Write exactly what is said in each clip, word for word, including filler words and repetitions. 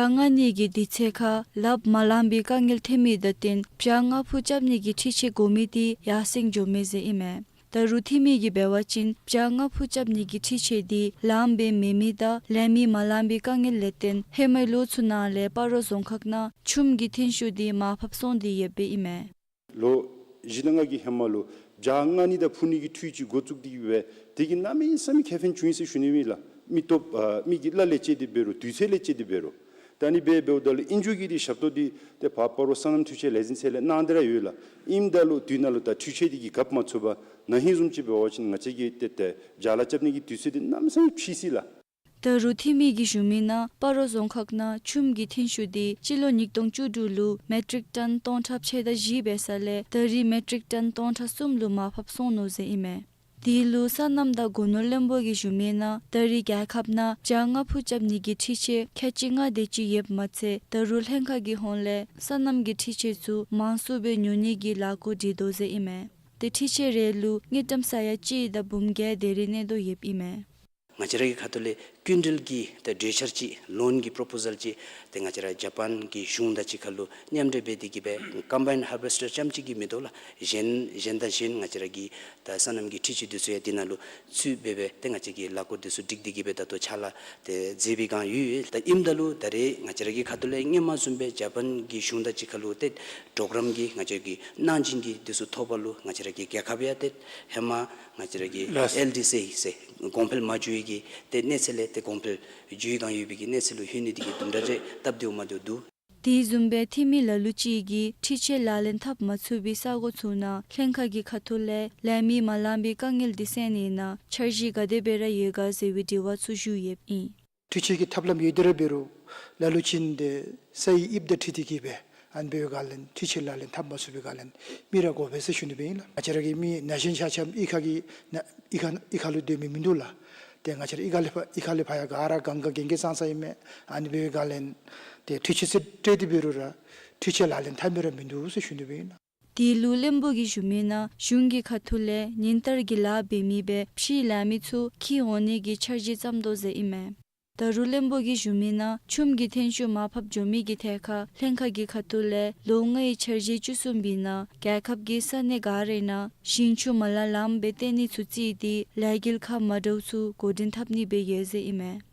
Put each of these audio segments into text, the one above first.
བྱ་ལྔ་གཉིས་ཀྱི་དུས་ཚོད་ཁར་ལགཔ་མ་ལངམ་པའི་དཀའ་ངལ་ཐོན་མི་དང་བསྟུན་བྱ་ལྔ་ཕུད་རྐྱབ་ནི་གི་འཕྲུལ་ཆས་དགོ་མི་དེ་ཡར་སེང་འགྱོཝ་མས་ཟེར་ཨིན་མས། ད་རུང་འཐུས་མི་གིས་འབད་བ་ཅིན་བྱ་ལྔ་ཕུད་རྐྱབ་ནི་གི་འཕྲུལ་ཆས་དེ་ལངམ་སྦེ་མེད་མི་དང་ལས་མི་མ་ལངམ་པའི་དཀའ་ངལ་ལས་བརྟེན་ཧེ་མའི་ལོ་ཚུ་ནང་ལས་སྤ་རོ་རྫོང་ཁག་ནང་ཆུམ་གྱི་ཐོན་ཤུགས་དེ་མར་ཕབ་སོང་སྟེ་ཡོདཔ་ཨིན་མས། ལོ་བཞི་དང་ལྔ་གི་ཧེ་མ་ལུ་བྱ་ལྔ་གཉིས་ད་ཕུད་ནི་གི་འཕྲུལ་ཆས་འགོ་བཙུགས་ཏེ་གི་སྦེ་དེ་གིས་གནམ་མེད་ས་མེད་ཁེ་ཕན་བྱུང་ཡི་ཟེར་ཞུ་ནི་ཨིན་ལགས། མི་སྟོབས་ཨ་མི་གི་གླ་ལས་བཅད་དེ་འབད་རུང་དུས་ཚོད་ལས་བཅད་དེ་འབད་རུང་། ད་ཨ་ནི་སྦེ་འབདཝ་ད་ལུ་ཨིན་རུང་གི་དེ་ཞབས་ཏོག་དེ་ཏེ་ཕར་སྤ་རོ་སོ་ནམ་འཕྲུལ་ཆས་ལས་འཛིན་ཚད་ལས་གནང་སྟེ་ར་ཡོད་ལགས། ཨིནམ་ད་ལུ་དུས་ནང་ལུ་ད་འཕྲུལ་ཆས་དེ་གིས་རྐྱབ་མ་ཚུགས་པར་ན་ཧིང་བཟུམ་ཅིག་འབད་བ་ཅིན་ང་བཅས་ཀྱིས་ཏེ་ཏེ་བྱ་ལཱ་རྐྱབ་ནི་གི་དུས་ཚོད་དེ་གནམ་མེད་ས་མེད་ཕྱིས་ཅི་ལགས། ད་རུང་འཐུས་མི་གིས་ཞུ་མི་ནང་སྤ་རོ་རྫོང་ཁག་ནང་ཆུམ་གྱི་ཐོན་ཤུགས་དེ་སྤྱི་ལོ་ཉིས་སྟོང་བཅུ་དྲུག་ལུ་མེ་ཊིག་ཊོན་སྟོང་ཕྲག་ཕྱེད་དང་བཞི་འབད་ས་ལས་ད་རེས་མེ་ཊིག་ཊོན་སྟོང་ཕྲག་གསུམ་ལུ་མར་ཕབ་སོང་ནུག་ཟེར་ཨིན་མས། དེ་ལུ་སོ་ནམ་དང་སྒོ་ནོར་བློན་པོ་གིས་ཞུ་མི་ནང་ད་རེས་རྒྱལ་ཁབ་ནང་བྱ་ལྔ་ཕུད་རྐྱབ་ནི་གི་འཕྲུལ་ཆས་ཁལ་གཅིག་ལྔ་དེ་ཅིག་ཡོདཔ་མ་ཚད་ད་རུང་ལྷན་ཁག་གི་ཧོངས་ལས་སོ་ནམ་གྱི་འཕྲུལ་ཆས་ཚུ་མང་སུ་སྦེ་ཉོ་ནི་གི་ལས་འགུལ་སྒྲིག་དོ་ཟེར་ཨིན་མས། ཏེ་འཕྲུལ་ཆས་རེ་ལུ་དངུལ་ཀྲམ་ས་ཡ་གཅིག་དང་འབུམ་བརྒྱད་དེ་རེ་གནས་དོ་ཡོདཔ་ཨིན་མས། ང་བཅས་ར་གི་ཁ་ཐུག་ལས་སྐྱིན་འགྲུལ་གྱི་ད་གྲོས་འཆར་ཅིག་ལོན་གྱི་པོརོ་པོ་ཟལ་ཅིག་ཏེ་ང་བཅས་ར་ཇ་པཱན་གྱི་གཞུང་དང་གཅིག་ཁར་ལུ་མཉམ་འབྲེལ་འབད་དེ་གི་སྦེ་ཀམ་བཱའིནཌ་ཧར་བེསཊར་རྐྱངམ་གཅིག་གིས་མི་དོ་ལགས། གཞན་གཞན་དང་གཞན་ང་བཅས་ར་གི་ད་སོ་ནམ་གྱི་འཕྲུལ་ཆས་འདི་ཚུ་ཡང་འདི་ནང་ལུ་ཚུད་སྦེ་སྦེ་ཏེ་ང་བཅས་ཀྱིས་ལས་འགུལ་འདི་ཚུ་སྒྲིག་སྟེ་གི་སྦེ་ད་ལྟོ་ཕྱག་ལཱ་ཏེ་མཛད་པའི་བསྒང་ཡོད་ཡོད། ད་ཨིནམ་ད་ལུ་ད་རེས་ང་བཅས་ར་གི་ཁ་ཐུག་ལས་སྔོན་མ་བཟུམ་སྦེ་ཇ་པཱན་གྱི་གཞུང་དང་གཅིག་ཁར་ལུ་ཏེ་གྲོགས་རམ་གྱི་ང་བཅས་ཀྱི་གནང་སྦྱིན་གྱི་འདི་ཚུ་ཐོབ་པ་ལུ་ང་བཅས་ར་གི་རྒྱལ་ཁབ་ཡང་ཏེ་ཧེ་མ་ང་བཅས་ར་གི་ལགས། ཨེལ་ཌི་སི་ཟེར་གོང་འཕེལ་མ་འགྱོ་བའི་གི་ཏེ་གནས་ཚད་ལས་ཏེ་གོང་འཕེལ་འགྱོ་བའི་བསྒང་ཡོད་པའི་གི་གནས་ཚད་ལུ་ལྷོད་ནི་འདི་གིས་དུམ་གྲ་རེ་སྟབས་བདེཝ་མ་བདེཝ་འདུག། དེ་བཟུམ་སྦེ་འཐུས་མི་ལ་ལུ་ཅིག་གིས་འཕྲུལ་ཆས་ལག་ལེན་འཐབ་མ་ཚུགས་པའི་ས་གོ་ཚུ་ནང་ལྷན་ཁག་གི་ཁ་ཐུག་ལས་ལས་མི་མ་ལངམ་པའི་དཀའ་ངལ་འདི་སེལ་ནི་ནང་འཆར་གཞི་ག་དེ་སྦེ་ར་ཡོད་ག་ཟེར་བའི་དྲི་བ་ཚུ་ཞུ་ཡོདཔ་ཨིན། འཕྲུལ་ཆས་ཀྱི་ཐབས་ལམ་ཡོད་དེ་ར་འབད་རུང་ལ་ལུ་ཅིག་འདི་ས་ཡི་དབྱིབས་དང་འཁྲིལ་ཏེ་གི་སྦེ་ཨ་ནི་འབད་བའི་བསྒང་ལས་འཕྲུལ་ཆས་ལག་ལེན་འཐབ་མ་ཚུགས་པའི་བསྒང་ལས་མི་ར་དགོ་པས་ཟེར་ཞུ་ནི་སྦེ་ཨིན་ལགས། ང་བཅས་ར་གི་མི་ན་གཞོན་ཆ་ཁྱབ་གཡུས་ཁ་གི་ན་གཡུས་ཁ་གཡུས་ཁ་ལུ་སྡོད་མི་མིན་འདུག་ལགས། ཏེ་ང་བཅས་ར་གཡུས་ཁ་ལས་ཕར་གཡུས་ཁ་ལས་ཕར་ཡང་ག་ར་གང་ག་རྒན་རྒས་ཙང་ཙང་ཨིན་མས། ཨ་ནི་འབད་བའི་བསྒང་ལས་ཏེ་འཕྲུལ་ཆས་ཚུ་སྤྲོད་དེ་འབད་རུང་ར་འཕྲུལ་ཆས་ལག་ལེན་འཐབ་མི་ར་མིན་འདུག་ཟེར་ཞུ་ནི་སྦེ་ཨིན་ལགས། དེ་ལུ་བློན་པོ་གིས་ཞུ་མི་ནང་གཞུང་གི་ཁ་ཐུག་ལས་ཉིན་ལྟར་གྱི་ལཱ་འབད་མི་སྦེ་ཕྱིའི་ལས་མི་ཚུ་འཁྱིད་འོང་ནི་གི་འཆར་གཞི་བརྩམ་དོ་ཟེར་ཨིན་མས། ད་རུང་བློན་པོ་གིས་ཞུ་མི་ནང་ཆུམ་གྱི་ཐོན་ཤུགས་མར་ཕབ་འགྱོ་མི་གི་ཐད་ཁར་ལྷན་ཁག་གི་ཁ་ཐུག་ལས་ལོ་ལྔའི་འཆར་གཞི་བཅུ་གསུམ་པའི་ནང་རྒྱལ་ཁབ་ཀྱི་ས་གནས་ག་རའི་ནང་ཞིང་ཆུ་མ་ལང་ལངམ་སྦེ་བཏོན་ནི་ཚུ་བརྩིས་ཏེ་ལས་འགུལ་ཁག་མ་འདྲཝ་ཚུ་འགོ་འདྲེན་འཐབ་ནི་སྦེ་ཡོད་ཟེར་ཨིན་མས།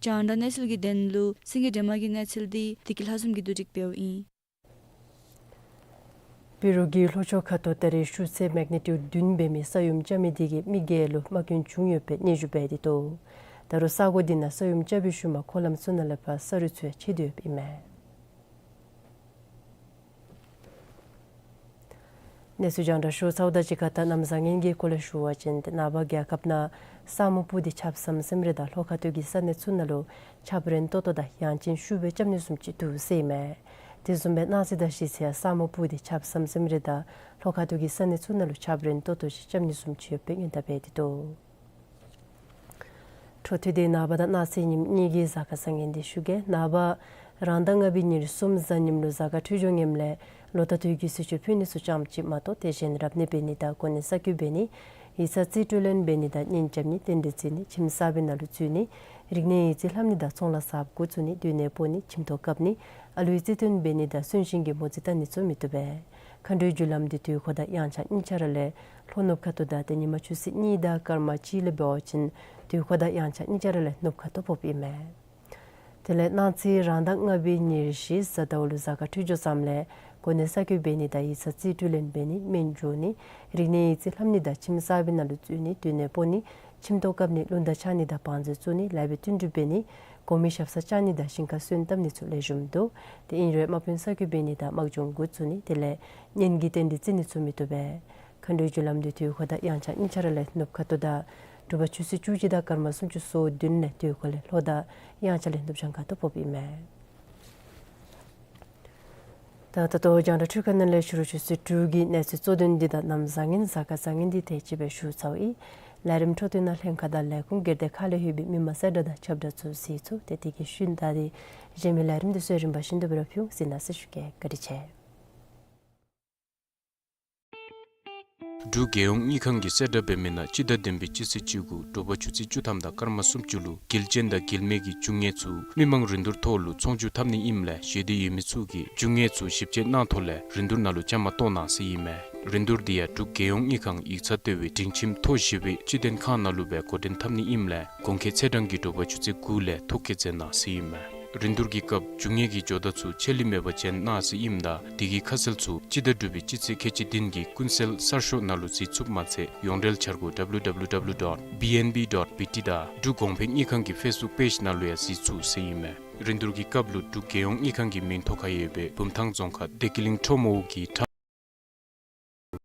རྒྱང་བསྒྲགས་གནས་ཚུལ་གྱི་དོན་ལུ་སེང་གེ་སྒྲོལ་མ་གི་གནས་ཚུལ་འདི་བདེ་སྐྱིད་ལྷ་འཛོམས་ཀྱིས་བསྡུ་སྒྲིག་འབདཝ་ཨིན། བཻ་རོ་གི་ལྷོ་ཕྱོགས་ཁ་ཐུག་ད་རེས་ཤུགས་ཚད་མེག་ནི་ཊིའུཌ་བདུན་འབད་མི་ས་ཡོམ་རྐྱབ་མི་དེ་གིས་མི་བརྒྱད་ལུ་རྨ་སྐྱོན་བྱུང་ཡོདཔ་སྦེ་སྙན་ཞུ་འབད་དེ་འདུག། ད་རུང་ས་གོ་དེ་ནང་ས་ཡོམ་རྐྱབ་པའི་ཤུལ་མ་འཁོར་ལམ་ཚུ་ནང་ལས་ཕར་ས་རུད་ཚུ་ཡང་ཆད་དེ་ཡོདཔ་ཨིན་མས། གནས་ཚུལ་རྒྱང་བསྒྲགས་ཞུ་ཚརཝ་དང་གཅིག་ཁར་ད་གནམ་བཟང་ངན་གྱི་སྐོར་ལས་ཞུ་བ་ཅིན་ཏེ་ནངས་པ་རྒྱལ་ཁབ་ནང་ས་སྨུག་སྤུབས་ཏེ་ཆརཔ་ཟམ་ཟིམ་རེ་དང་ལྷོ་ཁ་ཐུག་གི་ས་གནས་ཚུ་ནང་ལུ་ཆརཔ་རན་ཏོག་ཏོ་དང་ཡང་ཅིན་ཤུགས་སྦེ་རྐྱབ་ནི་བཟུམ་ཅིག་འདུག་ཟེར་ཨིན་མས། དེ་བཟུམ་སྦེ་གནངས་ཚེ་དང་གཞེས་ཚེ་ཡང་ས་སྨུག་སྤུབས་ཏེ་ཆརཔ་ཟམ་ཟིམ་རེ་དང་ལྷོ་ཁ་ཐུག་གི་ས་གནས་ཚུ་ནང་ལུ་ཆརཔ་རན་ཏོག་ཏོ་ཅིག་རྐྱབ་ནི་བཟུམ་ཅིག་ཡོདཔ་སྦེ་སྔོན་བརྡ་འབད་དེ་འདུག། འཕྲོ་མཐུད་དེ་ནངས་པ་དང་གནངས་ཚེ་ཉིནམ་གཉིས་ཀྱི་གཟའ་སྐར་བཟང་ངན་འདི་ཞུ་གེ། ནངས་པ་རང་ཟླ་ལྔ་པའི་ཉེར་གསུམ་གཟའ་ཉིམ་ལུ་གཟའ་སྐར་འཕྲོད་སྦྱོར་ངནམ་ལས་ལོ་ཟླ་དུས་ཀྱི་ཚེས་བཅུ་ཕུལ་ནི་ཚུ་ཙམ་ཅིག་མ་གཏོགས་ཏེ་གཞན་རབ་གནས་འབད་ནི་དང་གོ་གནས་གསར་བསྐོ་འབད་ནི་ཡིག་ཚང་རྩིས་སྤྲོད་ལེན་འབད་ནི་དང་གཉེན་རྐྱབ་ནི་རྟེན་འབྲེལ་བརྩི་ནི་ཁྱིམ་གསར་པའི་ནང་ལུ་འཛུལ་ནི་རིག་གནས་ཡིག་རྩིས་ལྷབ་ནི་དང་ཚོང་ལཱ་གསརཔ་འགོ་བཙུགས་ནི་སྡོད་གནས་སྤོ་ནི་ཁྱིམ་ཐོག་བཀབ་ནི་ཨ་ལུའི་རྩིས་སྟོན་འབད་ནི་དང་གསོན་གཤིན་གྱི་མོ་རྩིས་བལྟ་ནི་ཚུ་མི་བཏུབ་པས། མཁའ་འགྲོའི་རྒྱུ་ལམ་འདི་དུས་འཁོར་དང་དབྱངས་འཆར་གཉིས་ཆ་ར་ལས་ལྷོ་ནུབ་ཁ་ཐུག་དང་ཏེ་ཉིན་མ་ཆུ་ཚོད་གཉིས་དང་སྐར་མ་གཅིག་ལས་འབད་བ་ཅིན་དུས་འཁོར་དང་དབྱངས་འཆར་གཉིས་ཆ་ར་ལས་ནུབ་ཁ་ཐུག་ཕོགཔ་ཨིན་མས། དེ་ལས་གནངས་ཚེ་རང་ཟླ་ལྔ་པའི་ཉེར་བཞི་གཟའ་ཟླཝ་ལུ་གཟའ་སྐར་འཕྲོད་སྦྱོར་བཟངམ་ལས་གོ་གནས་གསར་བསྐོ་འབད་ནི་དང་ཡིག་ཚང་རྩིས་སྤྲོད་ལེན་འབད་ནི་སྨན་འགྱོ་ནི་རིག་གནས་ཡིག་རྩིས་ལྷབ་ནི་དང་ཁྱིམ་གསར་པའི་ནང་ལུ་འཛུལ་ནི་སྡོད་གནས་སྤོ་ནི་ཁྱིམ་ཐོག་བཀབ་ནི་རླུང་རྟ་འཕྱར་ནི་དང་བང་མཛོད་བཙུགས་ནི་ལཱ་འབད་བསྟུན་གྲོས་འབད་ནི་གོང་མའི་ཞབས་སར་བཅར་ནི་དང་ཞིང་ཁར་སོན་བཏབ་ནི་ཚུ་ལེགས་ཤོམ་འདུག། དེ་ཨིན་རུང་དམག་དཔོན་གསར་བསྐོ་འབད་ནི་དང་དམག་སྦྱོང་འགོ་བཙུགས་ནི་དེ་ལས་གཉེན་གྱི་རྟེན་འབྲེལ་བརྩི་ནི་ཚུ་མི་བཏུབ་པས། མཁའ་འགྲོའི་རྒྱུ་ལམ་འདི་དུས་འཁོར་དང་དབྱངས་འཆར་གཉིས་ཆ་ར་ལས་ནུབ་ཁ་ཐུག་དང་དྲོ་པ་ཆུ་ཚོད་བཅུ་གཅིག་དང་སྐར་མ་སུམ་ཅུ་སོ་བདུན་ལས་དུས་འཁོར་ལས་ལྷོ་དང་དབྱངས་འཆར་ལས་ནུབ་བྱང་ཁ་ཐུག་ཕོགཔ་ཨིན་མས། ད་ད་ལྟོ་རྒྱང་བསྒྲགས་འཕྲུལ་ཁང་ནང་ལས་ཕྱི་རུ་ཆུ་ཚོད་དྲུག་གི་གནས་ཚུལ་གཙོ་དོན་འདི་དང་གནམ་བཟང་ངན་གཟའ་སྐར་བཟང་ངན་འདི་དེ་ཅིག་སྦེ་ཞུ་ཚརཝ་ཨིན། ལས་རིམ་འཕྲོ་མཐུད་ནང་ལྷན་ཁག་དང་ལས་ཁུངས་སྒེར་སྡེ་ཁག་ལས་ལྷོད་པའི་མི་མང་གསལ་བསྒྲགས་དང་ཁྱབ་བསྒྲགས་ཚུ་གཟིགས་ཚུགས། ཏེ་དེ་གི་ཤུལ་ད་རེས་གཞན་མི་ལས་རིམ་འདི་ཚུ་རིམ་པ་བཞིན་དུ་སྦེ་ར་ཕུལ་འོང་། གཟིགས་གནང་ཟེར་ཞུ་གེ། བཀའ་དྲིན་ཆེ། འབྲུག་རྒྱལ་ཡོངས་དངུལ་ཁང་གིས་གསལ་བསྒྲགས་འབད་མི་ནང་སྤྱི་ཟླ་བདུན་པའི་སྤྱི་ཚེས་བཅུ་དགུ་དྲོ་པ་ཆུ་ཚོད་བཅུ་ཐམ་དང་སྐར་མ་སུམ་ཅུ་ལུ་དགེ་ལྕིན་དང་དགེ་ལེགས་ཀྱི་རྒྱུ་དངོས་ཚུ་མི་མང་རིན་བསྡུར་ཐོག་ལུ་ཚོང་བསྒྱུར་འཐབ་ནི་ཨིནམ་ལས་ཞེ་འདོད་ཡོད་མི་ཚུ་གིས་རྒྱུ་དངོས་ཚུ་ཞིབ་དཔྱད་གནང་ཐོག་ལས་རིན་བསྡུར་ནང་ལུ་བཅའ་མར་གཏོགས་གནང་ཟེར་ཨིན་མས། རིན་བསྡུར་འདི་ཡང་འབྲུག་རྒྱལ་ཡོངས་དངུལ་ཁང་ཡིག་ཚང་ལྟེ་བའི་སྒྲིང་ཁྱིམ་མཐོ་བཞི་པའི་སྤྱི་དོན་ཁང་ནང་ལུ་སྦེ་འགོ་འདྲེན་འཐབ་ནི་ཨིནམ་ལས་གོང་འཁོད་ཚེས་གྲངས་ཀྱིས་དྲོ་པ་ཆུ་ཚོད་དགུ་ལས་ཐོ་བཀོད་མཛད་གནང་ཟེར་ཨིན་མས། རིན་བསྡུར་གྱི་སྐབས་རྒྱུ་དངོས་ཀྱི་ཇོ་བདག་ཚུ་ཆད་ལུས་མེད་པར་བྱོན་གནང་ཟེར་ཨིནམ་ད་དེ་གི་ཁ་གསལ་ཚུ་སྤྱི་ཟླ་དྲུག་པའི་སྤྱི་ཚེས་ཁལ་གཅིག་བདུན་གྱི་ཀུན་གསལ་གསར་ཤོག་ནང་ལུ་གཟིགས་ཚུགསཔ་མ་ཚད་ཡོངས་འབྲེལ་འཆར་སྒོ་W W W dot B N B dot B T དང་འབྲུག་གོང་འཕེལ་དངུལ་ཁང་གི་ཕེསི་བུཀ་པེཇ་ནང་ལུ་ཡང་གཟིགས་ཚུགས་ཟེར་ཨིན་མས། རིན་བསྡུར་གྱི་སྐབས་ལུ་འབྲུག་རྒྱལ་ཡོངས་དངུལ་ཁང་གི་མིང་ཐོ་ཁར་ཡོད་པའི་བུམ་ཐང་རྫོང་ཁག་བདེ་སྐྱིད་གླིང་ཁྲོ་མོ་གི་ཁྲམ་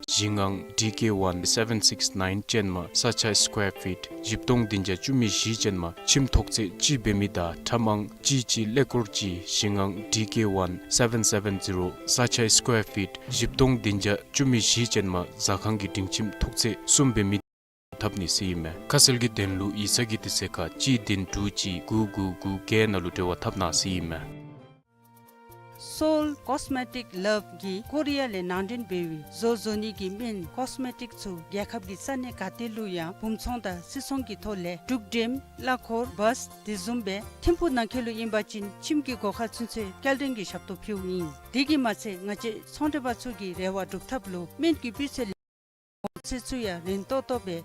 བཞེངས་ཨང་D K one seven six nine ཅན་མ་ས་ཆ་སི་ཀོར་ཕིཊ་བཞི་སྟོང་བདུན་བརྒྱ་བཅུ་མེད་བཞི་ཅན་མ་ཁྱིམ་ཐོག་ཚད་གཅིག་འབད་མི་དང་ཁྲམ་ཨང་གཅིག་གཅིག་ཀླད་ཀོར་གཅིག་བཞེངས་ཨང་D K one seven seven zero ས་ཆ་སི་ཀོར་ཕིཊ་བཞི་སྟོང་བདུན་བརྒྱ་བཅུ་མེད་བཞི་ཅན་མ་ཟ་ཁང་གི་སྒྲིང་ཁྱིམ་ཐོག་ཚད་གསུམ་འབད་མི་འཐབ་ནི་ཟེར་ཨིན་མས། ཁ་གསལ་གྱི་དོན་ལུ་ཡིག་ཚང་གི་དུས་ཚོད་ཁར་གཅིག་བདུན་དྲུག་གཅིག་དགུ་དགུ་དགུ་བརྒྱད་ནང་ལུ་འབྲེལ་བ་འཐབ་གནང་ཟེར་ཨིན་མས། Seoul Cosmetic Love གིས་ཀོ་རི་ཡ་ལས་ནང་འདྲེན་འབད་བའི་བཟོ་བཟོ་ནི་གི་སྨན་ཀོས་མེ་ཊིཀ་ཚུ་རྒྱལ་ཁབ་ཀྱི་ས་གནས་ག་ཏེ་ལུ་ཡང་སྦུང་ཚོང་དང་སིལ་ཚོང་གི་ཐོག་ལས་འབྲུག་འགྲེམ་གླ་འཁོར་བཱས་དེ་བཟུམ་སྦེ་ཐིམ་ཕུག་ནང་འཁོད་ལུ་ཨིན་པ་ཅིན་ཁྱིམ་གྱི་སྒོ་ཁར་ཚུན་ཚོད་སྐྱེལ་འདྲེན་གྱི་ཞབས་ཏོག་ཕུལཝ་ཨིན། དེ་གིས་མ་ཚད་ང་བཅས་ཚོང་འབྲེལ་པ་ཚུ་གི་རེ་བ་སྒྲུབ་ཐབས་ལུ་སྨན་གྱི་སྤུས་ཚད་ལེགས་གོང་ཚད་ཚུ་ཡང་རན་ཏོག་ཏོ་སྦེ།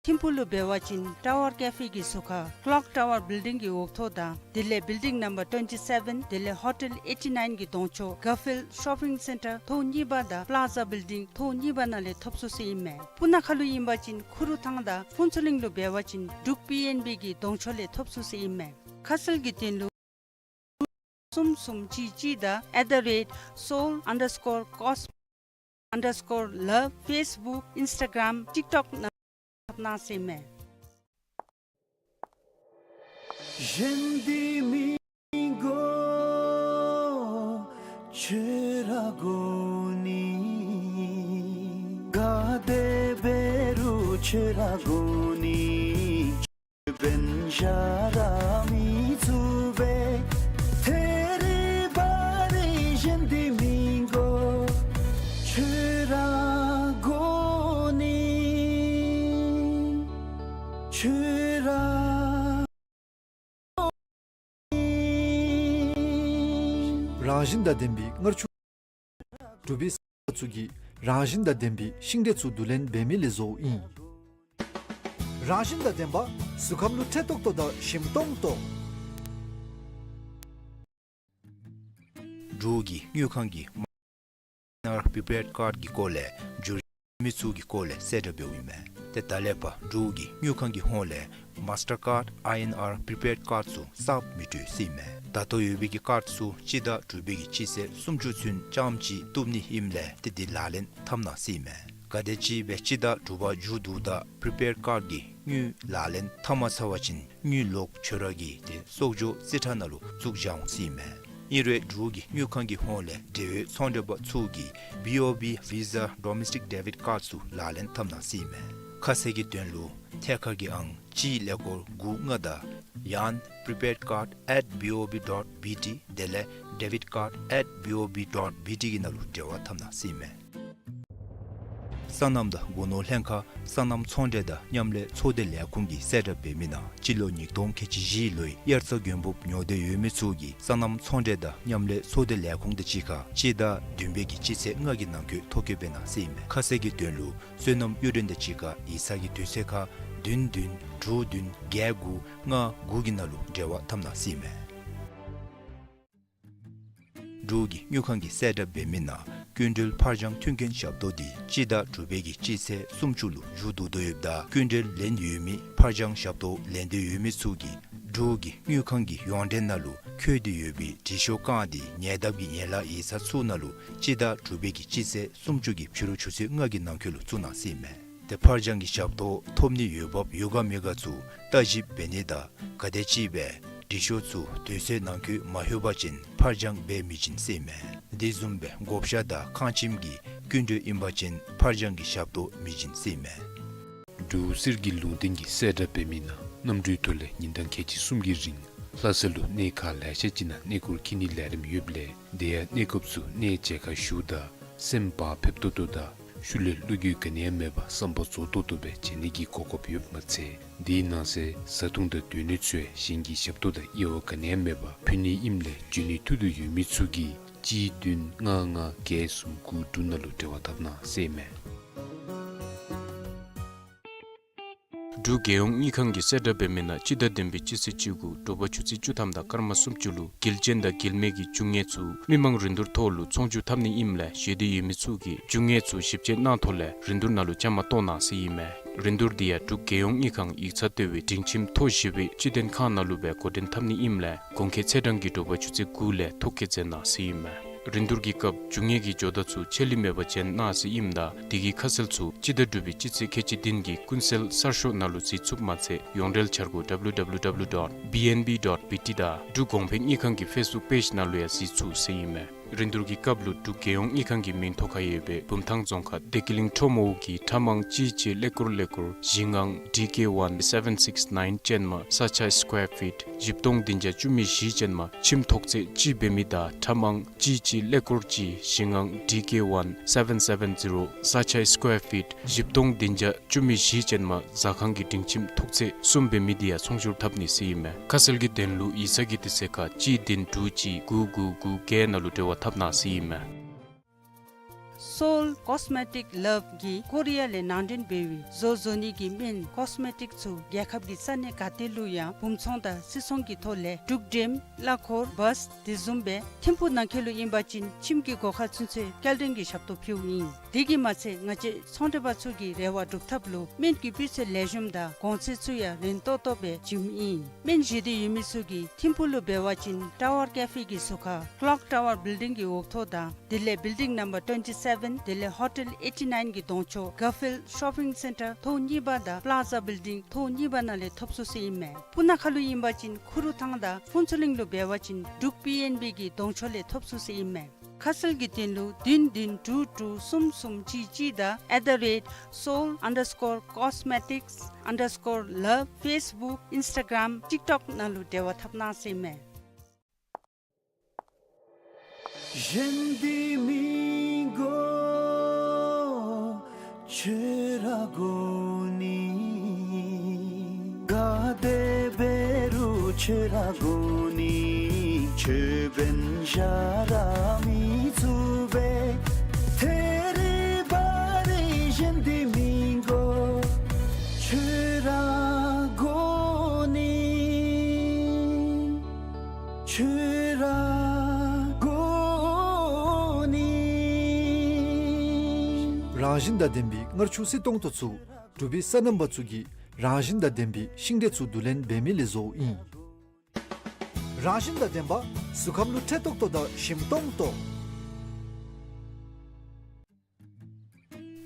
ཐིམ་ཕུག་ལུ་འབད་བ་ཅིན་ཊ་ཝར་ཀེ་ཕེ་གི་ཟུར་ཁར་ཀློག་ཊ་ཝར་བིལ་ཌིང་གི་འོག་ཐོག་དང་དེ་ལས་བིལ་ཌིང་ནམ་བར་ཊུ་ཝེན་ཊི་སེ་བེན་དེ་ལས་ཧོ་ཊེལ་ཨེ་ཊི་ནའིན་གི་གདོང་ཕྱོགས་གར་ཕིལཌ་ཤོ་པིང་སེན་ཊར་ཐོག་གཉིས་པ་དང་པླ་ཛ་བིལ་ཌིང་ཐོག་གཉིས་པ་ནང་ལས་ཐོབ་ཚུགས་ཟེར་ཨིན་མས། སྤུ་ན་ཁ་ལུ་ཨིན་པ་ཅིན་ཁུ་རུ་ཐང་དང་ཕུན་ཚོགས་གླིང་ལུ་འབད་བ་ཅིན་འབྲུག་པི་ཨེན་བི་གི་གདོང་ཕྱོགས་ལས་ཐོབ་ཚུགས་ཟེར་ཨིན་མས། ཁ་གསལ་གྱི་དོན་ལུ་གསུམ་གསུམ་གཅིག་གཅིག་དང་at the rate seoul underscore cos underscore love Facebook Instagram TikTok ནང་ཐོབ་གནང་ཟེར་མས། གཞན་འདི་མི་དགོ་ཁྱོད་ར་དགོ་ནི། ག་དེ་འབད་རུང་ཁྱོད་ར་དགོ་ནི། འབད་བཞག་ར་མི་ཚུགས་པས། ཐད་རི་བ་རི་གཞན་འདི་མི་དགོ་ཁྱོད་ར་དགོ་ནི། ཁྱོད་ར་རང་བཞིན་དང་ལྡན་པའི་མངར་ཆུ། འབྲུག་པའི་ས་ཆ་ཚུ་གིས་རང་བཞིན་དང་ལྡན་པའི་ཤིང་འབྲས་ཚུ་བསྡུ་ལེན་འབད་མི་ལས་བཟོཝ་ཨིན། རང་བཞིན་དང་ལྡན་པ་གཟུགས་ཁམས་ལུ་ཁྲེལ་ཏོག་ཏོ་དང་ཞིམ་ཏོང་ཏོ། འབྲུག་གི་དངུལ་ཁང་གིས་ཨའི་ཨེན་ཨར་པི་པེཌ་ཀཱརཌ་ཀྱི་སྐོར་ལས་འགྱུར་མི་ཚུ་གི་སྐོར་ལས་གསལ་བསྒྲགས་འབདཝ་ཨིན་མས། ཏེ་ད་ལས་ཕར་འབྲུག་གི་དངུལ་ཁང་གི་ཧོངས་ལས་མཱས་ཊར་ཀཱརཌ་ཨའི་ཨེན་ཨར་པི་པེཌ་ཀཱརཌ་ཚུ་གསརཔ་མི་སྤྲོད་ཟེར་ཨིན་མས། ད་ལྟོ་ཡོད་པའི་གི་ཀཱརཌ་ཚུ་སྤྱི་ཟླ་དྲུག་པའི་གི་སྤྱི་ཚེས་སུམ་ཅུ་ཚུན་རྐྱངམ་ཅིག་བཏུབ་ནི་ཨིནམ་ལས་ཏེ་འདི་ལག་ལེན་འཐབ་གནང་ཟེར་ཨིན་མས། ག་དེམ་ཅིག་སྦེ་སྤྱི་ཟླ་དྲུག་པ་མཇུག་བསྡུཝ་ད་པི་རི་པེཌ་ཀཱརཌ་ཀྱི་དངུལ་ལག་ལེན་འཐབ་མ་ཚར་བ་ཅིན་དངུལ་ལོག་འབྱོར་བ་གི་ཏེ་གསོག་འཇོག་རྩིས་ཁྲ་ནང་ལུ་བཙུགས་བཞག་འོང་ཟེར་ཨིན་མས། ཨིན་རུང་འབྲུག་གི་དངུལ་ཁང་གི་ཧོངས་ལས་འབྲེལ་ཡོད་ཚོང་འབྲེལ་པ་ཚུ་གིས་བི་ཨོ་བི་ཝི་ཟ་ཌོ་མེསི་ཊིཀ་ཌེ་བིཌ་ཀཱརཌ་ཚུ་ལག་ལེན་འཐབ་གནང་ཟེར་ཨིན་མས། ཁ་གསལ་གྱི་དོན་ལུ་ཐད་ཀར་གྱི་ཨང་གཅིག་ཀླད་ཀོར་དགུ་ལྔ་དང་ཡང་prepaidcard at B O B dot B T དེ་ལས་debitcard at B O B dot B T གི་ནང་ལུ་འབྲེལ་བ་འཐབ་གནང་ཟེར་ཨིན་མས། སོ་ནམ་དང་སྒོ་ནོར་ལྷན་ཁག་སོ་ནམ་ཚོང་འབྲེལ་དང་མཉམ་ལས་ཚོགས་སྡེ་ལས་ཁུངས་ཀྱིས་གསལ་བསྒྲགས་འབད་མི་ནང་སྤྱི་ལོ་ཉིས་སྟོང་ཁལ་གཅིག་བཞི་ལོའི་དབྱར་རྩྭ་དགུན་འབུབ་ཉོ་འདོད་ཡོད་མི་ཚུ་གིས་སོ་ནམ་ཚོང་འབྲེལ་དང་མཉམ་ལས་ཚོགས་སྡེ་ལས་ཁུངས་དང་གཅིག་ཁར་སྤྱི་ཟླ་བདུན་པའི་གི་སྤྱི་ཚེས་ལྔ་གི་ནང་འཁོད་ཐོ་བཀོད་འབད་གནང་ཟེར་ཨིན་མས། ཁ་གསལ་གྱི་དོན་ལུ་སོ་ནམ་གཡུ་སྒྲོན་དང་གཅིག་ཁར་ཡིག་ཚང་གི་དུས་ཚོད་ཁར་བདུན་བདུན་དྲུག་བདུན་བརྒྱད་དགུ་ལྔ་དགུ་གི་ནང་ལུ་འབྲེལ་བ་འཐབ་གནང་ཟེར་ཨིན་མས། འབྲུག་གི་དངུལ་ཁང་གིས་གསལ་བསྒྲགས་འབད་མི་ནང་སྐྱིན་འགྲུལ་ཕར་འགྱངས་མཐུན་རྐྱེན་ཞབས་ཏོག་འདི་སྤྱི་ཟླ་དྲུག་པའི་གི་སྤྱི་ཚེས་སུམ་ཅུ་ལུ་མཇུག་བསྡུ་དོ་ཡོདཔ་ད་སྐྱིན་འགྲུལ་ལེན་ཡོད་མི་ཕར་འགྱངས་ཞབས་ཏོག་ལེན་འདོད་ཡོད་མི་ཚུ་གིས་འབྲུག་གི་དངུལ་ཁང་གི་ཡོངས་འབྲེལ་ནང་ལུ་འཁོད་དེ་ཡོད་པའི་འབྲི་ཤོག་རྐང་འདི་ཉེ་འདབས་ཀྱི་ཡན་ལག་ཡིག་ཚང་ཚུ་ནང་ལུ་སྤྱི་ཟླ་དྲུག་པའི་གི་སྤྱི་ཚེས་སུམ་ཅུ་གི་ཕྱི་རུ་ཆུ་ཚོད་ལྔ་གི་ནང་འཁོད་ལུ་བཙུགས་གནང་ཟེར་ཨིན་མས། ཏེ་ཕར་འགྱངས་ཀྱི་ཞབས་ཏོག་ཐོབ་ནི་ཡོད་འབབ་ཡོད་ག་མེད་ག་ཚུ་བརྟག་ཞིབ་འབད་ནི་དང་ག་དེམ་ཅིག་སྦེ་འབྲི་ཤོག་ཚུ་དུས་ཚོད་ནང་འཁོད་མ་ལྷོད་པ་ཅིན་ཕར་འགྱངས་འབད་མི་བྱིན་ཟེར་ཨིན་མས། དེ་བཟུམ་སྦེ་བགོ་བཤའ་དང་ཁང་ཁྱིམ་གྱི་སྐྱིན་འགྲུལ་ཨིན་པ་ཅིན་ཕར་འགྱངས་ཀྱི་ཞབས་ཏོག་མི་བྱིན་ཟེར་ཨིན་མས། འབྲུག་གསེར་གྱི་ལུང་བསྟན་གྱིས་གསལ་བསྒྲགས་འབད་མི་ནང་གནམ་གྲུའི་ཐོག་ལས་ཉིན་གྲངས་ཁལ་གཅིག་གསུམ་གྱི་རིང་ལྷ་ས་ལུ་གནས་ཁག་ལེ་ཤ་ཅིག་ནང་གནས་སྐོར་འཁྱིད་ནིའི་ལས་རིམ་ཡོདཔ་ལས་དེ་ཡང་གནས་སྐབས་སུ་གནས་མཇལ་ཁ་ཞུཝ་ད་ སེམས་བག་ཕེབས་ཏོག་ཏོ་དང་ཤུལ་ལས་བློ་འགྱོད་ག་ནི་ཡང་མེད་པར་བསམ་པ་རྫོགས་ཏོག་ཏོ་སྦེ་བྱིན་ནི་གི་གོ་སྐབས་ཡོདཔ་མ་ཚད། དེའི་ནང་གསེས་བཟའ་འཐུང་དང་སྡོད་གནས་ཚུ་ཡང་གཞན་གྱི་ཞབས་ཏོག་དང་དབྱེ་བ་ག་ནི་ཡང་མེད་པར་ཕུལ་ནི་ཨིནམ་ལས་འབྱོན་ནི་ཐུགས་འདོད་ཡོད་མི་ཚུ་གིས་གཅིག་བདུན་ལྔ་ལྔ་བརྒྱད་གསུམ་དགུ་དྲུག་ནང་ལུ་འབྲེལ་བ་འཐབ་གནང་ཟེར་ཨིན་མས། འབྲུག་རྒྱལ་ཡོངས་དངུལ་ཁང་གིས་གསལ་བསྒྲགས་འབད་མི་ནང་སྤྱི་ཟླ་བདུན་པའི་སྤྱི་ཚེས་བཅུ་དགུ་དྲོ་པ་ཆུ་ཚོད་བཅུ་ཐམ་དང་སྐར་མ་སུམ་ཅུ་ལུ་འགུལ་ཅན་དང་འགུལ་མེད་ཀྱི་རྒྱུ་དངོས་ཚུ་མི་མང་རིན་བསྡུར་ཐོག་ལུ་ཚོང་བསྒྱུར་འཐབ་ནི་ཨིནམ་ལས་བཞེས་འདོད་ཡོད་མི་ཚུ་གིས་རྒྱུ་དངོས་ཚུ་ཞིབ་དཔྱད་གནང་ཐོག་ལས་རིན་བསྡུར་ནང་ལུ་བཅའ་མར་གཏོགས་གནང་ཟེར་ཨིན་མས། རིན་བསྡུར་འདི་ཡང་འབྲུག་རྒྱལ་ཡོངས་དངུལ་ཁང་ཡིག་ཚང་ལྟེ་བའི་སྒྲིང་ཁྱིམ་མཐོ་བཞི་པའི་སྤྱི་མཐུན་ཁང་ནང་ལུ་སྦེ་འགོ་འདྲེན་འཐབ་ནི་ཨིནམ་ལས་གོང་འཁོད་ཚེས་གྲངས་ཀྱི་དྲོ་པ་ཆུ་ཚོད་དགུ་ལས་ཐོ་བཀོད་མཛད་གནང་ཟེར་ཨིན་མས། རིན་བསྡུར་གྱི་སྐབས་རྒྱུ་དངོས་ཀྱི་ཇོ་བདག་ཚུ་ཆད་ལུས་མེད་པར་བྱོན་གནང་ཟེར་ཨིནམ་ད་དེ་གི་ཁ་གསལ་ཚུ་སྤྱི་ཟླ་དྲུག་པའི་སྤྱི་ཚེས་ཁལ་གཅིག་བདུན་གྱི་ཀུན་གསལ་གསར་ཤོག་ནང་ལུ་གཟིགས་ཚུགསཔ་མ་ཚད་ཡོངས་འབྲེལ་འཆར་སྒོ་W W W dot B N B dot B T དང་འབྲུག་གོང་འཕེལ་དངུལ་ཁང་གི་ཕེསི་བུཀ་པེཇ་ནང་ལུ་ཡང་གཟིགས་ཚུགས་ཟེར་ཨིན་མས། རིན་བསྡུར་གྱི་སྐབས་ལུ་འབྲུག་རྒྱལ་ཡོངས་དངུལ་ཁང་གི་མིང་ཐོ་ཁར་ཡོད་པའི་བུམ་ཐང་རྫོང་ཁག་བདེ་སྐྱིད་གླིང་ཁྲོམ་འོག་གི་ཁྲ་མང་གཅིག་གཅིག་ཀླད་ཀོར་ཀླད་ཀོར་བཞི་ལྔ་D K one seven six nine ཅན་མ་ས་ཆ་སི་ཀོར་ཕིཊ་བཞི་སྟོང་བདུན་བརྒྱ་བཅུ་མེད་བཞི་ཅན་མ་ཁྱིམ་ཐོག་ཚད་གཅིག་འབད་མི་དང་ཁྲ་མང་གཅིག་གཅིག་ཀླད་ཀོར་གཅིག་བཞི་ལྔ་D K one seven seven zero ས་ཆ་སི་ཀོར་ཕིཊ་བཞི་སྟོང་བདུན་བརྒྱ་བཅུ་མེད་བཞི་ཅན་མ་ཟ་ཁང་གི་སྒྲིང་ཁྱིམ་ཐོག་ཚད་གསུམ་འབད་མི་འདི་ཡང་ཚོང་བསྒྱུར་འཐབ་ནི་ཟེར་ཨིན་མས། ཁ་གསལ་གྱི་དོན་ལུ་ཡིག་ཚང་གི་དུས་ཚོད་ཁར་གཅིག་བདུན་དྲུག་གཅིག་དགུ་དགུ་དགུ་བརྒྱད་ནང་ལུ་འབྲེལ་བ་འཐབ་གནང་ཟེར་ཨིན་མས། སོའུལ་ཀོས་མེ་ཊིཀ་ལབ་ཀྱིས་ཀོ་རི་ཡ་ལས་ནང་འདྲེན་འབད་བའི་བཟོ་བཟོ་ནི་གི་སྨན་ཀོས་མེ་ཊིཀ་ཚུ་རྒྱལ་ཁབ་ཀྱི་ས་གནས་ག་ཏེ་ལུ་ཡང་སྦུང་ཚོང་དང་སིལ་ཚོང་གི་ཐོག་ལས་འབྲུག་འགྲེམ་གླ་འཁོར་བཱས་དེ་བཟུམ་སྦེ་ཐིམ་ཕུག་ནང་འཁོད་ལུ་ཨིན་པ་ཅིན་ཁྱིམ་གྱི་སྒོ་ཁར་ཚུན་ཚོད་སྐྱེལ་འདྲེན་གྱི་ཞབས་ཏོག་ཕུལཝ་ཨིན། དེ་གིས་མ་ཚད་ང་བཅས་ཚོང་འབྲེལ་པ་ཚུ་གི་རེ་བ་སྒྲུབ་ཐབས་ལུ་སྨན་གྱི་སྤུས་ཚད་ལེགས་ཤོམ་དང་གོང་ཚད་ཚུ་ཡང་རན་ཏོག་ཏོ་སྦེ་བྱིནམ་ཨིན། སྨན་བཞེས་འདོད་ཡོད་མི་ཚུ་གིས་ཐིམ་ཕུག་ལུ་འབད་བ་ཅིན་ཊ་ཝར་ཀེ་ཕེ་གི་ཟུར་ཁར་ཀློག་ཊ་ཝར་བིལ་ཌིང་གི་འོག་ཐོག་དང་དེ་ལས་བིལ་ཌིང་ནམ་བར་ཊུ་ཝེན་ཊི་སེ་བེན་དེ་ལས་ཧོ་ཊེལ་ཨེ་ཊི་ནའིན་གྱི་གདོང་ཕྱོགས་གར་ཕིལཌ་ཤོ་པིང་སེན་ཊར་ཐོག་གཉིས་པ་དང་པ་ལཱ་ཛ་བིལ་ཌིང་ཐོག་གཉིས་པ་ནང་ལས་ཐོབ་ཚུགས་ཟེར་ཨིན་མས། སྤུ་ན་ཁ་ལུ་ཨིན་པ་ཅིན་ཁུ་རུ་ཐང་དང་ཕུན་ཚོགས་གླིང་ལུ་འབད་བ་ཅིན་འབྲུག་པི་ཨེན་བི་གི་གདོང་ཕྱོགས་ལས་ཐོབ་ཚུགས་ཟེར་ཨིན་མས། ཁ་གསལ་གྱི་དོན་ལུ་བདུན་བདུན་དྲུག་དྲུག་གསུམ་གསུམ་གཅིག་གཅིག་དང་at the rate seoul underscore cosmetics underscore love Facebook Instagram TikTok ནང་ལུ་འབྲེལ་བ་འཐབ་གནང་ཟེར་ཨིན་མས། གཞན་འདི་མི་དགོ་ཁྱོད་ར་དགོ་ནི། ག་དེ་འབད་རུང་ཁྱོད་ར་དགོ་ནི། ཁྱོད་འབདན་གཞན་ར་མི་ཚུགས་པས། ཐད་རི་བ་རི་གཞན་འདི་མི་དགོ་ཁྱོད་ར་དགོ་ནི། ཁྱོད་ར་དགོ་ནི། རང་བཞིན་དང་ལྡན་པའི་མངར་ཆུ་བསིལ་ཏོང་ཏོ་ཚུ་འབྲུག་པའི་སོ་ནམ་པ་ཚུ་གིས་རང་བཞིན་དང་ལྡན་པའི་ཤིང་འབྲས་ཚུ་བསྡུ་ལེན་འབད་མི་ལས་བཟོཝ་ཨིན། རང་བཞིན་དང་ལྡན་པ་གཟུགས་ཁམས་ལུ་འཕྲོད་ཏོག་ཏོ་དང་ཞིམ་ཏོང་ཏོ།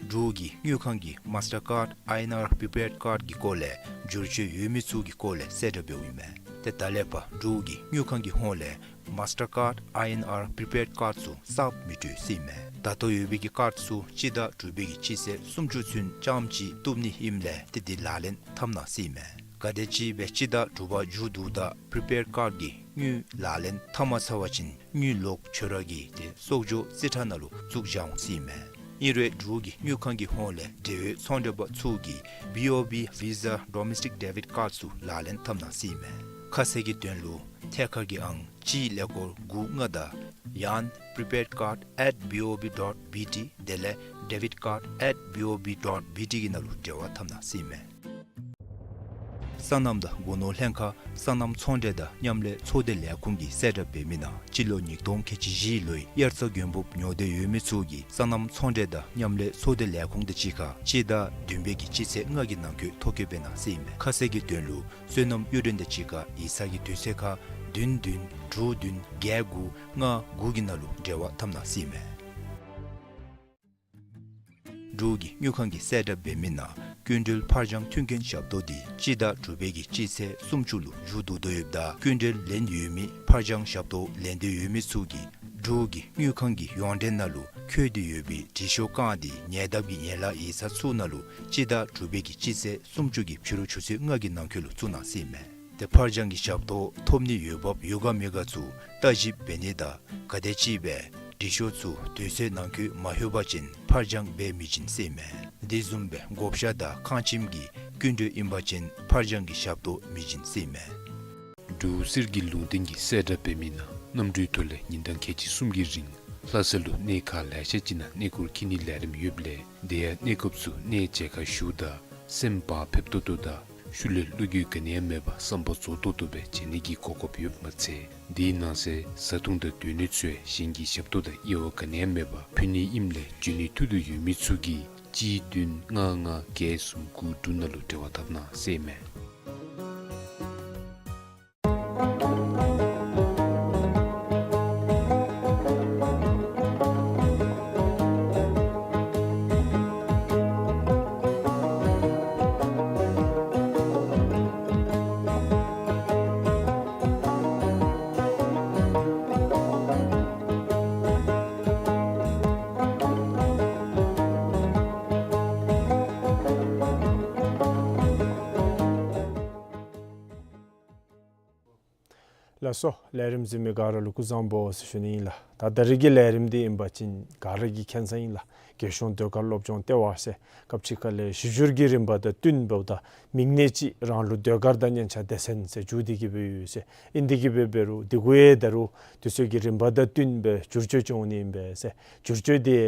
འབྲུག་གི་དངུལ་ཁང་གིས་མཱས་ཊར་ཀཱརཌ་ཨའི་ཨེན་ཨར་པི་རི་པེཌ་ཀཱརཌ་ཀྱི་སྐོར་ལས་བསྒྱུར་བཅོས་ཡོད་མི་ཚུ་གི་སྐོར་ལས་གསལ་བསྒྲགས་འབདཝ་ཨིན་མས། ཏེ་ད་ལས་ཕར་འབྲུག་གི་དངུལ་ཁང་གི་ཧོངས་ལས་མཱས་ཊར་ཀཱརཌ་ཨའི་ཨེན་ཨར་པི་རི་པེཌ་ཀཱརཌ་ཚུ་གསརཔ་མི་སྤྲོད་ཟེར་ཨིན་མས། ད་ལྟོ་ཡོད་པའི་གི་ཀཱརཌ་ཚུ་སྤྱི་ཟླ་དྲུག་པའི་གི་སྤྱི་ཚེས་སུམ་ཅུ་ཚུན་རྐྱངམ་ཅིག་བཏུབ་ནི་ཨིནམ་ལས་ཏེ་འདི་ལག་ལེན་འཐབ་གནང་ཟེར་ཨིན་མས། ག་དེམ་ཅིག་སྦེ་སྤྱི་ཟླ་དྲུག་པ་མཇུག་བསྡུཝ་ད་པི་རི་པེཌ་ཀཱརཌ་ཀྱི་དངུལ་ལག་ལེན་འཐབ་མ་ཚར་བ་ཅིན་དངུལ་ལོག་ཁྱོད་ར་གི་ཏེ་གསོག་འཇོག་རྩིས་ཁྲ་ནང་ལུ་བཙུགས་བཞག་འོང་ཟེར་ཨིན་མས། ཨིན་རུང་འབྲུག་གི་དངུལ་ཁང་གི་ཧོངས་ལས་འབྲེལ་ཡོད་ཚོང་འབྲེལ་པ་ཚུ་གིས་བི་ཨོ་བི་བི་ཟ་ཌོ་མེསི་ཊིཀ་ཌེ་བིཊ་ཀཱརཌ་ཚུ་ལག་ལེན་འཐབ་གནང་ཟེར་ཨིན་མས། ཁ་གསལ་གྱི་དོན་ལུ་ཐད་ཀར་གྱི་ཨང་གཅིག་ཀླད་ཀོར་དགུ་ལྔ་དང་ཡང་པི་རི་པེཌ་ཀཱརཌ་ཨེཊ་བི་ཨོ་བི་ཌོཊ་བི་ཊི་དེ་ལས་ཌེ་བིཊ་ཀཱརཌ་ཨེཊ་བི་ཨོ་བི་ཌོཊ་བི་ཊི་གི་ནང་ལུ་འབྲེལ་བ་འཐབ་གནང་ཟེར་ཨིན་མས། སོ་ནམ་དང་སྒོ་ནོར་ལྷན་ཁག་སོ་ནམ་ཚོང་འབྲེལ་དང་མཉམ་ལས་ཚོགས་སྡེ་ལས་ཁུངས་ཀྱིས་གསལ་བསྒྲགས་འབད་མི་ནང་སྤྱི་ལོ་ཉིས་སྟོང་ཁལ་གཅིག་བཞི་ལོའི་དབྱར་རྩྭ་དགུན་འབུབ་ཉོ་འདོད་ཡོད་མི་ཚུ་གིས་སོ་ནམ་ཚོང་འབྲེལ་དང་མཉམ་ལས་ཚོགས་སྡེ་ལས་ཁུངས་དང་གཅིག་ཁར་སྤྱི་ཟླ་བདུན་པའི་གི་སྤྱི་ཚེས་ལྔ་གི་ནང་འཁོད་ཐོ་བཀོད་འབད་གནང་ཟེར་ཨིན་མས། ཁ་གསལ་གྱི་དོན་ལུ་སོ་ནམ་གཡོག་དྲུང་དང་གཅིག་ཁར་ཡིག་ཚང་གི་དུས་ཚོད་ཁར་བདུན་བདུན་དྲུག་བདུན་བརྒྱད་དགུ་ལྔ་དགུ་གི་ནང་ལུ་འབྲེལ་བ་འཐབ་གནང་ཟེར་ཨིན་མས། འབྲུག་གི་དངུལ་ཁང་གིས་གསལ་བསྒྲགས་འབད་མི་ནང་སྐྱིན་འགྲུལ་ཕར་འགྱངས་མཐུན་རྐྱེན་ཞབས་ཏོག་འདི་སྤྱི་ཟླ་དྲུག་པའི་གི་སྤྱི་ཚེས་སུམ་ཅུ་ལུ་མཇུག་བསྡུ་དོ་ཡོདཔ་ད་སྐྱིན་འགྲུལ་ལེན་ཡོད་མི་ཕར་འགྱངས་ཞབས་ཏོག་ལེན་འདོད་ཡོད་མི་ཚུ་གིས་འབྲུག་གི་དངུལ་ཁང་གི་ཡོངས་འབྲེལ་ནང་ལུ་འཁོད་དེ་ཡོད་པའི་དྲི་ཤོག་རྐང་འདི་ཉེ་འདབས་ཀྱི་ཡན་ལག་ཡིག་ཚང་ཚུ་ནང་ལུ་སྤྱི་ཟླ་དྲུག་པའི་གི་སྤྱི་ཚེས་སུམ་ཅུ་གི་ཕྱི་རུ་ཆུ་ཚོད་ལྔ་གི་ནང་འཁོད་ལུ་བཙུགས་གནང་ཟེར་ཨིན་མས། ཏེ་ཕར་འགྱངས་ཀྱི་ཞབས་ཏོག་ཐོབ་ནི་འོས་འབབ་ཡོད་ག་མེད་ག་ཚུ་བརྟག་ཞིབ་འབད་ནི་དང་ག་དེམ་ཅིག་སྦེ་ དྲི་ཤོག་ཚུ་དུས་ཚོད་ནང་འཁོད་མ་ལྷོད་པ་ཅིན་ཕར་འགྱངས་འབད་མི་བྱིན་ཟེར་མས། དེ་བཟུམ་སྦེ་བགོ་བཤའ་དང་ཁང་ཁྱིམ་གྱི་སྐྱིན་འགྲུལ་ཨིན་པ་ཅིན་ཕར་འགྱངས་ཀྱི་ཞབས་ཏོག་མི་བྱིན་ཟེར་མས། འབྲུག་གསེར་གྱི་ལུང་བསྟན་གྱིས་གསལ་བསྒྲགས་འབད་མི་ནང་གནམ་གྲུའི་ཐོག་ལས་ཉིན་གྲངས་ཁལ་གཅིག་གསུམ་གྱི་རིང་ལྷ་ས་ལུ་གནས་ཁག་ལེ་ཤ་ཅིག་ནང་གནས་སྐོར་འཁྱིད་ནིའི་ལས་རིམ་ཡོདཔ་ལས་དེ་ཡང་གནས་སྐབས་སུ་གནས་མཇལ་ཁ་ཞུཝ་ད་སེམས་བག་ཕེབས་ཏོག་ཏོ་དང་ཤུལ་ལས་བློ་འགྱོད་ག་ནི་ཡང་མེད་པར་བསམ་པ་རྫོགས་ཏོག་ཏོ་སྦེ་མཇལ་ནི་གི་གོ་སྐབས་ཡོདཔ་མ་ཚད་དེའི་ནང་གསེས་བཟའ་འཐུང་དང་སྡོད་གནས་ཚུ་ཡང་གཞན་གྱི་ཞབས་ཏོག་དང་དབྱེ་བ་ག་ནི་ཡང་མེད་པར་ཕུལ་ནི་ཨིནམ་ལས་འབྱོན་ནིའི་ཐུགས་འདོད་ཡོད་མི་ཚུ་གིས་གཅིག་བདུན་ལྔ་ལྔ་བརྒྱད་གསུམ་དགུ་དྲུག་ནང་ལུ་འབྲེལ་བ་འཐབ་གནང་ཟེར་མས། ལགས་སོ། ལས་རིམ་གཟིགས་མི་ག་ར་ལུ་སྐུ་གཟུགས་བཟང་པོ་ཟེར་ཞུ་ནི་ཨིན་ལགས། ད་ད་རིས་ཀྱི་ལས་རིམ་འདི་ཨིན་པ་ཅིན་ག་ར་གིས་མཁྱེན་ས་ཨིན་ལགས། རྒྱལ་གཞུང་ཟློས་གར་སློབ་སྦྱོང་ལྟེ་བ་ཟེར་སྐབས་ཅིག་ཁ་ལས་བཞི་འགྱུར་གྱི་རིམ་པ་དང་བསྟུན་འབདཝ་ད་མིང་གནས་ཅིག་རང་ལུགས་ཟློས་གར་དང་སྙན་ཆ་སྡེ་ཚན་ཟེར་བསྒྱུར་ཏེ་གི་སྦེ་ཡོད་ཟེར། ཨིན་ཏེ་གི་སྦེ་འབད་རུང་དེ་གུ་ཡང་ད་རུང་དུས་ཚོད་ཀྱི་རིམ་པ་དང་བསྟུན་སྦེ་བསྒྱུར་བཅོས་འབྱུང་ནི་ཨིན་པས་ཟེར། བསྒྱུར་བཅོས་དེ་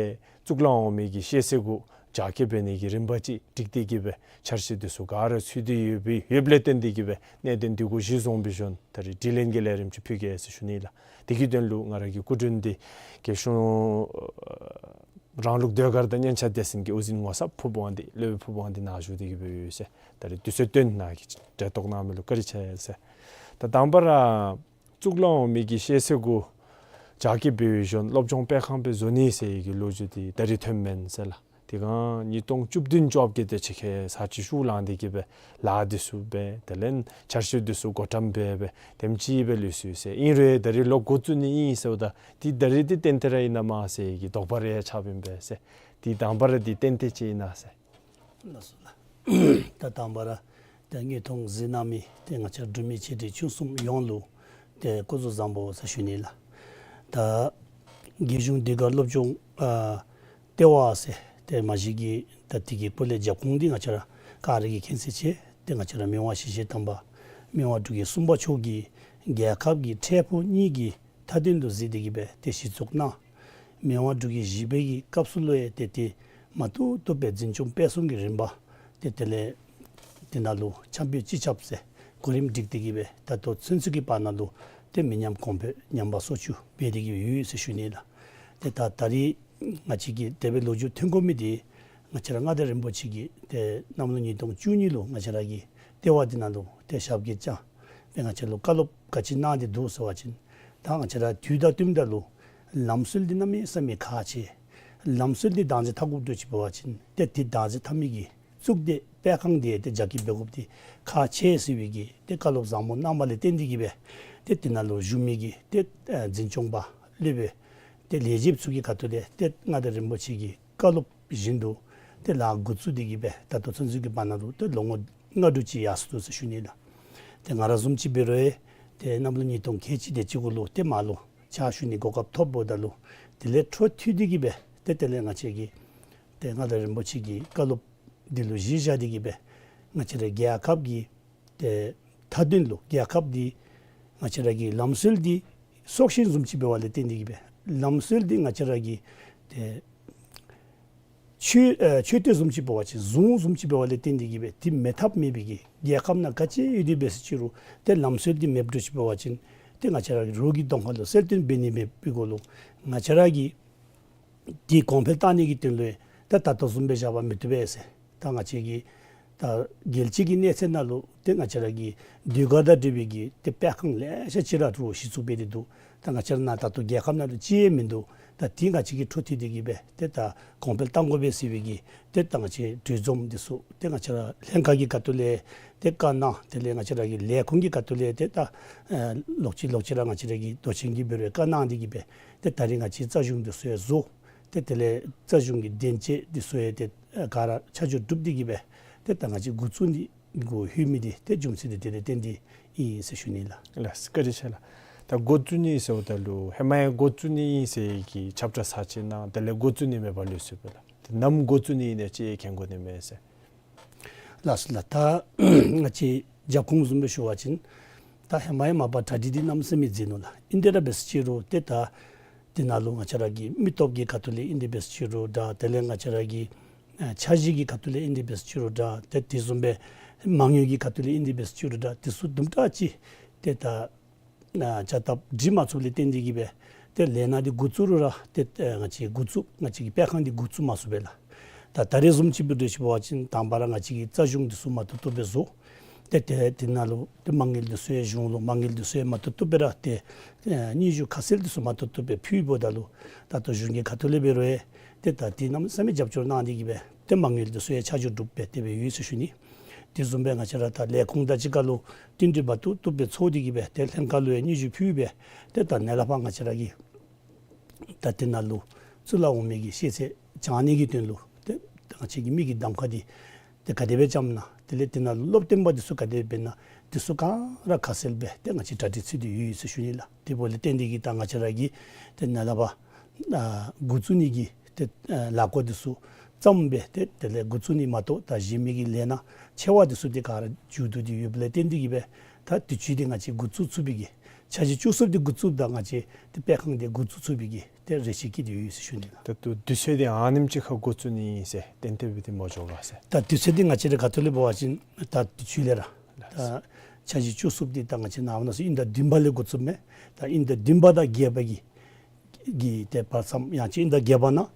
གཙུག་ལག་འོག་མའི་གི་ཤེས་ཚད་གུ་རྒྱ་སྐྱེད་འབད་ནི་གི་རིམ་པ་ཅིག་སྒྲིག་སྟེ་གི་སྦེ་འཆར་གཞི་དེ་ཚུ་ག་ར་ཚུད་དེ་ཡོད་པའི་ཡོདཔ་ལས་བརྟེན་ཏེ་གི་སྦེ་གནད་དོན་དེ་གུ་གཞི་བཟུང་སྦེ་ཞུ་ནི་ད་རིས་དྲི་ལན་གྱི་ལས་རིམ་ཅིག་ཕུལ་གེ་ཟེར་ཞུ་ནི་ལགས། དེ་གི་དོན་ལུ་ང་ར་གི་སྐུ་མགྲོན་འདི་རྒྱལ་གཞུང་རང་ལུགས་ཟློས་གར་དང་སྙན་ཆ་སྡེ་ཚན་གྱི་དབུ་འཛིན་ངོ་ཚབ་ཕུར་བུ་དབང་འདུས་སློབ་དཔོན་ཕུར་བུ་དབང་འདུས་ནཱ་བཞུགས་ཏེ་གི་སྦེ་ཡོད་ཟེར། ད་རིས་དུས་ཚོད་བཏོན་ནཱ་གིས་གྲལ་གཏོགས་གནང་མི་ལུ་བཀའ་དྲིན་ཆེ་ཟེར། ད་དང་པ་ར་གཙུག་ལག་འོག་མའི་གི་ཤེས་ཚད་གུ་རྒྱ་སྐྱེད་འབད་བའི་གཞུང་སློབ་སྦྱོང་སྤེལ་ཁང་སྦེ་བཟོ་ནི་ཟེར་བའི་གི་ལོ་རྒྱུས་འདི་ད་རིས་ཐོནམ་མེན་ཟེར་ལགས། དེ་སྒང་ཉིས་སྟོང་བཅུ་བདུན་བཅོ་བརྒྱད་དེ་ཅིག་ཁར་ས་ཅིག་ཤུགས་ལང་སྟེ་གི་སྦེ་ལཱ་འདི་ཚུ་འབད་དེ་ལས་འཆར་གཞི་འདི་ཚུ་བགོ་བཀྲམ་འབད་སྦེ་དེམ་ཅིག་སྦེ་ལུས་སོ་ཡི་ཟེར། ཨིན་རུང་ད་རིས་ལོག་འགོ་བཙུགས་ནི་ཨིན་ཟེརཝ་ད་འདི་ད་རིས་འདི་ཏན་ཏན་ར་ཨིན་ན་མས་ཟེར་བའི་གི་དོགས་པ་རེ་ཡང་ཆགསཔ་ཨིན་པས་ཟེར། འདི་དང་པ་ར་འདི་ཏན་ཏན་ཅིག་ཨིན་ན་ཟེར། ལགས་སོ་ལགས། ད་དང་པ་ར་ཏེ་དངོས་མཐོང་གཟིགས་གནང་མི་ཏེ་ང་བཅས་འབྲུག་མི་ཆེ་འབྲིང་ཆུང་གསུམ་ཡོངས་ལུ་ཏེ་སྐུ་གཟུགས་བཟང་པོ་ཟེར་ཞུ་ནི་ལགས། ད་རྒྱལ་གཞུང་ཟློས་གར་སློབ་སྦྱོང་ཨ་ལྟེ་བ་ཟེར་ཏེ་མ་གཞི་གི་ད་དེ་གི་སྐོར་ལས་རྒྱབ་ཁུངས་འདི་ང་བཅས་ར་ག་ར་གིས་མཁྱེན་གསལ་ཆེ། ཏེ་ང་བཅས་ར་མི་དབང་ཞི་བྱེད་དམ་པ་མི་དབང་འབྲུག་རྒྱལ་གསུམ་པ་མཆོག་གིས་རྒྱལ་ཁབ་ཀྱི་འཕྲལ་ཕུགས་གཉིས་ཀྱི་མཐའ་དོན་དུ་གཟིགས་ཏེ་གི་སྦེ་ཏེ་གཞི་བཙུགས་གནང་། མི་དབང་འབྲུག་རྒྱལ་བཞི་པའི་གི་སྐབས་སུ་ལུ་ཡང་ཏེ་ཏེ་མ་བཏུབ་བཏུབ་སྦེ་འཛིན་སྐྱོང་སྤེལ་གསུམ་གྱི་རིམ་པ་ཏེ་དེ་ལས་དེ་ནང་ལུ་ཆབ་སྤེལ་སྤྱི་ཁྱབ་ཟེར་གོ་རིམ་སྒྲིག་སྟེ་གི་སྦེ་ད་ལྟོ་ཚུན་ཚོད་ཀྱི་བར་ན་ལུ་ཏེ་མི་ཉམས་གོང་འཕེལ་ཉམས་པ་སོར་ཆུད་འབད་དེ་གི་ཡོད་ཟེར་ཞུ་ནི་ལགས། ཏེ་ད་ད་རིས་ང་བཅས་ཀྱིས་དེ་སྦེ་ལོ་རྒྱུས་ཐོན་དགོ་མི་འདི་ང་བཅས་ར་མངའ་བདག་རིན་པོ་ཆེ་གིས་ཏེ་གནམ་ལོ་ཉིས་སྟོང་བཅུ་གཉིས་ལུ་ང་བཅས་ར་གི་ལྟེ་བ་འདི་ནང་ལུ་ཏེ་ཞབས་སྐྱེལ་བཅར་སྦེ་ང་བཅས་ལུ་བཀའ་སློབ་ག་ཅི་གནང་སྟེ་འདུག་ཟེར་བ་ཅིན་ད་ང་བཅས་ར་དུས་དང་བསྟུནམ་ད་ལུ་ལམ་སྲོལ་འདི་གནམ་མེད་ས་མེད་ཁག་ཆེ། ལམ་སྲོལ་འདི་བདག་འཛིན་འཐབ་དགོཔ་འདུག་ཅིག་འབད་བ་ཅིན་ཏེ་འདི་བདག་འཛིན་འཐབ་མི་གི་གཙུག་སྡེ་སྤེལ་ཁང་འདི་ཏེ་རྒྱ་སྐྱེད་འབད་དགོཔ་འདི་ཁག་ཆེ་ཟེར་བའི་གི་ཏེ་བཀའ་སློབ་བཟང་པོ་གནང་བ་ལས་བརྟེན་ཏེ་གི་སྦེ་ཏེ་དེ་ནང་ལུ་བཞུགས་མི་གི་ཏེ་ཨ་འཛིན་སྐྱོང་པ་སློབ་དཔོན་ཏེ་ལས་བྱེདཔ་ཚུ་གི་ཁ་ཐུག་ལས་ཏེ་མངའ་བདག་རིན་པོ་ཆེ་གི་བཀའ་སློབ་བཞིན་དུ་ཏེ་ལཱ་འགོ་བཙུགས་ཏེ་གི་སྦེ་ད་ལྟོ་ཚུན་ཚོད་ཀྱི་བར་ན་ལུ་ཏེ་ལོ་ངོ་ལྔ་དྲུག་ཅིག་ཡར་སོ་ནུག་ཟེར་ཞུ་ནི་ལགས། ཏེ་ང་ར་བཟུམ་ཅིག་འབད་རུང་ཡང་ཏེ་གནམ་ལོ་ཉིས་སྟོང་ཁལ་གཅིག་དེ་ཅིག་གུ་ལུ་ཏེ་མར་ལུ་ཕྱག་ཞུ་ནི་གོ་སྐབས་ཐོབ་འབདཝ་ད་ལུ་དེ་ལས་འཕྲོ་མཐུད་དེ་གི་སྦེ་ཏེ་དེ་ལས་ང་བཅས་ཀྱིས་ཏེ་མངའ་བདག་རིན་པོ་ཆེ་གི་བཀའ་སློབ་འདི་ལུ་གཞི་བཞག་སྟེ་གི་སྦེ་ང་བཅས་ར་རྒྱལ་ཁབ་ཀྱི་ཏེ་མཐའ་དོན་ལུ་རྒྱལ་ཁབ་འདི་ང་བཅས་ར་གི་ལམ་སྲོལ་འདི་སྲོག་ཤིང་བཟུམ་ཅིག་འབད་བ་ལས་བརྟེན་ཏེ་གི་སྦེ་ལམ་སྲོལ་འདི་ང་བཅས་ར་གི་ཏེ་མཆོད་ཨ་མཆོད་རྟེན་བཟུམ་ཅིག་འབད་བ་ཅིན་གཟུངས་བཟུམ་ཅིག་འབད་བ་ལས་བརྟེན་ཏེ་གི་སྦེ་འདི་མེད་ཐབས་མེད་པའི་གི་རྒྱལ་ཁབ་ནང་ག་ཅི་ཡོད་དེ་འབད་ཟེར་ཅི་རུང་ཏེ་ལམ་སྲོལ་འདི་མེདཔ་འདྲཝ་ཅིག་འབད་བ་ཅིན་ཏེ་ང་བཅས་ར་གི་རོགས་ཀྱི་གདོང་ཁ་ལུ་གསལ་སྟོན་འབད་ནི་མེད་པའི་སྒོ་ལུ་ང་བཅས་ར་གི་འདི་གོང་འཕེལ་བཏང་ནི་གི་དོན་ལུ་ད་ད་ལྟོ་བཟུམ་སྦེ་བཞག་པ་མི་བཏུབ་པས་ཟེར། ད་ང་བཅས་ཀྱི་ད་རྒྱལ་སྤྱི་གི་གནས་ཚད་ནང་ལུ་ཏེ་ང་བཅས་ར་གི་ཟློས་གར་དང་འབྲེལ་བའི་གི་ཏེ་སྤེལ་ཁང་ལེ་ཤ་ཅིག་ར་ཏེ་གཞི་བཙུགས་འབད་དེ་འདུག། ད་ང་བཅས་ར་ནཱ་ད་ལྟོ་རྒྱལ་ཁབ་ནང་ལུ་ཅིག་ཡང་མིན་འདུག། ད་འདི་ང་བཅས་ཀྱིས་འཕྲོ་མཐུད་དེ་གི་སྦེ་ཏེ་ད་གོང་འཕེལ་གཏང་དགོ་པས་ཟེར་བའི་གི་ཏེ་ད་ང་བཅས་གྲོས་འཛོམས་འདི་ཚུ་ཏེ་ང་བཅས་ར་ལྷན་ཁག་གི་ཁ་ཐུག་ལས་ཏེ་བཀའ་གནང་། དེ་ལས་ང་བཅས་ར་གི་ལས་ཁུངས་ཀྱི་ཁ་ཐུག་ལས་ཏེ་ད་ཨ་ལོག་ཅི་ལོག་ཅི་ར་ང་བཅས་ར་གི་མདོ་ཆེན་གྱིས་འབད་རུང་བཀའ་གནང་སྟེ་གི་སྦེ་ཏེ་ད་རིས་ང་བཅས་རྩ་གཞུང་འདི་ཚུ་ཡང་བཟོ། ཏེ་དེ་ལས་རྩ་གཞུང་གི་དོན་གཅོད་འདི་ཚུ་ཡང་ཏེ་ཨ་ག་ར་ཆ་འཇོག་གྲུབ་སྟེ་གི་སྦེ་ཏེ་ད་ང་བཅས་འགོ་བཙུགས་ནི་གུ་ལྷོད་མི་འདི་ཏེ་རྒྱུ་མཚན་འདི་དེ་ལས་བརྟེན་ཏེ་ཨིན་ཟེར་ཞུ་ནི་ལགས། ལགས་སོ་བཀའ་དྲིན་ཆེ་ལགས། ད་འགོ་བཙུགས་ནི་ཟེརཝ་ད་ལུ་ཧེ་མ་ཡང་འགོ་བཙུགས་ནི་ཨིན་ཟེར་གྱི་ཁྱབ་བསྒྲགས་ཚར་ཅིག་གནང་། དེ་ལས་འགོ་བཙུགས་ནི་མེདཔ་ལུས་སོང་པས་ལགས། ཏེ་ནམ་འགོ་བཙུགས་ནི་ཨིན་ན་ཅིག་མཁྱེན་དགོ་ནི་མས་ཟེར། ལགས་སོ་ལགས། ད་ང་བཅས་རྒྱབ་ཁུངས་བཟུམ་སྦེ་ཞུ་བ་ཅིན་ད་ཧེ་མ་ཡང་མ་པ་གྲ་སྒྲིག་འདི་གནམ་མེད་ས་མེད་མཛད་ནུག་ལགས། ཨིན་ཏེ་ར་འབད་ཟེར་ཅི་རུང་ཏེ་ད་དེ་ནང་ལུ་ང་བཅས་ར་གི་མི་སྟོབས་ཀྱི་ཁ་ཐུག་ལས་ཨིན་ཏེ་འབད་ཟེར་ཅི་རུང་འདྲ། དེ་ལས་ང་བཅས་ར་གི་ཨ་འཆར་གཞི་གི་ཁ་ཐུག་ལས་ཨིན་ཏེ་འབད་ཟེར་ཅི་རུང་འདྲ། ཏེ་དེ་བཟུམ་སྦེ་མ་དངུལ་གྱི་ཁ་ཐུག་ལས་ཨིན་ཏེ་འབད་ཟེར་ཅི་རུང་འདྲ། དེ་ཚུ་དུམ་གྲ་ཅིག་ཏེ་ད་ཨ་བྱ་སྟབས་སྒྲིག་མ་ཚུགསཔ་ལས་བརྟེན་ཏེ་གིས་སྦེ་ཏེ་ལས་སྣ་འདི་འགོ་བཙུགས་རུང་ར་ཏེ་ཨ་ང་བཅས་འགོ་བཙུགས་ང་བཅས་ཀྱི་སྤེལ་ཁང་འདི་འགོ་བཙུགས་མ་ཚུགས་པས་ལགས། ད་ད་རེས་བཟུམ་ཅིག་འབད་དེ་ཞུ་བ་ཅིན་དང་པ་ར་ང་བཅས་ཀྱི་རྩ་གཞུང་འདི་ཚུ་མ་བཏུབ་བཏུབ་སྦེ་བཟོ། ཏེ་ཏེ་དེ་ནང་ལུ་ཏེ་མ་དངུལ་འདི་ཚུ་ཡང་གཞུང་ལུ་མ་དངུལ་འདི་ཚུ་ཡང་མ་བཏུབ་བཏུབ་སྦེ་ར་ཏེ་ཨ་སྙན་ཞུ་ཁ་གསལ་འདི་ཚུ་མ་བཏུབ་བཏུབ་སྦེ་ཕུལཝ་ད་ལུ་ད་ལྟོ་གཞུང་གི་ཁ་ཐུག་ལས་འབད་རུང་ཡང་ཏེ་ད་དེ་གནམ་མེད་ས་མེད་རྒྱབ་སྐྱོར་གནང་སྟེ་གིས་སྦེ་ཏེ་མ་དངུལ་འདི་ཚུ་ཡང་ཆ་འཇོག་གྲུབ་སྦེ་དེ་སྦེ་ཡོད་ཟེར་ཞུ་ནི། དེ་བཟུམ་སྦེ་ང་བཅས་ར་ད་ལས་ཁུངས་དང་གཅིག་ཁར་ལུ་བསྟུན་གྲོས་མ་བཏུབ་བཏུབ་སྦེ་ཚོགས་ཏེ་གིས་སྦེ་ཏེ་ལྷན་ཁག་ལུ་ཡང་སྙན་ཞུ་ཕུལ་སྦེ་ཏེ་ད་ནཱ་ལས་ཕར་ང་བཅས་ར་གི་ད་དེ་ནང་ལུ་བཙུགས་ལ་འོང་མི་གི་ཤེས་ཚད་བྱང་ནི་གི་དོན་ལུ་ཏེ་ང་བཅས་ཀྱི་མི་གི་གདམ་ཁ་འདི་ཏེ་ག་དེ་སྦེ་བཅངམ་ན། དེ་ལས་དེ་ནང་ལུ་སློབ་སྟོན་པ་འདི་ཚུ་ག་དེ་སྦེ་འབད་ན། འདི་ཚུ་ག་ར་ཁ་གསལ་སྦེ་ཏེ་ང་བཅས་གྲ་སྒྲིག་ཚུད་དེ་ཡོད་ཟེར་ཞུ་ནི་ལགས། དེ་འབདཝ་ལས་བརྟེན་ཏེ་གིས་ད་ང་བཅས་ར་གིས་ཏེ་ནཱ་ལས་ཕར་ཨ་འགོ་བཙུགས་ནི་གི་ཏེ་ཨ་ལས་འགུལ་འདི་ཚུ་བརྩམས་སྦེ་ཏེ་དེ་ལས་འགོ་བཙུགས་ནི་མ་གཏོགས་ད་གཞན་མི་གི་ལས་སྣ་ཆེ་བ་འདི་ཚུ་ཏེ་ག་ར་མཇུག་བསྡུ་སྟེ་ཡོདཔ་ལས་བརྟེན་ཏེ་གིས་སྦེ་ད་དུས་ཅི་འདི་ང་བཅས་འགོ་བཙུགས་ཚུགས་པའི་གི་འཆར་གཞི་བཅུ་གསུམ་འདི་འགོ་བཙུགསཔ་ད་ང་བཅས་ཏེ་སྤེལ་ཁང་འདི་འགོ་བཙུགས་ཚུགས་པའི་གི་ཏེ་རེ་ཆེ་བསྐྱེད་དེ་ཡོད་ཟེར་ཞུ་ནི་ལགས། ད་ལྟོ་དུས་ཚོད་འདི་ཨ་ནེམ་ཅིག་ཁར་འགོ་བཙུགས་ནི་ཨིན་ཟེར་གཏན་གཏན་སྦེ་འདི་མ་འགྱོ་ག་ཟེར། ད་དུས་ཚོད་འདི་ང་བཅས་ར་ཁ་ཐུག་ལས་འབད་བ་ཅིན་ད་དུས་ཚོད་ལས་ར་ད་འཆར་གཞི་བཅུ་གསུམ་འདི་ད་ང་བཅས་ནཱ་མ་ནཱ་ཚུ་དབྱིན་ཟླ་བདུན་པ་ལས་འགོ་བཙུགསཔ་མས། ད་དབྱིན་ཟླ་བདུན་པ་དང་བརྒྱད་པ་གི་གི་ཏེ་བར་མཚམས་ཡང་ཅིན་དབྱིན་ཟླ་བརྒྱད་པ་ནང་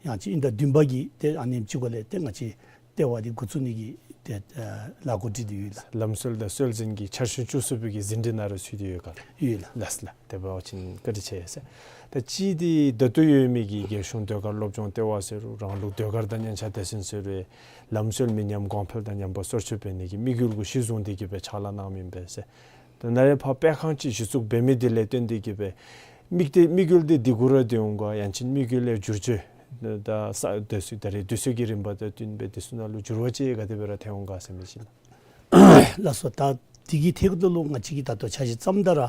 ཡང་ཅིན་དབྱིན་ཟླ་བདུན་པ་གི་ཏེ་ཨ་ནེམ་ཅིག་གུ་ལས་ཏེ་ང་བཅས་ལྟེ་བ་འདི་འགོ་བཙུགས་ནི་གི་ཏེ་ཨ་ལས་འགུལ་སྒྲིག་སྟེ་ཡོད་ལགས། ལམ་སྲོལ་དང་སྲོལ་འཛིན་གྱི་འཆར་གཞི་བཅུ་གསུམ་པའི་གི་ཟིན་བྲིས་ནང་ར་ཚུད་དེ་ཡོད་ག་ལགས། ཡོད་ལགས། ལགས་ལགས། དེ་འབད་བ་ཅིན་བཀའ་དྲིན་ཆེ་ཟེར། ད་ཅི་འདི་ད་ལྟོ་ཡོད་མི་གི་རྒྱལ་གཞུང་ཟློས་གར་སློབ་སྦྱོང་ལྟེ་བ་ཟེར་རུང་རང་ལུགས་ཟློས་གར་དང་སྙན་ཆ་སྡེ་ཚན་ཟེར་རུང་ལམ་སྲོལ་མི་ཉམས་གོང་འཕེལ་དང་ཉམས་པ་སོར་ཆུད་འབད་ནི་གི་དམིགས་ཡུལ་གུ་གཞི་བཟུང་སྟེ་གིས་སྦེ་ཕྱག་ལཱ་གནངམ་ཨིན་པས་ཟེར། ད་ནཱ་ལས་ཕར་སྤེལ་ཁང་ཅིག་གཞི་བཙུགས་འབད་མི་འདི་ལས་བརྟེན་ཏེ་གིས་སྦེ་དམིགས་ཏེ་དམིགས་ཡུལ་འདི་འདི་གུ་ར་སྡོད་འོང་ག། ཡང་ཅིན་དམིགས་ཡུལ་ལས་བསྒྱུར་བཅོས་ད་ས་དེ་ཚུ་ད་རེས་དུས་ཚོད་ཀྱི་རིམ་པ་དང་བསྟུན་སྦེ་དེ་ཚུ་ནང་ལུ་འགྱུར་བ་ཅིག་ག་དེ་སྦེ་ར་ཐོན་འོང་ག་ཟེར་མི་ཅིག་ལགས། ལགས་སོ། ད་འདི་གི་ཐད་ཁར་ལུ་ང་བཅས་ཀྱིས་ད་ལྟོ་འཆར་གཞི་བརྩམ་ད་ར་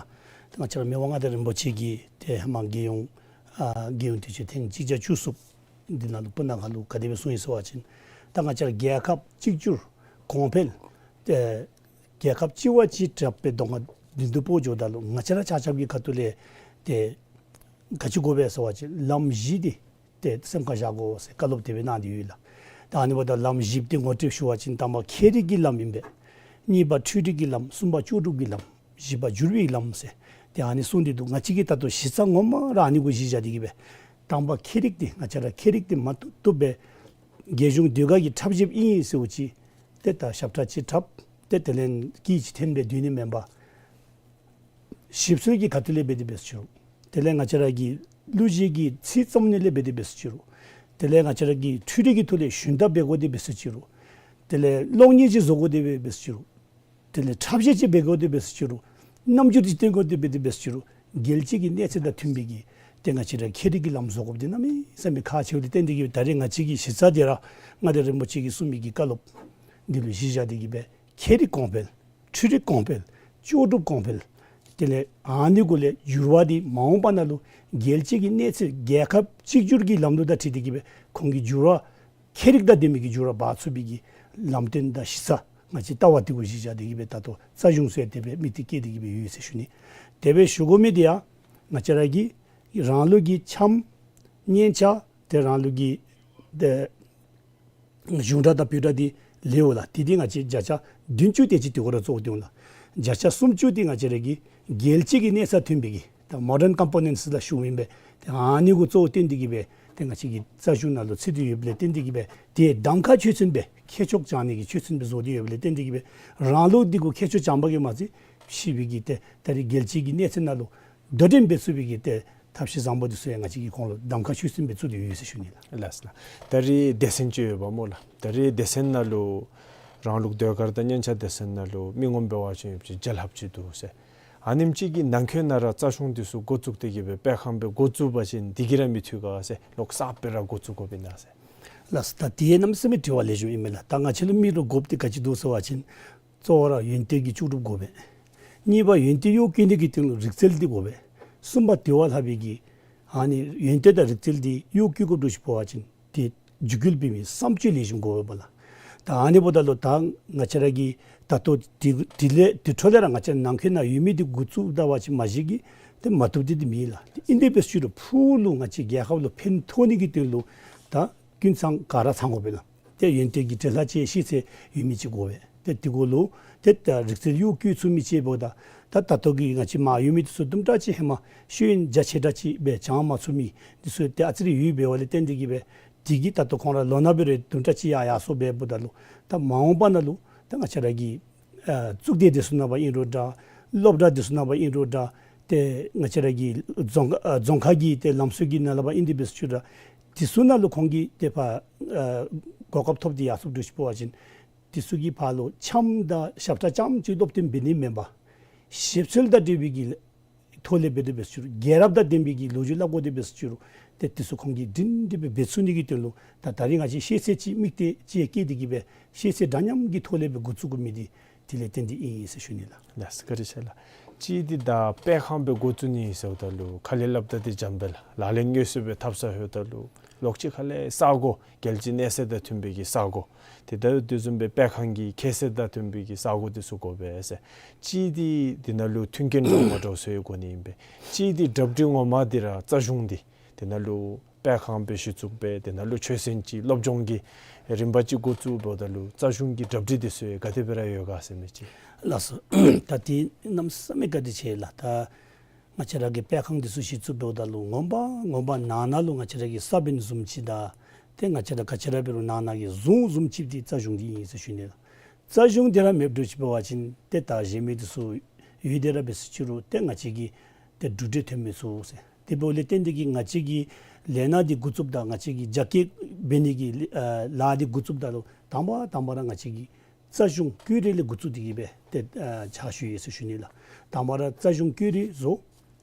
ང་བཅས་ར་མི་དབང་མངའ་བདག་རིན་པོ་ཆེ་གིས་ཏེ་ཧེ་མ་རྒྱལ་ཡོངས་ཨ་རྒྱལ་ཡོངས་དུས་ཆེན་ཐེངས་གཅིག་བརྒྱ་བཅུ་གསུམ་འདི་ནང་ལུ་སྤུ་ན་ཁ་ལུ་ག་དེ་སྦེ་གསུངས་ཡི་ཟེར་བ་ཅིན་ད་ང་བཅས་ར་རྒྱལ་ཁབ་གཅིག་གྱུར་གོང་འཕེལ་ཏེ་རྒྱལ་ཁབ་གཅིག་བ་གཅིག་གྲགས་པའི་གདོང་ཁར་མདུན་དུ་སྤོ་འགྱོཝ་ད་ལུ་ང་བཅས་ར་ཆ་ཁྱབ་ཀྱི་ཁ་ཐུག་ལས་ཏེ་ག་ཅི་དགོ་པས་ཟེར་བ་ཅིན་ལམ་བཞི་འདི་ཏེ་སེམས་ཁར་བཞག་དགོ་ཟེར་བཀའ་སློབ་དེ་སྦེ་གནང་སྟེ་ཡོད་ལགས། ད་ཨ་ནི་འབདཝ་ད་ལམ་བཞི་འདི་ངོ་སྤྲོད་ཞུ་བ་ཅིན་དང་པ་ཁྱད་རིག་གི་ལམ་ཨིན་པས། གཉིས་པ་འཕྲུལ་རིག་གི་ལམ། གསུམ་པ་ལྕོགས་གྲུབ་ཀྱི་ལམ། བཞི་པ་འགྱུར་བའི་ལམ་ཟེར་ཏེ་ཨ་ནི་གསུངས་ཏེ་འདུག། ང་བཅས་ཀྱིས་ད་ལྟོ་གཞི་རྩ་ངོ་མ་ར་ཨ་ནི་གུ་གཞི་བཞག་སྟེ་གིས་སྦེ་དང་པ་ཁྱད་རིག་འདི་ང་བཅས་ར་ཁྱད་རིག་འདི་མ་བཏུབ་བཏུབ་སྦེ་རྒྱལ་གཞུང་ཟློས་གར་གྱི་འཁྲབ་གཞས་ཨིན་ཟེརཝ་ཅིག་ཏེ་ད་ཞབས་ཁྲ་ཅིག་འཁྲབ་སྟེ་དེ་ལས་སྐད་ཅིག་འཐེན་སྦེ་སྡོད་ནི་མེན་པར་ཞིབ་འཚོལ་གྱི་ཁ་ཐུག་ལས་འབད་དེ་འབད་ཟེར་ཅི་རུང་དེ་ལས་ང་བཅས་ར་གི་གླུ་གཞས་ཀྱི་ཚིག་རྩོམ་ནི་ལས་འབད་དེ་འབད་ཟེར་ཅི་རུང་དེ་ལས་ང་བཅས་ར་གི་འཕྲུལ་རིག་གི་ཐོག་ལས་ཞུན་དག་འབད་དགོ་དེ་འབད་ཟེར་ཅི་རུང་དེ་ལས་གློག་བརྙན་ཅིག་བཟོ་དགོ་དེ་འབད་ཟེར་ཅི་རུང་དེ་ལས་འཁྲབ་གཞས་ཅིག་འབད་དགོ་དེ་འབད་ཟེར་ཅི་རུང་རྣམ་འགྱུར་ཅིག་སྟོན་དགོ་དེ་འབད་དེ་འབད་ཟེར་ཅི་རུང་རྒྱལ་སྤྱི་གི་གནས་ཚད་དང་མཐུན་པའི་གི་ཏེ་ང་བཅས་ར་ཁྱད་རིག་གི་ལམ་བཟོ་དགོཔ་འདི་གནམ་མེད་ས་མེད་ཁག་ཆེཝ་ལས་བརྟེན་ཏེ་གིས་ད་རེས་ང་བཅས་ཀྱི་གཞི་རྩ་འདི་ར་མངའ་བདག་རིན་པོ་ཆེ་གིས་གསུངས་མི་གི་བཀའ་སློབ་འདི་ལུ་གཞི་བཞག་སྟེ་གིས་སྦེ་ཁྱད་རིག་གོང་འཕེལ། འཕྲུལ་རིག་གོང་འཕེལ། ལྕོགས་གྲུབ་གོང་འཕེལ། དེ་ལས་ཨ་ནི་གུ་ལས་འགྱུར་བ་འདི་མ་འོངས་པ་ནང་ལུ་རྒྱལ་སྤྱི་གི་གནས་ཚད་རྒྱལ་ཁབ་གཅིག་གྱུར་གྱི་ལམ་ལུགས་དང་འཁྲིལ་ཏེ་གིས་སྦེ་ཁོང་གི་འགྱུར་བ་ཁྱད་རིག་དང་ལྡན་མི་གི་འགྱུར་བ་འབག་ཚུགས་པའི་གི་ལམ་སྟོན་དང་གཞི་རྩ་ང་བཅས་ལྟ་བ་འདི་གུ་གཞི་བཞག་སྟེ་གིས་སྦེ་ད་ལྟོ་རྩ་གཞུང་ཚུ་ཡང་དེ་སྦེ་དམིགས་གཏད་བསྐྱེད་དེ་གིས་སྦེ་ཡོད་ཟེར་ཞུ་ནི། དེ་སྦེ་ཞུ་དགོ་མི་འདི་ཡང་ང་བཅས་ར་གི་རང་ལུགས་ཀྱི་འཆམ་སྙན་ཆ་ཏེ་རང་ལུགས་ཀྱི་ཏེ་གཞུང་སྒྲ་དང་བོད་སྒྲ་འདི་ལེགས་སོ་ལགས། དེ་འདི་ང་བཅས་བརྒྱ་ཆ་བདུན་ཅུ་དེ་ཅིག་དེ་གུ་ར་གཙོ་བོ་བཏོན་ལགས། བརྒྱ་ཆ་སུམ་ཅུ་འདི་ང་བཅས་ར་གི་རྒྱལ་སྤྱི་གི་གནས་ཚད་མཐུན་པའི་གི་ད་མོ་ཌརན་ཀམ་པོ་ནེནཊསི་ལགས་ཞུཝ་ཨིན་པས། ཏེ་ཨ་ནི་གུ་གཙོ་བོ་བཏོན་ཏེ་གིས་སྦེ་ཏེ་ང་བཅས་ཀྱི་རྩ་གཞུང་ནང་ལུ་ཚུད་དེ་ཡོདཔ་ལས་བརྟེན་ཏེ་གིས་སྦེ་ཏེ་གདམ་ཁ་ཆོས་ཚན་སྦེ་ཁྱད་ཆོས་སྦྱང་ནི་གི་ཆོས་ཚན་སྦེ་བཟོ་སྟེ་ཡོདཔ་ལས་བརྟེན་ཏེ་གིས་སྦེ་རང་ལུགས་འདི་གུ་ཁྱད་ཆོས་སྦྱང་པ་གིས་མ་ཚད་ཕྱི་པའི་གི་ཏེ་ད་རེས་རྒྱལ་སྤྱི་གི་གནས་ཚད་ནང་ལུ་དོ་འགྲན་འབད་ཚུགས་པའི་གི་ཏེ་ཐབས་ཤེས་བཟང་པོ་འདི་ཚུ་ཡང་ང་བཅས་ཀྱིས་ཁོང་ལུ་གདམ་ཁ་ཆོས་ཚན་སྦེ་བཙུགས་ཏེ་ཡོད་ཟེར་ཞུ་ནི་ལགས། ལགས་སོ་ལགས། ད་རེས་སྡེ་ཚན་ཅིག་ཡོདཔ་སྨོ་ལགས། ད་རེས་སྡེ་ཚན་ནང་ལུ་རང་ལུགས་ཟློས་གར་དང་སྙན་ཆ་སྡེ་ཚན་ནང་ལུ་མི་ངོམ་འབད་བ་ཅིན་ཡོདཔ་ཅིག་བརྒྱ་ལྷགཔ་ཅིག་འདུག་ཟེར། ཨ་ནེམ་ཅིག་གི་ནང་འཁོད་ནང་ར་རྩ་གཞུང་འདི་ཚུ་འགོ་བཙུགས་ཏེ་གིས་སྦེ་སྤེལ་ཁང་སྦེ་འགོ་བཙུགས་པ་ཅིན་འདི་གིས་ར་མི་འཐུས་ག་ཟེར་ལོག་གསརཔ་སྦེ་ར་འགོ་བཙུགས་དགོཔ་ཨིན་ན་ཟེར། ལགས་སོ། ད་དེ་གནམ་མེད་ས་མེད་དྲི་བ་ལེགས་ཤོམ་ཨིན་མས་ལགས། ད་ང་བཅས་ལུ་དམིགས་ཏེ་དགོཔ་འདི་ག་ཅི་འདུག་ཟེར་བ་ཅིན་གཙོ་བོ་ར་ཡོན་ཏན་གྱི་ལྕོགས་གྲུབ་དགོ་པས། གཉིས་པ་ཡོན་ཏན་གཡོག་བཀོལ་ནི་གི་སྟེང་ལུ་རིག་རྩལ་འདི་དགོ་པས། གསུམ་པ་དེ་བ་ལྷག་པའི་གི་ཨ་ནི་ཡོན་ཏན་དང་རིག་རྩལ་འདི་གཡོག་བཀོལ་དགོཔ་འདྲཝ་ཅིག་འབད་བ་ཅིན་ཏེ་འཇུག་ཡུལ་འབད་མི་བསམ་སྤྱོད་ལེགས་ཤོམ་དགོ་པས་ལགས། ད་ཨ་ནི་འབདཝ་ད་ལུ་ད་ང་བཅས་ར་གིས་ད་ལྟོ་དེ་དེ་ལས་དེ་འཕྲོ་ལས་ར་ང་བཅས་ར་ནང་འཁོད་ནང་ཡོད་མི་འདི་འགོ་བཙུགས་ད་པ་ཅིན་མ་གཞི་གིས་ཏེ་མ་བཏུབ་འདི་འདི་མེད་ལགས། ཏེ་ཨིན་དེ་འབད་ཞུ་རུང་ཕུགས་ལུ་ང་བཅས་རྒྱལ་ཁབ་ལུ་ཕན་ཐོགས་ནི་གི་དོན་ལུ་ད་ཀུན་ཚང་ག་ར་ཚང་དགོ་པས་ལགས། ཏེ་ཡོན་ཏན་གྱི་འབྲེལ་ལྷག་ཅིག་ཤེས་ཚད་ཡོད་མི་ཅིག་དགོ་པས། ཏེ་དེ་གུ་ལུ་ཏེ་ད་རིག་རྩལ་གཡོག་བཀོལ་ཚུགས་མི་ཅིག་འབདཝ་ད་ད་ད་ལྟོ་གི་ང་བཅས་མར་ཡོད་མི་འདི་ཚུ་དུམ་གྲ་ཅིག་ཧེ་མ་ཤེས་ཡོན་རྒྱ་ཆེ་དྲགས་ཅིག་སྦེ་སྦྱང་མ་ཚུགས་མི་འདི་ཚུ་ཏེ་ཨ་ཙི་རེ་ཡོདཔ་འབདཝ་ལས་བརྟེན་ཏེ་གིས་སྦེ་དེ་གིས་ད་ལྟོ་ཁོང་ར་ལོ་ན་འབད་རུང་དུམ་གྲ་ཅིག་ཡར་ཡར་སོངམ་འབདཝ་ད་ལུ་ད་མ་འོངས་པ་ནང་ལུ་ད་ང་བཅས་ར་གི་ཨ་གཙུག་སྡེ་འདི་ཚུ་ནང་པ་ཨིན་རུང་འདྲ། སློབ་གྲྭ་འདི་ཚུ་ནང་པ་ཨིན་རུང་འདྲ། ཏེ་ང་བཅས་ར་གི་རྫོང་ཨ་རྫོང་ཁག་གི་ཏེ་ལམ་སྲོལ་གྱི་ནང་ལས་ཕར་ཨིན་དེ་འབད་ཞུ་རུང་འདི་ཚུ་ནང་ལུ་ཁོང་གིས་ཏེ་ཕར་ཨ་གོ་སྐབས་ཐོབ་སྟེ་ཡར་སོངམ་འདྲཝ་ཅིག་འབད་བ་ཅིན་འདི་ཚུ་གི་ཕར་ལུ་འཆམ་དང་ཞབས་ཁྲ་རྐྱངམ་ཅིག་སློབ་སྟོན་འབད་ནི་མེན་པར་ཞིབ་འཚོལ་དང་འབྲེལ་བའི་གི་ཐོག་ལས་འབད་དེ་འབད་ཞུ་རུང་རྒྱལ་རབས་དང་ལྡན་པའི་གི་ལོ་རྒྱུས་སླབ་དགོ་དེ་འབད་ཞུ་རུང་ཏེ་འདི་ཚུ་ཁོང་གིས་སྒྲིང་སྒྲི་སྦེ་འབད་ཚུགས་ནི་གི་དོན་ལུ་ད་ད་རིས་ང་བཅས་ཤེས་ཚད་ཅིག་དམིགས་གཏད་ཅིག་བསྐྱེད་དེ་གིས་སྦེ་ཤེས་ཚད་འདྲ་མཉམ་གྱི་ཐོག་ལས་སྦེ་འགོ་བཙུགས་དགོ་མི་འདི་དེ་ལས་བརྟེན་ཏེ་ཨིན་ཟེར་ཞུ་ནི་ལགས། ལགས་སོ་བཀའ་དྲིན་ཆེ་ལགས། གཅིག་འདི་ད་དཔེ་ཁང་སྦེ་འགོ་བཙུགས་ནི་ཟེརཝ་ད་ལུ་ཁ་ལས་སླབ་ད་འདི་འཇམ་པས་ལགས། ལག་ལེན་དངོས་སུ་སྦེ་འཐབ་ས་འོངམ་ད་ལུ་ལོགས་ཅིག་ཁ་ལས་ས་གོ་རྒྱལ་སྤྱིའི་གནས་ཚད་དང་མཐུན་པའི་གི་ས་གོ་ཏེ་ད་དེ་བཟུམ་སྦེ་དཔེ་ཁང་གི་ཁྱད་ཚད་དང་མཐུན་པའི་གི་ས་གོ་འདི་ཚུ་དགོ་པས་ཟེར། གཅིག་འདི་འདི་ནང་ལུ་མཐུན་རྐྱེན་འདྲཝ་མ་འདྲཝ་བཟོ་དགོ་ནི་ཨིན་པས། གཅིག་འདི་གྲ་སྒྲིག་ངོ་མ་འདི་ར་རྩ་གཞུང་འདི་འདི་ནང་ལུ་དཔེ་ཁང་སྦེ་གཞི་བཙུགས་འབད་དེ་ནང་ལུ་ཆོས་ཚན་ཅིག་སློབ་སྦྱོང་གི་རིམ་པ་ཅིག་འགོ་བཙུགས་འབདཝ་ད་ལུ་རྩ་གཞུང་གི་གྲ་སྒྲིག་འདི་ཚུ་ག་དེ་སྦེ་ར་ཡོད་ག་ཟེར་མི་ཅིག། ལགས་སོ། ད་འདི་གནམ་མེད་ས་མེད་བཀའ་དྲིན་ཆེ་ལགས། ད་ང་བཅས་ར་གི་དཔེ་ཁང་འདི་ཚུ་གཞི་བཙུགས་འབདཝ་ད་ལུ་ངོ་མ་ངོ་མ་ནང་ན་ལུ་ང་བཅས་ར་གི་ས་བོན་བཟུམ་ཅིག་དང་ཏེ་ང་བཅས་ར་ག་ཅི་ར་འབད་རུང་ནང་ན་གི་གཟུངས་བཟུམ་ཅིག་འདི་རྩ་གཞུང་འདི་ཨིན་ཟེར་ཞུ་ནི་ལགས། རྩ་གཞུང་འདི་ར་མེདཔ་འདྲཝ་ཅིག་འབད་བ་ཅིན་ཏེ་ད་གཞན་མི་འདི་ཚུ་ཡོད་དེ་ར་འབད་ཞུ་རུང་ཏེ་ང་བཅས་ཀྱིས་ཏེ་འགྲུབ་འབྲས་ཐོན་མི་ཚུགས་ཟེར། དེ་འབདཝ་ལས་བརྟེན་ཏེ་གིས་ང་བཅས་ཀྱི་ལས་སྣ་འདི་འགོ་བཙུགསཔ་ད་ང་བཅས་ཀྱི་རྒྱ་སྐྱེད་འབད་ནི་གི་ཨ་ལཱ་འདི་འགོ་བཙུགསཔ་ད་ལུ་དང་པ་དང་པ་ར་ང་བཅས་ཀྱིས་རྩ་གཞུང་བཀོད་སྒྲིག་ལས་འགོ་བཙུགས་ཏེ་གིས་སྦེ་ཏེ་ཨ་ཕྱག་ཞུ་ཡི་ཟེར་ཞུ་ནི་ལགས། དང་པ་ར་རྩ་གཞུང་བཀོད་སྒྲིག་བཟོ།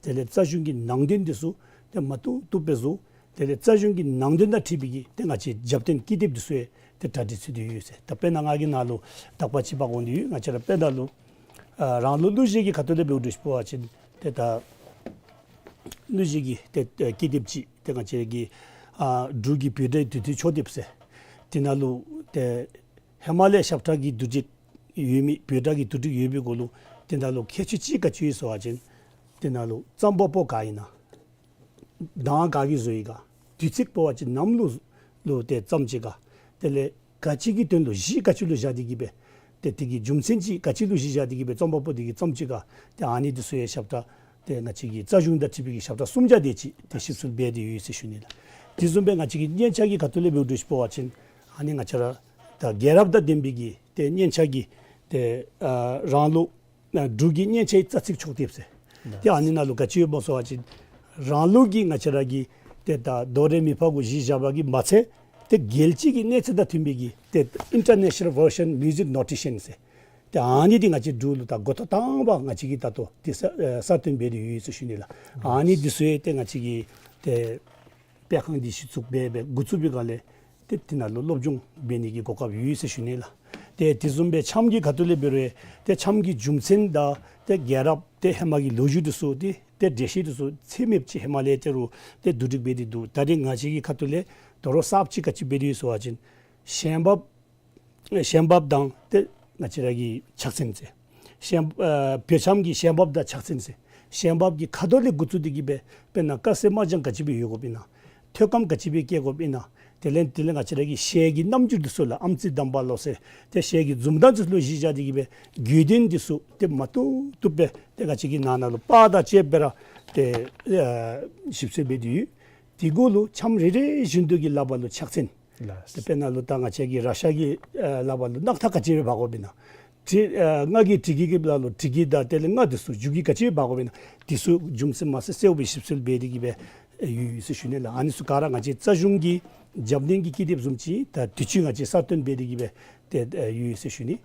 དེ་ལས་རྩ་གཞུང་གི་ནང་དོན་འདི་ཚུ་ཏེ་མ་བཏུབ་བཏུབ་སྦེ་བཟོ། དེ་ལས་རྩ་གཞུང་གི་ནང་དོན་དང་འཁྲིལ་བའི་གི་ཏེ་ང་བཅས་རྒྱབ་རྟེན་ཀི་དེབ་འདི་ཚུ་ཡང་ཏེ་གྲ་སྒྲིག་ཚུད་དེ་ཡོད་ཟེར། ད་དཔེར་ན་ང་གིས་ནཱ་ལུ་དག་པ་ཅིག་འབག་འོང་དེ་ཡོད། ང་བཅས་ར་དཔེར་ན་ལུ་ཨ་རང་ལུགས་གླུ་གཞས་ཀྱི་ཁ་ཐུག་ལས་འབདཝ་འདྲཝ་ཅིག་འབད་བ་ཅིན་ཏེ་ད་གླུ་གཞས་ཀྱི་ཏེ་ཏེ་ཀི་དེབ་ཅིག་ཏེ་ང་བཅས་ཀྱི་ཨ་འབྲུག་གི་བོད་སྒྲའི་དུས་མཐུན་ཕྱོགས་དེབ་ཟེར། དེ་ནང་ལུ་ཏེ་ཧེ་མ་ལས་ཞབས་ཁྲ་གི་བསྡུ་སྒྲིག་ཡོད་མི་བོད་སྒྲ་གི་བསྡུ་སྒྲིག་ཡོད་པའི་གུ་ལུ་དེ་ནང་ལུ་ཁྱད་ཆོས་ཅིག་ག་ཅི་ཡོད་ཟེར་བ་ཅིན་དེ་ནང་ལུ་རྩོམ་པ་པོ་ག་ཨིན་ན། གདངས་ག་གིས་བཟོ་ཡི་ག། དུས་ཚིགས་འབད་བ་ཅིན་ནམ་ལུ་ལུ་ཏེ་རྩོམ་ཅི་ག། དེ་ལས་ག་ཅི་གི་དོན་ལུ་གཞི་ག་ཅི་ལུ་བཞག་སྟེ་གིས་སྦེ་ཏེ་དེ་གི་རྒྱུ་མཚན་ཅིག་ག་ཅི་ལུ་གཞི་བཞག་སྟེ་གིས་སྦེ་རྩོམ་པ་པོ་དེ་གིས་རྩོམ་ཅི་ག། ཏེ་ཨ་ནི་འདི་ཚུ་ཡང་ཞབས་ཁྲ་ཏེ་ང་བཅས་ཀྱི་རྩ་གཞུང་དང་འཁྲིལ་བའི་གི་ཞབས་ཁྲ་སུམ་བརྒྱ་དེ་ཅིག་ཏེ་ཞིབ་འཚོལ་འབད་དེ་ཡོད་ཟེར་ཞུ་ནི་ལགས། དེ་བཟུམ་སྦེ་ང་བཅས་ཀྱི་སྙན་ཆ་གི་ཁ་ཐུག་ལས་འབདཝ་འདྲཝ་ཅིག་འབད་བ་ཅིན་ཨ་ནི་ང་བཅས་ར་ད་རྒྱལ་རབས་དང་ལྡན་པའི་གི་ཏེ་སྙན་ཆ་གི་ཏེ་ཨ་རང་ལུགས་ཨ་འབྲུག་གི་སྙན་ཆའི་རྩ་ཚིག་ཕྱོགས་དེབ་ཟེར། ཏེ་ཨ་ནི་ནང་ལུ་ག་ཅི་ཡོདཔ་སྨོ་ཟེར་བ་ཅིན་རང་ལུགས་ཀྱི་ང་བཅས་ར་གི་ཏེ་ད་དོ་རེ་མི་ཕ་གུ་གཞི་བཞག་པ་གིས་མ་ཚད་ཏེ་རྒྱལ་སྤྱི་གི་གནས་ཚད་དང་མཐུན་པའི་གི་ཏེ་International Version Music Notation ཟེར། ཏེ་ཨ་ནི་འདི་ང་བཅས་འབྲུག་ལུ་ད་འགོ་ཐོག་དང་པ་ང་བཅས་ཀྱིས་ད་ལྟོ་ཏེ་གསར་ཨེ་གསར་བཏོན་འབད་དེ་ཡོད་ཟེར་ཞུ་ནི་ལགས། ཨ་ནི་འདི་ཚུ་ཡང་ཏེ་ང་བཅས་ཀྱི་ཏེ་དཔེ་ཁང་འདི་གཞི་བཙུགས་འབད་འབད་འགོ་བཙུགས་པའི་སྒང་ལས་ཏེ་དེ་ནང་ལུ་སློབ་སྦྱོང་འབད་ནི་གི་གོ་སྐབས་ཡོད་ཟེར་ཞུ་ནི་ལགས། ཏེ་དེ་བཟུམ་སྦེ་འཆམ་གྱི་ཁ་ཐུག་ལས་འབད་རུང་ཏེ་འཆམ་གྱི་རྒྱུ་མཚན་དང་ཏེ་རྒྱལ་རབས་ཏེ་ཧེ་མ་གི་ལོ་རྒྱུས་འདི་ཚུ་ཏེ་ཏེ་འགྲེལ་བཤད་འདི་ཚུ་ཚད་མེདཔ་ཅིག་ཧེ་མ་ལས་ཏེ་རུང་ཏེ་བསྡུ་སྒྲིག་འབད་དེ་འདུག། ད་རེས་ང་བཅས་ཀྱི་ཁ་ཐུག་ལས་དོ་རུང་གསརཔ་ཅིག་ག་ཅི་འབད་དེ་ཡོད་ཟེར་བ་ཅིན་ཞལ་འབག་ཞལ་འབག་དང་ཏེ་ང་བཅས་ར་གི་ཕྱག་མཚན་ཟེར། ཞལ་ཨ་བོད་འཆམ་གྱི་ཞལ་འབག་དང་ཕྱག་མཚན་ཟེར། ཞལ་འབག་གི་ཁ་དོག་ལས་འགོ་བཙུགས་ཏེ་གིས་སྦེ་དཔེར་ན་དཀར་སེར་དམར་ལྗང་ག་ཅི་སྦེ་ཡོད་དགོཔ་ཨིན་ན། ཐོད་སྐམ་ག་ཅི་སྦེ་བཀལ་དགོཔ་ཨིན་ན། དེ་ལས་དེ་ལས་ང་བཅས་ར་གི་ཞལ་གྱི་རྣམ་འགྱུར་འདི་ཚུ་ལགས། ཨམ་ཙི་བསྡམ་པ་ལོ་ཟེར། ཏེ་ཞལ་གྱི་འཛུམ་མདངས་འདི་ཚུ་ལུ་གཞི་བཞག་སྟེ་གིས་སྦེ་དགོས་དོན་འདི་ཚུ་ཏེ་མ་བཏུབ་བཏུབ་སྦེ་ཏེ་ང་བཅས་ཀྱིས་ནང་ན་ལུ་པར་དང་བཅས་སྦེ་ར་ཏེ་ཨ་ཞིབ་འཚོལ་འབད་དེ་ཡོད། དེ་གུ་ལུ་འཆམ་རེ་རེ་བཞིན་དུ་གི་ལག་པར་ལུ་ཕྱག་མཚན། ལགས། ཏེ་དཔེར་ན་ལུ་ད་ང་བཅས་ཀྱི་ར་ཤ་གི་ཨ་ལག་པར་ལུ་སྣག་ཐག་ག་ཅི་སྦེ་འབག་དགོཔ་ཨིན་ན། དྲི་ཨ་རྔ་གི་དྲི་གི་གི་ལག་ལུ་དྲི་གི་དང་དེ་ལས་རྔ་འདི་ཚུ་རྒྱུག་གི་ག་ཅི་སྦེ་འབག་དགོཔ་ཨིན་ན། འདི་ཚུ་རྒྱུ་མཚན་མ་ཚད་གསལཝ་སྦེ་ཞིབ་འཚོལ་འབད་དེ་གིས་སྦེ་ཨེ་ཡོད་ཡོད་ཟེར་ཞུ་ནི་ལགས། ཨ་ནི་ཚུ་ག་ར་ང་བཅས་རྩ་གཞུང་གི་རྒྱབ་སྣོན་གྱི་ཀི་དེབ་བཟུམ་ཅིག་ད་དུས་ཅི་ང་བཅས་གསར་བཏོན་འབད་དེ་གིས་སྦེ་ཏེ་ཨེ་ཡོད་ཡོད་ཟེར་ཞུ་ནི།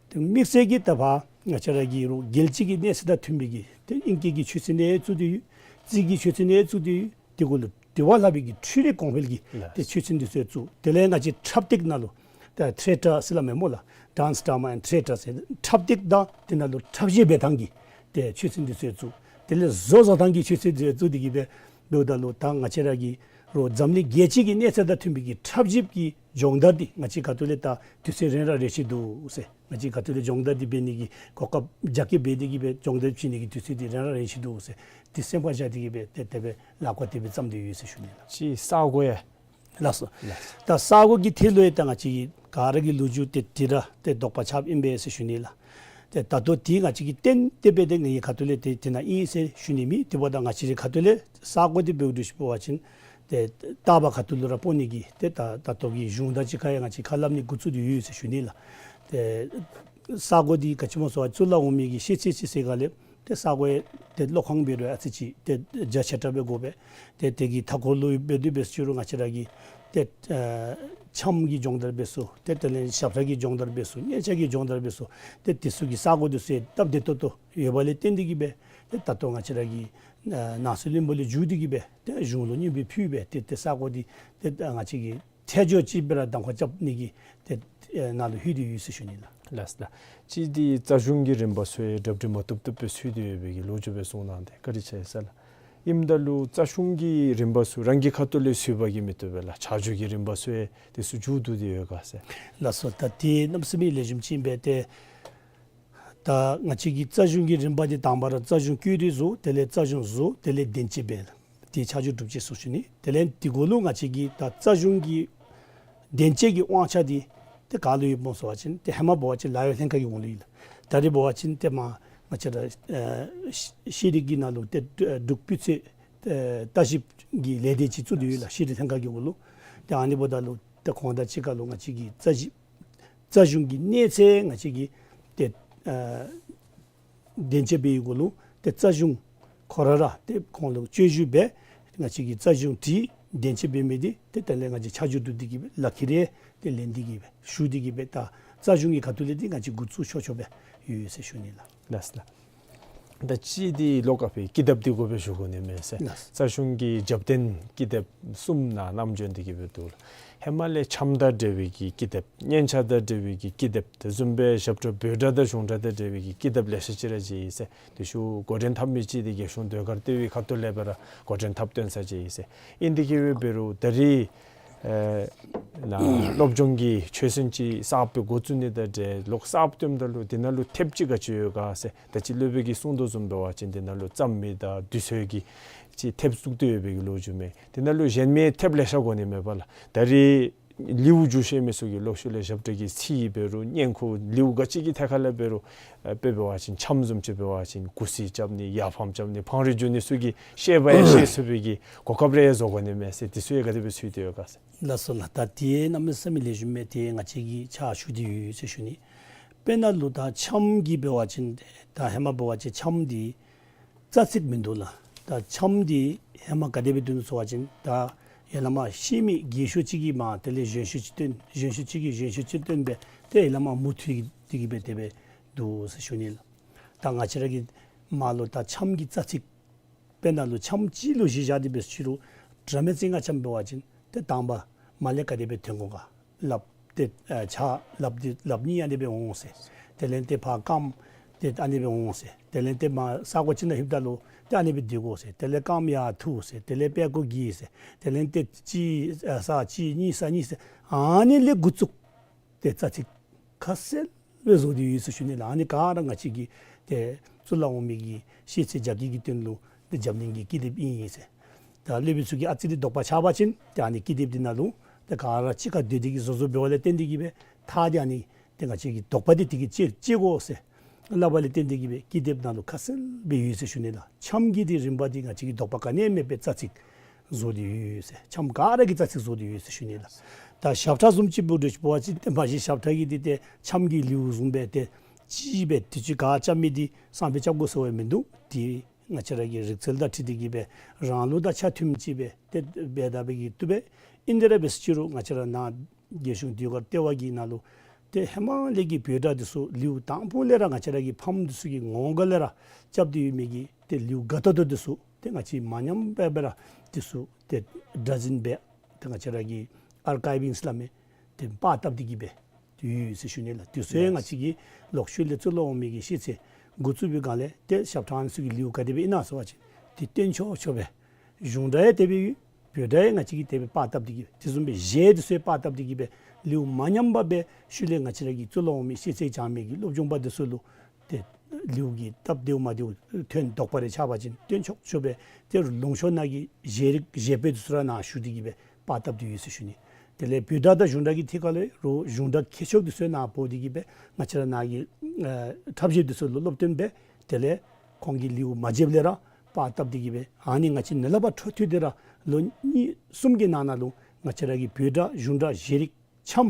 ཏེ་དམིགས་བསལ་གྱིས་ད་ཕར་ང་བཅས་ར་གི་རུང་རྒྱལ་སྤྱི་གི་གནས་ཚད་དང་མཐུན་པའི་གི་ཏེ་ཨིང་སྐད་ཀྱི་ཆོས་ཚན་ཡང་བཙུགས་ཏེ་ཡོད། རྩིས་ཀྱི་ཆོས་ཚན་ཡང་བཙུགས་ཏེ་ཡོད། དེ་གུ་ལུ་དེ་བ་ལྷག་པའི་གི་འཕྲུལ་རིག་གོང་འཕེལ་གྱི་ལགས། ཏེ་ཆོས་ཚན་འདི་ཚུ་ཡང་བཙུགས། དེ་ལས་ང་བཅས་འཁྲབ་སྟེགས་ནང་ལུ་ད་ཐི་ཡེ་ཊར་ཟེར་སླབ་མས་སྨོ་ལགས། Dance, Drama and Theatre ཟེར་འཁྲབ་སྟེགས་དང་དེ་ནང་ལུ་འཁྲབ་གཞས་འབད་ཐངས་ཀྱི་ ཏེ་ཆོས་ཚན་འདི་ཚུ་བཙུགས། དེ་ལས་བཟོ་བཟོ་ཐངས་ཀྱི་ཆོས་ཚན་འདི་བཙུགས་ཏེ་གི་སྦེ་འབདཝ་ད་ལུ་ད་ང་བཅས་ར་གི་རོགས་འཛམ་གླིང་རྒྱལ་སྤྱི་གི་གནས་ཚད་དང་མཐུན་པའི་གི་ཁྲབ་ཞིབ་ཀྱི་སྦྱོང་བརྡར་འདི་ང་བཅས་ཁ་ཐུག་ལས་ད་དུས་ཚོད་རན་ར་རན་ཅི་འདུག་ཟེར། ང་བཅས་ཁ་ཐུག་ལས་སྦྱོང་བརྡར་འདི་འབད་ནི་གི་གོ་སྐབས་རྒྱ་སྐྱེད་འབད་དེ་གི་སྦེ་སྦྱོང་བརྡར་བྱིན་ནི་གི་དུས་ཚོད་འདི་རན་ར་རན་ཅི་འདུག་ཟེར། འདི་སེམས་ཁར་བཞག་སྟེ་གི་སྦེ་ཏེ་དེ་སྦེ་ལཱ་འགོ་དེ་སྦེ་བརྩམས་ཏེ་ཡོད་ཟེར་ཞུ་ནི་ལགས། ཅིག་ས་གོ་ཡང་ལགས་སོ། ལགས། ད་ས་གོ་གི་ཐད་ལུ་ཡང་ད་ང་བཅས་ཀྱི་ག་ར་གི་ལོ་རྒྱུས་དེ་དེ་ར་ཏེ་དོགས་པ་ཆགསཔ་ཨིན་པས་ཟེར་ཞུ་ནི་ལགས། ཏེ་ད་ལྟོ་དེ་ང་བཅས་ཀྱིས་ཏན་ཏན་སྦེ་ཏེ་ངེའི་ཁ་ཐུག་ལས་ཏེ་དེ་ནང་ཨིན་ཟེར་ཞུ་ནི་མེད། དེ་འབདཝ་ད་ང་བཅས་རའི་ཁ་ཐུག་ལས་ས་གོ་དེ་འབདཝ་ད་ཞུ་བ་ཅིན་ཏེ་ལྟག་པ་ཁ་ཐུག་ལུ་ར་སྤོ་ནི་གི་ཏེ་ད་ད་ལྟོ་གི་གཞུང་དང་གཅིག་ཁར་ཡང་ང་བཅས་ཁ་སླབ་ནི་འགོ་བཙུགས་ཏེ་ཡོད་ཟེར་ཞུ་ནི་ལགས། ཏེ་ས་གོ་འདི་ག་ཅི་སྨོ་ཟེར་བ་ཅིན་གཙུག་ལག་འོག་མའི་གི་ཤེས་ཚད་ཅིག་ཟེར་ག་ལས་ཏེ་ས་གོ་ཡང་ཏེ་ལོག་ཁང་འབད་རུང་ཨ་ཙི་ཅིག་ཏེ་རྒྱ་ཆེ་དྲགས་སྦེ་དགོ་པས། ཏེ་དེ་གི་མཐའ་འཁོར་ལུ་འབད་དེ་འབད་ཞུ་རུང་ང་བཅས་ར་གི་ཏེ་ཨ་ཆམ་གྱི་སྦྱོང་བརྡར་འབད་ས་ཏེ་དེ་ལས་ཞབས་ཁྲ་གི་སྦྱོང་བརྡར་འབད་ས་སྙན་ཆ་གི་སྦྱོང་བརྡར་འབད་ས་ཏེ་དེ་ཚུ་གི་ས་གོ་དེ་ཚུ་ཡང་སྟབས་བདེ་ཏོག་ཏོ་ཡོདཔ་ལས་བརྟེན་ཏེ་གི་སྦེ་ཏེ་ད་ལྟོ་ང་བཅས་ར་གི་ཨ་ནང་སྲིད་བློན་པོ་ལས་བརྒྱུད་དེ་གི་སྦེ་ཏེ་གཞུང་ལུ་སྙན་འབུལ་ཕུལ་སྦེ་ཏེ་ཏེ་ས་གོ་འདི་ཏེ་ང་བཅས་ཀྱིས་ཐད་སྦྱོར་ཅིག་སྦེ་ར་གདམ་ཁ་རྐྱབ་ནི་གི་ཏེ་ཨེ་ནང་ལུ་ལྷོད་དེ་ཡོད་ཟེར་ཞུ་ནི་ལགས། ལགས་ལགས། ཅིག་འདི་རྩ་གཞུང་གི་རིམ་པ་ཚུ་ཡང་གྲ་སྒྲིག་མ་བཏུབ་བཏུབ་སྦེ་ཚུད་དེ་ཡོད་པའི་གི་ལོ་རྒྱུས་སྦེ་གསུངས་གནང་སྟེ་བཀའ་དྲིན་ཆེ་ཟེར་ལགས། ཨིནམ་ད་ལུ་རྩ་གཞུང་གི་རིམ་པ་ཚུ་རང་གི་ཁ་ཐུག་ལས་ཚུད་པ་གིས་མི་བཏུབ་པས་ལགས། ཆ་འཇོག་གི་རིམ་པ་ཚུ་ཡང་དེ་ཚུ་མཇུག་བསྡུ་སྟེ་ཡོད་ག་ཟེར། ལགས་སོ། ད་དེ་གནམ་མེད་ས་མེད་ལེགས་ཤོམ་ཅིག་ཨིན་པས། ཏེ་ད་ང་བཅས་ཀྱི་རྩ་གཞུང་གི་རིམ་པ་འདི་དང་པ་ར་རྩ་གཞུང་བཀོད་སྒྲིག་བཟོ། དེ་ལས་རྩ་གཞུང་བཟོ། དེ་ལས་བདེན་དཔྱད་འབད། དེ་ཆ་འཇོག་སྒྲུབ་དཔྱད་ཟེར་ཞུ་ནི། དེ་ལས་དེ་གུ་ལུ་ང་བཅས་ཀྱི་ད་རྩ་གཞུང་གི་བདེན་དཔྱད་ཀྱི་དབང་ཆ་འདི་ཏེ་ག་ལུ་ཡོདཔ་སྨོ་ཟེར་བ་ཅིན་ཏེ་ཧེ་མ་འབད་བ་ཅིན་ལཱ་གཡོག་ལྷན་ཁག་གི་འོག་ལུ་ཡོད་ལགས། ད་རེས་འབད་བ་ཅིན་ཏེ་མར་ང་བཅས་ར་ཨེ་ཤེས་རིག་གི་ནང་ལུ་ཏེ་འབྲུག་སྤུས་ཚད་ཨེ་ལྟ་ཞིབ་ཀྱི་ལས་སྡེ་ཅིག་བཙུགས་ཏེ་ཡོད་ལགས། ཤེས་རིག་ལྷན་ཁག་གི་འོག་ལུ། ཏེ་ཨ་ནི་འབདཝ་ད་ལུ་ཏེ་ཁོང་དང་གཅིག་ཁར་ལུ་ང་བཅས་ཀྱིས་རྩ་ཞིབ་རྩ་གཞུང་གི་གནས་ཚད་ང་བཅས་ཀྱིས་ཏེ་ཨ་བདེན་དཔྱད་འབད་བའི་གུ་ལུ་ཏེ་རྩ་གཞུང་ཁོ་ར་ར་ཏེ་ཁོང་ལུ་སྤྱོད་བཞུགས་འབད། ང་བཅས་ཀྱིས་རྩ་གཞུང་དྲིས། བདེན་དཔྱད་འབད་མི་འདི་ཏེ་དེ་ལས་ང་བཅས་ཆ་འཇོག་སྒྲུབ་སྟེ་གི་སྦེ་ལག་ཁྱེར་རེ་ཏེ་ལེན་ཏེ་གི་སྦེ་ཞུ་སྟེ་གི་སྦེ་ད་རྩ་གཞུང་གི་ཁ་ཐུག་ལས་འདི་ང་བཅས་འགོ་བཙུགས་ཆོག་ཆོགཔ་སྦེ་ཡོད་ཟེར་ཞུ་ནི་ལགས། ལགས་ལགས། ད་ཅི་འདི་ལོག་ཀ་ཕི་ཀི་དེབ་འདི་དགོ་པས་ཞུ་དགོ་ནི་མས་ཟེར། ལགས། རྩ་གཞུང་གི་རྒྱབ་རྟེན་ཀི་དེབ་གསུམ་ནང་ནམ་བྱོན་ཏེ་གི་སྦེ་འདུག་ལགས། ཧེ་མ་ལས་འཆམ་དང་འབྲེལ་བའི་གི་ཀི་དེབ། སྙན་ཆ་དང་འབྲེལ་བའི་གི་ཀི་དེབ། དེ་བཟུམ་སྦེ་ཞབས་ཁྲ་འབོད་སྒྲ་དང་གཞུང་སྒྲ་དང་འབྲེལ་བའི་གི་ཀི་དེབ་ལེ་ཤ་ཅིག་ར་མཇལ་ཡི་ཟེར། དེ་ཤུལ་འགོ་འདྲེན་འཐབ་མི་ཅིག་འདི་རྒྱལ་གཞུང་ཟློས་གར་ལྟེ་བའི་ཁ་ཐུག་ལས་སྦེ་ར་འགོ་འདྲེན་འཐབ་སྟོན་ས་མཇལ་ཡི་ཟེར། ཨིན་ཏེ་གི་སྦེ་འབད་རུང་ད་རེས་ཨེ་ནཱ་སློབ་སྦྱོང་གི་ཆོས་ཚན་ཅིག་གསརཔ་སྦེ་འགོ་བཙུགས་ནི་དང་འབྲེལ་ལོག་གསརཔ་བཏོནམ་ད་ལུ་དེ་ནང་ལུ་ཐེབས་ཅིག་ག་ཅི་ཡོད་ག་ཟེར། ད་ཅི་སློབ་དཔོན་གྱིས་གསུང་དོ་བཟུམ་འབད་བ་ཅིན་དེ་ནང་ལུ་རྩོམ་མི་དང་དུས་ཚོད་ཀྱི་ཅིག་ཐེབས་བཙུགས་ཏེ་ཡོད་པའི་གི་ལོ་རྒྱུས་མས། དེ་ནང་ལུ་གཞན་མི་ཐེབས་ལེ་ཤ་དགོ་ནི་མས་པ་ལགས། ད་རེས་ལེའུ་བསྒྱུར་ཤེས་མི་ཚུ་གིས་ལོག་ཤུལ་ལས་ཞབས་ཁྲ་གི་ཚིག་འབད་རུང་སྙན་ཁུ་ལེའུ་ག་ཅི་གི་ཐད་ཁར་ལས་འབད་རུང་ཨེ་དཔེ་འབད་བ་ཅིན་འཆམ་བཟུམ་ཅིག་འབད་བ་ཅིན་གུ་སི་རྐྱབ་ནི་ཡར་འཕངམ་རྐྱབ་ནི་འཕང་རིས་བསྒྱུར་ནི་ཚུ་གིས་ཤེས་པ་ཡང་ཤེས་ཚུགས་པའི་གི་གོ་སྐབས་རེ་བཟོ་དགོ་ནི་མས་ཟེར། དེ་ཚུ་ཡང་ག་དེ་སྦེ་ཚུད་དེ་ཡོད་ག་ཟེར། ལགས་སོ་ལགས། ད་དེ་གནམ་མེད་ས་མེད་ལེགས་ཤོམ་མས། དེ་ང་བཅས་ཀྱིས་ཕྱག་ཞུ་སྟེ་ཡོད་ཟེར་ཞུ་ནི། དཔེར་ན་ལུ་ད་འཆམ་གྱི་འབད་བ་ཅིན་ད་ཧེ་མ་འབད་བ་ཅིན་འཆམ་འདི་རྩ་ཚིག་མིན་འདུག་ལགས། ད་འཆམ་འདི་ཧེ་མ་ག་དེ་སྦེ་འདུག་ཟེར་བ་ཅིན་ད་ཡར་ལས་མར་ཤེས་མི་རྒས་ཤོས་ཅིག་གིས་མར་དེ་ལས་གཞོན་ཤོས་ཅིག་བཏོན། གཞོན་ཤོས་ཅིག་གིས་གཞོན་ཤོས་ཅིག་བཏོན་སྦེ་ཏེ་ཡར་ལས་མར་མུ་མཐུད་དེ་གི་སྦེ་དེ་སྦེ་འདུག་ཟེར་ཞུ་ནི་ལགས། ད་ང་བཅས་ར་གི་མར་ལུ་ད་འཆམ་གྱི་རྩ་ཚིག་དཔེར་ན་ལུ་འཆམ་གཅིག་ལུ་གཞི་བཞག་སྟེ་འབད་ཞུ་རུང་སྒྲ་མེད་རྩེ་ལྔ་འཆམ་འབད་བ་ཅིན་ཏེ་དང་པ་མར་ལས་ག་དེ་སྦེ་འཐེན་དགོ་ག། ལགཔ་འདི་ཨ་ཕྱག་ལགཔ་འདི་ལགཔ་གཉིས་ཨ་ནི་སྦེ་འོང་ཟེར། དེ་ལས་ཏེ་ཕར་རྐངམ་འདི་ཨ་ནི་སྦེ་འོང་ཟེར། དེ་ལས་ཏེ་མར་ས་གོ་ཅིག་ནང་ལྷོདཔ་ད་ལུ་ཏེ་ཨ་ནི་སྦེ་སྡོད་དགོ་ཟེར། དེ་ལས་རྐངམ་ཡར་འཐུ་ཟེར། དེ་ལས་པད་ཀོ་བསྒྱིར་ཟེར། དེ་ལས་ཏེ་གཅིག་ཨ་ས་གཅིག་གཉིས་ས་གཉིས་ཟེར། ཨ་ནི་ལས་འགོ་བཙུགས་ཏེ་རྩ་ཚིག་ཁ་གསལ་སྦེ་བཟོ་སྟེ་ཡོད་ཟེར་ཞུ་ནི་ལགས། ཨ་ནི་ག་ར་ང་བཅས་ཀྱི་ཏེ་གཙུག་ལག་འོག་མའི་གི་ཤེས་ཚད་རྒྱ་སྐྱེད་ཀྱི་དོན་ལུ་ཏེ་རྒྱབ་གླིང་གི་ཀི་དེབ་ཨིན་ཟེར། ད་སློབ་དཔོན་ཚུ་གིས་ཨ་ཙི་རེ་དོགས་པ་ཆགས་པ་ཅིན་ཏེ་ཨ་ནི་ཀི་དེབ་འདི་ནང་ལུ་ཏེ་ག་ར་གཅིག་ཁར་སྡོད་དེ་གི་བཟོ་བཟོཝ་འབདཝ་ལས་བརྟེན་ཏེ་གི་སྦེ་ཐག་འདི་ཨ་ནི་ཏེ་ང་བཅས་ཀྱི་དོགས་པ་འདི་དེ་གིས་བཅད་བཅད་དགོ་ཟེར་སླབ་པ་ལས་བརྟེན་ཏེ་གི་སྦེ་ཀི་དེབ་ནང་ལུ་ཁ་གསལ་སྦེ་ཡོད་ཟེར་ཞུ་ནི་ལགས། འཆམ་གྱི་འདི་རིམ་པ་འདི་ང་བཅས་ཀྱིས་དོགས་པ་ག་ནི་ཡང་མེད་པའི་རྩ་ཚིག་བཟོ་སྟེ་ཡོད་ཟེར། འཆམ་ག་ར་གི་རྩ་ཚིག་བཟོ་སྟེ་ཡོད་ཟེར་ཞུ་ནི་ལགས། ད་ཞབས་ཁྲ་བཟུམ་ཅིག་འབདཝ་ད་ཞུ་བ་ཅིན་ཏེ་མ་གཞི་ཞབས་ཁྲ་གི་འདི་ཏེ་འཆམ་གྱི་ལེའུ་བཟུམ་སྦེ་ཏེ་གཅིག་སྦེ་དུས་ཅི་ག་རྐྱབ་མི་འདི་སང་ཕོད་རྐྱབ་དགོ་ཟེར་བ་མིན་འདུག། ཏེ་ང་བཅས་ར་གི་རིག་རྩལ་དང་འཁྲིལ་ཏེ་གི་སྦེ་རང་ལུགས་དང་ཆ་མཐུནམ་ཅིག་སྦེ་ཏེ་འབད་ད་འབད་གི་བཏུབ་པས། ཨིན་དེ་ར་འབད་ཟེར་ཅི་རུང་ང་བཅས་ར་ནཱ་རྒྱལ་གཞུང་ཟློས་གར་ལྟེ་བ་གི་ནང་ལུ་ཏེ་ཧེ་མ་ལས་ཀྱི་འབོད་སྒྲ་འདི་ཚུ་ལེའུ་དང་པོ་ལས་ར་ང་བཅས་ར་གི་ཕམ་འདི་ཚུ་གི་ངོ་ག་ལས་ར་རྐྱབ་སྟེ་ཡོད་མི་གི་ཏེ་ལེའུ་ག་ཏོག་ཏོ་འདི་ཚུ་ཏེ་ང་བཅས་མ་ཉམས་པར་སྦེ་ར་འདི་ཚུ་ཏེ་སྒྲ་འཛིན་འབད་ཏེ་ང་བཅས་ར་གི་ཨར་ཀའིབ་ཨིང་ཟེར་སླབ་མི་ཏེ་པར་བཏབ་སྟེ་གི་སྦེ་ཏེ་ཡོད་ཟེར་ཞུ་ནི་ལགས། དེ་ཚུ་ཡང་ང་བཅས་ཀྱིས་ལོག་ཤུལ་ལས་གཙུག་ལག་འོག་མའི་གི་ཤེས་ཚད་ འགོ་བཙུགས་པའི་སྒང་ལས་ཏེ་ཞབས་ཁྲ་ཨ་ནི་ཚུ་གི་ལེའུ་ག་དེ་སྦེ་ཨིན་ན་ཟེར་བ་ཅིན་ཏེ་སྟོན་ཆོག་ཆོག་སྦེ་གཞུང་སྒྲ་ཡང་དེ་སྦེ་ཡོད། བོད་སྒྲ་ཡང་ང་བཅས་ཀྱིས་དེ་སྦེ་པར་བཏབ་སྟེ་གི་སྦེ་དེ་བཟུམ་སྦེ་གཞས་འདི་ཚུ་ཡང་པར་བཏབ་སྟེ་གི་སྦེ་ལེའུ་མ་ཉམས་པ་སྦེ་ཤུལ་ལས་ང་བཅས་ར་གི་གཙུག་ལག་འོག་མའི་ཤེས་ཚད་སྦྱང་མི་གི་སློབ་སྦྱོང་པ་འདི་ཚུ་ལུ་ཏེ་ལེའུ་གི་སྟབས་བདེཝ་མ་བདེཝ་ཐོན་དོགས་པ་རེ་ཆགས་པ་ཅིན་སྟོན་ཆོག་ཆོག་སྦེ་ཏེ་ལུང་ཕྱོགས་ནང་གི་གཞས་རིགས་གཞས་པོད་འདི་ཚུ་ར་ནཱ་ཞུ་སྟེ་གི་སྦེ་པར་བཏབ་སྟེ་ཡོད་ཟེར་ཞུ་ནི། དེ་ལས་བོད་སྒྲ་དང་གཞུང་སྒྲ་གི་ཐད་ཁར་ལུ་རོགས་གཞུང་སྒྲ་མཁས་མཆོག་འདི་ཚུ་ནཱ་འབོ་སྟེ་གི་སྦེ་ང་བཅས་ར་ནཱ་གི་ཨ་འཁྲབ་གཞས་འདི་ཚུ་ལུ་སློབ་སྟོན་འབད། དེ་ལས་ཁོང་གིས་ལེའུ་མ་བརྗེདཔ་ལས་ར་པར་བཏབ་སྟེ་གི་སྦེ་ཨ་ནི་ང་བཅས་ནཱ་ལས་ཕར་འཕྲོ་མཐུད་དེ་ར་ལོ་གཉིས་གསུམ་གྱི་ནང་ན་ལུ་ང་བཅས་ར་གི་བོད་སྒྲ་གཞུང་སྒྲ་གཞས་རིགས་འཆམ་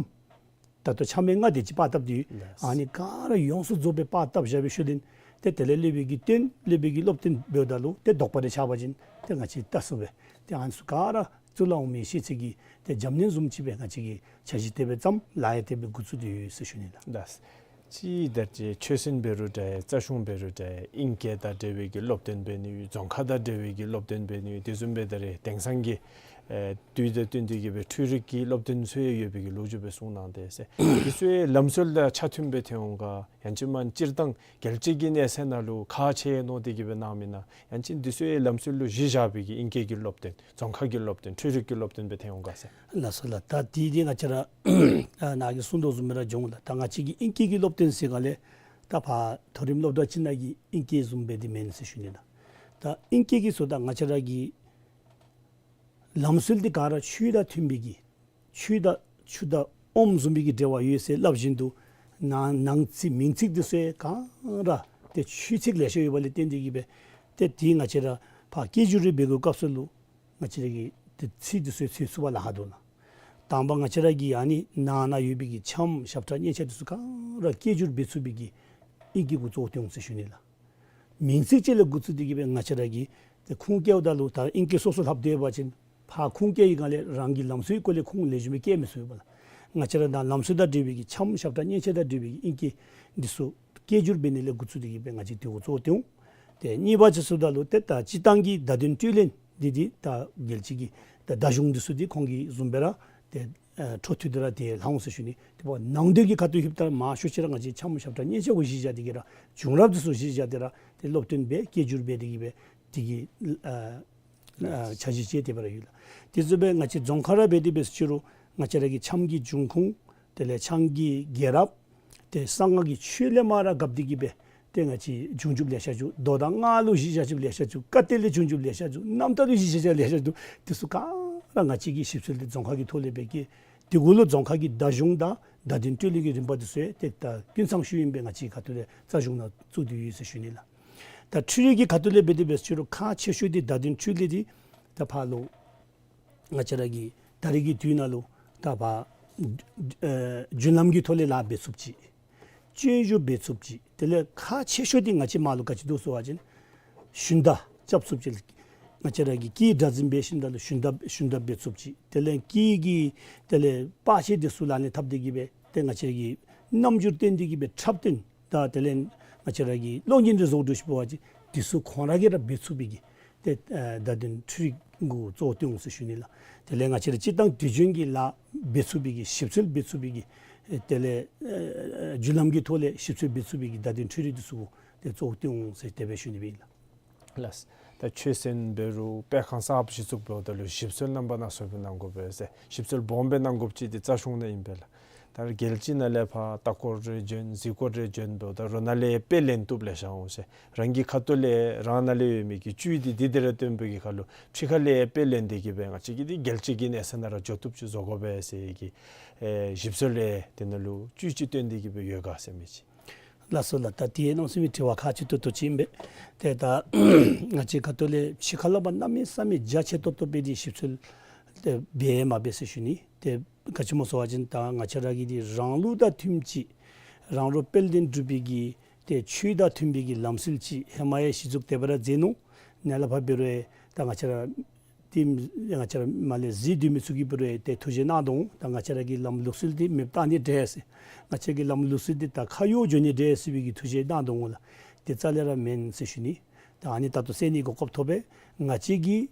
ད་ལྟོ་འཆམ་མི་ལྔ་དེ་ཅིག་པར་བཏབ་སྟེ་ཡོད། ལགས། ཨ་ནི་ག་ར་ཡོངས་སུ་རྫོགས་སྦེ་པར་བཏབ་བཞག་པའི་ཤུལ་ལས་ཏེ་དེ་ལས་སློབ་དཔོན་གྱིས་སྟོན་སློབ་དཔོན་གྱིས་སློབ་སྟོན་འབདཝ་ད་ལུ་ཏེ་དོགས་པ་རེ་ཆགས་པ་ཅིན་ཏེ་ང་བཅས་ལྟ་ཚུགས་པས། ཏེ་ཨ་ནི་ཚུ་ག་ར་གཙུག་ལག་འོག་མའི་ཤེས་ཚད་ཀྱི་ཏེ་རྒྱབ་སྣོན་བཟུམ་ཅིག་སྦེ་ང་བཅས་ཀྱིས་འཆར་གཞི་དེ་སྦེ་བརྩམས་ལཱ་ཡང་དེ་སྦེ་འགོ་བཙུགས་ཏེ་ཡོད་ཟེར་ཞུ་ནི་ལགས། ལགས། ཅིག་ད་ཅི་ཆོས་སྲིད་འབད་རུང་འདྲ་རྩ་གཞུང་འབད་རུང་འདྲ་ཨིང་སྐད་དང་འབྲེལ་བའི་གི་སློབ་སྟོན་འབད་ནི་ཡོད། རྫོང་ཁ་དང་འབྲེལ་བའི་གི་སློབ་སྟོན་འབད་ནི་ཡོད། དེ་བཟུམ་སྦེ་ད་རེས་དེང་སང་གི་ཨེ་དུས་དང་བསྟུན་ཏེ་གི་སྦེ་འཕྲུལ་རིག་གི་སློབ་སྟོན་ཚུ་ཡང་ཡོད་པའི་གི་ལོ་རྒྱུས་སྦེ་གསུངས་གནང་དེས་ཟེར། དེ་ཚུ་ཡང་ལམ་སྲོལ་དང་ཆ་མཐུན་སྦེ་ཐོན་འོང་ག། ཡང་ཅིན་མ་སྤྱིར་བཏང་རྒྱལ་སྤྱི་གི་གནས་ཚད་ནང་ལུ་ཁག་ཆེ་མནོ་སྟེ་གི་སྦེ་གནང་མི་ན། ཡང་ཅིན་དེ་ཚུ་ཡང་ལམ་སྲོལ་ལུ་གཞི་བཞག་པའི་གི་ཨིང་སྐད་ཀྱི་སློབ་སྟོན་རྫོང་ཁ་གི་སློབ་སྟོན་འཕྲུལ་རིག་གི་སློབ་སྟོན་སྦེ་ཐོན་འོང་ག་ཟེར། ལགས་སོ་ལགས། ད་དེ་འདི་ང་བཅས་ར་ཨ་ནཱ་གིས་གསུངས་དོ་བཟུམ་སྦེ་ར་འགྱོ་འོང་ལགས། ད་ང་བཅས་ཀྱི་ཨིང་སྐད་ཀྱི་སློབ་སྟོན་ཟེར་ག་ལས་ད་ཕར་མཐོ་རིམ་སློབ་གྲྭ་ཅིག་ནང་གི་ཨིང་སྐད་བཟུམ་སྦེ་འདི་མེན་ཟེར་ཞུ་ནི་ལགས། ད་ཨིང་སྐད་ཀྱི་ཟེརཝ་ད་ང་བཅས་ར་གི་ལམ་སྲོལ་འདི་ག་ར་ཆོས་དང་མཐུན་པའི་གི་ཆོས་དང་ཆུ་དང་ཨོམ་བཟུམ་པའི་གི་འབྲེལ་བ་ཡོད་ཟེར་སླབ་བཞིན་དུ་ནང་ནང་ཚིག་མིང་ཚིག་འདི་ཚུ་ག་ར་ཏེ་ཆོས་ཚིག་ལེ་ཤ་ཡོད་པ་ལས་བརྟེན་ཏེ་གི་སྦེ་ཏེ་དེ་ང་བཅས་ར་ཕར་སྐད་སྒྱུར་རེ་འབད་དགོ་སྐབས་སུ་ལུ་ང་བཅས་ར་གིས་ཏེ་ཚིག་འདི་ཚུ་འཚོལ་ཚུགས་པར་ལཱ་ཁག་འདུག་ལགས། དང་པ་ང་བཅས་ར་གི་ཨ་ནི་ནང་ན་ཡོད་པའི་གི་འཆམ་ཞབས་ཁྲ་སྙན་ཆ་འདི་ཚུ་ག་ར་སྐད་སྒྱུར་འབད་ཚུགས་པའི་གི་ཨིང་སྐད་གུ་གཙོ་བོ་སྟོན་འོང་ཟེར་ཞུ་ནི་ལགས། མིང་ཚིག་ཅིག་ལས་འགོ་བཙུགས་ཏེ་གི་སྦེ་ང་བཅས་ར་གིས་ཏེ་ཁུངས་བཀལཝ་ད་ལུ་ད་ཨིང་སྐད་སོ་སོ་ལྷབ་སྡོད་པ་ཅིན་ཕར་ཁུངས་བཀལ་བའི་སྒང་ལས་རང་གི་ལམ་སྲོལ་གྱི་སྐོར་ལས་ཁུངས་ལེགས་ཤོམ་སྦེ་བཀལ་མི་ཚུགས་པས་ལགས། ང་བཅས་ར་ནཱ་ལམ་སྲོལ་དང་འབྲེལ་བའི་གི་འཆམ་ཞབས་ཁྲ་སྙན་ཆ་དང་འབྲེལ་བའི་གི་ཨིང་སྐད་འདི་ཚུ་སྐད་སྒྱུར་འབད་ནི་ལས་འགོ་བཙུགས་ཏེ་གི་སྦེ་ང་བཅས་དེ་གུ་གཙོ་བོ་སྟོན་འོང་། ཏེ་གཉིས་པ་ཅིག་ཟེརཝ་ད་ལུ་ཏེ་ད་སྤྱིར་བཏང་གི་བརྡ་དོན་སྤྲོད་ལེན་འདི་འདི་ད་རྒྱལ་སྤྱི་གི་ད་བརྡ་གཞུང་འདི་ཚུ་འདི་ཁོང་གིས་བཟུམ་སྦེ་ར་ཏེ་ཨ་འཕྲོ་མཐུད་དེ་ར་ཏེ་ལྷག་འོང་ཟེར་ཞུ་ནི། དེ་འབདཝ་ནང་དོན་གྱི་ཁ་ཐུག་ལྷོདཔ་ད་མང་ཤོས་ཅིག་ར་ང་བཅས་འཆམ་ཞབས་ཁྲ་སྙན་ཆ་གུ་གཞི་བཞག་སྟེ་གི་ར་བྱུང་རབས་འདི་ཚུ་གཞི་བཞག་སྟེ་ར་ཏེ་སློབ་སྟོན་འབད་སྐད་སྒྱུར་འབད་དེ་གི་སྦེ་དེ་གི་ཨ་ཨ་འཆར་གཞི་ཅིག་དེ་སྦེ་ར་ཡོད་ལགས། དེ་བཟུམ་སྦེ་ང་བཅས་རྫོང་ཁ་ར་འབད་དེ་འབད་ཟེར་ཅི་རུང་ང་བཅས་ར་གི་འཆམ་གྱི་འབྱུང་ཁུངས་དེ་ལས་འཆམ་གྱི་རྒྱལ་རབས་ཏེ་གསང་སྔགས་ཀྱི་ཆོས་ལས་མར་ར་བཀབ་སྟེ་གི་སྦེ་ཏེ་ང་བཅས་བྱུང་རྒྱུ་ལེ་ཤ་བྱུང་། མདོ་དང་སྔགས་ལུ་གཞི་བཞག་རྒྱུ་ལེ་ཤ་བྱུང་། བཀའ་གཏེར་ལས་བྱུང་རྒྱུ་ལེ་ཤ་བྱུང་། རྣམ་ཐར་ལུ་གཞི་བཞག་རྒྱུ་ལེ་ཤ་བྱུང་། དེ་ཚུ་ག་ར་ང་བཅས་ཀྱིས་ཞིབ་འཚོལ་འདི་རྫོང་ཁ་གི་ཐོག་ལས་འབད་གེ། དེ་གུ་ལུ་རྫོང་ཁ་གི་བརྡ་གཞུང་དང་བརྡ་དོན་སྤྲོད་ལེན་གྱི་རིམ་པ་འདི་ཚུ་ཡང་ཏེ་ད་ཀུན་ཚང་ཞུ་ཨིན་པས། ང་བཅས་ཁ་ཐུག་ལས་རྩ་གཞུང་ནང་བཙུགས་ཏེ་ཡོད་ཟེར་ཞུ་ནི་ལགས། ད་འཕྲུལ་རིག་གི་ཁ་ཐུག་ལས་འབད་དེ་འབད་ཟེར་ཅི་རུང་ཁག་ཆེ་ཤོས་འདི་བརྡ་དོན་འཕྲུལ་ལས་འདི་ད་ཕར་ལུ་ང་བཅས་ར་གི་ད་རེས་ཀྱི་དུས་ནང་ལུ་ད་ཕར་ཨེ་རྒྱུན་ལམ་གྱི་ཐོག་ལས་ལཱ་འབད་ཚུགསཔ་ཅིག། སྤྱོད་འཇུག་འབད་ཚུགསཔ་ཅིག། དེ་ལས་ཁག་ཆེ་ཤོས་འདི་ང་བཅས་མར་ལུ་ག་ཅི་འདུག་ཟེར་བ་ཅིན་ཞུན་དག་རྐྱབ་ཚུགསཔ་ཅིག། ང་བཅས་ར་གི་སྐད་སྒྲ་འཛིན་འབད་ཞིནམ་ད་ལུ་ཞུན་དག་ཞུན་དག་འབད་ཚུགསཔ་ཅིག། དེ་ལས་སྐད་ཀྱི་དེ་ལས་པར་ཆས་འདི་ཚུ་ལག་ལེན་འཐབ་སྟེ་གི་སྦེ་ཏེ་ང་བཅས་ར་གི་རྣམ་འགྱུར་སྟོན་ཏེ་གི་སྦེ་འཁྲབ་སྟོན་དང་དེ་ལས་ང་བཅས་ར་གི་གློག་བརྙན་འདི་བཟོ་སྒྲུབ་ཞིབ་པ་ཅིག། འདི་ཚུ་ཁོང་ར་གིས་ར་འབད་ཚུགས་པའི་གི་ཏེ་ཨ་བརྡ་དོན་འཕྲུལ་རིག་གུ་གཙོ་བོ་སྟོན་འོང་ཟེར་ཞུ་ནི་ལགས། དེ་ལས་ང་བཅས་ར་སྤྱིར་བཏང་དུས་རྒྱུན་གྱི་ལཱ་འབད་ཚུགས་པའི་གི་ཞིབ་འཚོལ་འབད་ཚུགས་པའི་གི་ཨེ་དེ་ལས་ཨེ་རྒྱུན་ལམ་གྱི་ཐོག་ལས་ཞིབ་འཚོལ་འབད་ཚུགས་པའི་གི་བརྡ་དོན་འཕྲུལ་རིག་འདི་ཚུ་གུ་ཏེ་གཙོ་བོ་སྟོན་འོང་ཟེར་དེ་སྦེ་ཞུ་ནི་སྦེ་ཨིན་ལགས། ལགས། ད་ཆོས་སྲིད་འབད་རུང་དཔེ་ཁང་གསརཔ་གཞི་བཙུགས་འབདཝ་ད་ལུ་ཞིབ་འཚོལ་རྣམ་པ་སྣ་ཚོགས་སྦེ་གནང་དགོ་པས་ཟེར། ཞིབ་འཚོལ་སྦོམ་སྦེ་གནང་དགོཔ་ཅིག་འདི་རྩ་གཞུང་ནང་ཨིན་པས་ལགས། ད་རྒྱལ་སྤྱི་ནང་ལས་ཕར་ལྟ་སྐོར་རེ་བྱོན་གཟིགས་སྐོར་རེ་བྱོན་འབདཝ་ད་རོགས་ནང་ལས་དཔེ་ལེན་བཏུབ་ལེ་ཤ་འོང་ཟེར། རང་གི་ཁ་ཐུག་ལས་རང་ནང་ལས་ཡོད་མི་གི་བཅུད་འདི་འདི་དེ་ར་སྟོན་པའི་གི་ཁར་ལུ་ཕྱི་ཁ་ལས་དཔེ་ལེན་ཏེ་གི་སྦེ་ང་བཅས་ཀྱིས་འདི་རྒྱལ་སྤྱི་གི་གནས་ཚད་ནང་ར་འགྱོ་བཏུབ་ཅིག་བཟོ་དགོ་པས་ཟེར་གྱི་ཨེ་ཞིབ་འཚོལ་ལས་དེ་ནང་ལུ་བཅུད་ཅིག་སྟོན་ཏེ་གི་སྦེ་ཡོད་ག་ཟེར་མི་ཅིག། ལགས་སོ་ལགས། ད་དེ་གནམ་མེད་ས་མེད་དྲི་བ་ཁག་ཆེ་ཏོག་ཏོ་ཅིག་ཨིན་པས། ཏེ་ད་ང་བཅས་ཁ་ཐུག་ལས་ཕྱི་ཁ་ལས་ཕར་གནམ་མེད་ས་མེད་རྒྱ་ཆེ་ཏོག་ཏོ་སྦེ་འདི་ཞིབ་འཚོལ་ཏེ་འབད་མ་འབད་ཟེར་ཞུ་ནི། ཏེ་ག་ཅི་སྨོ་ཟེར་བ་ཅིན་ད་ང་བཅས་ར་གི་འདི་རང་ལུགས་དང་མཐུནམ་ཅིག་རང་རོགས་དཔལ་ལྡན་འབྲུག་པའི་གི་ཏེ་ཆོས་དང་མཐུན་པའི་གི་ལམ་སྲོལ་ཅིག་ཧེ་མ་ཡང་གཞི་བཙུགས་དེ་སྦེ་ར་མཛད་ནུག། ནཱ་ལས་ཕར་འབད་རུང་ད་ང་བཅས་ར་ཏེ་ང་བཅས་ར་མར་ལས་གཟིགས་སྡོད་མི་ཚུ་གིས་འབད་རུང་ཏེ་ཐུགས་བཞེད་གནང་དོ་འོང་། ད་ང་བཅས་ར་གི་ལམ་ལུགས་སྲོལ་འདི་མེདཔ་བཏང་ནི་འདྲས་ཟེར། ང་བཅས་ཀྱི་ལམ་ལུགས་སྲོལ་འདི་ད་ཁ་གཡོག་འགྱོ་ནི་འདྲས་ཟེར་བའི་གི་ཐུགས་བཞེད་གནང་དོ་འོང་ལགས། དེ་རྩ་ལས་ར་མེན་ཟེར་ཞུ་ནི། ད་ཨ་ནི་ད་ལྟོ་གསན་ནི་གོ་སྐབས་ཐོབ་པས། ང་བཅས་ཀྱིས་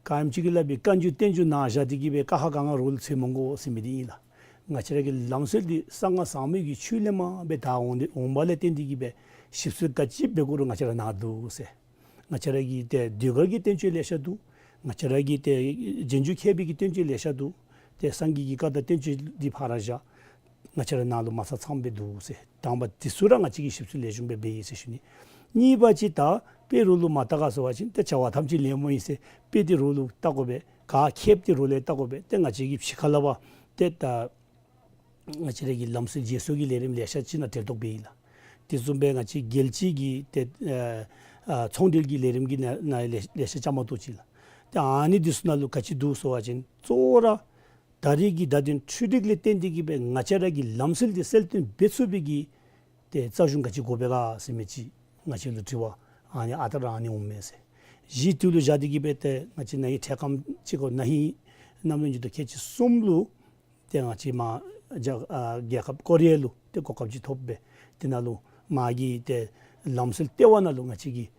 ག་ཨིནམ་ཅིག་གི་སླབ་པའི་བཀའ་འགྱུར་བསྟན་འགྱུར་ནང་བཞག་སྟེ་གི་སྦེ་ཀ་ཁ་ག་ང་རོགས་ལུ་འཚོལ་མི་དགོ་ཟེར་མི་འདི་ཨིན་ལགས། ང་བཅས་ར་གི་ལམ་སྲོལ་འདི་གསང་སྔགས་ཟབ་མོའི་གི་ཆོས་ལས་མར་སྦེ་དར་འོང་སྟེ་འོངམ་ལས་བརྟེན་ཏེ་གི་སྦེ་ ཞིབ་འཚོལ་ག་ཅི་འབད་དགོ་རུང་ང་བཅས་ར་ནཱ་འདུག་ཟེར། ང་བཅས་ར་གི་ཏེ་ཟློས་གར་གྱི་བསྟན་བཅོས་ལེ་ཤ་འདུག། ང་བཅས་ར་གི་ཏེ་རྗེས་འཇུག་མཁས་པའི་གི་བསྟན་བཅོས་ལེ་ཤ་འདུག། ཏེ་སངས་རྒྱས་ཀྱི་བཀའ་དང་བསྟན་བཅོས་འདི་ཕར་བཞག། ང་བཅས་ར་ནཱ་ལུ་མ་ཚད་ཚངམ་སྦེ་འདུག་ཟེར། དང་པ་འདི་ཚུ་ར་ང་བཅས་ཀྱིས་ཞིབ་འཚོལ་ལེགས་ཤོམ་སྦེ་འབད་ཡི་ཟེར་ཞུ་ནི། གཉིས་པ་ཅིག་ད་དཔེ་རོགས་ལུ་མ་བལྟ་ག་ཟེར་བ་ཅིན་ཏེ་བྱ་བ་ཐམས་ཅད་ལེགས་སྨོ་ཨིན་ཟེར། དཔེ་འདི་རོགས་ལུ་བལྟ་དགོ་པས། ག་མཁསཔ་འདི་རོགས་ལས་བལྟ་དགོ་པས། ཏེ་ང་བཅས་ཀྱིས་ཕྱི་ཁ་ལས་འབད་ཏེ་ད་ང་བཅས་ར་གི་ལམ་སྲོལ་བརྗེ་སོར་གྱི་ལས་རིམ་ལེ་ཤ་ཅིག་ནང་གྲལ་གཏོགས་འབད་ཡི་ལགས། དེ་བཟུམ་སྦེ་ང་བཅས་རྒྱལ་སྤྱི་གི་ཏེ་ཨ་ཨ་ཚོང་འབྲེལ་གྱི་ལས་རིམ་གྱི་ནང་ནང་ལེ་ལེ་ཤ་བཅའ་མར་གཏོགས་ཅི་ལགས། ཏེ་ཨ་ནི་འདི་ཚུ་ནང་ལུ་ག་ཅི་འདུག་ཟེར་བ་ཅིན་གཙོ་བོ་ར་ད་རེས་ཀྱི་བརྡ་དོན་འཕྲུལ་རིག་ལས་བརྟེན་ཏེ་གིས་སྦེ་ང་བཅས་ར་གི་ལམ་སྲོལ་འདི་གསལ་སྟོན་འབད་ཚུགས་པའི་གི་ཏེ་རྩ་གཞུང་ག་ཅི་དགོ་པས་ག་ཟེར་མི་ཅིག་ང་བཅས་ལུ་དྲི་བ་ཨ་ནི་ཨ་རྟག་ར་ཨ་ནི་འོངམ་མས་ཟེར། གཞི་དེ་ལུ་བཞག་སྟེ་གིས་སྦེ་ཏེ་ང་བཅས་ན་ཧིང་འཕྲལ་ཁམས་ཅིག་གོ་ན་ཧིང་གནམ་ལོ་ཉིས་སྟོང་ཁལ་གཅིག་གསུམ་ལུ་ཏེ་ང་བཅས་མར་རྒྱ་ཨ་རྒྱལ་ཁབ་ཀོ་རི་ཡ་ལུ་ཏེ་གོ་སྐབས་ཅིག་ཐོབ་སྦེ་དེ་ནང་ལུ་མར་གྱི་ཏེ་ལམ་སྲོལ་ལྟེ་བ་ནང་ལུ་ང་བཅས་ཀྱིས་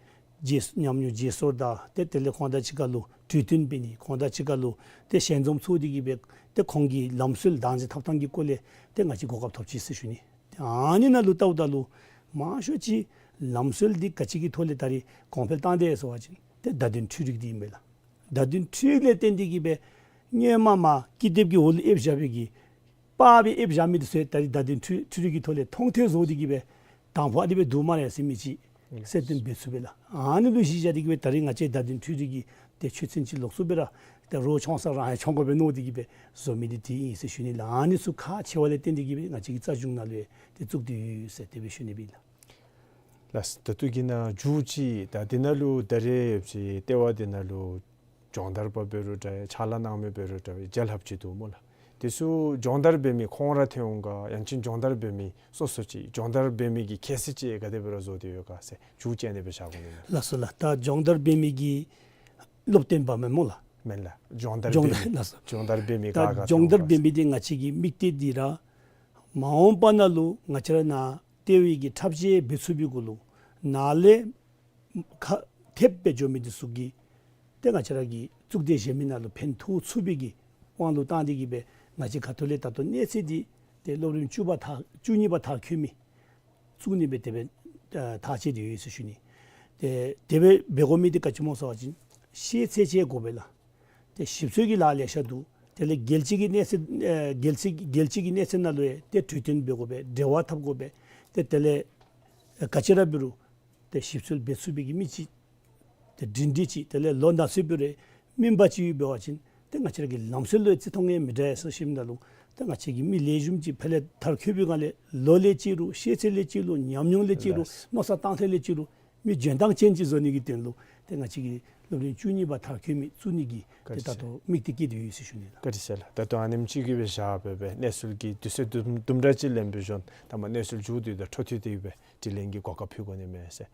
བརྗེ་ཉམས་མྱོང་བརྗེ་སོར་དང་ཏེ་དེ་ལས་ཁོང་དང་གཅིག་ཁར་ལུ་གྲོས་བསྟུན་འབད་ནི། ཁོང་དང་གཅིག་ཁར་ལུ་ཏེ་ཞལ་འཛོམས་ཚོགས་ཏེ་གིས་སྦེ་ཏེ་ཁོང་གི་ལམ་སྲོལ་བདག་འཛིན་འཐབ་ཐངས་ཀྱི་སྐོར་ལས་ཏེ་ང་བཅས་གོ་སྐབས་ཐོབ་ཅི་ཟེར་ཞུ་ནི། ཏེ་ཨ་ནི་ནང་ལུ་བལྟཝ་ད་ལུ་མང་ཤོས་ཅིག་ལམ་སྲོལ་འདི་ག་ཅི་གི་ཐོག་ལས་ད་རེས་གོང་འཕེལ་བཏང་དེས་ཟེར་བ་ཅིན་ཏེ་བརྡ་དོན་འཕྲུལ་རིག་འདི་ཨིན་པས་ལགས། བརྡ་དོན་འཕྲུལ་རིག་ལས་བརྟེན་ཏེ་གིས་སྦེ་སྔོན་མ་མར་ཀི་དེབ་ཀྱི་འོག་ལུ་ཨེབ་བཞག་པའི་གི་པར་སྦེ་ཨེབ་བཞག་མི་འདི་ཚུ་ད་རེས་བརྡ་དོན་འཕྲུལ་འཕྲུལ་རིག་གི་ཐོག་ལས་མཐོང་ཐོས་བཟོ་སྟེ་གིས་སྦེ་དང་ཕུ་ཨ་ནི་སྦེ་འདུག་སྨ་རེ་ཟེར་མི་ཅིག་གསལ་སྟོན་འབད་ཚུགས་པས་ལགས། ཨ་ནི་ལུ་གཞི་བཞག་སྟེ་གིས་སྦེ་ད་རེས་ང་བཅས་བརྡ་དོན་འཕྲུལ་རིག་གི་ཏེ་ཆོས་ཚན་ཅིག་ལོགས་སུ་སྦེ་ར་ཏེ་རོགས་མཆོང་ས་རང་ཡང་མཆོང་དགོ་པས་མནོ་སྟེ་གིས་སྦེ་བཟོ་མི་འདི་དེ་ཨིན་ཟེར་ཞུ་ནི་ལགས། ཨ་ནི་ཚུ་ཁག་ཆེ་བ་ལས་བརྟེན་ཏེ་གིས་སྦེ་ང་བཅས་ཀྱི་རྩ་གཞུང་ནང་ལུ་ཡང་ཏེ་བཙུགས་ཏེ་ཡོད་ཟེར་དེ་སྦེ་ཞུ་ནི་ཨིན་ལགས། ལགས་སོ། ད་ལྟོ་གི་ནང་མཇུག་ཅིག་ད་འདི་ནང་ལུ་ད་རེས་ཅིག་ལྟེ་བ་འདི་ནང་ལུ་སྦྱོང་བརྡར་པ་འབད་རུང་འདྲ་ཕྱག་ལཱ་གནང་མི་འབད་རུང་འདྲ་རྒྱལ་ལྷབ་ཅིག་འདུག་སྨོ་ལགས། དེ་ཚུ་སྦྱོང་བརྡར་འབད་མི་ཁོང་ར་ཐོན་འོང་ག་ཡང་ཅིན་སྦྱོང་བརྡར་འབད་མི་སོ་སོ་ཅིག་སྦྱོང་བརྡར་འབད་མི་གི་ཁྱད་ཚད་ཅིག་ག་དེ་སྦེ་ར་བཟོ་སྟེ་ཡོད་ག་ཟེར་མཇུག་ཅིག་ཨ་ནི་སྦེ་བཞག་དགོ་ནི་མས། ལགས་སོ་ལགས། ད་སྦྱོང་བརྡར་འབད་མི་གི་སློབ་སྟོན་པ་མེན་སྨོ་ལགས། མེན་ལགས། སྦྱོང་བརྡར་སྦྱོང་འབད་མི། ལགས་སོ། སྦྱོང་བརྡར་འབད་མི་ད་ག་ག་སྦྱོང་བརྡར་ཐོན་འབད་འོང་ག་མི་འདི་ང་བཅས་ཀྱི་དམིགས་གཏད་འདི་ར་མ་འོངས་པ་ནང་ལུ་ང་བཅས་ར་ནཱ་ལྟེ་བའི་གི་འཁྲབ་གཞས་འབད་ཚུགས་པའི་གུ་ལུ་ནཱ་ལས་ཁ་ཐེབས་སྦེ་འགྱོ་མི་འདི་ཚུ་གིས་ཏེ་ང་བཅས་ར་གི་གཙུག་སྡེ་གཞན་མི་ནང་ལུ་ཕན་ཐོགས་ཚུགས་པའི་གི་དབང་ལུ་བཏང་སྟེ་གིས་སྦེ་ང་བཅས་ཁ་ཐུག་ལས་ད་ལྟོ་གནས་ཚད་འདི་ཏེ་སློབ་རིམ་བཅུ་པ་མཐར་བཅུ་གཉིས་པ་མཐར་འཁྱོལ་མི་བཙུགས་ནི་སྦེ་དེ་སྦེ་ཨ་ཐག་བཅད་དེ་ཡོད་ཟེར་ཞུ་ནི། ཏེ་དེ་སྦེ་འབད་དགོ་མི་འདི་ག་ཅི་སྨོ་ཟེར་བ་ཅིན་ཤེས་ཚད་ཅིག་དགོ་པས་ལགས། ཏེ་ཞིབ་འཚོལ་གྱི་ལཱ་ལེ་ཤ་འདུག། དེ་ལས་རྒྱལ་སྤྱི་གི་གནས་ཚད་ཨེ་རྒྱལ་སྤྱི་རྒྱལ་སྤྱི་གི་གནས་ཚད་ནང་ལུ་ཡང་ཏེ་གྲོས་བསྟུན་འབད་དགོ་པས། འབྲེལ་བ་འཐབ་དགོ་པས། ཏེ་དེ་ལས་ཨེ་ག་ཅི་ར་འབད་རུང་ཏེ་ཞིབ་འཚོལ་འབད་ཚུགས་པའི་གི་མི་ཅིག་ཏེ་སྒྲིང་སྒྲི་ཅིག་དེ་ལས་ལོ་ན་ཚོད་འབད་རུང་སྨིན་པ་ཅིག་ཡོདཔ་འབད་བ་ཅིན་ཏེ་ང་བཅས་ར་གི་ལམ་སྲོལ་ལུ་བརྩི་མཐོང་ཡང་མི་འདྲ་ཟེར་ཞུཝ་ད་ལུ་ཏེ་ང་བཅས་ཀྱི་མི་ལེགས་ཤོམ་ཅིག་ཕར་ལས་མཐར་འཁྱོལ་བའི་སྒང་ལས་ལོ་ལས་བརྩི་རུང་ཤེས་ཚད་ལས་བརྩི་རུང་ཉམས་མྱོང་ལས་བརྩི་རུང་ལགས། མནོ་བསམ་གཏང་ཐངས་ལས་བརྩི་རུང་མི་འཇོན་ཐང་ཅན་ཅིག་བཟོ་ནི་གི་དོན་ལུ་ཏེ་ང་བཅས་ཀྱིས་སློབ་རིམ་བཅུ་གཉིས་པ་མཐར་འཁྱོལ་མི་བཙུགས་ནི་གི་ཏེ་ད་ལྟོ་དམིགས་གཏད་བསྐྱེད་དེ་ཡོད་ཟེར་ཞུ་ནི་ལགས། བཀའ་དྲིན་ཆེ་ལགས། ད་ལྟོ་ཨ་ནེམ་ཅིག་གིས་སྦེ་བཞག་སྦེ་སྦེ་གནས་ཚུལ་གྱི་དུས་ཚོད་དུམ་དུམ་གྲ་ཅིག་ལེན་པའི་ཞོར་ད་མ་གནས་ཚུལ་མཇུག་བསྡུ་དང་འཕྲོ་མཐུད་དེ་སྦེ་དྲི་ལན་གྱི་གོ་སྐབས་ཕུལ་དགོ་ནི་མས་ཟེར།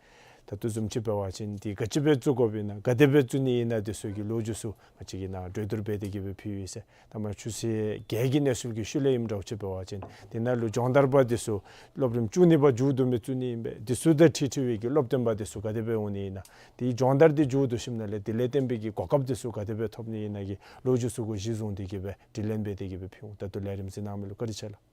ད་ལྟོ་བཟུམ་ཅིག་འབད་བ་ཅིན་འདི་ག་ཅི་སྦེ་བཙུགས་དགོཔ་ཨིན་ན་ག་དེ་སྦེ་བཙུགས་ནི་ཨིན་ན་འདི་ཚུ་གི་ལོ་རྒྱུས་ཚུ་ང་བཅས་ཀྱིས་ནཱ་གྲོས་བསྡུར་འབད་དེ་གིས་སྦེ་ཕུལ་ཡི་ཟེར། ད་མ་ཆུ་ཚོད་བརྒྱད་ཀྱི་གནས་ཚུལ་གྱི་ཤུལ་ལས་ཨིནམ་འདྲཝ་ཅིག་འབད་བ་ཅིན་དེ་ནང་ལུ་སྦྱོང་བརྡར་པ་འདི་ཚུ་སློབ་རིམ་བཅུ་གཉིས་པ་མཇུག་བསྡུ་མི་བཙུགས་ནི་ཨིན་པས། འདི་ཚུ་དང་འཁྲིལ་འཁྲིལ་བའི་གི་སློབ་སྟོན་པ་འདི་ཚུ་ག་དེ་སྦེ་འོང་ནི་ཨིན་ན། དེའི་སྦྱོང་བརྡར་འདི་མཇུག་བསྡུ་ཞིནམ་ལས་དེ་ལས་བརྟེན་པའི་གི་གོ་སྐབས་འདི་ཚུ་ག་དེ་སྦེ་ཐོབ་ནི་ཨིན་ན་གི་ལོ་རྒྱུས་ཚུ་གུ་གཞི་བཟུང་སྟེ་གིས་སྦེ་དྲི་ལན་འབད་དེ་གིས་སྦེ་ཕུལ་འོང་། ད་ལྟོ་ལས་རིམ་གཟིགས་གནང་མི་ལུ་བཀའ་དྲིན་ཆེ་ལགས།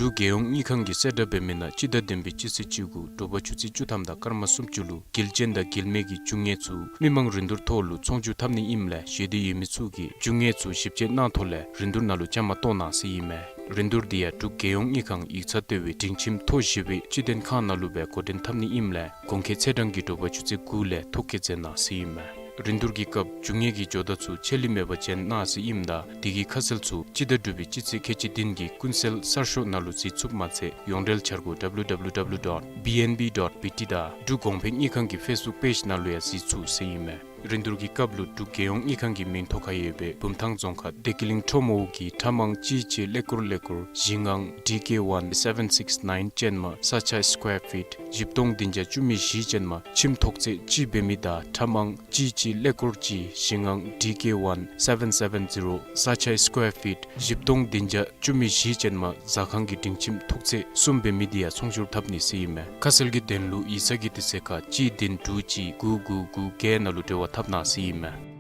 འབྲུག་རྒྱལ་ཡོངས་དངུལ་ཁང་གིས་གསལ་བསྒྲགས་འབད་མི་ནང་སྤྱི་ཟླ་བདུན་པའི་སྤྱི་ཚེས་བཅུ་དགུ་དྲོ་པ་ཆུ་ཚོད་བཅུ་ཐམ་དང་སྐར་མ་སུམ་ཅུ་ལུ་འགུལ་སྐྱོད་དང་འགུལ་མེད་ཀྱི་རྒྱུ་དངོས་ཚུ་མི་མང་རིན་བསྡུར་ཐོག་ལུ་ཚོང་བསྒྱུར་འཐབ་ནི་ཨིནམ་ལས་ཞེ་འདོད་ཡོད་མི་ཚུ་གིས་རྒྱུ་དངོས་ཚུ་ཞིབ་དཔྱད་གནང་ཐོག་ལས་རིན་བསྡུར་ནང་ལུ་བཅའ་མར་གཏོགས་གནང་ཟེར་ཨིན་མས། རིན་བསྡུར་འདི་ཡང་འབྲུག་རྒྱལ་ཡོངས་དངུལ་ཁང་ཡིག་ཚང་ལྟེ་བའི་སྒྲིང་ཁྱིམ་ཐོག་བཞི་པའི་སྤྱི་མཐུན་ཁང་ནང་ལུ་སྦེ་འགོ་འདྲེན་འཐབ་ནི་ཨིནམ་ལས་གོང་འཁོད་ཚེས་གྲངས་ཀྱི་དྲོ་པ་ཆུ་ཚོད་དགུ་ལས་ཐོ་བཀོད་མཛད་གནང་ཟེར་ཨིན་མས། རིན་བསྡུར་གྱི་སྐབས་རྒྱུ་དངོས་ཀྱི་ཇོ་བདག་ཚུ་ཆད་ལུས་མེད་པར་བྱོན་གནང་ཟེར་ཨིནམ་ད་དེ་གི་ཁ་གསལ་ཚུ་སྤྱི་ཟླ་དྲུག་པའི་སྤྱི་ཚེས་ཁལ་གཅིག་བདུན་གྱི་ཀུན་གསལ་གསར་ཤོག་ནང་ལུ་གཟིགས་ཚུགསཔ་མ་ཚད་ཡོངས་འབྲེལ་འཆར་སྒོ་W W W dot B N B dot B T དང་འབྲུག་གོང་འཕེལ་དངུལ་ཁང་གི་ཕེསི་བུཀ་པེཇ་ནང་ལུ་ཡང་གཟིགས་ཚུགས་ཟེར་ཨིན་མས། རིན་བསྡུར་གྱི་སྐབས་ལུ་འབྲུག་རྒྱལ་ཡོངས་དངུལ་ཁང་གི་མིང་ཐོ་ཁར་ཡོད་པའི་བུམ་ཐང་རྫོང་ཁག་བདེ་སྐྱིད་གླིང་ཁྲོམ་འོག་གི་ཁྲ་མང་གཅིག་གཅིག་ཀླད་ཀོར་ཀླད་ཀོར་བཞི་ལྔ་ཌི་ཀེ་ཝན་སེ་བེན་སིགསི་ནའིན་ཅན་མ་ས་ཆ་སི་ཀོ་ཝེར་ཕིཊ་བཞི་སྟོང་བདུན་བརྒྱ་བཅུ་མེད་བཞི་ཅན་མ་ཁྱིམ་ཐོག་ཚད་གཅིག་འབད་མི་དང་ཁྲ་མང་གཅིག་གཅིག་ཀླད་ཀོར་གཅིག་བཞི་ལྔ་ཌི་ཀེ་ཝན་སེ་བེན་སེ་བེན་ཛི་རོ་ས་ཆ་སི་ཀོ་ཝེར་ཕིཊ་བཞི་སྟོང་བདུན་བརྒྱ་བཅུ་མེད་བཞི་ཅན་མ་ཟ་ཁང་གི་སྒྲིང་ཁྱིམ་ཐོག་ཚད་གསུམ་འབད་མི་དེ་ཡང་ཚོང་སྒྱུར་འཐབ་ནི་ཟེར་ཨིན་མས། ཁ་གསལ་གྱི་དོན་ལུ་ཡིག་ཚང་གི་དུས་ཚོད་ཁར་གཅིག་བདུན་དྲུག་གཅིག་དགུ་དགུ་དགུ་བརྒྱད་ནང་ལུ་འབྲེལ་བ་འཐབ་གནང་ཟེར་ཨིན་མས།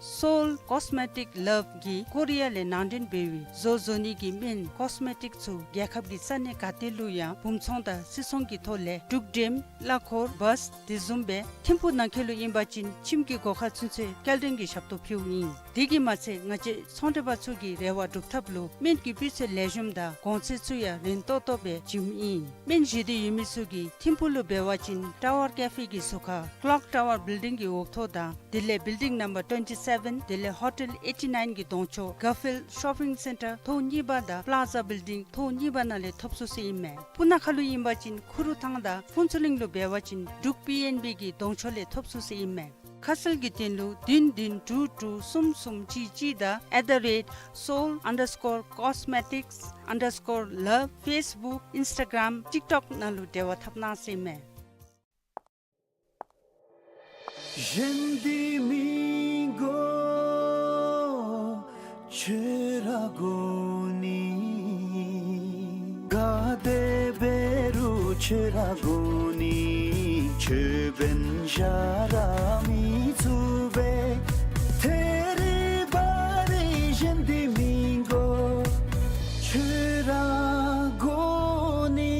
སོལ་ཀོས་མེ་ཊིཀ་ལབ་ཀྱིས་ཀོ་རི་ཡ་ལས་ནང་འདྲེན་འབད་བའི་བཟོ་བཟོ་ནི་གི་སྨན་ཀོས་མེ་ཊིཀ་ཚུ་རྒྱལ་ཁབ་ཀྱི་ས་གནས་ག་ཏེ་ལུ་ཡང་སྦུངས་ཚོང་དང་སིལ་ཚོང་གི་ཐོག་ལས་འབྲུག་འགྲེམ་གླ་འཁོར་བཱས་དེ་བཟུམ་སྦེ་ཐིམ་ཕུག་ནང་འཁོད་ལུ་ཨིན་པ་ཅིན་ཁྱིམ་གྱི་སྒོ་ཁར་ཚུན་ཚོད་སྐྱེལ་འདྲེན་གྱི་ཞབས་ཏོག་ཕུལཝ་ཨིན། དེ་གིས་མ་ཚད་ང་བཅས་ཚོང་འབྲེལ་པ་ཚུ་གི་རེ་བ་སྒྲུབ་ཐབས་ལུ་སྨན་གྱི་སྤུས་ཚད་ལེགས་ཤོམ་དང་གོང་ཚད་ཚུ་ཡང་རན་ཏོག་ཏོ་སྦེ་བྱིནམ་ཨིན། སྨན་བཞེས་འདོད་ཡོད་མི་ཚུ་གིས་ཐིམ་ཕུག་ལུ་འབད་བ་ཅིན་ཊ་ཝར་ཀེ་ཕེ་གི་ཟུར་ཁར་ཀློག་ཊ་ཝར་བིལ་ཌིང་གི་འོག་ཐོག་དང་དེ་ལས་བིལ་ཌིང་ནམ་བར་ཊུ་ཝེན་ཊི་སེ་བེན་དེ་ལས་ཧོ་ཊེལ་ཨེ་ཊི་ནའིན་གྱི་གདོང་ཕྱོགས་གར་ཕིལཌ་ཤོ་པིང་སེན་ཊར་ཐོག་གཉིས་པ་དང་པ་ལཱ་ཛ་བིལ་ཌིང་ཐོག་གཉིས་པ་ནང་ལས་ཐོབ་ཚུགས་ཟེར་ཨིན་མས། སྤུ་ན་ཁ་ལུ་ཨིན་པ་ཅིན་ཁུ་རུ་ཐང་དང་ཕུན་ཚོགས་གླིང་ལུ་འབད་བ་ཅིན་འབྲུག་པི་ཨེན་བི་གི་གདོང་ཕྱོགས་ལས་ཐོབ་ཚུགས་ཟེར་ཨིན་མས། ཁ་གསལ་གྱི་དོན་ལུ་བདུན་བདུན་དྲུག་དྲུག་གསུམ་གསུམ་གཅིག་གཅིག་དང་ཨེཊ་དི་རེཊ་སོལ་ཨན་ཌར་སི་ཀོར་ཀོས་མེ་ཊིཀསི་ཨན་ཌར་སི་ཀོར་ལབ་ཕེསི་བུཀ་ཨིནསི་ཊ་གརམ་ཊིཀ་ཊོཀ་ནང་ལུ་འབྲེལ་བ་འཐབ་གནང་ཟེར་ཨིན་མས། གཞན་འདི་མི་དགོ་ཁྱོད་ར་དགོ་ནི། ག་དེ་འབད་རུང་ཁྱོད་ར་དགོ་ནི། ཁྱོད་འབདན་གཞན་ར་མི་ཚུགས་པས། ཐད་རི་བ་རི་གཞན་འདི་མི་དགོ། ཁྱོད་ར་དགོ་ནི།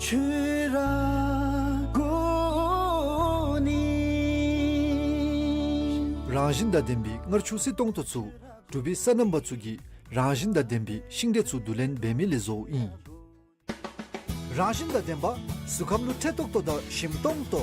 ཁྱོད་ར་དགོ་ནི། རང་བཞིན་དང་ལྡན་པའི་མངར་ཆུ་བསིལ་ཏོང་ཏོ་ཚུ་འབྲུག་པའི་སོ་ནམ་པ་ཚུ་གིས་རང་བཞིན་དང་ལྡན་པའི་ཤིང་འབྲས་ཚུ་བསྡུ་ལེན་འབད་མི་ལས་བཟོཝ་ཨིན། རང་བཞིན་དང་ལྡན་པ་གཟུགས་ཁམས་ལུ་འཕྲོད་ཏོག་ཏོ་དང་ཞིམ་ཏོང་ཏོ།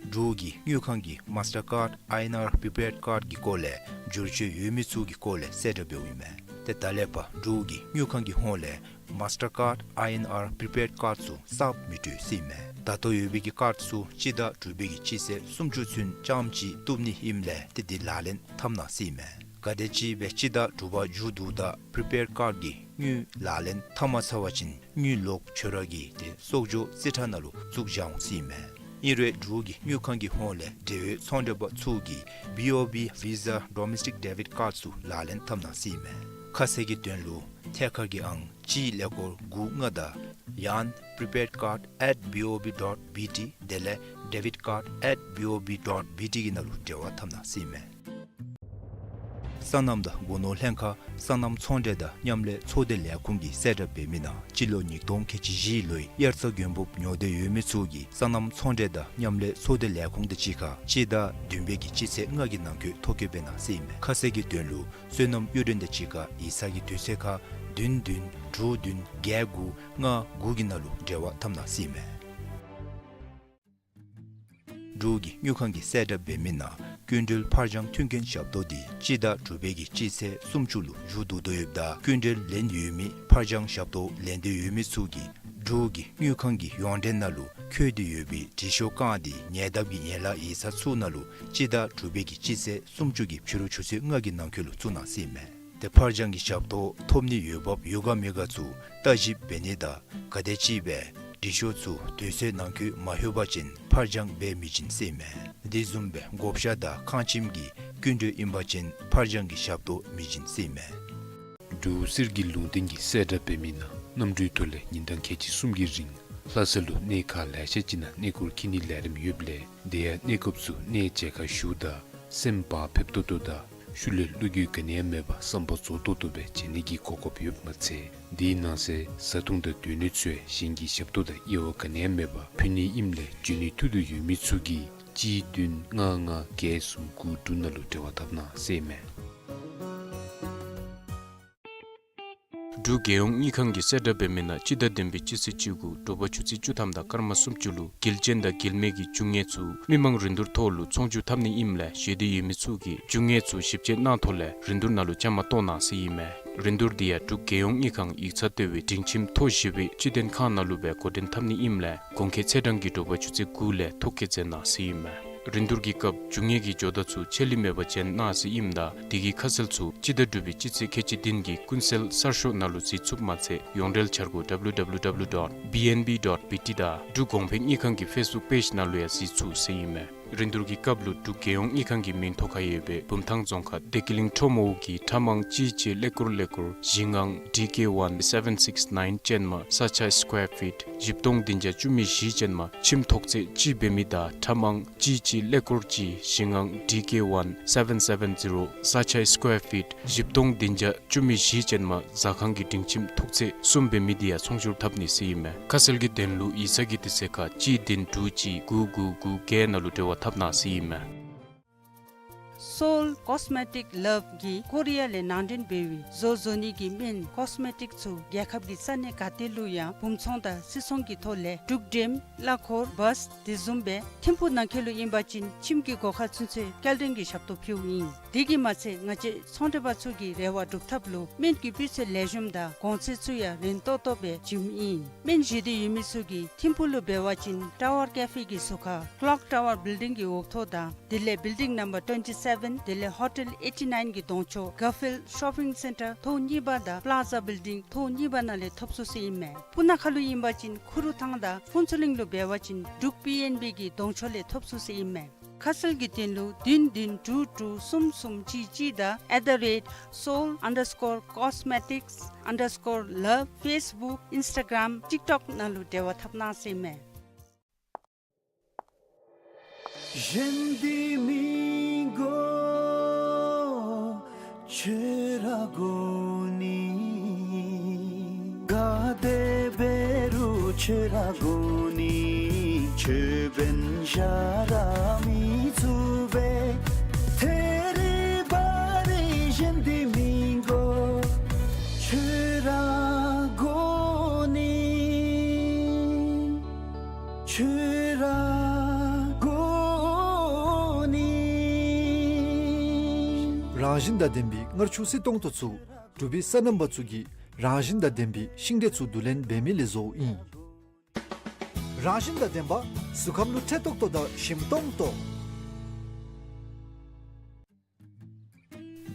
འབྲུག་གི་དངུལ་ཁང་གི་མཱསི་ཊར་ཀཱཌ་ཨའི་ཨེན་ཨར་པི་རི་པེཌ་ཀཱཌ་ཀྱི་སྐོར་ལས་བསྒྱུར་བཅོས་ཡོད་མི་ཚུ་གི་སྐོར་ལས་གསལ་བསྒྲགས་འབདཝ་ཨིན་མས། ཏེ་ད་ལས་ཕར་འབྲུག་གི་དངུལ་ཁང་གི་ཧོངས་ལས་མཱསི་ཊར་ཀཱཌ་ཨའི་ཨེན་ཨར་པི་རི་པེཌ་ཀཱཌ་ཚུ་གསརཔ་མི་སྤྲོད་ཟེར་ཨིན་མས། ད་ལྟོ་ཡོད་པའི་གི་ཀཱཌ་ཚུ་སྤྱི་ཟླ་དྲུག་པའི་གི་སྤྱི་ཚེས་སུམ་ཅུ་ཚུན་རྐྱངམ་ཅིག་བཏུབ་ནི་ཨིནམ་ལས་ཏེ་འདི་ལག་ལེན་འཐབ་གནང་ཟེར་ཨིན་མས། ག་དེམ་ཅིག་སྦེ་སྤྱི་ཟླ་དྲུག་པ་མཇུག་བསྡུཝ་ད་པི་རི་པེཌ་ཀཱཌ་ཀྱི་དངུལ་ལག་ལེན་འཐབ་མ་ཚར་བ་ཅིན་དངུལ་ལོག་ཁྱོད་ར་གི་ཏེ་གསོག་འཇོག་རྩིས་ཁྲ་ནང་ལུ་བཙུགས་བཞག་འོང་ཟེར་ཨིན་མས། ཨིན་རུང་འབྲུག་གི་དངུལ་ཁང་གི་ཧོངས་ལས་འབྲེལ་ཡོད་ཚོང་འབྲེལ་པ་ཚུ་གིས་བི་ཨོ་བི་ཝི་ཟ་ཌོ་མེསི་ཊིཀ་ཌེ་བིཌ་ཀཱཌ་ཚུ་ལག་ལེན་འཐབ་གནང་ཟེར་ཨིན་མས། ཁ་གསལ་གྱི་དོན་ལུ་ཐད་ཀར་གྱི་ཨང་གཅིག་ཀླད་ཀོར་དགུ་ལྔ་དང་ཡང་པི་རི་པེཌ་ཀཱཌ་ཨེཊ་བི་ཨོ་བི་ཌོཊ་བི་ཊི་དེ་ལས་ཌེ་བིཌ་ཀཱཌ་ཨེཊ་བི་ཨོ་བི་ཌོཊ་བི་ཊི་གི་ནང་ལུ་འབྲེལ་བ་འཐབ་གནང་ཟེར་ཨིན་མས། སོ་ནམ་དང་སྒོ་ནོར་ལྷན་ཁག་སོ་ནམ་ཚོང་འབྲེལ་དང་མཉམ་ལས་ཚོགས་སྡེ་ལས་ཁུངས་ཀྱིས་གསལ་བསྒྲགས་འབད་མི་ནང་སྤྱི་ལོ་ཉིས་སྟོང་ཁལ་གཅིག་བཞི་ལོའི་དབྱར་རྩྭ་དགུན་འབུབ་ཉོ་འདོད་ཡོད་མི་ཚུ་གིས་སོ་ནམ་ཚོང་འབྲེལ་དང་མཉམ་ལས་ཚོགས་སྡེ་ལས་ཁུངས་དང་གཅིག་ཁར་སྤྱི་ཟླ་བདུན་པའི་གི་སྤྱི་ཚེས་ལྔ་གི་ནང་འཁོད་ཐོ་བཀོད་འབད་གནང་ཟེར་ཨིན་མས། ཁ་གསལ་གྱི་དོན་ལུ་སོ་ནམ་གཡུ་སྒྲོན་དང་གཅིག་ཁར་ཡིག་ཚང་གི་དུས་ཚོད་ཁར་བདུན་བདུན་དྲུག་བདུན་བརྒྱད་དགུ་ལྔ་དགུ་གི་ནང་ལུ་འབྲེལ་བ་འཐབ་གནང་ཟེར་ཨིན་མས། འབྲུག་གི་དངུལ་ཁང་གིས་གསལ་བསྒྲགས་འབད་མི་ནང་སྐྱིན་འགྲུལ་ཕར་འགྱངས་མཐུན་རྐྱེན་ཞབས་ཏོག་འདི་སྤྱི་ཟླ་དྲུག་པའི་གི་སྤྱི་ཚེས་སུམ་ཅུ་ལུ་མཇུག་བསྡུ་དོ་ཡོདཔ་ད་སྐྱིན་འགྲུལ་ལེན་ཡོད་མི་ཕར་འགྱངས་ཞབས་ཏོག་ལེན་འདོད་ཡོད་མི་ཚུ་གིས་འབྲུག་གི་དངུལ་ཁང་གི་ཡོངས་འབྲེལ་ནང་ལུ་འཁོད་དེ་ཡོད་པའི་དྲི་ཤོག་བཀང་སྟེ་ཉེ་འདབས་ཀྱི་ཡན་ལག་ཡིག་ཚང་ཚུ་ནང་ལུ་སྤྱི་ཟླ་དྲུག་པའི་གི་སྤྱི་ཚེས་སུམ་ཅུ་གི་ཕྱི་རུ་ཆུ་ཚོད་ལྔ་གི་ནང་འཁོད་ལུ་བཙུགས་གནང་ཟེར་ཨིན་མས། ཏེ་ཕར་འགྱངས་ཀྱི་ཞབས་ཏོག་ཐོབ་ནི་འོས་འབབ་ཡོད་ག་མེད་ག་ཚུ་བརྟག་ཞིབ་འབད་ནི་དང་ག་དེམ་ཅིག་སྦེ་དྲི་ཤོག་ཚུ་དུས་ཚོད་ནང་འཁོད་མ་ལྷོད་པ་ཅིན་ཕར་འགྱངས་འབད་མི་བྱིན་ཟེར་ཨིན་མས། དེ་བཟུམ་སྦེ་བགོ་བཤའ་དང་ཁང་ཁྱིམ་གྱི་སྐྱིན་འགྲུལ་ཨིན་པ་ཅིན་ཕར་འགྱངས་ཀྱི་ཞབས་ཏོག་མི་བྱིན་ཟེར་ཨིན་མས། འབྲུག་གསེར་གྱི་ལུང་བསྟན་གྱིས་གསལ་བསྒྲགས་འབད་མི་ནང་གནམ་གྲུའི་ཐོག་ལས་ཉིན་གྲངས་ཁལ་གཅིག་གསུམ་གྱི་རིང་ལྷ་ས་ལུ་གནས་ཁག་ལེ་ཤ་ཅིག་ནང་གནས་སྐོར་འཁྱིད་ནིའི་ལས་རིམ་ཡོདཔ་ལས་དེ་ཡང་གནས་སྐབས་སུ་གནས་མཇལ་ཁ་ཞུཝ་ད་སེམས་བག་ཕེབས་ཏོག་ཏོ་དང་ཤུལ་ལས་བློ་འགྱོད་ག་ནི་ཡང་མེད་པར་བསམ་པ་རྫོགས་ཏོག་ཏོ་སྦེ་མཇལ་ནི་གི་གོ་སྐབས་ཡོདཔ་མ་ཚད་དེའི་ནང་གསེས་བཟའ་འཐུང་དང་སྡོད་གནས་ཚུ་ཡང་གཞན་གྱི་ཞབས་ཏོག་དང་དབྱེ་བ་ག་ནི་ཡང་མེད་པར་ཕུལ་ནི་ཨིནམ་ལས་འབྱོན་ནི་ཐུགས་འདོད་ཡོད་མི་ཚུ་གིས་གཅིག་བདུན་ལྔ་ལྔ་བརྒྱད་གསུམ་དགུ་དྲུག་ནང་ལུ་འབྲེལ་བ་འཐབ་གནང་ཟེར་ཨིན་མས། འབྲུག་རྒྱལ་ཡོངས་དངུལ་ཁང་གིས་གསལ་བསྒྲགས་འབད་མི་ནང་སྤྱི་ཟླ་བདུན་པའི་སྤྱི་ཚེས་བཅུ་དགུ་དྲོ་པ་ཆུ་ཚོད་བཅུ་ཐམ་དང་སྐར་མ་སུམ་ཅུ་ལུ་དགེ་ལྕིན་དང་དགེ་ལེགས་ཀྱི་རྒྱུ་དངོས་ཚུ་མི་མང་རིན་བསྡུར་ཐོག་ལུ་ཚོང་བསྒྱུར་འཐབ་ནི་ཨིནམ་ལས་ཞེ་འདོད་ཡོད་མི་ཚུ་གིས་རྒྱུ་དངོས་ཚུ་ཞིབ་དཔྱད་གནང་ཐོག་ལས་རིན་བསྡུར་ནང་ལུ་བཅའ་མར་གཏོགས་གནང་ཟེར་ཨིན་མས། རིན་བསྡུར་འདི་ཡང་འབྲུག་རྒྱལ་ཡོངས་དངུལ་ཁང་ཡིག་ཚང་ལྟེ་བའི་སྒྲིང་ཁྱིམ་མཐོ་བཞི་པའི་སྤྱི་དོན་ཁང་ནང་ལུ་སྦེ་འགོ་འདྲེན་འཐབ་ནི་ཨིནམ་ལས་གོང་འཁོད་ཚེས་གྲངས་ཀྱི་དྲོ་པ་ཆུ་ཚོད་དགུ་ལས་ཐོ་བཀོད་མཛད་གནང་ཟེར་ཨིན་མས། རིན་བསྡུར་གྱི་སྐབས་རྒྱུ་དངོས་ཀྱི་ཇོ་བདག་ཚུ་ཆད་ལུས་མེད་པར་བྱོན་གནང་ཟེར་ཨིནམ་ད་དེ་གི་ཁ་གསལ་ཚུ་སྤྱི་ཟླ་དྲུག་པའི་སྤྱི་ཚེས་ཁལ་གཅིག་བདུན་གྱི་ཀུན་གསལ་གསར་ཤོག་ནང་ལུ་གཟིགས་ཚུགསཔ་མ་ཚད་ཡོངས་འབྲེལ་འཆར་སྒོ་W W W dot B N B dot B T དང་འབྲུག་གོང་འཕེལ་དངུལ་ཁང་གི་ཕེསི་བུཀ་པེཇ་ནང་ལུ་ཡང་གཟིགས་ཚུགས་ཟེར་ཨིན་མས། རིན་བསྡུར་གྱི་སྐབས་ལུ་འབྲུག་རྒྱལ་ཡོངས་དངུལ་ཁང་གི་མིང་ཐོ་ཁར་ཡོད་པའི་བུམ་ཐང་རྫོང་ཁག་བདེ་སྐྱིད་གླིང་ཁྲོམ་འོག་གི་ཁྲ་མང་གཅིག་གཅིག་ཀླད་ཀོར་ཀླད་ཀོར་བཞི་ལྔ་D K one seven six nine ཅན་མ་ས་ཆ་སི་ཀོར་ཕིཊ་བཞི་སྟོང་བདུན་བརྒྱ་བཅུ་མེད་བཞི་ཅན་མ་ཁྱིམ་ཐོག་ཚད་གཅིག་འབད་མི་དང་ཁྲ་མང་གཅིག་གཅིག་ཀླད་ཀོར་གཅིག་བཞི་ལྔ་D K one seven seven zero ས་ཆ་སི་ཀོར་ཕིཊ་བཞི་སྟོང་བདུན་བརྒྱ་བཅུ་མེད་བཞི་ཅན་མ་ཟ་ཁང་གི་སྒྲིང་ཁྱིམ་ཐོག་ཚད་གསུམ་འབད་མི་འདི་ཡང་ཚོང་བསྒྱུར་འཐབ་ནི་ཟེར་ཨིན་མས། ཁ་གསལ་གྱི་དོན་ལུ་ཡིག་ཚང་གི་དུས་ཚོད་ཁར་གཅིག་བདུན་དྲུག་གཅིག་དགུ་དགུ་དགུ་བརྒྱད་ནང་ལུ་འབྲེལ་བ་འཐབ་གནང་ཟེར་ཨིན་མས། སོལ་ཀོས་མེ་ཊིཀ་ལབ་ཀྱིས་ཀོ་རི་ཡ་ལས་ནང་འདྲེན་འབད་བའི་བཟོ་བཟོ་ནི་གི་སྨན་ཀོས་མེ་ཊིཀ་ཚུ་རྒྱལ་ཁབ་ཀྱི་ས་གནས་ག་ཏེ་ལུ་ཡང་སྦུང་ཚོང་དང་སིལ་ཚོང་གི་ཐོག་ལས་འབྲུག་འགྲེམ་གླ་འཁོར་བཱས་དེ་བཟུམ་སྦེ་ཐིམ་ཕུག་ནང་འཁོད་ལུ་ཨིན་པ་ཅིན་ཁྱིམ་གྱི་སྒོ་ཁར་ཚུན་ཚོད་སྐྱེལ་འདྲེན་གྱི་ཞབས་ཏོག་ཕུལཝ་ཨིན། དེ་གིས་མ་ཚད་ང་བཅས་ཚོང་འབྲེལ་པ་ཚུ་གི་རེ་བ་སྒྲུབ་ཐབས་ལུ་སྨན་གྱི་སྤུས་ཚད་ལེགས་ཤོམ་དང་གོང་ཚད་ཚུ་ཡང་རན་ཏོག་ཏོ་སྦེ་བྱིནམ་ཨིན། སྨན་བཞེས་འདོད་ཡོད་མི་ཚུ་གིས་ཐིམ་ཕུག་ལུ་འབད་བ་ཅིན་ཊ་ཝར་ཀེ་ཕེ་གི་ཟུར་ཁར་ཀློག་ཊ་ཝར་བིལ་ཌིང་གི་འོག་ཐོག་དང་དེ་ལས་བིལ་ཌིང་ནམ་བར་ཊུ་ཝེན་ཊི་སེ་ཝེན་དེ་ལས་ཧོ་ཊེལ་ཨེ་ཊི་ནའིན་གྱི་གདོང་ཕྱོགས་གར་ཕིལཌ་ཤོ་པིང་སེན་ཊར་ཐོག་གཉིས་པ་དང་པ་ལཱ་ཛ་བིལ་ཌིང་ཐོག་གཉིས་པ་ནང་ལས་ཐོབ་ཚུགས་ཟེར་ཨིན་མས། སྤུ་ན་ཁ་ལུ་ཨིན་པ་ཅིན་ཁུ་རུ་ཐང་དང་ཕུན་ཚོགས་གླིང་ལུ་འབད་བ་ཅིན་འབྲུག་པི་ཨེན་བི་གི་གདོང་ཕྱོགས་ལས་ཐོབ་ཚུགས་ཟེར་ཨིན་མས། ཁ་གསལ་གྱི་དོན་ལུ་བདུན་བདུན་དྲུག་དྲུག་གསུམ་གསུམ་གཅིག་གཅིག་དང་at the rate seoul underscore cosmetics underscore love Facebook Instagram TikTok ནང་ལུ་འབྲེལ་བ་འཐབ་གནང་ཟེར་ཨིན་མས། གཞན་འདི་མི་དགོ་ཁྱོད་ར་དགོ་ནི། ག་དེ་འབད་རུང་ཁྱོད་ར་དགོ་ནི། ཁྱོད་འབདན་གཞན་ར་མི་ཚུགས་པས། ཐད་རི་བ་རི་གཞན་འདི་མི་དགོ་ཁྱོད་ར་དགོ་ནི། ཁྱོད་ར་དགོ་ནི། རང་བཞིན་དང་ལྡན་པའི་མངར་ཆུ་བསིལ་ཏོང་ཏོ་ཚུ་འབྲུག་པའི་སོ་ནམ་པ་ཚུ་གིས་རང་བཞིན་དང་ལྡན་པའི་ཤིང་འབྲས་ཚུ་བསྡུ་ལེན་འབད་མི་ལས་བཟོཝ་ཨིན། རང་བཞིན་དང་ལྡན་པ་གཟུགས་ཁམས་ལུ་འཕྲོད་ཏོག་ཏོ་དང་ཞིམ་ཏོང་ཏོ།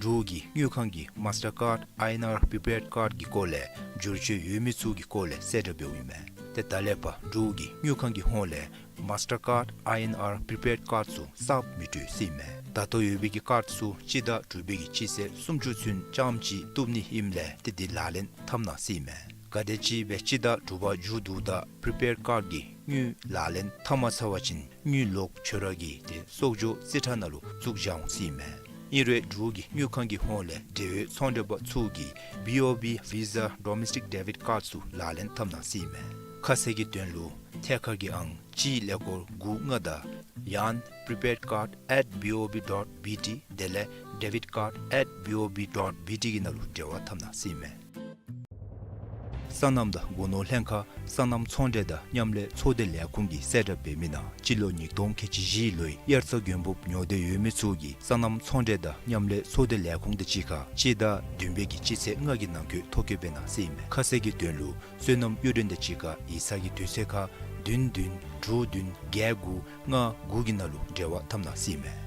འབྲུག་གི་དངུལ་ཁང་གིས་མཱས་ཊར་ཀཱརཌ་ཨའི་ཨེན་ཨར་པི་པེཌ་ཀཱརཌ་ཀྱི་སྐོར་ལས་བསྒྱུར་བཅོས་ཡོད་མི་ཚུ་གི་སྐོར་ལས་གསལ་བསྒྲགས་འབདཝ་ཨིན་མས། ཏེ་ད་ལས་ཕར་འབྲུག་གི་དངུལ་ཁང་གི་ཧོངས་ལས་མཱས་ཊར་ཀཱརཌ་ཨའི་ཨེན་ཨར་པི་པེཌ་ཀཱརཌ་ཚུ་གསརཔ་མི་སྤྲོད་ཟེར་ཨིན་མས། ད་ལྟོ་ཡོད་པའི་གི་ཀཱརཌ་ཚུ་སྤྱི་ཟླ་དྲུག་པའི་གི་སྤྱི་ཚེས་སུམ་ཅུ་ཚུན་རྐྱངམ་ཅིག་བཏུབ་ནི་ཨིནམ་ལས་ཏེ་འདི་ལག་ལེན་འཐབ་གནང་ཟེར་ཨིན་མས། ག་དེམ་ཅིག་སྦེ་སྤྱི་ཟླ་དྲུག་པ་མཇུག་བསྡུཝ་ད་པི་རི་པེཌ་ཀཱརཌ་ཀྱི་དངུལ་ལག་ལེན་འཐབ་མ་ཚར་བ་ཅིན་དངུལ་ལོག་ཁྱོད་ར་གི་ཏེ་གསོག་འཇོག་རྩིས་ཁྲ་ནང་ལུ་བཙུགས་བཞག་འོང་ཟེར་ཨིན་མས། ཨིན་རུང་འབྲུག་གི་དངུལ་ཁང་གི་ཧོངས་ལས་འབྲེལ་ཡོད་ཚོང་འབྲེལ་པ་ཚུ་གིས་བི་ཨོ་བི་ཝི་ཟ་ཌོ་མེསི་ཊིཀ་ཌེ་བིཌ་ཀཱརཌ་ཚུ་ལག་ལེན་འཐབ་གནང་ཟེར་ཨིན་མས། ཁ་གསལ་གྱི་དོན་ལུ་ཐད་ཀར་གྱི་ཨང་གཅིག་ཀླད་ཀོར་དགུ་ལྔ་དང་ཡང་prepaidcard at B O B dot B T དེ་ལས་debitcard at B O B dot B T གི་ནང་ལུ་འབྲེལ་བ་འཐབ་གནང་ཟེར་ཨིན་མས། སོ་ནམ་དང་སྒོ་ནོར་ལྷན་ཁག་སོ་ནམ་ཚོང་འབྲེལ་དང་མཉམ་ལས་ཚོགས་སྡེ་ལས་ཁུངས་ཀྱིས་གསལ་བསྒྲགས་འབད་མི་ནང་སྤྱི་ལོ་ཉིས་སྟོང་ཁལ་གཅིག་བཞི་ལོའི་དབྱར་རྩྭ་དགུན་འབུཔ་ཉོ་འདོད་ཡོད་མི་ཚུ་གིས་སོ་ནམ་ཚོང་འབྲེལ་དང་མཉམ་ལས་ཚོགས་སྡེ་ལས་ཁུངས་དང་གཅིག་ཁར་སྤྱི་ཟླ་བདུན་པའི་གི་སྤྱི་ཚེས་ལྔ་གི་ནང་འཁོད་ཐོ་བཀོད་འབད་གནང་ཟེར་ཨིན་མས། ཁ་གསལ་གྱི་དོན་ལུ་སོ་ནམ་གཡུ་སྒྲོན་དང་གཅིག་ཁར་ཡིག་ཚང་གི་དུས་ཚོད་ཁར་བདུན་བདུན་དྲུག་བདུན་བརྒྱད་དགུ་ལྔ་དགུ་གི་ནང་ལུ་འབྲེལ་བ་འཐབ་གནང་ཟེར་ཨིན་མས།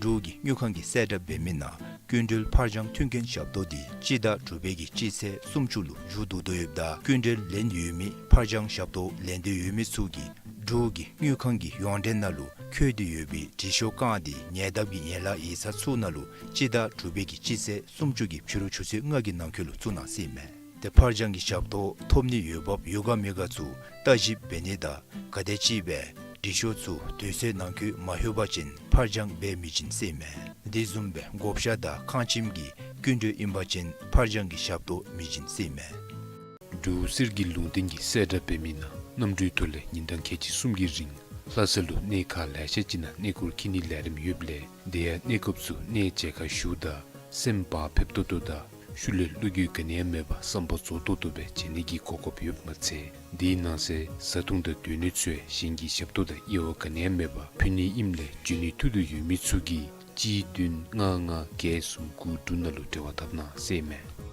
འབྲུག་གི་དངུལ་ཁང་གིས་གསལ་བསྒྲགས་འབད་མི་ནང་སྐྱིན་འགྲུལ་ཕར་འགྱངས་མཐུན་རྐྱེན་ཞབས་ཏོག་འདི་སྤྱི་ཟླ་དྲུག་པའི་གི་སྤྱི་ཚེས་སུམ་ཅུ་ལུ་མཇུག་བསྡུ་དོ་ཡོདཔ་ད་སྐྱིན་འགྲུལ་ལེན་ཡོད་མི་ཕར་འགྱངས་ཞབས་ཏོག་ལེན་འདོད་ཡོད་མི་ཚུ་གིས་འབྲུག་གི་དངུལ་ཁང་གི་ཡོངས་འབྲེལ་ནང་ལུ་འཁོད་དེ་ཡོད་པའི་དྲི་ཤོག་བཀང་སྟེ་ཉེ་འདབས་ཀྱི་ཡན་ལག་ཡིག་ཚང་ཚུ་ནང་ལུ་སྤྱི་ཟླ་དྲུག་པའི་གི་སྤྱི་ཚེས་སུམ་ཅུ་གི་ཕྱི་རུ་ཆུ་ཚོད་ལྔ་གི་ནང་འཁོད་ལུ་བཙུགས་གནང་ཟེར་ཨིན་མས། ཏེ་ཕར་འགྱངས་ཀྱི་ཞབས་ཏོག་ཐོབ་ནི་འོས་འབབ་ཡོད་ག་མེད་ག་ཚུ་བརྟག་ཞིབ་འབད་ནི་དང་ག་དེམ་ཅིག་སྦེ་དྲི་ཤོག་ཚུ་དུས་ཚོད་ནང་འཁོད་མ་ལྷོད་པ་ཅིན་ཕར་འགྱངས་འབད་མི་བྱིན་ཟེར་ཨིན་མས། དེ་བཟུམ་སྦེ་བགོ་བཤའ་དང་ཁང་ཁྱིམ་གྱི་སྐྱིན་འགྲུལ་ཨིན་པ་ཅིན་ཕར་འགྱངས་ཀྱི་ཞབས་ཏོག་མི་བྱིན་ཟེར་ཨིན་མས། འབྲུག་གསེར་གྱི་ལུང་བསྟན་གྱིས་གསལ་བསྒྲགས་འབད་མི་ནང་གནམ་གྲུའི་ཐོག་ལས་ཉིན་གྲངས་ཁལ་གཅིག་གསུམ་གྱི་རིང་ལྷ་ས་ལུ་གནས་ཁག་ལེ་ཤ་ཅིག་ནང་གནས་སྐོར་འཁྱིད་ནིའི་ལས་རིམ་ཡོདཔ་ལས་དེ་ཡང་གནས་སྐབས་སུ་གནས་མཇལ་ཁ་ཞུཝ་ད་སེམས་བག་ཕེབས་ཏོག་ཏོ་དང་ ཤུལ་ལས་བློ་འགྱོད་ག་ནི་ཡང་མེད་པར་བསམ་པ་རྫོགས་ཏོག་ཏོ་སྦེ་བྱིན་ནི་གི་གོ་སྐབས་ཡོདཔ་མ་ཚད་དེའི་ནང་གསེས་བཟའ་འཐུང་དང་སྡོད་གནས་ཚུ་ཡང་གཞན་གྱི་ཞབས་ཏོག་དང་དབྱེ་བ་ག་ནི་ཡང་མེད་པར་ཕུལ་ནི་ཨིནམ་ལས་འབྱོན་ནི་ཐུགས་འདོད་ཡོད་མི་ཚུ་གིས་གཅིག་བདུན་ལྔ་ལྔ་བརྒྱད་གསུམ་དགུ་དྲུག་ནང་ལུ་འབྲེལ་བ་འཐབ་གནང་ཟེར་ཨིན་མས།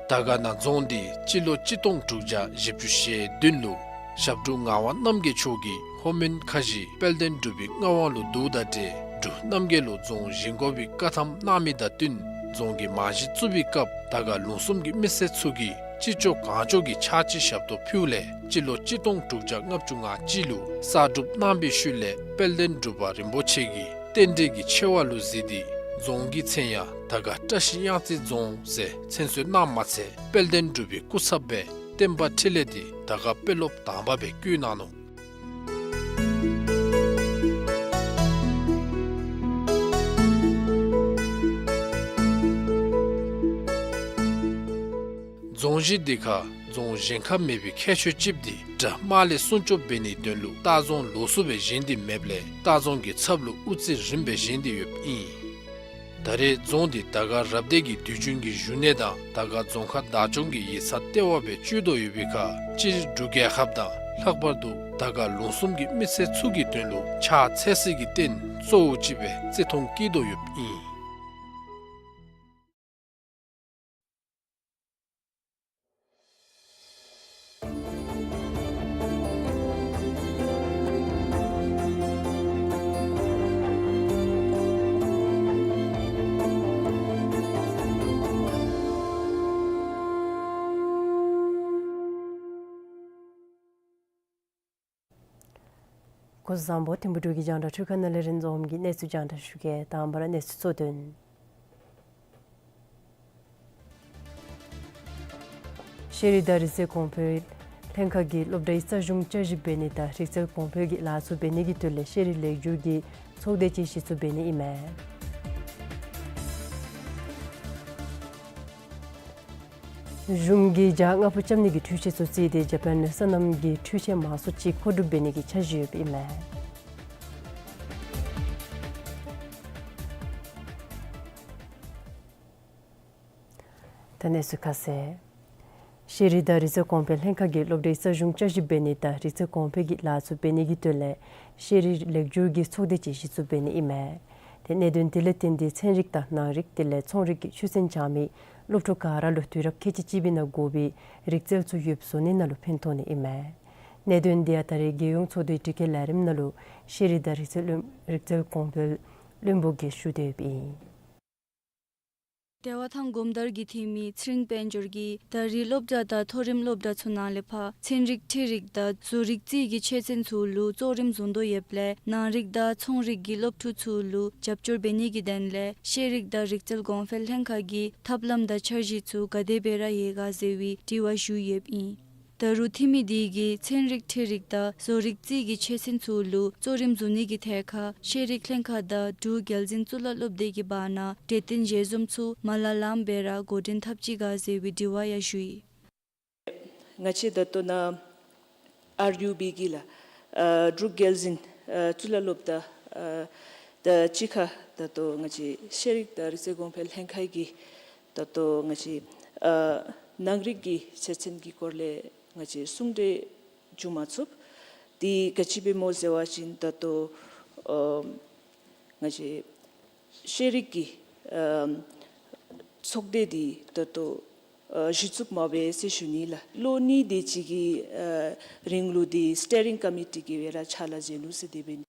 དར་དཀར་ན་རྫོང་འདི་སྤྱི་ལོ་གཅིག་སྟོང་དྲུག་བརྒྱ་བཞི་བཅུ་ཞེ་བདུན་ལུ་ཞབས་དྲུང་ངག་དབང་རྣམ་རྒྱལ་མཆོག་གིས་ལྷོ་མོན་ཁ་བཞི་དཔལ་ལྡན་འབྲུག་པའི་མངའ་དབང་ལུ་བསྡུཝ་དང་འབྲེལ་འབྲུག་རྣམ་རྒྱལ་ལུ་རྫོང་བཞེངས་དགོ་པའི་བཀའ་ཐམ་གནང་མི་དང་བསྟུན་རྫོང་གི་རྨང་གཞི་བཙུགས་པའི་སྐབས་དར་དཀར་ལུང་གསུམ་གྱི་མི་སེར་ཚུ་གིས་ཅི་ལྕོགས་གང་ལྕོགས་ཀྱི་ཕྱག་ཕྱི་ཞབས་ཏོག་ཕུལཝ་ལས་སྤྱི་ལོ་གཅིག་སྟོང་དྲུག་བརྒྱ་ལྔ་བཅུ་ང་གཅིག་ལུ་གསར་སྒྲུབ་གནང་བའི་ཤུལ་ལས་དཔལ་ལྡན་འབྲུག་པ་རིན་པོ་ཆེ་གིས་རྟེན་འབྲེལ་གྱི་ཆེ་བ་ལུ་གཟིགས་ཏེ་རྫོང་གི་མཚན་ཡང་དར་དཀར་བཀྲ་ཤིས་གཡང་རྩེ་རྫོང་ཟེར་མཚན་གསོལ་གནངམ་མ་ཚད་དཔལ་ལྡན་འབྲུག་པའི་སྐུ་ཚབ་སྦེ་བསྟན་པ་འཕྲིན་ལས་འདི་དར་དཀར་དཔོན་སློབ་དང་པ་སྦེ་བསྐོ་གནང་ནུག། རྫོང་གཞི་འདི་ཁར་རྫོང་བཞེངས་ཁ་མེད་པའི་ཁྱད་ཆོས་ཅིག་འདི་དགྲ་དམག་ལས་སྲུང་སྐྱོབ་འབད་ནིའི་དོན་ལུ་ལྟ་རྫོང་ལོགས་སུ་སྦེ་བཞེངས་ཏེ་མེདཔ་ལས་ལྟ་རྫོང་གི་ཚབ་ལུ་དབུ་རྩེ་རིམ་པ་སྦེ་བཞེངས་ཏེ་ཡོདཔ་ཨིན། ད་རེས་རྫོང་འདི་དར་དཀར་རབ་སྡེ་གི་དུས་རྒྱུན་གྱི་བཞུགས་གནས་དང་དར་དཀར་རྫོང་ཁག་བདག་སྐྱོང་གི་ཡིག་ཚང་ལྟེ་བ་སྦེ་སྤྱོད་དོ་ཡོད་པའི་ཁར་སྤྱིར་འབྲུག་རྒྱལ་ཁབ་དང་ལྷག་པར་དུ་དར་དཀར་ལུང་གསུམ་གྱི་མི་སེར་ཚུ་གི་དོན་ལུ་ཕྱག་འཚལ་སའི་རྟེན་གཙོ་བོ་ཅིག་སྦེ་བརྩི་མཐོང་བསྐྱེད་དོ་ཡོདཔ་ཨིན། སྐུ་གཟུགས་བཟང་པོ། ཐིམ་ཕུ་འབྲུག་གི་རྒྱང་བསྒྲགས་འཕྲུལ་ཁང་ནང་ལས་རིན་འཛོམས་ཀྱིས་གནས་ཚུལ་རྒྱང་བསྒྲགས་ཞུ་གེ། དང་པ་ར་གནས་ཚུལ་གཙོ་དོན། ཤེས་རིག་དང་རིག་རྩལ་གོང་འཕེལ་ལྷན་ཁག་གིས་སློབ་གྲྭའི་རྩ་གཞུང་བསྐྱར་ཞིབ་འབད་ནི་དང་རིག་རྩལ་གོང་འཕེལ་གྱི་ལཱ་ཚུ་འབད་ནི་གི་དོན་ལས་ཤེས་རིག་ལེགས་བསྒྱུར་གྱི་ཚོགས་སྡེ་ཅིག་གཞི་བཙུགས་འབད་ནི་ཨིན་མས། གཞུང་གིས་བྱ་ལྔ་པོ་རྐྱབ་ནི་གི་འཕྲུལ་ཆས་ཚུ་བརྩིས་ཏེ་ཇ་པཱན་ལུ་སོ་ནམ་གྱི་འཕྲུལ་ཆས་མང་སུ་ཅིག་མཁོ་སྒྲུབ་འབད་ནི་གི་འཆར་གཞི་ཡོདཔ་ཨིན་མས། ད་གནས་ཚུལ་ཁ་གསལ། ཤེས་རིག་དང་རིག་རྩལ་གོང་འཕེལ་ལྷན་ཁག་གིས་སློབ་གྲྭའི་རྩ་གཞུང་བསྐྱར་ཞིབ་འབད་ནི་དང་རིག་རྩལ་གོང་འཕེལ་གྱི་ལཱ་ཚུ་འབད་ནི་གི་དོན་ལས་ཤེས་རིག་ལེགས་བསྒྱུར་གྱི་ཚོགས་སྡེ་ཅིག་གཞི་བཙུགས་འབད་ནི་ཨིན་མས། ཏེ་གནད་དོན་དེ་ལས་བརྟེན་ཏེ་ཚན་རིག་དང་ནང་རིག་དེ་ལས་ཚོང་རིག་གི་ཆོས་ཚན་སྦྱང་མི་སློབ་ཕྲུག་ག་ར་ལུ་དུས་རབས་ཁལ་གཅིག་གཅིག་པའི་ནང་དགོ་པའི་རིག་རྩལ་ཚུ་ཡོདཔ་བཟོ་ནི་ནང་ལུ་ཕན་ཐོགས་ནི་ཨིན་མས། གནད་དོན་འདི་ཡང་ད་རེས་རྒྱལ་ཡོངས་ཚོགས་འདུའི་དྲི་བཀོད་ལས་རིམ་ནང་ལུ་ཤེས་རིག་དང་རིག་རྩལ་བློན་རིག་རྩལ་གོང་འཕེལ་བློན་པོ་གིས་ཞུ་སྟེ་ཡོདཔ་ཨིན། དེ་བ་ཐང་གོམ་དར་གྱི་འཐུས་མི་ཚེ་རིང་དཔལ་འབྱོར་གྱིས་ད་རེས་སློབ་གྲྭ་དང་མཐོ་རིམ་སློབ་གྲྭ་ཚུ་ནང་ལས་ཕར་ཚན་རིག་འཕྲུལ་རིག་དང་བཟོ་རིག་རྩིས་ཀྱི་ཆོས་ཚན་ཚུ་ལུ་གཙོ་རིམ་བཟུང་དོ་ཡོདཔ་ལས་ནང་རིག་དང་ཚོང་རིག་གི་སློབ་ཕྲུག་ཚུ་ལུ་རྒྱབ་སྐྱོར་འབད་ནི་གི་དོན་ལས་ཤེས་རིག་དང་རིག་རྩལ་གོང་འཕེལ་ལྷན་ཁག་གི་ཐབས་ལམ་དང་འཆར་གཞི་ཚུ་ག་དེ་སྦེ་ར་ཡོད་ག་ཟེར་བའི་དྲི་བ་ཞུ་ཡོདཔ་ཨིན། ད་རུང་འཐུས་མི་དེ་གིས་ཚན་རིག་འཕྲུལ་རིག་དང་བཟོ་རིག་རྩིས་ཀྱི་ཆོས་ཚན་ཚུ་ལུ་གཙོ་རིམ་བཟུང་ནི་གི་ཐད་ཁར་ཤེས་རིག་ལྷན་ཁག་དང་འབྲུག་རྒྱལ་འཛིན་གཙུག་ལག་སློབ་སྡེ་གི་བར་ན་གྲོས་བསྟུན་ཞལ་འཛོམས་ཚུ་མ་ལ་ལངམ་སྦེ་ར་འགོ་འདྲེན་འཐབ་ཅི་ག་ཟེར་བའི་དྲི་བ་ཡང་ཞུ་ཡི། ང་བཅས་ད་ལྟོ་ནཱ་ཨར་ཡུ་བི་གི་ལགས་ཨ་འབྲུག་རྒྱལ་འཛིན་ཨ་གཙུག་ལག་སློབ་གྲྭ་ཨ་དང་གཅིག་ཁར་ད་ལྟོ་ང་བཅས་ཤེས་རིག་དང་རིག་རྩལ་གོང་འཕེལ་ལྷན་ཁག་གིས་ད་ལྟོ་ང་བཅས་ཨ་ནང་རིག་གི་ཆོས་ཚན་གྱི་སྐོར་ལས་ང་བཅས་གསུང་གྲོས་བྱུང་མ་ཚུགས། དེ་ག་ཅི་སྦེ་སྨོ་ཟེར་བ་ཅིན་ད་ལྟོ་ཨ་ང་བཅས་ཤེས་རིག་གི་ཨ་ཚོགས་སྡེ་འདི་ད་ལྟོ་ཨ་གཞི་བཙུགས་མ་འབད་ཟེར་ཞུ་ནི་ལགས། ལོ་གཉིས་དེ་ཅིག་གི་ཨ་རིང་ལུ་འདི་སི་ཊི་ཡ་རིང་ཀོ་མི་ཊི་གིས་སྦེ་ར་ཕྱག་ལཱ་མཛད་ནུག་ཟེར་དེ་སྦེ།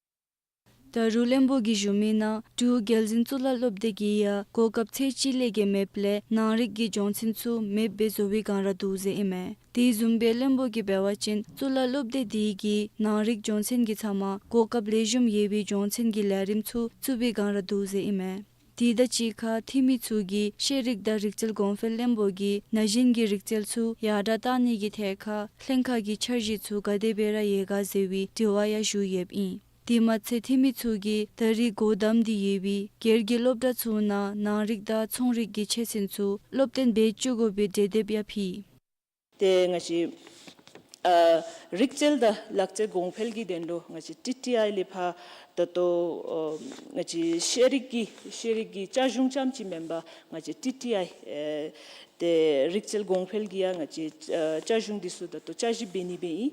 ད་རུང་བློན་པོ་གིས་ཞུ་མི་ནང་འབྲུག་རྒྱལ་འཛིན་གཙུག་ལག་སློབ་སྡེ་གིས་ཡང་གོ་སྐབས་ཚད་ཅིག་ལས་བརྒལ་མེདཔ་ལས་ནང་རིག་གི་སྦྱོང་ཚན་ཚུ་མེདཔ་སྦེ་བཟོ་བའི་བསྒང་ར་འདུག་ཟེར་ཨིན་མས། དེ་བཟུམ་སྦེ་བློན་པོ་གིས་འབད་བ་ཅིན་གཙུག་ལག་སློབ་སྡེ་དེ་གིས་ནང་རིག་སྦྱོང་ཚན་གྱི་ཚབ་མ་གོ་སྐབས་ལེགས་ཤོམ་ཡོད་པའི་སྦྱོང་ཚན་གྱི་ལས་རིམ་ཚུ་བཙུགས་པའི་བསྒང་ར་འདུག་ཟེར་ཨིན་མས། དེ་དང་གཅིག་ཁར་འཐུས་མི་ཚུ་གིས་ཤེས་རིག་དང་རིག་རྩལ་གོང་འཕེལ་བློན་པོ་གིས་ན་གཞོན་གྱི་རིག་རྩལ་ཚུ་ཡར་དྲག་གཏང་ནི་གི་ཐད་ཁར་ལྷན་ཁག་གི་འཆར་གཞི་ཚུ་ག་དེ་སྦེ་ར་ཡོད་ག་ཟེར་བའི་དྲི་བ་ཡང་ཞུ་ཡོདཔ་ཨིན། དེ་མ་ཚད་འཐུས་མི་ཚུ་གིས་ད་རེས་སྒོ་བསྡམས་ཏེ་ཡོད་པའི་སྒེར་གྱི་སློབ་གྲྭ་ཚུ་ནང་ནང་རིག་དང་ཚོང་རིག་གི་ཆོས་ཚན་ཚུ་སློབ་སྟོན་འབད་བཅུག་དགོ་པའི་གྲོས་འདེབས་ཡང་ཕུལ། ཏེ་ང་བཅས་ ཨ་རིག་རྩལ་དང་ལག་རྩལ་གོང་འཕེལ་གྱི་དོན་ལུ་ང་བཅས་ཊི་ཊི་ཨའི་ལས་ཕར་ད་ལྟོ་ཨ་ང་བཅས་ཤེས་རིག་གི་ཤེས་རིག་གི་བཅའ་གཞུང་རྐྱངམ་ཅིག་མེན་པར་ང་བཅས་ཊི་ཊི་ཨའི་ཨེ་ཏེ་རིག་རྩལ་གོང་འཕེལ་གྱི་ཡང་ང་བཅས་ཨ་བཅའ་གཞུང་འདི་ཚུ་ད་ལྟོ་བསྐྱར་ཞིབ་འབད་ནི་སྦེ་ཨིན།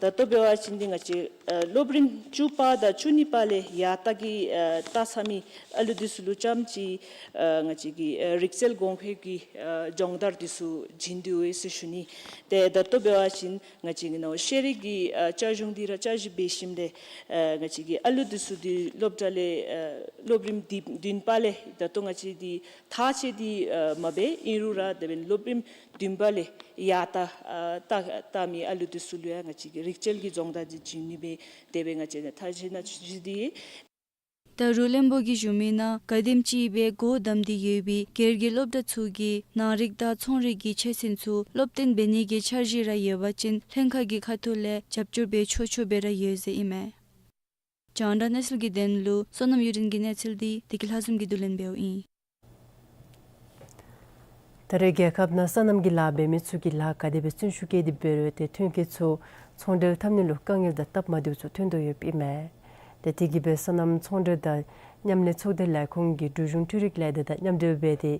ད་ལྟོ་འབད་བ་ཅིན་འདི་ང་བཅས་ཨ་སློབ་རིམ་བཅུ་པ་དང་བཅུ་གཉིས་པ་ལས་ཡར་ལྟ་གི་ཨ་ལྟ་ཚར་མི་ཨ་ལུ་འདི་ཚུ་ལུ་རྐྱངམ་ཅིག་ཨ་ང་བཅས་ཀྱི་ཨ་རིག་རྩལ་གོང་འཕེལ་གྱི་ཨ་སྦྱོང་བརྡར་འདི་ཚུ་བྱིན་དོ་ཡོད་ཟེར་ཞུ་ནི། ཏེ་ད་ལྟོ་འབད་བ་ཅིན་ང་བཅས་ཀྱི་ནང་ཤེས་རིག་གི་ཨ་བཅའ་གཞུང་འདི་ར་བསྐྱར་ཞིབ་འབད་ཞིནམ་ལས་ཨ་ང་བཅས་ཀྱི་ཨ་ལུ་འདི་ཚུ་འདི་སློབ་གྲྭ་ལས་ཨ་སློབ་རིམ་བདུན་བདུན་པ་ལས་ད་ལྟོ་ང་བཅས་འདི་མཐར་ཕྱིན་འདི་ཨ་མ་འབད་ཨིན་རུང་ར་དེ་འབདན་སློབ་རིམ་བདུན་པ་ལས་ཡར་ལྟ་ཨ་ལྟ་ལྟ་མི་ཨ་ལུ་འདི་ཚུ་ལུ་ཡང་ང་བཅས་ཀྱི་རིག་རྩལ་གྱི་སྦྱོང་བརྡར་འདི་བྱིན་ནི་སྦེ་དེ་སྦེ་ང་བཅས་ནང་མཐར་ཕྱིན་ནང་ཚུད་དེ་ཡོད། ད་རུང་བློན་པོ་གིས་ཞུ་མི་ནང་ག་དེམ་ཅིག་སྦེ་སྒོ་བསྡམས་ཏེ་ཡོད་པའི་སྒེར་གྱི་སློབ་གྲྭ་ཚུ་གིས་ནང་རིག་དང་ཚོང་རིག་གི་ཆོས་ཚན་ཚུ་སློབ་སྟོན་འབད་ནི་གི་འཆར་གཞི་ར་ཡོད་པ་ཅིན་ལྷན་ཁག་གི་ཁ་ཐུག་ལས་རྒྱབ་སྐྱོར་འབད་ཆོག་ཆོག་སྦེ་ར་ཡོད་ཟེར་ཨིན་མས། རྒྱང་བསྒྲགས་གནས་ཚུལ་གྱི་དོན་ལུ་བསོད་ནམས་གཡུ་སྒྲོན་གྱི་གནས་ཚུལ་འདི་བདེ་སྐྱིད་ལྷ་འཛོམས་ཀྱིས་བསྡུ་ལེན་འབདཝ་ཨིན། ད་རེས་རྒྱལ་ཁབ་ནང་སོ་ནམ་གྱི་ལཱ་འབད་མི་ཚུ་གིས་ལཱ་ག་དེ་སྦེ་བརྩོན་ཤུགས་བསྐྱེད་དེ་འབད་རུང་ཏེ་ཐོན་སྐྱེད་ཚུ་ཚོང་འབྲེལ་འཐབ་ནི་ལུ་དཀའ་ངལ་དང་སྟབས་མ་བདེཝ་ཚུ་ཐོན་དོ་ཡོདཔ་ཨིན་མས། ཏེ་དེ་གིས་སྦེ་སོ་ནམ་ཚོང་འབྲེལ་དང་མཉམ་ལས་ཚོགས་སྡེ་ལས་ཁུངས་ཀྱིས་འབྲུག་གཞུང་འཕྲུལ་རིག་ལས་སྡེ་དང་མཉམ་འབྲེལ་འབད་དེ་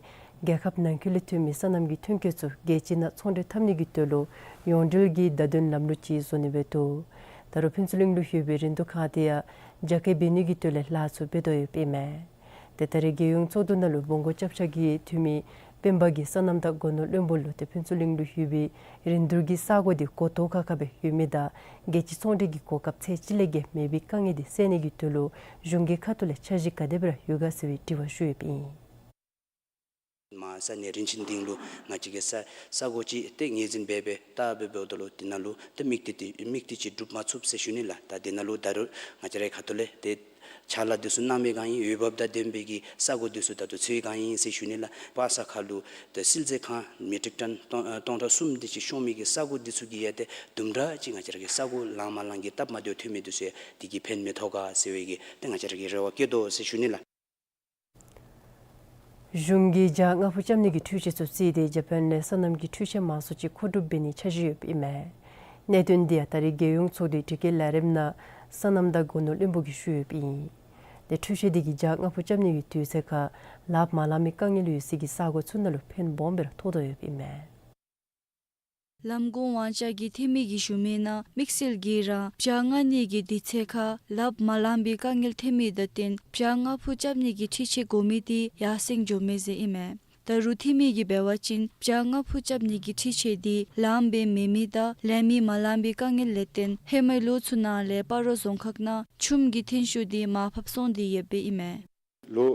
རྒྱལ་ཁབ་ནང་འཁོད་ལས་ཐོན་མི་སོ་ནམ་གྱི་ཐོན་སྐྱེད་ཚུ་རྒྱལ་སྤྱི་ནང་ཚོང་འབྲེལ་འཐབ་ནི་གི་དོན་ལུ་ཡོངས་འབྲེལ་གྱི་བརྡ་དོན་ལམ་ལུགས་ཅིག་བཟོ་ནི་འབད་དོ། ད་རུང་ཕུན་ཚོགས་གླིང་ལུ་ཡོད་པའི་རིན་བསྡུར་ཁང་དེ་ཡང་རྒྱ་སྐྱེད་འབད་ནི་གི་དོན་ལས་ལཱ་ཚུ་འབད་དོ་ཡོདཔ་ཨིན་མས། ཏེ་ད་རེས་རྒྱལ་ཡོངས་ཚོགས་འདུ་ནང་ལུ་བོང་ཀོ་སྐྱབས་ཆ་གིས་འཐུས་མི་སྤེན་པ་གིས་སོ་ནམ་དང་སྒོ་ནོར་བློན་པོ་ལུ་ཏེ་ཕུན་ཚོགས་གླིང་ལུ་ཡོད་པའི་རིན་བསྡུར་གྱི་ས་གོ་འདི་གོ་ཐོག་ཁ་ཁ་སྦེ་ཡོད་མི་དང་རྒྱལ་སྤྱི་ཚོང་འབྲེལ་གྱི་གོ་སྐབས་ཚད་ཅིག་ལས་བརྒལ་མེད་པའི་དཀའ་ངལ་འདི་སེལ་ནི་གི་དོན་ལུ་གཞུང་གི་ཁ་ཐུག་ལས་འཆར་གཞི་ག་དེ་སྦེ་ར་ཡོད་ག་ཟེར་བའི་དྲི་བ་ཞུ་ཡོདཔ་ཨིན། མ་ས་གནས་རིན་ཆེན་སྡིངས་ལུ་ང་བཅས་ཀྱིས་ས་ས་གོ་ཅིག་ཏེ་ངོས་འཛིན་འབད་སྦེ་བལྟ་སྦེ་འབདཝ་ད་ལུ་དེ་ནང་ལུ་ཏེ་དམིགས་གཏད་དེ་དམིགས་གཏད་ཅིག་འགྲུབ་མ་ཚུགས་ཟེར་ཞུ་ནི་ལགས། ད་དེ་ནང་ལུ་ད་རུང་ང་བཅས་རའི་ཁ་ཐུག་ལས་ཏེ་ཕྱག་ལཱ་འདི་ཚུ་གནང་མི་གང་ཨིན་འོས་འབབ་དང་ལྡན་པའི་གི་ས་གོ་འདི་ཚུ་ད་ལྟོ་འཚོལ་གང་ཨིན་ཟེར་ཞུ་ནི་ལགས། པ་ས་ཁ་ལུ་ཏེ་བསིལ་མཛོད་ཁང་མེ་ཊིག་ཊོན་སྟོང་ཨ་སྟོང་ཕྲག་གསུམ་དེ་ཅིག་ཤོང་མི་གི་ས་གོ་འདི་ཚུ་གིས་ཡང་ཏེ་དུམ་གྲ་ཅིག་ང་བཅས་ར་གི་ས་གོ་ལང་མ་ལང་གི་སྟབས་མ་བདེཝ་ཐོན་མི་འདི་ཚུ་ཡང་དེ་གིས་ཕན་མི་ཐོགས་ག་ཟེར་བའི་གི་ཏེ་ང་བཅས་ར་གིས་རེ་བ་བསྐྱེད་དོ་ཟེར་ཞུ་ནི་ལགས། གཞུང་གིས་བྱ་ལྔ་ཕུ་རྐྱབ་ནི་གི་འཕྲུལ་ཆས་ཚུ་བརྩིས་ཏེ་ཇ་པཱན་ལས་སོ་ནམ་གྱི་འཕྲུལ་ཆས་མང་སུ་ཅིག་མཁོ་སྒྲུབ་འབད་ནི་འཆར་གཞི་ཡོདཔ་ཨིན་མས། གནད་དོན་འདི་ཡང་ད་རེས་རྒྱལ་ཡོངས་ཚོགས་འདུའི་དྲི་བཀོད་ལས་རིམ་ནང་སོ་ནམ་དང་སྒོ་ནོར་བློན་པོ་གིས་ཞུ་ཡོདཔ་ཨིན། ཏེ་འཕྲུལ་ཆས་འདི་གིས་བྱ་ལྔ་ཕུ་རྐྱབ་ནི་གི་དུས་ཚོད་ཁར་ལགཔ་མ་ལང་མི་དཀའ་ངལ་ཡོད་སའི་གི་ས་གོ་ཚུ་ནང་ལུ་ཕན་སྦོམ་སྦེ་ར་ཐོགས་དོ་ཡོདཔ་ཨིན་མས། ལམ་གོང་ཝང་ཅ་གི་འཐུས་མི་གིས་ཞུ་མི་ནང་དམིགས་བསལ་གྱིས་ར་བྱ་ལྔ་ནི་གི་དུས་ཚོད་ཁར་ལགཔ་མ་ལང་པའི་དཀའ་ངལ་ཐོན་མི་དང་བསྟུན་བྱ་ལྔ་ཕུ་རྐྱབ་ནི་གི་འཕྲུལ་ཆས་དགོ་མི་འདི་ཡར་སེང་འགྱོ་མི་ཟེར་ཨིན་མས། ད་རུང་འཐུས་མི་གིས་འབད་བ་ཅིན་བྱ་ལྔ་ཕུ་རྐྱབ་ནི་གི་འཕྲུལ་ཆས་འདི་ལངམ་སྦེ་མེད་མི་དང་ལེན་མི་མ་ལང་པའི་དཀའ་ངལ་ལས་བརྟེན་ཧེ་མའི་ལོ་ཚུ་ནང་ལས་སྤ་རོ་རྫོང་ཁག་ནང་ཆུམ་གྱི་ཐོན་ཤུགས་འདི་མར་ཕབ་སོང་སྟེ་ཡོདཔ་ཨིན་མས། ལོ་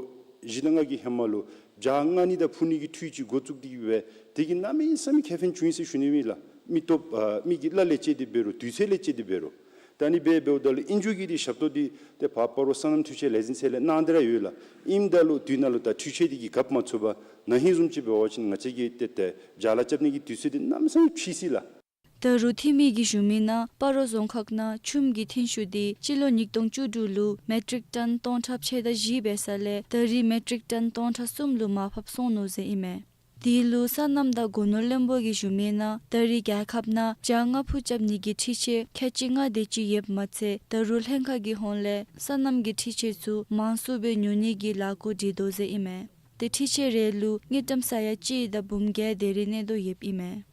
བཞི་དང་ལྔ་གི་ཧེ་མ་ལུ་བྱ་ལྔ་ནི་དང་ཕུ་ནི་གི་འཕྲུལ་ཆས་འགོ་བཙུགས་ཏེ་གིས་སྦེ་དེ་གིས་གནམ་མེད་ས་མེད་ཁེ་ཕན་བྱུང་ཡི་ཟེར་ཞུ་ནི་ཨིན་ལགས། མི་སྟོབས་ཨ་མི་གི་གླ་ལས་བཅད་དེ་འབད་རུང་དུས་ཚོད་ལས་བཅད་དེ་འབད་རུང་། ད་ཨ་ནི་སྦེ་འབདཝ་ད་ལུ་ཨིན་ཅི་གི་འདི་ཞབས་ཏོག་འདི་ཏེ་ཕར་སྤ་རོ་སོ་ནམ་འཕྲུལ་ཆས་ལས་འཛིན་ཚད་ལས་གནང་སྟེ་ར་ཡོད་ལགས། ཨིནམ་ད་ལུ་དུས་ནང་ལུ་ད་འཕྲུལ་ཆས་འདི་གིས་རྐྱབ་མ་ཚུགས་པར་ན་ཧིང་བཟུམ་ཅིག་འབད་བ་ཅིན་ང་བཅས་ཀྱི་ཏེ་ཏེ་བྱ་ལཱ་རྐྱབ་ནི་གི་དུས་ཚོད་འདི་གནམ་མེད་ས་མེད་ཕྱིས་ཅི་ལགས། ད་རུང་འཐུས་མི་གིས་ཞུ་མི་ནང་སྤ་རོ་རྫོང་ཁག་ནང་ཆུམ་གྱི་ཐོན་ཤུགས་འདི་སྤྱི་ལོ་ཉིས་སྟོང་བཅུ་དྲུག་ལུ་མེ་ཊིག་ཊོན་སྟོང་ཕྲག་ཕྱེད་དང་བཞི་འབད་ས་ལས་ད་རེས་མེ་ཊིག་ཊོན་སྟོང་ཕྲག་གསུམ་ལུ་མར་ཕབ་སོང་ནུག་ཟེར་ཨིན་མས། དེ་ལུ་སོ་ནམ་དང་སྒོ་ནོར་བློན་པོ་གིས་ཞུ་མི་ནང་ད་རེས་རྒྱལ་ཁབ་ནང་བྱ་ལྔ་ཕུ་རྐྱབ་ནི་གི་འཕྲུལ་ཆས་ཁལ་གཅིག་ལྔ་དེ་ཅིག་ཡོདཔ་མ་ཚད་ད་རུང་ལྷན་ཁག་གི་ཧོངས་ལས་སོ་ནམ་གྱི་འཕྲུལ་ཆས་ཚུ་མང་སུ་སྦེ་ཉོ་ནི་གི་ལས་འགུལ་སྒྲིག་དོ་ཟེར་ཨིན་མས། ཏེ་འཕྲུལ་ཆས་རེ་ལུ་དངུལ་ཀྲམ་ས་ཡ་གཅིག་དང་འབུམ་བརྒྱད་དེ་རེ་གནས་དོ་ཡོདཔ་ཨིན་མས།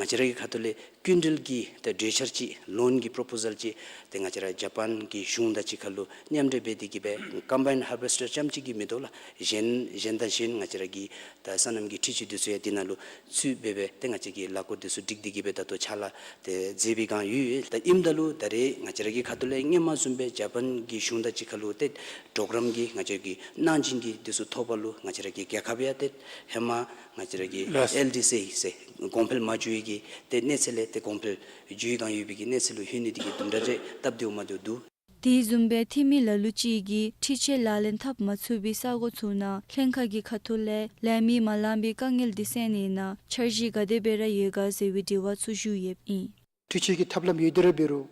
ང་བཅས་ར་གི་ཁ་ཐུག་ལས་སྐྱིན་འགྲུལ་གྱི་ཏེ་གྲོས་འཆར་ཅིག་ལོན་གྱི་པོརོ་པོ་ཟལ་ཅིག་ཏེ་ང་བཅས་ར་ཇ་པཱན་གྱི་གཞུང་དང་གཅིག་ཁར་ལུ་མཉམ་འབྲེལ་འབད་དེ་གིས་སྦེ་ཀམ་བཱའིནཌ་ཧར་བེསཊར་རྐྱངམ་ཅིག་གིས་མི་དོ་ལགས། གཞན་གཞན་དང་གཞན་ང་བཅས་ར་གི་ད་སོ་ནམ་གྱི་འཕྲུལ་ཆས་འདི་ཚུ་ཡང་དེ་ནང་ལུ་ཚུད་སྦེ་སྦེ་ཏེ་ང་བཅས་ཀྱིས་ལས་འགུལ་འདི་ཚུ་སྒྲིག་སྟེ་གིས་སྦེ་ད་ལྟོ་ཕྱག་ལཱ་ཏེ་མཛད་པའི་བསྒང་ཡོད་ཡོད། ད་ཨིནམ་ད་ལུ་ད་རེས་ང་བཅས་ར་གི་ཁ་ཐུག་ལས་སྔོན་མ་བཟུམ་སྦེ་ཇ་པཱན་གྱི་གཞུང་དང་གཅིག་ཁར་ལུ་ཏེ་གྲོགས་རམ་གྱི་ང་བཅས་ཀྱི་གནང་སྦྱིན་གྱི་འདི་ཚུ་ཐོབ་པ་ལུ་ང་བཅས་ར་གི་རྒྱལ་ཁབ་ཡང་ཏེ་ཧེ་མ་ང་བཅས་ར་གི་ལགས། ཨེལ་ཌི་སི་ཟེར་གོང་འཕེལ་མ་འགྱོ་བའི་གི་ཏེ་གནས་ཚད་ལས་ཏེ་གོང་འཕེལ་འགྱོ་བའི་བསྒང་ཡོད་པའི་གི་གནས་ཚད་ལུ་ལྷོད་ནི་འདི་གིས་དུམ་གྲ་རེ་སྟབས་བདེཝ་མ་བདེཝ་འདུག། དེ་བཟུམ་སྦེ་འཐུས་མི་ལ་ལུ་ཅིག་གིས་འཕྲུལ་ཆས་ལག་ལེན་འཐབ་མ་ཚུགས་པའི་ས་གོ་ཚུ་ནང་ལྷན་ཁག་གི་ཁ་ཐུག་ལས་ལེན་མི་མ་ལང་པའི་དཀའ་ངལ་འདི་སེལ་ནི་ནང་འཆར་གཞི་ག་དེ་སྦེ་ར་ཡོད་ག་ཟེར་བའི་དྲི་བ་ཚུ་ཞུ་ཡོདཔ་ཨིན། འཕྲུལ་ཆས་ཀྱི་ཐབས་ལམ་ཡོད་དེ་ར་འབད་རུང་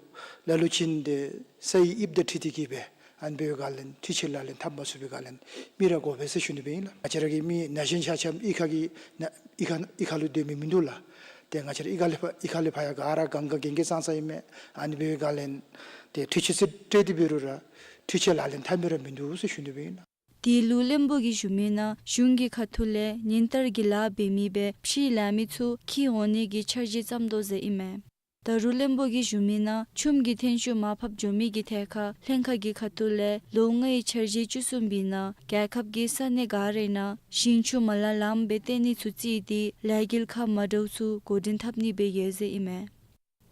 ལ་ལུ་ཅིག་འདི་སའི་དབྱིབས་དང་འཁྲིལ་ཏེ་གིས་སྦེ་ཨ་ནི་སྦེ་ག་ལེན་འཕྲུལ་ཆས་ལག་ལེན་འཐབ་མ་ཚུགས་པའི་ག་ལེན་མི་ར་དགོ་པས་ཟེར་ཞུ་ནི་སྦེ་ཨིན་ལགས། ང་བཅས་ར་གི་མི་ན་གཞོན་ཆ་ཁྱབ་གཡུས་ཁ་གི་ན་གཡུས་ཁ་གཡུས་ཁ་ལུ་སྡོད་མི་མིན་འདུག་ལགས། ཏེ་ང་བཅས་ར་གཡུས་ཁ་ལས་ཕར་གཡུས་ཁ་ལས་ཕར་ཡང་ག་ར་གང་ག་གན་རྐྱལ་ཙང་ཙང་ཨིན་མས། ཨ་ནི་འབད་བའི་སྒང་ལས་ཏེ་འཕྲུལ་ཆས་ཚུ་སྤྲོད་དེ་འབད་རུང་ར་འཕྲུལ་ཆས་ལག་ལེན་འཐབ་མི་ར་མིན་འདུག་ཟེར་ཞུ་ནི་སྦེ་ཨིན། དེ་ལུ་བློན་པོ་གིས་ཞུ་མི་ནང་གཞུང་གི་ཁ་ཐུག་ལས་ཉིན་ལྟར་གྱི་ལཱ་འབད་མི་སྦེ་ཕྱིའི་ལཱ་མི་ཚུ་འཁྱིད་འོང་ནི་གི་འཆར་གཞི་བརྩམ་དོ་ཟེར་ཨིན་མས། ད་རུང་བློན་པོ་གིས་ཞུ་མི་ནང་ཆུམ་གྱི་ཐོན་ཤུགས་མར་ཕབ་འགྱོ་མི་གི་ཐད་ཁར་ལྷན་ཁག་གི་ཁ་ཐུག་ལས་ལོ་ལྔའི་འཆར་གཞི་བཅུ་གསུམ་པའི་ནང་རྒྱལ་ཁབ་ཀྱི་ས་གནས་ག་ར་ནང་ཞིང་ཆུ་མ་ལང་ལངམ་སྦེ་བཏོན་ནི་ཚུ་བརྩིས་ཏེ་ལས་འགུལ་ཁག་མ་འདྲཝ་ཚུ་འགོ་འདྲེན་འཐབ་ནི་སྦེ་ཡོད་ཟེར་ཨིན་མས།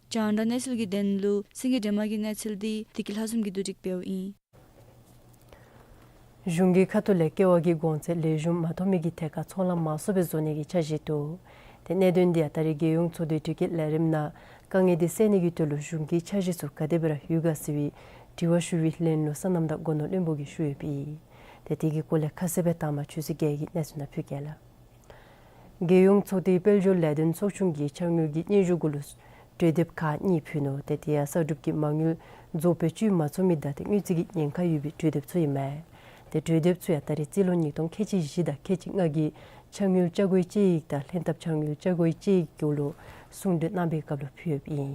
རྒྱང་བསྒྲགས་གནས་ཚུལ་གྱི་དོན་ལུ་སེང་གེ་སྒྲོལ་མ་གི་གནས་ཚུལ་འདི་བདེ་སྐྱིད་ལྷ་འཛོམས་ཀྱིས་བསྡུ་སྒྲིག་འབདཝ་ཨིན། གཞུང་གི་ཁ་ཐུག་ལས་ཀེ་བ་གི་གོང་ཚད་ལེགས་ཤོམ་མ་ཐོབ་མི་གི་ཐད་ཁར་ཚོང་ལཱ་མང་སུ་སྦེ་བཟོ་ནི་གི་འཆར་གཞི་འདུག། ཏེ་གནད་དོན་འདི་ཡང་ད་རེས་རྒྱལ་ཡོངས་ཚོགས་འདུའི་དྲི་བཀོད་ལས་རིམ་ནང་དཀའ་ངལ་འདི་སེལ་ནི་གི་དོན་ལུ་གཞུང་གི་འཆར་གཞི་ཚུ་ག་དེ་སྦེ་ར་ཡོད་ག་ཟེར་བའི་དྲི་བ་ཞུ་བའི་ལན་ལུ་སོ་ནམ་དང་སྒོ་ནོར་བློན་པོ་གིས་ཞུ་ཡོདཔ་ཨིན། ཏེ་དེ་གི་སྐོར་ལས་ཁ་གསལ་སྦེ་དང་པ་ཆོས་སྲིད་རྒྱལ་གྱིས་གནས་ཚུལ་ནང་ཕུལ་གེ་ལགས། རྒྱལ་ཡོངས་ཚོགས་སྡེའི་དཔལ་འབྱོར་ལས་དོན་ཚོགས་ཆུང་གིས་ཕྱག་དངུལ་གྱི་སྙན་ཞུ་གུ་ལུ་གྲོས་འདེབས་ཁག་གཉིས་ཕུལ་ནུག། ཏེ་དེ་ཡང་གསར་སྒྲུབ་ཀྱི་མ་དངུལ་རྫོགས་པའི་བཅུད་མ་ཚུད་མི་དང་ཏེ་དངུལ་རྩིས་ཀྱི་ཉེན་ཁ་ཡོད་པའི་གྲོས་འདེབས་ཚུ་ཨིན་མས། ཏེ་གྲོས་འདེབས་ཚུ་ཡང་ད་རེས་རྩིས་ལོ་ཉིས་སྟོང་ཁལ་གཅིག་བཞི་དང་ཁལ་གཅིག་ལྔ་གི་ཕྱག་དངུལ་བཅའ་སྒོའི་དཔྱད་ཡིག་དང་ལྷན་ཐབས་ཕྱག་དངུལ་བཅའ་སྒོའི་དཔྱད་ཡིག་གུ་ལུ་གསུང་གྲོས་གནང་བའི་སྐབས་ལུ་ཕུལ་ཡོདཔ་ཨིན།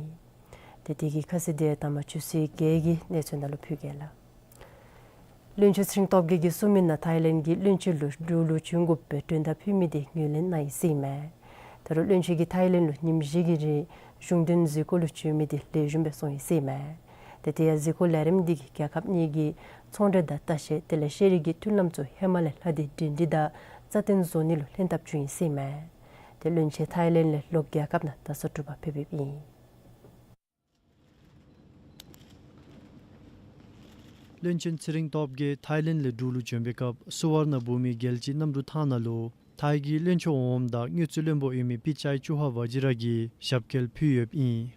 ཏེ་དེ་གི་ཁ་གསལ་འདི་དང་པ་ཆོས་སྲིད་རྒྱལ་གྱིས་གནས་ཚུལ་ནང་ལུ་ཕུལ་གེ་ལགས། བློན་ཆེན་ཚེ་རིང་སྟོབས་རྒྱས་ཀྱིས་གསུངས་མི་ནང་ཐའི་ལེནཌ་གིས་བློན་ཆེན་ལུ་འབྲུག་ལུ་བྱོན་དགོ་པའི་མགྲོན་བརྡ་ཕུལ་མི་འདི་ངོས་ལེན་གནང་ཡི་ཟེར་ཨིན་མས། ད་རུང་བློན་ཆེན་གྱིས་ཐའི་ལེནཌ་ལུ་ཉིནམ་བཞི་གི་རིང་གཞུང་དོན་གཟིགས་སྐོར་ལུ་བྱོན་མི་འདི་ལེགས་ཤོམ་སྦེ་སོང་ཡི་ཟེར་ཨིན་མས། ཏེ་དེ་ཡང་གཟིགས་སྐོར་ལས་རིམ་འདི་གིས་རྒྱལ་ཁབ་གཉིས་ཀྱི་ཚོང་འབྲེལ་དང་ལྟ་བཤལ་དེ་ལས་ཤེས་རིག་གི་མཐུན་ལམ་ཚུ་ཧེ་མ་ལས་ལྷག་སྟེ་སྒྲིང་སྒྲི་དང་རྩ་བརྟན་བཟོ་ནི་ལུ་ལྷན་ཐབས་བྱུང་ཡི་ཟེར་ཨིན་མས། ཏེ་བློན་ཆེན་ཐའི་ལེནཌ་ལས་ལོག་རྒྱལ་ཁབ་ནང་ད་སོ་དྲུག་པ་ཕེབས་ཡོདཔ་ཨིན། བློན་ཆེན་ཚེ་རིང་སྟོབས་རྒྱས་ཐའི་ལེནཌ་ལས་འབྲུག་ལུ་བྱོན་པའི་སྐབས་སུ་ཝར་ཎ་བྷུ་མི་རྒྱལ་སྤྱིའི་གནམ་གྲུ་ཐང་ནང་ལུ་ཐའི་གི་བློན་ཆེན་འོགམ་དང་དངུལ་རྩིས་བློན་པོ་ཨིན་མི་པི་ཅའི་ཅུ་ཧ་ཝ་ཇི་ར་གིས་ཞབས་སྐྱེལ་ཕུལ་ཡོདཔ་ཨིན།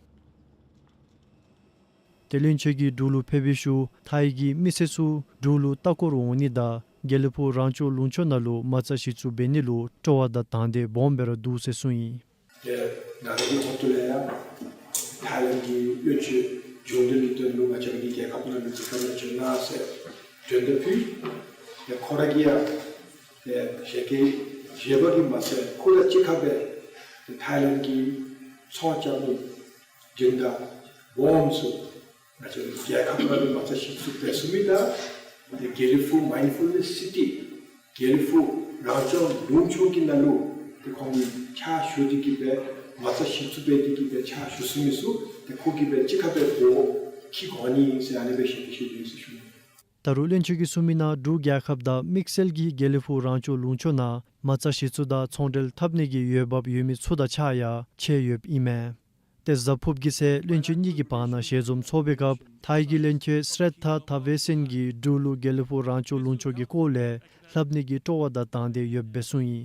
ཏེ་བློན་ཆེན་གྱིས་འབྲུག་ལུ་ཕེབས་པའི་ཤུལ་ཐའི་གི་མི་སེར་ཚུ་འབྲུག་ལུ་ལྟ་སྐོར་འོང་ནི་དང་དགེ་ལེགས་ཕུག་རང་སྐྱོང་ལུང་ཕྱོགས་ནང་ལུ་མ་རྩ་གཞི་བཙུགས་འབད་ནི་ལུ་སྤྲོ་བ་དང་དང་འདོད་སྦོམ་སྦེ་ར་འདུག་ཟེར་གསུངས་ཡི། ཏེ་ང་རའི་གི་ཐོག་ཏུ་ལས་ཡང་ཐའི་ལེནཌ་གི་བློན་ཆེན་གཞུང་འབྲེལ་གྱི་དོན་ལུ་ང་བཅས་ར་གི་རྒྱལ་ཁབ་ནང་ལུ་གཟིགས་སྐོར་ལུ་བྱོན་གནང་ཟེར་མགྲོན་འདེབས་ཕུལ། ཏེ་ཁོ་ར་གིས་ཡང་ཏེ་ཞལ་གྱིས་བཞེས་པ་གིས་མ་ཚད་ཁོ་དང་གཅིག་ཁར་སྦེ་ཏེ་ཐའི་ལེནཌ་གི་ཚོང་རྐྱབ་མི་སྒྲིང་དང་སྦོམ་ཚུ་ང་བཅས་རྒྱལ་ཁབ་ནང་ལུ་མ་རྩ་གཞི་བཙུགས་འབད་ཚུགས་མི་དང་ཏེ་དགེ་ལེགས་ཕུག་མའིནཌ་ཕུལ་ནེསི་སི་ཊི་དགེ་ལེགས་ཕུག་རང་སྐྱོང་ལུང་ཕྱོགས་ཀྱི་ནང་ལུ་ཏེ་ཁོང་གིས་ཕྱག་ཞུ་སྟེ་གིས་སྦེ་མ་རྩ་གཞི་བཙུགས་འབད་དེ་གིས་སྦེ་ཕྱག་ཞུ་ཚུགས་མི་ཚུ་ཏེ་ཁོ་གིས་སྦེ་གཅིག་ཁར་སྦེ་འགོ་འཁྱིད་དགོ་ནི་ཟེར་ཨ་ནི་སྦེ་ཞལ་གྱིས་བཞེས་ཡི་ཟེར་ཞུ་ནི། ད་རུང་བློན་ཆེན་གྱིས་གསུངས་མི་ནང་འབྲུག་རྒྱལ་ཁབ་དང་དམིགས་བསལ་གྱིས་དགེ་ལེགས་ཕུག་རང་སྐྱོང་ལུང་ཕྱོགས་ནང་མ་རྩ་གཞི་བཙུགས་དང་ཚོང་འབྲེལ་འཐབ་ནི་གི་འོས་འབབ་ཡོད་མི་ཚུ་དང་གཅིག་ཁར་ཡང་ཕྱད་ཡོདཔ་ཨིན་མས། ཏེ་གཟའ་ཕུརཔ་གི་ཚེ་བློན་ཆེན་གཉིས་ཀྱི་བར་ན་ཞལ་འཛོམས་ཚོགས་པའི་སྐབས་ཐའི་གི་བློན་ཆེན་སི་རེད་ཐ་ཐ་བེ་སེན་གྱིས་འབྲུག་ལུ་དགེ་ལེགས་ཕུག་རང་སྐྱོང་ལུང་ཕྱོགས་ཀྱི་སྐོར་ལས་ལྷབ་ནི་གི་སྤྲོ་བ་དང་དང་འདོད་ཡོདཔ་སྦེ་གསུངས་ཡི།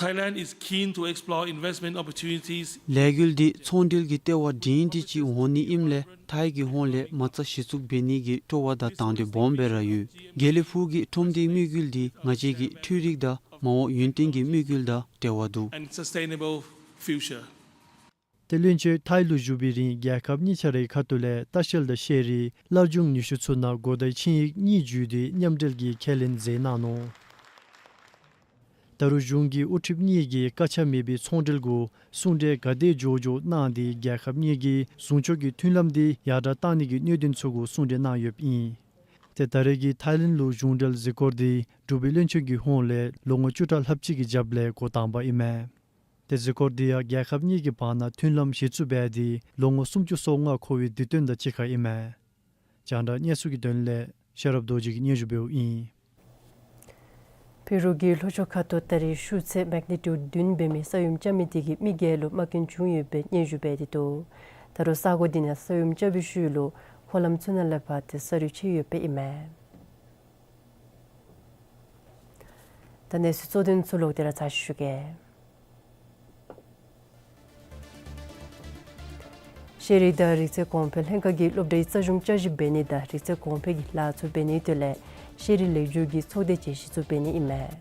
Thailand is keen to explore investment opportunities. ལས་འགུལ་འདི་ཚོང་འབྲེལ་གྱི་ལྟེ་བ་སྒྲིང་སྒྲི་ཅིག་འོང་ནི་ཨིནམ་ལས་ཐའི་གི་ཧོངས་ལས་མ་རྩ་གཞི་བཙུགས་འབད་ནི་གི་སྤྲོ་བ་དང་དང་འདོད་སྦོམ་སྦེ་ར་ཡོད། དགེ་ལེགས་ཕུག་གི་ཁྲོམ་སྡེའི་དམིགས་ཡུལ་འདི་ང་བཅས་ཀྱི་འཕྲུལ་རིག་དང་མ་འོངས་ཡུན་བརྟན་གྱི་དམིགས་ཡུལ་དང་འབྲེལ་བ་འདུག། And sustainable future. ཏེ་བློན་ཆེན་ཐའི་ལུ་བཞུགས་པའི་རིང་རྒྱལ་ཁབ་གཉིས་ཆ་རའི་ཁ་ཐུག་ལས་ལྟ་བཤལ་དང་ཤེས་རིག་སླར་འབྱུང་ནུས་ཤུགས་ཚུ་ནང་གོ་བརྡའི་ཆིངས་ཡིག་གཉིས་བརྒྱུད་དེ་མཉམ་འབྲེལ་གྱི་ཁས་ལེན་མཛད་གནང་ནུག། ད་རུང་གཞུང་གི་དབུ་ཁྲིདཔ་གཉིས་ཀྱིས་བཀག་ཆ་མེད་པའི་ཚོང་འབྲེལ་གུ་གསུང་གྲོས་ག་དེ་མགྱོགས་མགྱོགས་གནང་སྟེ་རྒྱལ་ཁབ་གཉིས་ཀྱི་ཟུང་ཕྱོགས་ཀྱི་མཐུན་ལམ་འདི་ཡར་དྲག་གཏང་ནི་གི་གནད་དོན་ཚུ་གུ་གསུང་གྲོས་གནང་ཡོདཔ་ཨིན། ཏེ་ད་རེས་ཀྱི་ཐའི་ལེནཌ་ལུ་གཞུང་འབྲེལ་གཟིགས་སྐོར་འདི་འབྲུག་པའི་བློན་ཆེན་གྱི་ཧོངས་ལས་ལོ་ངོ་བཅུ་ཕྲག་ལྷགཔ་ཅིག་གི་རྒྱབ་ལས་འགོ་དང་པ་ཨིན་མས། ཏེ་གཟིགས་སྐོར་འདི་ཡང་རྒྱལ་ཁབ་གཉིས་ཀྱི་བར་ན་མཐུན་ལམ་གཞི་བཙུགས་འབད་དེ་ལོ་ངོ་སུམ་ཅུ་སོ་ལྔ་འཁོར་བའི་དུས་སྟོན་དང་གཅིག་ཁར་ཨིན་མས། རྒྱང་བསྒྲགས་གནས་ཚུལ་གྱི་དོན་ལས་ཤེས་རབ་རྡོ་རྗེ་གིས་སྙན་ཞུ་འབདཝ་ཨིན། ཕྱི་རུ་གི་ལྷོ་ཕྱོགས་ཁ་ཐུག་ད་རེས་ཤུགས་ཚད་མེག་ནི་ཊིའུཌ་བདུན་འབད་མི་ས་ཡོམ་རྐྱབ་མི་དེ་གིས་མི་བརྒྱད་ལུ་རྨ་སྐྱོན་བྱུང་ཡོད་པའི་སྙན་ཞུ་འབད་དེ་འདུག། ད་རུང་ས་གོ་དེ་ནང་ས་ཡོམ་རྐྱབ་པའི་ཤུལ་ལུ་སྨོན་ལམ་ཚུ་ནང་ལས་ཕར་ཏེ་ས་རུད་ཆད་ཡོད་པའི་ཨིན་མས། ད་གནས་ཚུལ་གཙོ་དོན་ཚུ་ལོག་སྟེ་ར་ཚར་ཞུ་གེ། ཤེས་རིག་དང་རིག་རྩལ་གོང་འཕེལ་ལྷན་ཁག་གིས་སློབ་གྲྭའི་རྩ་གཞུང་བསྐྱར་ཞིབ་འབད་ནི་དང་རིག་རྩལ་གོང་འཕེལ་གྱི་ལཱ་ཚུ་འབད་ནིའི་དོན་ལས་ཤེས་རིག་ལེགས་བསྒྱུར་གྱི་ཚོགས་སྡེ་ཅིག་གཞི་བཙུགས་འབད་ནི་ཨིན་མས།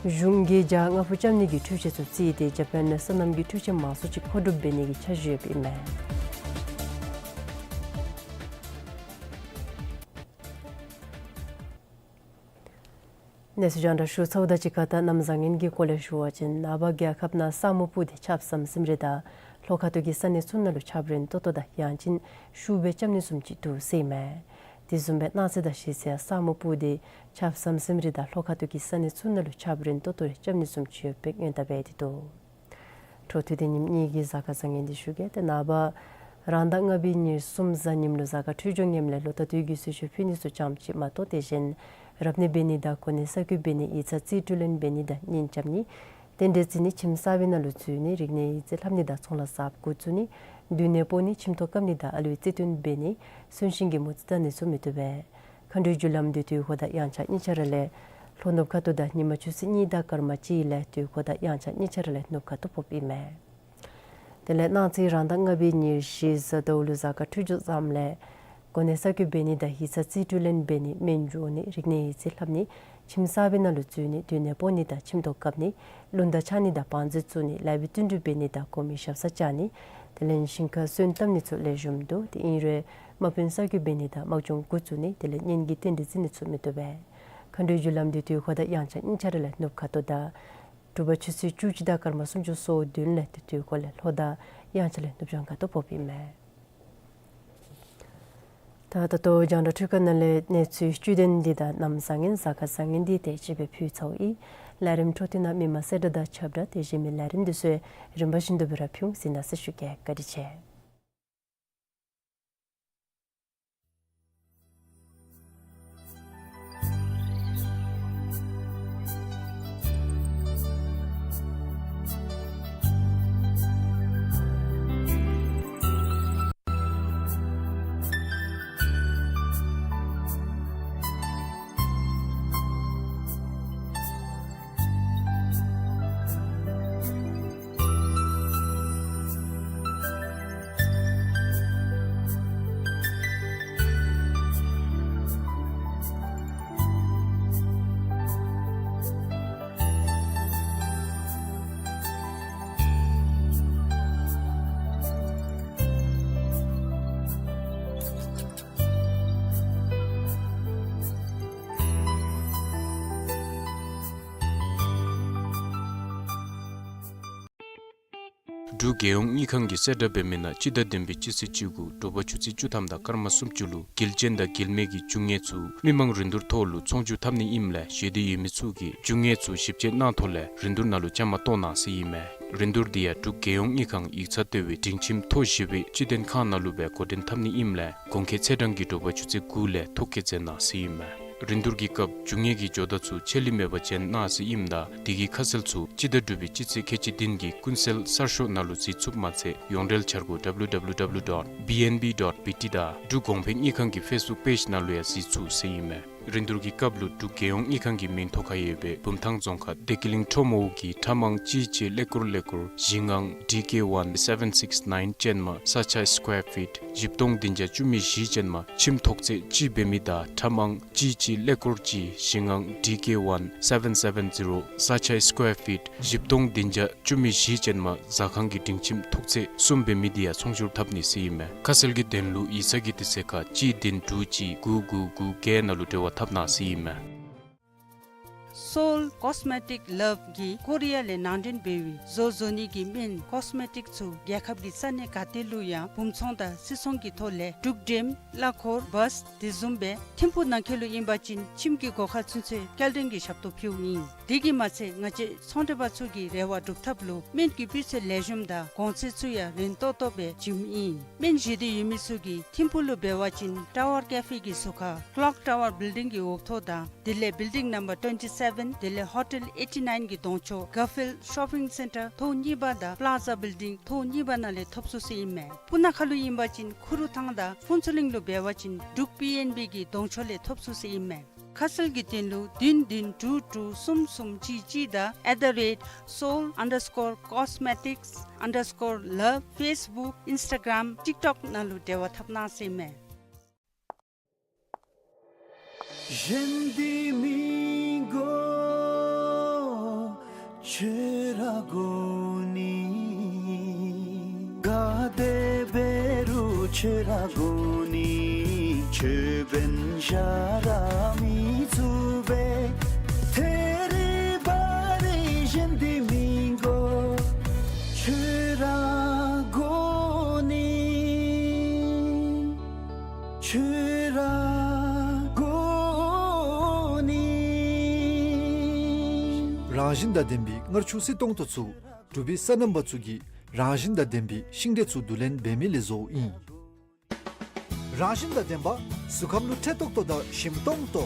གཞུང་གིས་ཇ་རྔ་བུ་རྐྱབ་ནི་གི་འཕྲུལ་ཆས་ཚུ་བརྩིས་ཏེ་ཇ་པཱན་ནང་སོ་ནམ་གྱི་འཕྲུལ་ཆས་མང་སུ་ཅིག་མཁོ་སྒྲུབ་འབད་ནི་གི་འཆར་གཞི་ཡོདཔ་ཨིན་མས། གནས་ཚུལ་རྒྱང་བསྒྲགས་ཞུ་ཚརཝ་དང་གཅིག་ཁར་ད་གནམ་བཟང་ངན་གྱི་སྐོར་ལས་ཞུ་བ་ཅིན་ནངས་པ་རྒྱལ་ཁབ་ནང་ས་སྨུག་སྤུབས་ཏེ་ཆརཔ་ཟམ་ཟིམ་རེ་དང་ལྷོ་ཁ་ཐུག་གི་ས་གནས་ཚུ་ནང་ལུ་ཆརཔ་རན་ཏོག་ཏོ་དང་ཡང་ཅིན་ཤུགས་སྦེ་རྐྱབ་ནི་བཟུམ་ཅིག་འདུག་ཟེར་ཨིན་མས། དེ་བཟུམ་སྦེ་གནངས་ཚེ་དང་གཞེས་ཚེ་ཡང་ས་སྨུག་སྤུབས་ཏེ་ཆརཔ་ཟམ་ཟིམ་རེ་དང་ལྷོ་ཁ་ཐུག་གི་ས་གནས་ཚུ་ནང་ལུ་ཆརཔ་རན་ཏོག་ཏོ་རེ་རྐྱབ་ནི་བཟུམ་ཅིག་ཡོད་པའི་སྔོན་བརྡ་འབད་དེ་འདུག། འཕྲོ་མཐུད་དེ་ཉིནམ་གཉིས་ཀྱི་གཟའ་སྐར་བཟང་ངན་འདི་ཞུ་གེ། ཏེ་ནངས་པ་རང་ཟླ་ལྔ་པའི་ཉེར་གསུམ་གཟའ་ཉིམ་ལུ་གཟའ་སྐར་འཕྲོད་སྦྱོར་ངནམ་ལས་ལོ་ཟླ་དུས་ཀྱི་གསོལ་མཆོད་ཕུལ་ནི་ཚུ་ཙམ་ཅིག་མ་གཏོགས་དེ་གཞན་རབ་གནས་འབད་ནི་དང་གོ་གནས་གསར་བསྐོ་འབད་ནི་ཡིག་ཚང་རྩིས་སྤྲོད་ལེན་འབད་ནི་དང་གཉེན་རྐྱབ་ནི་རྟེན་འབྲེལ་བརྩི་ནི་ཁྱིམ་གསར་པའི་ནང་ལུ་འཛུལ་ནི་རིག་གནས་ཡིག་རྩིས་ལྷབ་ནི་དང་ཚོང་ལཱ་གསརཔ་འགོ་བཙུགས་ནི་མདུན་ནས་སྤོ་ནི་ཁྱིམ་ཐོག་བཀབ་ནི་དང་ཨ་ལུའི་རྩིས་སྟོན་འབད་ནི་གསོན་གཤིན་གྱི་མོ་རྩིས་བལྟ་ནི་ཚུ་མི་བཏུབ་པས། མཁའ་འགྲོའི་རྒྱུ་ལམ་འདི་དུས་འཁོར་དང་དབྱངས་འཆར་གཉིས་ཆ་ར་ལས་ལྷོ་ནུབ་ཁ་ཐུག་དང་ཉིན་མ་ཆུ་ཚོད་གཉིས་དང་སྐར་མ་གཅིག་ལས་དུས་འཁོར་དང་དབྱངས་འཆར་གཉིས་ཆ་ར་ལས་ནུབ་ཁ་ཐུག་ཕོགཔ་ཨིན་མས། དེ་ལས་གནངས་ཚེ་རང་ཟླ་ལྔ་པའི་ཉེར་བཞི་གཟའ་ཟླཝ་ལུ་གཟའ་སྐར་འཕྲོད་སྦྱོར་བཟངམ་ལས་གོ་གནས་གསར་བསྐོ་འབད་ནི་དང་ཡིག་ཚང་རྩིས་སྤྲོད་ལེན་འབད་ནི་སྨན་སྦྱོང་ནི་རིག་གནས་ཡིག་རྩིས་ལྷབ་ནི་ཁྱིམ་གསར་པའི་ནང་ལུ་འཛུལ་ནི་མདུན་ནས་སྤོ་ནི་དང་ཁྱིམ་ཐོག་བཀབ་ནི་རླུང་རྟ་འཕྱར་ནི་དང་བང་མཛོད་བཙུགས་ནི་ལཱ་བའི་བསྟུན་གྲོས་འབད་ནི་དང་གོང་མའི་ཞབས་སར་བཅར་ནི་དེ་ལས་ཞིང་ཁར་སོན་བཏབ་ནི་ཚུ་ལེགས་ཤོམ་འདུག། དེ་ཨིན་རུང་དམག་དཔོན་གསར་བསྐོ་འབད་ནི་དང་དམག་སྦྱོང་འགོ་བཙུགས་ནི་དེ་ལས་གཉེན་གྱི་རྟེན་འབྲེལ་བརྩི་ནི་ཚུ་མི་བཏུབ་པས། མཁའ་འགྲོའི་རྒྱུ་ལམ་འདི་དུས་འཁོར་དང་དབྱངས་འཆར་གཉིས་ཆ་ར་ལས་ནུབ་ཁ་ཐུག་དང་དྲོ་པ་ཆུ་ཚོད་བཅུ་གཅིག་དང་སྐར་མ་སུམ་ཅུ་སོ་བདུན་ལས་དུས་འཁོར་ལས་ལྷོ་དང་དབྱངས་འཆར་ལས་ནུབ་བྱང་ཁ་ཐུག་ཕོགཔ་ཨིན་མས། ད་ད་ལྟོ་རྒྱང་བསྒྲགས་འཕྲུལ་ཁང་ནང་ལས་གནས་ཚུལ་བཅུད་ལྡན་འདི་དང་གནམ་བཟང་ངན་གཟའ་སྐར་བཟང་ངན་འདི་དེ་ཅིག་སྦེ་ཕུལ་ཚརཝ་ཨིན། ལས་རིམ་འཕྲོ་མཐུད་ནང་མི་མང་གསལ་བསྒྲགས་དང་ཁྱབ་བསྒྲགས་དེ་བཞིན་མི་ལས་རིམ་འདི་ཚུ་རིམ་པ་བཞིན་དུ་སྦེ་ར་ཕུལ་འོང་ཟེར་གནང་ཟེར་ཞུ་གེ། བཀའ་དྲིན་ཆེ། འབྲུག་རྒྱལ་ཡོངས་དངུལ་ཁང་གིས་གསལ་བསྒྲགས་འབད་མི་ནང་སྤྱི་ཟླ་བདུན་པའི་སྤྱི་ཚེས་བཅུ་དགུ་དྲོ་པ་ཆུ་ཚོད་བཅུ་ཐམ་དང་སྐར་མ་སུམ་ཅུ་ལུ་དཀྱིལ་ཅན་དང་དཀྱིལ་མའི་གི་འབྱུང་གནས་ཚུ་མི་མང་རིན་བསྡུར་ཐོག་ལུ་ཚོང་བསྒྱུར་འཐབ་ནི་ཨིནམ་ལས་བཞེས་འདོད་ཡོད་མི་ཚུ་གིས་འབྱུང་གནས་ཚུ་ཞིབ་དཔྱད་གནང་ཐོག་ལས་རིན་བསྡུར་ནང་ལུ་བཅའ་མར་གཏོགས་གནང་ཟེར་ཨིན་མས། རིན་བསྡུར་འདི་ཡང་འབྲུག་རྒྱལ་ཡོངས་དངུལ་ཁང་ཡིག་ཚང་ལྟེ་བའི་སྒྲིང་ཁྱིམ་མཐོ་བཞི་པའི་སྤྱི་དོན་ཁང་ནང་ལུ་སྦེ་འགོ་འདྲེན་འཐབ་ནི་ཨིནམ་ལས་གོང་འཁོད་ཚེས་གྲངས་ཀྱི་དྲོ་པ་ཆུ་ཚོད་དགུ་ལས་ཐོ་བཀོད་མཛད་གནང་ཟེར་ཨིན་མས། རིན་བསྡུར་གྱི་སྐབས་འབྱུང་གནས་ཀྱི་ཇོ་བདག་ཚུ་ཆད་ལུས་མེད་པར་བྱོན་གནང་ཟེར་ཨིནམ་ད་དེ་གི་ཁ་གསལ་ཚུ་སྤྱི་ཟླ་དྲུག་པའི་སྤྱི་ཚེས་ཁལ་གཅིག་བདུན་གྱི་ཀུན་གསལ་གསར་ཤོག་ནང་ལུ་གཟིགས་ཚུགསཔ་མ་ཚད་ཡོངས་འབྲེལ་འཆར་སྒོ་W W W dot B N B dot B T དང་འབྲུག་གོང་འཕེལ་དངུལ་ཁང་གི་ཕེསི་བུཀ་པེཇ་ནང་ལུ་ཡང་གཟིགས་ཚུགས་ཟེར་ཨིན་མས། རིན་བསྡུར་གྱི་སྐབས་ལུ་འབྲུག་རྒྱལ་ཡོངས་དངུལ་ཁང་གི་མིང་ཐོ་ཁར་ཡོད་པའི་བུམ་ཐང་རྫོང་ཁག་བདེ་སྐྱིད་གླིང་ཁྲོ་མོ་གི་ཁྲ་མང་གཅིག་གཅིག་ཀླད་ཀོར་ཀླད་ཀོར་བཞི་ལྔ་D K one seven six nine ཅན་མ་ས་ཆ་སི་ཀོར་ཕིཊ་བཞི་སྟོང་བདུན་བརྒྱ་བཅུ་མེད་བཞི་ཅན་མ་ཁྱིམ་ཐོག་ཚད་གཅིག་འབད་མི་དང་ཁྲ་མང་གཅིག་གཅིག་ཀླད་ཀོར་གཅིག་བཞི་ལྔ་D K one seven seven zero ས་ཆ་སི་ཀོར་ཕིཊ་བཞི་སྟོང་བདུན་བརྒྱ་བཅུ་མེད་བཞི་ཅན་མ་ཟ་ཁང་གི་སྒྲིང་ཁྱིམ་ཐོག་ཚད་གསུམ་འབད་མི་འདི་ཡང་ཚོང་བསྒྱུར་འཐབ་ནི་ཟེར་ཨིན་མས། ཁ་གསལ་གྱི་དོན་ལུ་ཡིག་ཚང་གི་དུས་ཚོད་ཁར་གཅིག་བདུན་དྲུག་གཅིག་དགུ་དགུ་དགུ་བརྒྱད་ནང་ལུ་འབྲེལ་བ་འཐབ་གནང་ཟེར་ཨིན་མས། Seoul Cosmetic Love གིས་ཀོ་རི་ཡ་ལས་ནང་འདྲེན་འབད་བའི་བཟོ་བཟོ་ནི་གི་སྨན་ཀོས་མེ་ཊིཀ་ཚུ་རྒྱལ་ཁབ་ཀྱི་ས་གནས་ག་ཏེ་ལུ་ཡང་སྦུང་ཚོང་དང་སིལ་ཚོང་གི་ཐོག་ལས་འབྲུག་འགྲེམ་གླ་འཁོར་བཱསི་དེ་བཟུམ་སྦེ་ཐིམ་ཕུག་ནང་འཁོད་ལུ་ཨིན་པ་ཅིན་ཁྱིམ་གྱི་སྒོ་ཁར་ཚུན་ཚོད་སྐྱེལ་འདྲེན་གྱི་ཞབས་ཏོག་ཕུལཝ་ཨིན། དེ་གིས་མ་ཚད་ང་བཅས་ཚོང་འབྲེལ་པ་ཚུ་གི་རེ་བ་སྒྲུབ་ཐབས་ལུ་སྨན་གྱི་སྤུས་ཚད་ལེགས་ཤོམ་དང་གོང་ཚད་ཚུ་ཡང་རན་ཏོག་ཏོ་སྦེ་བྱིནམ་ཨིན། སྨན་བཞེས་འདོད་ཡོད་མི་ཚུ་གིས་ཐིམ་ཕུག་ལུ་འབད་བ་ཅིན་ཊ་ཝར་ཀེ་ཕེ་གི་ཟུར་ཁར་ཀློག་ཊ་ཝར་བིལ་ཌིང་གི་འོག་ཐོག་དང་དེ་ལས་བིལ་ཌིང་ནམ་བར་ཊུ་ཝེན་ཊི་སེ་བེན་དེ་ལས་ཧོ་ཊེལ་ཨེ་ཊི་ནའིན་གྱི་གདོང་ཕྱོགས་གར་ཕིལཌ་ཤོ་པིང་སེན་ཊར་ཐོག་གཉིས་པ་དང་པ་ལ་ཛ་བིལ་ཌིང་ཐོག་གཉིས་པ་ནང་ལས་ཐོབ་ཚུགས་ཟེར་ཨིན་མས། སྤུ་ན་ཁ་ལུ་ཨིན་པ་ཅིན་ཁུ་རུ་ཐང་དང་ཕུན་ཚོགས་གླིང་ལུ་འབད་བ་ཅིན་འབྲུག་པི་ཨེན་བི་གི་གདོང་ཕྱོགས་ལས་ཐོབ་ཚུགས་ཟེར་ཨིན་མས། ཁ་གསལ་གྱི་དོན་ལུ་བདུན་བདུན་དྲུག་དྲུག་གསུམ་གསུམ་གཅིག་གཅིག་དང་at the rate seoul underscore cosmetics underscore love ཕེསི་བུཀ་ཨིནསི་ཊ་གརམ་ཊིཀ་ཊོཀ་ནང་ལུ་འབྲེལ་བ་འཐབ་གནང་ཟེར་ཨིན་མས། གཞན་འདི་མི་དགོ་ཁྱོད་ར་དགོ་ནི། ག་དེ་འབད་རུང་ཁྱོད་ར་དགོ་ནི། ཁྱོད་འབདན་གཞན་ར་མི་ཚུགས་པས། ཐེ་ ཁྱོད་ར་དགོ་ནི། རང་བཞིན་དང་ལྡན་པའི་མངར་ཆུ་བསིལ་ཏོང་ཏོ་ཚུ་འབྲུག་པའི་སོ་ནམ་པ་ཚུ་གིས་རང་བཞིན་དང་ལྡན་པའི་ཤིང་འབྲས་ཚུ་བསྡུ་ལེན་འབད་མི་ལས་བཟོཝ་ཨིན། རང་བཞིན་དང་ལྡན་པ་གཟུགས་ཁམས་ལུ་འཕྲོད་ཏོག་ཏོ་དང་ཞིམ་ཏོང་ཏོ།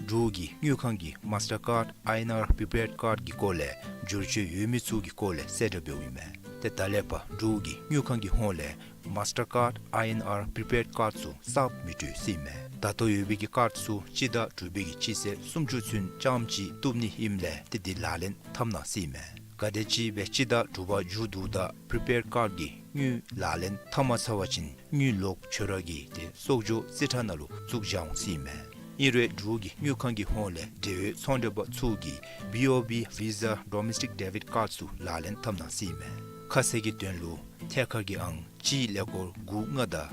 འབྲུག་གི་དངུལ་ཁང་གི་མཱས་ཊར་ཀཱརཌ་ཨའི་ཨེན་ཨར་པི་རི་པེཌ་ཀཱརཌ་ཀྱི་སྐོར་ལས་བསྒྱུར་བཅོས་ཡོད་མི་ཚུ་གི་སྐོར་ལས་གསལ་བསྒྲགས་འབདཝ་ཨིན་མས། ཏེ་ད་ལས་ཕར་འབྲུག་གི་དངུལ་ཁང་གི་ཧོངས་ལས་མཱས་ཊར་ཀཱརཌ་ཨའི་ཨེན་ཨར་པི་རི་པེཌ་ཀཱརཌ་ཚུ་གསརཔ་མི་སྤྲོད་ཟེར་ཨིན་མས། ད་ལྟོ་ཡོད་པའི་གི་ཀཱརཌ་ཚུ་སྤྱི་ཟླ་དྲུག་པའི་གི་སྤྱི་ཚེས་སུམ་ཅུ་ཚུན་རྐྱངམ་ཅིག་བཏུབ་ནི་ཨིནམ་ལས་ཏེ་འདི་ལག་ལེན་འཐབ་གནང་ཟེར་ཨིན་མས། གལ་ཏེ་ཅིག་སྦེ་སྤྱི་ཟླ་དྲུག་པ་མཇུག་བསྡུཝ་ད་པི་རི་པེཌ་ཀཱརཌ་ཀྱི་དངུལ་ལག་ལེན་འཐབ་མ་ཚར་བ་ཅིན་དངུལ་ལོག་འབྱོར་བ་གིས་ཏེ་གསོག་འཇོག་རྩིས་ཁྲ་ནང་ལུ་བཙུགས་བཞག་འོང་ཟེར་ཨིན་མས། ཨིན་རུང་འབྲུག་གི་དངུལ་ཁང་གི་ཧོངས་ལས་འབྲེལ་ཡོད་ཚོང་འབྲེལ་པ་ཚུ་གིས་བི་ཨོ་བི་ཝི་ཟ་ཌོ་མེསི་ཊིཀ་ཌེ་བིཌ་ཀཱརཌ་ཚུ་ལག་ལེན་འཐབ་གནང་ཟེར་ཨིན་མས། ཁ་གསལ་གྱི་དོན་ལུ་ཐད་ཀར་གྱི་ཨང་གཅིག་ཀླད་ཀོར་དགུ་ལྔ་དང་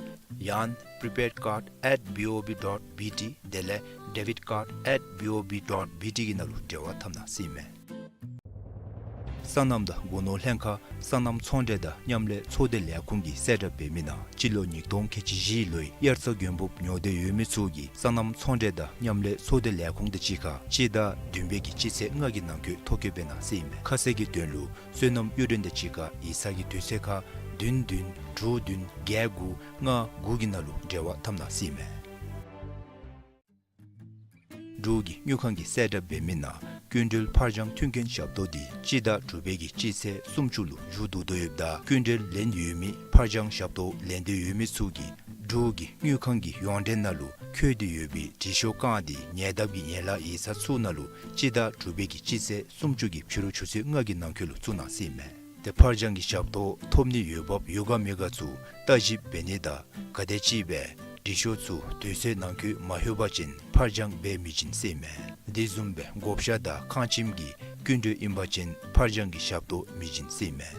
ཡང་པི་རི་པེཌ་ཀཱརཌ་ཨེཊ་བི་ཨོ་བི་ཌོཊ་བི་ཊི་དེ་ལས་ཌེ་བིཌ་ཀཱརཌ་ཨེཊ་བི་ཨོ་བི་ཌོཊ་བི་ཊི་གི་ནང་ལུ་འབྲེལ་བ་འཐབ་གནང་ཟེར་ཨིན་མས། སོ་ནམ་དང་སྒོ་ནོར་ལྷན་ཁག་སོ་ནམ་ཚོང་འབྲེལ་དང་མཉམ་ལས་ཚོགས་སྡེ་ལས་ཁུངས་ཀྱིས་གསལ་བསྒྲགས་འབད་མི་ནང་སྤྱི་ལོ་ཉིས་སྟོང་ཁལ་གཅིག་བཞི་ལོའི་དབྱར་རྩྭ་དགུན་འབུབ་ཉོ་འདོད་ཡོད་མི་ཚུ་གིས་སོ་ནམ་ཚོང་འབྲེལ་དང་མཉམ་ལས་ཚོགས་སྡེ་ལས་ཁུངས་དང་གཅིག་ཁར་སྤྱི་ཟླ་བདུན་པའི་གི་སྤྱི་ཚེས་ལྔ་གི་ནང་འཁོད་ཐོ་བཀོད་འབད་གནང་ཟེར་ཨིན་མས། ཁ་གསལ་གྱི་དོན་ལུ་སོ་ནམ་གཡུ་སྒྲོན་དང་གཅིག་ཁར་ཡིག་ཚང་གི་དུས་ཚོད་ཁར་བདུན་བདུན་དྲུག་བདུན་བརྒྱད་དགུ་ལྔ་དགུ་གི་ནང་ལུ་འབྲེལ་བ་འཐབ་གནང་ཟེར་ཨིན་མས། འབྲུག་གི་དངུལ་ཁང་གིས་གསལ་བསྒྲགས་འབད་མི་ནང་སྐྱིན་འགྲུལ་ཕར་འགྱངས་མཐུན་རྐྱེན་ཞབས་ཏོག་འདི་སྤྱི་ཟླ་དྲུག་པའི་གི་སྤྱི་ཚེས་སུམ་ཅུ་ལུ་མཇུག་བསྡུ་དོ་ཡོདཔ་ད་སྐྱིན་འགྲུལ་ལེན་ཡོད་མི་ཕར་འགྱངས་ཞབས་ཏོག་ལེན་འདོད་ཡོད་མི་ཚུ་གིས་འབྲུག་གི་དངུལ་ཁང་གི་ཡོངས་འབྲེལ་ནང་ལུ་འཁོད་དེ་ཡོད་པའི་དྲི་ཤོག་རྐང་འདི་ཉེ་འདབས་ཀྱི་ཡན་ལག་ཡིག་ཚང་ཚུ་ནང་ལུ་སྤྱི་ཟླ་དྲུག་པའི་གི་སྤྱི་ཚེས་སུམ་ཅུ་གི་ཕྱི་རུ་ཆུ་ཚོད་ལྔ་གི་ནང་འཁོད་ལུ་བཙུགས་གནང་ཟེར་ཨིན་མས། ཏེ་ཕར་འགྱངས་ཀྱི་ཞབས་ཏོག་ཐོབ་ནི་འོས་འབབ་ཡོད་ག་མེད་ག་ཚུ་བརྟག་ཞིབ་འབད་ནི་དང་གལ་ཏེ་ཅིག་སྦེ་དྲི་ཤོག་ཚུ་དུས་ཚོད་ནང་འཁོད་མ་ལྷོད་པ་ཅིན་ཕར་འགྱངས་འབད་མི་བྱིན་ཟེར་ཨིན་མས། དེ་བཟུམ་སྦེ་བགོ་བཤའ་དང་ཁང་ཁྱིམ་གྱི་སྐྱིན་འགྲུལ་ཨིན་པ་ཅིན་ཕར་འགྱངས་ཀྱི་ཞབས་ཏོག་མི་བྱིན་ཟེར་ཨིན་མས།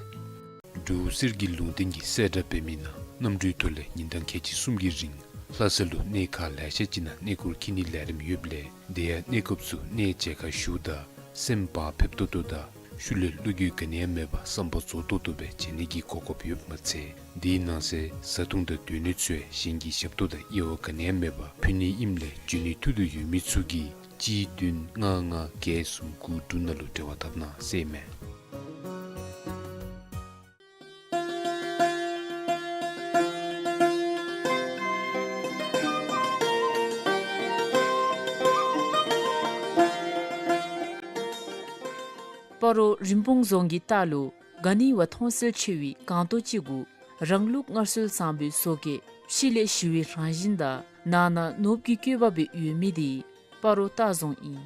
འབྲུག་གསེར་གྱི་ལུང་བསྟན་གྱིས་གསལ་བསྒྲགས་འབད་མི་ནང་གནམ་གྲུའི་ཐོག་ལས་ཉིན་གྲངས་ཁལ་གཅིག་གསུམ་གྱི་རིང་ལྷ་ས་ལུ་གནས་ཁག་ལེ་ཤ་ཅིག་ནང་གནས་སྐོར་འཁྱིད་ནིའི་ལས་རིམ་ཡོདཔ་ལས་དེ་ཡང་གནས་སྐབས་སུ་གནས་མཇལ་ཁ་ཞུཝ་ད་སེམས་བག་ཕེབས་ཏོག་ཏོ་དང་ཤུལ་ལས་བློ་འགྱོད་ག་ནི་ཡང་མེད་པར་བསམ་པ་རྫོགས་ཏོག་ཏོ་སྦེ་མཇལ་ནི་གི་གོ་སྐབས་ཡོདཔ་མ་ཚད་དེའི་ནང་གསེས་བཟའ་འཐུང་དང་སྡོད་གནས་ཚུ་ཡང་གཞན་གྱི་ཞབས་ཏོག་དང་དབྱེ་བ་ག་ནི་ཡང་མེད་པར་ཕུལ་ནི་ཨིནམ་ལས་འབྱོན་ནི་ཐུགས་འདོད་ཡོད་མི་ཚུ་གིས་གཅིག་བདུན་ལྔ་ལྔ་བརྒྱད་གསུམ་དགུ་དྲུག་ནང་ལུ་འབྲེལ་བ་འཐབ་གནང་ཟེར་ཨིན་མས། སྤ་རོ་རིན་སྤུངས་རྫོང་གི་ལྟག་ལུ་ག་ནི་བ་མཐོང་གསལ་ཆེ་བའི་སྒང་ཏོག་ཅིག་གུ་རང་ལུགས་སྔར་སྲོལ་བཟང་པོའི་བཟོ་བཀོད་ཕྱི་ལས་ཞི་བའི་རང་བཞིན་དང་ནང་ན་ནོར་བུ་གི་བཀོད་པ་སྦེ་ཡོད་མི་འདི་སྤ་རོ་ལྟ་རྫོང་ཨིན།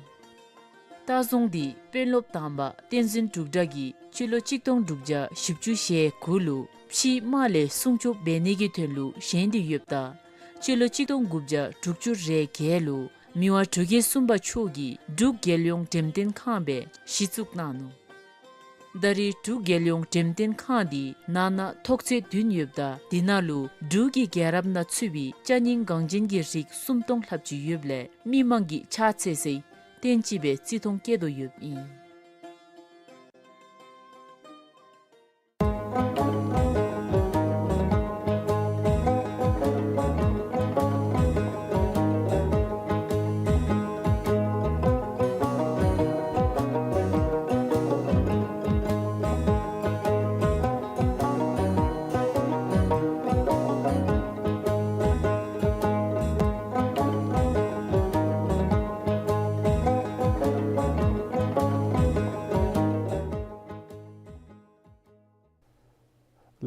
ལྟ་རྫོང་འདི་དཔོན་སློབ་དང་པ་བསྟན་འཛིན་འབྲུག་གྲགས་ཀྱིས་སྤྱི་ལོ་གཅིག་སྟོང་དྲུག་བརྒྱ་བཞི་བཅུ་ཞེ་དགུ་ལུ་ཕྱིའི་དམག་ལས་སྲུང་སྐྱོབ་འབད་ནི་གི་དོན་ལུ་བཞེངས་ཏེ་ཡོདཔ་ད་སྤྱི་ལོ་གཅིག་སྟོང་དགུ་བརྒྱ་དྲུག་ཅུ་རེ་བརྒྱད་ལུ་མི་དབང་འབྲུག་རྒྱལ་གསུམ་པ་མཆོག་གིས་འབྲུག་རྒྱལ་ཡོངས་འགྲེམས་སྟོན་ཁང་སྦེ་གཞི་བཙུགས་གནང་ནུག། ད་རེས་འབྲུག་རྒྱལ་ཡོངས་འགྲེམས་སྟོན་ཁང་འདི་ནང་ན་ཐོག་ཚད་བདུན་ཡོདཔ་ད་དེ་ནང་ལུ་འབྲུག་གི་རྒྱལ་རབས་ནང་ཚུད་པའི་ཅ་རྙིང་འགངས་ཅན་གྱི་རིགས་སུམ་སྟོང་ལྷགཔ་ཅིག་ཡོདཔ་ལས་མི་མང་གིས་ཕྱག་འཚལ་སའི་རྟེན་ཅིག་སྦེ་བརྩི་མཐོང་བསྐྱེད་དོ་ཡོདཔ་ཨིན།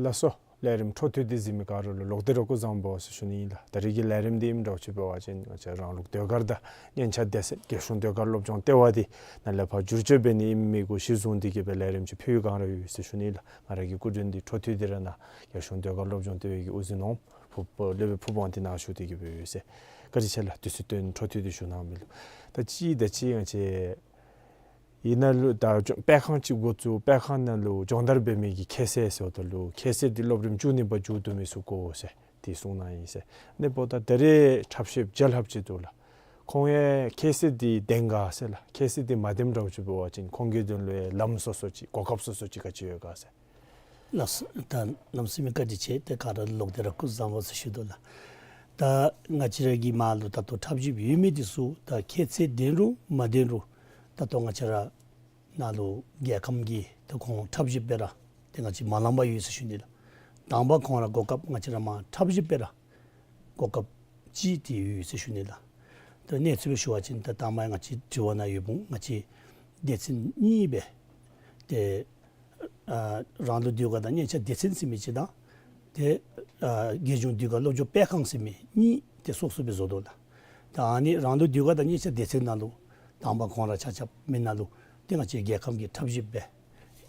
ལགས་སོ། ལས་རིམ་འཕྲོ་མཐུད་དེ་གཟིགས་མི་ག་ར་ལུ་ལོག་སྟེ་རེ་སྐུ་བཟང་པོ་ཟེར་ཞུ་ནི་ཨིན་ལགས། ད་རེས་ཀྱི་ལས་རིམ་འདི་ཨིནམ་འདྲཝ་ཅིག་འབད་བ་ཅིན་ང་བཅས་རང་ལུགས་ཟློས་གར་དང་སྙན་ཆ་སྡེ་ཚན་རྒྱལ་གཞུང་ཟློས་གར་སློབ་སྦྱོང་ལྟེ་བ་འདི་ནཱ་ལས་ཕར་བསྒྱུར་བཅོས་འབད་ནི་ཨིན་མི་གུ་གཞི་བཟུང་སྟེ་གི་སྦེ་ལས་རིམ་ཅིག་ཕུལ་བའི་བསྒང་ར་ཡོད་ཟེར་ཞུ་ནི་ཨིན་ལགས། ང་ར་གི་སྐུ་མགྲོན་འདི་འཕྲོ་མཐུད་དེ་ར་ནཱ་རྒྱལ་གཞུང་ཟློས་གར་སློབ་སྦྱོང་ལྟེ་བའི་གི་དབུ་འཛིན་ནོར་བུ་སློབ་དཔོན་ཕུར་བུ་དབང་འདུས་ནཱ་བཞུགས་ཏེ་གི་སྦེ་ཡོད་ཟེར། བཀའ་དྲིན་ཆེ་ལགས། དུས་ཚོད་བཏོན་འཕྲོ་མཐུད་དེ་ཞུ་གནང་མི་ལུ། ད་གཅིག་ད་གཅིག་ང་བཅས་ཨིན་ན་ལུ་ད་སྦྱོང་དཔེ་ཁང་ཅིག་འགོ་བཙུགས་དཔེ་ཁང་ནང་ལུ་སྦྱོང་བརྡར་འབད་མི་གི་ཁྱད་ཚད་ཟེརཝ་ད་ལུ་ཁྱད་ཚད་འདི་སློབ་རིམ་བཅུ་གཉིས་པ་མཇུག་བསྡུ་མི་ཚུ་དགོ་ཟེར་དེ་གསུངས་གནང་ཡི་ཟེར། ཨ་ནི་འབདཝ་ད་ད་རེས་འཁྲབ་གཞས་བརྒྱ་ལྷགཔ་ཅིག་འདུག་ལགས། ཁོང་ཡང་ཁྱད་ཚད་འདི་ལྡན་ག་ཟེར་ལགས། ཁྱད་ཚད་འདི་མ་ལྡནམ་འདྲཝ་ཅིག་འབད་བ་ཅིན་ཁོང་གི་དོན་ལུ་ཡང་ལམ་སོ་སོ་ཅིག་གོ་སྐབས་སོ་སོ་ཅིག་ག་ཅི་ཡོད་ག་ཟེར། ལགས་སོ། ད་གནམ་མེད་ས་མེད་བཀའ་དྲིན་ཆེ། ཏེ་ག་ར་ལོག་སྟེ་ར་སྐུ་གཟུགས་བཟང་པོ་ཟེར་ཞུ་དོ་ལགས། ད་ང་བཅས་ར་གི་མར་ལུ་ད་ལྟོ་འཁྲབ་ཞིབ་ཡོད་མི་འདི་ཚུ་ད་ཁྱད་ཚད་ལྡན་རུང་མ་ལྡན་རུང་ད་ལྟོ་ང་བཅས་ར་ནང་ལུ་རྒྱལ་ཁམས་ཀྱིས་ད་ཁོང་འཁྲབ་ཞིབ་སྦེ་ར་ཏེ་ང་བཅས་མ་ལངམ་ཡོད་ཟེར་ཞུ་ནི་ལགས། དང་པ་ཁོང་ར་གོ་སྐབས་ང་བཅས་ར་མར་འཁྲབ་ཞིབ་སྦེ་ར་གོ་སྐབས་ཅིག་ཏེ་ཡོད་ཟེར་ཞུ་ནི་ལགས། ད་གནས་ཚུལ་སྦེ་ཞུ་བ་ཅིན་ད་དང་པ་ང་བཅས་དྲི་བ་ནང་ཡོདཔ་འོང་ང་བཅས་སྡེ་ཚན་གཉིས་སྦེ་ཏེ་ཨ་རང་ལུགས་ཟློས་གར་དང་སྙན་ཆ་སྡེ་ཚན་ཟེར་མི་ཅིག་དང་ཏེ་ཨ་རྒྱལ་གཞུང་ཟློས་གར་སློབ་སྦྱོང་སྤེལ་ཁང་ཟེར་མི་གཉིས་ཏེ་སོ་སོ་སྦེ་བཟོ་དོ་ལགས། ད་ཨ་ནི་རང་ལུགས་ཟློས་གར་དང་སྙན་ཆ་སྡེ་ཚན་ནང་ལུ་དང་པ་ཁོང་ར་ཆ་ཁྱབ་མི་ནང་ལུ་ཏེ་ང་བཅས་རྒྱལ་ཁམས་ཀྱི་འཁྲབ་ཞིབ་སྦེ་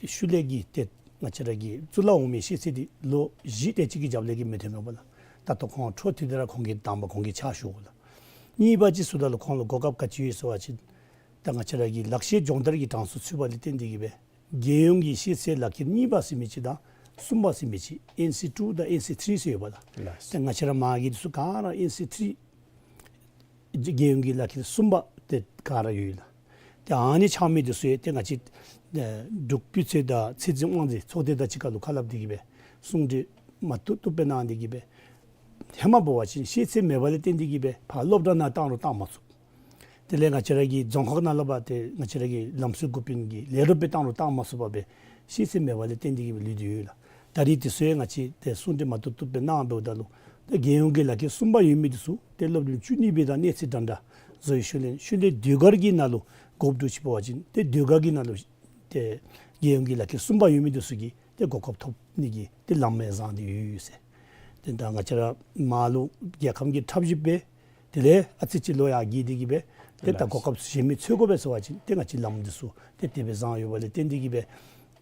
ཤུལ་ལས་ཀྱི་ཏེ་ང་བཅས་ར་གི་གཙུག་ལག་འོག་མའི་ཤེས་ཚད་འདི་ལོ་བཞི་དེ་ཅིག་གི་རྒྱབ་ལས་ཀྱི་མི་ཐོན་མས་པ་ལགས། ད་ལྟོ་ཁོང་འཕྲོ་མཐུད་དེ་ར་ཁོང་གིས་དང་པ་ཁོང་གིས་ཕྱག་ཞུ་དགོ་ལགས། གཉིས་པ་ཅིག་ཟེརཝ་ད་ལུ་ཁོང་ལུ་གོ་སྐབས་ག་ཅི་ཡོད་ཟེར་བ་ཅིན་ད་ང་བཅས་ར་གི་ལག་ཤེས་སྦྱོང་བརྡར་གྱི་གྲངས་སུ་ཚུད་པ་ལས་བརྟེན་ཏེ་གིས་སྦེ་རྒྱལ་ཡོངས་ཀྱི་ཤེས་ཚད་ལག་ཁྱེར་གཉིས་པ་ཟེར་མི་ཅིག་དང་གསུམ་པ་ཟེར་མི་ཅིག་ཨེན་སི་ཊུ་དང་ཨེན་སི་ཐི་རི་ཟེར་ཡོད་པ་ལགས། ལགས། ཏེ་ང་བཅས་ར་མར་གྱི་འདི་ཚུ་ག་ར་ཨེན་སི་ཐི་རི་རྒྱལ་ཡོངས་ཀྱི་ལག་ཁྱེར་གསུམ་པ་དེ་ག་ར་ཡོད་ལགས། ཏེ་ཨ་ནི་ཆགས་མི་འདི་ཚུ་ཡང་ཏེ་ང་བཅས་ཨེ་འབྲུག་སྤུས་ཚད་དང་ཚད་འཛིན་དབང་འཛིན་ཚོགས་སྡེ་དང་གཅིག་ཁར་ལུ་ཁ་སླབ་སྟེ་གིས་སྦེ་གསུང་གྲོས་མ་བཏུབ་བཏུབ་སྦེ་གནང་སྟེ་གིས་སྦེ་ཧེ་མ་འབད་བ་ཅིན་ཤེས་ཚད་མེད་པ་ལས་བརྟེན་ཏེ་གིས་སྦེ་ཕར་སློབ་གྲྭ་ནང་བཏང་རུང་བཏང་མ་ཚུགས། དེ་ལས་ང་བཅས་ར་གི་རྫོང་ཁག་ནང་ལུ་འབད་དེ་ང་བཅས་ར་གི་ལམ་སྲོལ་འགོ་དཔོན་གྱི་ལས་རོགས་སྦེ་བཏང་རུང་བཏང་མ་ཚུགས་པར་སྦེ་ཤེས་ཚད་མེད་པ་ལས་བརྟེན་ཏེ་གིས་སྦེ་ལུས་ཏེ་ཡོད་ལགས། ད་རིས་འདི་ཚུ་ཡང་ང་བཅས་ཏེ་གསུང་གྲོས་མ་བཏུབ་བཏུབ་སྦེ་གནང་འབདཝ་ད་ལུ་ཏེ་རྒྱལ་ཡོངས་ཀྱི་ལག་ཁྱེར་གསུམ་པ་ཡོད་མི་འདི་ཚུ་ཏེ་སློབ་རིམ་བཅུ་གཉིས་པའི་དང་གནས་ཚད་འདྲན་འདྲ་བཟོ་ཡི་ཤུལ་ལས་ཤུལ་ལས་ཟློས་གར་གྱི་ནང་ལུ་དགོཔ་འདུག་ཟེར་འབད་བ་ཅིན་ཏེ་ཟློས་གར་གྱི་ནང་ལུ་ཏེ་རྒྱལ་ཡོངས་ཀྱི་ལག་ཁྱེར་གསུམ་པ་ཡོད་མི་འདི་ཚུ་གིས་ཏེ་གོ་སྐབས་ཐོབ་ནི་གི་ཏེ་ལམ་ཡང་བཟང་སྟེ་ཡོད་ཟེར། ཏེ་ད་ང་བཅས་ར་མར་ལུ་རྒྱལ་ཁམས་ཀྱི་འཁྲབ་ཞིབ་སྦེ་དེ་ལས་ཨ་ཙི་ཅིག་ལོ་ཡར་རྒས་ཏེ་གིས་སྦེ་ཏེ་ད་ལགས། གོ་སྐབས་གཞན་མི་འཚོལ་དགོ་པས་ཟེར་བ་ཅིན་ཏེ་ང་བཅས་ལམ་འདི་ཚུ་ཏེ་དེ་སྦེ་བཟང་ཡོད་པ་ལས་བརྟེན་ཏེ་གིས་སྦེ་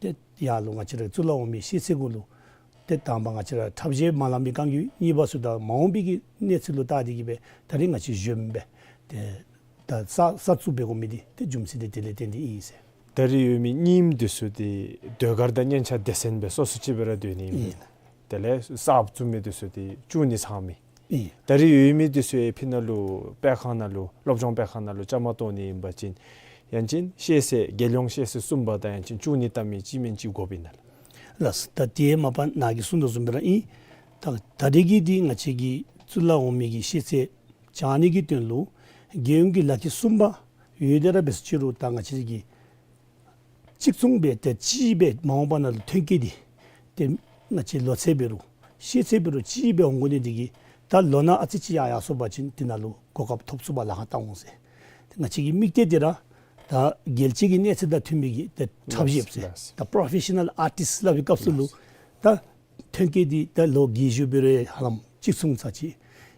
ཏེ་ཡར་ལུ་ང་བཅས་ར་གཙུག་ལག་འོག་མའི་ཤེས་ཚད་གུ་ལུ་ཏེ་དང་པ་ང་བཅས་ར་འཁྲབ་གཞས་མ་ལང་པའི་བསྒང་རྒྱུ་གཉིས་པ་ཟེརཝ་ད་མ་འོངས་པའི་གི་གནས་ཚུལ་ལུ་བལྟ་སྟེ་གིས་སྦེ་ད་རིས་ང་བཅས་གཞོནམ་སྦེ་ཏེ་ད་གསར་གསར་བཙུགས་འབད་དགོ་མི་འདི་ཏེ་རྒྱུ་མཚན་འདི་དེ་ལས་བརྟེན་ཏེ་ཨིན་ཟེར། ད་རིས་ཡོད་མི་རྙིངམ་འདི་ཚུ་འདི་ཟློས་གར་དང་སྙན་ཆ་སྡེ་ཚན་སྦེ་སོ་སོ་ཅིག་སྦེ་ར་སྡོད་ནི་ཨིན། ཨིན། དེ་ལས་གསརཔ་བཙུགས་མི་འདི་ཚུ་འདི་བཅུག་ནི་ཚང་མི་ཨིན། ད་རིས་ཡོད་མི་འདི་ཚུ་ཡང་ཕི་ནང་ལུ་སྤེལ་ཁང་ནང་ལུ་སློབ་སྦྱོང་སྤེལ་ཁང་ནང་ལུ་བཅའ་མར་གཏོགས་ནི་ཨིན་པ་ཅིན་ཡང་ཅིན་ཤེས་ཚད་རྒྱལ་ཡོངས་ཤེས་ཚད་གསུམ་པ་དང་ཡང་ཅིན་བཅུག་ནི་བལྟ་མི་ཅིག་མེན་ཅིག་དགོཔ་ཨིན་ན་ལགས། ལགས། ད་དེ་མ་པ་ནཱ་གིས་གསུངས་དོ་བཟུམ་སྦེ་ར་ཨིན། ད་ད་རིས་ཀྱི་འདི་ང་བཅས་ཀྱི་གཙུག་ལག་འོག་མའི་གི་ཤེས་ཚད་བྱང་ནི་གི་དོན་ལུ་རྒྱལ་ཡོངས་ཀྱི་ལག་ཁྱེར་གསུམ་པ་ཡོད་དེ་ར་འབད་ཅི་རུང་ད་ང་བཅས་ཀྱི་གཅིག་མཚུངས་སྦེ་ཏེ་གཅིག་སྦེ་མ་འོངས་པ་ནང་ལུ་ཐོན་སྐྱེད་འདི་ཏེ་ང་བཅས་ལོ་ཚད་འབད་རུང་ཤེས་ཚད་འབད་རུང་གཅིག་སྦེ་འོང་དགོ་ནི་འདི་གིས་ད་ལོ་ནང་ཨ་ཙི་ཅིག་ཡར་ཡར་སོང་པ་ཅིན་དེ་ནང་ལུ་གོ་སྐབས་ཐོབ་ཚུགསཔ་ལཱ་ཁག་བཏང་འོང་ཟེར། ཏེ་ང་བཅས་ཀྱི་དམིགས་གཏད་འདི་ར་ད་རྒྱལ་སྤྱི་གི་གནས་ཚད་དང་མཐུན་པའི་གི་ཏེ་འཁྲབ་ཞིབ་ཟེར། ལགས། ད་པྲོ་ཕེ་ཤ་ནཱལ་ཨར་ཊིསཊ་སླབ་པའི་སྐབས་སུ་ལུ་ད་ཐོན་སྐྱེད་འདི་ད་ལོ་རྒས་ཤོས་འབད་རུང་ཧ་ལམ་གཅིག་མཚུངས་ཚར་གཅིག།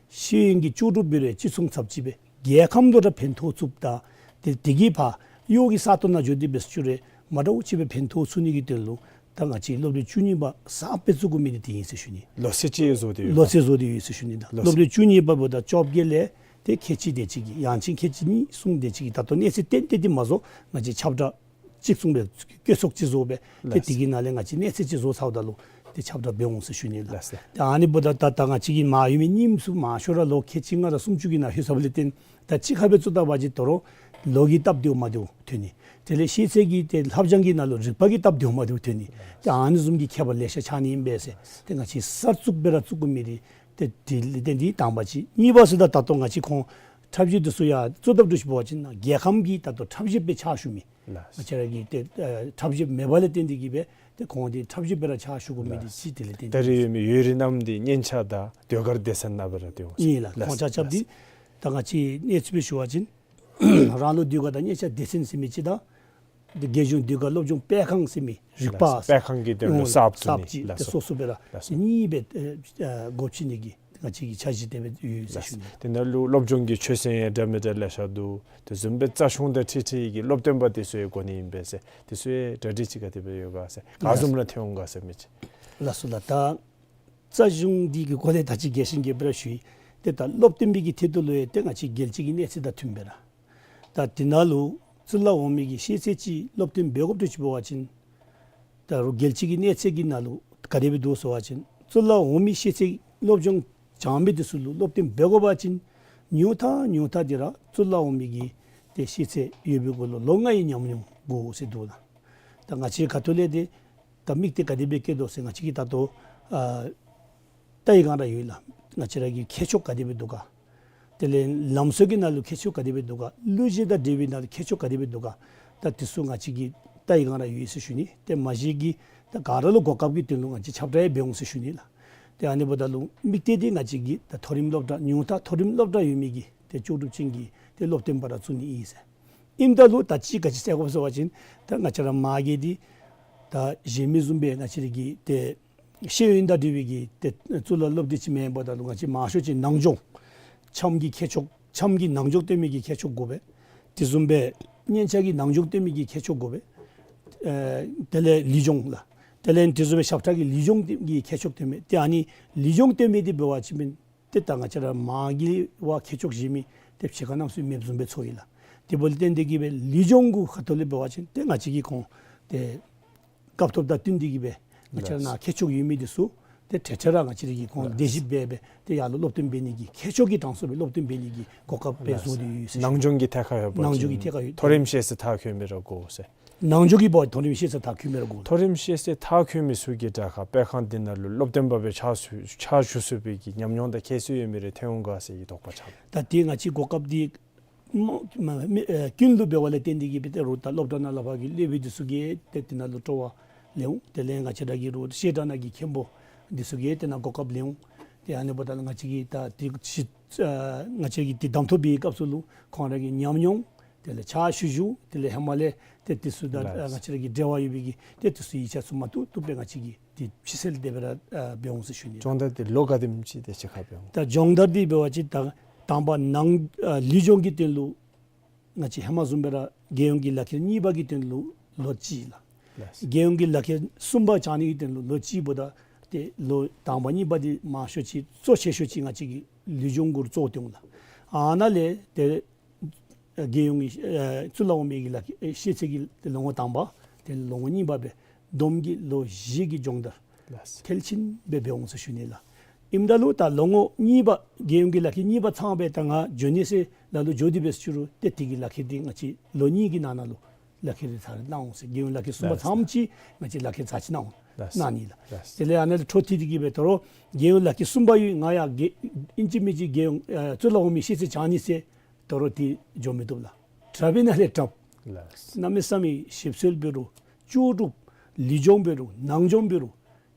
ཤེས་ཡོན་གྱི་ལྕོགས་གྲུབ་འབད་རུང་གཅིག་མཚུངས་ཚར་གཅིག་སྦེ་རྒྱལ་ཁམས་ལུ་ར་ཕན་ཐོགས་ཚུགསཔ་དང་ཏེ་དེ་གིས་ཕར་གཡོག་གི་ས་སྟོང་ནང་འགྱོ་སྟེ་འབད་ཅི་རུང་མ་འདྲཝ་ཅིག་སྦེ་ཕན་ཐོགས་ཚུགས་ནི་གི་དོན་ལུ་ད་ང་བཅས་སློབ་རིམ་བཅུ་གཉིས་པ་གསརཔ་སྦེ་བཙུགས་དགོ་མི་འདི་དེ་ཨིན་ཟེར་ཞུ་ནི། ལོ་ཚད་ཅིག་བཟོ་སྟེ་ཡོད། ལོ་ཚད་བཟོ་སྟེ་ཡོད་ཟེར་ཞུ་ནི་ད། ལོ་ཚད། སློབ་རིམ་བཅུ་གཉིས་པ་འབདཝ་ད་བཅོ་བརྒྱད་ལས་ཏེ་ཁལ་གཅིག་དེ་ཅིག་གི་ཡང་ཅིན་ཁལ་གཅིག་གཉིས་གསུམ་དེ་ཅིག་གི་ད་ལྟོ་གནས་ཚད་ཏན་ཏན་འདི་མ་བཟོ་ང་བཅས་ཁྱབ་བསྒྲགས་གཅིག་མཚུངས་སྦེ་བཀོད་ཚོགས་ཅིག་བཟོ་སྦེ་ཏེ། ལགས། དེ་གི་ནང་ལས་ང་བཅས་གནས་ཚད་ཅིག་བཟོ་ཚརཝ་ད་ལུ་ཏེ་ཁྱབ་བསྒྲགས་འབད་འོང་ཟེར་ཞུ་ནི་ལགས། ལགས་སོ། ཏེ་ཨ་ནི་འབདཝ་ད་ད་ད་ང་བཅས་ཀྱི་མར་ཡོད་མི་རྙིངམ་ཚུ་མང་ཤོས་ར་ལོ་ཁལ་གཅིག་ལྔ་དང་སུམ་ཅུ་གི་ནང་ལྷོད་ཚརཝ་ལས་བརྟེན་ད་གཅིག་ཁར་སྦེ་བཙུགས་ད་པ་ཅིན་དོ་རུང་ལོ་གིས་སྟབས་བདེཝ་མ་བདེཝ་ཐོན་ནི། དེ་ལས་ཤེས་ཚད་ཀྱི་ཏེ་ལྷབ་སྦྱང་གི་ནང་ལུ་རིག་པ་གི་སྟབས་བདེཝ་མ་བདེཝ་ཐོན་ནི། ཏེ་ཨ་ནི་བཟུམ་གྱི་ཁྱད་པར་ལེ་ཤ་ཆགས་ནི་ཨིན་པས་ཟེར། ཏེ་ང་བཅས་གསར་བཙུགས་སྦེ་ར་བཙུགས་དགོ་མི་འདི་ཏེ་དེ་ལས་བརྟེན་ཏེ་དང་པ་ཅིག། གཉིས་པ་ཟེརཝ་ད་ད་ལྟོ་ང་བཅས་ཁོང་འཁྲབ་གཞས་འདི་ཚུ་ཡང་བཙུགས་ད་འདྲཝ་ཅིག་འབད་བ་ཅིན་རྒྱལ་ཁམས་ཀྱི་ད་ལྟོ་འཁྲབ་གཞས་སྦེ་ཕྱག་ཞུ་མི། ལགས། ང་བཅས་ར་གི་ཏེ་ཨ་འཁྲབ་གཞས་མེད་པ་ལས་བརྟེན་ཏེ་གིས་སྦེ་ཏེ་ཁོང་འདི་འཁྲབ་གཞས་སྦེ་ར་ཕྱག་ཞུ་དགོ་མི་འདི་ལགས། ཅིག་དེ་ལས་བརྟེན་ཏེ། ད་རིས་ཡོད་མི་ཡོད་རིགས་རྣམས་འདི་སྙན་ཆ་དང་ཟློས་གར་སྡེ་ཚན་ནང་སྦེ་ར་སྡོད་འོང་ཟེར། ཨིན་ལགས། ལགས། ཁོང་ཆ་ཁྱབ་ལགས། འདི་ད་ང་བཅས་གནས་ཚུལ་སྦེ་ཞུ་བ་ཅིན་རང་ལུགས་ཟློས་གར་དང་སྙན་ཆ་སྡེ་ཚན་ཟེར་མི་ཅིག་དང་ཏེ་རྒྱལ་གཞུང་ཟློས་གར་སློབ་སྦྱོང་སྤེལ་ཁང་ཟེར་མི་རིག་པ། ལགས་སོ། སྤེལ་ཁང་གི་དོན་ལུ་ཨོ་གསརཔ་བཙུགས་ནི། གསརཔ་ཅིག། ལགས་སོ། ཏེ་སོ་སོ་སྦེ་ར། ལགས་སོ། གཉིས་སྦེ་ཨེ་ཨེ་འགོ་ཁྲིད་ནི་གི་ང་བཅས་ཀྱི་འཆར་གཞི་དེ་སྦེ་ཡོད་ཟེར་ཞུ་ནི། ལགས་སོ། དེ་ནང་ལུ་སློབ་སྦྱོང་གི་ཆོས་ཚན་ཡང་འདྲ་མི་འདྲ་ལེ་ཤ་འདུག། དེ་བཟུམ་སྦེ་རྩ་གཞུང་དང་འཁྲིལ་འཁྲིལ་གྱི་སློབ་སྟོན་པ་དེ་ཚུ་ཡང་དགོ་ནི་ཨིན་པས་ཟེར། དེ་ཚུ་ཡང་གྲ་སྒྲིག་ཅིག་ག་དེ་སྦེ་ཡོད་ག་ཟེར། ག་བཟུམ་ར་ཐོན་འོང་ག་ཟེར་མི་ཅིག། ལགས་སོ་ལགས། ད་རྩ་གཞུང་འདི་གི་སྐོར་ལས་ད་ཅི་རྒྱས་ཤིང་རྒྱས་པར་ཞུ་ཡི། ཏེ་ད་སློབ་སྟོན་པའི་གི་ཐད་དུ་ལུ་ཡང་ཏེ་ང་བཅས་རྒྱལ་སྤྱི་གི་གནས་ཚད་དང་མཐུན་པའི་ར། ད་དེ་ནང་ལུ་གཙུག་ལག་འོག་མའི་གི་ཤེས་ཚད་ཅིག་སློབ་སྟོན་འབད་དགོཔ་འདྲཝ་ཅིག་འབད་བ་ཅིན་ད་རུང་རྒྱལ་སྤྱི་གི་གནས་ཚད་ཀྱི་ནང་ལུ་ག་དེ་སྦེ་འདུག་ཟེར་བ་ཅིན་གཙུག་ལག་འོག་མའི་ཤེས་ཚད་སློབ་སྦྱོང་སྦྱང་མི་འདི་ཚུ་ལུ་སློབ་སྟོན་འབད་དགོ་པ་ཅིན་ཉུང་མཐའ་ཉུང་མཐའ་འདི་ར་གཙུག་ལག་འོག་མའི་གི་ཏེ་ཤེས་ཚད་ཡོད་པའི་གུ་ལུ་ལོ་ལྔ་ཡི་ཉམས་མྱོང་དགོ་ཟེར་འདུག་ལགས། ད་ང་བཅས་ཁ་ཐུག་ལས་ཏེ་ ད་དམིགས་གཏད་ག་དེ་སྦེ་བསྐྱེད་དོ་ཟེར་ང་བཅས་ཀྱིས་ད་ལྟོ་ཨ་ལྟ་བའི་སྒང་ར་ཡོད་ལགས། ང་བཅས་ར་གི་ཁྱད་ཆོས་ག་དེ་སྦེ་འདུག་ག། དེ་ལས་ལམ་སྲོལ་གྱི་ནང་ལུ་ཁྱད་ཆོས་ག་དེ་སྦེ་འདུག་ག། གླུ་གཞས་དང་འབྲེལ་བའི་ནང་ལུ་ཁྱད་ཆོས་ག་དེ་སྦེ་འདུག་ག། ད་དེ་ཚུ་ང་བཅས་ཀྱིས་ལྟ་བའི་སྒང་ར་ཡོད་ཟེར་ཞུ་ནི། ཏེ་མ་གཞི་གི་ད་ག་ར་ལུ་གོ་སྐབས་ཀྱི་དོན་ལུ་ང་བཅས་ཁྱབ་བསྒྲགས་ཡང་འབད་འོང་ཟེར་ཞུ་ནི་ལགས། ཏེ་ཨ་ནི་འབདཝ་ད་ལུ་དམིགས་གཏད་འདི་ང་བཅས་ཀྱི་ད་མཐོ་རིམ་སློབ་གྲྭ་ཉུང་མཐའ་མཐོ་རིམ་སློབ་གྲྭ་ཡོད་མི་གི་ཏེ་ལྕོགས་གྲུབ་ཅན་གྱི་ཏེ་སློབ་སྟོན་པ་ར་བཙུགས་ནི་ཨིན་ཟེར། ཨིནམ་ད་ལུ་ད་ཅི་ག་ཅི་ཟེར་དགོཔ་ཟེར་བ་ཅིན་ད་ང་བཅས་ར་མ་གི་འདི་ད་གཞན་མི་བཟུམ་སྦེ་ང་བཅས་ར་གི་ཏེ་ཤེས་ཡོན་དང་འབྲེལ་བའི་གི་ཏེ་གཙུག་ལག་སློབ་དེ་ཅིག་མེན་པར་ད་ལུ་ང་བཅས་མང་ཤོས་ཅིག་ནང་སྦྱོང་འཆམ་གྱི་ཁྱད་ཆོས་འཆམ་གྱི་ནང་སྦྱོང་སྟོན་མི་གི་ཁྱད་ཆོས་དགོ་པས། དེ་བཟུམ་སྦེ་སྙན་ཆ་གི་ནང་སྦྱོང་སྟོན་མི་གི་ཁྱད་ཆོས་དགོ་པས། ཨེ་དེ་ལས་ལུས་སྦྱོང་ལགས། དེ་ལས་དེ་བཟུམ་སྦེ་ཞབས་ཁྲ་གི་ལུས་སྦྱོང་གི་ཁྱད་ཆོས་སྟོན་མི་ཏེ་ཨ་ནི་ལུས་སྦྱོང་སྟོན་མི་འདི་འབད་བ་ཅིན་ཏེ་ད་ང་བཅས་ར་མ་གི་བ་ཁྱད་ཆོས་གཞན་མི་ཏེ་ཕྱི་ཁ་རྣམ་ཚུ་མེདཔ་བཟུམ་སྦེ་ཚོར་ཡི་ལགས། དེ་འབདཝ་ལས་བརྟེན་ཏེ་གི་སྦེ་ལུས་སྦྱོང་གུ་ཁ་ཐུག་ལས་འབད་བ་ཅིན་ཏེ་ང་བཅས་ཀྱིས་ཁོང་ཏེ་སྐབས་ཐོག་དང་བསྟུན་ཏེ་གི་སྦེ་ང་བཅས་ར་ནཱ་ཁྱད་ཆོས་ཡོད་མི་འདི་ཚུ་ཏེ་ཏེ་ཏེ་ར་ང་བཅས་ར་གིས་ཁོང་ལགས། དེ་བཞིན་སྦེ་སྦེ་ཏེ་ཡར་ལུ་སློབ་སྟོན་འབད་ནི་གི་ཁྱད་ཆོས་ཀྱི་གྲངས་སུ་སྦེ་སློབ་སྟོན་འབད་ནི་གི་གོ་སྐབས་སྦེ་ལགས། བཟོ་སྟེ་ཡོད་ཟེར་ཞུ་ནི། ནང་སྦྱོང་གི་ཐད་ཁར་ཡོད་པ་ནང་སྦྱོང་གི་ཅིན་ཐད་ཁར་ཡོད། མཐོ་རིམ་ཤེས་ཚད་མཐར་འཁྱོལ་མི་ར་དགོ་ཟེར། ནང་སྦྱོང་གི་འབདཝ་མཐོ་རིམ་ཤེས་ཚད་མཐར་འཁྱོལ་མི་ར་དགོ། མཐོ་རིམ་ཤེས་ཚད་མཐར་འཁྱོལ་མི་ཚུ་གིས་དྲག་ཁར་སྤེལ་ཁང་འདི་ནང་ལུ་སློབ་སྟོན་པ་སྦེ་ཕྱག་ཞུ་ཕྱག་ཞུ་ཚུགས་པའི་གི་ཉམས་མྱོང་དང་ཁྱད་གསོད་ཡོད་མི་རེ་ཐོན་འོང་ག་ཟེར་གྱི་དོགས་པ་ཆགས། ད་དེ་ང་བཅས་ཀྱི་གོ་སྐབས་འདི་མ་མ་མི་ཨེ་ཀུན་ལུ་འབདཝ་ལས་བརྟེན་ཏེ་གི་སྦེ་ཏེ་རུང་ད་སློབ་གྲྭ་ནང་ལས་ཕར་གྱི་སློབ་དཔོན་འདི་ཚུ་གིས་ཏེ་དེ་ནང་ལུ་སྤྲོ་བ་ལེན་འོང་། དེ་ལས་ང་བཅས་ར་གི་རུང་བཤད་གྲྭ་ནང་གི་མཁན་པོ་འདི་ཚུ་གིས་ཏེ་ནཱ་གོ་སྐབས་ལེན་འོང་། ཏེ་ཨ་ནི་འབདཝ་ད་ལུ་ང་བཅས་ཀྱིས་ད་དེ་ཅིག་ཨ་ང་བཅས་ཀྱིས་དེ་གདམ་འཐུ་འབད་བའི་སྐབས་སུ་ལུ་ཁོང་ར་གི་ཉམས་མྱོང་དེ་ལས་ཕྱག་ཞུ་ཞུཝ་དེ་ལས་ཧེ་མ་ལས་ཏེ་དེ་ཚུ་དང་ལགས། ཨ་ང་བཅས་ར་གི་འབྲེལ་བ་ཡོད་པའི་གི་ཏེ་དེ་ཚུ་ཡིག་ཆ་ཚུ་མ་བཏུབ་བཏུབ་སྦེ་ང་བཅས་ཀྱིས་ཏེ་ཕྱི་སེལ་དེ་སྦེ་ར་ཨ་འབད་འོང་ཟེར་ཞུ་ནི། སྦྱོང་བརྡར་འདི་ལོ་ག་དེམ་ཅིག་དེ་ཅིག་ཁར་འབད་འོང་། ད་སྦྱོང་བརྡར་འདི་འབད་བ་ཅིན་ད་དང་པ་ནང་ཨ་ལུས་སྦྱོང་གི་དོན་ལུ་ང་བཅས་ཧེ་མ་བཟུམ་སྦེ་ར་རྒྱལ་ཡོངས་ཀྱི་ལག་ཁྱེར་གཉིས་པ་གི་དོན་ལུ་ལོ་གཅིག་ལགས། ལགས། རྒྱལ་ཡོངས་ཀྱི་ལག་ཁྱེར་གསུམ་པ་བྱང་ནི་གི་དོན་ལུ་ལོ་གཅིག་འབདཝ་ད་ཏེ་ལོ་དང་པ་གཉིས་པ་འདི་མང་ཤོས་ཅིག་གཙོ་ཆེ་ཤོས་ཅིག་ང་བཅས་ཀྱིས་ལུས་སྦྱོང་གུ་ར་བཙུགས་ཏེ་འོང་ལགས། ཨ་ནཱ་ལས་ཏེ་རྒྱལ་ཡོངས་ཀྱི་ཨེ་གཙུག་ལག་འོག་མའི་གི་ལག་ཁྱེར་ཨེ་ཤེས་ཚད་ཀྱི་ལོ་ངོ་དང་པ་དེ་ལོ་ངོ་གཉིས་པ་སྦེ་བསྡོམས་ཀྱིས་ལོ་བཞི་གི་སྦྱོང་བརྡར་ལགས། མཐིལ་ཕྱིན་སྦེ་འབད་འོང་ཟེར་ཞུ་ནི་ལགས། ཨིནམ་ད་ལུ་ད་ལོ་ངོ་གཉིས་པ་རྒྱལ་ཡོངས་ཀྱི་ལག་ཁྱེར་གཉིས་པ་ཚང་སྦེ་ད་ང་འགྱོ་ནི་ཟེར་ལ་ལུ་འགྱོ་སྟེ་འབད་ཟེར་ཞུ་རུང་ཏེ་དེ་གི་ལག་ཁྱེར་འདི་ང་བཅས་ལོ་གཉིས་ཀྱི་ནང་ན་ལུ་ལག་ཁྱེར་འདི་ཚར་གནང་འོང་ཟེར། རྒྱལ་ཡོངས་ལག་ཁྱེར་གསུམ་པ་ལགས། ཚངམ་ཅིག་ང་བཅས་ལག་ཁྱེར་ཚར་ཅིག་གནང་འོང་ལགས། གནང་ནི་ལགས། ལགས། དེ་ལས་ཨ་ནཱ་ལས་འཕྲོ་མཐུད་དེ་གི་སྦེ་ད་རུང་རྒྱལ་ཡོངས་ལག་ཁྱེར་གསུམ་པ་ཡོད། ང་ཡང་རྒྱལ་ཨིན་ཅི་མིན་ཅི་རྒྱལ་ཡོངས་ཨེ་གཙུག་ལག་འོག་མའི་ཤེས་ཚད་བྱང་ནི་ཟེར་ད་རུང་དེ་འགྱོ་མི་བཏུབ་ལགས། དྲགཔ་ཨིན་ན་ལས་དྲགཔ་ལགས། གནམ་མེད་ས་མེད་ཞིབ་འཚོལ་འབད་རུང་ལྕོགས་གྲུབ་ལུས་སྦྱོང་འབད་རུང་ནང་སྦྱོང་འབད་རུང་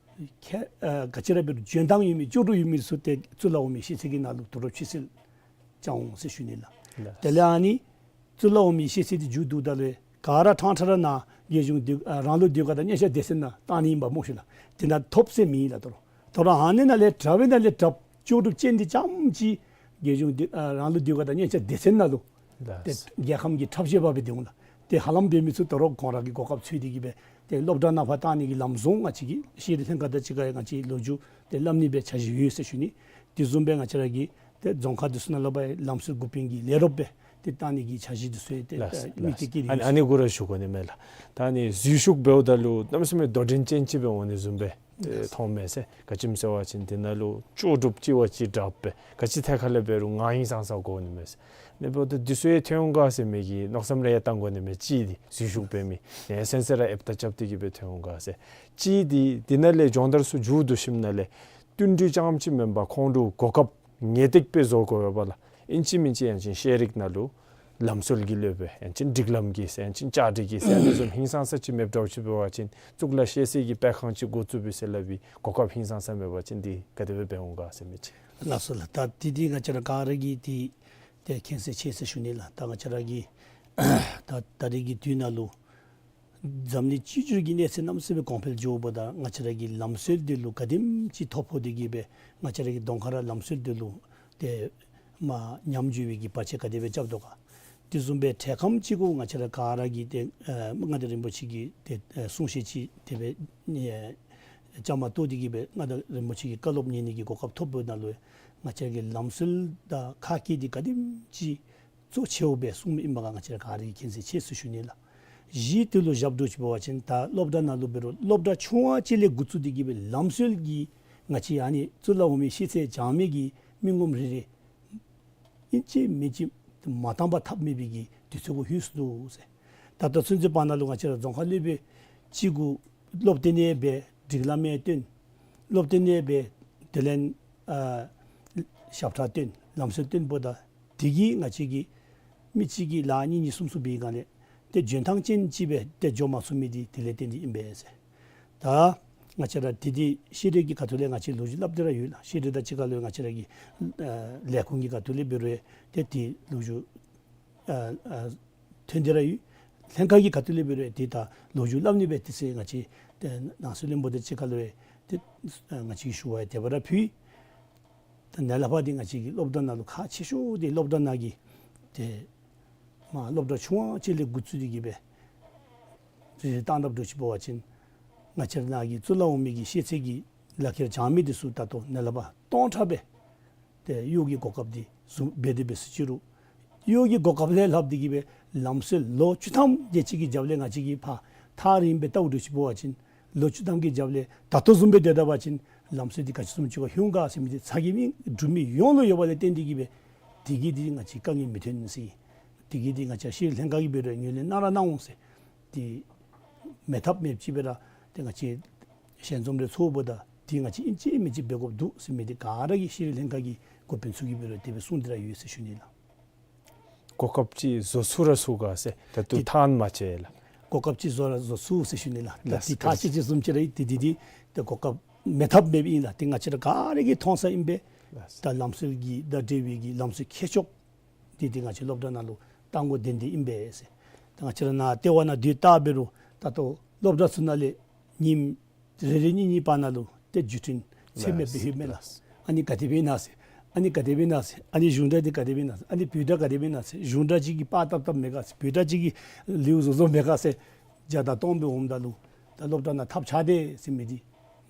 ཁྱད་ཨ་ག་ཅི་ར་འབད་རུང་འཇོན་ཐང་ཡོད་མི་ལྕོགས་གྲུབ་ཡོད་མི་ཚུ་ཏེ་གཙུག་ལག་འོག་མའི་ཤེས་ཚད་ཀྱི་ནང་ལུ་དོ་རུང་ཕྱིར་སེལ་བྱང་འོང་ཟེར་ཞུ་ནི་ལགས། ལགས། དེ་ལས་ཨ་ནི་གཙུག་ལག་འོག་མའི་ཤེས་ཚད་འདི་མཇུག་བསྡུཝ་ད་ལུ་ག་ར་ཕྲང་ཕྲང་ར་ནཱ་རྒྱལ་གཞུང་ལྡེ་ཨ་རང་ལུགས་ལྡེ་གུ་དང་གཉེར་བྱ་སྡེ་ཚན་ནང་བཏང་ནི་ཨིན་པས་སྨོ་ཤེས་ལགས། དེ་ནང་ཐོབ་ཟེར་མེད་ལགས། དོ་རུང་དོ་རུང་ཨ་ནི་ནང་ལས་དྲགཔ་ཨིན་ན་ལས་དྲགཔ་ལྕོགས་གྲུབ་ཅན་འདི་རྐྱངམ་ཅིག་རྒྱལ་གཞུང་ལྡེ་ཨ་རང་ལུགས་ལྡེ་གུ་དང་གཉེར་བྱ་སྡེ་ཚན་ནང་ལུ་ཏེ་ལགས། རྒྱལ་ཁམས་ཀྱི་ཁྲབ་ཤེས་པ་སྦེ་སྡོད་འོང་ལགས། ཏེ་ཧ་ལམ་འབད་མི་ཚུ་དོ་རུང་ཁོང་ར་གི་གོ་སྐབས་འཚོལ་ཏེ་གི་སྦེ་ཏེ་སློབ་གྲྭ་ནང་ཕར་བཏང་ནི་གི་ལམ་བཟང་ང་བཅས་ཀྱིས་ཤེས་རིག་ལྷན་ཁག་དང་གཅིག་ཁར་ང་བཅས་ལོ་རྒྱུས་ཏེ་སླབ་ནི་སྦེ་འཆར་གཞི་ཡོད་ཟེར་ཞུ་ནི། དེ་བཟུམ་སྦེ་ང་བཅས་ར་གི་ཏེ་རྫོང་ཁག་འདི་ཚུ་ནང་ལུ་འབད་ལམ་སྲོལ་འགོ་དཔོན་གྱི་ལས་རོགསཔ་སྦེ་ཏེ་བཏང་ནི་གི་འཆར་གཞི་འདི་ཚུ་ཡང་ཏེ་ལགས། ཨ་དམིགས་གཏད་བསྐྱེད་ཨ་ནི་ཡོད་ཨ་ནི་གུ་ར་ཞུ་དགོ་ནི་མས་ལགས། ད་ཨ་ནི་འཛུལ་ཞུགས་འབདཝ་ད་ལུ་གནམ་མེད་ས་མེད་དོ་འགྲན་ཅན་ཅིག་སྦེ་འོང་ནི་བཟུམ་སྦེ་ཏེ་མཐོངམ་མས་ཟེར། ག་ཅི་སྨོ་ཟེར་བ་ཅིན་དེ་ནང་ལུ་ལྕོགས་གྲུབ་ཅིག་བ་ཅིན་དྲགཔ་སྦེ་ག་ཅི་ཐད་ཁར་ལས་འབད་རུང་ངར་ཧིང་སངས་ས་དགོ་ནི་མས་ཟེར། ཨ་ནི་འབདཝ་ད་འདི་ཚུ་ཡང་ཐོན་འོང་ག་ཟེར་མི་གི་མནོ་བསམ་རེ་ཡང་བཏང་དགོ་ནི་མས། གཅིག་འདི་འཛུལ་ཞུགས་འབད་མི་ཡང་སེམས་ཚེ་ར་ཨེབ་རྟ་རྐྱབ་སྟེ་གི་སྦེ་ཐོན་འོང་ག་ཟེར། གཅིག་འདི་འདི་ནང་ལས་སྦྱོང་བརྡར་ཚུ་མཇུག་བསྡུ་ཞིནམ་ལས་བསྟུན་གྲོས་རྐྱངམ་ཅིག་མེན་པར་ཁོང་ལུ་གོ་སྐབས་ངེས་ཏིག་སྦེ་བཟོ་དགོ་པས་ལགས། ཨིན་ཅི་མིན་ཅི་ཡང་ཅིན་ཤེས་རིག་ནང་ལུ་ལམ་སྲོལ་གྱི་སློབ་དཔོན་ཡང་ཅིན་སྒྲིག་ལམ་གྱི་ཟེར་ཡང་ཅིན་བཅའ་སྒྲིག་གི་ཟེར་ཨ་ནི་བཟུམ་ཧིང་སངས་ས་ཅིག་མེདཔ་འདྲཝ་ཅིག་འབད་བ་ཅིན་གཙུག་ལག་ཤེས་ཚད་ཀྱི་སྤེལ་ཁང་ཅིག་འགོ་བཙུགས་པའི་ཟེར་སླབ་པའི་གོ་སྐབས་ཧིང་སངས་ས་མེད་པ་ཅིན་འདི་ག་དེ་སྦེ་འབད་འོང་ག་ཟེར་མི་ཅིག། ལགས་སོ་ལགས། ད་འདི་འདི་ང་བཅས་ར་ག་ར་གིས་འདི་ཏེ་མཁྱེན་གསལ་ཆེ་ཟེར་ཞུ་ནི་ལགས། ད་ང་བཅས་ར་གི་ད་ད་རེས་ཀྱི་དུས་ནང་ལུ་འཛམ་གླིང་སྤྱི་འབྱོར་གྱི་གནས་ཚད་གནམ་མེད་ས་མེད་གོང་འཕེལ་འགྱོཝ་ད་ང་བཅས་ར་གི་ལམ་སྲོལ་འདི་ལུ་ག་དེམ་ཅིག་ཐོ་ཕོག་སྟེ་གི་སྦེ་ང་བཅས་ར་གི་གདོང་ཁར་ར་ལམ་སྲོལ་འདི་ལུ་ཏེ་མར་ཉམས་འགྱོ་བའི་གི་བར་ཆད་ག་དེ་སྦེ་རྐྱབ་དོ་ག། དེ་བཟུམ་སྦེ་འཕྲལ་ཁམས་ཅིག་གུ་ང་བཅས་ར་ག་ར་གིས་ཏེ་ཨ་མངའ་བདག་རིན་པོ་ཆེ་གི་ཏེ་ཨ་གསུང་བཤད་ཅིག་དེ་སྦེ་ཨེ་བཅའ་མར་གཏོགས་ཏེ་གི་སྦེ་མངའ་བདག་རིན་པོ་ཆེ་གི་བཀའ་སློབ་ཉན་ནི་གི་གོ་སྐབས་ཐོབ་པའི་ནང་ལུ་ང་བཅས་ར་གི་ལམ་སྲོལ་དང་ཁ་སྐད་འདི་ག་དེམ་ཅིག་གཙོ་ཆེཝ་སྦེ་གསུངམ་ཨིན་པ་ག་ང་བཅས་ར་ག་ར་གིས་མཁྱེན་གསལ་ཆེ་ཟེར་ཞུ་ནི་ལགས། གཞི་དེ་ལུ་བཞག་འདྲཝ་ཅིག་འབད་བ་ཅིན་ད་སློབ་གྲྭ་ནང་ལུ་འབད་རུང་སློབ་གྲྭ་ཆུང་བ་ཅིག་ལས་འགོ་བཙུགས་ཏེ་གི་སྦེ་ལམ་སྲོལ་གྱི་ང་བཅས་ཨ་ནི་གཙུག་ལག་འོག་མའི་ཤེས་ཚད་བྱང་མི་གི་མི་ངོམ་རེ་རེ་ཨིན་ཅི་མིན་ཅི་མ་བཏང་པར་ཐབས་མེད་པའི་གི་དུས་ཚོད་གུ་ལྷོད་སོ་ནུག་ཟེར། ད་ལྟོ་ཚུན་ཚོད་བར་ན་ལུ་ང་བཅས་ར་རྫོང་ཁ་སློབ་དཔོན་གཅིག་གུ་ སློབ་སྟོན་ཡང་འབད་སྒྲིག་ལམ་ཡང་སྟོན། སློབ་སྟོན་ཡང་འབད་དེ་ལས་ཨ་ཞབས་ཁྲ་སྟོན་ལམ་སྲོལ་སྟོན་འབདཝ་ད་དེ་གིས་ང་བཅས་ཀྱི་མི་གཅིག་གིས་ལཱ་གཉིས་གཉིས་གསུམ་གསུམ་འབད་བའི་སྒང་ལས་ཏེ་འཇོན་ཐང་ཅན་ཅིག་སྦེ་ཏེ་འགྱོ་མ་ཚུགས་མི་འདི་དེ་ལས་བརྟེན་ཏེ་ཨིན་པས་ཟེར། ད་ང་བཅས་ར་དེ་འདི་ཤེས་རིག་གི་ཁ་ཐུག་ལས་ང་བཅས་ལོ་རྒྱུས་སླབ་སྟེ་ར་ཡོད་ལགས། ཤེས་རིག་དང་གཅིག་ཁར་ལུ་ང་བཅས་ར་གི་ཨ་ལས་ཁུངས་ཀྱི་ཁ་ཐུག་ལས་འབད་རུང་ཏེ་དེ་ལོ་རྒྱུས་ཨ་ཨ་ཐོན་ཏེ་ར་ཡོད། ལྷན་ཁག་གི་ཁ་ཐུག་ལས་འབད་རུང་ཏེ་ད་ལོ་རྒྱུས་སླབ་ནི་སྦེ་དེ་ཚེ་ང་བཅས་ཏེ་ནང་སྲིད་བློན་པོ་དང་གཅིག་ཁར་ལུ་ཡང་ཏེ་ང་བཅས་ཀྱིས་ཞུ་བ་ཡང་དེ་སྦེ་ར་ཕུལ། ད་ནཱ་ལས་ཕར་འདི་ང་བཅས་ཀྱི་སློབ་གྲྭ་ནང་ལུ་ཁག་ཆེ་ཤོས་འདི་སློབ་གྲྭ་ནང་གི་ཏེ་མ་སློབ་གྲྭ་ཆུང་བ་ཅིག་ལས་འགོ་བཙུགས་ཏེ་གི་སྦེ་རེ་རེ་བཏང་སྟབས་འདྲཝ་ཅིག་འབད་བ་ཅིན་ང་བཅས་ར་ནང་གི་གཙུག་ལག་འོག་མའི་གི་ཤེས་ཚད་ཀྱི་ལག་ཁྱེར་སྦྱང་མི་འདི་ཚུ་ད་ལྟོ་ནཱ་ལས་ཕར་སྟོང་ཕྲག་སྦེ་ཏེ་གཡོག་གི་གོ་སྐབས་འདི་བཟུམ་འབད་དེ་འབད་ཟེར་ཅི་རུང་གཡོག་གི་གོ་སྐབས་ལས་ལྷག་སྟེ་གི་སྦེ་ལམ་སྲོལ་ལོ་བཅུ་ཐམ་དེ་ཅིག་གི་རྒྱབ་ལས་ང་བཅས་ཀྱིས་ཕར་ཐག་རིང་སྦེ་བལྟཝ་འདྲཝ་ཅིག་འབད་བ་ཅིན་ལོ་བཅུ་ཐམ་གྱི་རྒྱབ་ལས་ད་ལྟོ་བཟུམ་སྦེ་སྡོད་ད་པ་ཅིན་ལམ་སྲོལ་འདི་ག་ཅི་བཟུམ་ཅིག་སྦེ་ལྷོད་ག་ཟེར་མི་འདི་ཚ་གྱང་མི་འབྲུག་མི་ཡོངས་ལུ་ཡོད་པ་ལས་བརྟེན་ཏེ་གི་སྦེ་དེ་གིས་འདི་ང་བཅས་དཀའ་ངལ་མི་ཐོན་ཟེར། དེ་གིས་འདི་ང་བཅས་ཤེས་རིག་ལྷན་ཁག་གིས་འབད་རུང་ངོས་ལེན་གནང་ར་གནང་འོང་ཟེར། ཏེ་མེད་ཐབས་མེདཔ་ཅིག་སྦེ་ར་ཏེ་ང་བཅས་ཞལ་འཛོམས་རེ་ཚོགས་འབདཝ་ད་ཏེ་ང་བཅས་ཨིན་ཅི་མིན་ཅི་འབད་དགོཔ་འདུག་ཟེར་མི་འདི་ག་ར་གིས་ཤེས་རིག་ལྷན་ཁག་གི་འགོ་དཔོན་ཚུ་གིས་འབད་རུང་དེ་སྦེ་གསུངས་ཏེ་ར་ཡོད་ཟེར་ཞུ་ནི་ལགས། གོ་སྐབས་ཅིག་བཟོ་ཚུགས་ར་ཚུགས་ག་ཟེར་ད་ལྟོ་ཏེ་ཐག་མ་བཅད་ལགས། གོ་སྐབས་ཅིག་བཟོ་ར་བཟོ་ཚུགས་ཟེར་ཞུ་ནི་ལགས། ད་ལགས་ཏེ་ཐག་བཅད་ཅི་བཟུམ་ཅིག་ར་ཏེ་འདི་འདི་ཏེ་གོ་སྐབས་མེད་ཐབས་མེདཔ་ཨིན་ལགས། ཏེ་ང་བཅས་ར་ག་ར་གིས་མཐོང་ས་ཨིན་པས། ལགས། ད་ལམ་སྲོལ་གྱི་ད་འབྲེལ་བའི་གི་ལམ་སྲོལ་མཁས་མཆོག་འདི་ཏེ་ང་བཅས་སློབ་གྲྭ་ནང་ལུ་གཏང་དགོ་དོན་འདི་ཨིན་པས་ཟེར། ད་ང་བཅས་ར་ནཱ་ལྟེ་བ་ནང་སྡོད་ད་འབད་རུང་ད་ལྟོ་སློབ་གྲྭ་ཚུ་ནང་ལས་ཉིནམ་རེ་རེ་གཉིས་གཉིས་བར་ན་ལུ་ཏེ་བརྒྱུད་འཕྲིན་ཚད་མེད་སྦེ་ལྷོད་མས་ལགས། ལགས། ཨ་ནི་ག་དེ་སྦེ་ཨིན་ན་ཟེར། ཨ་ནི་ག་དེ་སྦེ་ཨིན་ན་ཟེར། ཨ་ནི་གཞུང་འབྲེལ་འདི་ག་དེ་སྦེ་ཨིན་ན་ཟེར། ཨ་ནི་བོད་སྒྲ་ག་དེ་སྦེ་ཨིན་ན་ཟེར། གཞུང་འབྲེལ་ཅིག་གིས་པར་བཏབ་བཏབ་མས་ག་ཟེར། བོད་སྒྲ་ཅིག་གིས་ལེའུ་བཟོ་བཟོཝ་མས་ག་ཟེར། བརྒྱ་དང་སྟོང་སྦེ་འོངམ་ད་ལུ་ད་སློབ་གྲྭ་ནང་ཐབས་ཆག་དེས་ཟེར་མི་འདི་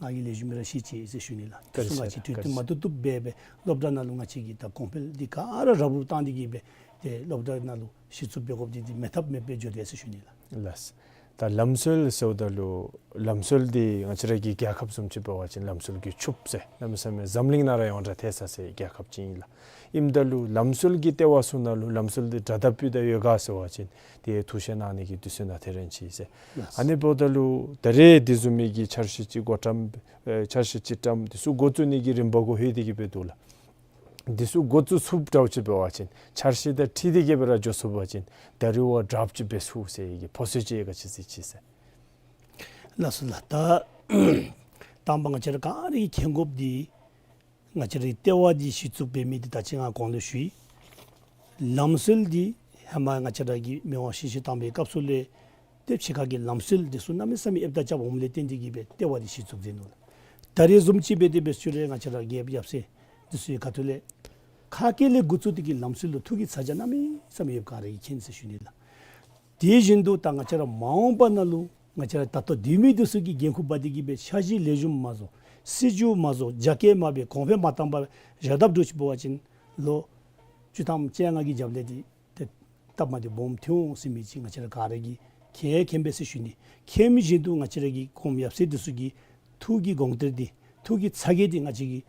ང་གིས་ལེགས་ཤོམ་སྦེ་ར་ཤེས་ཅི་ཟེར་ཞུ་ནི་ལགས། བཀའ་དྲིན་ཆེ་ལགས། བཀའ་དྲིན་ཆེ། དེ་ཚུ་ང་བཅས་གྲོས་བསྟུན་མ་བཏུབ་བཏུབ་སྦེ་སྦེ་སློབ་གྲྭ་ནང་ལུ་ང་བཅས་ཀྱིས་ད་གོང་འཕེལ་འདི་ག་ར་རབ་རིབ་བཏང་སྟེ་གི་སྦེ་ཏེ་སློབ་གྲྭ་ནང་ལུ་གཞི་བཙུགས་འབད་དགོཔ་འདི་འདི་མེད་ཐབས་མེདཔ་སྦེ་འགྱོ་དེས་ཟེར་ཞུ་ནི་ལགས། ལགས། ད་ལམ་སྲོལ་ཟེརཝ་ད་ལུ་ལམ་སྲོལ་འདི་ང་བཅས་ར་གི་རྒྱལ་ཁབ་བཟུམ་ཅིག་འབད་བ་ཅིན་ལམ་སྲོལ་གྱི་ཕྱུགཔོ་ཟེར་གནམ་མེད་ས་མེད་འཛམ་གླིང་ནང་ར་ཡོངས་གྲགས་ཐལ་ས་ཟེར་རྒྱལ་ཁབ་ཅིག་ཨིན་ལགས། ཨིནམ་ད་ལུ་ལམ་སྲོལ་གྱི་ལྟེ་བ་ཚུ་ནང་ལུ་ལམ་སྲོལ་འདི་དྲ་དག་པུས་ད་ཡོད་ག་ཟེར་བ་ཅིན་ཏེ་ཐུགས་བཞེད་གནང་ནི་གི་དུས་ཚོད་ནང་ཐེ་རན་ཅི་ཟེར། ལགས། ཨ་ནི་འབདཝ་ད་ལུ་ད་རེས་འདི་བཟུམ་མའི་གི་འཆར་གཞི་ཅིག་འགོ་བཀྲམ་ཨེ་འཆར་གཞི་ཅིག་བཀྲམ་འདི་ཚུ་འགོ་བཙུགས་ནི་གི་རིམ་པ་གུ་ལྷོད་དེ་གི་སྦེ་འདུག་ལགས། འདི་ཚུ་འགོ་བཙུགས་ཚུགསཔ་འདྲཝ་ཅིག་འབད་བ་ཅིན་འཆར་གཞི་དང་འཁྲིལ་ཏེ་གི་སྦེ་ར་འགྱོ་ཚུགས་པ་ཅིན་ད་རེས་བ་དྲགཔ་ཅིག་འབད་ཚུགས་ཟེར་གྱི་ཕོ་སོ་ཅིག་ག་ཅི་ཟེར་ཅི་ཟེར། ལགས་སོ་ལགས། ད་དང་པ་ང་བཅས་ར་ག་ར་གིས་མཁྱེན་དགོཔ་འདི་ང་བཅས་རའི་ལྟེ་བ་འདི་གཞི་བཙུགས་འབད་མི་འདི་ད་ཅི་ང་གོང་ལུ་ཞུ་ཡི། ལམ་སྲོལ་འདི་ཧེ་མ་ང་བཅས་ར་གི་མི་དབང་ཞི་བདེ་དང་པའི་སྐབས་སུ་ལས་ཏེ་ཕྱི་ཁ་གི་ལམ་སྲོལ་འདི་ཚུ་གནམ་མེད་ས་མེད་ཨེབ་དང་རྐྱབ་འོངམ་ལས་བརྟེན་ཏེ་གི་སྦེ་ལྟེ་བ་འདི་གཞི་བཙུགས་མཛད་ནུག་ལགས། ད་རེས་བཟུམ་ཅིག་འབད་དེ་འབད་ཞུ་རུང་ང་བཅས་ར་རྒྱལཔོ་ཡབ་སྲས་འདི་ཚུ་གི་ཁ་ཐུག་ལས་ཁ་སྐད་ལས་འགོ་བཙུགས་ཏེ་གི་ལམ་སྲོལ་ལུ་ཐུགས་ཀྱི་ཚ་གྱང་གནམ་མེད་ས་མེད་ཡོདཔ་ག་ར་གིས་མཁྱེན་ཟེར་ཞུ་ནི་ལགས། དེ་བཞིན་དུ་ད་ང་བཅས་ར་མ་འོངས་པ་ནང་ལུ་ང་བཅས་ར་ད་ལྟོ་སྡོད་མི་འདི་ཚུ་གིས་འགན་ཁུར་འབག་སྟེ་གི་སྦེ་འཆར་གཞི་ལེགས་ཤོམ་མ་བཟོ་སྲིད་བྱུས་མ་བཟོ་རྒྱ་སྐྱེད་མ་འབད་གོང་འཕེལ་མ་བཏང་པར་བཞག་དཔ་འདྲཝ་ཅིག་འབད་བ་ཅིན་ལོ་བཅུ་ཐམ་བཅོ་ལྔ་གི་རྒྱབ་ལས་འདི་ཏེ་སྟབས་མ་བདེཝ་སྦོམ་ཐོན་འོང་ཟེར་མི་ཅིག་ང་བཅས་ར་ག་ར་གིས་མཁྱེན་མཁྱེན་པས་ཟེར་ཞུ་ནི། མཁྱེན་མི་བཞིན་དུ་ང་བཅས་ར་གི་གོངམ་ཡབ་སྲས་འདི་ཚུ་གི་ཐུགས་ཀྱི་དགོངས་གཏེར་འདི་ཐུགས་ཀྱི་ཚ་གྱང་འདི་ང་བཅས་ཀྱིས་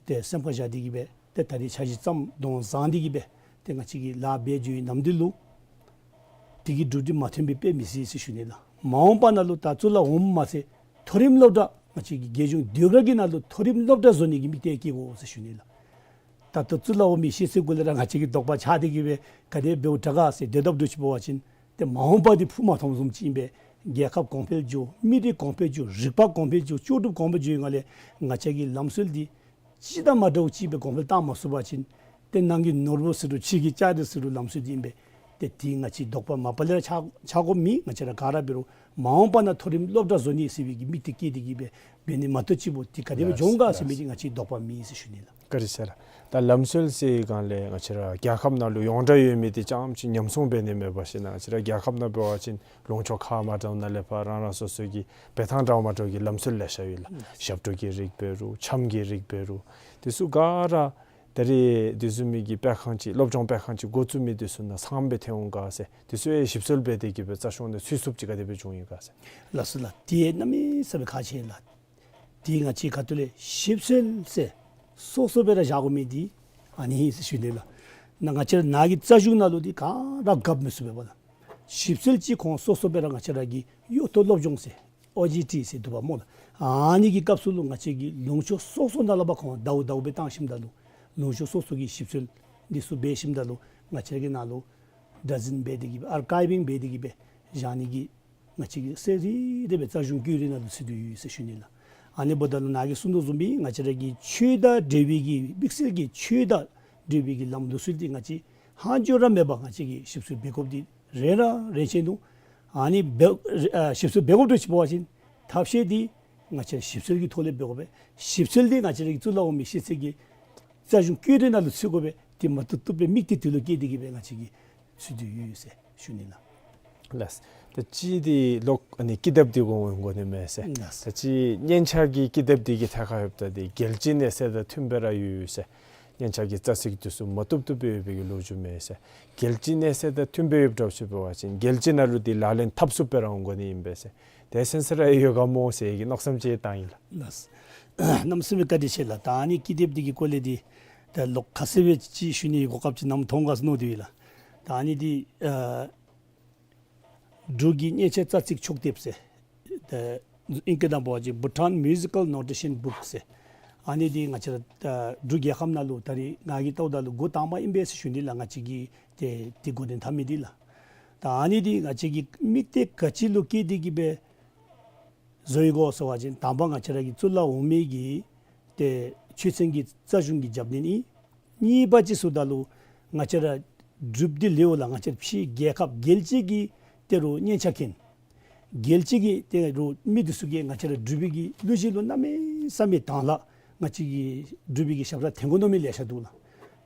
ཏེ་སེམས་ཁར་བཞག་སྟེ་གི་སྦེ་ཏེ་ད་རེས་འཆར་གཞི་བརྩམས་དོན་བཟང་སྟེ་གི་སྦེ་ཏེ་ང་བཅས་ཀྱིས་ལཱ་འབད་འགྱོ་བའི་ནམ་དུས་ལུ་དེ་གི་འགྲུབ་འགྲིག་མ་ཐོན་པའི་དཔེ་མི་སྲིད་ཟེར་ཞུ་ནི་ལགས། མ་འོངས་པ་ནང་ལུ་ད་གཙུག་ལག་འོགམ་མ་ཚད་མཐོ་རིམ་སློབ་གྲྭ་ང་བཅས་ཀྱི་རྒྱལ་གཞུང་ཟློས་གར་གྱི་ནང་ལུ་མཐོ་རིམ་སློབ་གྲྭ་བཟོ་ནི་གི་དམིགས་གཏད་བསྐྱེད་དགོ་ཟེར་ཞུ་ནི་ལགས། ད་ལྟོ་གཙུག་ལག་འོག་མའི་ཤེས་ཚད་གུ་ལས་ར་ང་བཅས་ཀྱི་དོགས་པ་ཆགས་ཏེ་གི་སྦེ་ག་དེ་འབདཝ་དྲག་ག་ཟེར་སྡོད་དཔ་འདྲཝ་ཅིག་འབད་བ་ཅིན་ཏེ་མ་འོངས་པ་འདི་ཕུགས་མ་ཐོན་བཟུམ་ཅིག་ཨིན་པས། རྒྱལ་ཁབ་གོང་འཕེལ་འགྱོ་མི་རིགས་གོང་འཕེལ་འགྱོ་རིག་པ་གོང་འཕེལ་འགྱོ་ལྕོགས་གྲུབ་གོང་འཕེལ་འགྱོ་བའི་སྒང་ལས་ང་བཅས་ཀྱི་ལམ་སྲོལ་འདི་གཅིག་དང་མ་འདྲཝ་ཅིག་སྦེ་གོང་འཕེལ་བཏང་མ་ཚུགས་པ་ཅིན་ཏེ་ནང་གི་ནོར་བུ་ཟེར་རུང་ཕྱི་གི་ལྕགས་རི་ཟེར་རུང་ལམ་སྲོལ་འདི་ཨིན་པས། ཏེ་འདི་ང་བཅས་དོགས་པ་མ་པ་ལས་ར་ཆགས་ཆགས་དགོཔ་མེད། ང་བཅས་ར་ག་ར་འབད་རུང་མ་འོངས་པ་ནང་མཐོ་རིམ་སློབ་གྲྭ་བཟོ་ནི་ཟེར་བའི་གི་དམིགས་གཏད་བསྐྱེད་དེ་གི་སྦེ་འབད་ནི་མ་གཏོགས་གཅིག་པོ་འདི་ག་དེ་སྦེ་ལགས་འགྱོ་འོང་ག་ཟེར་མི་ལགས་འདི་ང་བཅས་དོགས་པ་མེད་ཟེར་ཞུ་ནི་ལགས། བཀའ་དྲིན་ཆེ་ལགས། ད་ལམ་སྲོལ་ཟེར་བའི་སྒང་ལས་ང་བཅས་ར་རྒྱལ་ཁབ་ནང་ལུ་ཡོངས་གྲགས་ཡོད་མི་འདི་རྐྱངམ་ཅིག་ཉམས་སྲུང་འབད་ནི་མེད་པ་ཅིན་ང་བཅས་ར་རྒྱལ་ཁབ་ནང་འབད་བ་ཅིན་ལུང་ཕྱོགས་ཁ་མ་འདྲཝ་ནང་ལས་ཕར་རང་རང་སོ་སོ་གི་འབད་ཐངས་འདྲཝ་མ་འདྲཝ་གི་ལམ་སྲོལ་ལེ་ཤ་ཡོད་ལགས། ཞབས་བྲོ་གི་རིགས་འབད་རུང་འཆམ་གྱི་རིགས་འབད་རུང་འདི་ཚུ་ག་ར་ད་རེས་འདི་བཟུམ་མའི་གི་སྤེལ་ཁང་ཅིག་སློབ་སྦྱོང་སྤེལ་ཁང་ཅིག་འགོ་བཙུགས་མི་འདི་ཚུ་ནང་ཚངམ་སྦེ་ཐོན་འོང་ག་ཟེར་འདི་ཚུ་ཡང་ཞིབ་འཚོལ་འབད་དེ་གི་སྦེ་རྩ་ཤོང་ནང་ཚུད་ཚུགསཔ་ཅིག་ག་དེ་སྦེ་བྱུང་ཡི་ག་ཟེར། ལགས་སོ་ལགས། དེ་གནམ་མེད་ས་མེད་ཁག་ཆེ་ལགས། དེ་ང་བཅས་ཁ་ཐུག་ལས་ཞིབ་འཚོལ་ཟེར་སོ་སོ་སྦེ་ར་བཞག་དགོ་མི་འདི་ཨ་ནི་ཨིན་ཟེར་ཞུ་ནི་ལགས། ནཱ་ང་བཅས་ར་ནཱ་གི་རྩ་གཞུང་ནང་ལུ་འདི་ག་ར་གབ་མི་ཚུགས་པས་པ་ལགས། ཞིབ་འཚོལ་ཅིག་ཁོང་སོ་སོ་སྦེ་ར་ང་བཅས་ར་གི་གཡོག་ཐོག་སློབ་སྦྱོང་ཟེར་ ཨོ་ཇི་ཊི་ཟེར་འདུག་པ་སྨོ་ལགས། ཨ་ནི་གི་སྐབས་སུ་ལུ་ང་བཅས་ཀྱིས་ལུང་ཕྱོགས་སོ་སོ་ནང་ལུ་འབད་ཁོང་ཟླཝ་ཟླཝ་སྦེ་བཏང་ཞིནམ་ད་ལུ་ལུང་ཕྱོགས་སོ་སོ་གི་ཞིབ་འཚོལ་འདི་ཚུ་འབད་ཞིནམ་ད་ལུ་ང་བཅས་ཀྱི་ནང་ལུ་བདག་འཛིན་འབད་དེ་གི་སྦེ་ཨར་ཀའིབ་ཝིང་འབད་དེ་གི་སྦེ་བཞག་ནི་གི་ང་བཅས་ཀྱིས་གསལ་རི་རི་སྦེ་རྩ་གཞུང་བཀོད་རིས་ནང་ལུ་ཚུད་དེ་ཡོད་ཟེར་ཞུ་ནི་ལགས། ཨ་ནི་འབདཝ་ད་ལུ་ནཱ་གིས་གསུངས་དོ་བཟུམ་སྦེ་ང་བཅས་ར་གི་ཆོས་དང་འབྲེལ་བའི་གི་དམིགས་བསལ་གྱི་ཆོས་དང་འབྲེལ་བའི་གི་ལམ་ལུགས་སྲོལ་འདི་ང་བཅས་ཧང་ཅོ་ར་མེད་པར་ང་བཅས་ཀྱིས་ཞིབ་འཚོལ་འབད་དགོཔ་འདི་རེ་ར་རེ་ཆེ་ནུག། ཨ་ནི་འབད་ཨ་ཞིབ་འཚོལ་འབད་དགོཔ་འདྲཝ་ཅིག་འབད་བ་ཅིན་ཐབས་ཤེས་འདི་ང་བཅས་ར་ཞིབ་འཚོལ་གྱི་ཐོག་ལས་འབད་དགོ་པས། ཞིབ་འཚོལ་འདི་ང་བཅས་ར་གི་གཙུག་ལག་འོག་མའི་ཤེས་ཚད་ཀྱི་རྩ་གཞུང་བཀོད་རིས་ནང་ལུ་ཚུད་དགོ་པས། དེ་མ་བཏུབ་བཏུབ་སྦེ་དམིགས་གཏད་དེ་ལུ་བསྐྱེད་དེ་གི་སྦེ་ང་བཅས་ཀྱིས་ཚུད་དེ་ཡོད་ཟེར་ཞུ་ནི་ལགས། ལགས། ད་ཅི་འདི་ལོག་ཨ་ནི་ཀི་དེབ་འདི་གོང་འོག་འགོ་ནི་མས་ཟེར། ལགས། ད་ཅི་སྙན་ཆ་གི་ཀི་དེབ་འདི་གི་ཐད་ཁར་ཡོདཔ་ད་འདི་རྒྱལ་སྤྱིའི་གནས་ཚད་དང་མཐུན་པ་ར་ཡོད་ཟེར། སྙན་ཆ་གི་རྩ་ཚིག་འདི་ཚུ་མ་བཏུབ་བཏུབ་སྦེ་ཡོད་པའི་གི་ལོ་རྒྱུས་མས་ཟེར། རྒྱལ་སྤྱིའི་གནས་ཚད་དང་མཐུན་པ་ཡོདཔ་འདྲཝ་ཅིག་འབད་བ་ཅིན་རྒྱལ་སྤྱི་ནང་ལུ་འདི་ལག་ལེན་འཐབ་ཚུགསཔ་སྦེ་ར་འོང་དགོ་ནི་ཨིན་པས་ཟེར། དེ་སེམས་སུ་ར་ཡོད་ག་སྨོ་ཟེར་གྱི་མནོ་བསམ་ཅིག་བཏང་ཡི་ལགས། ལགས། གནམ་མེད་ས་མེད་བཀའ་དྲིན་ཆེ་ལགས། ད་ཨ་ནི་ཀི་དེབ་འདི་གི་སྐོར་ལས་འདི་ད་ལོག་ཁ་གསལ་སྦེ་ཅིག་ཞུ་ནི་གོ་སྐབས་ཅིག་གནམ་མེད་ཐོབ་ག་ཟེར་མནོ་སྟེ་ཡོད་ལགས། ད་ཨ་ནི་འདི་ཨ་འབྲུག་གི་སྙན་ཆ་རྩ་ཚིག་ཕྱོགས་དེབ་ཟེར། ད་ཨིང་སྐད་ནང་འབད་བ་ཅིན་Bhutan Musical Notation Book ཟེར། ཨ་ནི་འདི་ང་བཅས་ར་ད་འབྲུག་རྒྱལ་ཁབ་ནང་ལུ་ད་རེས་ང་གིས་བལྟཝ་ད་ལུ་འགོ་དང་པ་ཨིན་པས་ཟེར་ཞུ་ནི་ལགས། ང་བཅས་ཀྱིས་ཏེ་འདི་འགོ་འདྲེན་འཐབ་མི་འདི་ལགས། ད་ཨ་ནི་འདི་ང་བཅས་ཀྱིས་དམིགས་གཏད་ག་ཅི་ལུ་བསྐྱེད་དེ་གི་སྦེ་བཟོ་ཡི་གོ་ཟེར་བ་ཅིན་དང་པ་ང་བཅས་ར་གི་གཙུག་ལག་འོག་མའི་གི་ཏེ་ཆོས་ཚན་གྱི་རྩ་གཞུང་གི་རྒྱབ་སྣོན་ཨིན། གཉིས་པ་ཅིག་ཟེརཝ་ད་ལུ་ང་བཅས་ར་འབྲུགཔ་འདི་ལུ་ལགས་ང་བཅས་ར་ཕྱི་རྒྱལ་ཁབ་རྒྱལ་སྤྱི་གི་ཏེ་རུང་སྙན་ཆ་མཁན་རྒྱལ་སྤྱི་གི་ཏེ་རུང་མི་འདི་ཚུ་གིས་ང་བཅས་ར་འབྲུག་པའི་གི་གླུ་གཞས་ལུ་གནམ་མེད་ས་མེད་དང་ལགས། ང་བཅས་ཀྱི་འབྲུག་པའི་གི་ཞབས་ཁྲ་འཐེན་དགོ་མནོ་མི་ལེ་ཤ་འདུག་ལགས།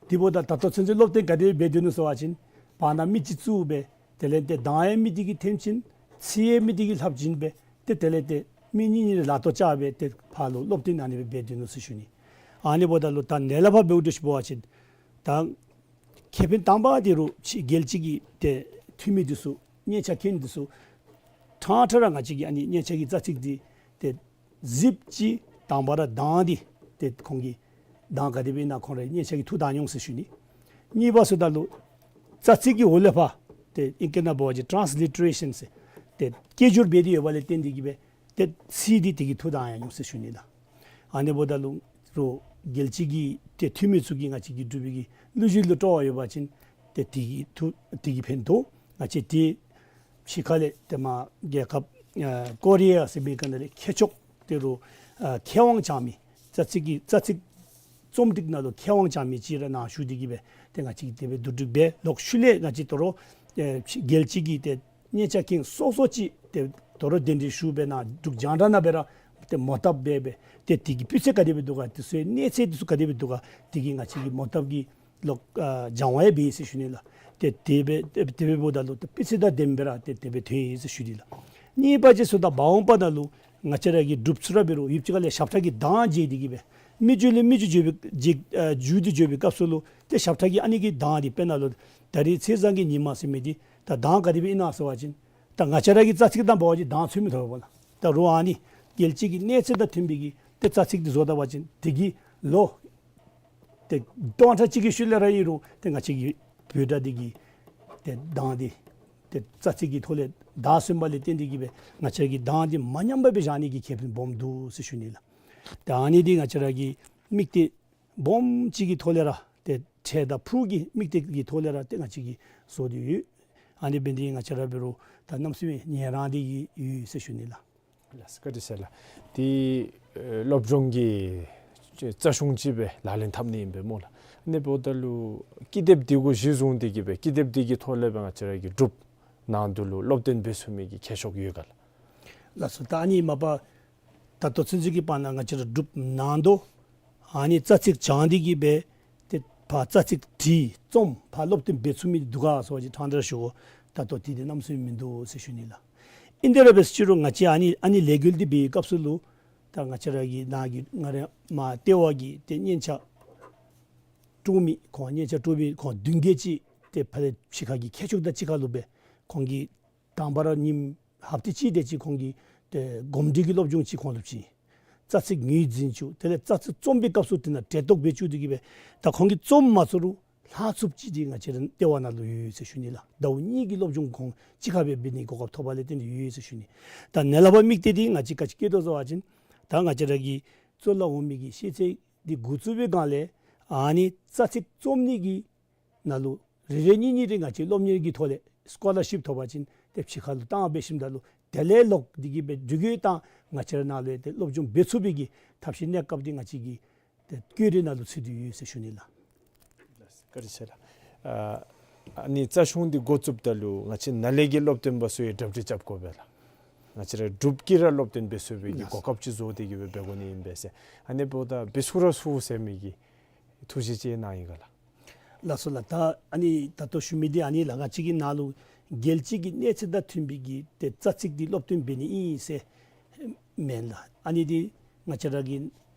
དེ་འབདཝ་ད་ད་ལྟོ་ཚུན་ཚོད་སློབ་སྟོན་ག་དེ་སྦེ་འབད་སྡོད་ནུག་ཟེར་བ་ཅིན་བར་ན་མི་ཅིག་བཙུགས་སྦེ་དེ་ལས་ཏེ་གདངས་ཡང་མི་དེ་གིས་འཐེན་བྱིན། ཚིག་ཡང་མི་དེ་གིས་ལྷབ་བྱིན་སྦེ་ཏེ་དེ་ལས་ཏེ་མི་གཉིས་གཉིས་ལག་ཐོག་བཅར་སྦེ་ཏེ་ཕར་ལུ་སློབ་སྟོན་ཨ་ནི་སྦེ་འབད་སྡོད་ནུག་ཟེར་ཞུ་ནི། ཨ་ནི་འབདཝ་ད་ལུ་ད་ནཱ་ལས་ཕར་འབདཝ་འདྲཝ་ཅིག་འབད་བ་ཅིན་ད་ཁེ་ཕན་དང་པ་འདི་རུང་ཕྱི་རྒྱལ་སྤྱི་གི་ཏེ་འཐུས་མི་འདི་ཚུ་སྙན་ཆ་མཁན་འདི་ཚུ་ཕྲང་ཕྲང་ར་ང་བཅས་ཀྱི་ཨ་ནི་སྙན་ཆ་གི་རྩ་ཚིག་འདི་ཏེ་གཟིགསཔ་ཅིག་དང་པ་ར་གདངས་འདི་ཏེ་ཁོང་གིས་གདངས་ག་དེ་སྦེ་ཨིན་ན་ཁོང་ར་སྙན་ཆ་གིས་ཐུགས་དག་འོང་ཟེར་ཞུ་ནི། གཉིས་པ་ཟེརཝ་ད་ལུ་རྩ་ཚིག་གི་འོག་ལས་ཕར་ཏེ་ཨིང་སྐད་ནང་འབད་བ་ཅིན་ཊཱནསི་ལི་ཊ་རེ་ཤཱན་ཟེར་ཏེ་སྐད་སྒྱུར་འབད་དེ་ཡོདཔ་ལས་བརྟེན་ཏེ་གི་སྦེ་ཏེ་ཚིག་འདི་དེ་གིས་ཐུགས་དག་འོང་ཟེར་ཞུ་ནི་ལགས། ཨ་ནི་འབདཝ་ད་ལུ་རུང་རྒྱལ་སྤྱི་གི་ཏེ་འཐུས་མི་ཚུ་གིས་ང་བཅས་ཀྱི་འབྲུག་པའི་གི་གླུ་གཞས་ལུ་སྤྲོ་བ་ཡོད་པ་ཅིན་ཏེ་དེ་གིས་ཐུགས་དེ་གིས་ཕན་ཐོགས། ང་བཅས་ཏེ་ཕྱི་ཁ་ལས་ཏེ་མར་རྒྱལ་ཁབ་ཨ་ཀོ་རི་ཡ་ཟེར་མི་ག་ནང་ལས་མཁས་མཆོག་ཏེ་རུང་ཨ་མཁས་དབང་བྱང་མི་རྩ་ཚིག་གི་རྩ་ཚིག་རྩོམ་སྒྲིག་ནང་ལུ་མཁས་དབང་བྱང་མི་ཅིག་ར་ནཱ་བཞུགས་ཏེ་གི་སྦེ་ཏེ་ང་བཅས་ཀྱིས་དེ་སྦེ་བསྡུ་སྒྲིག་འབད། ལོག་ཤུལ་ལས་ང་བཅས་དོ་རུང་ཨེ་རྒྱལ་སྤྱི་གི་ཏེ་སྙན་ཆ་མཁན་སོ་སོ་ཅིག་ཏེ་དོ་རུང་གདན་འདྲེན་ཞུ་སྦེ་ནཱ་འབྲུག་རྒྱང་བསྒྲགས་ནང་སྦེ་ར་ཏེ་མོ་བཏབ་འབད་སྦེ་ཏེ་དེ་གི་སྤུས་ཚད་ག་དེ་སྦེ་འདུག་ག་དེ་ཚུ་གནས་ཚད་དེ་ཚུ་ག་དེ་སྦེ་འདུག་ག་དེ་གི་ང་བཅས་ཀྱིས་མོ་བཏབ་ཀྱི་ལོག་ཨ་སྦྱང་བ་ཡང་འབད་ཡི་ཟེར་ཞུ་ནི་ལགས། ཏེ་དེ་སྦེ་དེ་སྦེ་འབདཝ་ད་ལུ་ཏེ་སྤུས་ཚད་དང་ལྡནམ་སྦེ་ར་ཏེ་དེ་སྦེ་ཐོན་ཡི་ཟེར་ཞུ་ནི་ལགས། གཉིས་པ་ཅིག་ཟེརཝ་ད་མ་འོངས་པ་ནང་ལུ་ང་བཅས་ར་གི་འབྲུགཔ་ཚུ་ར་འབད་རུང་ཡུདཔ་ཅིག་ཁ་ལས་ཞབས་ཁྲ་གི་གདངས་བརྗེ་སྟེ་གི་སྦེ་མི་རྒྱུད་ལས་མི་རྒྱུད་འགྱོ་བའི་འགྱོ་ཨ་འགྱུར་ཏེ་འགྱོ་བའི་སྐབས་སུ་ལུ་ཏེ་ཞབས་ཁྲ་གི་ཨ་ནི་གི་གདངས་འདི་དཔེར་ན་ལུ་ད་རིས་ཚེས་བཟང་གི་ཉིན་མ་ཟེར་མི་འདི་ད་གདངས་ག་དེ་སྦེ་ཨིན་ན་ཟེར་བ་ཅིན་ད་ང་བཅས་ར་གི་རྩ་ཚིག་དང་འབད་བ་ཅིན་གདངས་ཚུད་མི་ཐོབ་པས་ལགས། ད་རུང་ཨ་ནི་རྒྱལ་སྤྱི་གི་གནས་ཚད་དང་མཐུན་པའི་གི་ཏེ་རྩ་ཚིག་འདི་བཟོ་ད་པ་ཅིན་དེ་གི་ལོ་ཏེ་སྟོང་ཕྲག་གཅིག་གི་ཤུལ་ལས་ར་ཨིན་རུང་ཏེ་ང་བཅས་ཀྱི་འབོད་སྒྲ་འདི་གི་ཏེ་གདངས་འདི་ཏེ་རྩ་ཚིག་གི་ཐོག་ལས་བདའ་སོང་བ་ལས་བརྟེན་ཏེ་གི་སྦེ་ང་བཅས་ཀྱི་གདངས་འདི་མ་ཉམས་པར་སྦེ་བཞག་ནི་གི་ཁེ་ཕན་སྦོམ་འདུག་ཟེར་ཞུ་ནི་ལགས། ཏེ་ཨ་ནི་འདི་ང་བཅས་ར་གི་དམིགས་གཏད་སྦོམ་ཅིག་གི་ཐོག་ལས་ར་ཏེ་འཕྲལ་དང་ཕུགས་ཀྱི་དམིགས་གཏད་ཀྱི་ཐོག་ལས་ར་ཏེ་ང་བཅས་ཀྱིས་བཟོ་སྟེ་ཡོད། ཨ་ནི་འབད་ནི་འདི་ང་བཅས་ར་འབད་རུང་ད་གནམ་མེད་ས་མེད་ཉན་རང་འདི་གི་ཡོད་ཟེར་ཞུ་ནི་ལགས། ལགས་སོ། བཀའ་དྲིན་ཆེ་ལགས། འདི་ཨེ་སློབ་སྦྱོང་གི་རྩ་གཞུང་ཅིག་སྦེ་ལག་ལེན་འཐབ་ནི་ཨིན་པས་སྨོ་ལགས། ཨ་ནི་འབདཝ་ད་ལུ་ཀི་དེབ་འདི་གུ་གཞི་བཟུང་སྟེ་གི་སྦེ་ཀི་དེབ་འདི་གི་ཐོག་ལས་སྦེ་ང་བཅས་ར་གི་འབྲུགཔ་ནང་དུ་ལུ་སློབ་སྟོན་འབད་ཚུགས་མི་གི་ཁྱད་ཤོག་ཡོད་ག་ལགས། ལགས་སོ། ད་ཨ་ནི་མ་པ་ད་ལྟོ་ཚུན་ཚོད་ཀྱི་བར་ན་ང་བཅས་ར་འབྲུགཔ་ནང་དུ་ཨ་ནི་རྩ་ཚིག་སྦྱང་སྟེ་གི་སྦེ་ཏེ་ཕར་རྩ་ཚིག་བྲིས་རྩོམ་ཕར་སློབ་སྟོན་འབད་ཚུགས་མི་འདི་འདུག་ག་ཟེར་བ་ཅིན་ཕྲང་སྟེ་ར་ཞུ་དགོ། ད་ལྟོ་དེ་འདི་གནམ་མེད་ས་མེད་མིན་འདུག་ཟེར་ཞུ་ནི་ལགས། ཨིན་ཏེ་ར་འབད་ཟེར་རུང་ང་བཅས་ཨ་ནི་ཨ་ནི་ལས་འགུལ་འདི་འབད་བའི་སྐབས་སུ་ལུ་ད་ང་བཅས་ར་གི་ནཱ་གི་ང་ར་མར་ལྟེ་བ་གི་ཏེ་སྙན་ཆ་དཀྲོག་མི་ཁོང་སྙན་ཆ་དཀྲོག་མི་ཁོང་བདུན་བརྒྱད་ཅིག་ཏེ་ཕར་ལས་ཕྱི་ཁ་གི་མཁས་མཆོག་དང་གཅིག་ཁར་ལུ་སྦེ་ཁོང་གིས་དང་པ་ར་ཉིནམ་ཧབ་ཏ་གཅིག་དེ་ཅིག་ཁོང་གིས་ཏེ་གོམས་འདྲིས་ཀྱི་སློབ་སྦྱོང་ཅིག་ཁོང་ལུ་བྱིན། རྩ་ཚིག་ངོས་འཛིན་བཅུག། དེ་ལས་རྩ་ཚིག་རྩོམ་པའི་སྐབས་སུ་དེ་ནང་འབྲེལ་གཏོགས་འབད་བཅུག་སྟེ་གི་སྦེ་ད་ཁོང་གིས་རྩོམ་མ་ཚུགས་རུང་ ལྷག་ཚུགསཔ་ཅིག་འདི་ང་བཅས་ར་ལྟེ་བ་ནང་ལུ་ཡོད་ཟེར་ཞུ་ནི་ལགས། ཟླཝ་གཉིས་ཀྱི་སློབ་སྦྱོང་གོང་གཅིག་ཁར་སྦེ་འབད་ནི་གོ་སྐབས་ཐོབ་པ་ལས་བརྟེན་ཏེ་ཡོད་ཟེར་ཞུ་ནི། ད་ནཱ་ལས་ཕར་དམིགས་གཏད་འདི་ང་བཅས་ག་ཅི་བསྐྱེད་དོ་ཟེར་བ་ཅིན་ད་ང་བཅས་ར་གི་གཙུག་ལག་འོག་མའི་གི་ཤེས་ཚད་འདི་འགོ་བཙུགས་པའི་སྒང་ལས་ཨ་ནི་རྩ་ཚིག་རྩོམ་ནི་གི་ནང་ལུ་རེ་རེ་གཉིས་གཉིས་རེ་ང་བཅས་སློབ་གཉེར་གྱི་ཐོག་ལས་སི་ཀོ་ལར་ཤིཔ་ཐོབ་པ་ཅིན་ཏེ་ཕྱི་ཁ་ལུ་བཏང་འབད་ཞིནམ་ད་ལུ་དེ་ལས་ལོག་སྟེ་གི་སྦེ་འབྲུག་རྒྱལ་དང་ང་བཅས་ར་ནང་ལུ་ཡང་ཏེ་སློབ་སྦྱོང་འབད་ཚུགས་པའི་གི་ཐབས་ཤེས་གནས་སྐབས་འདི་ང་བཅས་ཀྱི་ཏེ་བཀོད་སྒྲིག་ནང་ལུ་ཚུད་དེ་ཡོད་ཟེར་ཞུ་ནི་ལགས། བཀའ་དྲིན་ཆེ་ལགས། ཨ་ཨ་ནི་རྩ་གཞུང་འདི་འགོ་བཙུགསཔ་ད་ལུ་ང་བཅས་ནཱ་ལས་ཀྱི་སློབ་སྟོན་པ་ཚུ་ཡང་གྲ་སྒྲིག་རྐྱབ་དགོ་པས་ལགས། ང་བཅས་ར་འབྲུགཔ་ཀྱིས་ར་སློབ་སྟོན་འབད་ཚུགས་པའི་གི་གོ་སྐབས་ཅིག་བཟོ་སྟེ་གི་སྦེ་འབད་དགོ་ནི་ཨིན་པས་ཟེར། ཨ་ནི་འབདཝ་ད་འབད་ཚུགས་ར་ཚུགས་ཟེར་མི་གི་ཐུགས་བཞེད་ཅིག་གནང་ཡི་ག་ལགས། ལགས་སོ་ལགས། ད་ཨ་ནི་ད་ལྟོ་ཞུ་མི་འདི་ཨ་ནི་ལགས། ང་བཅས་ཀྱི་ནང་ལུ་རྒྱལ་སྤྱི་གི་གནས་ཚད་དང་མཐུན་པའི་གི་ཏེ་རྩ་ཚིག་འདི་སློབ་སྟོན་འབད་ནི་ཨིན་ཟེར་མེན་ལགས། ཨ་ནི་འདི་ང་བཅས་ར་གི་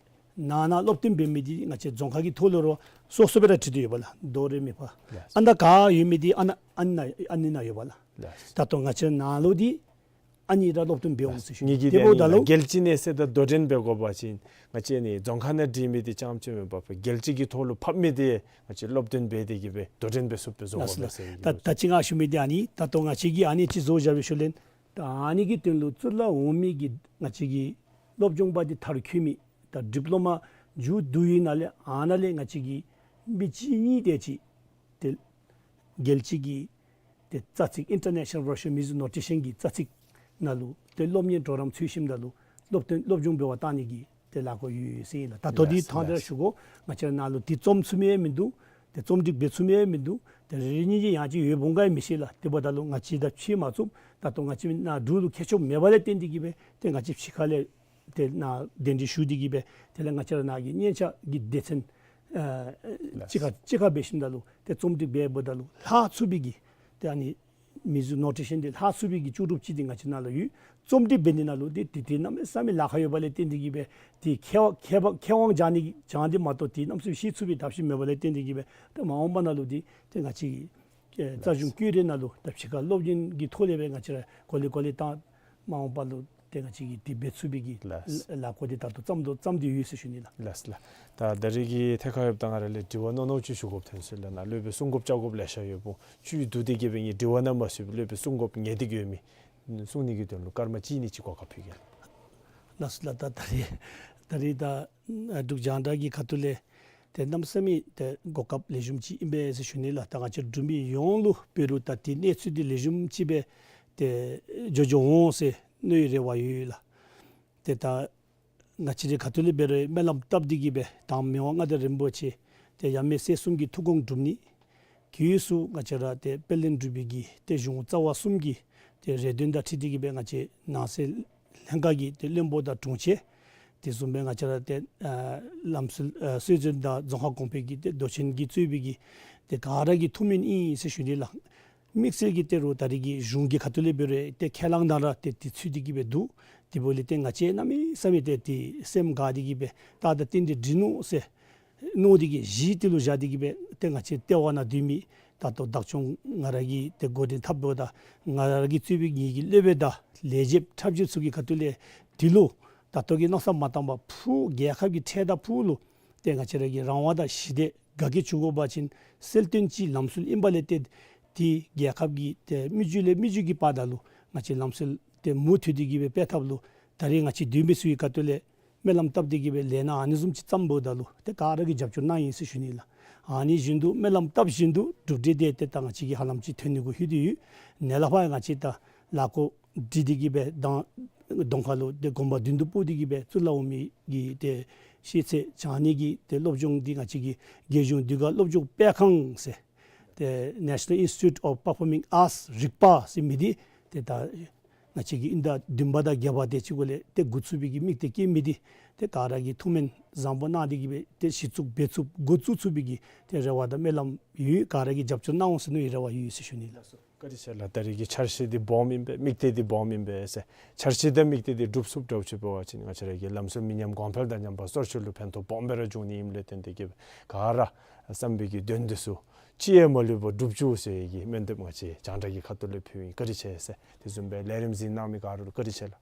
ནང་ན་སློབ་སྟོན་འབད་མི་འདི་ང་བཅས་རྫོང་ཁག་གི་ཐོག་ལུ་ར་སོ་སོ་སྦེ་ར་བྲིས་ཏེ་ཡོད་པས་ལགས། དོ་རེ་མི་ཕ། ལགས། ཨ་ནཱ་ག་ཡོད་མི་འདི་ཨ་ནཱ་ཨ་ནི་ནང་ཨ་ནི་ནང་ཡོད་པས་ལགས། ལགས། ད་ལྟོ་ང་བཅས་ནང་ལུ་འདི་ཨ་ནི་ར་སློབ་སྟོན་འབད་འོང་ཟེར་ཞུ་ནི། ངེ་གི་དེ་འབདཝ་ད་ལུ་རྒྱལ་སྤྱིའི་གནས་ཚད་དང་དོ་འགྲན་འབད་དགོ་པ་ཅིན་ང་བཅས་ནི་རྫོང་ཁག་ནང་བྲིས་མི་འདི་རྐྱངམ་ཅིག་མེན་པར་རྒྱལ་སྤྱི་གི་ཐོག་ལུ་ཕབ་མི་འདི་ང་བཅས་སློབ་སྟོན་འབད་དེ་གི་སྦེ་དོ་འགྲན་འབད་ཚུགསཔ་སྦེ་བཟོ་དགོ་པས་ཟེར་ཡི་གུ། ད་ད་ཅི་ང་ཞུ་མི་འདི་ཨ་ནི་ད་ལྟོ་ང་བཅས་ཀྱིས་ཨ་ནི་ཅིག་བཟོ་བཞག་པའི་ཤུལ་ལས་ད་ཨ་ནི་གི་དོན་ལུ་གཙུག་ལག་འོག་མའི་གི་ང་བཅས་ཀྱི་སློབ་སྦྱོང་པ་འདི་མཐར་འཁྱོལ་མི་ད་ཌིཔ་ལོ་མ་མཇུག་བསྡུ་ཡི་ནང་ལས་ཨ་ནཱ་ལས་ང་བཅས་ཀྱི་མི་གཅིག་གཉིས་དེ་ཅིག་ཏེ་རྒྱལ་སྤྱི་གི་ཏེ་རྩ་ཚིག་International Virtual Music Notation གི་རྩ་ཚིག་ནང་ལུ་ཏེ་སློབ་གཉེར་གྲོགས་རམ་ཚུད་ཞིནམ་ད་ལུ་སློབ་སྟོན་སློབ་སྦྱོང་འབད་བར་བཏང་ནི་གི་ཏེ་ལས་འགུལ་ཡོད་ཟེར་ཨིན་ལགས། ད་ལྟོ་འདི་ལགས་ཐང་ལགས་ད་ཞུ་དགོ། ང་བཅས་ནང་ལུ་འདི་རྩོམ་ཚུགས་མི་ཡང་མིན་འདུག། ཏེ་རྩོམ་སྒྲིག་འབད་ཚུགས་མི་ཡང་མིན་འདུག། ཏེ་རེ་རེ་གཉིས་གཉིས་ཡང་ཅིན་ཡོདཔ་འོང་ག་ཡང་མི་ཤེས་ལགས། དེ་འབདཝ་ད་ལུ་ང་བཅས་ད་ཕྱེ་མ་ཚུགས། ད་ལྟོ་ང་བཅས་ནཱ་འབྲུག་ལུ་མཁས་མཆོག་མེད་པ་ལས་བརྟེན་ཏེ་གི་སྦེ་ཏེ་ང་བཅས་ཕྱི་ཁ་ལས་ཏེ་ནཱ་གདན་འདྲེན་ཞུ་སྟེ་གི་སྦེ་དེ་ལས་ང་བཅས་ར་ནཱ་གི་སྙན་ཆ་གི་སྡེ་ཚན་ཨ་ལགས། གཅིག་ཁར་གཅིག་ཁར་འབད་ཞིནམ་ད་ལུ་ཏེ་རྩོམ་སྒྲིག་འབད་འབདཝ་ད་ལུ་ལྷག་ཚུགས་པའི་གི་ཏེ་ཨ་ནི་མིའུ་ཛིག་ནོ་ཊེ་ཤཱན་འདི་ལྷག་ཚུགས་པའི་གི་ལྕོགས་གྲུབ་ཅིག་འདི་ང་བཅས་ནཱ་ལུ་ཡོད། རྩོམ་སྒྲིག་འབད་ནི་ནང་ལུ་ཏེ་ཏེ་ཏེ་གནམ་མེད་ས་མེད་ལཱ་ཁག་ཡོད་པ་ལས་བརྟེན་ཏེ་གི་སྦེ་ཏེ་མཁས་པ་མཁས་པ་མཁས་དབང་སྦྱང་ནི་སྦྱང་སྟེ་མ་གཏོགས་ཏེ་གནམ་མེད་ས་མེད་ཤེས་ཚུགས་པའི་ཐབས་ཤེས་མེད་པ་ལས་བརྟེན་ཏེ་གི་སྦེ་ཏེ་མ་འོངས་པ་ནང་ལུ་འདི་ཏེ་ང་བཅས་ཀྱི་ཨེ་རྩ་གཞུང་བཀོད་སྒྲིག་ནང་ལུ་ད་ཕྱི་ཁ་སློབ་གཉེར་གྱི་ཐོག་ལས་སྦེ་ང་བཅས་ར་གོ་ལེ་གོ་ལེ་བཏང་མ་འོངས་པ་ལུ་ཏེ་ང་བཅས་ཀྱིས་དེ་འབད་ཚུགས་པའི་གི་ལགས། ལཱ་འགོ་འདི་ད་ལྟོ་བརྩམ་དོ་བརྩམས་ཏེ་ཡོད་ཟེར་ཞུ་ནི་ལགས། ལགས་ལགས། ད་ད་རེས་ཀྱི་ཐད་ཁར་ཡོདཔ་ད་ང་ར་ལས་དྲི་བ་རྣོ་རྣོ་ཅིག་ཞུ་དགོཔ་ཐོན་སོང་ལགས། ནཱ་སློབ་དཔོན་གསུང་དགོཔ་བཅར་དགོཔ་ལེ་ཤ་ཡོདཔ་འོང་། བཅུད་བསྡུ་སྟེ་གི་སྦེ་ངེའི་དྲི་བ་ནང་མ་ཚུད་པའི་སློབ་དཔོན་གསུང་དགོཔ་ངེས་ཏེ་གི་ཡོད་མི་གསུང་ནི་གི་དོན་ལུ་སྐར་མ་གཅིག་གཉིས་ཅིག་གོ་སྐབས་ཕུལ་གེ་ལགས། ལགས་སོ་ལགས། ད་ད་རེས་ད་རེས་ད་འབྲུག་རྒྱང་བསྒྲགས་ཀྱི་ཁ་ཐུག་ལས་ཏེ་གནམ་མེད་ས་མེད་ཏེ་གོ་སྐབས་ལེགས་ཤོམ་ཅིག་ཨིན་པས་ཟེར་ཞུ་ནི་ལགས། ད་ང་བཅས་འབྲུག་མི་ཡོངས་ལུ་འབད་རུང་ད་ཏེ་གནས་ཚུལ་འདི་ལེགས་ཤོམ་ཅིག་སྦེ་ཏེ་འགྱོ་འགྱོ་འོང་ཟེར་མནོ་བའི་རེ་བ་ཡོད་ལགས། ཏེ་ད་ང་བཅས་རའི་ཁ་ཐུག་ལས་འབད་རུང་སྨོན་ལམ་བཏབ་སྟེ་གི་སྦེ་དང་མི་དབང་མངའ་བདག་རིན་པོ་ཆེ་ཏེ་ཡབ་མེས་སྲས་གསུམ་གྱི་ཐུགས་དགོངས་འགྲུབ་ནི། དེ་ཚུ་ང་བཅས་ར་ཏེ་དཔལ་ལྡན་འབྲུག་པའི་གི་ཏེ་གཞུང་རྩ་བ་གསུམ་གྱི་ཏེ་རེ་འདུན་དང་འཁྲིལ་ཏེ་གི་སྦེ་ང་བཅས་ནང་སྲིད་ལྷན་ཁག་གི་ཏེ་བློན་པོ་དང་དྲུང་ཆེན་དེ་བཟུམ་སྦེ་ང་བཅས་ར་ཏེ་ཨ་ལམ་སྲོལ་ཨ་སྲོལ་འཛིན་དང་རྫོང་ཁག་གོང་འཕེལ་གྱི་ཏེ་མདོ་ཆེན་གྱིས་གཙོས་པའི་གི་ཏེ་ག་ར་གི་ཐུགས་སྨོན་ཨིན་ཟེར་ཞུ་ནི་ལགས། དམིགས་བསལ་གྱིས་ཏེ་རུང་ད་རེས་ཀྱི་གཞུང་གི་ཁ་ཐུག་ལས་འབད་རུང་ཏེ་ཁས་བླངས་ནང་ར་ཏེ་ཏེ་ཚུད་དེ་གི་སྦེ་འདུག། དེ་འབདཝ་ལས་ཏེ་ང་བཅས་གནམ་མེད་ས་མེད་ཏེ་ཏེ་སེམས་དགའ་སྟེ་གི་སྦེ་ད་ད་ཏན་ཏན་འགྲིག་ནུག་ཟེར་མནོ་སྟེ་གི་གཞི་དེ་ལུ་བཞག་སྟེ་གི་སྦེ་ཏེ་ང་བཅས་ལྟེ་བ་ནང་སྡོད་མི་ད་ལྟོ་བདག་སྐྱོང་ང་ར་གིས་ཏེ་འགོ་འདྲེན་འཐབ་འབདཝ་ད་ང་ར་གིས་གཙོས་པའི་ངེའི་གི་སློབ་དཔོན་དང་ལས་བྱེདཔ་ཁྲབ་རྗེ་ཚུ་གི་ཁ་ཐུག་ལས་དེ་ལུ་ད་ལྟོ་གི་མནོ་བསམ་མ་བཏང་པར་ཕུགས་རྒྱལ་ཁབ་ཀྱི་འཕྲལ་དང་ཕུགས་ལུ་ཏེ་ང་བཅས་ར་གི་རང་དབང་དང་ཞི་བདེ་དགའ་སྐྱིད་བྱུང་དགོ་པ་ཅིན་གསལ་སྟོན་ཅིག་ལམ་སྲོལ་ཨིན་པ་ལས་ཏེ་དེ་རྒྱལ་ཁབ་ཀྱི་ཏེ་མི་རྒྱུད་ལས་མི་རྒྱུད་ཀྱི་བར་ན་ལུ་ང་བཅས་ལམ་སྲོལ་ཏེ་མུ་མཐུད་དེ་གི་སྦེ་སྤེལ་ཐབས་ལུ་ད་རེས་ང་བཅས་འདུས་མི་ཚུ་གི་ཁ་ཐུག་ལས་སྨོན་ལམ་བཏབ་སྟེ་གི་སྦེ་ལས་སྣ་ཨ་ནི་བཟུམ་ཅིག་བརྩམ་འབདཝ་ད་ལུ་ཏེ་ག་ར་གིས་རྒྱབ་སྐྱོར་གནང་ཡི་ཟེར་ཞུ་ནི་ལགས། ཨ་ནི་བཞིན་དུ་སྨོན་ལམ་བཏབ་བཞིན་དུ་གྲུབ་འབྲས་དེ་ཏེ་ད་ང་བཅས་ཀྱིས་ཧ་ལམ་ཅིག་ཐོན་ནི་གུ་ལྷོད་དེ་ཡོད། ནཱ་ལས་ཕར་ང་བཅས་ད་ལཱ་འགོ་འདི་འདི་གི་སྦེ་དང་གདོང་ཁ་ལུ་ཏེ་དགོངས་པ་མདུན་དུ་སྤོ་སྟེ་གི་སྦེ་གཙུག་ལག་འོག་མའི་གི་ཏེ་ཤེས་ཚད་སྦྱང་ནི་གི་ཏེ་སློབ་སྦྱོང་འདི་ང་བཅས་ཀྱི་རྒྱལ་གཞུང་དུས་འགོ་སློབ་སྦྱོང་སྤེལ་ཁང་ཟེར་ཏེ་National Institute of Performing Arts རིག་པ་ཟེར་མི་འདི་ཏེ་ད་ང་བཅས་ཀྱི་དབྱིན་ཟླ་བདུན་པ་དང་བརྒྱད་པ་དེ་ཅིག་གུ་ལས་ཏེ་འགོ་བཙུགས་པའི་གི་དམིགས་གཏད་བསྐྱེད་མི་འདི་ཏེ་ག་ར་གིས་ཐུགས་སྨོན་བཟང་པོ་གནང་སྟེ་གི་སྦེ་ཏེ་གཞི་བཙུགས་འབད་ཚུགས་འགོ་བཙུགས་ཚུགས་པའི་གི་ཏེ་རེ་བ་དང་སྨོན་ལམ་ཡོད། ག་ར་གིས་རྒྱབ་སྐྱོར་གནང་འོང་ཟེར་མནོ་བའི་རེ་བ་ཡོད་ཟེར་ཞུ་ནི་ལགས། བཀའ་དྲིན་ཆེ་ལགས། ད་རེས་ཀྱི་འཆར་གཞི་འདི་སྦོམ་ཨིན་པས། དམིགས་གཏད་འདི་སྦོམ་ཨིན་པས་ཟེར། འཆར་གཞི་དང་དམིགས་གཏད་འདི་འགྲུབ་ཚུགསཔ་འདྲཝ་ཅིག་འབད་བ་ཅིན་ང་བཅས་ར་གི་ལམ་སྲོལ་མི་ཉམས་གོང་འཕེལ་དང་ཉམས་པ་སོར་ཆུད་ལུ་ཕན་ཐོགས་སྦོམ་སྦེ་ར་འབྱུང་ནི་ཨིནམ་ལས་བརྟེན་ཏེ་གི་ག་ར་བསམ་པའི་གི་དོན་འདི་ཚུ་ཅི་ཡང་མ་ལུས་པར་འགྲུབ་བཅུག་ཟེར་བའི་གི་སྨོན་འདེབས་ང་བཅས་རྒྱང་བསྒྲགས་ཀྱི་ཁ་ཐུག་ལས་ཕུལཝ་ཨིན། བཀའ་དྲིན་ཆེ་ཟེར། དེ་བཟུམ་སྦེ་ལས་རིམ་གཟིགས་གནང་མི་ག་ར་ལུ་བཀའ་དྲིན་ཆེ་ལགས།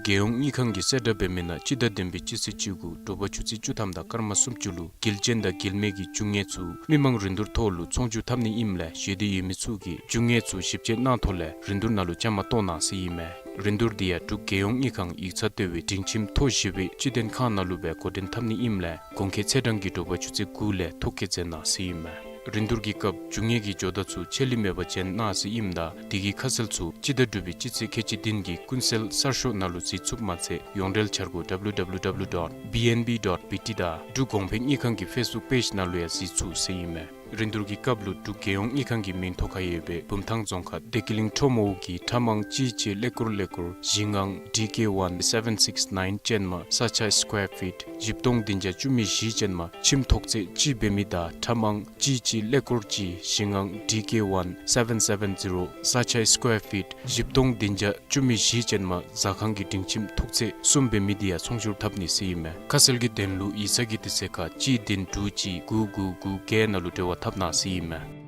རྒྱལ་ཡོངས་དངུལ་ཁང་གིས་གསལ་བསྒྲགས་འབད་མི་ནང་སྤྱི་ཟླ་བདུན་པའི་སྤྱི་ཚེས་བཅུ་དགུ་དྲོ་པ་ཆུ་ཚོད་བཅུ་ཐམ་དང་སྐར་མ་སུམ་ཅུ་ལུ་དགེ་ལྕིན་དང་དགེ་ལེགས་ཀྱི་རྒྱུ་དངོས་ཚུ་མི་མང་རིན་བསྡུར་ཐོག་ལུ་ཚོང་བསྒྱུར་འཐབ་ནི་ཨིནམ་ལས་བཞེས་འདོད་ཡོད་མི་ཚུ་གིས་རྒྱུ་དངོས་ཚུ་ཞིབ་དཔྱད་གནང་ཐོག་ལས་རིན་བསྡུར་ནང་ལུ་བཅའ་མར་གཏོགས་གནང་ཟེར་ཨིན་མས། རིན་བསྡུར་འདི་ཡང་འབྲུག་རྒྱལ་ཡོངས་དངུལ་ཁང་ཡིག་ཚང་ལྟེ་བའི་སྒྲིང་ཁྱིམ་ཐོག་བཞི་པའི་སྤྱི་མཐུན་ཁང་ནང་ལུ་སྦེ་འགོ་འདྲེན་འཐབ་ནི་ཨིནམ་ལས་གོང་འཁོད་ཚེས་གྲངས་ཀྱི་དྲོ་པ་ཆུ་ཚོད་དགུ་ལས་ཐོ་བཀོད་མཛད་གནང་ཟེར་ཨིན་མས། རིན་བསྡུར་གྱི་སྐབས་རྒྱུ་དངོས་ཀྱི་ཇོ་བདག་ཚུ་ཆད་ལུས་མེད་པར་བྱོན་གནང་ཟེར་ཨིནམ་ད་དེ་གི་ཁ་གསལ་ཚུ་སྤྱི་ཟླ་དྲུག་པའི་སྤྱི་ཚེས་ཁལ་གཅིག་བདུན་གྱི་ཀུན་གསལ་གསར་ཤོག་ནང་ལུ་གཟིགས་ཚུགསཔ་མ་ཚད་ཡོངས་འབྲེལ་འཆར་སྒོ་W W W dot B N B dot B T དང་འབྲུག་གོང་འཕེལ་དངུལ་ཁང་གི་ཕེསི་བུཀ་པེཇ་ནང་ལུ་ཡང་གཟིགས་ཚུགས་ཟེར་ཨིན་མས། རིན་བསྡུར་གྱི་སྐབས་ལུ་འབྲུག་རྒྱལ་ཡོངས་དངུལ་ཁང་གི་མིང་ཐོ་ཁར་ཡོད་པའི་བུམ་ཐང་རྫོང་ཁག་བདེ་སྐྱིད་གླིང་ཁྲོམ་འོག་གི་ཁྲ་མང་གཅིག་གཅིག་ཀླད་ཀོར་ཀླད་ཀོར་བཞི་ལྔ་D K one seven six nine ཅན་མ་ས་ཆ་སི་ཀོར་ཕིཊ་བཞི་སྟོང་བདུན་བརྒྱ་བཅུ་མེད་བཞི་ཅན་མ་ཁྱིམ་ཐོག་ཚད་གཅིག་འབད་མི་དང་ཁྲ་མང་གཅིག་གཅིག་ཀླད་ཀོར་གཅིག་བཞི་ལྔ་D K one seven seven zero ས་ཆ་སི་ཀོར་ཕིཊ་བཞི་སྟོང་བདུན་བརྒྱ་བཅུ་མེད་བཞི་ཅན་མ་ཟ་ཁང་གི་སྒྲིང་ཁྱིམ་ཐོག་ཚད་གསུམ་འབད་མི་འདི་ཡང་ཚོང་བསྒྱུར་འཐབ་ནི་ཟེར་ཨིན་མས། ཁ་གསལ་གྱི་དོན་ལུ་ཡིག་ཚང་གི་དུས་ཚོད་ཁར་གཅིག་བདུན་དྲུག་གཅིག་དགུ་དགུ་དགུ་བརྒྱད་ནང་ལུ་འབྲེལ་བ་འཐབ་གནང་ཟེར་ཨིན་མས།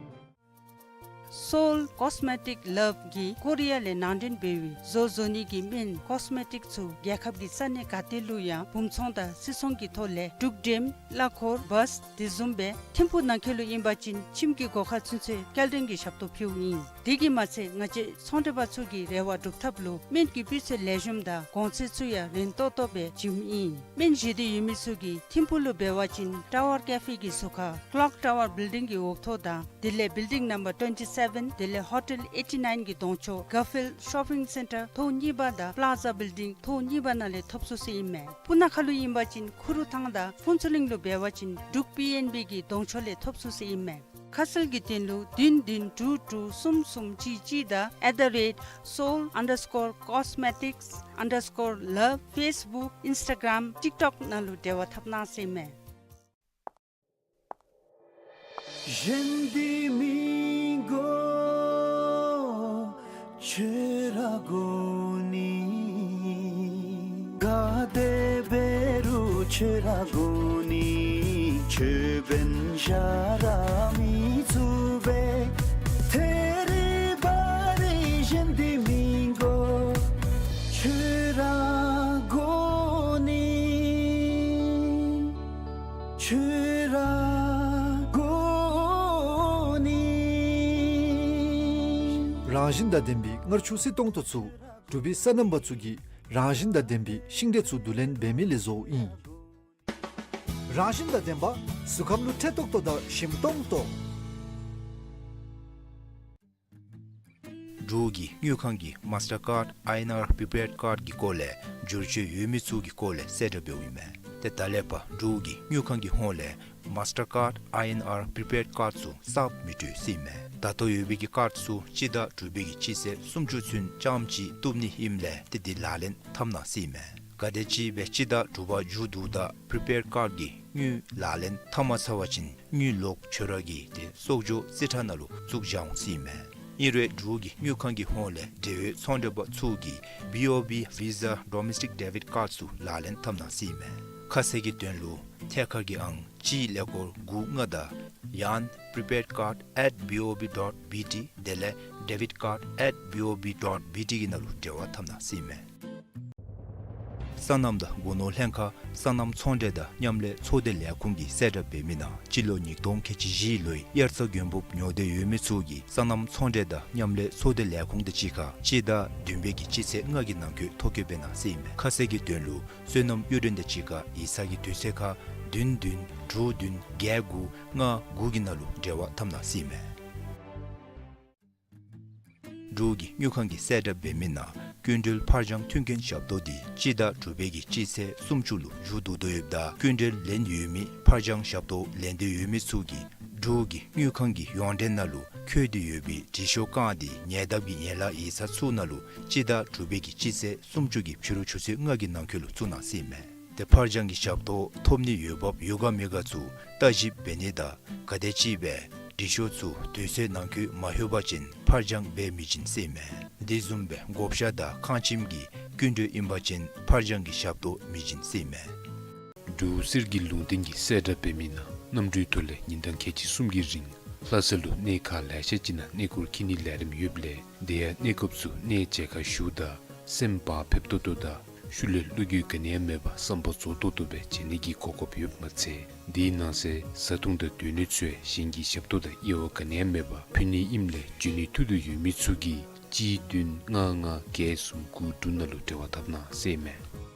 སོལ་ཀོས་མེ་ཊིཀ་ལབ་ཀྱིས་ཀོ་རི་ཡ་ལས་ནང་འདྲེན་འབད་བའི་བཟོ་བཟོ་ནི་གི་སྨན་ཀོས་མེ་ཊིཀ་ཚུ་རྒྱལ་ཁབ་ཀྱི་ས་གནས་ག་ཏེ་ལུ་ཡང་སྦུང་ཚོང་དང་སིལ་ཚོང་གི་ཐོག་ལས་འབྲུག་འགྲེམ་གླ་འཁོར་བཱས་དེ་བཟུམ་སྦེ་ཐིམ་ཕུག་ནང་འཁོད་ལུ་ཨིན་པ་ཅིན་ཁྱིམ་གྱི་སྒོ་ཁར་ཚུན་ཚོད་སྐྱེལ་འདྲེན་གྱི་ཞབས་ཏོག་ཕུལཝ་ཨིན། དེ་གིས་མ་ཚད་ང་བཅས་ཚོང་འབྲེལ་པ་ཚུ་གི་རེ་བ་སྒྲུབ་ཐབས་ལུ་སྨན་གྱི་སྤུས་ཚད་ལེགས་ཤོམ་དང་གོང་ཚད་ཚུ་ཡང་རན་ཏོག་ཏོ་སྦེ་བྱིནམ་ཨིན། སྨན་བཞེས་འདོད་ཡོད་མི་ཚུ་གིས་ཐིམ་ཕུག་ལུ་འབད་བ་ཅིན་ཊ་ཝར་ཀེ་ཕེ་གི་ཟུར་ཁར་ཀློག་ཊ་ཝར་བིལ་ཌིང་གི་འོག་ཐོག་དང་དེ་ལས་བིལ་ཌིང་ནམ་བར་ཊུ་ཝེན་ཊི་སེ་བེན་དེ་ལས་ཧོ་ཊེལ་ཨེ་ཊི་ནའིན་གྱི་གདོང་ཕྱོགས་གར་ཕིལཌ་ཤོ་པིང་སེན་ཊར་ཐོག་གཉིས་པ་དང་པ་ལ་ཛ་བིལ་ཌིང་ཐོག་གཉིས་པ་ནང་ལས་ཐོབ་ཚུགས་ཟེར་ཨིན་མས། སྤུ་ན་ཁ་ལུ་ཨིན་པ་ཅིན་ཁུ་རུ་ཐང་དང་ཕུན་ཚོགས་གླིང་ལུ་འབད་བ་ཅིན་འབྲུག་པི་ཨེན་བི་གི་གདོང་ཕྱོགས་ལས་ཐོབ་ཚུགས་ཟེར་ཨིན་མས། ཁ་གསལ་གྱི་དོན་ལུ་བདུན་བདུན་དྲུག་དྲུག་གསུམ་གསུམ་གཅིག་གཅིག་དང་at the rate seoul underscore cosmetics underscore love Facebook Instagram TikTok ནང་ལུ་འབྲེལ་བ་འཐབ་གནང་ཟེར་ཨིན་མས། གཞན་འདི་མི་དགོ་ཁྱོད་ར་དགོ་ནི། ག་དེ་འབད་རུང་ཁྱོད་ར་དགོ་ནི། ཁྱོད་འབདན་གཞན་ར་མི་ཚུགས་པས། ཐད་རི་བ་རི་གཞན་འདི་མི་དགོ་ཁྱོད་ར་དགོ་ནི། ཁྱོད་ར་དགོ་ནི། རང་བཞིན་དང་ལྡན་པའི་མངར་ཆུ་བསིལ་ཏོང་ཏོ་ཚུ་འབྲུག་པའི་སོ་ནམ་པ་ཚུ་གིས་རང་བཞིན་དང་ལྡན་པའི་ཤིང་འབྲས་ཚུ་བསྡུ་ལེན་འབད་མི་ལས་བཟོཝ་ཨིན། རང་བཞིན་དང་ལྡན་པ་གཟུགས་ཁམས་ལུ་འཕྲོད་ཏོག་ཏོ་དང་ཞིམ་ཏོང་ཏོ། འབྲུག་གི་དངུལ་ཁང་གིས་མཱས་ཊར་ཀཱརཌ་ཨའི་ཨེན་ཨར་པི་པེཌ་ཀཱརཌ་ཀྱི་སྐོར་ལས་བསྒྱུར་བཅོས་ཡོད་མི་ཚུ་གི་སྐོར་ལས་གསལ་བསྒྲགས་འབདཝ་ཨིན་མས། ཏེ་ད་ལས་ཕར་འབྲུག་གི་དངུལ་ཁང་གི་ཧོངས་ལས་མཱས་ཊར་ཀཱརཌ་ཨའི་ཨེན་ཨར་པི་པེཌ་ཀཱརཌ་ཚུ་གསརཔ་མི་སྤྲོད་ཟེར་ཨིན་མས། ད་ལྟོ་ཡོད་པའི་གི་ཀཱརཌ་ཚུ་སྤྱི་ཟླ་དྲུག་པའི་གི་སྤྱི་ཚེས་སུམ་ཅུ་ཚུན་རྐྱངམ་ཅིག་བཏུབ་ནི་ཨིནམ་ལས་ཏེ་འདི་ལག་ལེན་འཐབ་གནང་ཟེར་ཨིན་མས། ག་དེམ་ཅིག་སྦེ་སྤྱི་ཟླ་དྲུག་པ་མཇུག་བསྡུཝ་ད་པི་རི་པེཌ་ཀཱརཌ་ཀྱི་དངུལ་ལག་ལེན་འཐབ་མ་ཚར་བ་ཅིན་དངུལ་ལོག་ཁྱོད་ར་གི་ཏེ་གསོག་འཇོག་རྩིས་ཁྲ་ནང་ལུ་བཙུགས་བཞག་འོང་ཟེར་ཨིན་མས། ཨིན་རུང་འབྲུག་གི་དངུལ་ཁང་གི་ཧོངས་ལས་འབྲེལ་ཡོད་ཚོང་འབྲེལ་པ་ཚུ་གིས་བི་ཨོ་བི་བི་ཟ་ཌོ་མེསི་ཊིཀ་ཌེ་བིཌ་ཀཱརཌ་ཚུ་ལག་ལེན་འཐབ་གནང་ཟེར་ཨིན་མས། ཁ་གསལ་གྱི་དོན་ལུ་ཐད་ཀར་གྱི་ཨང་གཅིག་ཀླད་ཀོར་དགུ་ལྔ་དང་ཡང་པི་རི་པེཌ་ཀཱརཌ་ཨེཊ་བི་ཨོ་བི་ཌོཊ་བི་ཊི་དེ་ལས་ཌེ་བིཌ་ཀཱརཌ་ཨེཊ་བི་ཨོ་བི་ཌོཊ་བི་ཊི་གི་ནང་ལུ་འབྲེལ་བ་འཐབ་གནང་ཟེར་ཨིན་མས། སོ་ནམ་དང་སྒོ་ནོར་ལྷན་ཁག་སོ་ནམ་ཚོང་འབྲེལ་དང་མཉམ་ལས་ཚོགས་སྡེ་ལས་ཁུངས་ཀྱིས་གསལ་བསྒྲགས་འབད་མི་ནང་སྤྱི་ལོ་ཉིས་སྟོང་ཁལ་གཅིག་བཞི་ལོའི་དབྱར་རྩྭ་དགུན་འབུབ་ཉོ་འདོད་ཡོད་མི་ཚུ་གིས་སོ་ནམ་ཚོང་འབྲེལ་དང་མཉམ་ལས་ཚོགས་སྡེ་ལས་ཁུངས་དང་གཅིག་ཁར་སྤྱི་ཟླ་བདུན་པའི་གི་སྤྱི་ཚེས་ལྔ་གི་ནང་འཁོད་ཐོ་བཀོད་འབད་གནང་ཟེར་ཨིན་མས། ཁ་གསལ་གྱི་དོན་ལུ་སོ་ནམ་གཡུ་སྒྲོན་དང་གཅིག་ཁར་ཡིག་ཚང་གི་དུས་ཚོད་ཁར་བདུན་བདུན་དྲུག་བདུན་བརྒྱད་དགུ་ལྔ་དགུ་གི་ནང་ལུ་འབྲེལ་བ་འཐབ་གནང་ཟེར་ཨིན་མས། འབྲུག་གི་དངུལ་ཁང་གིས་གསལ་བསྒྲགས་འབད་མི་ནང་སྐྱིན་འགྲུལ་ཕར་འགྱངས་མཐུན་རྐྱེན་ཞབས་ཏོག་འདི་སྤྱི་ཟླ་དྲུག་པའི་གི་སྤྱི་ཚེས་སུམ་ཅུ་ལུ་མཇུག་བསྡུ་དོ་ཡོདཔ་ད་སྐྱིན་འགྲུལ་ལེན་ཡོད་མི་ཕར་འགྱངས་ཞབས་ཏོག་ལེན་འདོད་ཡོད་མི་ཚུ་གིས་འབྲུག་གི་དངུལ་ཁང་གི་ཡོངས་འབྲེལ་ནང་ལུ་འཁོད་དེ་ཡོད་པའི་དྲི་ཤོག་རྐང་འདི་ཉེ་འདབས་ཀྱི་ཡན་ལག་ཡིག་ཚང་ཚུ་ནང་ལུ་སྤྱི་ཟླ་དྲུག་པའི་གི་སྤྱི་ཚེས་སུམ་ཅུ་གི་ཕྱི་རུ་ཆུ་ཚོད་ལྔ་གི་ནང་འཁོད་ལུ་བཙུགས་གནང་ཟེར་ཨིན་མས། ཏེ་ཕར་འགྱངས་ཀྱི་ཞབས་ཏོག་ཐོབ་ནི་འོས་འབབ་ཡོད་ག་མེད་ག་ཚུ་བརྟག་ཞིབ་འབད་ནི་དང་ག་དེམ་ཅིག་སྦེ་དྲི་ཤོག་ཚུ་དུས་ཚོད་ནང་འཁོད་མ་ལྷོད་པ་ཅིན་ཕར་འགྱངས་འབད་མི་བྱིན་ཟེར་ཨིན་མས། དེ་བཟུམ་སྦེ་བགོ་བཤའ་དང་ཁང་ཁྱིམ་གྱི་སྐྱིན་འགྲུལ་ཨིན་པ་ཅིན་ཕར་འགྱངས་ཀྱི་ཞབས་ཏོག་མི་བྱིན་ཟེར་ཨིན་མས། འབྲུག་གསེར་གྱི་ལུང་བསྟན་གྱིས་གསལ་བསྒྲགས་འབད་མི་ནང་གནམ་གྲུའི་ཐོག་ལས་ཉིན་གྲངས་ཁལ་གཅིག་གསུམ་གྱི་རིང་ལྷ་ས་ལུ་གནས་ཁག་ལེ་ཤ་ཅིག་ནང་གནས་སྐོར་འཁྱིད་ནིའི་ལས་རིམ་ཡོདཔ་ལས་དེ་ཡང་གནས་སྐབས་སུ་གནས་མཇལ་ཁ་ཞུཝ་ད་སེམས་བག་ཕེབས་ཏོག་ཏོ་དང་ ཤུལ་ལས་བློ་འགྱོད་ག་ནི་ཡང་མེད་པར་བསམ་པ་རྫོགས་ཏོག་ཏོ་སྦེ་བྱིན་ནི་གི་གོ་སྐབས་ཡོདཔ་མ་ཚད་དེའི་ནང་གསེས་བཟའ་འཐུང་དང་སྡོད་གནས་ཚུ་ཡང་གཞན་གྱི་ཞབས་ཏོག་དང་དབྱེ་བ་ག་ནི་ཡང་མེད་པར་ཕུལ་ནི་ཨིནམ་ལས་འབྱོན་ནི་ཐུགས་འདོད་ཡོད་མི་ཚུ་གིས་གཅིག་བདུན་ལྔ་ལྔ་བརྒྱད་གསུམ་དགུ་དྲུག་ནང་ལུ་འབྲེལ་བ་འཐབ་གནང་ཟེར་ཨིན་མས།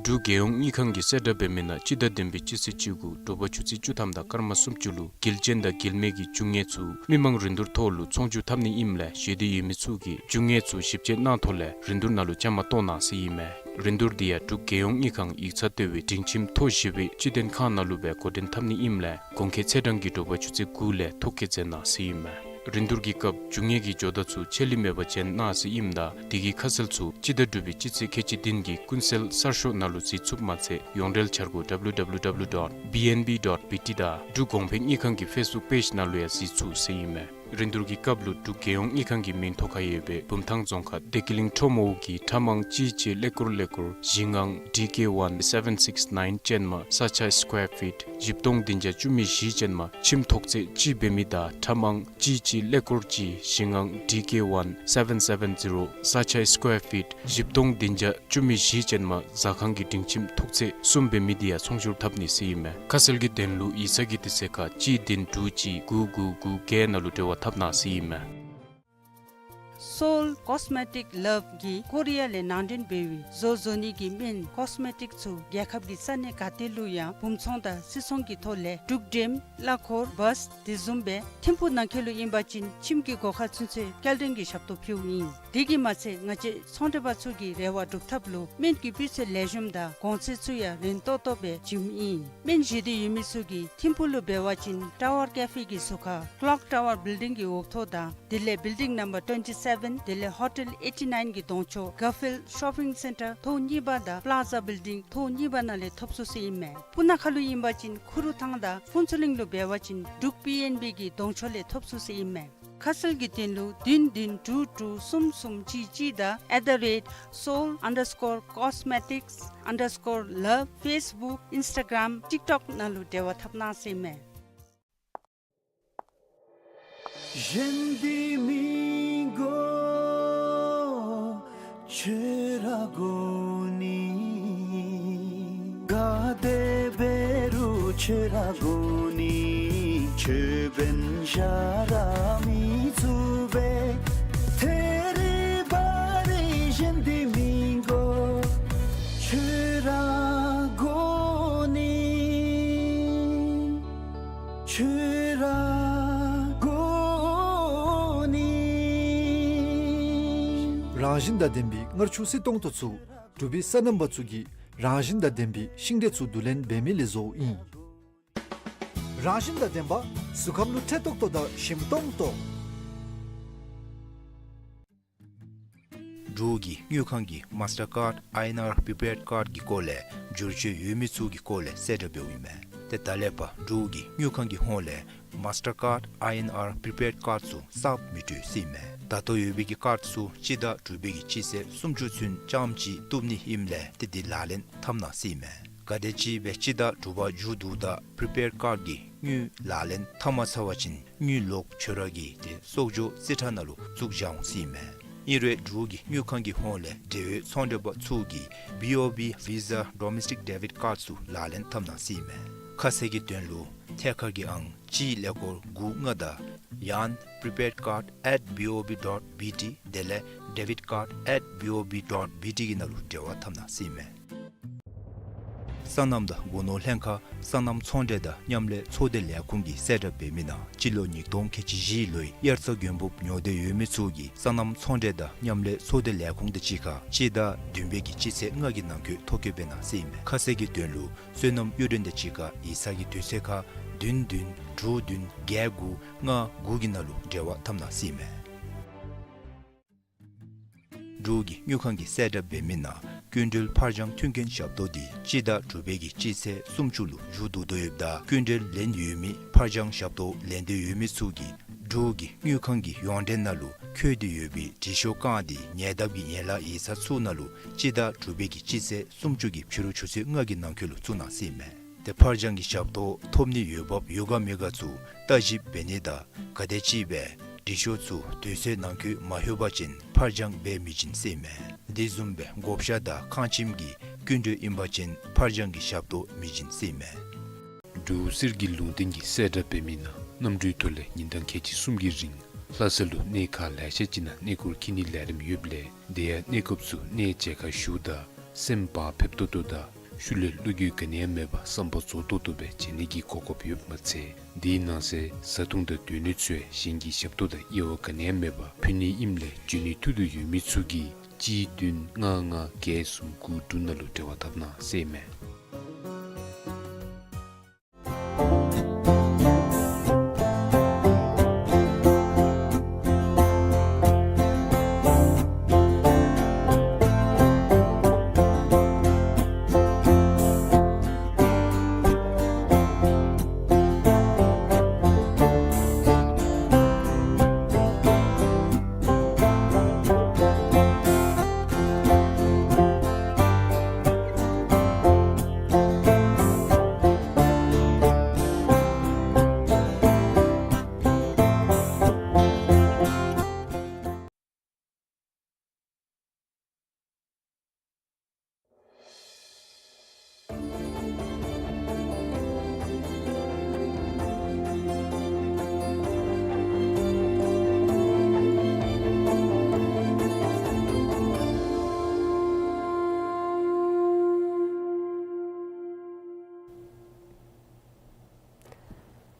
འབྲུག་རྒྱལ་ཡོངས་དངུལ་ཁང་གིས་གསལ་བསྒྲགས་འབད་མི་ནང་སྤྱི་ཟླ་བདུན་པའི་སྤྱི་ཚེས་བཅུ་དགུ་དྲོ་པ་ཆུ་ཚོད་བཅུ་ཐམ་དང་སྐར་མ་སུམ་ཅུ་ལུ་འགུལ་སྐྱོད་དང་འགུལ་མེད་ཀྱི་རྒྱུ་དངོས་ཚུ་མི་མང་རིན་བསྡུར་ཐོག་ལུ་ཚོང་བསྒྱུར་འཐབ་ནི་ཨིནམ་ལས་བཞེས་འདོད་ཡོད་མི་ཚུ་གིས་རྒྱུ་དངོས་ཚུ་ཞིབ་དཔྱད་གནང་ཐོག་ལས་རིན་བསྡུར་ནང་ལུ་བཅའ་མར་གཏོགས་གནང་ཟེར་ཨིན་མས། རིན་བསྡུར་འདི་ཡང་འབྲུག་རྒྱལ་ཡོངས་དངུལ་ཁང་ཡིག་ཚང་ལྟེ་བའི་སྒྲིང་ཁྱིམ་མཐོ་བཞི་པའི་སྤྱི་དོན་ཁང་ནང་ལུ་སྦེ་འགོ་འདྲེན་འཐབ་ནི་ཨིནམ་ལས་གོང་འཁོད་ཚེས་གྲངས་ཀྱི་དྲོ་པ་ཆུ་ཚོད་དགུ་ལས་ཐོ་བཀོད་མཛད་གནང་ཟེར་ཨིན་མས། རིན་བསྡུར་གྱི་སྐབས་རྒྱུ་དངོས་ཀྱི་ཇོ་བདག་ཚུ་ཆད་ལུས་མེད་པར་བྱོན་གནང་ཟེར་ཨིནམ་ད་དེ་གི་ཁ་གསལ་ཚུ་སྤྱི་ཟླ་དྲུག་པའི་སྤྱི་ཚེས་ཁལ་གཅིག་བདུན་གྱི་ཀུན་གསལ་གསར་ཤོག་ནང་ལུ་གཟིགས་ཚུགསཔ་མ་ཚད་ཡོངས་འབྲེལ་འཆར་སྒོ་W W W dot B N B dot B T དང་འབྲུག་གོང་འཕེལ་དངུལ་ཁང་གི་ཕེསི་བུཀ་པེཇ་ནང་ལུ་ཡང་གཟིགས་ཚུགས་ཟེར་ཨིན་མས། རིན་བསྡུར་གྱི་སྐབས་ལུ་འབྲུག་རྒྱལ་ཡོངས་དངུལ་ཁང་གི་མིང་ཐོ་ཁར་ཡོད་པའི་བུམ་ཐང་རྫོང་ཁག་བདེ་སྐྱིད་གླིང་ཁྲོམ་འོག་གི་ཁྲ་མང་གཅིག་གཅིག་ཀླད་ཀོར་ཀླད་ཀོར་བཞི་ལྔ་D K one seven six nine ཅན་མ་ས་ཆ་སི་ཀོར་ཕིཊ་བཞི་སྟོང་བདུན་བརྒྱ་བཅུ་མེད་བཞི་ཅན་མ་ཁྱིམ་ཐོག་ཚད་གཅིག་འབད་མི་དང་ཁྲ་མང་གཅིག་གཅིག་ཀླད་ཀོར་གཅིག་བཞི་ལྔ་D K one seven seven zero ས་ཆ་སི་ཀོར་ཕིཊ་བཞི་སྟོང་བདུན་བརྒྱ་བཅུ་མེད་བཞི་ཅན་མ་ཟ་ཁང་གི་སྒྲིང་ཁྱིམ་ཐོག་ཚད་གསུམ་འབད་མི་འདི་ཡང་ཚོང་བསྒྱུར་འཐབ་ནི་ཟེར་ཨིན་མས། ཁ་གསལ་གྱི་དོན་ལུ་ཡིག་ཚང་གི་དུས་ཚོད་ཁར་གཅིག་བདུན་དྲུག་གཅིག་དགུ་དགུ་དགུ་བརྒྱད་ནང་ལུ་འབྲེལ་བ་འཐབ་གནང་ཟེར་ཨིན་མས། Soul Cosmetic Love གིས་ཀོ་རི་ཡ་ལས་ནང་འདྲེན་འབད་བའི་བཟོ་བཟོ་ནི་གི་སྨན་ཀོས་མེ་ཊིཀ་ཚུ་རྒྱལ་ཁབ་ཀྱི་ས་གནས་ག་ཏེ་ལུ་ཡང་སྦུང་ཚོང་དང་སིལ་ཚོང་གི་ཐོག་ལས་འབྲུག་འགྲེམས་གླ་འཁོར་བཱས་དེ་བཟུམ་སྦེ་ཐིམ་ཕུག་ནང་འཁོད་ལུ་ཨིན་པ་ཅིན་ཁྱིམ་གྱི་སྒོ་ཁར་ཚུན་ཚོད་སྐྱེལ་འདྲེན་གྱི་ཞབས་ཏོག་ཕུལཝ་ཨིན། དེ་གིས་མ་ཚད་ང་བཅས་ཚོང་འབྲེལ་པ་ཚུ་གི་རེ་བ་སྒྲུབ་ཐབས་ལུ་སྨན་གྱི་སྤུས་ཚད་ལེགས་ཤོམ་དང་གོང་ཚད་ཚུ་ཡང་རན་ཏོག་ཏོ་སྦེ་བྱིནམ་ཨིན། སྨན་བཞེས་འདོད་ཡོད་མི་ཚུ་གིས་ཐིམ་ཕུག་ལུ་འབད་བ་ཅིན་ཊ་ཝར་ཀེ་ཕེ་གི་ཟུར་ཁར་ཀློག་ཊ་ཝར་བིལ་ཌིང་གི་འོག་ཐོག་དང་དེ་ལས་བིལ་ཌིང་ནམ་བར་ཊུ་ཝེན་ཊི་སེ་བེན་དེ་ལས་ཧོ་ཊེལ་ཨེ་ཊི་ནའིན་གྱི་གདོང་ཕྱོགས་གར་ཕིལཌ་ཤོ་པིང་སེན་ཊར་ཐོག་གཉིས་པ་དང་པ་ལཱ་ཛ་བིལ་ཌིང་ཐོག་གཉིས་པ་ནང་ལས་ཐོབ་ཚུགས་ཟེར་ཨིན་མས། སྤུ་ན་ཁ་ལུ་ཨིན་པ་ཅིན་ཁུ་རུ་ཐང་དང་ཕུན་ཚོགས་གླིང་ལུ་འབད་བ་ཅིན་འབྲུག་པི་ཨེན་བི་གི་གདོང་ཕྱོགས་ལས་ཐོབ་ཚུགས་ཟེར་ཨིན་མས། ཁ་གསལ་གྱི་དོན་ལུ་བདུན་བདུན་དྲུག་དྲུག་གསུམ་གསུམ་གཅིག་གཅིག་དང་at the rate soul underscore cosmetics underscore love Facebook Instagram TikTok ནང་ལུ་འབྲེལ་བ་འཐབ་གནང་ཟེར་ཨིན་མས། གཞན་འདི་མི་དགོ་ཁྱོད་ར་དགོ་ནི། ག་དེ་འབད་རུང་ཁྱོད་ར་དགོ་ནི། ཁྱོད་འབདན་ཞར་མི་ཚུགས་པས། ཐད་རི་བ་རི་གཞན་འདི་མི་དགོ་ཁྱོད་ར་དགོ་ནི། ཁྱོད་ར་དགོ་ནི། རང་བཞིན་དང་ལྡན་པའི་མངར་ཆུ་བསིལ་ཏོང་ཏོ་ཚུ་འབྲུག་པའི་སོ་ནམ་པ་ཚུ་གིས་རང་བཞིན་དང་ལྡན་པའི་ཤིང་འབྲས་ཚུ་བསྡུ་ལེན་འབད་མི་ལས་བཟོཝ་ཨིན། རང་བཞིན་དང་ལྡན་པ་གཟུགས་ཁམས་ལུ་འཕྲོད་ཏོག་ཏོ་དང་ཞིམ་ཏོང་ཏོ། འབྲུག་གི་དངུལ་ཁང་གི་མཱསི་ཊར་ཀཱརཌ་ཨའི་ཨེན་ཨར་པི་པེཌ་ཀཱརཌ་ཀྱི་སྐོར་ལས་བསྒྱུར་བཅོས་ཡོད་མི་ཚུ་གི་སྐོར་ལས་གསལ་བསྒྲགས་འབདཝ་ཨིན་མས། ཏེ་ད་ལས་ཕར་འབྲུག་གི་དངུལ་ཁང་གི་ཧོངས་ལས་མཱསི་ཊར་ཀཱརཌ་ཨའི་ཨེན་ཨར་པི་པེཌ་ཀཱརཌ་ཚུ་གསརཔ་མི་སྤྲོད་ཟེར་ཨིན་མས། ད་ལྟོ་ཡོད་པའི་གི་ཀཱརཌ་ཚུ་སྤྱི་ཟླ་དྲུག་པའི་གི་སྤྱི་ཚེས་སུམ་ཅུ་ཚུན་རྐྱངམ་གཅིག་བཏུབ་ནི་ཨིནམ་ལས་ཏེ་འདི་ལག་ལེན་འཐབ་གནང་ཟེར་ཨིན་མས། ག་དེམ་ཅིག་སྦེ་སྤྱི་ཟླ་དྲུག་པ་མཇུག་བསྡུཝ་ད་པི་རི་པེཌ་ཀཱརཌ་ཀྱི་དངུལ་ལག་ལེན་འཐབ་མ་ཚར་བ་ཅིན་དངུལ་ལོག་འབྱོར་བ་གི་ཏེ་གསོག་འཇོག་རྩིས་ཁྲ་ནང་ལུ་བཙུགས་བཞག་འོང་ཟེར་ཨིན་མས། ཨིན་རུང་འབྲུག་གི་དངུལ་ཁང་གི་ཧོངས་ལས་འབྲེལ་ཡོད་ཚོང་འབྲེལ་པ་ཚུ་གིས་བི་ཨོ་བི་ཝི་ཟ་ཌོ་མེསི་ཊིཀ་ཌེ་བིཌ་ཀཱརཌ་ཚུ་ལག་ལེན་འཐབ་གནང་ཟེར་ཨིན་མས། ཁ་གསལ་གྱི་དོན་ལུ་ཐད་ཀར་གྱི་ཨང་གཅིག་ཀླད་ཀོར་དགུ་ལྔ་དང་ཡང་prepaidcard at B O B dot B T དེ་ལས་debitcard at B O B dot B T གི་ནང་ལུ་འབྲེལ་བ་འཐབ་གནང་ཟེར་ཨིན་མས། སོ་ནམ་དང་སྒོ་ནོར་ལྷན་ཁག་སོ་ནམ་ཚོང་འབྲེལ་དང་མཉམ་ལས་ཚོགས་སྡེ་ལས་ཁུངས་ཀྱིས་གསལ་བསྒྲགས་འབད་མི་ནང་སྤྱི་ལོ་ཉིས་སྟོང་ཁལ་གཅིག་བཞི་ལོའི་དབྱར་རྩྭ་དགུན་འབུབ་ཉོ་འདོད་ཡོད་མི་ཚུ་གིས་སོ་ནམ་ཚོང་འབྲེལ་དང་མཉམ་ལས་ཚོགས་སྡེ་ལས་ཁུངས་དང་གཅིག་ཁར་སྤྱི་ཟླ་བདུན་པའི་གི་སྤྱི་ཚེས་ལྔ་གི་ནང་འཁོད་ཐོ་བཀོད་འབད་གནང་ཟེར་ཨིན་མས། ཁ་གསལ་གྱི་དོན་ལུ་སོ་ནམ་གཡུ་སྒྲོན་དང་གཅིག་ཁར་ཡིག་ཚང་གི་དུས་ཚོད་ཁར་བདུན་བདུན་དྲུག་བདུན་བརྒྱད་དགུ་ལྔ་དགུ་གི་ནང་ལུ་འབྲེལ་བ་འཐབ་གནང་ཟེར་ཨིན་མས། འབྲུག་གི་དངུལ་ཁང་གིས་གསལ་བསྒྲགས་འབད་མི་ནང་སྐྱིན་འགྲུལ་ཕར་འགྱངས་མཐུན་རྐྱེན་ཞབས་ཏོག་འདི་སྤྱི་ཟླ་དྲུག་པའི་གི་སྤྱི་ཚེས་སུམ་ཅུ་ལུ་མཇུག་བསྡུ་དོ་ཡོདཔ་ད་སྐྱིན་འགྲུལ་ལེན་འོས་མི་ཕར་འགྱངས་ཞབས་ཏོག་ལེན་འདོད་ཡོད་མི་ཚུ་གིས་འབྲུག་གི་དངུལ་ཁང་གི་ཡོངས་འབྲེལ་ནང་ལུ་འཁོད་དེ་ཡོད་པའི་དྲི་ཤོག་བཀང་སྟེ་ཉེ་འདབས་ཀྱི་ཡན་ལག་ཡིག་ཚང་ཚུ་ནང་ལུ་སྤྱི་ཟླ་དྲུག་པའི་གི་སྤྱི་ཚེས་སུམ་ཅུ་གི་ཕྱི་རུ་ཆུ་ཚོད་ལྔ་གི་ནང་འཁོད་ལུ་བཙུགས་གནང་ཟེར་ཨིན་མས། ཏེ་ཕར་འགྱངས་ཀྱི་ཞབས་ཏོག་ཐོབ་ནི་འོས་འབབ་ཡོད་ག་མེད་ག་ཚུ་བརྟག་ཞིབ་འབད་ནི་དང་ག་དེམ་ཅིག་སྦེ་ དྲི་ཤོག་ཚུ་དུས་ཚོད་ནང་འཁོད་མ་ལྷོད་པ་ཅིན་ཕར་འགྱངས་འབད་མི་བྱིན་ཟེར་ཨིན་མས། དེ་བཟུམ་སྦེ་བགོ་བཤའ་དང་ཁང་ཁྱིམ་གྱི་སྐྱིན་འགྲུལ་ཨིན་པ་ཅིན་ཕར་འགྱངས་ཀྱི་ཞབས་ཏོག་མི་བྱིན་ཟེར་ཨིན་མས། འབྲུག་གསེར་གྱི་ལུང་བསྟན་གྱིས་གསལ་བསྒྲགས་འབད་མི་ནང་གནམ་གྲུའི་ཐོག་ལས་ཉིན་གྲངས་ཁལ་གཅིག་གསུམ་གྱི་རིང་ལྷ་ས་ལུ་གནས་ཁག་ལེ་ཤ་ཅིག་ནང་གནས་སྐོར་འཁྱིད་ནིའི་ལས་རིམ་ཡོདཔ་ལས་དེ་ཡང་གནས་སྐབས་སུ་གནས་མཇལ་ཁ་ཞུཝ་ད་སེམས་བག་ཕེབས་ཏོག་ཏོ་དང་ཤུལ་ལས་བློ་འགྱོད་ག་ནི་ཡང་མེད་པར་བསམ་པ་རྫོགས་ཏོག་ཏོ་སྦེ་མཇལ་ནི་གི་གོ་སྐབས་ཡོདཔ་མ་ཚད་དེའི་ནང་གསེས་བཟའ་འཐུང་དང་སྡོད་གནས་ཚུ་ཡང་གཞན་གྱི་ཞབས་ཏོག་དང་དབྱེ་བ་ག་ནི་ཡང་མེད་པར་ཕུལ་ནི་ཨིནམ་ལས་འབྱོན་ནིའི་ཐུགས་འདོད་ཡོད་མི་ཚུ་གིས་གཅིག་བདུན་ལྔ་ལྔ་བརྒྱད་གསུམ་དགུ་དྲུག་ནང་ལུ་འབྲེལ་བ་འཐབ་གནང་ཟེར་ཨིན་མས།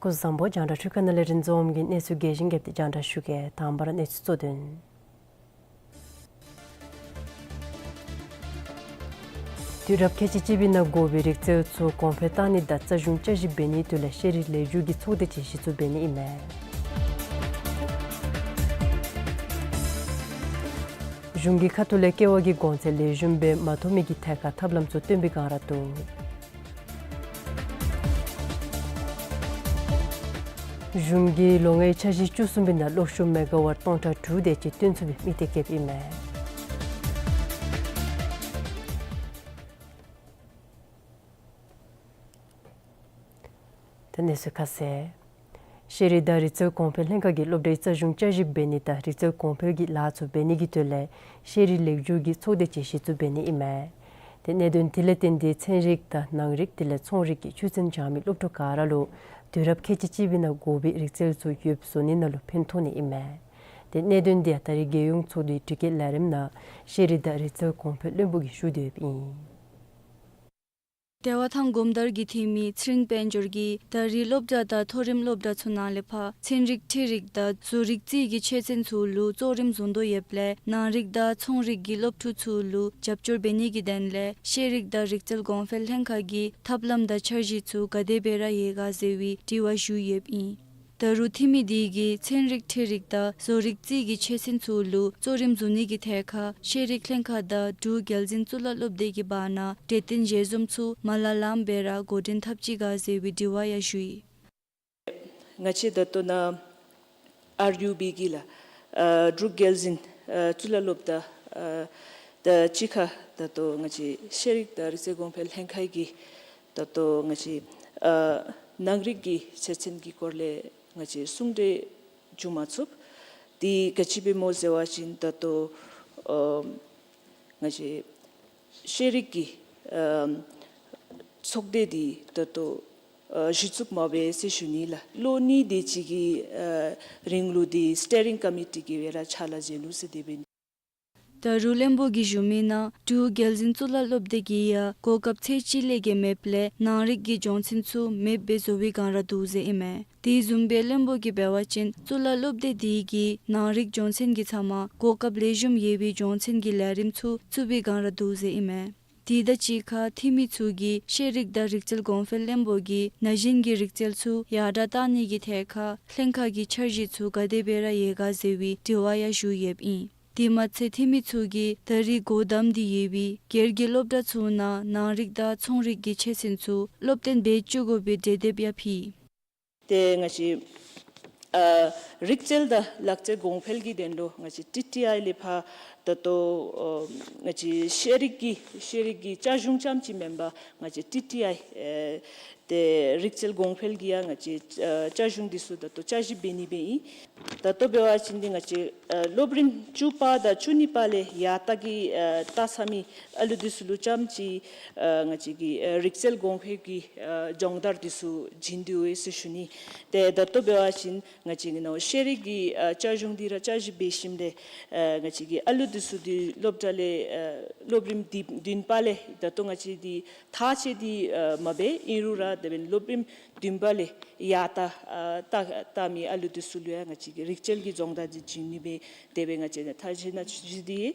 སྐུ་གཟུགས་བཟང་པོ། རྒྱང་བསྒྲགས་འཕྲུལ་ཁང་ནང་ལས་རིན་འཛོམས་ཀྱིས་གནས་ཚུལ་རྒྱས་ཤིང་རྒྱསཔ་སྦེ་རྒྱང་བསྒྲགས་ཞུ་གེ། དང་པ་ར་གནས་ཚུལ་གཙོ་དོན། དུས་རབས་ཁལ་གཅིག་གཅིག་པའི་ནང་དགོ་པའི་རིག་རྩལ་ཚུ་གོང་འཕེལ་གཏང་ནི་དང་རྩ་གཞུང་བསྐྱར་ཞིབ་འབད་ནིའི་དོན་ལས་ཤེས་རིག་ལེགས་བསྒྱུར་གྱི་ཚོགས་སྡེ་ཅིག་གཞི་བཙུགས་འབད་ནི་ཨིན་མས། གཞུང་གི་ཁ་ཐུག་ལས་ཀེ་བ་གི་གོང་ཚད་ལེགས་ཤོམ་སྦེ་མ་ཐོབ་མི་གི་ཐད་ཁར་ཐབས་ལམ་ཚུ་སྟོན་པའི་སྒང་ར་འདུག། གཞུང་གིས་ལོ་ལྔའི་འཆར་གཞི་བཅུ་གསུམ་པའི་ནང་གློག་ཤུགས་མེ་ག་ཝཊ་སྟོང་ཕྲག་དྲུག་དེ་ཅིག་བཏོན་ཚུགས་པའི་དམིགས་གཏད་བསྐྱེདཔ་ཨིན་མས། ད་གནས་ཚུལ་ཁ་གསལ། ཤེས་རིག་དང་རིག་རྩལ་གོང་འཕེལ་ལྷན་ཁག་གིས་སློབ་གྲྭའི་རྩ་གཞུང་བསྐྱར་ཞིབ་འབད་ནི་དང་རིག་རྩལ་གོང་འཕེལ་གྱི་ལཱ་ཚུ་འབད་ནི་གི་དོན་ལས་ཤེས་རིག་ལེགས་བསྒྱུར་གྱི་ཚོགས་སྡེ་ཅིག་གཞི་བཙུགས་འབད་ནི་ཨིན་མས། ཏེ་གནད་དོན་དེ་ལས་བརྟེན་ཏེ་ཚན་རིག་དང་ནང་རིག་དེ་ལས་ཚོང་རིག་གི་ཆོས་ཚན་སྦྱང་མི་སློབ་ཕྲུག་ག་ར་ལུ་དུས་རབས་ཁལ་གཅིག་གཅིག་པའི་ནང་དགོ་པའི་རིག་རྩལ་ཚུ་ཡོདཔ་བཟོ་ནི་ནང་ལུ་ཕན་ཐོགས་ནི་ཨིན་མས། ཏེ་གནད་དོན་དེ་ཡང་ད་རེས་རྒྱལ་ཡོངས་ཚོགས་འདུའི་དྲི་བཀོད་ལས་རིམ་ནང་ཤེས་རིག་དང་རིག་རྩལ་གོང་འཕེལ་བློན་པོ་གིས་ཞུ་དོ་ཡོདཔ་ཨིན། བདེ་བ་ཐང་སྒོམ་དར་གྱི་འཐུས་མི་ཚེ་རིང་དཔལ་འབྱོར་གྱིས་ད་རེས་སློབ་གྲྭ་དང་མཐོ་རིམ་སློབ་གྲྭ་ཚུ་ནང་ལས་ཕར་ཚན་རིག་འཕྲུལ་རིག་དང་བཟོ་རིག་རྩིས་ཀྱི་ཆོས་ཚན་ཚུ་ལུ་གཙོ་རིམ་བཟུང་དོ་ཡོདཔ་ལས་ནང་རིག་དང་ཚོང་རིག་གི་སློབ་ཕྲུག་ཚུ་ལུ་རྒྱབ་སྐྱོར་འབད་ནི་གི་དོན་ལས་ཤེས་རིག་དང་རིག་རྩལ་གོང་འཕེལ་ལྷན་ཁག་གིས་ཐབས་ལམ་དང་འཆར་གཞི་ཚུ་ག་དེ་སྦེ་ར་ཡོད་ག་ཟེར་བའི་དྲི་བ་ཞུ་ཡོདཔ་ཨིན། ད་རུང་འཐུས་མི་དེ་གིས་ཚན་རིག་འཕྲུལ་རིག་དང་བཟོ་རིག་རྩིས་ཀྱི་ཆོས་ཚན་ཚུ་ལུ་གཙོ་རིམ་བཟུང་ནི་གི་ཐད་ཁར་ཤེས་རིག་ལྷན་ཁག་དང་འབྲུག་རྒྱལ་འཛིན་གཙུག་ལག་སློབ་སྡེ་གི་བར་ན་གྲོས་བསྟུན་ཞལ་འཛོམས་ཚུ་མ་ལ་ལངམ་སྦེ་ར་འགོ་འདྲེན་འཐབ་ཅི་ག་ཟེར་བའི་དྲི་བ་ཡང་ཞུ་ཡི། ང་བཅས་ད་ལྟོ་ནཱ་ཨར་ཡུ་བི་གི་ལགས་ཨ་འབྲུག་རྒྱལ་འཛིན་ཨ་གཙུག་ལག་སློབ་གྲྭ་ཨ་དང་གཅིག་ཁར་ད་ལྟོ་ང་བཅས་ཤེས་རིག་དང་རིག་རྩལ་གོང་འཕེལ་ལྷན་ཁག་གི་ད་ལྟོ་ང་བཅས་ཨ་ནང་རིག་གི་ཆོས་ཚན་གྱི་སྐོར་ལས་ང་བཅས་གསུང་གྲོས་བྱུང་མ་ཚུགས། དེ་ག་ཅི་སྦེ་སྨོ་ཟེར་བ་ཅིན་ད་ལྟོ་ཨ་ང་བཅས་ཤེས་རིག་གི་ཨ་ཚོགས་སྡེ་འདི་ད་ལྟོ་ཨ་གཞི་བཙུགས་མ་འབད་ཟེར་ཞུ་ནི་ལགས། ལོ་གཉིས་དེ་ཅིག་གི་ཨ་རིང་ལུ་འདི་སི་ཊི་ཡ་རིང་ཀོ་མི་ཊི་གི་སྦེ་ར་ཕྱག་ལཱ་མཛད་ནུག་ཟེར་དེ་སྦེ། ད་རུང་བློན་པོ་གིས་ཞུ་མི་ནང་འབྲུག་རྒྱལ་འཛིན་གཙུག་ལག་སློབ་སྡེ་གིས་ཡང་གོ་སྐབས་ཚད་ཅིག་ལས་བརྒལ་མེདཔ་ལས་ནང་རིག་གི་སྦྱོང་ཚན་ཚུ་མེདཔ་སྦེ་བཟོ་བའི་སྒང་ར་འདུག་ཟེར་ཨིན་མས། དེ་བཟུམ་སྦེ་བློན་པོ་གིས་འབད་བ་ཅིན་གཙུག་ལག་སློབ་སྡེ་དེ་གིས་ནང་རིག་སྦྱོང་ཚན་གྱི་ཚབ་མ་གོ་སྐབས་ལེགས་ཤོམ་ཡོད་པའི་སྦྱོང་ཚན་གྱི་ལས་རིམ་ཚུ་བཙུགས་པའི་སྒང་ར་འདུག་ཟེར་ཨིན་མས། དེ་དང་གཅིག་ཁར་འཐུས་མི་ཚུ་གིས་ཤེས་རིག་དང་རིག་རྩལ་གོང་འཕེལ་བློན་པོ་གིས་ན་གཞོན་གྱི་རིག་རྩལ་ཚུ་ཡར་དྲག་གཏང་ནི་གི་ཐད་ཁར་ལྷན་ཁག་གི་འཆར་གཞི་ཚུ་ག་དེ་སྦེ་ར་ཡོད་ག་ཟེར་བའི་དྲི་བ་ཡང་ཞུ་ཡོདཔ་ཨིན། དེ་མ་ཚད་འཐུས་མི་ཚུ་གིས་ད་རེས་སྒོ་བསྡམས་ཏེ་ཡོད་པའི་སྒེར་གྱི་སློབ་གྲྭ་ཚུ་ནང་ནང་རིག་དང་ཚོང་རིག་གི་ཆོས་ཚན་ཚུ་སློབ་སྟོན་འབད་བཅུག་དགོ་པའི་གྲོས་འདེབས་ཡང་ཕུལ་ཡི། ཏེ་ང་བཅས་ཨ་རིག་རྩལ་དང་ལག་རྩལ་གོང་འཕེལ་གྱི་དོན་ལུ་ང་བཅས་ཊི་ཊི་ཨའི་ལས་ཕར་ད་ལྟོ་ཨ་ང་བཅས་ཤེས་རིག་གི་ཤེས་རིག་གི་རྩ་གཞུང་རྐྱངམ་ཅིག་མེན་པར་ང་བཅས་ཊི་ཊི་ཨའི་ཨེ་ ཏེ་རིག་རྩལ་གོང་འཕེལ་གྱི་ཡང་ང་བཅས་ཨ་བཅའ་གཞུང་འདི་ཚུ་ད་ལྟོ་བསྐྱར་ཞིབ་འབད་ནི་སྦེ་ཨིན། ད་ལྟོ་འབད་བ་ཅིན་འདི་ང་བཅས་ཨ་སློབ་རིམ་བཅུ་པ་དང་བཅུ་གཉིས་པ་ལས་ཡར་ལྟ་གི་ཨ་ལྟ་ཚར་མི་ཨ་ལུ་འདི་ཚུ་ལུ་རྐྱངམ་ཅིག་ཨ་ང་བཅས་ཀྱི་ཨ་རིག་རྩལ་གོང་འཕེལ་གྱི་ཨ་སྦྱོང་བརྡར་འདི་ཚུ་བྱིན་དོ་ཡོད་ཟེར་ཞུ་ནི། ཏེ་ད་ལྟོ་འབད་བ་ཅིན་ང་བཅས་ཀྱི་ནང་ཤེས་རིག་གི་ཨ་བཅའ་གཞུང་འདི་ར་བསྐྱར་ཞིབ་འབད་ཞིནམ་ལས་ཨ་ང་བཅས་ཀྱི་ཨ་ལུ་འདི་ཚུ་འདི་སློབ་གྲྭ་ལས་ཨ་སློབ་རིམ་བདུན་བདུན་པ་ལས་ད་ལྟོ་ང་བཅས་འདི་མཐར་ཕྱིན་འདི་ཨ་མ་འབད་ཨིན་རུང་ར་དེ་འབདན་སློབ་རིམ་བདུན་པ་ལས་ཡར་ལྟ་ཨ་ལྟ་ལྟ་མི་ཨ་ལུ་འདི་ཚུ་ལུ་ཡང་ང་བཅས་ཀྱི་རིག་རྩལ་གྱི་སྦྱོང་བརྡར་འདི་བྱིན་ནི་སྦེ་དེ་སྦེ་ང་བཅས་ནང་མཐར་ཕྱིན་ནང་ཞུ་ནི་འདི།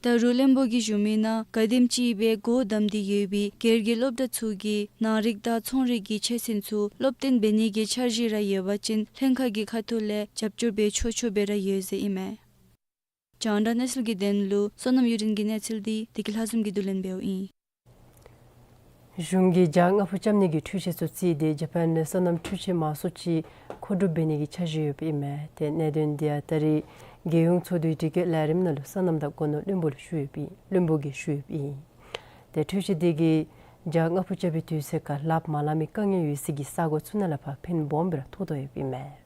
ད་རུང་བློན་པོ་གིས་ཞུ་མི་ནང་ག་དེམ་ཅིག་སྦེ་སྒོ་བསྡམས་ཏེ་ཡོད་པའི་སྒེར་གྱི་སློབ་གྲྭ་ཚུ་གིས་ནང་རིག་དང་ཚོང་རིག་གི་ཆེད་ཚན་ཚུ་སློབ་སྟོན་འབད་ནི་གི་འཆར་གཞི་ར་ཡོད་པ་ཅིན་ལྷན་ཁག་གི་ཁ་ཐུག་ལས་རྒྱབ་སྐྱོར་འབད་ཆོག་ཆོག་སྦེ་ར་ཡོད་ཟེར་ཨིན་མས། རྒྱང་བསྒྲགས་གནས་ཚུལ་གྱི་དོན་ལུ་བསོད་ནམས་གཡུ་སྒྲོན་གྱི་གནས་ཚུལ་འདི་བདེ་སྐྱིད་ལྷ་འཛོམས་ཀྱིས་བསྡུ་ལེན་འབདཝ་ཨིན། གཞུང་གིས་བྱ་ལྔ་ཕུ་རྐྱབ་ནི་གི་འཕྲུལ་ཆས་ཚུ་བརྩིས་ཏེ་ཇ་པཱན་ལས་སོ་ནམ་འཕྲུལ་ཆས་མང་སུ་ཅིག་མཁོ་སྒྲུབ་འབད་ནི་གི་འཆར་གཞི་ཡོདཔ་ཨིན་མས། ཏེ་གནད་དོན་འདི་ཡང་ད་རིས་རྒྱལ་ཡོངས་ཚོགས་འདུའི་དྲི་བཀོད་ལས་རིམ་ནང་ལུ་སོ་ནམ་དང་སྒོ་ནོར་བློན་པོ་ལུ་ཞུ་ཡོདཔ་ཨིན། བློན་པོ་གིས་ཞུ་ཡོདཔ་ཨིན། ཏེ་འཕྲུལ་ཆས་འདི་གིས་བྱ་ལྔ་ཕུ་རྐྱབ་པའི་དུས་ཚོད་ཁར་ལགཔ་མ་ལངམ་པའི་དཀའ་ངལ་ཡོད་སའི་གི་ས་གོ་ཚུ་ནང་ལས་ཕར་ཕན་སྦོམ་སྦེ་ར་ཐོགས་དོ་ཡོདཔ་ཨིན་མས།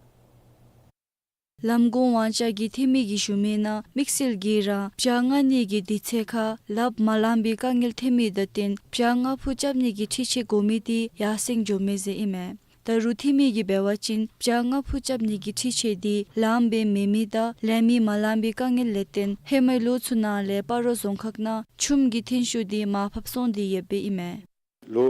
ལམ་གོང་དབང་ཆ་གི་འཐུས་མི་གིས་ཞུ་མི་ནང་དམིགས་བསལ་གྱིས་ར་བྱ་མངག་ནི་གི་དུས་ཚོད་ཁར་ལགཔ་མ་ལངམ་པའི་དཀའ་ངལ་ཐོན་མི་དང་བསྟུན་བྱ་ལྔ་ཕུ་རྐྱབ་ནི་གི་འཕྲུལ་ཆས་དགོ་མི་འདི་ཡར་སེང་འགྱོཝ་མས་ཟེར་ཨིན་མས། ད་རུང་འཐུས་མི་གིས་འབད་བ་ཅིན་བྱ་ལྔ་ཕུ་རྐྱབ་ནི་གི་འཕྲུལ་ཆས་འདི་ལངམ་སྦེ་མེད་མི་དང་ལེན་མི་མ་ལང་པའི་དཀའ་ངལ་ལས་བརྟེན་ཧེ་མའི་ལོ་ཚུ་ནང་ལས་སྤ་རོ་རྫོང་ཁག་ནང་ཆུམ་གྱི་ཐོན་ཤུགས་འདི་མར་ཕབ་སོང་སྟེ་ཡོདཔ་ཨིན་མས། ལོ་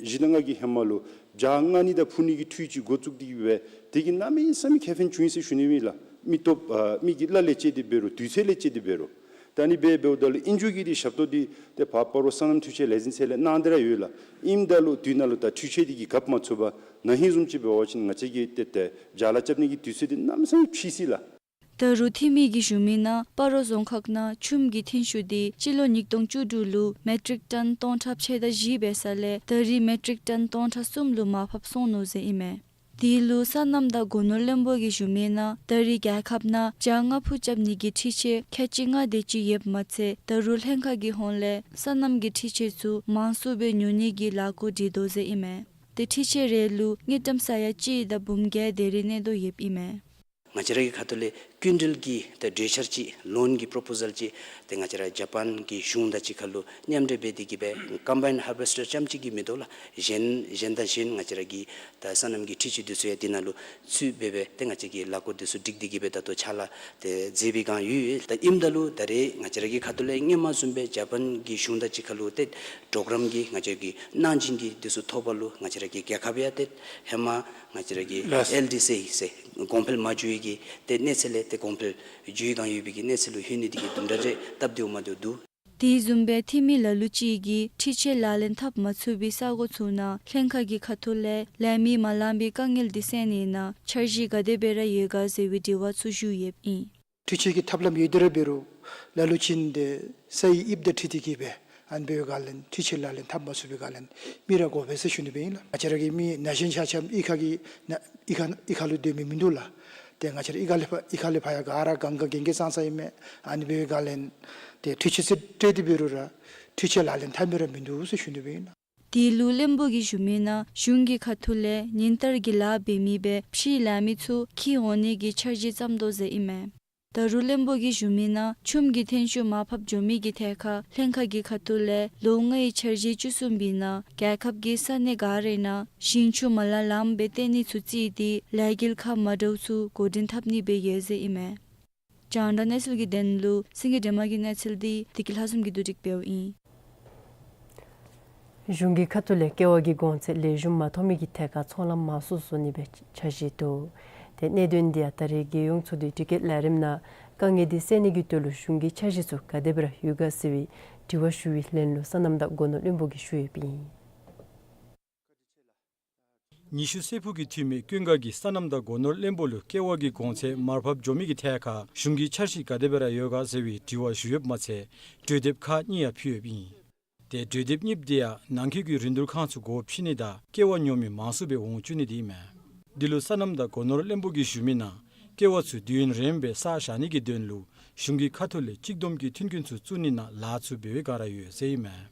བཞི་དང་ལྔ་གི་ཧེ་མ་ལུ་བྱ་མངག་ནི་དང་འཕུ་ནི་གི་འཕྲུལ་ཅིག་འགོ་བཙུགས་ཏེ་གིས་སྦེ་དེ་གིས་གནམ་མེད་ས་མེད་ཁེ་ཕན་བྱུང་ཡི་ཟེར་ཞུ་ནི་ཨིན་ལགས། མི་སྟོབས་ཨ་མི་གི་གླ་ལས་བཅད་དེ་འབད་རུང་དུས་ཚོད་ལས་བཅད་དེ་འབད་རུང་། ད་ནི་འབད་འབདཝ་ད་ལུ་ཨིན་ཅི་གི་འདི་ཞབས་ཏོག་འདི་ཏེ་ཕར་སྤ་རོ་སོ་ནམ་འཕྲུལ་ཆས་ལས་འཛིན་ཚད་ལས་གནང་སྟེ་ར་ཡོད་ལགས། ཨིནམ་ད་ལུ་དུས་ནང་ལུ་ད་འཕྲུལ་ཆས་འདི་གིས་གབ་མ་ཚུགས་པར་ན་ཧིང་བཟུམ་ཅིག་འབད་བ་ཅིན་ང་བཅས་ཀྱིས་ཏེ་ཏེ་བྱ་ལཱ་རྐྱབ་ནི་གི་དུས་ཚོད་འདི་གནམ་མེད་ས་མེད་ཕྱིས་ཅི་ལགས། ད་རུང་འཐུས་མི་གིས་ཞུ་མི་ནང་སྤ་རོ་རྫོང་ཁག་ནང་ཆུམ་གྱི་ཐོན་ཤུགས་འདི་སྤྱི་ལོ་ཉིས་སྟོང་བཅུ་དྲུག་ལུ་མེ་ཊིག་ཊོན་སྟོང་ཕྲག་ཕྱེད་དང་བཞི་འབད་ས་ལས་ད་རིས་མེ་ཊིག་ཊོན་སྟོང་ཕྲག་གསུམ་ལུ་མར་ཕབ་སོང་ནུག་ཟེར་ཨིན་མས། དེ་ལུ་སོ་ནམ་དང་སྒོ་ནོར་བློན་པོ་གིས་ཞུ་མི་ནང་ད་རིས་རྒྱལ་ཁབ་ནང་བྱ་ལྔ་ཕུ་རྐྱབ་ནི་གི་འཕྲུལ་ཆས་ཁལ་གཅིག་ལྔ་དེ་ཅིག་ཡོདཔ་མ་ཚད་ད་རུང་ལྷན་ཁག་གི་ཧོངས་ལས་སོ་ནམ་གྱི་འཕྲུལ་ཆས་ཚུ་མང་སུ་སྦེ་ཉོ་ནི་གི་ལས་འགུལ་སྒྲིག་དོ་ཟེར་ཨིན་མས། ཏེ་འཕྲུལ་ཆས་རེ་ལུ་དངུལ་ཀྲམ་ས་ཡ་གཅིག་དང་འབུམ་བརྒྱད་དེ་རེ་གནས་དོ་ཡོདཔ་ཨིན་མས། ང་བཅས་ར་གི་ཁ་ཐུག་ལས་སྐྱིན་འགྲུལ་གྱི་ཏེ་གྲོས་འཆར་ཅིག་ལོན་གྱི་པོརོ་པོ་ཟཱལ་ཅིག་ཏེ་ང་བཅས་ར་ཇ་པཱན་གྱི་གཞུང་དང་གཅིག་ཁར་ལུ་མཉམ་འབྲེལ་འབད་དེ་གིས་སྦེ་ཀམ་བཱའིནཌ་ཧར་བེསཊར་རྐྱངམ་ཅིག་གིས་མི་དོ་ལགས། གཞན་གཞན་དང་གཞན་ང་བཅས་ར་གི་ད་སོ་ནམ་གྱི་འཕྲུལ་ཆས་འདི་ཚུ་ཡང་འདི་ནང་ལུ་ཚུད་སྦེ་སྦེ་ཏེ་ང་བཅས་ཀྱིས་ལས་འགུལ་འདི་ཚུ་སྒྲིག་སྟེ་གིས་སྦེ་ད་ལྟོ་ཕྱག་ལཱ་ཏེ་མཛད་པའི་བསྒང་ཡོད། ད་ཨིནམ་ད་ལུ་ད་རེས་ང་བཅས་ར་གི་ཁ་ཐུག་ལས་སྔོན་མ་བཟུམ་སྦེ་ཇ་པཱན་གྱི་གཞུང་དང་གཅིག་ཁར་ལུ་ཏེ་གྲོགས་རམ་གྱི་ང་བཅས་ཀྱི་གནང་སྦྱིན་གྱི་འདི་ཚུ་ཐོབ་པ་ལུ་ང་བཅས་ར་གི་རྒྱལ་ཁབ་ཡང་ཏེ་ཧེ་མ་ང་བཅས་ར་གི་ལགས། ཨེལ་ཌི་སི་ཟེར་གོང་འཕེལ་མ་འགྱོ་བའི་གི་ཏེ་གནས་ཚད་ལས་ཏེ་གོང་འཕེལ་འགྱོ་བའི་བསྒང་ཡོད་པའི་གི་གནས་ཚད་ལུ་ལྷོད་ནི་འདི་གིས་དུམ་གྲ་རེ་སྟབས་བདེཝ་མ་བདེཝ་འདུག། དེ་བཟུམ་སྦེ་འཐུས་མི་ལ་ལུ་ཅིག་གིས་འཕྲུལ་ཆས་ལག་ལེན་འཐབ་མ་ཚུགས་པའི་ས་གོ་ཚུ་ནང་ལྷན་ཁག་གི་ཁ་ཐུག་ལས་ལེན་མི་མ་ལང་པའི་དཀའ་ངལ་འདི་སེལ་ནི་ནང་འཆར་གཞི་ག་དེ་སྦེ་ར་ཡོད་ག་ཟེར་བའི་དྲི་བ་ཚུ་ཞུ་ཡོདཔ་ཨིན། འཕྲུལ་ཆས་ཀྱི་ཐབས་ལམ་ཡོད་དེ་ར་འབད་རུང་ལ་ལུ་ཅིག་འདི་ས་ཡི་དབྱིབས་དང་འཁྲིལ་ཏེ་གིས་སྦེ་ཨ་ནི་འབད་བའི་བསྒང་ལས་འཕྲུལ་ཆས་ལག་ལེན་འཐབ་མ་ཚུགས་པའི་བསྒང་ལས་མི་ར་དགོ་པས་ཟེར་ཞུ་ནི་སྦེ་ཨིན་ལགས། ང་བཅས་ར་གི་མི་ན་གཞོན་ཆ་ཁྱབ་གཡུས་ཁ་གི་ན་གཡུས་ཁ་གཡུས་ཁ་ལུ་སྡོད་མི་མིན་འདུག་ལགས། ཏེ་ང་བཅས་ར་གཡུས་ཁ་ལས་ཕར་གཡུས་ཁ་ལས་ཕར་ཡང་ག་ར་གང་ག་གན་རྐྱལ་ཙང་ཙང་ཨིན་མས། ཨ་ནི་འབད་བའི་བསྒང་ལས་ཏེ་འཕྲུལ་ཆས་ཚུ་སྤྲོད་དེ་འབད་རུང་ར་འཕྲུལ་ཆས་ལག་ལེན་འཐབ་མི་ར་མིན་འདུག་ཟེར་ཞུ་ནི་སྦེ་ཨིན་ལགས། དེ་ལུ་བློན་པོ་གིས་ཞུ་མི་ནང་གཞུང་གི་ཁ་ཐུག་ལས་ཉིན་ལྟར་གྱི་ལཱ་འབད་མི་སྦེ་ཕྱིའི་ལཱ་མི་ཚུ་འཁྱིད་འོང་ནི་གི་འཆར་གཞི་བརྩམ་དོ་ཟེར་ཨིན་མས། ད་རུང་བློན་པོ་གིས་ཞུ་མི་ནང་ཆུམ་གྱི་ཐོན་ཤུགས་མར་ཕབ་འགྱོ་མི་གི་ཐད་ཁར་ལྷན་ཁག་གི་ཁ་ཐུག་ལས་ལོ་ལྔའི་འཆར་གཞི་བཅུ་གསུམ་པའི་ནང་རྒྱལ་ཁབ་ཀྱི་ས་གནས་ག་རའི་ནང་ཞིང་ཆུ་མ་ལང་ལངམ་སྦེ་བཏོན་ནི་ཚུ་བརྩིས་ཏེ་ལས་འགུལ་ཁག་མ་འདྲཝ་ཚུ་འགོ་འདྲེན་འཐབ་ནི་སྦེ་ཡོད་ཟེར་ཨིན་མས། རྒྱང་བསྒྲགས་གནས་ཚུལ་གྱི་དོན་ལུ་སེང་གེ་སྒྲོལ་མ་གི་གནས་ཚུལ་འདི་བདེ་སྐྱིད་ལྷ་འཛོམས་ཀྱིས་བསྡུ་སྒྲིག་འབདཝ་ཨིན། གཞུང་གི་ཁ་ཐུག་ལས་ཀེ་བ་གི་གོང་ཚད་ལེགས་ཤོམ་མ་ཐོབ་མི་གི་ཐད་ཁར་ཚོང་ལམ་མང་སུ་བཟོ་ནི་སྦེ་འཆར་གཞི་འདུག། ཏེ་གནད་དོན་འདི་ཡང་ད་རེས་རྒྱལ་ཡོངས་ཚོགས་འདུའི་དྲི་བཀོད་ལས་རིམ་ནང་དཀའ་ངལ་འདི་སེལ་ནི་གི་དོན་ལུ་གཞུང་གི་འཆར་གཞི་ཚུ་ག་དེ་སྦེ་ར་ཡོད་ག་ཟེར་བའི་དྲི་བ་ཞུ་བའི་ལན་ལུ་སོ་ནམ་དང་སྒོ་ནོར་བློན་པོ་གིས་ཞུ་ཡོདཔ་ཨིན། ཉི་ཤུ་རྩེ་ཕུད་ཀྱི་འཐུས་མི་ཀུན་དགའ་གིས་སོ་ནམ་དང་སྒོ་ནོར་བློན་པོ་ལུ་ཀེ་བ་གི་གོང་ཚད་མར་ཕབ་འགྱོ་མི་གི་ཐད་ཁར་གཞུང་གི་འཆར་གཞི་ག་དེ་སྦེ་ར་ཡོད་ག་ཟེར་བའི་དྲི་བ་ཞུ་ཡོདཔ་མ་ཚད་གྲོས་འདེབས་ཁག་གཉིས་ཡང་ཕུལ་ཡོདཔ་ཨིན། ཏེ་གྲོས་འདེབས་གཉིསཔོ་འདི་ཡང་ནང་འཁོད་ཀྱི་རིན་བསྡུར་ཁང་ཚུ་སྒོ་ཕྱེ་ནི་དང་ཀེ་བ་ཉོ་མི་མང་སུ་སྦེ་འོང་བཅུག་ནི་འདི་ཨིན་མས། འདི་ལུ་སོ་ནམ་དང་སྒོ་ནོར་བློན་པོ་གིས་ཞུ་མི་ནང་ཀེ་བ་ཚུ་དུས་ཡུན་རིངམོ་སྦེ་བསགས་བཞག་ནི་གི་དོན་ལུ་གཞུང་གི་ཁ་ཐུག་ལས་གཅིག་བསྡོམས་ཀྱི་མཐུན་རྐྱེན་ཚུ་བཙུགས་ནི་ནང་ལཱ་ཚུ་འབད་བའི་བསྒང་ར་ཡོད་ཟེར་ཨིན་མས།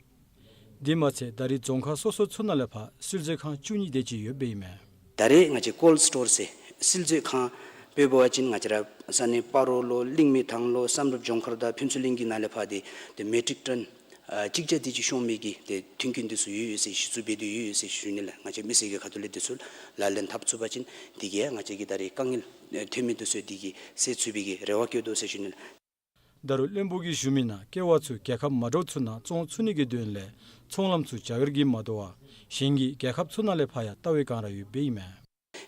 དེ་མ་ཚད་ད་རེས་རྫོང་ཁག་སོ་སོ་ཚུ་ནང་ལས་ཕར་བསིལ་མཛོད་ཁང་བཅུ་གཉིས་དེ་ཅིག་ཡོདཔ་ཨིན་མས། ད་རེས་ང་བཅས་ཀོལཌ་སི་ཊོར་ཟེར་བསིལ་མཛོད་ཁང་འབད་བ་ཅིན་ང་བཅས་ར་ས་གནས་སྤ་རོ་ལུ་གླིང་མེ་ཐང་ལུ་བསམ་གྲུབ་ལྗོངས་མཁར་དང་ཕུན་ཚོགས་གླིང་གི་ནང་ལས་ཕར་དེ་དེ་མེ་ཊིག་ཊོན་ཨ་གཅིག་བརྒྱ་དེ་ཅིག་ཤོང་མི་གི་དེ་མཐུན་རྐྱེན་དེ་ཚུ་ཡོད་ཡོད་ཟེར་གཞི་བཙུགས་འབད་དེ་ཡོད་ཡོད་ཟེར་ཞུ་ནི་ལགས། ང་བཅས་མི་སེར་གྱི་ཁ་ཐུག་ལས་དེ་ཚུ་ལག་ལེན་འཐབ་ཚུགས་པ་ཅིན་དེ་གིས་ཡང་ང་བཅས་ཀྱི་ད་རེས་དཀའ་ངལ་ཨེ་ཐོན་མི་དེ་ཚུ་དེ་གིས་སེལ་ཚུགས་པའི་གི་རེ་བ་བསྐྱེད་དོ་ཟེར་ཞུ་ནི་ལགས། ད་རུང་བློན་པོ་གིས་ཞུ་མི་ནང་ཀེ་བ་ཚུ་རྒྱལ་ཁབ་མ་འདྲཝ་ཚུ་ནང་བཙོང་ཚུགས་ནི་གི་དོན་ལས་ཚོང་ལམ་ཚུ་རྒྱ་གར་གྱིས་མ་དོ་བར་གཞན་གྱི་རྒྱལ་ཁབ་ཚུ་ནང་ལས་ཕར་ཡང་བལྟ་བའི་བསྒང་ར་ཡོདཔ་ཨིན་མས།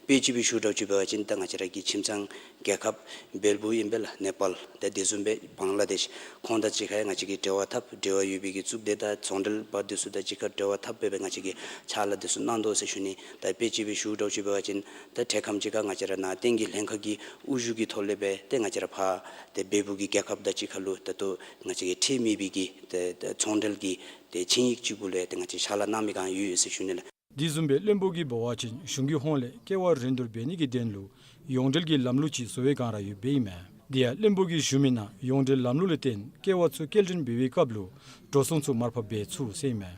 དཔེ་ཅིག་སྦེ་ཞུ་དགོཔ་ཅིག་འབད་བ་ཅིན་ད་ང་བཅས་ར་གི་ཁྱིམ་ཚང་རྒྱལ་ཁབ་བལ་པོ་ཨིན་པས་ལགས། ནེ་པཱལ་དང་དེ་བཟུམ་སྦེ་བང་ལ་དེཤ་ཁོང་དང་གཅིག་ཁར་ཡང་ང་བཅས་ཀྱིས་འབྲེལ་བ་འཐབ་འབྲེལ་བ་ཡོད་པའི་གི་གཙུག་སྡེ་དང་ཚོང་འབྲེལ་པ་དེ་ཚུ་དང་གཅིག་ཁར་འབྲེལ་བ་འཐབ་སྦེ་སྦེ་ང་བཅས་ཀྱིས་ཕྱག་ལཱ་དེ་ཚུ་གནང་དོ་ཟེར་ཞུ་ནི། ད་དཔེ་ཅིག་སྦེ་ཞུ་དགོཔ་ཅིག་འབད་བ་ཅིན་ད་འཕྲལ་ཁམས་ཅིག་ཁར་ང་བཅས་ར་ནཱ་བསྟན་རྒྱས་ལྷན་ཁག་གི་དབུ་བཞུགས་ཀྱི་ཐོག་ལས་སྦེ་ཏེ་ང་བཅས་ར་ཕར་ཏེ་བལ་པོ་གི་རྒྱལ་ཁབ་དང་གཅིག་ཁར་ལུ་ད་ལྟོ་ང་བཅས་ཀྱི་འཕྲད་མེད་པའི་གི་ཏེ་ཏེ་ཚོང་འབྲེལ་གྱི་ཏེ་ཆིངས་ཡིག་ཅིག་གུ་ལུ་ཡང་ཏེ་ང་བཅས་ཕྱག་ལཱ་གནང་མི་བསྒང་ཡོད་ཡོད་ཟེར་ཞུ་ནི་ལགས། དེ་བཟུམ་སྦེ་བློན་པོ་གིས་འབད་བ་ཅིན་གཞུང་གི་ཧོངས་ལས་ཀེ་བ་རིན་བསྡུར་འབད་ནི་གི་དོན་ལུ་ཡོངས་འབྲེལ་གྱི་ལམ་ལུགས་ཅིག་བཟོ་བའི་བསྒང་ར་ཡོདཔ་ཨིན་མས། དེ་ཡང་བློན་པོ་གིས་ཞུ་མི་ནང་ཡོངས་འབྲེལ་ལམ་ལུགས་ལས་བརྟེན་ཀེ་བ་ཚུ་སྐྱེལ་འདྲེན་འབད་བའི་སྐབས་ལུ་འགྲོ་སོང་ཚུ་མར་ཕབ་འབད་ཚུགས་ཟེར་ཨིན་མས།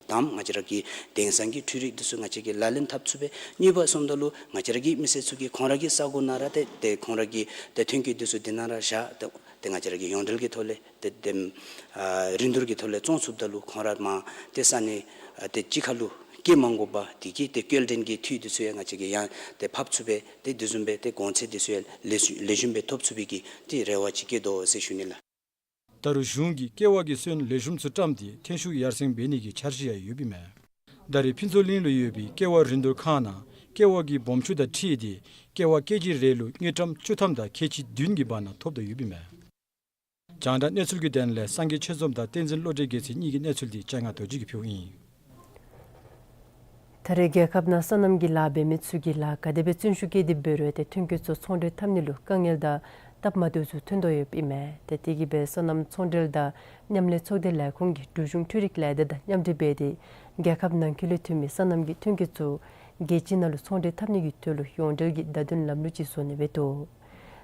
དང་ང་བཅས་ར་གི་དེང་སང་གི་འཕྲུལ་རིག་དེ་ཚུ་ང་བཅས་ཀྱིས་ལག་ལེན་འཐབ་ཚུགས་པས། གཉིས་པ་སོངམ་ད་ལུ་ང་བཅས་ར་གི་མི་སེར་ཚུ་གིས་ཁོང་ར་གི་ས་གོ་ནང་ར་ཏེ་ཏེ་ཁོང་ར་གི་ཏེ་ཐོན་སྐྱེད་དེ་ཚུ་དེ་ནང་ར་བཞག་ཏེ་ཏེ་ང་བཅས་ར་གིས་ཡོངས་འབྲེལ་གྱི་ཐོག་ལས་ཏེ་ཏེ་ཨ་རིན་བསྡུར་གྱི་ཐོག་ལས་བཙོང་ཚུགསཔ་ད་ལུ་ཁོང་ར་མར་ཏེ་ས་གནས་ཨ་ཏེ་གཅིག་ཁར་ལུ་སྐྱེལ་མ་དགོ་པར་དེ་གི་ཏེ་སྐྱེལ་འདྲེན་གྱི་འཐུས་དེ་ཚུ་ཡང་ང་བཅས་ཀྱིས་ཡང་ཏེ་ཕབ་ཚུགས་པས། ཏེ་དེ་བཟུམ་སྦེ་ཏེ་གོང་ཚད་དེ་ཚུ་ཡང་ལེགས་ཤོམ་ལེགས་ཤོམ་སྦེ་ཐོབ་ཚུགས་པའི་གི་ཏེ་རེ་བ་ཅིག་བསྐྱེད་དོ་ཟེར་ཞུ་ནི་ལགས། ད་རུང་གཞུང་གིས་ཀེ་བ་གི་སོན་ལེགས་ཤོམ་ཚུ་བཀྲམ་སྟེ་ཐོན་ཤུགས་ཡར་སེང་འབད་ནི་གི་འཆར་གཞི་ཡང་ཡོདཔ་ཨིན་མས། ད་རེས་ཕུན་ཚོགས་གླིང་ལུ་ཡོད་པའི་ཀེ་བ་རིན་བསྡུར་ཁང་ནང་ཀེ་བ་གི་སྦོམ་ཆུང་དང་འཁྲིལ་ཏེ་ཀེ་བ་ཀེ་ཇི་རེ་ལུ་དངུལ་ཀྲམ་བཅུ་ཐམ་དང་ཁལ་གཅིག་བདུན་གྱི་བར་ན་ཐོབ་དོ་ཡོདཔ་ཨིན་མས། རྒྱང་བསྒྲགས་གནས་ཚུལ་གྱི་དོན་ལས་སངས་རྒྱས་ཆོས་འཛོམས་དང་བསྟན་འཛིན་བློ་གྲོས་རྒྱལ་མཚན་གཉིས་ཀྱི་གནས་ཚུལ་འདི་ལྕང་ང་རྡོ་རྗེ་གིས་ཕུལཝ་ཨིན། ད་རེས་རྒྱལ་ཁབ་ནང་སོ་ནམ་གྱི་ལཱ་འབད་མི་ཚུ་གིས་ལཱ་ག་དེ་སྦེ་བརྩོན་ཤུགས་བསྐྱེད་དེ་འབད་རུང་ཏེ་ཐོན་སྐྱེད་ཚུ་ཚོང་འབྲེལ་འཐབ་ནི་ལུ་དཀའ་ངལ་དང་སྟབས་མ་བདེཝ་ཚུ་ཐོན་དོ་ཡོདཔ་ཨིན་མས། ཏེ་དེ་གིས་སྦེ་སོ་ནམ་ཚོང་འབྲེལ་དང་མཉམ་ལས་ཚོགས་སྡེ་ལས་ཁུངས་ཀྱིས་འབྲུག་གཞུང་འཕྲུལ་རིག་ལས་སྡེ་དང་མཉམ་འབྲེལ་འབད་དེ་རྒྱལ་ཁབ་ནང་འཁོད་ལུ་ཐོན་མི་སོ་ནམ་གྱི་ཐོན་སྐྱེད་ཚུ་རྒྱལ་སྤྱི་ནང་ལུ་ཚོང་འབྲེལ་འཐབ་ནི་གི་དོན་ལུ་ཡོངས་འབྲེལ་གྱི་བརྡ་དོན་ལམ་ལུགས་ཅིག་བཟོ་ནི་འབད་དོ།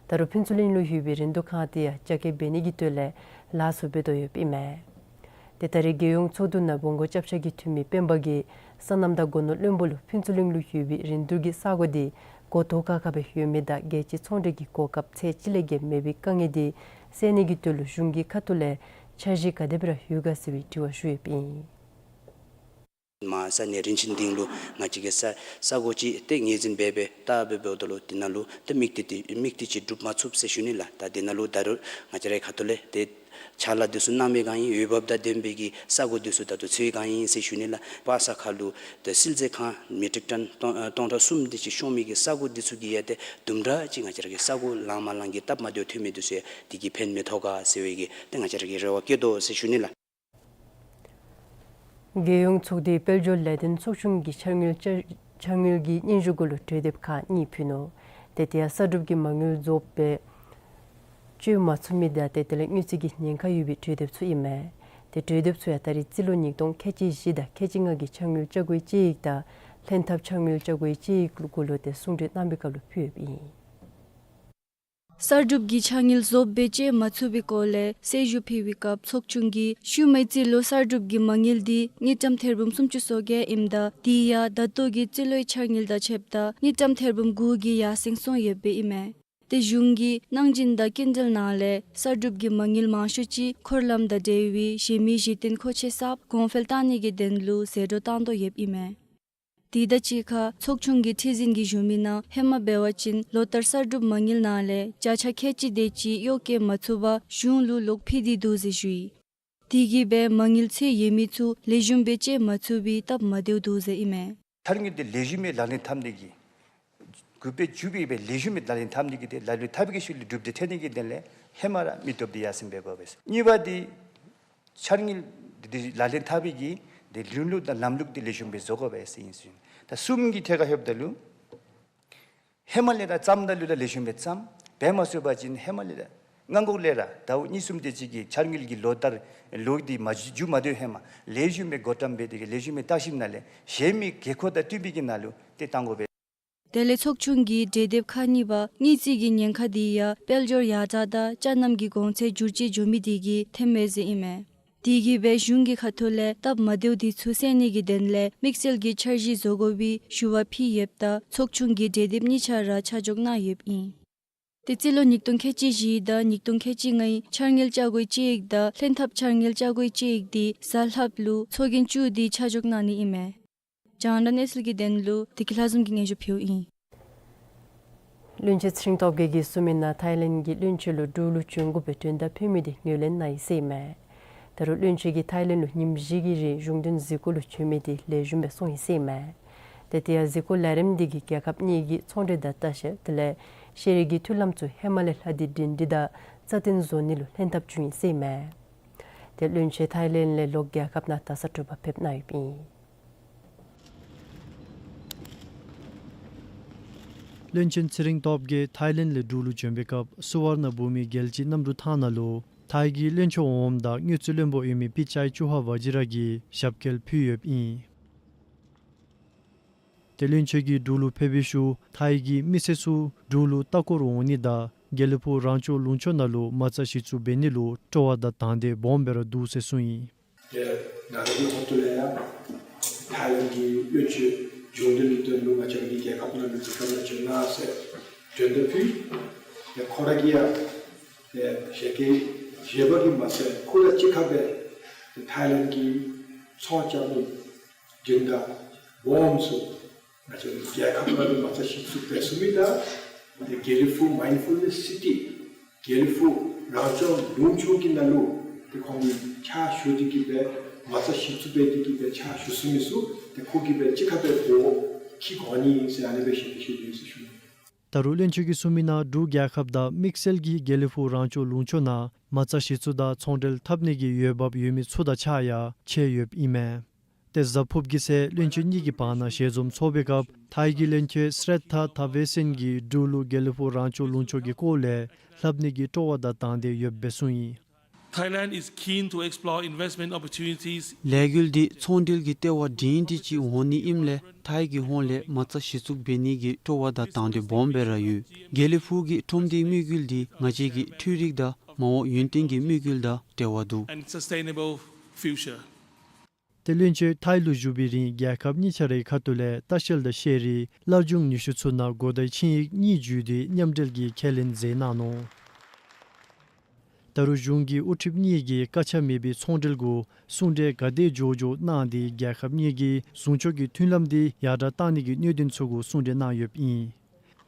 ད་རུང་ཕུན་ཚོགས་གླིང་ལུ་ཡོད་པའི་རིན་བསྡུར་ཁང་དེ་ཡང་རྒྱ་སྐྱེད་འབད་ནི་གི་དོན་ལས་ལཱ་ཚུ་འབད་དོ་ཡོདཔ་ཨིན་མས། ཏེ་ད་རེས་རྒྱལ་ཡོངས་ཚོགས་འདུ་ནང་བུམ་སྒོ་སྐྱབས་ཆ་གི་འཐུས་མི་སྤེན་པ་གིས་སོ་ནམ་དང་སྒོ་ནོར་བློན་པོ་ལུ་ཕུན་ཚོགས་གླིང་ལུ་ཡོད་པའི་རིན་བསྡུར་གྱི་ས་གོ་དེ་སྒོ་ཐོག་ཁ་ཁ་སྦེ་ཡོད་མི་དང་རྒྱལ་སྤྱི་ཚོང་འབྲེལ་གྱི་གོ་སྐབས་ཚད་ཅིག་ལས་བརྒལ་མེད་པའི་དཀའ་ངལ་དེ་སེལ་ནི་གི་དོན་ལུ་གཞུང་གི་ཁ་ཐུག་ལས་འཆར་གཞི་ག་དེ་སྦེ་ར་ཡོད་ག་ཟེར་བའི་དྲི་བ་ཞུ་ཡོདཔ་ཨིན། མར་ས་གནས་རིན་ཆེན་སྡིངས་ལུ་ང་བཅས་ཀྱིས་ས་ས་གོ་ཅིག་ཏེ་ངོས་འཛིན་འབད་སྦེ་བལྟ་སྦེ་འབདཝ་ད་ལུ་དེ་ནང་ལུ་ཏེ་དམིགས་གཏད་དེ་དམིགས་གཏད་ཅིག་འགྲུབ་མ་ཚུགས་ཟེར་ཞུ་ནི་ལགས། ད་དེ་ནང་ལུ་ད་རུང་ང་བཅས་རའི་ཁ་ཐུག་ལས་ཏེ་ཕྱག་ལཱ་དེ་ཚུ་གནང་མི་བསྒང་ཨིན། འོས་འབབ་དང་ལྡན་པའི་གི་ས་གོ་དེ་ཚུ་ད་ལྟོ་འཚོལ་བའི་བསྒང་ཨིན་ཟེར་ཞུ་ནི་ལགས། པ་ས་ཁ་ལུ་ཏེ་བསིལ་མཛོད་ཁང་མེ་ཊིག་ཊོན་སྟོང་ཨ་སྟོང་ཕྲག་གསུམ་དེ་ཅིག་ཤོང་མི་གི་ས་གོ་དེ་ཚུ་གིས་ཡང་ཏེ་དུམ་གྲ་ཅིག་ང་བཅས་ར་གི་ས་གོ་ལང་མ་ལང་གི་སྟབས་མ་བདེཝ་ཐོན་མི་དེ་ཚུ་ཡང་དེ་གིས་ཕན་མི་ཐོགས་ག་ཟེར་བའི་གི་ཏེ་ང་བཅས་ར་གིས་རེ་བ་བསྐྱེད་དོ་ཟེར་ཞུ་ནི་ལགས། རྒྱལ་ཡོངས་ཚོགས་འདུའི་དཔལ་འབྱོར་ལས་དོན་ཚོགས་ཆུང་གིས་འཆར་དངུལ་བཅའ་འཆར་དངུལ་གྱི་སྙན་ཞུ་གུ་ལུ་གྲོས་འདེབས་ཁག་གཉིས་ཕུལ་ནུག། ཏེ་དེ་ཡང་གསར་སྒྲུབ་ཀྱི་མ་དངུལ་རྫོགས་པའི་སྤྱོད་མ་ཚུགས་མི་དང་དེ་དེ་ལས་དངུལ་རྩིས་ཀྱི་ཉེན་ཁ་ཡོད་པའི་གྲོས་འདེབས་ཚུ་ཨིན་མས། ཏེ་གྲོས་འདེབས་ཚུ་ཡང་ད་རེས་རྩིས་ལོ་ཉིས་སྟོང་ཁལ་གཅིག་བཞི་དང་ཁལ་གཅིག་ལྔ་གི་འཆར་དངུལ་བཅའ་སྒོའི་དཔྱད་ཡིག་དང་ལྷན་ཐབས་འཆར་དངུལ་བཅའ་སྒོའི་དཔྱད་ཡིག་གུ་ལུ་ཏེ་གསུང་གྲོས་གནང་བའི་སྐབས་ལུ་ཕུལ་ཡོདཔ་ཨིན། གསར་སྒྲུབ་ཀྱི་འཆར་དངུལ་རྫོགས་པའི་སྤྱོད་མ་ཚུགས་པའི་སྐོར་ལས་གསལ་ཞུ་ཕུལ་བའི་སྐབས་ཚོགས་ཆུང་གིས་ཤུལ་མའི་རྩིས་ལོའི་གསར་སྒྲུབ་ཀྱི་མ་དངུལ་འདི་དངུལ་ཀྲམ་ཐེར་འབུམ་སུམ་ཅུ་སོ་བརྒྱད་ཨིནམ་ད་དེ་ཡང་ད་ལྟོ་གི་རྩིས་ལོའི་འཆར་དངུལ་དང་ཕྱདཔ་ད་དངུལ་ཀྲམ་ཐེར་འབུམ་དགུ་གི་ཡར་སེང་སོང་ཡོདཔ་ཨིན་མས། ཏེ་གཞུང་གིས་གནང་སྦྱིན་དང་སྐྱིན་འགྲུལ་ནང་ལས་གསར་སྒྲུབ་ཀྱི་མ་དངུལ་མང་ཤོས་ཅིག་འཁོར་ལམ་དང་འབྲེལ་བའི་གཞན་མི་གཞི་རྟེན་མཁོ་ཆས་གསརཔ་གོང་འཕེལ་བཏང་ནི་གི་དོན་ལུ་ཟད་འགྲོ་བཏང་དོ་ཡོདཔ་ཨིན་མས། དེ་དང་གཅིག་ཁར་ཚོགས་ཆུང་གི་ཁྲི་འཛིན་གྱིས་ཞུ་མི་ནང་ཧེ་མ་འབད་བ་ཅིན་ལོ་ལྟར་གསར་སྒྲུབ་མ་དངུལ་ནང་ལས་བརྒྱ་ཆ་ཁལ་གཅིག་དེ་ཅིག་གཡོག་བཀོལ་མ་ཚུགས་པར་གཞུང་ལུ་ལོག་ཕུལ་ཏེ་འདུག་ཟེར་ཞུ་ཡི། དེ་གིས་སྦེ་མ་དངུལ་ཚད་ཡོད་མི་ཚུ་ལེགས་ཤོམ་སྦེ་སྤྱོད་མ་ཚུགས་པའི་སྟབས་མ་བདེཝ་འདུག་ཟེར་ཨིན་མས། འཆར་དངུལ་དེ་ལེགས་ཤོམ་སྦེ་ལག་ལེན་འཐབ་ནི་གི་གུ་པེ་ཇུ་པེ་སྦེ་ལེགས་ཤོམ་སྦེ་ལག་ལེན་འཐབ་ནི་གི་དེ་ལག་ལེན་འཐབ་པའི་གི་ཤུལ་ལུ་གྲུབ་འབྲས་ཐོན་ནི་གི་དོན་ལས་ཧེ་མ་ར་མི་སྟོབས་དེ་ཡར་སེང་འབད་དགོ་པས། གཉིས་པ་དེ་འཆར་དངུལ་འདི་ལག་ལེན་འཐབ་པའི་གི་དེ་ལམ་ལུགས་དང་ལམ་ལུགས་དེ་ལེགས་ཤོམ་སྦེ་བཟོ་དགོ་པས་ཟེར་ཨིན་ཟེར། ད་གསུམ་གྱི་ཐད་ཁར་ལྷོདཔ་ད་ལུ་ཧེ་མ་ལས་ར་བརྩམས་ད་ལུ་ར་ལེགས་ཤོམ་སྦེ་བརྩམས་འབད་མ་ཚུགས་པ་ཅིན་ཧེ་མ་ལས་ར་སྔ་འགོག་ལས་ར་ཟླཝ་གཉིས་གསུམ་དེ་ཅིག་གི་འཆར་དངུལ་གྱི་ལོ་ལྟར་ལོ་འདི་མ་མཇུག་མ་བསྡུ་ཧེ་མ་ལེགས་ཤོམ་སྦེ་བགོ་བཀྲམ་འབད་དེ་གི་ལེགས་ཤོམ་སྦེ་བརྟག་ཞིབ་ནང་ལས་གཞན་མི་དགོས་མཁོ་དང་བསྟུན་པའི་གི་ནང་ལུ་དེ་བཏང་དགོ་པས། དེ་ལས་ཚོགས་ཆུང་གིས་གྲོས་འདེབས་ཁག་གཉིས་པ་དངུལ་རྩིས་ཀྱི་ཉེན་ཁ་དེ་ཡང་དཔལ་འབྱོར་ཡར་དྲག་དང་ཅ་རྣམ་གྱི་གོང་ཚད་འགྱུར་བཅོས་འགྱོ་མི་དེ་གིས་ཐོནམ་མས་ཟེར་ཨིན་མས། དེ་གིས་སྦེ་གཞུང་གི་ཁ་ཐུག་ལས་སྟབས་མ་བདེཝ་དེ་ཚུ་སེལ་ནི་གི་དོན་ལས་དམིགས་བསལ་གྱི་འཆར་གཞི་བཟོ་དགོ་པའི་ཞུ་བ་ཕུལ་ཡོདཔ་ད་ཚོགས་ཆུང་གི་གྲོས་འདེབས་གཉིས་ཆ་ར་ཆ་འཇོག་གནང་ཡོདཔ་ཨིན། ཏེ་རྩིས་ལོ་ཉིས་སྟོང་ཁལ་གཅིག་བཞི་དང་ཉིས་སྟོང་ཁལ་གཅིག་ལྔའི་འཆར་དངུལ་བཅའ་སྒོའི་དཔྱད་ཡིག་དང་ལྷན་ཐབས་འཆར་དངུལ་བཅའ་སྒོའི་དཔྱད་ཡིག་དེ་གཟའ་ལྷགཔ་ལུ་ཚོགས་རྒྱན་བཅུ་དེ་ཆ་འཇོག་གནང་ནི་ཨིན་མས། རྒྱང་བསྒྲགས་གནས་ཚུལ་གྱི་དོན་ལུ་བདེ་སྐྱིད་ལྷ་འཛོམས་ཀྱིས་སྙན་ཞུ་ཕུལཝ་ཨིན། བློན་ཆེན་ཚེ་རིང་སྟོབས་རྒྱས་ཀྱིས་གསུངས་མི་ནང་ཐའི་ལེནཌ་གིས་བློན་ཆེན་ལུ་འབྲུག་ལུ་བྱོན་དགོ་པའི་མགྲོན་བརྡ་ཕུལ་མི་དེ་ངོས་ལེན་གནང་ཡི་ཟེར་ཨིན་མས། ད་རུང་བློན་ཆེན་གྱིས་ཐའི་ལེནཌ་ལུ་ཉིནམ་བཞི་གི་རིང་གཞུང་དོན་གཟིགས་སྐོར་ལུ་བྱོན་མི་དེ་ལེགས་ཤོམ་སྦེ་སོང་ཡི་ཟེར་ཨིན་མས། ཏེ་དེ་ཡང་གཟིགས་སྐོར་ལས་རིམ་དེ་གིས་རྒྱལ་ཁབ་གཉིས་ཀྱི་ཚོང་འབྲེལ་དང་ལྟ་བཤལ་དེ་ལས་ཤེས་རིག་གི་མཐུན་ལམ་ཚུ་ཧེ་མ་ལས་ལྷག་སྟེ་སྒྲིང་སྒྲི་དང་རྩ་བརྟན་བཟོ་ནི་ལུ་ལྷན་ཐབས་བྱུང་ཡི་ཟེར་ཨིན་མས། ཏེ་བློན་ཆེན་ཐའི་ལེནཌ་ལས་ལོག་རྒྱལ་ཁབ་ནང་ད་ས་དྲོ་པ་ཕེབས་གནང་ཡོདཔ་ཨིན། བློན་ཆེན་ཚེ་རིང་སྟོབས་རྒྱས་ཐའི་ལེནཌ་ལས་འབྲུག་ལུ་བྱོན་པའི་སྐབས་སུ་ཝར་ཎ་བྷུ་མི་རྒྱལ་སྤྱིའི་གནམ་གྲུ་ཐང་ནང་ལུ་ཐའི་གི་བློན་ཆེན་འོགམ་དང་དངུལ་རྩིས་བློན་པོ་ཨིན་མི་པི་ཅའི་ཅུ་ཧ་ཝ་ཇི་ར་གིས་ཞབས་སྐྱེལ་ཕུལ་ཡོདཔ་ཨིན། ཏེ་བློན་ཆེན་གྱིས་འབྲུག་ལུ་ཕེབས་པའི་ཤུལ་ཐའི་གི་མི་སེར་ཚུ་འབྲུག་ལུ་ལྟ་སྐོར་འོང་ནི་དང་དགེ་ལེགས་ཕུག་རང་སྐྱོང་ལུང་ཕྱོགས་ནང་ལུ་མ་རྩ་གཞི་བཙུགས་འབད་ནི་ལུ་སྤྲོ་བ་དང་དང་འདོད་སྦོམ་སྦེ་ར་འདུག་ཟེར་གསུངས་ཡི། ཏེ་ང་རའི་ཧོངས་ལས་ཡང་ཐའི་ལེནཌ་གི་བློན་ཆེན་གཞུང་འབྲེལ་གྱི་དོན་ལུ་ང་བཅས་རའི་རྒྱལ་ཁབ་ནང་ལུ་རྒྱལ་ཁབ་ནང་བྱོན་གནང་ཟེར་འབྲེལ་བརྡ་ཕུལ། ཏེ་ཁོ་ར་གིས་ཡང་ཏེ་ཞལ་སྐྱེལ་བཞེས་པ་གིས་མ་ཚད་ཁོ་དང་གཅིག་ཁར་སྦེ་ཏེ་ཐའི་ལེནཌ་གི་ཚོང་རྐྱབ་མི་སྦྱིན་བདག་སྦོམ་ཚུ་ང་བཅས་རྒྱལ་ཁབ་ནང་ལུ་མ་རྩ་གཞི་བཙུགས་འབད་ཚུགས་མི་དང་ཏེ་དགེ་ལེགས་ཕུག་མའིནཌ་ཕུལ་ནེསི་སི་ཊི་དགེ་ལེགས་ཕུག་རང་སྐྱོང་ལུང་ཕྱོགས་ཀྱི་ནང་ལུ་ཏེ་ཁོང་གིས་ཕྱག་ཞུ་སྟེ་གིས་སྦེ་མ་རྩ་གཞི་བཙུགས་འབད་དེ་གིས་སྦེ་ཕྱག་ཞུ་ཚུགས་མི་ཚུ་ཏེ་ཁོ་གིས་སྦེ་གཅིག་ཁར་སྦེ་སྒོ་ཁྱིད་དགོ་ནི་ཟེར་ཨ་ནི་སྦེ་ཞལ་གྱིས་བཞེས་ཡི་ཟེར་ཞུ་ནི། ད་རུང་བློན་ཆེན་གྱིས་གསུངས་མི་ནང་འབྲུག་རྒྱལ་ཁབ་དང་དམིགས་བསལ་གྱིས་དགེ་ལེགས་ཕུག་རང་སྐྱོང་ལུང་ཕྱོགས་ནང་མ་རྩ་གཞི་བཙུགས་དང་ཚོང་འབྲེལ་འཐབ་ནི་གི་འོས་འབབ་ཡོད་མི་ཚུ་དང་ཕྱག་ཡང་ཕྱེ་ཡོདཔ་ཨིན་མས། ཏེ་གཟའ་ཕུརཔ་གི་ཚེས་བློན་ཆེན་གཉིས་ཀྱི་བར་ན་ཞལ་འཛོམས་ཚོགས་པའི་སྐབས་ཐའི་གི་བློན་ཆེན་སྲེད་ཐ་ཐ་བེ་སིན་གྱིས་འབྲུག་ལུ་དགེ་ལེགས་ཕུག་རང་སྐྱོང་ལུང་ཕྱོགས་ཀྱི་སྐོར་ལས་ལྷབ་ནི་གི་སྤྲོ་བ་དང་དང་འདོད་ཡོདཔ་སྦེ་གསུངས་ཡི། Thailand is keen to explore investment opportunities. ལས་འགུལ་འདི་ཚོང་འབྲེལ་གྱི་ལྟེ་བ་སྒྲིང་སྒྲི་ཅིག་འོང་ནི་ཨིནམ་ལས་ཐའི་གི་ཧོངས་ལས་མ་རྩ་གཞི་བཙུགས་འབད་ནི་གི་སྤྲོ་བ་དང་དང་འདོད་སྦོམ་སྦེ་ར་ཡོད། དགེ་ལེགས་ཕུག་གི་ཁྲོམ་སྡེའི་དམིགས་ཡུལ་འདི་ང་བཅས་ཀྱི་འཕྲུལ་རིག་དང་མ་འོངས་ཡུན་བརྟན་གྱི་དམིགས་ཡུལ་དང་འབྲེལ་བ་འདུག And sustainable future. ཏེ་བློན་ཆེན་ཐའི་ལུ་བཞུགས་པའི་རིང་རྒྱལ་ཁབ་གཉིས་ཆ་རའི་ཁ་ཐུག་ལས་ལྟ་བཤལ་དང་ཤེས་རིག་སླར་འབྱུང་ནུས་ཤུགས་ཚུ་ནང་གོ་བརྡའི་ཆིངས་ཡིག་གཉིས་བརྒྱུད་དེ་མཉམ་འབྲེལ་གྱི་ཁས་ལེན་མཛད་གནང་ནུག། ད་རུང་གཞུང་གི་དབུ་ཁྲིདཔ་གཉིས་ཀྱིས་བཀག་ཆ་མེད་པའི་ཚོང་འབྲེལ་གྱི་གསུང་གྲོས་ག་དེ་མགྱོགས་མགྱོགས་གནང་སྟེ་རྒྱལ་ཁབ་གཉིས་ཀྱི་ཟུང་ཕྱོགས་ཀྱི་མཐུན་ལམ་དེ་ཡར་དྲག་གཏང་ནི་གི་གནད་དོན་ཚུ་གུ་གསུང་གྲོས་གནང་ཡོདཔ་ཨིན།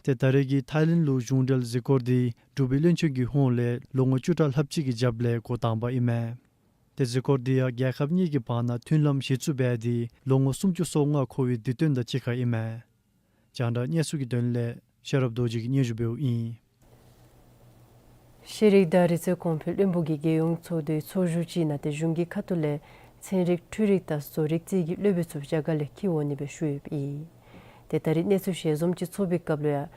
ཏེ་ད་རེས་ཀྱི་ཐའི་ལེནཌ་ལུ་གཞུང་འབྲེལ་གཟིགས་སྐོར་འདི་འབྲུག་པའི་བློན་ཆེན་གྱི་ཧོངས་ལས་ལོ་ངོ་བཅུ་ཕྲག་ལྷགཔ་ཅིག་གི་རྒྱབ་ལས་འགོ་དང་པ་ཨིན་མས། ཏེ་གཟིགས་སྐོར་འདི་ཡང་རྒྱལ་ཁབ་གཉིས་ཀྱི་བར་ན་མཐུན་ལམ་གཞི་བཙུགས་འབད་དེ་ལོ་ངོ་སུམ་ཅུ་སོ་ལྔ་འཁོར་བའི་དུས་སྟོན་དང་གཅིག་ཁར་ཨིན་མས། རྒྱང་བསྒྲགས་གནས་ཚུལ་གྱི་དོན་ལས་ཤེས་རབ་རྡོ་རྗེ་གིས་སྙན་ཞུ་འབདཝ་ཨིན། ཤེས་རིག་དང་རིག་རྩལ་གོང་འཕེལ་བློན་པོ་གིས་རྒྱལ་ཡོངས་ཚོགས་འདུའི་ཚོགས་བཞུགས་ཅིག་ནང་ཏེ་གཞུང་གི་ཁ་ཐུག་ལས་ཚན་རིག་འཕྲུལ་རིག་དང་བཟོ་རིག་རྩིས་ཀྱི་སློབ་དཔོན་ཚུ་རྒྱ་གར་ལས་འཁྱིད་འོང་ནི་སྦེ་ཞུ་ཡོདཔ་ཨིན། ཏེ་ད་རིས་གནས་ཚུལ་ཞལ་འཛོམས་ཀྱི་ཚོགས་པའི་སྐབས་ལུ་ཡང་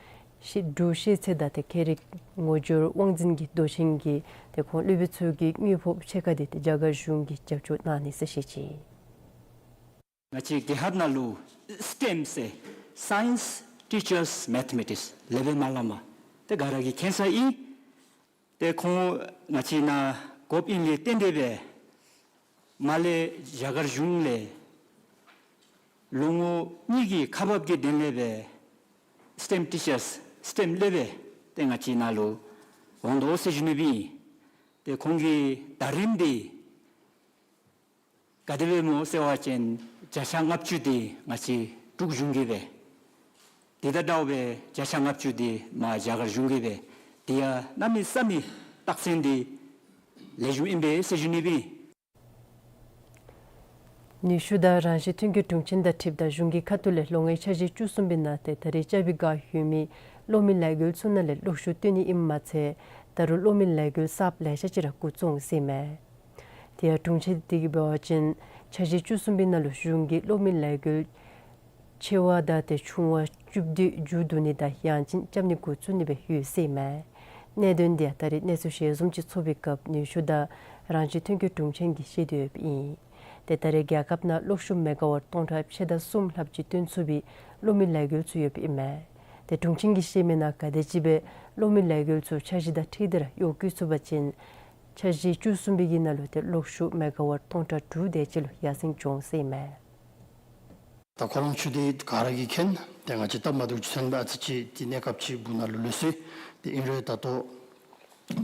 ཤེས་འབྲུག་ཤེས་ཚད་དང་ཏེ་ཁྱད་རིག་ངོ་སྦྱོར་དབང་འཛིན་གྱི་མདོ་ཆེན་གྱིས་ཏེ་ཁོང་སློབ་དཔོན་ཚུ་གི་དངུལ་ཕོགས་ཕྱེད་ཀ་དེ་ཏེ་རྒྱ་གར་གཞུང་གིས་རྒྱབ་སྐྱོར་གནང་ནི་ཟེར་བཤད་ཅི། ང་བཅས་རྒྱལ་ཁབ་ནང་ལུ་སི་ཊེམ་ཟེར་Science Teachers Mathematics ལེགས་པའི་མ་ལ་མ་ཏེ་ག་ར་གིས་མཁྱེན་ས་ཨིན། ཏེ་ཁོང་ང་བཅས་ནང་དགོཔ་ཨིནམ་ལས་བརྟེན་ཏེ་སྦེ་མར་ལས་རྒྱ་གར་གཞུང་ལས་ལོ་ངོ་གཉིས་ཀྱི་ཁག་འབགཔ་གི་དོན་ལས་སྦེ་སི་ཊེམ་ཊི་ཅརསི་སི་ཊེམ་སློབ་དཔོན་ཏེ་ང་བཅས་ནང་ལུ་འོང་དོ་ཟེར་ཞུ་ནི་སྦེ་ཨིན། ཏེ་ཁོང་གི་ཟླ་རིམ་འདི་ག་དེ་སྦེ་སྨོ་ཟེར་བ་ཅིན་བརྒྱ་ཆ་ལྔ་བཅུ་དེ་ང་བཅས་འབྲུག་གཞུང་གིས་སྦེ། དེ་དང་འདྲཝ་སྦེ་བརྒྱ་ཆ་ལྔ་བཅུ་དེ་མར་རྒྱ་གར་གཞུང་གིས་སྦེ། དེ་ཡང་གནམ་མེད་ས་མེད་རྟགས་མཚན་དེ་ལེགས་ཤོམ་ཨིན་པས་ཟེར་ཞུ་ནི་སྦེ། ནུས་ཤུགས་དང་རང་བཞིན་ཐོན་སྐྱེད་དྲུང་ཆེན་དང་འཁྲིལཝ་ད་གཞུང་གི་ཁ་ཐུག་ལས་ལོ་ལྔའི་འཆར་གཞི་བཅུ་གསུམ་པའི་ནང་ཏེ་ད་རེས་རྐྱབ་པའི་བསྒང་ཡོད་མི་གློག་མེ་ལས་འགུལ་ཚུ་ནང་ལས་གློག་ཤུགས་བཏོན་ནི་ཨིནམ་མ་ཚད་ད་རུང་གློག་མེ་ལས་འགུལ་གསརཔ་ལེ་ཤ་ཅིག་ར་འགོ་བཙུགས་ཟེར་མས། དེ་ཡང་དྲུང་ཆེན་དེ་གིས་འབད་བ་ཅིན་འཆར་གཞི་བཅུ་གསུམ་པའི་ནང་ལུ་གཞུང་གིས་གློག་མེ་ལས་འགུལ་ཆེ་བ་དང་ཏེ་ཆུང་བ་བཅུ་བདུན་མཇུག་བསྡུ་ནི་དང་ཡང་ཅིན་རྐྱབ་ནི་འགོ་བཙུགས་ནི་སྦེ་ཡོད་ཟེར་མས། གནད་དོན་དེ་ཡང་ད་རེས་གནས་ཚུལ་ཞལ་འཛོམས་ཀྱི་ཚོགས་པའི་སྐབས་ནུས་ཤུགས་དང་རང་བཞིན་ཐོན་སྐྱེད་དྲུང་ཆེན་གྱིས་བཤད་དེ་ཡོདཔ་ཨིན། ཏེ་ད་རེས་རྒྱལ་ཁབ་ནང་གློག་ཤུགས་མེ་ག་ཝཊ་སྟོང་ཕྲག་ཕྱེད་དང་གསུམ་ལྷགཔ་ཅིག་བཏོན་ཚུགས་པའི་གློག་མེ་ལས་འགུལ་ཚུ་ཡོདཔ་ཨིན་མས། ཏེ་དྲུང་ཆེན་གྱིས་བཤད་མི་ནང་ག་དེ་ཅིག་སྦེ་གློག་མེ་ལས་འགུལ་ཚུ་འཆར་གཞི་དང་འཁྲིལ་ཏེ་ར་གཡོག་བཀོལ་ཚུགས་པ་ཅིན་ འཆར་གཞི་བཅུ་གསུམ་པའི་གི་ནང་ལུ་ཏེ་གློག་ཤུགས་མེ་ག་ཝཊ་སྟོང་ཕྲག་དྲུག་དེ་ཅིག་ལུ་ཡར་སེང་འགྱོ་འོང་ཟེར་ཨིན་མས། ད་ཁོ་ར་ཆུ་འདི་ག་ར་གིས་མཁྱེན། ཏེ་ང་བཅས་སྟབས་མ་བདེཝ་ཅིག་ཐོན་པ་ཨ་ཙི་ཅིག་ཏེ་གནས་སྐབས་ཅིག་སྦུག་ན་ལུ་ལུས་སོ་ཡི། ཏེ་ཨིན་རུང་ད་ལྟོ་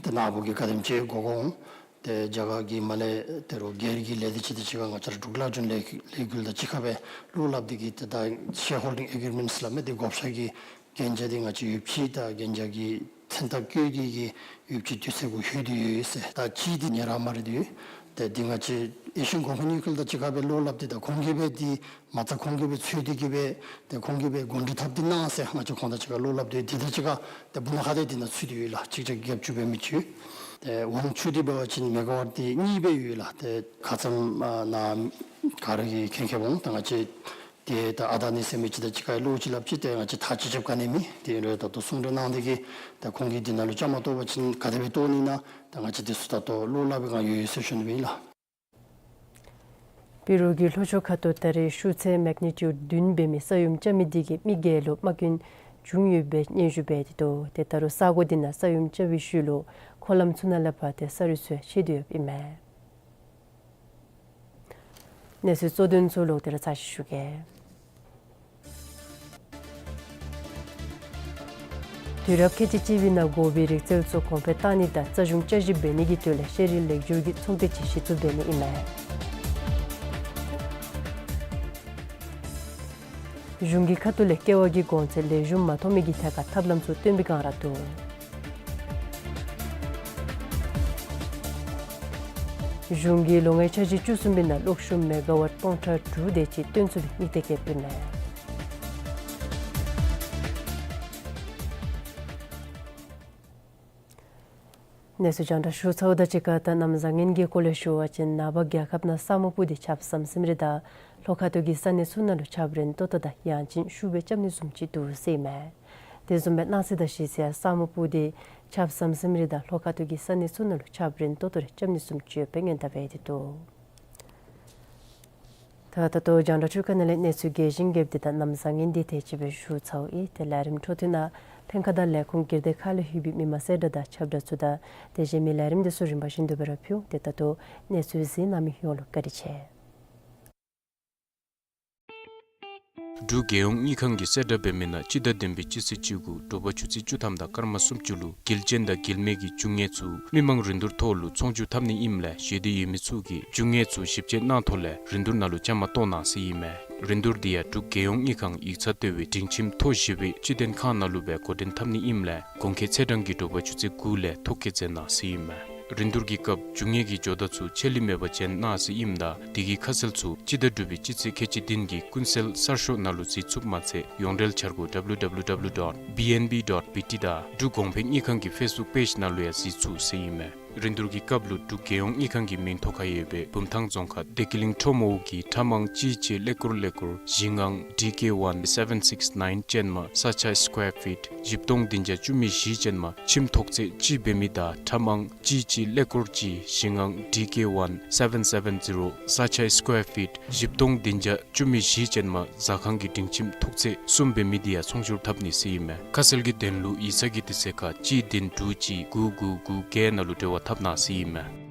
ཏེ་ནཱ་བུ་གིས་ག་དེམ་ཅིག་གོ་གོ་འོང་། ཏེ་རྒྱ་གར་གྱི་མར་ལས་ཏེ་རོགས་སྒེར་གྱི་ལས་སྡེ་ཅིག་དང་གཅིག་ཁར་ང་བཅས་ར་འབྲུག་ལ་རྒྱུན་ལས་ལས་འགུལ་དང་གཅིག་ཁར་སྦེ་བློ་སླབ་སྟེ་གིས་ཏེ་ད་ཤེར་ཧོལ་ཌིང་ཨེག་རི་མེནཊསི་སླབ་མི་འདི་བགོ་བཤའ་གི་གན་རྒྱ་འདི་ང་བཅས་ཡོདཔ་ཅིག་དང་གན་རྒྱ་གི་མཚན་རྟགས་བཀོད་དེ་གིས་ཡོདཔ་ཅིག་དུས་ཚོད་གུ་ལྷོད་དེ་ཡོད་ཡོད་ཟེར། ད་ཅི་འདི་ཉེ་རང་མ་རེད་དེ། ཏེ་འདི་ང་བཅས་ཨེ་ཤི་ཡན་གོང་འཕེལ་དངུལ་ཁང་དང་གཅིག་ཁར་སྦེ་བློ་སླབ་སྟེ་ད་ཁོང་གིས་སྦེ་འདི་མ་རྩ་ཁོང་གིས་སྦེ་འཚོལ་ཏེ་གིས་སྦེ་ཏེ་ཁོང་གིས་སྦེ་གོ་སྒྲིག་འཐབ་སྟེ་གནང་ཟེར་ང་བཅས་ཁོང་དང་གཅིག་ཁར་བློ་སླབ་སྟེ་དེ་དང་གཅིག་ཁར་ཏེ་སྦུག་ན་ཁ་བརྡ་འདི་ནང་ཚུད་དེ་ཡོད་ལགས། གཅིག་བརྒྱ་བརྒྱད་ཅུ་འབད་མི་ཅིག། ཏེ་ཝང་ཆུ་འདི་འབད་བ་ཅིན་མེ་ག་ཝཊ་འདི་གཉིས་སྦེ་ཡོད་ལགས། ཏེ་ཁ་ཙ་ཨ་ནཱ་ག་ར་གིས་མཁྱེན་མཁྱེནམ་འོང་། ད་ང་བཅས་ཏེ་ད་ཨ་ད་ནི་ཟེར་མི་ཅིག་དང་གཅིག་ཁར་བློ་ཅིག་སླབ་ཅི། ཏེ་ང་བཅས་ཐག་ཅིག་བཅད་ག་ནི་མེད། ཏེ་ཨིན་རུང་ད་ལྟོ་གསུང་གྲོས་གནང་སྟེ་གིས་ད་ཁོང་གིས་འདི་ནང་ལུ་བཅའ་མར་གཏོགས་པ་ཅིན་ག་དེ་སྦེ་གཏོགས་ནི་ན་ད་ང་བཅས་དེ་ཚུ་ད་ལྟོ་བློ་སླབ་པའི་ངང་ཡོད་ཡོད་ཟེར་ཞུ་ནི་ཨིན་ལགས། པི་རུ་གི་ལྷོ་ཕྱོགས་ཁ་ཐུག་ད་རེས་ཤུགས་ཚད་མེག་ནི་ཊིའུཌ་བདུན་འབད་མི་ས་ཡོམ་རྐྱབ་མི་འདི་གིས་མི་བརྒྱད་ལུ་རྨ་སྐྱོན་བྱུང་ཡོདཔ་སྦེ་སྙན་ཞུ་འབད་དེ་འདུག། ཏེ་ད་རུང་ས་གོ་འདི་ནང་ས་ཡོམ་རྐྱབ་པའི་ཤུལ་ལུ་འཁོར་ལམ་ཚུ་ནང་ལས་ཕར་ཏེ་ས་རུད་ཚུ་ཆད་དེ་ཡོདཔ་ཨིན་མས། གནས་ཚུལ་གཙོ་དོན་ཚུ་ལོག་སྟེ་ར་ཚར་ཅིག་ཞུ་གེ། དུས་རབས་ཁལ་གཅིག་གཅིག་པའི་ནང་དགོ་པའི་རིག་རྩལ་ཚུ་གོང་འཕེལ་བཏང་ནི་དང་རྩ་གཞུང་བསྐྱར་ཞིབ་འབད་ནི་གི་དོན་ལས་ཤེས་རིག་ལེགས་བསྒྱུར་གྱི་ཚོགས་སྡེ་ཅིག་གཞི་བཙུགས་འབད་ནི་ཨིན་མས། གཞུང་གི་ཁ་ཐུག་ལས་ཀེ་བ་གི་གོང་ཚད་ལེགས་ཤོམ་མ་ཐོབ་མི་གི་ཐད་ཁར་ཐབས་ལམ་ཚུ་སྟོན་པའི་བསྒང་ར་འདུག། གཞུང་གིས་ལོ་ལྔའི་འཆར་གཞི་བཅུ་གསུམ་པའི་ནང་གློག་ཤུགས་མེ་ག་ཝཊ་སྟོང་ཕྲག་དྲུག་དེ་ཅིག་བཏོན་ཚུགས་པའི་དམིགས་གཏད་བསྐྱེདཔ་ཨིན་མས། གནས་ཚུལ་རྒྱང་བསྒྲགས་ཞུ་ཚརཝ་དང་གཅིག་ཁར་ད་གནམ་བཟང་ངན་གྱི་སྐོར་ལས་ཞུ་བ་ཅིན་ནངས་པ་རྒྱལ་ཁབ་ནང་ས་སྨུག་སྤུབས་ཏེ་ཆརཔ་ཟམ་ཟིམ་རེ་དང་ལྷོ་ཁ་ཐུག་གི་ས་གནས་ཚུ་ནང་ལུ་ཆརཔ་རན་ཏོག་ཏོ་དང་ཡང་ཅིན་ཤུགས་སྦེ་རྐྱབ་ནི་བཟུམ་ཅིག་འདུག་ཟེར་ཨིན་མས། དེ་བཟུམ་སྦེ་གནངས་ཚེ་དང་གཞེས་ཚེ་ཡང་ས་སྨུག་སྤུབས་ཏེ་ཆརཔ་ཟམ་ཟིམ་རེ་དང་ལྷོ་ཁ་ཐུག་གི་ས་གནས་ཚུ་ནང་ལུ་ཆརཔ་རན་ཏོག་ཏོ་རེ་རྐྱབ་ནི་བཟུམ་ཅིག་ཡོདཔ་སྦེ་སྔོན་བརྡ་འབད་དེ་འདུག། ད་ད་ལྟོ་རྒྱང་བསྒྲགས་འཕྲུལ་ཁང་ནང་ལས་གནས་ཚུལ་རྒྱས་ཤིང་རྒྱསཔ་འདི་དང་གནམ་བཟང་ངན་འདི་དེ་ཅིག་སྦེ་ཞུ་ཚརཝ་ཨིན། ཏེ་ལས་རིམ་འཕྲོ་མཐུད་ནང་ལྷན་ཁག་དང་ལས་ཁུངས་སྒེར་སྡེ་ཁག་ལས་ལྷོད་པའི་མི་མང་གསལ་བསྒྲགས་དང་ཁྱབ་བསྒྲགས་ཚུ་དང་དེ་བཞིན་མི་ལས་རིམ་དེ་ཚུ་རིམ་པ་བཞིན་དུ་སྦེ་ར་ཕུལ། ཏེ་ད་ལྟོ་གནས་ཚུལ་གཟིགས་གནང་མི་ཡོངས་ལུ་བཀའ་དྲིན་ཆེ། འབྲུག་རྒྱལ་ཡོངས་དངུལ་ཁང་གིས་གསལ་བསྒྲགས་འབད་མི་ནང་སྤྱི་ཟླ་བདུན་པའི་སྤྱི་ཚེས་བཅུ་དགུ་དྲོ་པ་ཆུ་ཚོད་བཅུ་ཐམ་དང་སྐར་མ་སུམ་ཅུ་ལུ་འགུལ་ཅན་དང་འགུལ་མེད་ཀྱི་རྒྱུ་དངོས་ཚུ་མི་མང་རིན་བསྡུར་ཐོག་ལུ་ཚོང་བསྒྱུར་འཐབ་ནི་ཨིནམ་ལས་བཞེས་འདོད་ཡོད་མི་ཚུ་གིས་རྒྱུ་དངོས་ཚུ་ཞིབ་དཔྱད་གནང་ཐོག་ལས་རིན་བསྡུར་ནང་ལུ་བཅའ་མར་གཏོགས་གནང་ཟེར་ཨིན་མས། རིན་བསྡུར་འདི་ཡང་འབྲུག་རྒྱལ་ཡོངས་དངུལ་ཁང་ཡིག་ཚང་ལྟེ་བའི་སྒྲིང་ཁྱིམ་མཐོ་བཞི་པའི་སྤྱི་མཐུན་ཁང་ནང་ལུ་སྦེ་འགོ་འདྲེན་འཐབ་ནི་ཨིནམ་ལས་གོང་འཁོད་ཚེས་གྲངས་ཀྱི་དྲོ་པ་ཆུ་ཚོད་དགུ་ལས་ཐོ་བཀོད་མཛད་གནང་ཟེར་ཨིན་མས། རིན་བསྡུར་གྱི་སྐབས་རྒྱུ་དངོས་ཀྱི་ཇོ་བདག་ཚུ་ཆད་ལུས་མེད་པར་བྱོན་གནང་ཟེར་ཨིནམ་ད་དེ་གི་ཁ་གསལ་ཚུ་སྤྱི་ཟླ་དྲུག་པའི་སྤྱི་ཚེས་ཁལ་གཅིག་བདུན་གྱི་ཀུན་གསལ་གསར་ཤོག་ནང་ལུ་གཟིགས་ཚུགསཔ་མ་ཚད་ཡོངས་འབྲེལ་འཆར་སྒོ་W W W dot B N B dot B T དང་འབྲུག་གོང་འཕེལ་དངུལ་ཁང་གི་ཕེསི་བུཀ་པེཇ་ནང་ལུ་ཡང་གཟིགས་ཚུགས་ཟེར་ཨིན་མས། རིན་བསྡུར་གྱི་སྐབས་ལུ་འབྲུག་རྒྱལ་ཡོངས་དངུལ་ཁང་གི་མིང་ཐོ་ཁར་ཡོད་པའི་བུམ་ཐང་རྫོང་ཁག་བདེ་སྐྱིད་གླིང་ཁྲོམ་འོག་གི་ཁྲ་མང་གཅིག་གཅིག་ཀླད་ཀོར་ཀླད་ཀོར་བཞི་ལྔ་D K one seven six nine ཅན་མ་ས་ཆ་སི་ཀོར་ཕིཊ་བཞི་སྟོང་བདུན་བརྒྱ་བཅུ་མེད་བཞི་ཅན་མ་ཁྱིམ་ཐོག་ཚད་གཅིག་འབད་མི་དང་ཁྲ་མང་གཅིག་གཅིག་ཀླད་ཀོར་གཅིག་བཞི་ལྔ་D K one seven seven zero ས་ཆ་སི་ཀོར་ཕིཊ་བཞི་སྟོང་བདུན་བརྒྱ་བཅུ་མེད་བཞི་ཅན་མ་ཟ་ཁང་གི་སྒྲིང་ཁྱིམ་ཐོག་ཚད་གསུམ་འབད་མི་འདི་ཡང་ཚོང་བསྒྱུར་འཐབ་ནི་ཟེར་ཨིན་མས། ཁ་གསལ་གྱི་དོན་ལུ་ཡིག་ཚང་གི་དུས་ཚོད་ཁར་གཅིག་བདུན་དྲུག་གཅིག་དགུ་དགུ་དགུ་བརྒྱད་ནང་ལུ་འབྲེལ་བ་འཐབ་གནང་ཟེར་ཨིན་མས།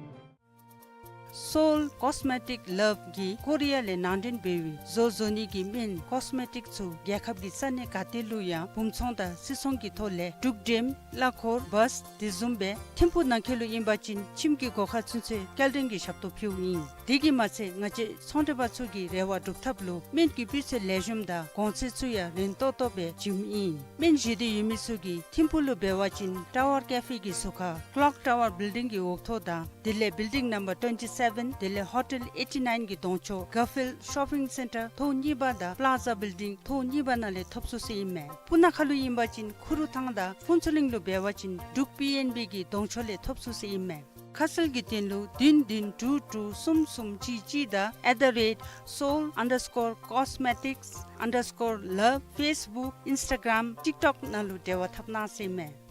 Seoul Cosmetic Love གིས་ཀོ་རི་ཡ་ལས་ནང་འདྲེན་འབད་བའི་བཟོ་བཟོ་ནི་གི་སྨན་ཀོས་མེ་ཊིཀ་ཚུ་རྒྱལ་ཁབ་ཀྱི་ས་གནས་ག་ཏེ་ལུ་ཡང་སྦུང་ཚོང་དང་སིལ་ཚོང་གི་ཐོག་ལས་འབྲུག་འགྲེམས་གླ་འཁོར་བཱས་དེ་བཟུམ་སྦེ་ཐིམ་ཕུག་ནང་འཁོད་ལུ་ཨིན་པ་ཅིན་ཁྱིམ་གྱི་སྒོ་ཁར་ཚུན་ཚོད་སྐྱེལ་འདྲེན་གྱི་ཞབས་ཏོག་ཕུལཝ་ཨིན། དེ་གིས་མ་ཚད་ང་བཅས་ཚོང་འབྲེལ་པ་ཚུ་གི་རེ་བ་སྒྲུབ་ཐབས་ལུ་སྨན་གྱི་སྤུས་ཚད་ལེགས་ཤོམ་དང་གོང་ཚད་ཚུ་ཡང་རན་ཏོག་ཏོ་སྦེ་བྱིནམ་ཨིན། སྨན་བཞེས་འདོད་ཡོད་མི་ཚུ་གིས་ཐིམ་ཕུག་ལུ་འབད་བ་ཅིན་ཊ་ཝར་ཀེ་ཕེ་གི་ཟུར་ཁར་ཀློག་ཊ་ཝར་བིལ་ཌིང་གི་འོག་ཐོག་དང་དེ་ལས་བིལ་ཌིང་ནམ་བར་ཊུ་ཝེན་ཊི་སེ་བེན་དེ་ལས་ཧོ་ཊེལ་ཨེ་ཊི་ནའིན་གྱི་གདོང་ཕྱོགས་གར་ཕིལཌ་ཤོ་པིང་སེན་ཊར་ཐོག་གཉིས་པ་དང་པླ་ཛ་བིལ་ཌིང་ཐོག་གཉིས་པ་ནང་ལས་ཐོབ་ཚུགས་ཟེར་ཨིན་མས། སྤུ་ན་ཁ་ལུ་ཨིན་པ་ཅིན་ཁུ་རུ་ཐང་དང་ཕུན་ཚོགས་གླིང་ལུ་འབད་བ་ཅིན་འབྲུག་པི་ཨེན་བི་གི་གདོང་ཕྱོགས་ལས་ཐོབ་ཚུགས་ཟེར་ཨིན་མས། ཁ་གསལ་གྱི་དོན་ལུ་བདུན་བདུན་དྲུག་དྲུག་གསུམ་གསུམ་གཅིག་གཅིག་དང་at the rate seoul underscore cosmetics underscore love Facebook Instagram TikTok ནང་ལུ་འབྲེལ་བ་འཐབ་གནང་ཟེར་ཨིན་མས།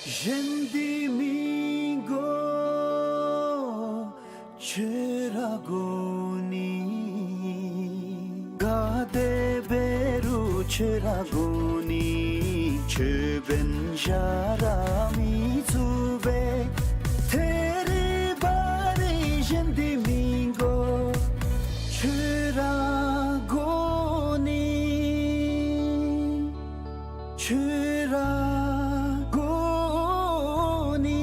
གཞན་འདི་མི་དགོ་ཁྱོད་ར་དགོ་ནི། ག་དེ་འབད་རུང་ཁྱོད་ར་དགོ་ནི། དེ་འབདན་ཞ་ར་མི་ཚུགས་པས། ཐེ་རི་བ་རི་གཞན་འདི་མི་དགོ། ཁྱོད་ར་དགོ་ནི། ཁྱོད་ར་དགོ་ནི།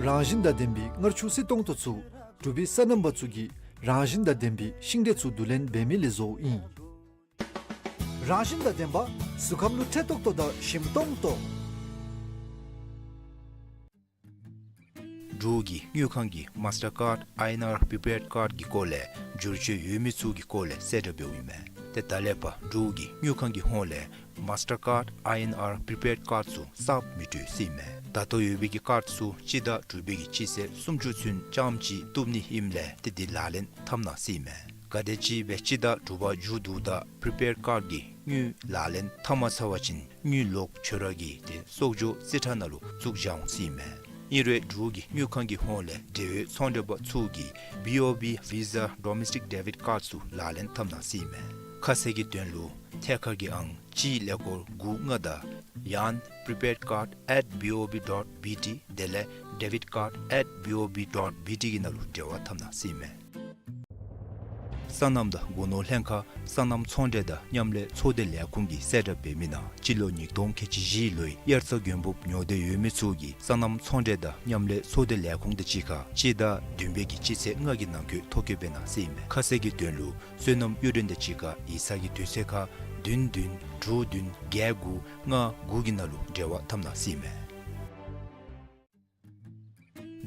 རང་བཞིན་དང་ལྡན་པའི་མངར་ཆུ་བསིལ་ཏོང་ཏོ་ཚུ་འབྲུག་པའི་སོ་ནམ་པ་ཚུ་གིས་རང་བཞིན་དང་ལྡན་པའི་ཤིང་འབྲས་ཚུ་བསྡུ་ལེན་འབད་མི་ལས་བཟོཝ་ཨིན། རང་བཞིན་དང་ལྡན་པ་གཟུགས་ཁམས་ལུ་འཕྲོད་ཏོག་ཏོ་དང་ཞིམ་ཏོང་ཏོ། འབྲུག་གི་དངུལ་ཁང་གིས་མཱསི་ཊར་ཀཱརཌ་ཨའི་ཨེན་ཨར་པི་པི་ཀཱརཌ་ཀྱི་སྐོར་ལས་བསྒྱུར་བཅོས་ཡོད་མི་ཚུ་གི་སྐོར་ལས་གསལ་བསྒྲགས་འབདཝ་ཨིན་མས། ཏེ་ད་ལས་ཕར་འབྲུག་གི་དངུལ་ཁང་གི་ཧོངས་ལས་མཱསི་ཊར་ཀཱརཌ་ཨའི་ཨེན་ཨར་པི་པི་ཀཱརཌ་ཚུ་གསརཔ་མི་སྤྲོད་ཟེར་ཨིན་མས། ད་ལྟོ་ཡོད་པའི་གི་ཀཱརཌ་ཚུ་སྤྱི་ཟླ་དྲུག་པའི་གི་སྤྱི་ཚེས་སུམ་ཅུ་ཚུན་ཙམ་ཅིག་བཏུབ་ནི་ཨིནམ་ལས་ཏེ་འདི་ལག་ལེན་འཐབ་གནང་ཟེར་ཨིན་མས། ག་དེམ་ཅིག་སྦེ་སྤྱི་ཟླ་དྲུག་པ་མཇུག་བསྡུཝ་ད་པི་རི་པེཌ་ཀཱརཌ་ཀྱི་དངུལ་ལག་ལེན་འཐབ་མ་ཚར་བ་ཅིན་དངུལ་ལོག་འབྱོར་བ་གི་ཏེ་གསོག་འཇོག་རྩིས་ཁྲ་ནང་ལུ་བཙུགས་བཞག་འོང་ཟེར་ཨིན་མས། ཨིན་རུང་འབྲུག་གི་དངུལ་ཁང་གི་ཧོངས་ལས་འབྲེལ་ཡོད་ཚོང་འབྲེལ་པ་ཚུ་གིས་བི་ཨོ་བི་Visa Domestic Debit Card ཚུ་ལག་ལེན་འཐབ་གནང་ཟེར་ཨིན་མས། ཁ་གསལ་གྱི་དོན་ལུ་ཐད་ཀར་གྱི་ཨང་གཅིག་ཀླད་ཀོར་དགུ་ལྔ་དང་ཡང་prepaidcard at B O B dot B T དེ་ལས་debitcard at B O B dot B T གི་ནང་ལུ་འབྲེལ་བ་འཐབ་གནང་ཟེར་ཨིན་མས། སོ་ནམ་དང་སྒོ་ནོར་ལྷན་ཁག་སོ་ནམ་ཚོང་འབྲེལ་དང་མཉམ་ལས་ཚོགས་སྡེ་ལས་ཁུངས་ཀྱིས་གསལ་བསྒྲགས་འབད་མི་ནང་སྤྱི་ལོ་ཉིས་སྟོང་ཁལ་གཅིག་བཞི་ལོའི་དབྱར་རྩྭ་དགུན་འབུབ་ཉོ་འདོད་ཡོད་མི་ཚུ་གིས་སོ་ནམ་ཚོང་འབྲེལ་དང་མཉམ་ལས་ཚོགས་སྡེ་ལས་ཁུངས་དང་གཅིག་ཁར་སྤྱི་ཟླ་བདུན་པའི་གི་སྤྱི་ཚེས་ལྔ་གི་ནང་འཁོད་ཐོ་བཀོད་འབད་གནང་ཟེར་ཨིན་མས། ཁ་གསལ་གྱི་དོན་ལུ་སོ་ནམ་གཡུ་སྒྲོན་དང་གཅིག་ཁར་ཡིག་ཚང་གི་དུས་ཚོད་ཁར་བདུན་བདུན་དྲུག་བདུན་བརྒྱད་དགུ་ལྔ་དགུ་གི་ནང་ལུ་འབྲེལ་བ་འཐབ་གནང་ཟེར་ཨིན་མས།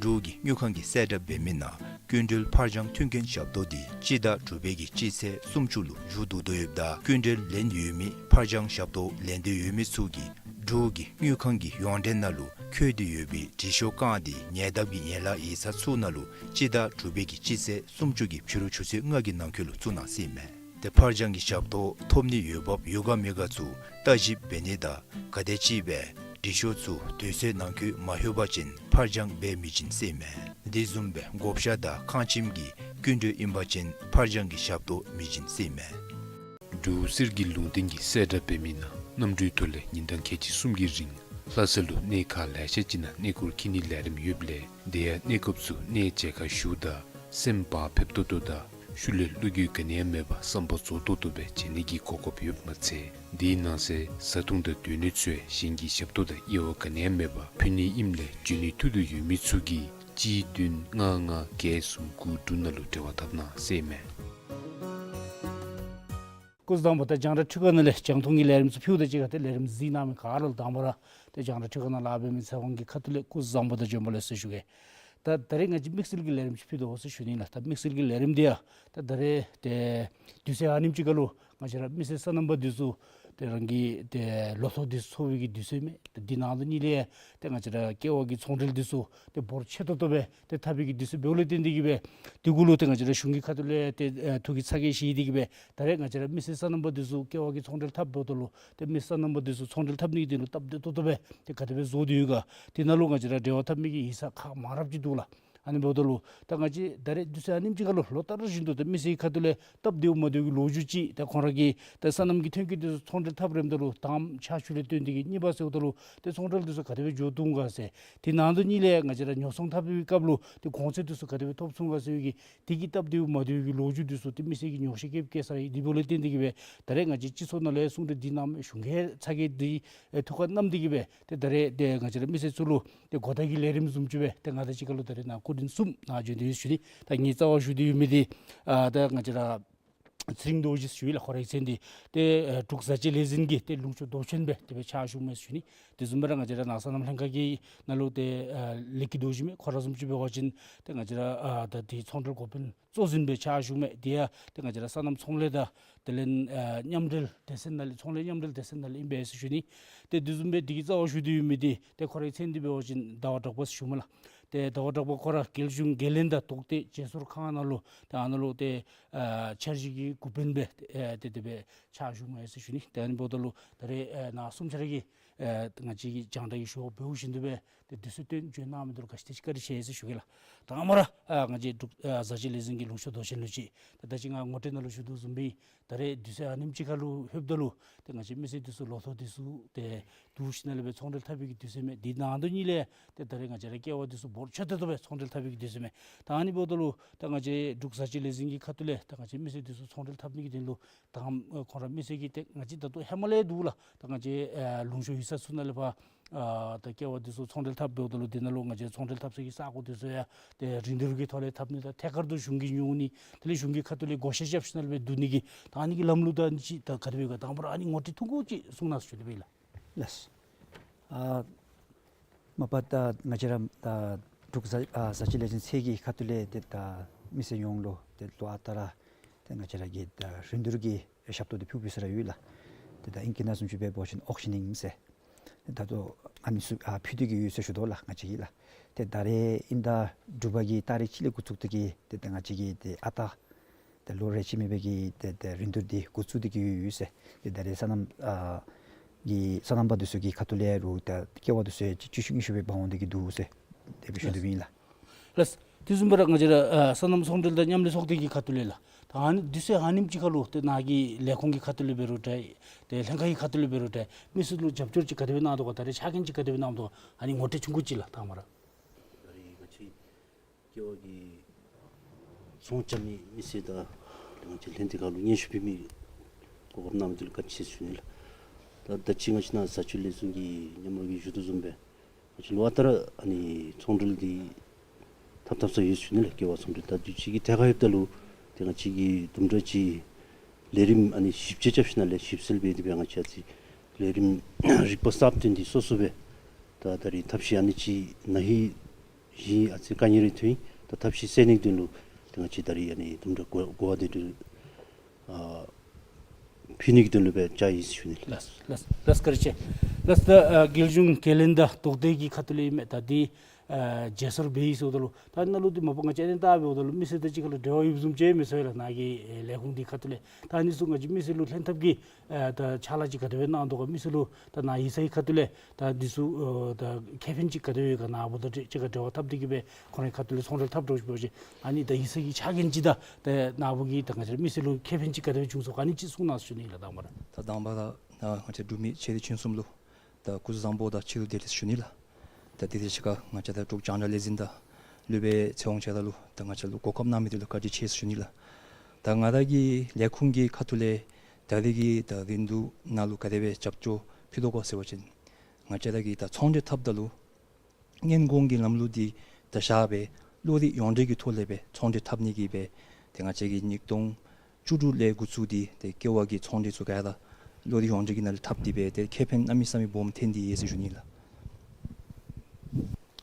འབྲུག་གི་དངུལ་ཁང་གིས་གསལ་བསྒྲགས་འབད་མི་ནང་སྐྱིན་འགྲུལ་ཕར་འགྱངས་མཐུན་རྐྱེན་ཞབས་ཏོག་འདི་སྤྱི་ཟླ་དྲུག་པའི་གི་སྤྱི་ཚེས་སུམ་ཅུ་ལུ་མཇུག་བསྡུ་དོ་ཡོདཔ་ད་སྐྱིན་འགྲུལ་ལེན་ཡོད་མི་ཕར་འགྱངས་ཞབས་ཏོག་ལེན་འདོད་ཡོད་མི་ཚུ་གིས་འབྲུག་གི་དངུལ་ཁང་གི་ཡོངས་འབྲེལ་ནང་ལུ་འཁོད་དེ་ཡོད་པའི་དྲི་ཤོག་རྐང་དེ་ཉེ་འདབས་ཀྱི་ཡན་ལག་ཡིག་ཚང་ཚུ་ནང་ལུ་སྤྱི་ཟླ་དྲུག་པའི་གི་སྤྱི་ཚེས་སུམ་ཅུ་གི་ཕྱི་རུ་ཆུ་ཚོད་ལྔ་གི་ནང་འཁོད་ལུ་བཙུགས་གནང་ཟེར་ཨིན་མས། ཏེ་ཕར་འགྱངས་ཀྱི་ཞབས་ཏོག་ཐོབ་ནི་འོས་འབབ་ཡོད་ག་མེད་ག་ཚུ་བརྟག་ཞིབ་འབད་ནི་དང་ག་དེམ་ཅིག་སྦེ་དྲི་ཤོག་ཚུ་དུས་ཚོད་ནང་འཁོད་མ་ལྷོད་པ་ཅིན་ཕར་འགྱངས་འབད་མི་བྱིན་ཟེར་ཨིན་མས། དེ་བཟུམ་སྦེ་བགོ་བཤའ་དང་ཁང་ཁྱིམ་གྱི་སྐྱིན་འགྲུལ་ཨིན་པ་ཅིན་ཕར་འགྱངས་ཀྱི་ཞབས་ཏོག་མི་བྱིན་ཟེར་ཨིན་མས། འབྲུག་གསེར་གྱི་ལུང་བསྟན་གྱིས་གསལ་བསྒྲགས་འབད་མི་ནང་གནམ་གྲུའི་ཐོག་ལས་ཉིན་གྲངས་ཁལ་གཅིག་གསུམ་གྱི་རིང་ལྷ་ས་ལུ་གནས་ཁག་ལེ་ཤ་ཅིག་ནང་གནས་སྐོར་འཁྱིད་ནིའི་ལས་རིམ་ཡོདཔ་ལས་དེ་ཡང་གནས་སྐབས་སུ་གནས་མཇལ་ཁར་བཞུགས་དང་སེམས་བག་ཕེབས་ཏོག་ཏོ་དང་ཤུལ་ལས་བློ་འགྱོད་ག་ནི་ཡང་མེད་པར་བསམ་པ་རྫོགས་ཏོག་ཏོ་སྦེ་མཇལ་ནི་གི་གོ་སྐབས་ཡོདཔ་མ་ཚད་དེའི་ནང་གསེས་བཟའ་འཐུང་དང་སྡོད་གནས་ཚུ་ཡང་གཞན་གྱི་ཞབས་ཏོག་དང་དབྱེ་བ་ག་ནི་ཡང་མེད་པར་ཕུལ་ནི་ཨིནམ་ལས་འབྱོན་ནི་ཐུགས་འདོད་ཡོད་མི་ཚུ་གིས་གཅིག་བདུན་ལྔ་ལྔ་བརྒྱད་གསུམ་དགུ་དྲུག་ནང་ལུ་འབྲེལ་བ་འཐབ་གནང་ཟེར་ཨིན་མས། སྐུ་གཟུགས་བཟང་པོ། ད་རྒྱང་བསྒྲགས་འཕྲུལ་ཁང་ནང་ལས་རྒྱང་མཐོང་གི་ལས་རིམ་ཚུ་ཕུལཝ་དང་གཅིག་ཁར་ཏེ་ལས་རིམ་གཟིགས་གནང་མི་ག་ར་ལུ་དང་པ་ར་ཏེ་རྒྱང་བསྒྲགས་འཕྲུལ་ཁང་ནང་ལཱ་འབད་མི་ཚེ་དབང་གི་ཁ་ཐུག་ལས་སྐུ་གཟུགས་བཟང་པོ་དང་བྱོན་པ་ལེགས་སོ་ཞུ་གེ། ད་ད་རེས་ང་བཅས་དམིགས་བསལ་གྱི་ལས་རིམ་ཅིག་ཕུལ་དོ་ཟེར་ཞུ་ནི་ལགས། ད་དམིགས་བསལ་གྱི་ལས་རིམ་འདི་ཡང་ད་ད་རེས་ཏེ་དུས་ཚོད་ཨ་ནེམ་ཅིག་ཁར་ལུ་ང་བཅས་ར་མི་སེར་སོ་ནམ་པ་འདི་ཚུ་ཏེ་རང་གི་ཏེ་ལོ་ཐོག་འདི་ཚུ་འཚོ་བའི་གི་དུས་ཚོད་མས། ཏེ་འདི་ནང་དོན་ཉིད་ལས་ཏེ་ང་བཅས་ར་ཀེ་ཝ་གི་ཚོང་འབྲེལ་འདི་ཚུ་ཏེ་འབོར་ཆེ་ཏོག་ཏོ་སྦེ་ཏེ་འཐབ་པའི་གི་དུས་ཚོད་འབདཝ་ལས་བརྟེན་ཏེ་གིས་སྦེ་དེ་གུ་ལུ་ཏེ་ང་བཅས་ར་གཞུང་གི་ཁ་ཐུག་ལས་ཏེ་ཨེ་ཐུགས་ཀྱི་ཚ་གྱང་བཞེས་ཏེ་གིས་སྦེ་ད་རེས་ང་བཅས་ར་མི་སེར་སོ་ནམ་པ་འདི་ཚུ་ཀེ་ཝ་གི་ཚོང་འབྲེལ་འཐབ་འབདཝ་ད་ལུ་ཏེ་མི་སེར་སོ་ནམ་པ་འདི་ཚུ་ཚོང་འབྲེལ་འཐབ་ནི་གི་དོན་ལུ་སྟབས་བདེ་ཏོག་ཏོ་སྦེ་ཏེ་ག་དེ་སྦེ་བཟོ་སྟེ་ཡོད་ག། དེ་ནང་ལུ་ང་བཅས་ར་འབྲེལ་བ་འཐབ་མི་གི་ཡིག་ཚང་ཁག་མང་རབས་ཅིག་འདུག་ལགས། ཨ་ནི་འབདཝ་ད་ལུ་ད་ང་བཅས་ད་རེས་དུས་ཚོད་ཨ་ནེམ་ཅིག་ཁར་ལུ་ལོ་ལྟར་བཞིན་དུ་ཏེ་མི་སེར་ཁ་ཐུག་ལས་སྟབས་བདེཝ་མ་བདེཝ་གི་ལོ་རྒྱུས་ཅིག་ད་ཁོང་ར་གི་ད་སོ་ནམ་གྱི་ཐོན་སྐྱེད་འདི་ཚུ་ཚོང་འབྲེལ་འཐབ་རནམ་ད་ལུ་དང་པ་ཆར་ཆུ་ལས་བརྟེན་ཏེ་གིས་གཉིས་པ་ཟེརཝ་ད་ལུ་ཏེ་ཚོང་འབྲེལ་འདི་ཚུ་ག་དེ་སྦེ་འགྱོ་དོ་འོང་ག་ཟེར། དེ་ནང་དོན་ཉིད་ལས་ང་བཅས་ར་ཉོ་ཚོང་འཐབ་པའི་སྐབས་ལུ་ཏེ་གོང་ཚད་འདི་ཚུ་ག་དེ་སྦེ་ཐོབ་ཚུགས་ག་ཟེར་བའི་གི་དེ་གི་སྟབས་བདེཝ་མ་བདེཝ་གི་ལོ་རྒྱུས་འདི་ཚུ་ཏེ་མི་སེར་གྱིས་ཉོགས་བཤད་རྐྱབ་བཀོད་ས་ཨིན། དེ་འབདཝ་ལས་བརྟེན་ཏེ་གིས་སྦེ་ད་རེས་ང་བཅས་སྤྱི་ཚོགས་ནང་ལས་གསུང་གྲོས་འདི་གནངམ་གཞུང་གི་ཚ་གྱང་འདི་ཨེ་ཐུགས་ཁར་བསྣམས་ཏེ་གིས་སྦེ་ཏེ་ད་རེས་ཏེ་ང་བཅས་ར་མི་སེར་ཚུ་ལུ་ཏེ་གོ་བརྡ་གི་ལས་རིམ་བཟུམ་ཅིག་སྦེ་ཏེ་ང་དང་གཅིག་ཁར་ལུ་ད་རེས་ནཱ་སྐུ་མགྲོན་གསུམ་ནཱ་བྱོན་ཏེ་ཡོད་ཟེར་ཞུ་ནི། ད་ངེའི་རྩ་བར་ཞུ་སྟེ་ཡོད་མི་འདི་ཨ་ད་ང་བཅས་ར་ཚེ་རིང་རྡོ་རྗེ་ཟེར་ཞུ་ཡི་ལགས། ཁོ་རའི་མཚན་འདི་ཏེ་ཨེ་འབྲུག་བཟའ་བཅའ་ལས་འཛིན་གྱི་ཏེ་ལུང་ཕྱོགས་མདོ་ཆེན་སྦེ་དེ་སྦེ་ཕྱག་ཞུཝ་མས་ཟེར་ཞུ་ནི། དེ་བཟུམ་སྦེ་ར་ང་བཅས་ར་ནཱ་སོ་ནམ་ལྷན་ཁག་གི་ནང་ལུ་ཏེ་ཨ་ལེགས་སྐྱིད་རྡོ་རྗེ་མས། ཁོ་ར་བཟུམ་ཅིག་འབད་བ་ཅིན་ཏེ་ང་བཅས་ར་ཨ་ད་ཏེ་ཚོང་འབྲེལ་འགོ་དཔོན་གཙོ་འཛིན་སྦེ་ཕྱག་ཞུཝ་མས། དེ་ཡང་ཏེ་ང་བཅས་ར་སོ་ནམ་ཚོང་ལས་དང་དེ་ལས་ཨ་མཉམ་འབྲེལ་སྡེ་ཚན་ནང་ལས་ཚོང་ལས་མཉམ་འབྲེལ་སྡེ་ཚན་ནང་ལས་ཨིན་པས་ཟེར་ཞུ་ནི། ཏེ་དེ་བཟུམ་སྦེ་དེ་གི་རྩ་བར་ཞུ་སྟེ་ཡོད་མི་འདི་ཏེ་ཁོ་རའི་མཚན་འདི་འབད་བ་ཅིན་ཟླ་བ་གྲགས་པ་ཟེར་ཞུཝ་མས་ལགས། ཏེ་ཟླ་བ་གྲགས་པ་ཁོ་ར་རྒྱལ་གཞུང་འགན་ལེན་དང་གཏོགས་ཏེ་བརྗེ་སོར་ཁང་ནང་ལུ་ཏེ་ཨ་ནཱ་ལུ་ཏེ་ཨ་འཆར་གཞི་གི་འགོ་དཔོན་སྦེ་ཨེ་ཏེ་དེ་སྦེ་ཕྱག་ཞུཝ་མས་ཟེར་ཞུ་ནི། ཏེ་ཨ་ནི་འབདཝ་ད་ལུ་ད་རེས་ཨེ་ནཱ་གསུམ་ཆ་ར་གིས་ཨེ་ང་བཅས་ཀྱིས་རྒྱང་བསྒྲགས་ཀྱི་ཞུ་བ་འབདཝ་བཞིན་དུ་སྦེ་ ཏེ་དུས་ཚོད་བཏོན་བྱོན་གནང་མི་འདི་ལུ་ག་ཅི་དེ་ཅིག་བཀའ་དྲིན་ཆེ་ཟེར་ཞུ་གེ་ལགས། དང་པ་ར་ཨ་ང་བཅས་འབྲུག་ཨ་བཟའ་ཆས་ལས་འཛིན་གྱི་ལུང་ཕྱོགས་རྡོ་ཆེན་ལུ་ཅིག་ཏེ་ད་ཅི་ང་ངོ་སྤྲོད་ནང་ལུ་ཞུ་དོ་བཟུམ་སྦེ་ད་རེས་དུས་ཚོད་ཨ་ནེམ་ཅིག་ཁར་ལུ་ལྷོདཔ་ད་ལུ་ཏེ་ང་བཅས་མི་སེར་འདི་ཚུ་ལོ་ཐོག་འདི་ཚུ་ཏེ་བསྡུ་ཞིནམ་ལས་སྦེ་ཚོང་འབྲེལ་འཐབ་པའི་གི་དུས་ཚོད་མས། དེ་ནང་དོ་ཉིད་ལས་ཏེ་ད་རེས་ང་བཅས་ར་ཀེ་བ་འདི་ཚུ་འབོར་ཆེ་ཏོག་ཏོ་སྦེ་ཚོང་འབྲེལ་འཐབ་པའི་གི་དུས་ཚོད་མས། ད་ཨ་ནི་འབདཝ་ད་ལུ་ད་ང་བཅས་འབྲུག་བཟའ་ཆས་ལས་འཛིན་གྱི་ཁ་ཐུག་ལས་ད་ང་བཅས་མི་སེར་འདི་ཚུ་ཚོང་འབྲེལ་འཐབ་ནི་གི་དོན་ལུ་ད་ཨ་ཁོང་ར་མི་སེར་གྱིས་ཏེ་ང་བཅས་ད་ལྟོ་ཧེ་མ་ལས་འདུག་ལགས། ད་ང་བཅས་ཨ་ལུང་ཕྱོགས་ཡུལ་ས་ཚུ་ནང་ལས་ཕར་ཨ་ད་ཀེ་བ་འདི་ཚུ་ཚོང་འབྲེལ་འཐབ་འབདཝ་ད་ལུ་དེ་ནང་ལུ་ང་བཅས་ཚོང་འབྲེལ་འཐབ་ས་གི་ས་གོ་འདི་ཚུ་ཡང་ཏེ་རིན་བསྡུར་གྱི་ཐོག་ལས་འཐབ་ནི་དང་ཐད་ཀར་དུ་གཞུང་གིས་ཉོ་ནི་དེ་ལས་གཞུང་གི་ཁ་ཐུག་ལས་བགོ་བཤའ་རྐྱབ་ཞིནམ་ལས་སྦེ་བསྡུ་ནི་གི་ད་ཨ་ནི་གི་ལམ་ལུགས་ད་ཨ་ནི་ཅིག་ད་ག་དེ་སྦེ་ག་དང་པ་ར་ཨ་ནི་ངོ་སྤྲོད་ཐུང་ཀུ་ཅིག་གསུང་གནང་ཟེར་ཞུ་ནི་སྦེ་ཨིན་ལགས། ལགས། ཨ་མ་པ་ད་ང་བཅས་ར་ད་འབྲུག་བཟའ་ཨ་བཟའ་ཆས་ལས་འཛིན་ཚད་ཀྱི་ཁ་ཐུག་ལས་ཏེ་ད་མི་སེར་ཡོངས་ལུ་ཏེ་ལོ་ཨ་རྟག་ར་ཏེ་ང་བཅས་ར་གི་ད་རིན་བསྡུར་གྱི་ཞབས་ཏོག་འདི་ཕུལ་ཕུལ་ས་ར་ཡོད་ལགས། ཏེ་ད་ཨིང་སྐད་ནང་བཟུམ་ཅིག་སྦེ་འབད་བ་ཅིན་ཨོག་ཤ་ནིང་ཟེར། ད་ལྟོ་ཨ་ནི་ཚུ་ཨ་ཕུལ་ཏེ་གི་ཡོད་ཟེར་ཞུ་དོ་ལགས་ང་བཅས་ཀྱིས་ལགས། ཏེ་ད་རེས་ཨིན་ད་འབྲུག་པ་གི་ཏ་རིག་གཅིག་ལས་འགོ་བཙུགས་ཏེ་གི་ཏེ་ད་ང་བཅས་ཀྱི་ཏེ་ཨ་རྟག་ཏེ་ལོ་རེ་ཆད་མེད་པའི་གི་ཏེ་ཏེ་རིན་བསྡུར་འདི་འགོ་བཙུགས་ཏེ་གི་ཡོད་ཟེར། ཏེ་ད་རེས་སོ་ནམ་ཨ་གི་སོ་ནམ་པ་འདི་ཚུ་གི་ཁ་ཐུག་ལས་རུང་ད་ཀེ་བ་འདི་ཚུ་ཡང་བཅུ་བཅུ་ཉི་ཤུ་སྦེ་འབག་འོང་སྟེ་གི་འདུག་ཟེར་དེ་སྦེ་ཞུ་དོ་ཨིན་ལགས། ལགས། དེ་བཟུམ་སྦེ་ར་ང་བཅས་ར་ཨ་སོ་ནམ་ཚོང་འབྲེལ་དང་མཉམ་ལས་ཚོགས་སྡེ་གི་ཁ་ཐུག་ལས་ལགས། ད་ཨ་ནི་དུས་ཚོད་ཨ་ནེམ་ཅིག་ཁར་ལུ་ཏེ་ནཱ་གི་ལས་ཁུངས་ཀྱི་ཁ་ཐུག་ལས་འབད་རུང་འདྲ་ཏེ་ལྷན་ཁག་གི་ཁ་ཐུག་ལས་འབད་རུང་འདྲ་མི་སེར་ལུ་རྒྱབ་སྐྱོར་ཅིག་ག་དེ་སྦེ་གནང་དོ་ག་ད་རེས་ཆ་རྐྱེན་ཅིག་ག་དེ་སྦེ་གནང་དོ་ག་ཨ་ནི་ངོ་སྤྲོད་ཆུང་ཀུ་ཅིག་ལགས་དང་པ་ར། ད་རེས་ང་བཅས་ཀེ་བ་གི་ཚོང་རྐྱབ་མི་མི་སེར་དང་ང་བཅས་ལྷན་སྡེ་ཁག་ལུ་སྙན་ཞུ་ཕུལ་མི་གོ་སྐབས་གནང་མི་འདི་ལུ་བཀའ་དྲིན་ཆེ་ཟེར་ཞུ་ནི་ལགས། ད་ད་ཅི་ང་བཅས་ནཱ་བཟའ་ཆས་ལས་འཛིན་གྱི་མཉམ་རོགས་ཀྱིས་ཞུ་དོ་བཟུམ་སྦེ་ང་བཅས་ལོ་ཨ་རྟག་ར་ཨ་ནི་ཚོང་འབྲེལ་འདི་འཐབ་འཐབ་ས་ཡོད་ཟེར་ཞུ་ནི་ལགས། ཀེ་བ་ཚོང་འབྲེལ་ད་དུས་ཅི་གི་ཐད་ཁར་ལྷོདཔ་ད་ལུ་ཏེ་ང་བཅས་ཀྱིས་དུམ་གྲ་ཅིག་ལས་རིམ་ཨ་ནི་ཞིབ་དཔྱད་རྐྱབ་ཞིནམ་ལས་ཞིབ་འཚོལ་འབད་དེ་སྦེ་ང་བཅས་ཨ་ཙི་ལས་རིམ་རིག་པ་གསརཔ་བཏོན་ཏེ་སོ་སོ་སྦེ་ད་ད་རེས་ཐབས་ཤེས་ཨ་ནི་ཅིག་ན་ཧིང་གཞེས་ཨ་ཙི་དཀའ་ངལ་རེ་ཐོན་ཡི། ད་ཐབས་ཤེས་སེལ་ནི་གི་དོན་ལུ་ཏེ་ང་བཅས་ད་རེས་ཨ་ནི་དུམ་གྲ་གོ་གོ་བ་དེ་འདྲ་ཨ་ཕུལ་ནི་གི་དོན་ལུ་སྦེ་བཅར་ཡི་ཟེར་ཞུ་ནི་ལགས། ལགས་ལགས་ལགས་བཀའ་དྲིན་ཆེ། ལགས་ད་ཨ་རྒྱལ་གཞུང་ཁས་ལེན་དང་དོགས་འདྲི་གི་ཁ་ཐུག་ལས་ཨིན་མས། ད་འདི་ཨ་བརྗེ་སོར་འབད་ཡི་ཟེརཝ་ད་ལུ་ད་ནཱ་ལུ་འདི་མ་པ་ང་བཅས་ཨ་ནི་ལྟ་འབདཝ་ད་ལུ་མི་སེར་དང་གཅིག་ཁར་ལུ་འབྲེལ་བ་ཡོདཔ་བཟུམ་ཅིག་མི་ཚོར་ལགས། ནཱ་གི་ཨེ་ལས་ཁུངས་འདི་ཁ་ཐུག་ལས་ད་ཨ་ནི་ཚུ་ང་བཅས་མི་སེར་ལུ་ལྷན་ཐབས་ཀྱི་ཨ་ད་ཕྱག་ལཱ་ཅིག་ག་དེ་སྦེ་གནང་དོ་ག་མི་སེར་ལུ་ད་ནཱ་ཡིག་ཚང་གི་ཁ་ཐུག་ལས་ད་འདི་ཚུ་ཨ་ད་ཁེ་ཕན་ཅིག་ག་དེ་སྦེ་ག་ནཱ་བུ་དང་ཅིག་ཁར་འབྲེལ་བ་འཐབ་སྟེ་གི་སྦེ་ཁོང་རའི་ཁ་ཐུག་ལས་ཚོང་འབྲེལ་འཐབ་འདྲཝ་ཅིག་འབད་བ་ཅིན་ཨ་ནི་ད་ཡིག་ཚང་གི་ཕྱག་འགན་ཅིག་དང་ཏེ་ནཱ་བུ་གིས་ད་ང་བཅས་མི་སེར་ལུ་ཁེ་ཕན་ཅིག་ག་དེ་སྦེ་བྱུང་སོང་ག་ཨ་ནི་ཅིག་གསུང་གནང་ཟེར་ཞུ་ནི་ལགས་དང་པ་ར། ད་དང་པ་ར་ད་ང་བཅས་འབྲུག་མི་ཆེ་འབྲིང་ཆུང་གསུམ་ལུ་ད་སྐུ་གཟུགས་བཟང་པོ་དང་ཆེད་དུ་བདེ་ལེགས་ཞུ་ནི་ལགས། ད་དེ་དང་གཅིག་ཁར་ང་བཅས་ད་འབྲུག་རྒྱང་བསྒྲགས་ལས་འཛིན་དང་སློབ་དཔོན་ཚེ་དབང་ཆེ་ལགས་ལུ་ད་ང་བཅས་ལུ་གོ་སྐབས་གནང་མི་དེ་ལུ་བཀའ་དྲིན་ཆེ་ཟེར་ཞུ་ནི་ལགས། ད་ང་བཅས་ཀྱི་ལས་ཁུངས་ཀྱི་ཁ་ཐུག་ལས་ད་རེས་ཀྱི་ད་རིན་བསྡུར་ནང་ལུ་ག་དེ་སྦེ་རྒྱབ་སྐྱོར་ཕུལ་དོ་ག་ཟེར་བ་ཅིན་ང་བཅས་ར་གིས་ད་ཚོང་འབྲེལ་འཐབ་ད་ལུ་སྔོན་གོང་གི་ལམ་ལུགས་འདི་ད་བཞག་སྦེ་གློག་རིག་ཡོངས་འབྲེལ་གྱི་ཐོག་ལས་སྦེ་ཚོང་འབྲེལ་འཐབ་ནི་གི་སྦེ་ཏེ་ང་བཅས་ཀྱིས་ཉིས་སྟོང་བཅུ་དྲུག་ལས་འགོ་བཙུགས་ཏེ་ཏེ་ཀེ་བ་གི་ཚོང་འབྲེལ་ཚུ་ག་ར་གློག་རིག་ཡོངས་འབྲེལ་གྱི་ནང་ལས་འཐབ་སྟེ་སྦེ་ཏེ་ཁེ་ཕན་གནམ་མེད་ས་མེད་སྦོམ་ཐོན་ཏེ་ཡོད་ཟེར་ཞུ་ནི་ལགས།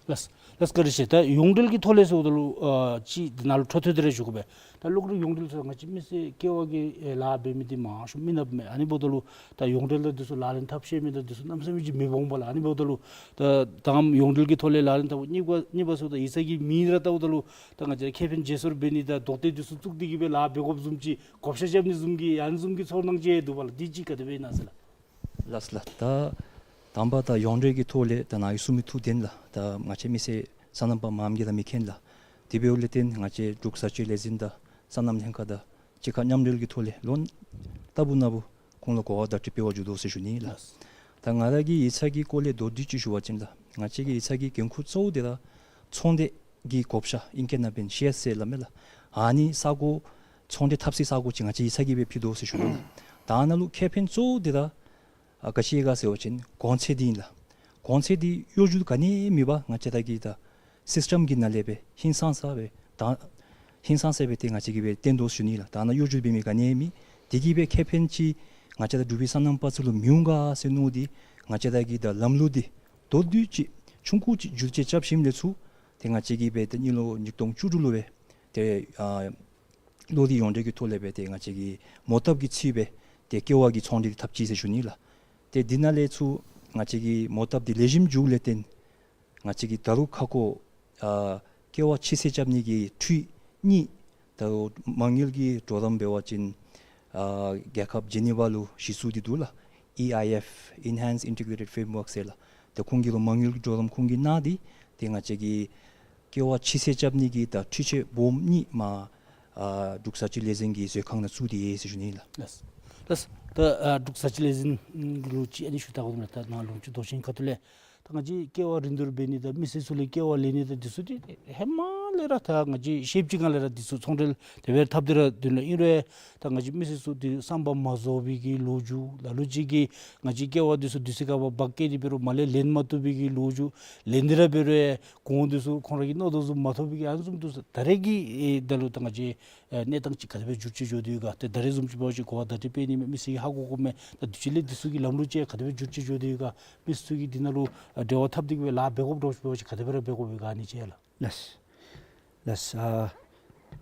ལགས་ལགས་བཀའ་དྲིན་ཆེ། ད་ཡོངས་འབྲེལ་གྱི་ཐོག་ལས་ཟེརཝ་ད་ལུ་ཨ་ཅིག་འདི་ནང་ལུ་འཕྲོ་མཐུད་དེ་ར་ཞུ་དགོ་པས། ད་གློག་རིག་ཡོངས་འབྲེལ་ཟེར་ང་བཅས་མི་སེར་ཀེ་བ་གི་ཨེ་ལཱ་འབད་མི་འདི་མང་ཤོས་མི་ནགཔ་མས། ཨ་ནི་འབདཝ་ད་ལུ་ད་ཡོངས་འབྲེལ་དང་འདི་ཚུ་ལག་ལེན་འཐབ་ཤེས་མི་དང་འདི་ཚུ་གནམ་མེད་ས་མེད་ཅིག་མི་སྦོམ་པས་ལགས། ཨ་ནི་འབདཝ་ད་ལུ་ད་ད་ཡོངས་འབྲེལ་གྱི་ཐོག་ལས་ལག་ལེན་འཐབ་གཉིས་པ་གཉིས་པ་ཟེརཝ་ད་ཡིག་ཚང་གི་མིང་ར་བལྟཝ་ད་ལུ་ད་ང་བཅས་ཁེ་ཕན་བརྗེ་སོར་འབད་ནི་དང་དོགས་འདྲི་འདི་ཚུ་བཙུགས་ཏེ་གི་སྦེ་ལཱ་འབད་དགོཔ་བཟུམ་ཅིག་བགོ་བཤའ་རྐྱབ་ནི་བཟུམ་གྱི་ཨ་ནི་བཟུམ་གྱི་ཚོར་སྣང་ཅིག་འདུག་པས་ལགས། འདི་ཅིག་ག་དེ་སྦེ་ཨིན་ན་ཟེར་ལགས། ལགས་ལགས། ད་དང་པ་ད་ཡོངས་འབྲེལ་གྱི་ཐོག་ལས་ད་ནཱ་གིས་གསུང་མི་ཐུགས་བདེན་ལགས། ད་ང་བཅས་མི་སེར་སོ་ནམ་པ་མངམ་གིས་ར་མི་མཁྱེན་ལགས། དེ་འབདཝ་ལས་བརྟེན་ང་བཅས་འབྲུག་བཟའ་སྤྱོད་ལས་འཛིན་དང་སོ་ནམ་ལྷན་ཁག་དང་གཅིག་ཁར་མཉམ་འབྲེལ་གྱི་ཐོག་ལས་ལོ་ལྟ་བུ་ན་བུ་ཁོང་ལུ་གོ་བ་བརྡ་སྤྲོད་འབད་བར་འགྱུར་དོ་ཟེར་ཞུ་ནི་ལགས། ལགས། ད་ང་ར་གི་ཡིག་ཚང་གི་སྐོར་ལས་མདོར་བསྡུས་ཅིག་ཞུ་བ་ཅིན་ལགས། ང་བཅས་ཀྱི་ཡིག་ཚང་གི་འགན་ཁུར་གཙོ་བོ་དེ་ར་ཚོང་འབྲེལ་གྱི་བགོ་བཤའ་ཨིང་སྐད་ནང་འབད་བ་ཅིན་ཤེར་སེལ་སླབ་མས་ལགས། ཨ་ནི་ས་གོ་ཚོང་འབྲེལ་འཐབ་སའི་ས་གོ་ཅིག་ང་བཅས་ཡིག་ཚང་གིས་སྦེ་ཕུལ་དོ་ཟེར་ཞུ་ནི་ལགས། ད་ནཱ་ལུ་ཁེ་ཕན་གཙོ་བོ་དེ་ར་ཨ་ག་ཅི་ཡོད་ག་ཟེར་བ་ཅིན་གོང་ཚད་འདི་ཨིན་ལགས། གོང་ཚད་འདི་གཡོ་འགུལ་ག་ནི་མེད་པར་ང་བཅས་ར་གི་ད་སིསི་ཊེམ་གྱི་ནང་ལས་སྦེ་ཧིང་སངས་ས་སྦེ་ད་ཧིང་སངས་ས་སྦེ་ཏེ་ང་བཅས་ཀྱིས་སྦེ་བཏོན་དོ་ཟེར་ཞུ་ནི་ལགས། ད་ནཱ་གཡོ་འགུལ་འབད་མི་ག་ནི་མེད། དེ་གིས་སྦེ་ཁེ་ཕན་ཅིག་ང་བཅས་ར་འབྲུག་པའི་སོ་ནམ་པ་ཚུ་ལུ་མི་འོང་ག་ཟེར་མནོ་སྟེ་ང་བཅས་ར་གི་ད་ལམ་ལུགས་འདི་མདོར་བསྡུས་ཅིག་ཆུང་ཀུ་ཅིག་འགྱུར་བཅོས་རྐྱབ་ཞིནམ་ལས་ཚུར་ཏེ་ང་བཅས་ཀྱིས་སྦེ་ཏེ་གཉིས་ལོ་ཉིས་སྟོང་བཅུ་དྲུག་ལུ་སྦེ་ཏེ་ཨ་གློག་རིག་ཡོངས་འབྲེལ་གྱི་ཐོག་ལས་སྦེ་ཏེ་ང་བཅས་ཀྱིས་མོ་བཏབ་ཀྱི་ཚུལ་སྦེ་ཏེ་ཀེ་བ་གི་ཚོང་འབྲེལ་འཐབ་ཅི་ཟེར་ཞུ་ནི་ལགས། ཏེ་འདི་ནང་ལས་ཚུར་ང་བཅས་ཀྱི་མོ་བཏབ་འདི་ལེགས་ཤོམ་འགྱོཝ་ལས་བརྟེན་ང་བཅས་ཀྱིས་ད་རུང་ཁ་སྐོང་ཨ་ཀེ་བ་ཕྱིར་ཚོང་རྐྱབ་ནི་གི་འཕྲུལ་གཉིས་ད་རུང་མ་དངུལ་གྱི་གྲོགས་རམ་འབད་བ་ཅིན་ཨ་རྒྱལ་ཁབ་ཇི་ནི་ཝ་ལུ་གཞི་བཙུགས་ཏེ་འདུག་ལགས། ཨི་ཨའི་ཨེཕ་Enhanced Integrated Framework ཟེར་ལགས། ཏེ་ཁོང་གིས་ལོག་མ་དངུལ་གྱི་གྲོགས་རམ་ཁོང་གིས་གནང་སྟེ་ཏེ་ང་བཅས་ཀྱི་ཀེ་བ་ཕྱི་སེལ་རྐྱབ་ནི་གི་ད་འཕྲུལ་ཆས་སྦོམ་གཉིས་མར་ཨ་འབྲུག་བཟའ་སྤྱོད་ལས་འཛིན་གྱི་མཛོད་ཁང་ནང་བཙུགས་ཏེ་ཡོད་ཟེར་ཞུ་ནི་ལགས། ལགས། ལགས། ད་ཨ་འབྲུག་བཟའ་སྤྱོད་ལས་འཛིན་ལུ་ཅིག་ཨ་ནི་ཞུ་བལྟ་དགོ་མས། ད་ནཱ་ལུང་ཕྱོགས་རྡོ་རྗེ་གདན་ཁ་ཐུག་ལས་ད་ང་བཅས་ཀེ་བ་རིན་བསྡུར་འབད་ནི་དང་མི་སེར་ཚུ་ལས་ཀེ་བ་ལེན་ནི་དང་འདི་ཚུ་འདི་ཧེ་མ་ལས་ར་ད་ང་བཅས་ཤེསཔ་ཅིག་སྒང་ལས་ར་འདི་ཚུ་ཚོང་འབྲེལ་དེ་སྦེ་འཐབ་སྟེ་ར་འདུག་ལགས། ཨིན་རུང་ད་ང་བཅས་མི་སེར་ཚུ་འདི་བསམ་པ་མ་རྫོགས་པའི་གི་ལོ་རྒྱུས་ལ་ལུ་ཅིག་གིས་ང་བཅས་ཀེ་བ་འདི་ཚུ་དུས་ཚོད་ཁར་འབག་བསྐྱལ་ཏེ་འབད་རུང་མ་ལས་ལེན་མ་བཏུབ་པའི་གི་ལོ་རྒྱུས། ལེན་ཏེ་ར་འབད་རུང་གོང་འདི་ཚུ་ཁོང་ར་གིས་མནོ་དོ་བཟུམ་མ་ཐོབ་པའི་གི་ཨ་ནི་བཟུམ་འདུག་ཟེར། ད་རེས་ཀྱི་ཨེ་ད་ལུ་ད་ང་བཅས་ཨེ་གནས་སྟངས་ཅིག་ག་དེ་སྦེ་འགྱུར་བཅོས་འགྱོ་དོ་ཡོད་ག། ཏེ་ད་རེས་བཟུམ་ཅིག་འབད་བ་ཅིན་གོ་བ་བརྡ་སྤྲོད་འབད་ནི་མས། མི་སེར་གྱིས་ཧ་གོ་དགོ་མས། ད་དུས་ཅི་ལས་འདི་ཚུ་གི་ལམ་ལུགས་ཅིག་ག་དེ་སྦེ་འགྱུར་བཅོས་འགྱོ་དོ་ཡོད་ག། མི་སེར་ཚུ་གིས་འདི་ནང་ལུ་ཨ་འབྲེལ་བ་འཐབ་སྟེ་གི་སྦེ་ལཱ་འབད་དགོཔ་འདྲཝ་ཅིག་འབད་བ་ཅིན་ག་དེ་སྦེ་ར་འབད་དགོ་པས་ག་ཨ་ནི་ཅིག་ལགས། ལགས། ལགས། ཨ་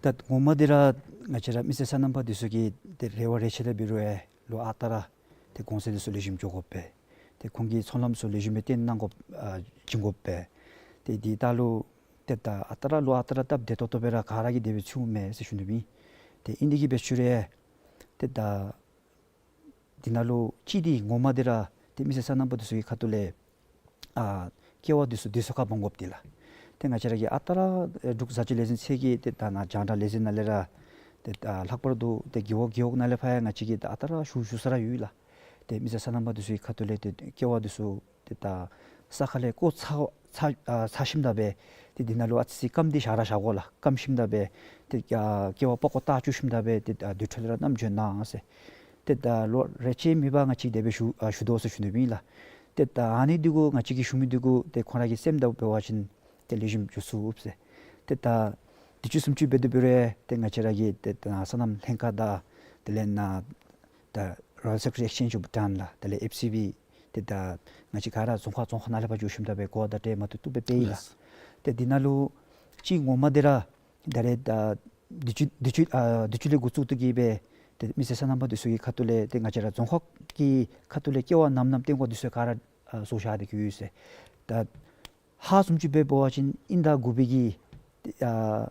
ད་ངོ་མ་འདི་ར་ང་བཅས་ར་མི་སེར་སོ་ནམ་པ་འདི་ཚུ་གིས་ཏེ་རེ་བ་རེ་ཆེ་ལས་འབད་རུང་ཨེ་ལོ་ཨ་རྟག་ར་ཏེ་གོང་ཚད་འདི་ཚུ་ལེགས་ཤོམ་འགྱོ་དགོ་པས། ཏེ་ཁོང་གི་ཚོང་ལམ་ཚུ་ལེགས་ཤོམ་སྦེ་བཏོན་གནང་དགོ་ཨ་བྱིན་དགོ་པས། ཏེ་འདི་ད་ལུ་ཏེ་ད་ཨ་རྟག་ར་ལོ་ཨ་རྟག་ར་སྟབས་བདེ་ཏོག་ཏོ་སྦེ་ར་ག་ར་གིས་དེ་སྦེ་ཚོརཝ་མས་ཟེར་ཞུ་ནི་ཨིན། ཏེ་ཨིན་དེ་གིས་སྦེ་ཞུ་རུང་ཏེ་ད་འདི་ནང་ལུ་གཅིག་འདི་ངོ་མ་འདི་ར་ཏེ་མི་སེར་སོ་ནམ་པ་འདི་ཚུ་གི་ཁ་ཐུག་ལས་ཨ་ཀེ་བ་འདི་ཚུ་དུས་ཚོད་ཁར་འབག་དགོཔ་འདི་ལགས། ཏེ་ང་བཅས་ར་གི་ཨ་རྟག་ར་ཨེ་འབྲུག་བཟའ་སྤྱོད་ལས་འཛིན་ཚད་ཀྱི་ཏེ་ད་ནཱ་རྒྱང་བསྒྲགས་ལས་འཛིན་ནང་ལས་ར་ཏེ་ད་ལྷག་པར་དུ་ཏེ་རྒེད་འོག་རྒེད་འོག་ནང་ལས་ཕར་ཡང་ང་བཅས་ཀྱིས་ད་ཨ་རྟག་ར་ཞུ་ཞུ་ས་ར་ཡོད་ལགས། ཏེ་མི་སེར་སོ་ནམ་པ་འདི་ཚུ་གི་ཁ་ཐུག་ལས་ཏེ་ཀེ་བ་འདི་ཚུ་ཏེ་ད་ས་ཁ་ལས་བརྐོ་ཚར་ཚར་ཨ་ཚར་ཞིནམ་ད་སྦེ་ཏེ་འདི་ནང་ལུ་ཨ་ཙི་ཙི་སྐམ་སྟེ་བཞག་ར་བཞག་དགོ་ལགས། སྐམ་ཞིནམ་ད་སྦེ་ཏེ་ཨ་ཀེ་བ་པགས་ཀོ་བཏགས་བཅུག་ཞིནམ་ད་སྦེ་ཏེ་ཨ་དུར་ཁྲོད་ལས་ར་བསྣམས་འགྱོ་གནང་ཟེར། ཏེ་ད་ལོ་རེ་ཆད་མེད་པར་ང་བཅས་དེ་སྦེ་ཞུ་ཨ་ཞུ་དོ་ཟེར་ཞུ་ནི་ཨིན་ལགས། ཏེ་ད་ཨ་ནི་འདི་གུ་ང་བཅས་ཀྱིས་ཞུ་མི་འདི་གུ་ཏེ་ཁོང་ར་གིས་སེམས་ད་འབད་བ་ཅིན་ཏེ་ལེགས་ཤོམ་འགྱོ་ཚུགས་ཟེར། ཏེ་ད་དུས་ཅི་བཟུམ་ཅིག་འབད་དེ་འབད་རུང་ཏེ་ང་བཅས་ར་གི་ཏེ་ད་སོ་ནམ་ལྷན་ཁག་དང་དེ་ལས་ནཱ་ད་Royal Secretary Exchange of Bhutan ལགས། དེ་ལས་ཨེཕ་སི་བི་ཏེ་ད་ང་བཅས་ག་ར་རྫོང་ཁག་རྫོང་ཁག་ནང་ལས་ཕར་འགྱོ་ཞིནམ་ད་སྦེ་གོ་བ་བརྡ་སྤྲོད་མ་བཏུབ་བཏུབ་སྦེ་འབད་ཡི་ལགས། ལགས། ཏེ་འདི་ནང་ལུ་གཅིག་ངོ་མ་འདི་ར་ད་རེས་ད་དུས་ཅི་དུས་ཅི་ཨ་དུས་ཅི་ལས་འགོ་བཙུགས་ཏེ་གི་སྦེ་ཏེ་མི་སེར་སོ་ནམ་པ་འདི་ཚུ་གི་ཁ་ཐུག་ལས་ཏེ་ང་བཅས་ར་རྫོང་ཁག་གི་ཁ་ཐུག་ལས་ཀེ་བ་ནམ་ནམ་བཏོན་དགོ་འདི་ཚུ་ག་ར་ཨ་བཟོ་བཞག་སྟེ་གི་ཡོད་ཟེར། ད་ཧཱ་བཟུམ་ཅིག་འབད་བ་ཅིན་དབྱིན་ཟླ་དགུ་པའི་གི་ཨ་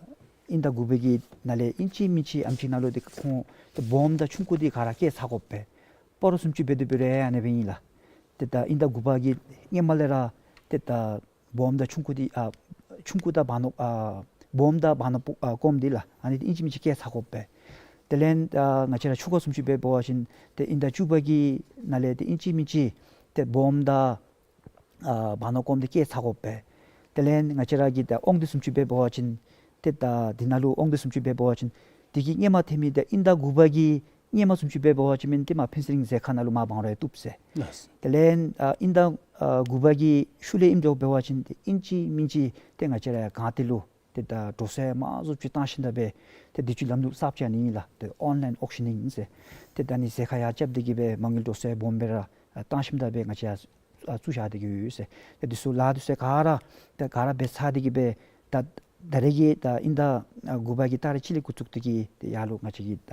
དབྱིན་ཟླ་དགུ་པའི་གི་ནང་ལས་ཨིན་ཅི་མིན་ཅི་ཨེམ་ཅིག་ནང་ལུ་ཏེ་ཁོང་ཏེ་སྦོམ་དང་ཆུང་ཀུ་འདི་ག་ར་བཀལ་ཚར་དགོ་པས། སྤ་རོ་བཟུམ་ཅིག་འབད་དེ་འབད་རུང་ཨ་ནི་སྦེ་ཨིན་ལགས། ཏེ་ད་དབྱིན་ཟླ་དགུ་པ་གི་སྔོན་མ་ལས་ར་ཏེ་ད་སྦོམ་དང་ཆུང་ཀུ་འདི་ཨ་ཆུང་ཀུ་དང་བར་ན་ཨ་སྦོམ་དང་བར་ན་ཨ་སྐོམ་འདི་ལགས། ཨ་ནི་ཏེ་ཨིན་ཅི་མིན་ཅི་བཀལ་ཚར་དགོ་པས། དེ་ལས་ཨ་ང་བཅས་ར་ཆུ་ཁ་བཟུམ་ཅིག་འབད་བ་ཅིན་ཏེ་དབྱིན་ཟླ་བཅུ་པ་གི་ནང་ལས་ཏེ་ཨིན་ཅི་མིན་ཅི་ཏེ་སྦོམ་དང་ཨ་བར་ན་སྐོམ་འདི་བཀལ་ཚར་དགོ་པས། དེ་ལས་ང་བཅས་ར་གི་ད་ཨོང་འདི་བཟུམ་ཅིག་འབད་བ་ཅིན་ཏེ་ད་འདི་ནང་ལུ་ཨོང་འདི་བཟུམ་ཅིག་འབད་བ་ཅིན་དེ་གི་སྔོན་མ་ཐོན་མི་ཏེ་དབྱིན་ཟླ་དགུ་པ་གི་སྔོན་མ་བཟུམ་ཅིག་འབད་བ་ཅིན་མེན་ཏེ་མར་ཕུན་ཚོགས་གླིང་མཛོད་ཁང་ནང་ལུ་མར་འབག་རུང་བཏུབ་ཟེར། ལགས། དེ་ལས་ཨ་དབྱིན་ཟླ་ཨ་དགུ་པ་གི་ཤུལ་ལས་ཨིནམ་འདྲཝ་འབད་བ་ཅིན་ཏེ་ཨིན་ཅི་མིན་ཅི་ཏེ་ང་བཅས་ར་ཡར་གང་ཏེ་ལུ་ཏེ་ད་འགྲོ་སོང་མང་སུ་ཅིག་བཏང་ཞིནམ་ད་སྦེ་ཏེ་དུས་ཅི་ལམ་ལུགས་གསརཔ་ཅིག་ཨ་ནི་ཨིན་ལགས། ཏེ་ཨོན་ལཱའིན་ཨོག་ཤཱན་ཨིན་ཟེར། ཏེ་ད་ཨ་ནི་མཛོད་ཁང་ཡར་རྐྱབ་སྟེ་གི་སྦེ་མ་དངུལ་འགྲོ་སོང་སྦོམ་སྦེ་ར་ཨ་བཏང་ཞིནམ་ད་སྦེ་ང་བཅས་ཡར་ཨ་བཙུགས་བཞག་སྟེ་གི་ཡོད་ཟེར། ཏེ་འདི་ཚུ་ལཱ་འདི་ཚུ་ག་ར་ཏེ་ག་ར་འབད་ཚར་ཏེ་གི་སྦེ་ད་ད་རེས་ཀྱི་ད་དབྱིན་ཟླ་ཨ་དགུ་པ་གི་ཏ་རིག་གཅིག་ལས་འགོ་བཙུགས་ཏེ་གི་ཏེ་ཡར་ལུ་ང་བཅས་ཀྱིས་ད་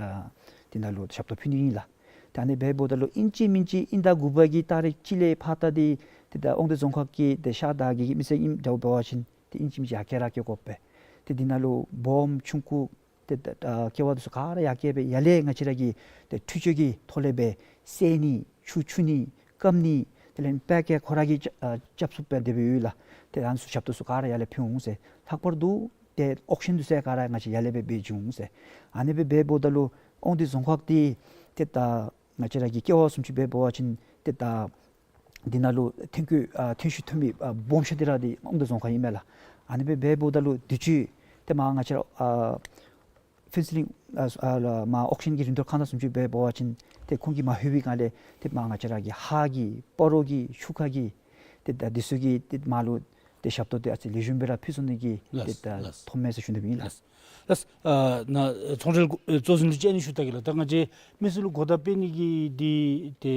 འདི་ནང་ལུ་ཞབས་ཏོག་ཕུལ་ནི་ཨིན་ལགས། ད་ཨ་ནི་འབདཝ་ད་ལུ་ཨིན་ཅི་མིན་ཅི་དབྱིན་ཟླ་དགུ་པ་གི་ཏ་རིག་གཅིག་ལས་ཕར་ད་འདི་ཏེ་ད་དབང་འདུས་རྫོང་ཁག་གི་ཏེ་ཤར་དར་རྒྱས་ཀྱི་མི་སེར་ཨིནམ་འདྲཝ་འབད་བ་ཅིན་ཏེ་ཨིན་ཅི་མིན་ཅི་ཡར་བསྐྱལ་ར་བསྐྱལ་དགོ་པས། ཏེ་འདི་ནང་ལུ་སྦོམ་ཆུང་ཀུ་ཏེ་ད་ཨ་ཀེ་བ་འདི་ཚུ་ག་ར་ཡར་བསྐྱལ་སྦེ་ཡར་ལས་ང་བཅས་ར་གི་ཏེ་འཕྲུལ་ཆས་ཀྱི་ཐོག་ལས་སྦེ་བསལ་ནི་ཆུ་འཁྱུ་ནི་སྐམ་ནི་དེ་ལས་པེ་ཀེཊ་ཁོ་ར་གིས་རྐྱབ་ཨ་རྐྱབ་ཚུགསཔ་སྦེ་དེ་སྦེ་ཡོད་ལགས། ཏེ་ཨ་ནི་ཚུ་ཞབས་ཏོག་ཚུ་ག་ར་ཡར་ལས་ཕུལ་འོང་ཟེར། ལྷག་པར་དུ་ཏེ་ཨོག་ཤཱན་འདི་ཚུ་ཡང་ག་ར་ང་བཅས་ཡར་ལས་སྦེ་འབད་བྱིན་འོང་ཟེར། ཨ་ནི་སྦེ་འབདཝ་ད་ལུ་དབང་འདུས་རྫོང་ཁག་འདི་ཏེ་ད་ང་བཅས་ར་གི་ཀེ་བ་བཟུམ་ཅིག་འབད་བ་ཅིན་ཏེ་ད་འདི་ནང་ལུ་ཐོན་སྐྱེད་ཨ་ཐོན་ཤུགས་ཐོན་མི་ཨ་སྦོམ་ཤོས་འདི་ར་འདི་དབང་འདུས་རྫོང་ཁག་ཨིན་མས་ལགས། ཨ་ནི་སྦེ་འབདཝ་ད་ལུ་དུས་ཅི་ཏེ་མར་ང་བཅས་ར་ཨ་ཕུན་ཚོགས་གླིང་ཨ་ཨ་ལ་མར་ཨོག་ཤཱན་གྱི་རིན་བསྡུར་ཁང་དང་བཟུམ་ཅིག་འབད་བ་ཅིན་ཏེ་ཁོང་གིས་མར་ལྷོད་པའི་སྒང་ལས་ཏེ་མར་ང་བཅས་ར་གི་ཧཱ་གི་སྤ་རོ་གི་ཆུ་ཁ་གི་ཏེ་ད་འདི་ཚུ་གི་ཏེ་མར་ལུ་ཏེ་ཞབས་ཏོག་འདི་ཨ་ཙི་ལེགས་ཤོམ་སྦེ་ར་ཕུལ་ཚུགས་ནི་གི་ཏེ་ལགས་ད་ལགས། ཐོབ་མས་ཟེར་ཞུ་ནི་ཨིན་ལགས། ལགས། ལགས། ཨ་ནཱ་ཚོང་འབྲེལ་ཨེ་གཙོ་འཛིན་ལུ་ཅིག་ཨ་ནི་ཞུ་བལྟ་གེ་ལགས། ད་ང་བཅས་མི་སེར་ལུ་གོ་བརྡ་སྤེལ་ནི་གི་འདི་ཏེ་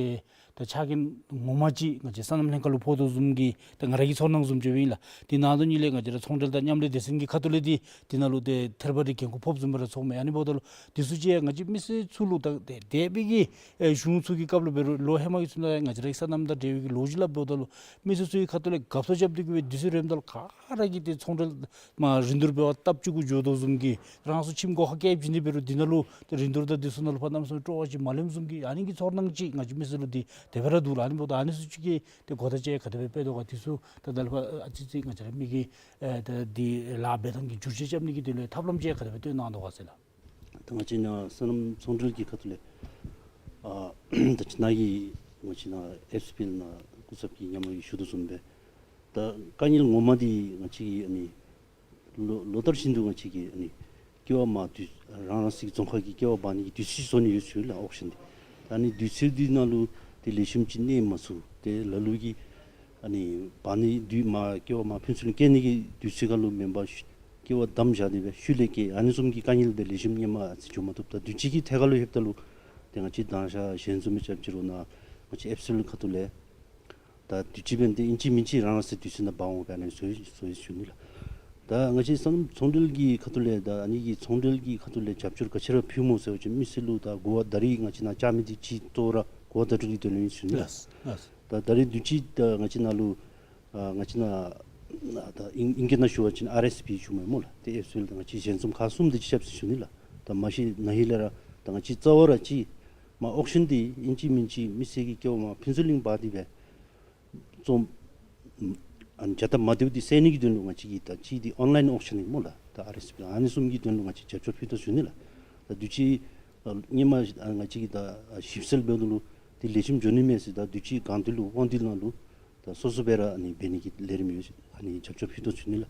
ད་ཆ་རྐྱེན་ངོ་མ་ཅིག་ང་བཅས་སོ་ནམ་ལྷན་ཁག་ལུ་ཕོག་དོ་བཟུམ་གྱི་ད་ང་ར་གི་ཚོར་སྣང་བཟུམ་ཅིག་སྦེ་ཨིན་ལགས། དེ་ནང་དོན་ཉིད་ལས་ང་བཅས་ར་ཚོང་འབྲེལ་དང་མཉམ་ལས་སྡེ་ཚན་གྱི་ཁ་ཐུག་ལས་འདི་འདི་ནང་ལུ་ཏེ་ཐེར་པ་རེ་འགན་ཁུར་ཕོགཔ་བཟུམ་སྦེ་ར་ཚོརཝ་མས། ཨ་ནི་འབདཝ་ད་ལུ་འདི་ཚུ་ཅིག་ཡང་ང་བཅས་མི་སེར་ཚུ་ལུ་ད་དེ་དེ་སྦེ་གི་ཨེ་གཞུང་ཚུ་གི་སྐབས་ལུ་འབད་རུང་ལོ་ཧེ་མ་གི་ཚུན་ད་ང་བཅས་ར་གི་སོ་ནམ་དང་འབྲེལ་བའི་གི་ལོ་རྒྱུས་ལུ་འབདཝ་ད་ལུ་མི་སེར་ཚུ་གི་ཁ་ཐུག་ལས་དགའ་ཚོར་རྐྱབ་སྟེ་གི་སྦེ་འདི་ཚུ་རནམ་ད་ལུ་ག་ར་གིས་ཏེ་ཚོང་འབྲེལ་མར་རིན་བསྡུར་འབད་བར་སྟབས་གཅིག་གུ་འགྱོ་དོ་བཟུམ་གྱི་རང་སོ་ཁྱིམ་སྒོ་ཁར་བསྐྱལ་བྱིན་ཏེ་འབད་རུང་འདི་ནང་ལུ་ཏེ་རིན་བསྡུར་དང་འདི་ཚུ་ནང་ལུ་ཕར་གནམ་མེད་ས་མེད་སྤྲོ་བ་ཅིག་མ་ལེནམ་བཟུམ་གྱི་ཨ་ནི་གི་ཚོར་སྣང་ཅིག་ང་བཅས་མི་སེར་ལུ་འདི་ དེ་སྦེ་ར་འདུག་ལགས། ཨ་ནི་འབདཝ་ད་ཨ་ནི་ཚུ་ཅིག་གི་ཏེ་གོ་བརྡ་ཅིག་ག་དེ་སྦེ་སྤེལ་དོ་ག། དེ་ཚུ་ད་ད་ལས་ཕར་ཨ་ཙི་ཙི་ང་བཅས་ར་མི་གི་ཨེ་ད་འདི་ལཱ་འབད་ཐངས་ཀྱི་བསྒྱུར་བཅོས་རྐྱབ་ནི་གི་དོན་ལུ་ཐབས་ལམ་ཅིག་ག་དེ་སྦེ་སྟོན་གནང་དོ་ག་ཟེར་ལགས། ད་ང་བཅས་ནཱ་སོ་ནམ་ཚོང་འབྲེལ་གྱི་ཁ་ཐུག་ལས་ཨ་ད་ཅི་ནཱ་གི་ང་བཅས་ནཱ་ཨེཕ་སི་བི་ནང་སྐུ་ཚབ་ཀྱིས་མཉམ་རོགས་ཀྱིས་ཞུ་དོ་བཟུམ་སྦེ་ད་དཀའ་ངལ་ངོ་མ་འདི་ང་བཅས་ཀྱི་ཨ་ནི་ལོ་ལོ་ལྟར་བཞིན་དུ་ང་བཅས་ཀྱིས་ཨ་ནི་ཀེ་བ་མར་དུས་རང་རང་སོའི་རྫོང་ཁག་གི་ཀེ་བ་འབག་ནི་གི་དུས་ཚོད་བཟོ་ནི་ཡོད་ཚུལ་ལགས། ཨོག་ཤན་འདི་ད་ཨ་ནི་དུས་ཚོད་འདི་ནང་ལུ་ཏེ་ལེགས་ཤོམ་ཅིག་གནས་མ་ཚུགས། ཏེ་ལ་ལུ་གིས་ཨ་ནི་འབག་ནི་དུས་མར་ཀེ་བ་མར་ཕུན་ཚོགས་གླིང་སྐྱེལ་ནི་གི་དུས་ཚོད་ཁར་ལུ་མེན་པར་ཤུལ་ཀེ་བ་བསྡམས་བཞག་སྟེ་སྦེ་ཤུལ་ལས་སྐྱེལ། ཨ་ནི་བཟུམ་གྱི་དཀའ་ངལ་འདི་ལེགས་ཤོམ་སྔོན་མ་ཨ་ཙི་འགྱོ་མ་བཏུབ། ད་དུས་ཅི་གི་ཐད་ཁར་ལུ་ལྷོདཔ་ད་ལུ་ཏེ་ང་བཅས་དང་ཤ་ཞལ་འཛོམས་རྐྱབ་ཅི་རུང་ནཱ་ང་བཅས་ཨེཕ་སི་བི་ཁ་ཐུག་ལས་ད་དུས་ཅི་འབདན་ཏེ་ཨིན་ཅི་མིན་ཅི་རང་རང་སོའི་དུས་ཚོད་ནང་འབག་འོང་སྦེ་ཨ་ནི་བཟོ་བཟོ་ཡི་ཞུ་ནི་ལགས། ད་ང་བཅས་སོ་ནམ་ཚོང་འབྲེལ་གྱི་ཁ་ཐུག་ལས་ད་ཨ་ནི་གི་ཚོང་འབྲེལ་གྱི་ཁ་ཐུག་ལས་རྒྱབ་སྐྱོར་ག་ཅི་ར་ཕུལ་སྨོ་ཟེར་བ་ཅིན་མི་སེར་ལུ་ད་གོ་བ་ད་རིས་ང་བཅས་ནཱ་བཅར་མི་འདི་ཅིག་གཙོ་བོ་ར་གོ་བ་བརྡ་སྤྲོད་ཀྱི་དོན་ལུ་ཨིན་ཞུ་ནི་ལགས། ལགས། ད་ད་རིས་དུས་ཅི་ད་ང་བཅས་ནཱ་ལུ་ཨ་ང་བཅས་ནཱ་ད་ཨིང་ཨིང་སྐད་ནང་ཞུ་བ་ཅིན་ཨར་ཨེས་པི་ཞུཝ་མས་སྨོ་ལགས། ཏེ་ཨེཕ་སི་བི་དང་ང་བཅས་ཞལ་འཛོམས་ཁག་གསུམ་འདི་ཅིག་རྐྱབ་ཅི་ཞུ་ནི་ལགས། ད་མ་གཞི་ན་ཧིང་ལས་ར་ད་ང་བཅས་རྩ་བ་ར་ཅིག་མར་ཨོག་ཤན་འདི་ཨིན་ཅི་མིན་ཅི་མི་སེར་གྱིས་ཀེ་བ་མར་ཕུན་ཚོགས་གླིང་འབག་སྟེ་སྦེ་བཙོང་ཨ་ནི་བྱ་སྟབས་མ་བདེཝ་འདི་སེལ་ནི་གི་དོན་ལུ་ང་བཅས་ཀྱིས་ད་ཅི་འདི་ཨོན་ལའིན་ཨོག་ཤན་ཨིན་སྨོ་ལགས། ད་ཨར་ཨེས་པི་ཨ་ནི་བཟུམ་གྱི་དོན་ལུ་ང་བཅས་རྒྱབ་སྐྱོར་ཕུལ་དོ་ཞུ་ནི་ལགས། ད་དུས་ཅི་ཨ་སྔོན་མ་ཨ་ང་བཅས་ཀྱིས་ད་ཨ་ཞིབ་འཚོལ་འབདཝ་ད་ལུ་འདི་ལེགས་ཤོམ་འགྱོ་ནི་མས་ཟེར། ད་དུས་ཅི་གང་འདི་ལུ་དབང་འདུས་ནང་ལུ་ད་སོ་སོ་སྦེ་ར་ཨ་ནི་འབད་ནི་གི་ལས་རིམ་ཡོད། ཨ་ནི་རྒྱབ་སྐྱོར་ཕུལ་དོ་ཞུ་ནི་ལགས།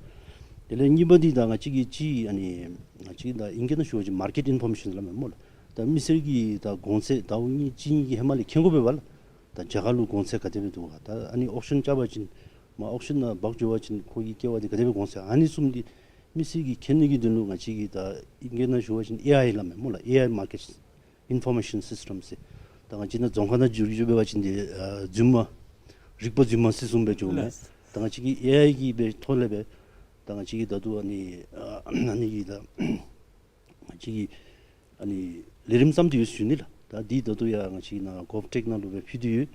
དེ་ལས་གཉིས་པ་འདི་ད་ང་བཅས་ཀྱིས་ཅིག་ཨ་ནི་ང་བཅས་ཀྱིས་ད་ཨིང་སྐད་ནང་ཞུ་བ་ཅིན་མར་ཀེཊ་ཨིན་ཕོར་མེ་ཤན་ལགས་མས་སྨོ་ལགས། ད་མི་སེར་གྱིས་ད་གོང་ཚད་ཟླཝ་གཉིས་གཅིག་གཉིས་ཀྱི་ཧེ་མ་ལས་མཁྱེན་དགོ་པས་པ་ལགས། ད་རྒྱ་གར་ལུ་གོང་ཚད་ག་དེ་སྦེ་འདུག་ག། ད་ཨ་ནི་ཨོག་ཤན་རྐྱབ་པ་ཅིན་མར་ཨོག་ཤན་ནང་འབག་འགྱོ་བ་ཅིན་ཁོ་གི་ཀེ་བ་འདི་ག་དེ་སྦེ་གོང་ཚད་ཨ་ནི་བཟུམ་འདི་མི་སེར་གྱིས་མཁྱེན་ནི་གི་དོན་ལུ་ང་བཅས་ཀྱིས་ད་ཨིང་སྐད་ནང་ཞུ་བ་ཅིན་ཨེ་ཨའི་ལགས་མས་སྨོ་ལགས། ཨེ་ཨའི་མར་ཀེཊ་ཨིན་ཕོར་མེ་ཤན་སིསི་ཊམ་ཟེར། ད་ང་བཅས་ནཱ་རྫོང་ཁག་ནང་འགྱོ་འགྱོ་འབད་བ་ཅིན་འདི་ཨ་རྫུན་མ་རིག་པ་རྫུན་མ་ཟེར་བཟུམ་སྦེ་འགྱོཝ་མས། ལགས། ད་ང་བཅས་ཀྱིས་ཨེ་ཨའི་གི་སྦེ་ཐོག་ལས་སྦེ་ད་ང་བཅས་ཀྱིས་ད་ལྟོ་ཨ་ནི་ཨ་ཨ་ནི་གི་ད་ང་བཅས་ཀྱིས་ཨ་ནི་ལས་རིམ་བརྩམས་ཏེ་ཡོད་ཞུ་ནི་ལགས། ད་འདི་ད་ལྟོ་ཡང་ང་བཅས་ནཱ་གོབ་ཊེཀ་ནང་ལུ་སྦེ་ཕུལ་ཏེ་ཡོད།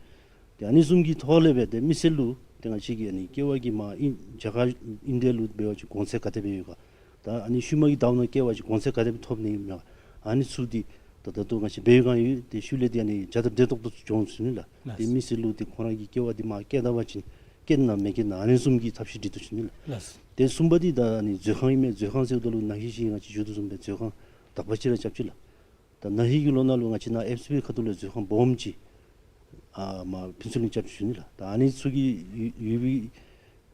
ཏེ་ཨ་ནི་བཟུམ་གྱི་ཐོག་ལས་སྦེ་ཏེ་མི་སེར་ལུ་ཏེ་ང་བཅས་ཀྱིས་ཨ་ནི་ཀེ་བ་གི་མར་ཨིན་རྒྱ་གར་ཨིན་ཏེ་ལུ་འབད་བ་ཅིན་གོང་ཚད་ག་དེ་སྦེ་ཡོད་ག། ད་ཨ་ནི་ཤུལ་མ་གི་ཟླཝ་ནང་ཀེ་བ་ཅིག་གོང་ཚད་ག་དེ་སྦེ་ཐོབ་ནི་ཨིན་མས། ཨ་ནི་ཚུ་འདི་ད་ད་ལྟོ་ང་བཅས་འབད་བའི་སྒང་ཡོད། ཏེ་ཤུལ་ལས་ཏེ་ཨ་ནི་བྱ་སྟབས་བདེ་ཏོག་ཏོ་འགྱོ་འོང་ཞུ་ནི་ལགས། ལགས། ཏེ་མི་སེར་ལུ་ཏེ་ཁོང་ར་གི་ཀེ་བ་འདི་མར་སྐྱེལ་ད་པ་ཅིན་སྐྱེལ་ན་མི་སྐྱེལ་ན་ཨ་ནི་བཟུམ་གྱི་ཐབས་ཤེས་སྒྲིག་དོ་ཞུ་ནི་ལགས། ལགས། ཏེ་གསུམ་པ་འདི་ད་ཨ་ནི་མཛོད་ཁང་ཨིན་མས། མཛོད་ཁང་ཟེརཝ་ད་ལུ་ན་ཧིང་ཅིག་ང་བཅས་ཞུ་དོ་བཟུམ་སྦེ་མཛོད་ཁང་དག་པ་ཅིག་ར་རྐྱབ་ཅི་ལགས། ད་ན་ཧིང་གི་ལོ་ནང་ལུ་ང་བཅས་ནཱ་ཨེཕ་སི་བི་ཁ་ཐུག་ལས་མཛོད་ཁང་སྦོམ་ཅིག་ཨ་མར་ཕུན་ཚོགས་གླིང་རྐྱབ་ཅི་ཞུ་ནི་ལགས། ད་ཨ་ནི་ཚུ་གི་ཡོད་ཡོད་པའི་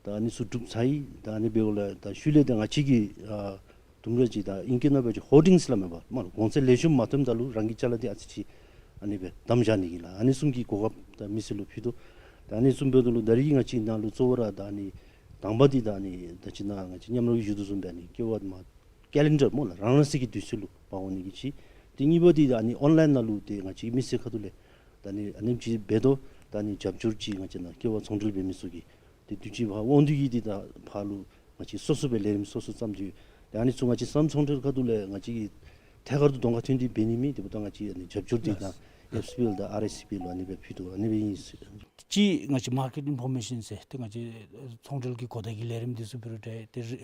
ད་ཨ་ནི་ཚུ་གྲུབ་ཚར་ཡི། ད་ཨ་ནི་འབདཝ་ལས་ད་ཤུལ་ལས་ད་ང་བཅས་ཀྱིས་ཨ་དུམ་གྲ་ཅིག་ད་ཨིང་སྐད་ནང་འབད་བ་ཅིན་ཧོར་ཌིངས་ལགས་མས་པ། མར་གོང་ཚད་ལེགས་ཤོམ་མ་ཐོནམ་ད་ལུ་རང་གི་ཅ་ལ་འདི་ཨ་ཙི་ཅིག་ཨ་ནི་སྦེ་བསྡམས་བཞག་ནི་གི་ལགས། ཨ་ནི་བཟུམ་གྱི་གོ་སྐབས་ད་མི་སེར་ལུ་ཕུལ་དོ། ད་ཨ་ནི་བཟུམ་འབདཝ་ད་ལུ་ད་རིས་ང་བཅས་ནཱ་ལུ་གཙོ་བོ་ར་ད་ཨ་ནི་དང་པ་འདི་ད་ཨ་ནི་ད་ཅི་ནཱ་ང་བཅས་མཉམ་རོགས་ཀྱིས་ཞུ་དོ་བཟུམ་སྦེ་ཨ་ནི་ཀེ་བ་མར་ཀེ་ལེན་ཌར་སྨོ་ལགས། རང་རང་སོའི་གི་དུས་ཚོད་ལུ་འབག་འོང་ནི་གི་ཅིག། ཏེ་གཉིས་པ་འདི་ད་ཨ་ནི་ཨོན་ལའིན་ནང་ལུ་ཏེ་ང་བཅས་མི་སེར་ཁ་ཐུག་ལས་ད་ཨ་ནི་ཨ་ནེམ་ཅིག་འབད་དོ། ད་ཨ་ནི་རྒྱབ་སྐྱོར་ཅིག་ང་བཅས་ནཱ་ཀེ་བ་ཚོང་འབྲེལ་འབད་མི་ཚུ་གིས་ཏེ་དུས་ཅི་ཕར་དབང་འདུས་ཀྱིས་འདི་ད་ཕར་ལུ་ང་བཅས་སོ་སོ་སྦེ་ལས་རིམ་སོ་སོ་བརྩམས་ཏེ་ཡོད། ཏེ་ཨ་ནི་ཚུ་ང་བཅས་སོ་ནམ་ཚོང་འབྲེལ་ཁ་ཐུག་ལས་ང་བཅས་ཀྱིས་ཐད་ཀར་དུ་གདོང་ཁར་ཐོན་ཏེ་འབད་ནི་མེད། དེ་འབདཝ་ད་ང་བཅས་ཨ་ནི་རྒྱབ་སྐྱོར་འདི་ད་ལགས། ཨེཕ་སི་བི་ལས་ད་ཨར་ཨེས་པི་ལུ་ཨ་ནི་སྦེ་ཕུལ་དོ། ཨ་ནི་སྦེ་ཨིན་ཟེར། ཅིག་ང་བཅས་མར་ཀེཊ་ཨིན་ཕོར་མེ་ཤན་ཟེར་ཏེ་ང་བཅས་ཚོང་འབྲེལ་གྱི་གོ་བརྡ་གི་ལས་རིམ་འདི་ཚུ་འབད་རུང་འདྲ་ཏེ་རི་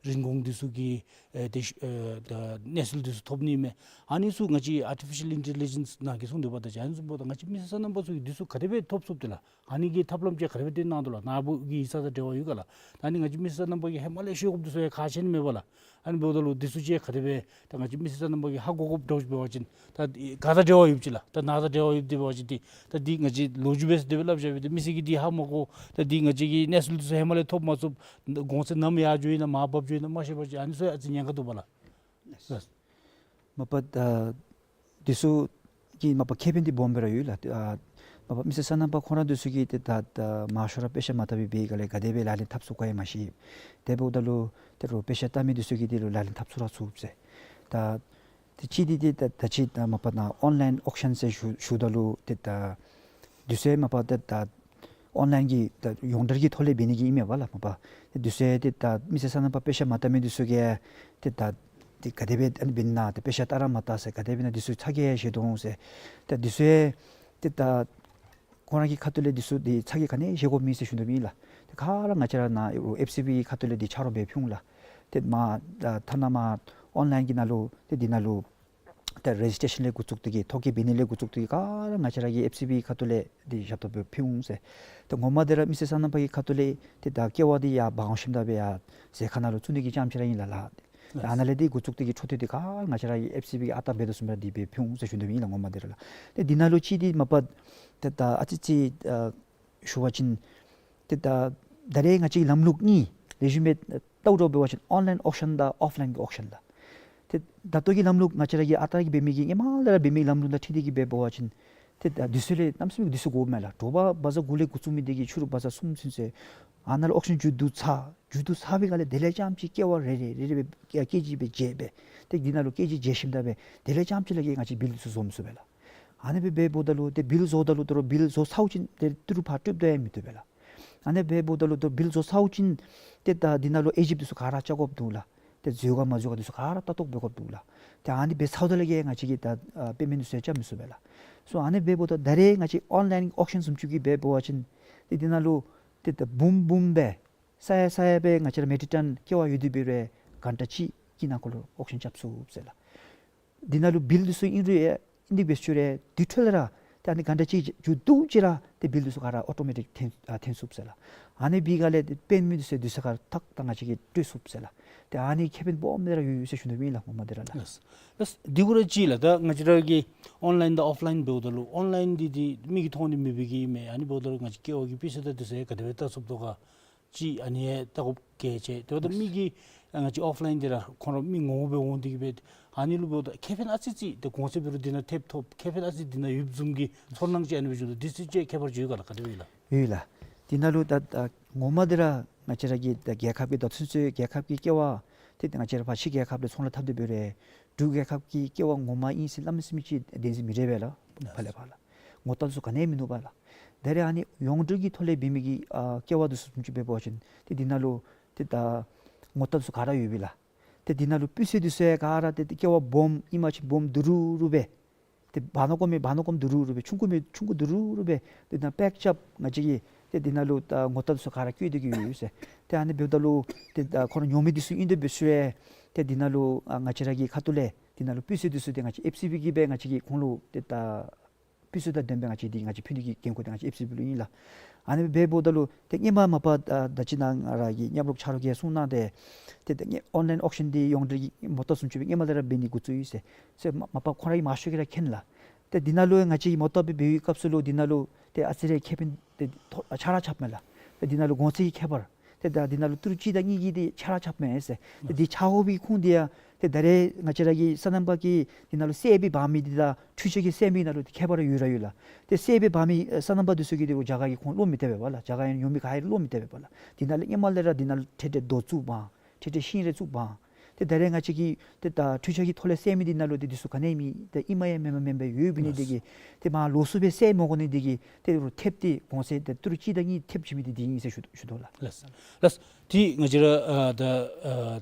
རིན་གོང་འདི་ཚུ་གི་ཨེ་ཏེ་ཨེ་ད་གནས་ཚུལ་འདི་ཚུ་ཐོབ་ནི་མས། ཨ་ནི་ཚུ་ང་བཅས་ཨར་ཊི་ཕི་ཤལ་ཨིན་ཊེ་ལི་ཇེནསི་ནང་གི་གསུང་དོ་བ་ད་ཅི་ཨ་ནི་ཚུ་འབདཝ་ད་ང་བཅས་མི་སེར་སོ་ནམ་པ་ཚུ་གིས་འདི་ཚུ་ག་དེ་སྦེ་ཐོབ་ཚུགསཔ་དེ་ལགས། ཨ་ནི་གི་ཐབས་ལམ་ཅིག་ག་དེ་སྦེ་སྟོན་གནང་དོ་ལགས། ནཱ་བུ་གི་ཡིག་ཚང་དང་འབྲེལ་བ་ཡོད་ག་ལགས། ད་ཨ་ནི་ང་བཅས་མི་སེར་སོ་ནམ་པ་གིས་ཧེ་མ་ལས་ཤེས་དགོཔ་འདི་ཚུ་ཡང་ཁག་ཆེ་ནི་མས་པ་ལགས། ཨ་ནི་འབདཝ་ད་ལུ་འདི་ཚུ་ཅིག་ག་དེ་སྦེ་ད་ང་བཅས་མི་སེར་སོ་ནམ་པ་གིས་ཧ་གོ་དགོཔ་འདྲཝ་ཅིག་འབད་བ་ཅིན་ད་ག་དང་འབྲེལ་བ་ཡོདཔ་ཅིག་ལགས། ད་ནཱ་དང་འབྲེལ་བ་ཡོདཔ་འདི་འབད་བ་ཅིན་འདི་ད་འདི་ང་བཅས་ལོ་རྒྱུས་འབད་ཟེར་དེ་སྦེ་སླབ་བཞག་པས། ཏེ་མི་སེར་གྱིས་འདི་ཧ་མ་གོ། ད་འདི་ང་བཅས་ཀྱི་གནས་ཚུལ་འདི་ཚུ་ཧེ་མ་ལས་ཐོབ་མ་ཚུགས། གོང་ཚད་ནམ་ཡར་འགྱོ་ཡི་ན་མར་བབས་འགྱོ་ཡི་ན་མ་ཤེས་པ་ཅིན་ཨ་ནི་ཚུ་ཡང་ཨ་ཙི་ཉེན་ཁ་འདུག་པ་ལགས། མ་པ་ད་འདི་ཚུ་གི་མ་པ་ཁེ་ཕན་འདི་སྦོམ་སྦེ་ར་ཡོད་ལགས། ཨ་མ་པ་མི་སེར་སོ་ནམ་པ་ཁོང་ར་འདི་ཚུ་གིས་ཏེ་ད་ད་མང་ཤོས་ར་དཔེ་ཆ་མ་བལྟ་བར་འབད་བའི་སྒང་ལས་ག་དེ་སྦེ་ལག་ལེན་འཐབ་ཚུགས་ག་ཡང་མ་ཤེས། དེ་འབདཝ་ད་ལུ་ཏེ་རོགས་དཔེ་ཆ་བལྟ་མི་འདི་ཚུ་གིས་འདི་ལུ་ལག་ལེན་འཐབ་ཚུགས་ར་ཚུགས་ཟེར། ད་ཏེ་གཅིག་འདི་ཏེ་ད་ད་ཅི་ད་མ་པ་ནཱ་ཨོན་ལའིན་ཨོག་ཤན་ཟེར་ཞུ་ཞུཝ་ད་ལུ་ཏེ་ད་འདི་ཚུ་ཡང་མ་པ་ཏེ་ད་ཨོན་ལའིན་གྱི་ད་ཡོངས་འབྲེལ་གྱི་ཐོག་ལས་འབད་ནི་གི་ཨིན་མས་པ་ལགས། མ་པ་ཏེ་འདི་ཚུ་ཡང་ཏེ་ད་མི་སེར་སོ་ནམ་པ་དཔེ་ཆ་མ་བལྟ་མི་འདི་ཚུ་གིས་ཏེ་ད་ཏེ་ག་དེ་སྦེ་ཨ་ནི་འབད་ན་ཏེ་དཔེ་ཆ་ལྟ་ར་མ་ལྟ་ཟེར། ག་དེ་སྦེ་ན་འདི་ཚུ་ཚ་གྱང་བཞེས་དོ་འོང་ཟེར། ཏེ་འདི་ཚུ་ཡང་ཏེ་ད་ཁོང་ར་གི་ཁ་ཐུག་ལས་འདི་ཚུ་འདི་ཚ་གྱང་ག་ནི་བཞེས་དགོཔ་མེད་ཟེར་ཞུ་དོ་མེན་ལགས། ཏེ་ག་ར་ང་བཅས་ར་ནཱ་ཨེཕ་སི་བི་ཁ་ཐུག་ལས་འདི་ཆ་རོགས་འབད་ཕུལ་འོང་ལགས། ཏེ་མ་ད་ཐ་ན་མ་ཨོན་ལའིན་གྱི་ནང་ལུ་ཏེ་འདི་ནང་ལུ་ ད་རེ་ཇིས་ཊེ་ཤཱན་ལས་འགོ་བཙུགས་ཏེ་གི་ཐོ་བཀོད་འབད་ནི་ལས་འགོ་བཙུགས་ཏེ་གི་ག་ར་ང་བཅས་ར་གི་ཨེཕ་སི་བི་ཁ་ཐུག་ལས་འདི་ཞབས་ཏོག་འབད་ཕུལ་འོང་ཟེར། ད་ངོ་མ་འདི་ར་མི་སེར་སོ་ནམ་པ་གི་ཁ་ཐུག་ལས་ཏེ་ད་ཀེ་ཝ་འདི་ཡར་འབག་འོང་ཞིནམ་ད་སྦེ་ཡར་ཟས་ཁང་ནང་ལུ་བཙུགས་ནི་གི་རྐྱངམ་ཅིག་ར་ཨིན་ལགས་ལགས། ད་ཨ་ནཱ་ལས་འདི་འགོ་བཙུགས་ཏེ་གི་འཕྲོ་མཐུད་དེ་ག་ར་ང་བཅས་ར་གི་ཨེཕ་སི་བི་གིས་ཨ་རྟག་འབད་དོ་བཟུམ་ར་འདི་འབད་ཕུལ་འོང་ཟེར་ཞུ་ནི་ཨིན་ལགས་ངོ་མ་འདི་ར་ལགས། ཏེ་འདི་ནང་ལུ་ཅིག་འདི་མ་པ་ཏེ་ད་ཨ་ཙི་ཅིག་ཨ་ཞུ་བ་ཅིན་ཏེ་ད་ད་རེས་ང་བཅས་ལམ་ལུགས་གཉིས་ལེགས་ཤོམ་སྦེ་བལྟཝ་ད་འབད་བ་ཅིན་ཨོན་ལའིན་ཨོག་ཤཱན་དང་ཨོཕ་ལའིན་གྱི་ཨོག་ཤཱན་ལགས། ཏེ་ད་ལྟོ་གི་ལམ་ལུགས་ང་བཅས་ར་གིས་ཨ་རྟག་གི་འབད་མི་གི་ཧེ་མ་ལས་ར་འབད་མི་ལམ་ལུགས་དང་འཁྲིལ་ཏེ་གི་འབད་བ་ཅིན་ཏེ་ད་དུས་ཚོད་ལས་གནམ་མེད་ས་མེད་དུས་ཚོད་འགོརཝ་མས་ལགས། དྲོ་པ་བ་ཛ་དགུ་ལས་འགོ་བཙུགས་མི་འདི་གིས་ཕྱི་རུ་བ་ཛ་གསུམ་ཚུན་ཚོད་ཨ་ནཱ་ལུ་ཨོག་ཤཱན་མཇུག་བསྡུ་ཚར། མཇུག་བསྡུ་ཚར་བའི་སྒང་ལས་དེ་ལས་རྐྱངམ་ཅིག་ཀེ་ཝ་རེ་རེ་རེ་རེ་སྦེ་ཀེ་ཇི་སྦེ་བརྗེ་སྦེ་ཏེ་འདི་ནང་ལུ་ཀེ་ཇི་བརྗེ་ཞིནམ་ད་སྦེ་དེ་ལས་རྐྱངམ་ཅིག་ལས་ཀྱི་ང་བཅས་བིལ་འདི་ཚུ་བཟོ་མི་ཚུགས་པས་ལགས། ཨ་ནི་སྦེ་འབདཝ་ད་ལུ་ཏེ་བིལ་བཟོཝ་ད་ལུ་ད་རུང་བིལ་བཟོ་ཚརཝ་ཅིག་ཏེ་ཏི་རུ་ཕར་སྤྲོདཔ་ད་ཡང་མི་བཏུབ་པས་ལགས། ཨ་ནི་སྦེ་འབདཝ་ད་ལུ་ཏེ་བིལ་བཟོ་ཚརཝ་ཅིག་ཏེ་ད་འདི་ནང་ལུ་ཨེ་ཇེནཊ་འདི་ཚུ་ག་ར་བཅའ་དགོཔ་འདུག་ལགས། ཏེ་འཛུལ་ག་མ་འཛུལ་ག་འདི་ཚུ་ག་ར་ལྟ་རྟོག་འབད་དགོཔ་འདུག་ལགས། ཏེ་ཨ་ནི་འབད་ཚརཝ་ད་ལས་ཀྱི་ང་བཅས་ཀྱིས་ད་ཨ་པེ་མེནཊ་འདི་ཚུ་ཡང་རྐྱབ་མི་ཚུགས་པས་ལགས། སོ་ཨ་ནི་སྦེ་འབདཝ་ད་ད་རེས་ང་བཅས་ཨོན་ལའིན་ཨོག་ཤཱན་བཟུམ་ཅིག་གིས་འབད་བ་ཅིན་ཏེ་འདི་ནང་ལུ་ཏེ་ད་འབུམ་འབུམ་སྦེ་ས་ཡ་ས་ཡ་སྦེ་ང་བཅས་ར་མེ་ཊྲིག་ཊོན་ཀེ་ཝ་ཡོད་དེ་འབད་རུང་གྷན་ཊ་གཅིག་གི་ནང་འཁོད་ལུ་ཨོག་ཤཱན་རྐྱབ་ཚུགས་ཟེར་ལགས། འདི་ནང་ལུ་བིལ་འདི་ཚུ་ཨིན་རུང་ཨིན་ཏེ་འབད་ཞུ་རུང་དེ་འཕྲོ་ལས་ར་ཏེ་ཨ་ནི་གྷན་ཊ་གཅིག་མཇུག་བསྡུཝ་ཅིག་ར་ཏེ་བིལ་འདི་ཚུ་ག་ར་ཨོ་ཊོ་མེ་ཊིག་འཐོན་ཨ་འཐོན་ཚུགས་ཟེར་ལགས། ཨ་ནི་འབད་བའི་སྒང་ལས་ཏེ་པེ་མེནཊ་འདི་ཚུ་དུས་ཚོད་ཁར་ཏག་ཏག་ང་བཅས་ཀྱིས་སྤྲོད་ཚུགས་ཟེར་ལགས། ཏེ་ཨ་ནི་ཁེ་ཕན་སྦོམ་སྦེ་ར་ཡོད་ཡོད་ཟེར་ཞུ་ནི་ཨིན་ལགས་ངོ་མ་འདི་ར་ལགས། ལགས། ལགས། འདི་གུ་ར་ཅིག་ལགས། ད་ང་བཅས་ར་གི་ཨོན་ལའིན་དང་ཨོཕ་ལའིན་འབདཝ་ད་ལུ་ཨོན་ལའིན་འདི་འདི་མིག་གིས་མཐོང་སྟེ་མི་འབད་གི་མས། ཨ་ནི་འབདཝ་ད་ལུ་ང་བཅས་ཀེ་ཝ་གི་སྤུས་ཚད་དང་འདི་ཚུ་ཡང་ག་དེ་སྦེ་བལྟ་ཚུགསཔ་དོ་ག་ཅིག་ཨ་ནི་ཡང་བལྟ་དགོཔ་གལ་ཆེ། དེ་འབདཝ་ད་མི་གིས་ང་བཅས་ཨོཕ་ལའིན་འདི་ར་ཁོང་ར་མི་ངོ་མ་སྦེ་འོང་སྟེ་གི་སྦེ་ཨ་ནི་ལུ་འབདཝ་ད་ཁེ་ཕན་ཨ་ཙི་ཙི་ཏེ་གོང་ཚད་འབད་རུང་འདི་ནང་ཐེབས་ཐོབ་ཁེ་ཕན་ཨ་ཙི་འདི་ནང་ཡོདཔ་བཟུམ་གྱི་ཚོར་སྣང་ཅིག་ཨ་ནི་སྦེ་བྱུང་དོ། འདི་ཚུ་ཅིག་ཁྱད་པར་ཅིག་ཡོད་ག་ལགས། ག་དེ་སྦེ་ཨིན་ལགས། ཡོད་ལགས། འདི་ནང་ལུ་ད་ད་ངོ་མ་འདི་ར་ང་བཅས་ར་གི་ད་རྒྱལ་ཁབ་ཀྱི་ད་ཚུན་ཚོད་རྒྱལ་ཁབ་ཀྱི་ཀེ་ཝ་ཏེ་ང་བཅས་ར་ཕར་ཕྱི་རྒྱལ་ཁབ་ལས་ཚོང་ལཱ་འཐབ་སྟེ་འབད་རུང་འབྲུག་རྒྱལ་ཁབ་ཀྱི་ཀེ་ཝ་ངོ་མ་ཨིན་ཟེར་གནམ་མེད་ས་མེད་ཅིག་བདེན་འཛིན་མི་རེ་བས་ལགས། ཕར་ལས་ཕར་ལགས། ངོ་རྟགས་ཚུ་ག་ནི་ཡང་མིན་ནུག་པ་ལགས། ད་རེས་ཨ་ནི་ཡོངས་འབྲེལ་གྱི་ཐོག་ལས་འབད་མི་གི་ཨ་ཀེ་ཝ་འདི་ཚུ་བཟུམ་ཅིག་འབད་བ་ཅིན་ཏེ་འདི་ནང་ལུ་ཏེ་ད་ངོ་རྟགས་ཚུ་ག་ར་ཡོད་པས་ལགས། ཏེ་འདི་ནང་ལུ་སྤུས་ཚད་འདི་ཚུ་ཡང་ག་ར་ཏེ་ཏེ་ཀེ་ཝ་སྦོམ་ཨིན་པ་ཅིན་སྦོམ་བསྡུ་རུབ་རུབ་སྦེ་ཏེ་འབག་ནི་དགོ་མི་འབག་ནི་དགོཔ་བསྡུ་རུབ་རུབ་སྦེ་ཆུང་ཀུ་མི་ཆུང་ཀུ་བསྡུ་རུབ་རུབ་སྦེ་ཏེ་ད་པེཀ་རྐྱབ་ང་བཅས་ཀྱིས་ཏེ་འདི་ནང་ལུ་ད་ངོ་རྟགས་འདི་ཚུ་ག་ར་བཀོད་དེ་གི་ཡོད་ཡོད་ཟེར། ཏེ་ཨ་ནི་འབདཝ་ད་ལུ་ཏེ་ད་ཁོང་ར་ཉོ་མི་འདི་ཚུ་ཨིན་ཏེ་འབད་ཞུ་ཡང་ཏེ་འདི་ནང་ལུ་ཨ་ང་བཅས་ར་གི་ཁ་ཐུག་ལས་འདི་ནང་ལུ་སྤུས་ཚད་འདི་ཚུ་ཏེ་ང་བཅས་ཨེཕ་སི་བི་གིས་སྦེ་ང་བཅས་ཀྱིས་ཁོང་ལུ་ཏེ་ད་སྤུས་ཚད་དང་ལྡནམ་སྦེ་ང་བཅས་འདི་ང་བཅས་ཕུལ་ནི་གི་འགན་ཁུར་འདི་ང་བཅས་ཨེཕ་སི་བི་ལུ་ཨིན་ལགས། ཨ་ནི་སྦེ་འབདཝ་ད་ལུ་ཏེ་སྔོན་མ་མ་པ་ད་ད་ཅི་ནཱ་ང་ར་གི་མཉམ་རོགས་ཆ་རོགས་ཀྱིས་གསུངས་གནང་སྟེ་ཏེ་ད་ཨོན་ལའིན་ཨོག་ཤཱན་འདི་ཡོངས་འབྲེལ་གྱི་མོ་ཊ་བཟུམ་ཅིག་སྦེ་སྔོན་མ་ལས་ར་འབད་ནི་འགོ་བཙུགས་ཡི་ཟེར། ཟེར་མ་མ་པ་ཁོང་ར་གིས་མང་ཤོས་ཀྱིས་ར་མཁྱེན་ལགས། ཏེ་འདི་ནང་ལུ་ང་བཅས་ཀྱིས་མོ་ཊ་སྦེ་འབད་བའི་སྐབས་སུ་ལུ་འདི་ནང་ལུ་ཏེ་ཨ་ཙི་རེ་ཁེ་ཕན་ཏེ་ཐོ་ཆ་ར་ཆགསཔ་མས་ལགས། ཏེ་འདི་ནང་ལུ་གོང་ཚད་ཀྱི་ཁྱད་པར་ཏེ་ད་འདི་ནང་ལུ་ཏི་རུ་གཅིག་དང་གཉིས་ཀྱི་ཏེ་ཆ་ར་ཆགསཔ་མས་ཟེར། ཏེ་འདི་ཆགས་དགོ་པའི་ཁུངས་འདི་ཡང་ཏེ་ད་རེས་ང་བཅས་ར་གི་སོ་ནམ་པ་གིས་འདི་ནང་ལུ་གསལ་སྦེ་འབག་མི་འདི་དང་འཕྲུལ་ཆས་ཀྱིས་གསལ་མི་ནང་ལུ་ཏེ་ཁྱད་པར་ཡོད་ར་ཡོད་ལགས། ཏེ་གསལ་སྦེ་འབག་མི་ཨེ་སོ་ནམ་པ་འདི་ཚུ་གིས་ཏེ་རྒྱ་གར་གྱི་ཁོང་བློ་མི་གཏད་པས་པ་ལགས། རྒྱ་གར་ཡང་ཉོ་མི་ག་ར་བློ་མི་གཏད་པས་པ་ལགས། འདི་ནང་ལུ་སྔོན་མ་ལས་ར་འདི་ནང་ལུ་ཁྲལ་ཁྲལ་རྡོ་བཙུགས་འབག་ཁྲལ་ཁྲལ་ཤིང་རེ་བཙུགས་འབག་ཏེ་ད་རེས་ང་བཅས་ཀྱིས་ཏེ་ད་འཕྲུལ་ཆས་ཀྱི་ཐོག་ལས་གསལ་མི་འདི་ནང་ལུ་ཏེ་འདི་ཚུ་ག་ནི་མེད། ཏེ་ཨིན་མ་ཡང་མེན་མ་མེན་པར་ཡོདཔ་ཨིན་ནི་འདི་གིས་ཏེ་མར་ལོགས་སུ་སྦེ་གསལ་མི་དགོ་ནི་འདི་གིས་ཏེ་རུང་ཐེབས་ཏེ་གོང་ཚད་ཏེ་ཏི་རུ་གཅིག་དང་གཉིས་ཐེབས་བྱིན་མི་འདི་འདི་ཨིན་ཟེར་ཞུ་ཞུ་དོ་ལགས། ལགས། ལགས། ཏེ་ང་བཅས་ར་ཨ་ད་ཨ་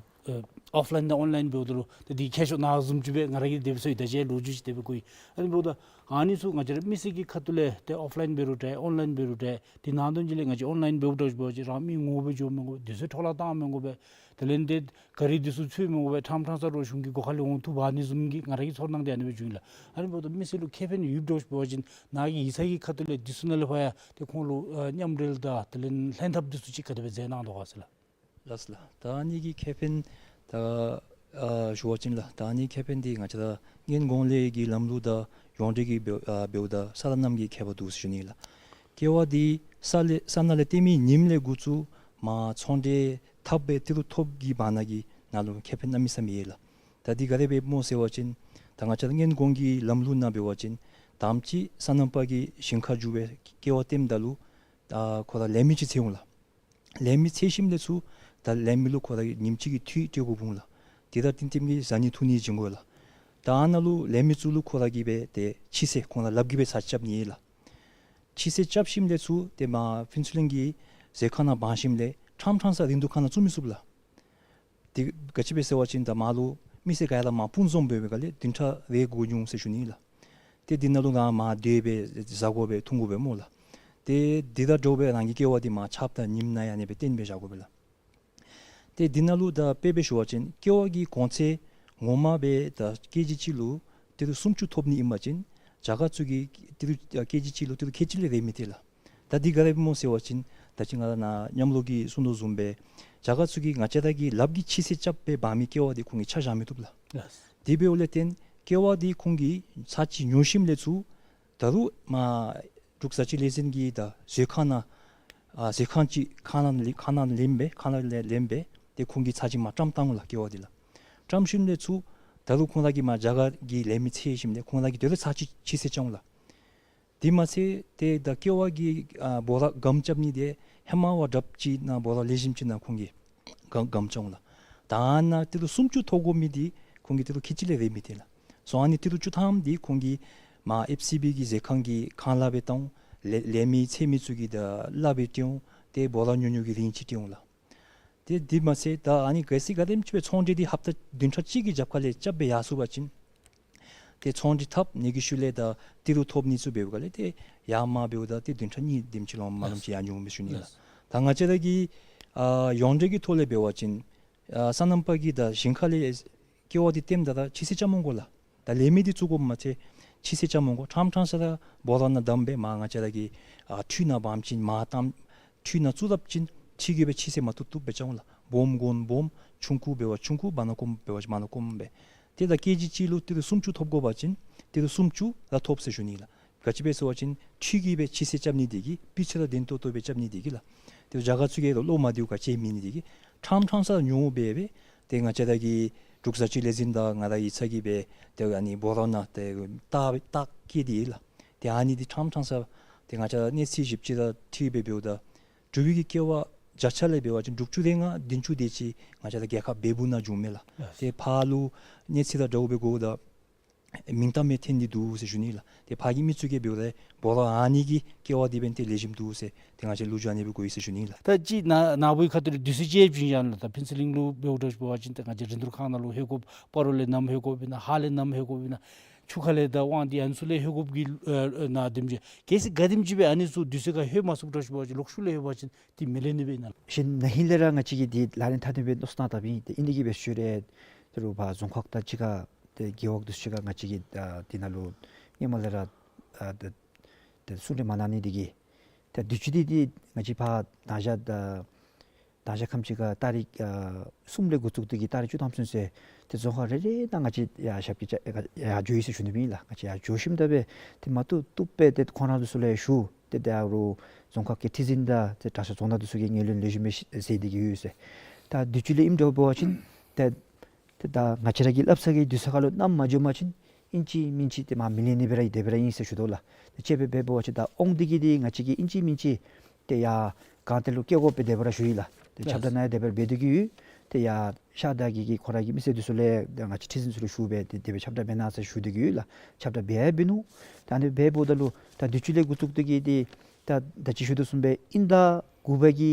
ཨ་ཨོཕ་ལའིན་དང་ཨོན་ལའིན་འབདཝ་ད་ལུ་ཏེ་འདི་ཁྱད་ཆོས་ནཱ་བཟུམ་ཅིག་སྦེ་ང་ར་གིས་དེ་སྦེ་ཚོར་ཡི། ད་ཅི་ལོ་རྒྱུས་ཅིག་དེ་སྦེ་གོ་ཡི། ཨ་ནི་འབདཝ་ད་ཨ་ནི་ཚུ་ང་བཅས་ར་མི་སེར་གྱི་ཁ་ཐུག་ལས་ཏེ་ཨོཕ་ལའིན་འབད་རུང་འདྲ་ཨོན་ལའིན་འབད་རུང་འདྲ་འདི་ནང་དོན་ཅིག་ལས་ང་བཅས་ཨོན་ལའིན་འབདཝ་འདྲཝ་ཅིག་འབད་བ་ཅིན་རང་མི་ངོ་མ་སྦེ་འགྱོ་མི་དགོ། དུས་ཚོད་འཕྲོ་བརླག་བཏང་མི་དགོ་པས། དེ་ལས་ཏེ་ག་རི་འདི་ཚུ་འཚོལ་མི་དགོ་པས། ཕྲང་ཕྲང་ས་ར་གཞུང་གི་སྒོ་ཁ་ལས་འོང་བཏུབ་པ་ཨ་ནི་བཟུམ་གྱི་ང་ར་གི་ཚོར་སྣང་འདི་ཨ་ནི་སྦེ་བྱུང་ཡི་ལགས། ཨ་ནི་འབདཝ་ད་མི་སེར་ལུ་ཁེ་ཕན་ཡོདཔ་འདྲཝ་ཅིག་འབད་བ་ཅིན་ནཱ་གི་ཡིག་ཚང་གི་ཁ་ཐུག་ལས་འདི་ཚུ་ནང་ལས་ཕར་ཡང་ཏེ་ཁོང་ལུ་ཨ་མཉམ་འབྲེལ་དང་དེ་ལས་ལྷན་ཐབས་འདི་ཚུ་ཅིག་ག་དེ་སྦེ་མཛད་གནང་དོ་ག་ཟེར་ལགས། ལགས་ལགས། ད་ཨ་ནི་གི་ཁེ་ཕན་ད་ཨ་ཞུ་བ་ཅིན་ལགས། ད་ཨ་ནི་ཁེ་ཕན་འདི་ང་བཅས་ར་སྔོན་གོང་ལས་ཀྱི་ལམ་ལུགས་དང་ཡོངས་འབྲེལ་གྱི་འབདཝ་ཨ་འབདཝ་ད་ས་ལ་གནམ་གྱི་ཁྱད་པར་འདུག་ཟེར་ཞུ་ནི་ལགས། ཀེ་ཝ་འདི་ས་ལས་ས་ནང་ལས་བཏོན་མི་ཉིནམ་ལས་འགོ་བཙུགས་མར་ཚོང་འབྲེལ་འཐབ་སྦེ་ཏི་རུ་ཐོབ་ཀྱི་བར་ན་གི་ནང་ལུ་ཁེ་ཕན་གནམ་མེད་ས་མེད་ཡོད་ལགས། ད་འདི་ག་དེ་སྦེ་སྨོ་ཟེར་བ་ཅིན་ད་ང་བཅས་ར་སྔོན་གོང་གི་ལམ་ལུགས་ནང་འབད་བ་ཅིན་དང་པ་ཅིག་སོ་ནམ་པ་གིས་ཞིང་ཁར་འགྱོ་སྦེ་ཀེ་ཝ་བཏོནམ་ད་ལུ་ཨ་ཁོ་ར་ལེན་མི་ཅིག་འཚོལ་འོང་ལགས། ལེན་མི་འཚོལ་ཞིནམ་ལས་ཚུར་ད་ལེན་མི་ལུ་ཁོ་ར་གིས་ཉིནམ་གཅིག་གི་འཐུས་སྤྲོད་དགོཔ་འོང་ལགས། དེ་དང་བསྟུན་བསྟུནམ་གྱིས་བཟའ་ནི་འཐུང་ནི་བྱིན་དགོ་ལགས། ད་ཨ་ནཱ་ལུ་ལེན་མི་ཚུ་ལུ་ཁོ་ར་གིས་སྦེ་ཏེ་ཕྱི་སེལ་ཁོང་ར་ལགཔ་གིས་སྦེ་ཚར་རྐྱབ་ནི་ལགས། ཕྱི་སེལ་རྐྱབ་ཞིནམ་ལས་ཚུར་ཏེ་མར་ཕུན་ཚོགས་གླིང་གི་ཟས་ཁང་ནང་འབག་ཞིནམ་ལས་ཕྲང་ཕྲང་ས་རིན་བསྡུར་ཁང་ནང་བཙུགས་མི་ཚུགས་ལགས། དེ་ག་ཅི་སྦེ་ཟེར་བ་ཅིན་ད་མར་ལུ་མི་སེར་ག་ར་མར་སྤུངས་འཛོམས་འབད་བའི་སྒང་ལས་བདུན་ཕྲག་རེ་འགོར་འོང་ཟེར་ཞུ་ནི་ལགས། ཏེ་འདི་ནང་ལུ་ང་མར་སྡོད་སྦེ་བཟའ་དགོ་པས་འཐུང་དགོ་པས་སྨོ་ལགས། ཏེ་འདི་དང་འདྲཝ་སྦེ་རང་གི་ཀེ་ཝ་འདི་མར་ཆརཔ་དང་ཉིམ་ནང་ཡང་ཨ་ནི་སྦེ་བཏོན་སྦེ་བཞག་དགོ་པས་ལགས། ཏེ་འདི་ནང་ལུ་ད་དཔེ་སྦེ་ཞུ་བ་ཅིན་ཀེ་ཝ་གི་གོང་ཚད་ངོ་མ་སྦེ་ད་ཀེ་ཇི་གཅིག་ལུ་ ཏི་རུ་སུམ་ཅུ་ཐོབ་ནི་ཨིན་པ་ཅིན་རྒྱ་གར་ཚུ་གིས་ཏི་རུ་ཨ་ཀེ་ཇི་གཅིག་ལུ་ཏི་རུ་ཁལ་གཅིག་ལས་རེ་མི་སྟེར་ལགས། ད་འདི་ག་དེ་སྦེ་སྨོ་ཟེར་བ་ཅིན་ད་ཅི་ང་ར་ནཱ་མཉམ་རོགས་ཀྱིས་གསུང་དོ་བཟུམ་སྦེ་རྒྱ་གར་ཚུ་གིས་ང་བཅས་ར་གི་ལགཔ་གིས་ཕྱི་སེལ་རྐྱབ་སྦེ་འབག་མི་ཀེ་བ་འདི་ཁོང་གིས་ཆ་བཞག་མི་བཏུབ་ལགས། ལགས། དེ་འབདཝ་ལས་བརྟེན་ཀེ་བ་འདི་ཁོང་གིས་ཚར་གཅིག་ཉོ་ཞིནམ་ལས་ཚུར་ད་རུང་མར་འབྲུག་བཟའ་སྤྱོད་ལས་འཛིན་གྱི་ད་མཛོད་ཁང་ནང་ཨ་མཛོད་ཁང་ཅིག་ཁང་ནང་ལེན་ཁང་ནང་ལེན་སྦེ་ཁང་ནང་ལེན་ལེན་སྦེ་ཏེ་ཁོང་གིས་ཚར་གཅིག་མར་བཀྲམ་བཏང་འོང་ལགས་ཀེ་བ་འདི་ལགས། བཀྲམ་ཞིནམ་ལས་ཚུར་ད་རུང་ཁོང་ར་གིས་མར་རྒྱ་གར་གྱི་ལས་མི་འཚོལ་ཞིནམ་ལས་ཁོང་ར་གིས་དེ་ལུ་ཚར་གཅིག་ཕྱི་སེལ་རྐྱབ་འོང་ལགས། དེ་མ་ཚད་ཏེ་ད་ཀེ་བ་གི་ཨ་འབོ་ར་སྒམ་རྐྱབ་ནི་འདི་ཧེ་མ་བ་དྲགཔ་ཅིག་ནང་འབོ་ར་ལེགས་ཤོམ་ཅིག་ནང་ཁོང་གིས་སྒམ་སྒམ་རྐྱབ་འོང་ལགས། ད་ཨ་ནཱ་ཏི་རུ་སུམ་ཅུ་ཐོབ་དགོ་མི་འདི་ཁོང་གིས་ཏི་རུ་ཁལ་གཅིག་ལས་རེ་མི་སྟེར་ལགས། སོ་ཨ་ནི་ཏི་རུ་བཅུ་ཐམ་འདི་ཁོང་གིས་མར་ཨེཕ་སི་བི་གི་མཛོད་ཁང་གི་ཁང་གླ་སྦེ་བཏང་འོང་། ལས་ལས་མི་འཚོལ་མི་ཚུ་གིས་ད་གླ་སྦེ་སྤྲོད་འོང་། ཏེ་འབོ་ར་ཉོ་ཉོ་གི་རིན་ཅིག་སྤྲོད་འོང་ལགས། ཏེ་དེ་མ་ཚད་ད་ཨ་ནི་གལ་སྲིད་ག་དེམ་ཅིག་སྦེ་ཚོང་འབྲེལ་འདི་ཧབ་ཏ་བདུན་ཕྲག་གཅིག་གི་རྒྱབ་ཁ་ལས་རྐྱབ་སྦེ་ཡར་སོང་པ་ཅིན་ཏེ་ཚོང་འབྲེལ་འཐབ་ནི་གི་ཤུལ་ལས་ད་ཏི་རུ་ཐོབ་ནི་ཚུ་འབདཝ་ལས་ཏེ་ཡར་མར་འབདཝ་ད་ཏེ་བདུན་ཕྲག་གཉིས་དེམ་ཅིག་ལུ་མ་ལུམ་ཅིག་ཡར་འགྱོ་འོང་སྦེ་ཞུ་ནི་ལགས། ལགས། ད་ང་བཅས་ར་གི་ཨ་ཡོངས་འབྲེལ་གྱི་ཐོག་ལས་འབད་བ་ཅིན་ཨ་སོ་ནམ་པ་གིས་ད་ཞིང་ཁ་ལས་ཀེ་བ་འདི་བཏོནམ་ད་ར་ཕྱི་སེལ་རྐྱབ་མི་དགོ་ལགས། ད་ལས་མི་འདི་བཙུགས་དགོཔ་མ་ཚད་ཕྱི་སེལ་རྐྱབ་མི་དགོ། ཕྲང་ཕྲང་ས་ར་འབོ་ར་ནང་བསྡམས་སྦེ་མར་ང་བཅས་ར་གི་ཨ་ཁྲུས་ནང་འབག་ཞིནམ་མར་བཏང་ཁྲུས་ནང་བཙུགས་ད་པ་ཅིན་ཕྱི་གི་སྦེ་ཕྱི་སེལ་མ་བཏུབ་བཏུབ་སྦེ་རྐྱབ་འོང་ལགས། སྦོམ་དགོ་ན་སྦོམ་ཆུང་ཀུ་འབད་བ་ཆུང་ཀུ་བར་ན་ཀུམ་འབད་བ་བར་ན་ཀུམ་སྦེ། ཏེ་ད་ཀེ་ཇི་གཅིག་ལུ་ཏི་རུ་སུམ་ཅུ་ཐོབ་དགོ་པ་ཅིན་ཏི་རུ་སུམ་ཅུ་ར་ཐོབ་ཟེར་ཞུ་ནི་ལགས། ག་ཅི་སྦེ་ཟེར་བ་ཅིན་ཁྲུས་ཀྱི་སྦེ་ཕྱི་སེལ་རྐྱབ་ནི་འདི་གིས་སྤུས་ཚད་དང་ལྡན་ཏོག་ཏོ་སྦེ་རྐྱབ་ནི་འདི་གིས་ལགས། ཏེ་རྒྱ་གར་ཚུ་གིས་ལོ་མ་བདེཝ་ག་ཅི་མེད་ནི་འདི་གིས་ཕྲང་ཕྲང་ས་ཉོ་འབད་སྦེ་ཏེ་ང་བཅས་ར་གི་འབྲུག་བཟའ་སྤྱོད་ལས་འཛིན་དང་ང་ར་ཡིག་ཚང་གིས་སྦེ་ཏེ་ཨ་ནི་འབོ་ར་ནང་ཏེ་རྟགས་རྟགས་བཀོད་དེ་ལགས། ཏེ་ཨ་ནི་འདི་ཕྲང་ཕྲང་ས་ཏེ་ང་བཅས་གནས་ཚད་བཞི་བཅུ་དང་འཁྲིལ་སྦེ་འབདཝ་ད་འབྲུག་པའི་གི་ཀེ་བ་བརྒྱ་ཆ་ལས་འབད་བ་ཅིན་དྲུག་ཅུ་རེ་ལྔ་བདུན་ཅུ་དེ་ཅིག་ང་བཅས་ར་རྒྱལ་ཁབ་བལ་པོ་ནང་འབྱུངམ་མས་ལགས། ལགས། ཏེ་ཕར་ལུ་གནས་ཚད་དང་འདྲཝ་སྦེ་དགོ་ད་མིང་གཏམ་སྦེ་ཐོན་ནི་འདུག་ཟེར་ཞུ་ནི་ལགས། ཏེ་ཕར་གྱི་མི་ཚུ་གིས་འབདཝ་ད་འབོ་ར་ཨ་ནི་གི་ཀེ་བ་འདི་འབདན་ཏེ་ལེགས་ཤོམ་འདུག་ཟེར་ཏེ་ང་བཅས་ལོ་རྒྱུས་ཨ་ནི་སྦེ་གོ་ཡི་ཟེར་ཞུ་ནི་ལགས། ད་ཅི་ནཱ་ནཱ་བུའི་ཁ་ཐུག་ལས་དུས་ཚོད་ཅིག་བྱིན་ཡང་ལགས། ད་ཕུན་ཚོགས་གླིང་ལུ་འབདཝ་ད་ཞུ་བ་ཅིན་ཏེ་ང་བཅས་རིན་བསྡུར་ཁང་ནང་ལུ་ལྷོད་དགོཔ་སྤ་རོ་ལས་ནམ་ལྷོད་དགོཔ་ཨིན་ན་ཧཱ་ལས་ནམ་ལྷོད་དགོཔ་ཨིན་ན་ཆུ་ཁ་ལས་ད་དབང་འདུས་ཨ་ནི་ཚུ་ལས་ལྷོད་དགོཔ་གི་ཨ་ཨ་ནཱ་དེམ་ཅིག་གལ་སྲིད་ག་དེམ་ཅིག་སྦེ་ཨ་ནི་ཚུ་དུས་ཚོད་ཁར་ལྷོད་མ་ཚུགསཔ་འདྲཝ་ཞུ་བ་ཅིན་ལོག་ཤུལ་ལས་ལྷོད་པ་ཅིན་ཏེ་མི་ལེན་ནི་སྦེ་ཨིན་ན་ལགས། གཞན་ན་ཧིང་ལས་ར་ང་བཅས་ཀྱིས་འདི་ལག་ལེན་འཐབ་སྟེ་སྦེ་མནོ་བསམ་བཏང་དཔ་ཨིན། ཏེ་ཨིན་དེ་གིས་སྦེ་ཞུ་རེ། ད་རུང་ཕར་རྫོང་ཁག་དང་གཅིག་ཁར་ཏེ་རྒེད་འོག་འདི་ཚུ་གཅིག་ཁར་ང་བཅས་ཀྱིས་ད་འདི་ནང་ལུ་སྔོན་མ་ལས་ར་ཨ་ཏེ་ཏེ་གསུང་གྲོས་མ་གནང་ནི་དེ་གིས་ད་དུས་ཅི་འདི་འདི་ང་བཅས་ཕར་ད་ཞག་ད་ད་ཞག་ཁམས་ཅིག་ཁར་ཏ་རིག་ཨ་གསུམ་ལས་འགོ་བཙུགས་ཏེ་གིས་ཏ་རིག་བཅུ་ཐམ་ཚུན་ཚོད་ཏེ་རྫོང་ཁག་རེ་རེ་ནང་ང་བཅས་ཡར་ཞབས་ཀྱིས་བཅགས་ཡར་འགྱོ་ཡི་ཟེར་ཞུ་ནི་སྦེ་ཨིན་ལགས། ང་བཅས་ཡར་འགྱོ་ཞིནམ་ད་སྦེ་ཏེ་མ་བཏུབ་བཏུབ་སྦེ་ཏེ་ཁོང་ར་འདི་ཚུ་ལུ་ཞུ། ཏེ་ད་རུང་རྫོང་ཁག་གི་ཁྲི་འཛིན་དང་ཏེ་གྲྭ་ཚང་རྫོང་བདག་འདི་ཚུ་གིས་ངོས་ལེན་ལེགས་ཤོམ་སྦེ་ཤེས་ཏེ་གིས་ཡོད་ཟེར། ད་དུས་ཅི་ལས་ཨིནམ་འདྲཝ་འབད་བ་ཅིན་ཏེ་ཏེ་ད་ང་བཅས་ར་གི་སླབ་ས་གི་དུས་ཚོད་ཁར་ལུ་བསྣམས་མ་འགྱོ་བ་ཅིན་ཨིན་ཅི་མིན་ཅི་ཏེ་མར་མི་ལེན་ནི་སྦེ་ར་ཨིན་དེ་སྦེ་ར་ཨིན་ཟེར་ཞུ་དོ་ལགས། ཏེ་དཔྱེ་སྦེ་འབད་བ་ཅིན་ད་དབང་འདུས་ཀྱིས་འདི་ང་བཅས་ཀྱིས་ཨིན་ཅི་མིན་ཅི་ཏེ་ཡར་སྒང་སྟེང་ལུ་བསྐྱལ་དགོཔ་སྦེ་དེ་སྦེ་ར་ཞུ་ཡི་ལགས། ཏེ་ཁྱབ་བསྒྲགས་ནང་ཡང་དེ་སྦེ་ར་འབད་དེ་གིས་ཡོད། ཏེ་ཡར་ཤར་དང་གི་གི་ཁོ་ར་གི་མི་སེར་འདི་ཚུ་ལས་ད་ང་བཅས་ཁྲི་འཛིན་ཚུ་ལུ་ཞུ་སྦེ་ཏེ་དེ་སྦེ་ཁྱབ་བསྒྲགས་འབད་གནང་ཟེར་ཞུ་དེ་གིས་ཡོད་ལགས། ཁྱབ་བསྒྲགས་འབད་ཡང་འབད་ནུག། ད་ཨ་ནི་འབདཝ་ད་ལུ་ད་དུས་ཅི་ལས་འགོ་བཙུགས་ཏེ་གིས་ཏེ་ད་ད་ཅི་ཞུ་དོ་བཟུམ་སྦེ་ཨིན་ཟླ་དགུ་པ་གི་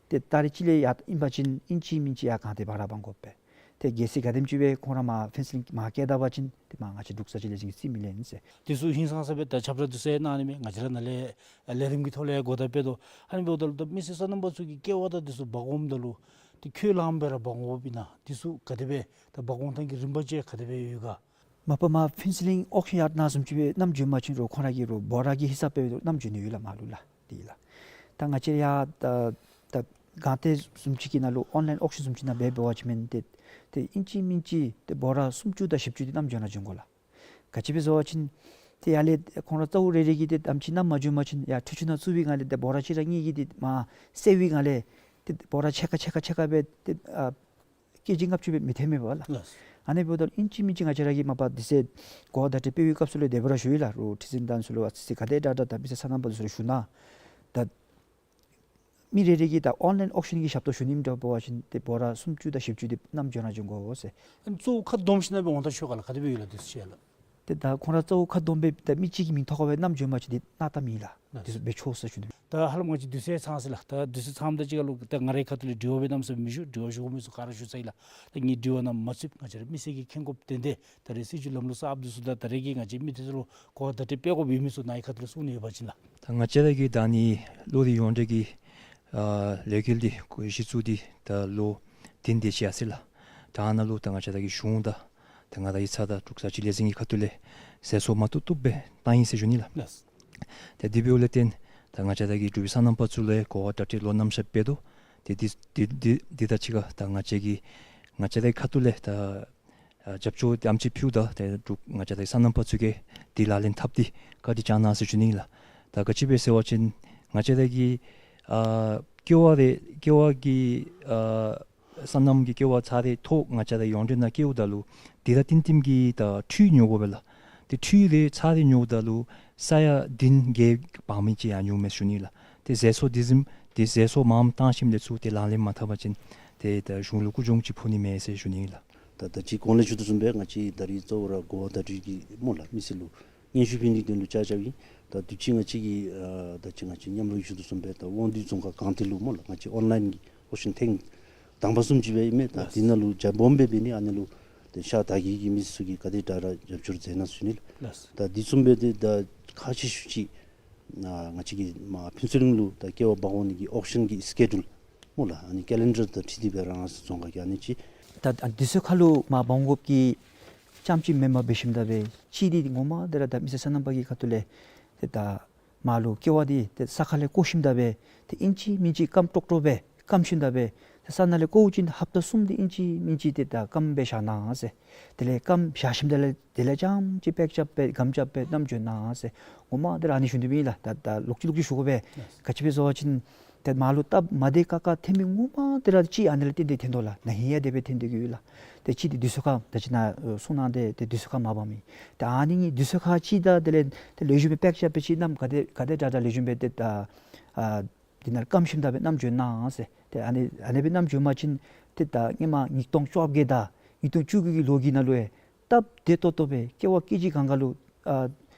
ཏེ་ཏ་རིག་གཅིག་ལས་ཡར་ཨིན་པ་ཅིན་ཨིན་ཅི་མིན་ཅི་ཡར་སྒང་སྟེང་འབག་ར་འབག་དགོ་པས། ཏེ་གལ་སྲིད་ག་དེམ་ཅིག་སྦེ་ཁོང་ར་མར་ཕུན་ཚོགས་གླིང་མར་བསྐྱལ་ད་པ་ཅིན་ཏེ་མར་ང་བཅས་འབྲུག་བཟའ་སྤྱོད་ལས་འཛིན་གྱིས་རྩིས་མི་ལེན་ཟེར། འདི་ཚུ་ཧིང་སངས་ས་སྦེ་ད་ཁྱབ་བསྒྲགས་འདི་ཚུ་ཡང་གནང་ནི་མས། ང་བཅས་ར་ནཱ་ལས་ལས་རིམ་གྱི་ཐོག་ལས་གོ་བརྡ་སྤེལ་དོ། ཨ་ནི་འབདཝ་ད་ལུ་ད་མི་སེར་སོ་ནམ་པ་ཚུ་གིས་ཀེ་བ་དང་འདི་ཚུ་འབག་འོངམ་ད་ལུ་ཏེ་ཁྱོད་ལངམ་སྦེ་ར་འབག་འོངམ་ཨིན་ན་འདི་ཚུ་ག་དེ་སྦེ་ད་འབག་འོང་ཐངས་ཀྱི་རིམ་པ་ཅིག་ག་དེ་སྦེ་ཡོད་ག། མ་པ་མར་ཕུན་ཚོགས་གླིང་ཨོག་ཤན་ཡརཌ་ནང་བཟུམ་ཅིག་སྦེ་བསྣམས་འགྱོ་བ་ཅིན་རུང་ཁོང་ར་གིས་རུང་འབོ་ར་གི་ཧི་སཱབ་སྦེ་རུང་བསྣམས་འགྱོ་ནི་ཡོད་ལགས་མར་ལུ་ལགས། དེ་ལགས། ད་ང་བཅས་ཡར་ད་ད་སྒང་སྟེང་བཟུམ་ཅིག་གི་ནང་ལུ་ཨོན་ལཱའིན་ཨོག་ཤན་བཟུམ་ཅིག་ནང་འབད་འབད་བ་ཅིན་མེན་ཏེ་ཏེ་ཨིན་ཅི་མིན་ཅི་ཏེ་འབོ་ར་སུམ་ཅུ་དང་བཞི་བཅུ་འདི་བསྣམས་འགྱོ་ནི་འགྱོ་དགོ་ལགས། ག་ཅི་སྦེ་ཟེར་བ་ཅིན་ཏེ་ཡར་ལས་ཁོང་ར་གཙོ་བོ་རེ་རེ་གིས་ཏེ་དམ་ཅིག་བསྣམས་མ་འགྱོ་བ་ཅིན་ཡར་ཁྲུས་ཆུ་ནང་བཙུགས་པའི་སྒང་ལས་ཏེ་འབོ་ར་གཅིག་ར་གཉིས་ཀྱིས་ཏེ་མར་བསལ་བའི་སྒང་ལས་ཏེ་འབོ་ར་ཕྱེད་ཀ་ཕྱེད་ཀ་ཕྱེད་ཀ་སྦེ་ཏེ་ཨ་ཀེ་ཇི་ལྔ་བཅུ་སྦེ་མི་ཐོན་མས་པ་ལགས། ལགས། ཨ་ནི་འབདཝ་ད་ཨིན་ཅི་མིན་ཅི་ང་བཅས་ར་གིས་མ་པ་དེ་ཚེ་གོ་བརྡ་སྤྲོད་པའི་སྐབས་སུ་ལུ་དེ་སྦེ་ར་ཞུ་ཡི་ལགས། རུང་ཁྲི་འཛིན་དང་ཚུ་ལུ་ཨ་ཙི་ཙི་ག་དེ་དྲག་དྲག་ད་མི་སེར་སོ་ནམ་པ་ཚུ་ལུ་ཞུ་ན་ད་མི་རེ་རེ་གིས་ད་ཨོན་ལཱའིན་ཨོག་ཤན་གྱི་ཞབས་ཏོག་ཞུ་ནི་འདྲཝ་འབད་བ་ཅིན་ཏེ་འབོ་ར་སུམ་ཅུ་དང་བཞི་བཅུ་འདི་བསྣམས་འགྱོ་ནི་འགྱོ་དགོ་ཟེར། ཨ་ནི་གཙོ་བོ་ཁ་སྡོམ་ཞིནམ་སྦེ་འོང་ད་ཆོག་ག་ལགས། ག་དེ་སྦེ་ཡོད་ལགས་དུས་ཚོད་ཅིག་ལགས། ཏེ་ད་ཁོང་ར་གཙོ་བོ་ཁ་སྡོམ་སྦེ་ད་མི་གཅིག་གི་མིང་ཐོག་ཁར་སྦེ་བསྣམས་འགྱོ་བ་ཅིན་འདི་གནང་ད་མེད་ལགས། ལགས། དེ་ཚུ་འབད་ཆོག་ཟེར་ཞུ་ནི། ད་ཧ་ལམ་ང་བཅས་དུས་ཚོད་ཚང་སོ་ཡི་ལགས། ད་དུས་ཚོད་ཚངམ་ད་ཅིག་ཁར་ལུ་ད་ང་རའི་ཁ་ཐུག་ལས་དྲི་བ་སྦེ་གནམ་མེད་ས་མེད་མི་ཞུ། དྲི་བ་ཞུ་དགོ་མི་ཚུ་ག་ར་ཞུ་ཚར་ཡི་ལགས། ད་ངེའི་དྲི་བ་ནང་མ་ཚུདཔ་ང་བཅས་ར་མི་སེར་གྱིས་མཁྱེན་དགོཔ་དོན་དེ་ད་རེས་སྲིད་བྱུས་ལམ་ལུགས་གསརཔ་འདི་ཚུ་དང་ད་རེས་ཀྱི་ང་བཅས་མི་སྡེ་ཚུ་ལུ་གོ་བརྡ་སྤྲོད་དགོཔ་ཡོད་མི་ཚུ་ནཱ་གི་ཁ་ཐུག་ལས་གསུང་ནི་ཡོད་པ་ཅིན་ལགས། ད་ང་བཅས་ར་གི་ད་ནི་བློ་རིག་ཡོངས་འབྲེལ་གྱི་ཨ་ལས་འགུལ་འདི་གཞི་བཙུགས་ཏེ་ད་ལོ་བདུན་དེ་ཅིག་ཡར་སོ་ཡི་ལགས། ད་ཨ་ནཱ་ལུ་ད་ང་བཅས་ར་གི་གཞུང་དང་ད་ ད་ང་བཅས་ཡིག་ཚང་དང་འབྲུག་གསར་བརྗེ་ལས་འཛིན་གྱི་ཁ་ཐུག་ལས་ཟད་སོགས་མ་བཏུབ་བཏུབ་སྦེ་བཏང་ཡི་ཟེར་ཞུ་ནི་ལགས། ལགས། ཏེ་དེ་འབདཝ་ལས་བརྟེན་ད་ང་བཅས་ར་གི་འབྲུག་པའི་སོ་ནམ་པ་ཚུ་ལུ་གོ་བ་གྲ་སྒྲིག་ལོ་ནམ་ཤར་འབད་དོ། ཏེ་འདི་འདི་འདི་འདི་དང་གཅིག་ཁར་ད་ང་བཅས་ཀྱི་ང་བཅས་རའི་ཁ་ཐུག་ལས་ད་ཨ་རྒྱབ་སྐྱོར་དེམ་ཅིག་ཕུལཝ་ད་ཏེ་འབྲུག་ང་བཅས་རའི་སོ་ནམ་པ་ཚུ་གིས་འདི་ལག་ལེན་འཐབ་སྟེ་བཀའ་དྲིན་བསྐྱང་གནང་ཟེར་ཞུ་ནི་ལགས། ད་ག་ཅི་སྦེ་ཟེར་བ་ཅིན་ང་བཅས་ར་གི་ཨ་ཀེ་བ་རེ་ཀེ་བ་གི་ཨ་སོ་ནམ་གྱི་ཀེ་བ་ཚར་རེ་ཐོག་ང་བཅས་ར་ཡོངས་འབྲེལ་ནང་བཀལཝ་ད་ལུ་དེ་ར་བསྟུན་བསྟུན་གྱི་ད་ཁྲུས་ཉོ་དགོ་པས་ལགས། ཏེ་ཁྲུས་རེ་ཚར་རེ་ཉོཝ་ད་ལུ་ས་ཡ་བདུན་བརྒྱད་འབག་མི་ཅིག་ཡང་ཉོཝ་མས་ཞུ་ནི་ལགས། ཏེ་ཟད་སོགས་དེ་བཟུམ་ཏེ་ཟད་སོགས་མངམ་བཏང་ཞིནམ་ལས་ཚུར་ཏེ་ལག་ལེན་མ་འཐབ་པ་ཅིན་ཏེ་ད་གཞུང་ལུ་རྐུ་གྱོང་ཅིག་ཕོག་ནི་མས་ཟེར་ཞུ་ནི་ལགས། ད་ད་ཅི་གོང་ལས་ཞུ་དོ་བཟུམ་སྦེ་ང་བཅས་ད་རིས་གཙོ་བོ་ར་གོ་བ་གྲ་སྒྲིག་གི་སྨོ་ལགས་མི་སེར་ལུ་སྙན་ཞུ་ཕུལ་ནིའི་དོན་ལུ་བཅར་བཅརཝ་ཨིན། ད་དུས་ཅི་ང་བཅས་ཀྱི་ཨ་ད་ཅི་ང་བཅས་མཉམ་རོགས་ཞུ་དོ་བཟུམ་སྦེ་ད་དབང་འདུས་རྫོང་ཁག་སྒང་སྟེང་ལུ་སྨོ་ལགས་ང་བཅས་ཨོན་ལཱའིན་གྱི་ཨོག་ཤཱན་ཐེངས་དང་པ་བཟུམ་ཅིག་སྦེ་ཨིན་མས། ད་ལགས། དེ་ནང་ལུ་རྒྱ་སྦོམ་སྦེ་འབད་ནི་ཨ་ནི་ལུ་ཏེ་ཤ་སྟག་གི་གི་མི་སེར་ཚུ་གིས་ག་དེ་དྲག་དྲག་རྒྱབ་སྐྱོར་མཛད་གནང་ཟེར་ཞུ་ནི་ལགས། ལགས། ད་དེ་བཟུམ་སྦེ་ཏེ་ད་ཁག་ཆེ་ཤོས་ཅིག་ང་བཅས་ཀྱི་མ་ཕུན་ཚོགས་གླིང་ལུ་ད་ཀེ་བ་འབག་འོང་ནི་གི་ཨོག་ཤཱན་གྱི་སི་ཀེ་ཌུལ་སྨོ་ལགས་ཨ་ནི་ཀེ་ལེན་ཌར་དང་འཁྲིལ་ཏེ་སྦེ་ར་ང་བཅས་རྫོང་ཁག་གི་ཨ་ནི་ཅིག། ད་ཨ་དུས་ཚོད་ཁར་ལུ་མ་འབག་འོང་དགོཔ་གི་རྐྱངམ་ཅིག་མེནམ་འབད་ཞིནམ་ད་སྦེ་གཅིག་འདི་ངོ་མ་དེ་ར་ད་མི་སེར་སོ་ནམ་པ་གི་ཁ་ཐུག་ལས་ཏེ་ད་མར་ལུ་ཀེ་བ་འདི་ཏེ་ས་ཁ་ལས་བརྐོ་ཞིནམ་ད་སྦེ་ཏེ་ཨིན་ཅི་མིན་ཅི་སྐམ་ཀྲོག་ཀྲོ་སྦེ་སྐམ་ཞིནམ་ད་སྦེ་ཏེ་ས་ནང་ལས་བརྐོ་བ་ཅིན་ཧབ་ཏ་གསུམ་འདི་ཨིན་ཅི་མིན་ཅི་ཏེ་ད་སྐམ་སྦེ་བཞག་གནང་ཟེར། དེ་ལས་སྐམ་བཞག་ཞིནམ་ད་ལས་དེ་ལས་རྐྱངམ་ཅིག་པེག་རྐྱབ་སྦེ་སྒམ་རྐྱབ་སྦེ་བསྣམས་བྱོན་གནང་ཟེར། ངོ་མ་དེ་ར་ཨ་ནི་ཞུ་ནི་ཨིན་ལགས། ད་ད་ལོག་ཅི་ལོག་ཅི་ཞུ་དགོ་པས། ལགས། ག་ཅི་སྦེ་ཟེར་བ་ཅིན་ཏེ་མར་ལུ་སྟབས་མ་བདེ་ཁག་ཁ་ཐོན་མི་ངོ་མ་དེ་ར་གཅིག་ཨ་ནི་ལས་བརྟེན་ཏེ་ཐོན་དོ་ལགས། ན་ཧིང་ཡང་དེ་སྦེ་ཐོན་ཏེ་གི་ཡོད་ལགས། ཏེ་གཅིག་འདི་དུས་ཚོད་ཁར་ད་ཅི་ནཱ་གསུང་གནང་སྟེ་ཏེ་དུས་ཚོད་ཁར་མ་འབག་མི། ཏེ་ཨ་ནི་གཉིས་དུས་ཚོད་ཁར་གཅིག་དང་དེ་ལས་ཏེ་ལེགས་ཤོམ་སྦེ་པེག་རྐྱབ་སྦེ་ཅིག་བསྣམས་ག་དེ་ག་དེ་དྲག་དྲག་ལེགས་ཤོམ་སྦེ་ཏེ་ད་ཨ་འདི་ནང་སྐམ་ཞིནམ་ད་སྦེ་བསྣམས་བྱོན་གནང་ཟེར། ཏེ་ཨ་ནི་ཨ་ནི་སྦེ་བསྣམས་བྱོན་པ་ཅིན་ཏེ་ད་སྔོན་མ་ཉིས་སྟོང་བཅོ་བརྒྱད་དང་ཉིས་སྟོང་བཅུ་དགུ་གི་ལོ་གི་ནང་ལུ་ཡང་སྟབས་བདེ་ཏོག་ཏོ་སྦེ་ཀེ་བ་ཀེ་ཇི་གང་ག་ལུ་ཨ་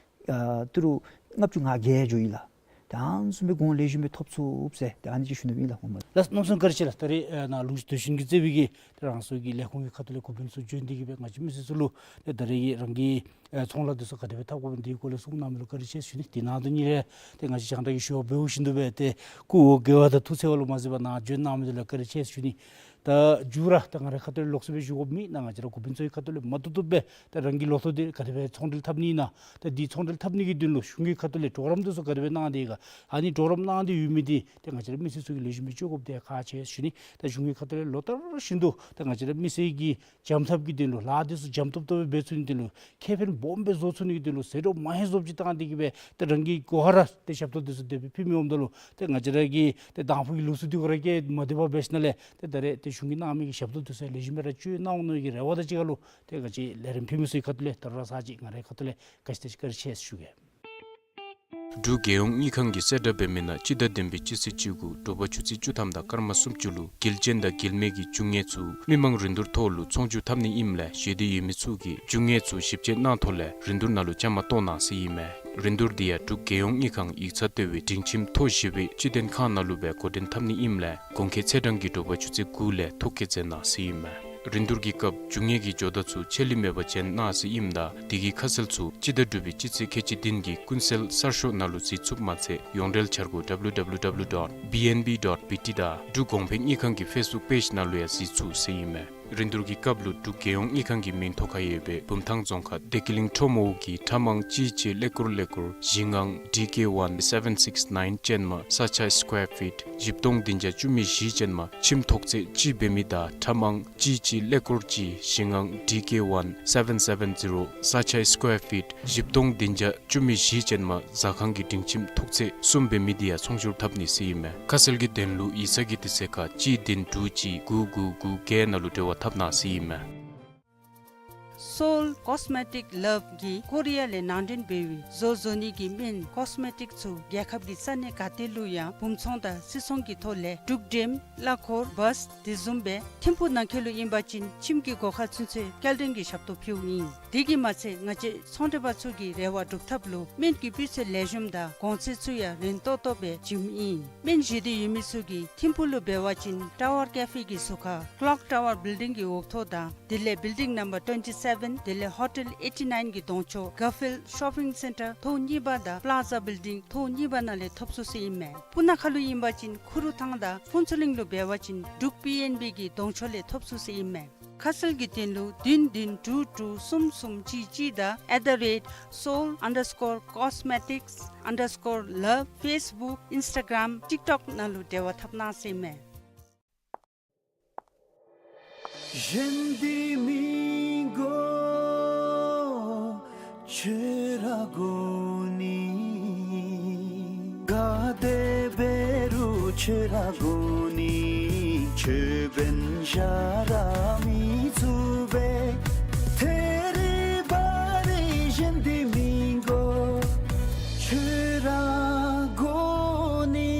ཨ་ཏི་རུ་ལྔ་བཅུ་ང་བརྒྱད་འགྱོ་ཡི་ལགས། ད་ཨ་ནི་བཟུམ་སྦེ་གོང་ལེགས་ཤོམ་སྦེ་ཐོབ་ཚུགས་ཟེར་ད་ཨ་ནི་ཅིག་ཞུ་ནི་ཨིན་ལགས་ངོ་མ། ལགས། གནམ་མེད་ས་མེད་བཀའ་དྲིན་ཆེ་ལགས། ད་རེས་ཨ་ནཱ་ལུང་ཞིག་དོ་ཤིན་གྱིས་གཙོས་པའི་གི་ཏེ་རང་སོའི་གི་ལས་ཁུངས་ཀྱི་ཁ་ཐུག་ལས་འགོ་དཔོན་ཚུ་བྱོན་ཏེ་གི་སྦེ་ང་བཅས་མི་སེར་ཚུ་ལུ་ཏེ་ད་རེས་ཀྱི་རང་གི་ཨེ་ཚོང་ལཱ་འདི་ཚུ་ག་དེ་སྦེ་འཐབ་དགོཔ་འདི་གི་སྐོར་ལས་གསུང་གནང་མི་ལུ་བཀའ་དྲིན་ཆེ་ཞུ་ནི། དེ་ནང་དོན་ཉིད་ལས་ཏེ་ང་བཅས་རྒྱང་བསྒྲགས་ཀྱི་ཞུ་བ་འབདཝ་བཞིན་དུ་སྦེ་ཏེ་སྐུ་འོ་བརྒྱལ་བ་དང་ཐུགས་འཚེར་བ་ལུ་མ་བཟོད་པར་ནཱ་བྱོན་གནང་མི་འདི་ལུ་བཀའ་དྲིན་ཆེ་ཞུ་ནི། ད་མཇུག་ར་ད་ང་རའི་ཁ་ཐུག་ལས་ལོགས་སུ་སྦེ་ཞུ་དགོཔ་མེད། ནཱ་ང་བཅས་ར་འགོ་དཔོན་ཚུ་གི་ཁ་ཐུག་ལས་མ་བཏུབ་བཏུབ་སྦེ་ད་རང་གི་ལོ་ཐོག་འདི་ག་དེ་སྦེ་ཚོང་འབྲེལ་འཐབ་ནི་ཨིན་ན། ད་འདི་ཚོང་འབྲེལ་འཐབ་ནི་གི་དོན་ལུ་གཞུང་གི་ཁ་ཐུག་ལས་གྲོགས་རམ་འདི་ཚུ་ག་དེ་སྦེ་གནང་སྟེ་ག་ཨ་ནི་གྲོགས་རམ་གནང་སྟེ་ཡོད་མི་འདི་ཏེ་ང་བཅས་ར་མི་སེར་ཚུ་གིས་ལེགས་ཤོམ་སྦེ་ཤེས་དགོཔ་འདི་ཁག་ཆེ་ཞུ་ནི། ད་གཞུང་གི་ཁ་ཐུག་ལས་ལོ་ལྟར་བཞིན་དུ་ད་ང་བཅས་ར་མི་སེར་གྱི་འཇམ་ཐབས་ཀྱི་དོན་ལུ་ལཱ་འདི་ཚུ་འཇམ་ཏོག་ཏོ་སྦེ་འབད་ཚུགས་ནིའི་དོན་ལུ་ཁེ་ཕན་སྦོམ་སྦེ་བཟོ་ཚུགས་ནིའི་དོན་ལུ་ཟད་འགྲོ་མ་ཧེ་བཟོཝ་ཅིག་བཏང་སྟེ་གི་སྦེ་ད་རང་གི་སྒོ་ཁར་ར་ཏེ་ཞབས་ཏོག་འདི་ཚུ་དེ་སྦེ་ཕུལ་མི་འོངམ་ད་ལུ་ཏེ་ང་བཅས་ར་གི་ཏེ་དང་ཕུ་གི་ལུགས་སྲོལ་འདི་གུ་ར་གིས་མ་དད་པ་འབད་ཞིནམ་ལས་ཏེ་ད་རེས་ཏེ་གཞུང་གིས་གནང་མི་གི་ཞབས་ཏོག་འདི་ཚུ་ལེགས་ཤོམ་སྦེ་ར་སྤྱོད་གནང་འོང་མནོ་བའི་གི་རེ་བ་དང་གཅིག་ཁར་ལུ་ཏེ་ང་བཅས་ལས་རིམ་ཕུལ་མི་ཚུ་གི་ཁ་ཐུག་ལས་ད་རུང་ས་ཅིག་ང་རའི་ཁ་ཐུག་ལས་ག་ཅི་དེ་ཅིག་བཀའ་དྲིན་ཆེ་ཞུ་གེ། འབྲུག་རྒྱལ་ཡོངས་དངུལ་ཁང་གིས་གསལ་བསྒྲགས་འབད་མི་ནང་སྤྱི་ཟླ་བདུན་པའི་སྤྱི་ཚེས་བཅུ་དགུ་དྲོ་པ་ཆུ་ཚོད་བཅུ་ཐམ་དང་སྐར་མ་སུམ་ཅུ་ལུ་དཀྱིལ་ཅན་དང་དཀྱིལ་མའི་གི་རྒྱུ་དངོས་ཚུ་མི་མང་རིན་བསྡུར་ཐོག་ལུ་ཚོང་བསྒྱུར་འཐབ་ནི་ཨིནམ་ལས་ཞེ་འདོད་ཡོད་མི་ཚུ་གིས་རྒྱུ་དངོས་ཚུ་ཞིབ་དཔྱད་གནང་ཐོག་ལས་རིན་བསྡུར་ནང་ལུ་བཅའ་མར་གཏོགས་གནང་ཟེར་ཨིན་མས། རིན་བསྡུར་འདི་ཡང་འབྲུག་རྒྱལ་ཡོངས་དངུལ་ཁང་ཡིག་ཚང་ལྟེ་བའི་སྒྲིང་ཁྱིམ་ཐོག་བཞི་པའི་སྤྱི་མཐུན་ཁང་ནང་ལུ་སྦེ་འགོ་འདྲེན་འཐབ་ནི་ཨིནམ་ལས་གོང་འཁོད་ཚེས་གྲངས་ཀྱི་དྲོ་པ་ཆུ་ཚོད་དགུ་ལས་ཐོ་བཀོད་མཛད་གནང་ཟེར་ཨིན་མས། རིན་བསྡུར་གྱི་སྐབས་རྒྱུ་དངོས་ཀྱི་འབྱོར་བདག་ཚུ་ཆད་ལུས་མེད་པར་བྱོན་གནང་ཟེར་ཨིནམ་ད་དེ་གི་ཁ་གསལ་ཚུ་སྤྱི་ཟླ་དྲུག་པའི་སྤྱི་ཚེས་ཁལ་གཅིག་བདུན་གྱི་ཀུན་གསལ་གསར་ཤོག་ནང་ལུ་གཟིགས་ཚུགསཔ་མ་ཚད་ཡོངས་འབྲེལ་འཆར་སྒོ་W W W dot B N B dot B T དང་འབྲུག་གོང་འཕེལ་དངུལ་ཁང་གི་ཕེསི་བུཀ་པེཇ་ནང་ལུ་ཡང་གཟིགས་ཚུགས་ཟེར་ཨིན་མས། རིན་བསྡུར་གྱི་སྐབས་ལུ་འབྲུག་རྒྱལ་ཡོངས་དངུལ་ཁང་གི་མིང་ཐོ་ཁར་ཡོད་པའི་བུམ་ཐང་རྫོང་ཁག་བདེ་སྐྱིད་གླིང་ཁྲོམ་འོག་གི་ཁྲ་མང་གཅིག་གཅིག་ཀླད་ཀོར་ཀླད་ཀོར་བཞི་ལྔ་D K one seven six nine ཅན་མ་ས་ཆ་སི་ཀོར་ཕིཊ་བཞི་སྟོང་བདུན་བརྒྱ་བཅུ་མེད་བཞི་ཅན་མ་ཁྱིམ་ཐོག་ཚད་གཅིག་འབད་མི་དང་ཁྲ་མང་གཅིག་གཅིག་ཀླད་ཀོར་གཅིག་བཞི་ལྔ་D K one seven seven zero ས་ཆ་སི་ཀོར་ཕིཊ་བཞི་སྟོང་བདུན་བརྒྱ་བཅུ་མེད་བཞི་ཅན་མ་ཟ་ཁང་གི་སྒྲིང་ཁྱིམ་ཐོག་ཚད་གསུམ་འབད་མི་འདི་ཡང་ཚོང་བསྒྱུར་འཐབ་ནི་ཟེར་ཨིན་མས། ཁ་གསལ་གྱི་དོན་ལུ་ཡིག་ཚང་གི་དུས་ཚོད་ཁར་གཅིག་བདུན་དྲུག་གཅིག་དགུ་དགུ་དགུ་བརྒྱད་ནང་ལུ་འབྲེལ་བ་འཐབ་གནང་ཟེར་ཨིན་མས། སོལ་ཀོས་མེ་ཊིཀ་ལབ་ཀྱིས་ཀོ་རི་ཡ་ལས་ནང་འདྲེན་འབད་བའི་བཟོ་བཟོ་ནི་གི་སྨན་ཀོས་མེ་ཊིཀ་ཚུ་རྒྱལ་ཁབ་ཀྱི་ས་གནས་ག་ཏེ་ལུ་ཡང་སྦུང་ཚོང་དང་སིལ་ཚོང་གི་ཐོག་ལས་འབྲུག་འགྲེམ་གླ་འཁོར་བཱས་དེ་བཟུམ་སྦེ་ཐིམ་ཕུག་ནང་འཁོད་ལུ་ཨིན་པ་ཅིན་ཁྱིམ་གྱི་སྒོ་ཁར་ཚུན་ཚོད་སྐྱེལ་འདྲེན་གྱི་ཞབས་ཏོག་ཕུལཝ་ཨིན། དེ་གིས་མ་ཚད་ང་བཅས་ཚོང་འབྲེལ་པ་ཚུ་གི་རེ་བ་སྒྲུབ་ཐབས་ལུ་སྨན་གྱི་སྤུས་ཚད་ལེགས་ཤོམ་དང་གོང་ཚད་ཚུ་ཡང་རན་ཏོག་ཏོ་སྦེ་བྱིནམ་ཨིན། སྨན་བཞེས་འདོད་ཡོད་མི་ཚུ་གིས་ཐིམ་ཕུག་ལུ་འབད་བ་ཅིན་ཊ་ཝར་ཀེ་ཕེ་གི་ཟུར་ཁར་ཀློག་ཊ་ཝར་བིལ་ཌིང་གི་འོག་ཐོག་དང་དེ་ལས་བིལ་ཌིང་ནམ་བར་ཊུ་ཝེན་ཊི་སེ་བེན་དེ་ལས་ཧོ་ཊེལ་ཨེ་ཊི་ནའིན་གྱི་གདོང་ཕྱོགས་གར་ཕིལཌ་ཤོ་པིང་སེན་ཊར་ཐོག་གཉིས་པ་དང་པླ་ཛ་བིལ་ཌིང་ཐོག་གཉིས་པ་ནང་ལས་ཐོབ་ཚུགས་ཟེར་ཨིན་མས། སྤུ་ན་ཁ་ལུ་ཨིན་པ་ཅིན་ཁུ་རུ་ཐང་དང་ཕུན་ཚོགས་གླིང་ལུ་འབད་བ་ཅིན་འབྲུག་པི་ཨེན་བི་གི་གདོང་ཕྱོགས་ལས་ཐོབ་ཚུགས་ཟེར་ཨིན་མས། ཁ་གསལ་གྱི་དོན་ལུ་བདུན་བདུན་དྲུག་དྲུག་གསུམ་གསུམ་གཅིག་གཅིག་དང་at the rate seoul underscore cosmetics underscore love Facebook Instagram TikTok ནང་ལུ་འབྲེལ་བ་འཐབ་གནང་ཟེར་ཨིན་མས། གཞན་འདི་མི་དགོས་ཁྱོད་ར་དགོ་ནི། ག་དེ་འབད་རུང་ཁྱོད་ར་དགོ་ནི། ཁྱོད་འབདན་གཞན་མི་ཚུགས་པས། ཐད་རི་བ་རི་གཞན་འདི་མི་དགོས་ཁྱོད་ར་དགོ་ནི།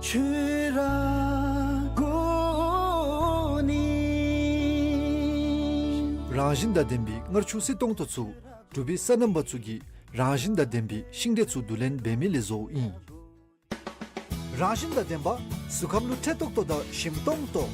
ཁྱོད་ར་དགོ་ནི། རང་བཞིན་དང་ལྡན་པའི་མངར་ཆུ་བསིལ་ཏོང་ཏོ་ཚུ་འབྲུག་པའི་སོ་ནམ་པ་ཚུ་གིས་རང་བཞིན་དང་ལྡན་པའི་ཤིང་འབྲས་ཚུ་བསྡུ་ལེན་འབད་མི་ལས་བཟོཝ་ཨིན། རང་བཞིན་དང་ལྡན་པ་གཟུགས་ཁམས་ལུ་ཁྲེ་ཏོག་ཏོ་དང་ཞིམ་ཏོང་ཏོ།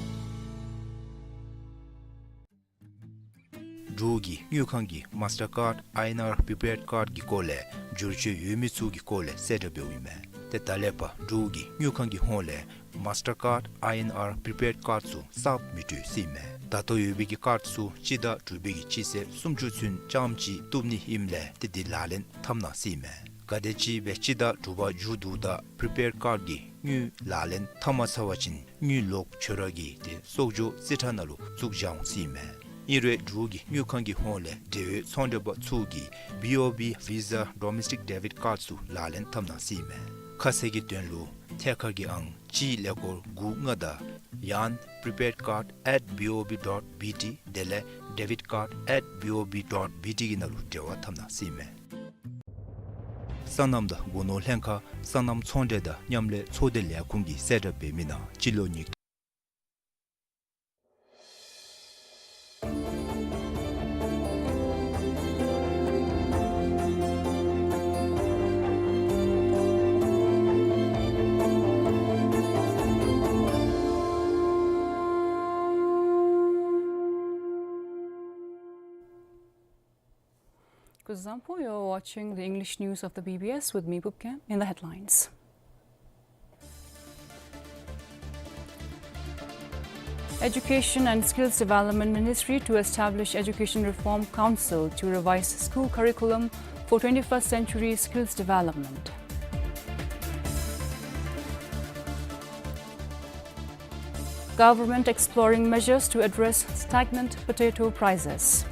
འབྲུག་གི་དངུལ་ཁང་གིས་མཱསི་ཊར་ཀཱརཌ་ཨའི་ཨེན་ཨར་པི་པི་ཀཱརཌ་ཀྱི་སྐོར་ལས་བསྒྱུར་བཅོས་ཡོད་མི་ཚུ་གི་སྐོར་ལས་གསལ་བསྒྲགས་འབདཝ་ཨིན་མས། ཏེ་ད་ལས་ཕར་འབྲུག་གི་དངུལ་ཁང་གི་ཧོངས་ལས་མཱསི་ཊར་ཀཱརཌ་ཨའི་ཨེན་ཨར་པི་པི་ཀཱརཌ་ཚུ་གསརཔ་མི་སྤྲོད་ཟེར་ཨིན་མས། ད་ལྟོ་ཡོད་པའི་གི་ཀཱརཌ་ཚུ་སྤྱི་ཟླ་དྲུག་པའི་གི་སྤྱི་ཚེས་སུམ་ཅུ་ཚུན་རྐྱངམ་གཅིག་བཏུབ་ནི་ཨིནམ་ལས་ཏེ་འདི་ལག་ལེན་འཐབ་གནང་ཟེར་ཨིན་མས། ག་དེམ་ཅིག་སྦེ་སྤྱི་ཟླ་དྲུག་པ་མཇུག་བསྡུཝ་ད་པི་རི་པེཌ་ཀཱརཌ་ཀྱི་དངུལ་ལག་ལེན་འཐབ་མ་ཚར་བ་ཅིན་དངུལ་ལོག་ཁྱོད་ར་གི་ཏེ་གསོག་འཇོག་རྩིས་ཁྲ་ནང་ལུ་བཙུགས་བཞག་འོང་ཟེར་ཨིན་མས། ཨིན་རུང་འབྲུག་གི་དངུལ་ཁང་གི་ཧོངས་ལས་འབྲེལ་ཡོད་ཚོང་འབྲེལ་པ་ཚུ་གིས་བི་ཨོ་བི་ཝི་ཟ་ཌོ་མེསི་ཊིཀ་ཌེ་བིཌ་ཀཱརཌ་ཚུ་ལག་ལེན་འཐབ་གནང་ཟེར་ཨིན་མས། ཁ་གསལ་གྱི་དོན་ལུ་ཐད་ཀར་གྱི་ཨང་གཅིག་ཀླད་ཀོར་དགུ་ལྔ་དང་ཡང་prepaid card at B O B dot B T དེ་ལས་debit card at B O B dot B T གི་ནང་ལུ་འབྲེལ་བ་འཐབ་གནང་ཟེར་ཨིན་མས། སོ་ནམ་དང་སྒོ་ནོར་ལྷན་ཁག་སོ་ནམ་ཚོང་འབྲེལ་དང་མཉམ་ལས་ཚོགས་སྡེ་ལས་ཁུངས་ཀྱིས་གསལ་བསྒྲགས་འབད་མི་ནང་སྤྱི་ལོ་ཉིས་Kuzuzangpo, you're watching the English news of the B B S with me, Pupkem. In the headlines. Education and Skills Development Ministry to establish Education Reform Council to revise school curriculum for twenty-first century skills development. Government exploring measures to address stagnant potato prices.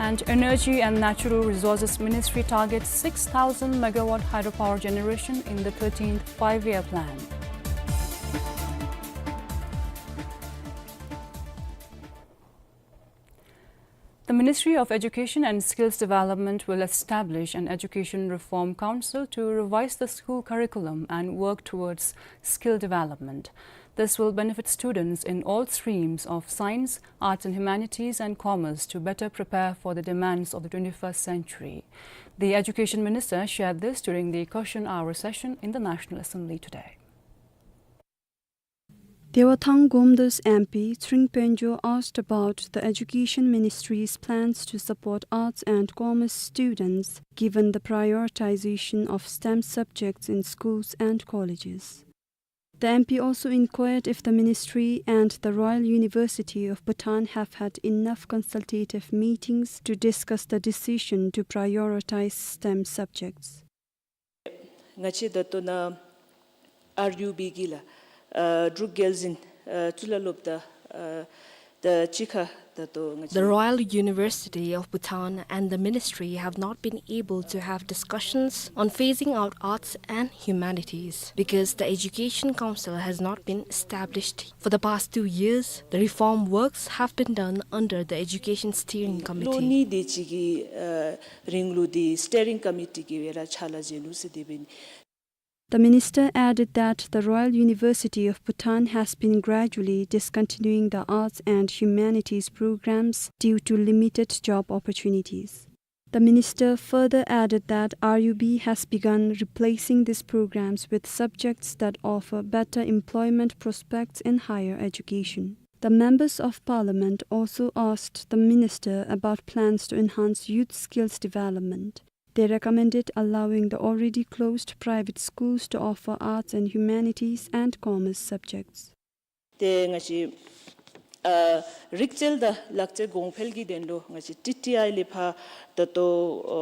And Energy and Natural Resources Ministry targets six thousand megawatt hydropower generation in the thirteenth Five-Year Plan. The Ministry of Education and Skills Development will establish an Education Reform Council to revise the school curriculum and work towards skill development. This will benefit students in all streams of science, arts and humanities, and commerce to better prepare for the demands of the twenty-first century. The Education Minister shared this during the Question Hour session in the National Assembly today. Dewatang Gomdos M P Tshering Pynjo asked about the Education Ministry's plans to support arts and commerce students, given the prioritization of STEM subjects in schools and colleges. The M P also inquired if the ministry and the Royal University of Bhutan have had enough consultative meetings to discuss the decision to prioritize STEM subjects. ང་བཅས་ད་ལྟོ་ནཱ་ཨར་ཡུ་བི་གི་ལགས་ཨ་འབྲུག་རྒྱལ་འཛིན་ཨ་གཙུག་ལག་སློབ་གྲྭ་ཨ་ད་གཅིག་ཁར་ད་ལྟོ་ང་བཅས། The Royal University of Bhutan and the ministry have not been able to have discussions on phasing out arts and humanities because the Education Council has not been established. For the past two years, the reform works have been done under the Education Steering Committee. ལོ་གཉིས་དེ་ཅིག་གི་ཨ་རིང་ལུ་དེ་སི་ཊི་ཡ་རིང་ཀོ་མི་ཊི་གི་སྦེ་ར་ཕྱག་ལཱ་མཛད་ནུག་ཟེར་དེ་སྦེ། The minister added that the Royal University of Bhutan has been gradually discontinuing the arts and humanities programs due to limited job opportunities. The minister further added that R U B has begun replacing these programs with subjects that offer better employment prospects in higher education. The members of parliament also asked the minister about plans to enhance youth skills development. They recommended allowing the already closed private schools to offer arts and humanities and commerce subjects. ཏེ་ང་བཅས་ཨ་རིག་རྩལ་དང་ལག་རྩལ་གོང་འཕེལ་གྱི་དོན་ལུ་ང་བཅས་ཊི་ཊི་ཨའི་ལས་ཕར་ད་ལྟོ་ཨ་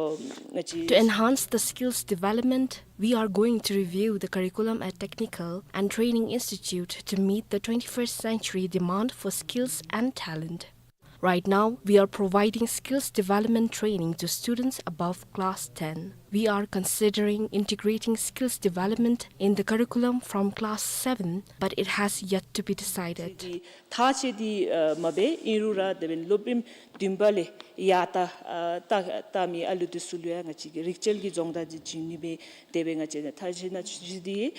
ང་བཅས། To enhance the skills development, we are going to review the curriculum at Technical and Training Institute to meet the twenty-first century demand for skills and talent. Right now, we are providing skills development training to students above class ten. We are considering integrating skills development in the curriculum from class seven, but it has yet to be decided. ཐག་བཅད་དེ་ཨ་མ་འབད་ཨིན་རུང་ར་དེ་འབདན་སློབ་རིམ་བདུན་པ་ལས་ཡར་ད་ཨ་ད་ད་མི་ཨ་ལུ་འདི་ཚུ་ལུ་ཡང་ང་བཅས་ཀྱིས་རིག་རྩལ་གྱི་སྦྱོང་བརྡར་འདི་བྱིན་ནི་སྦེ་དེ་སྦེ་ང་བཅས་ཐག་བཅད་གནང་ཅི་དེ།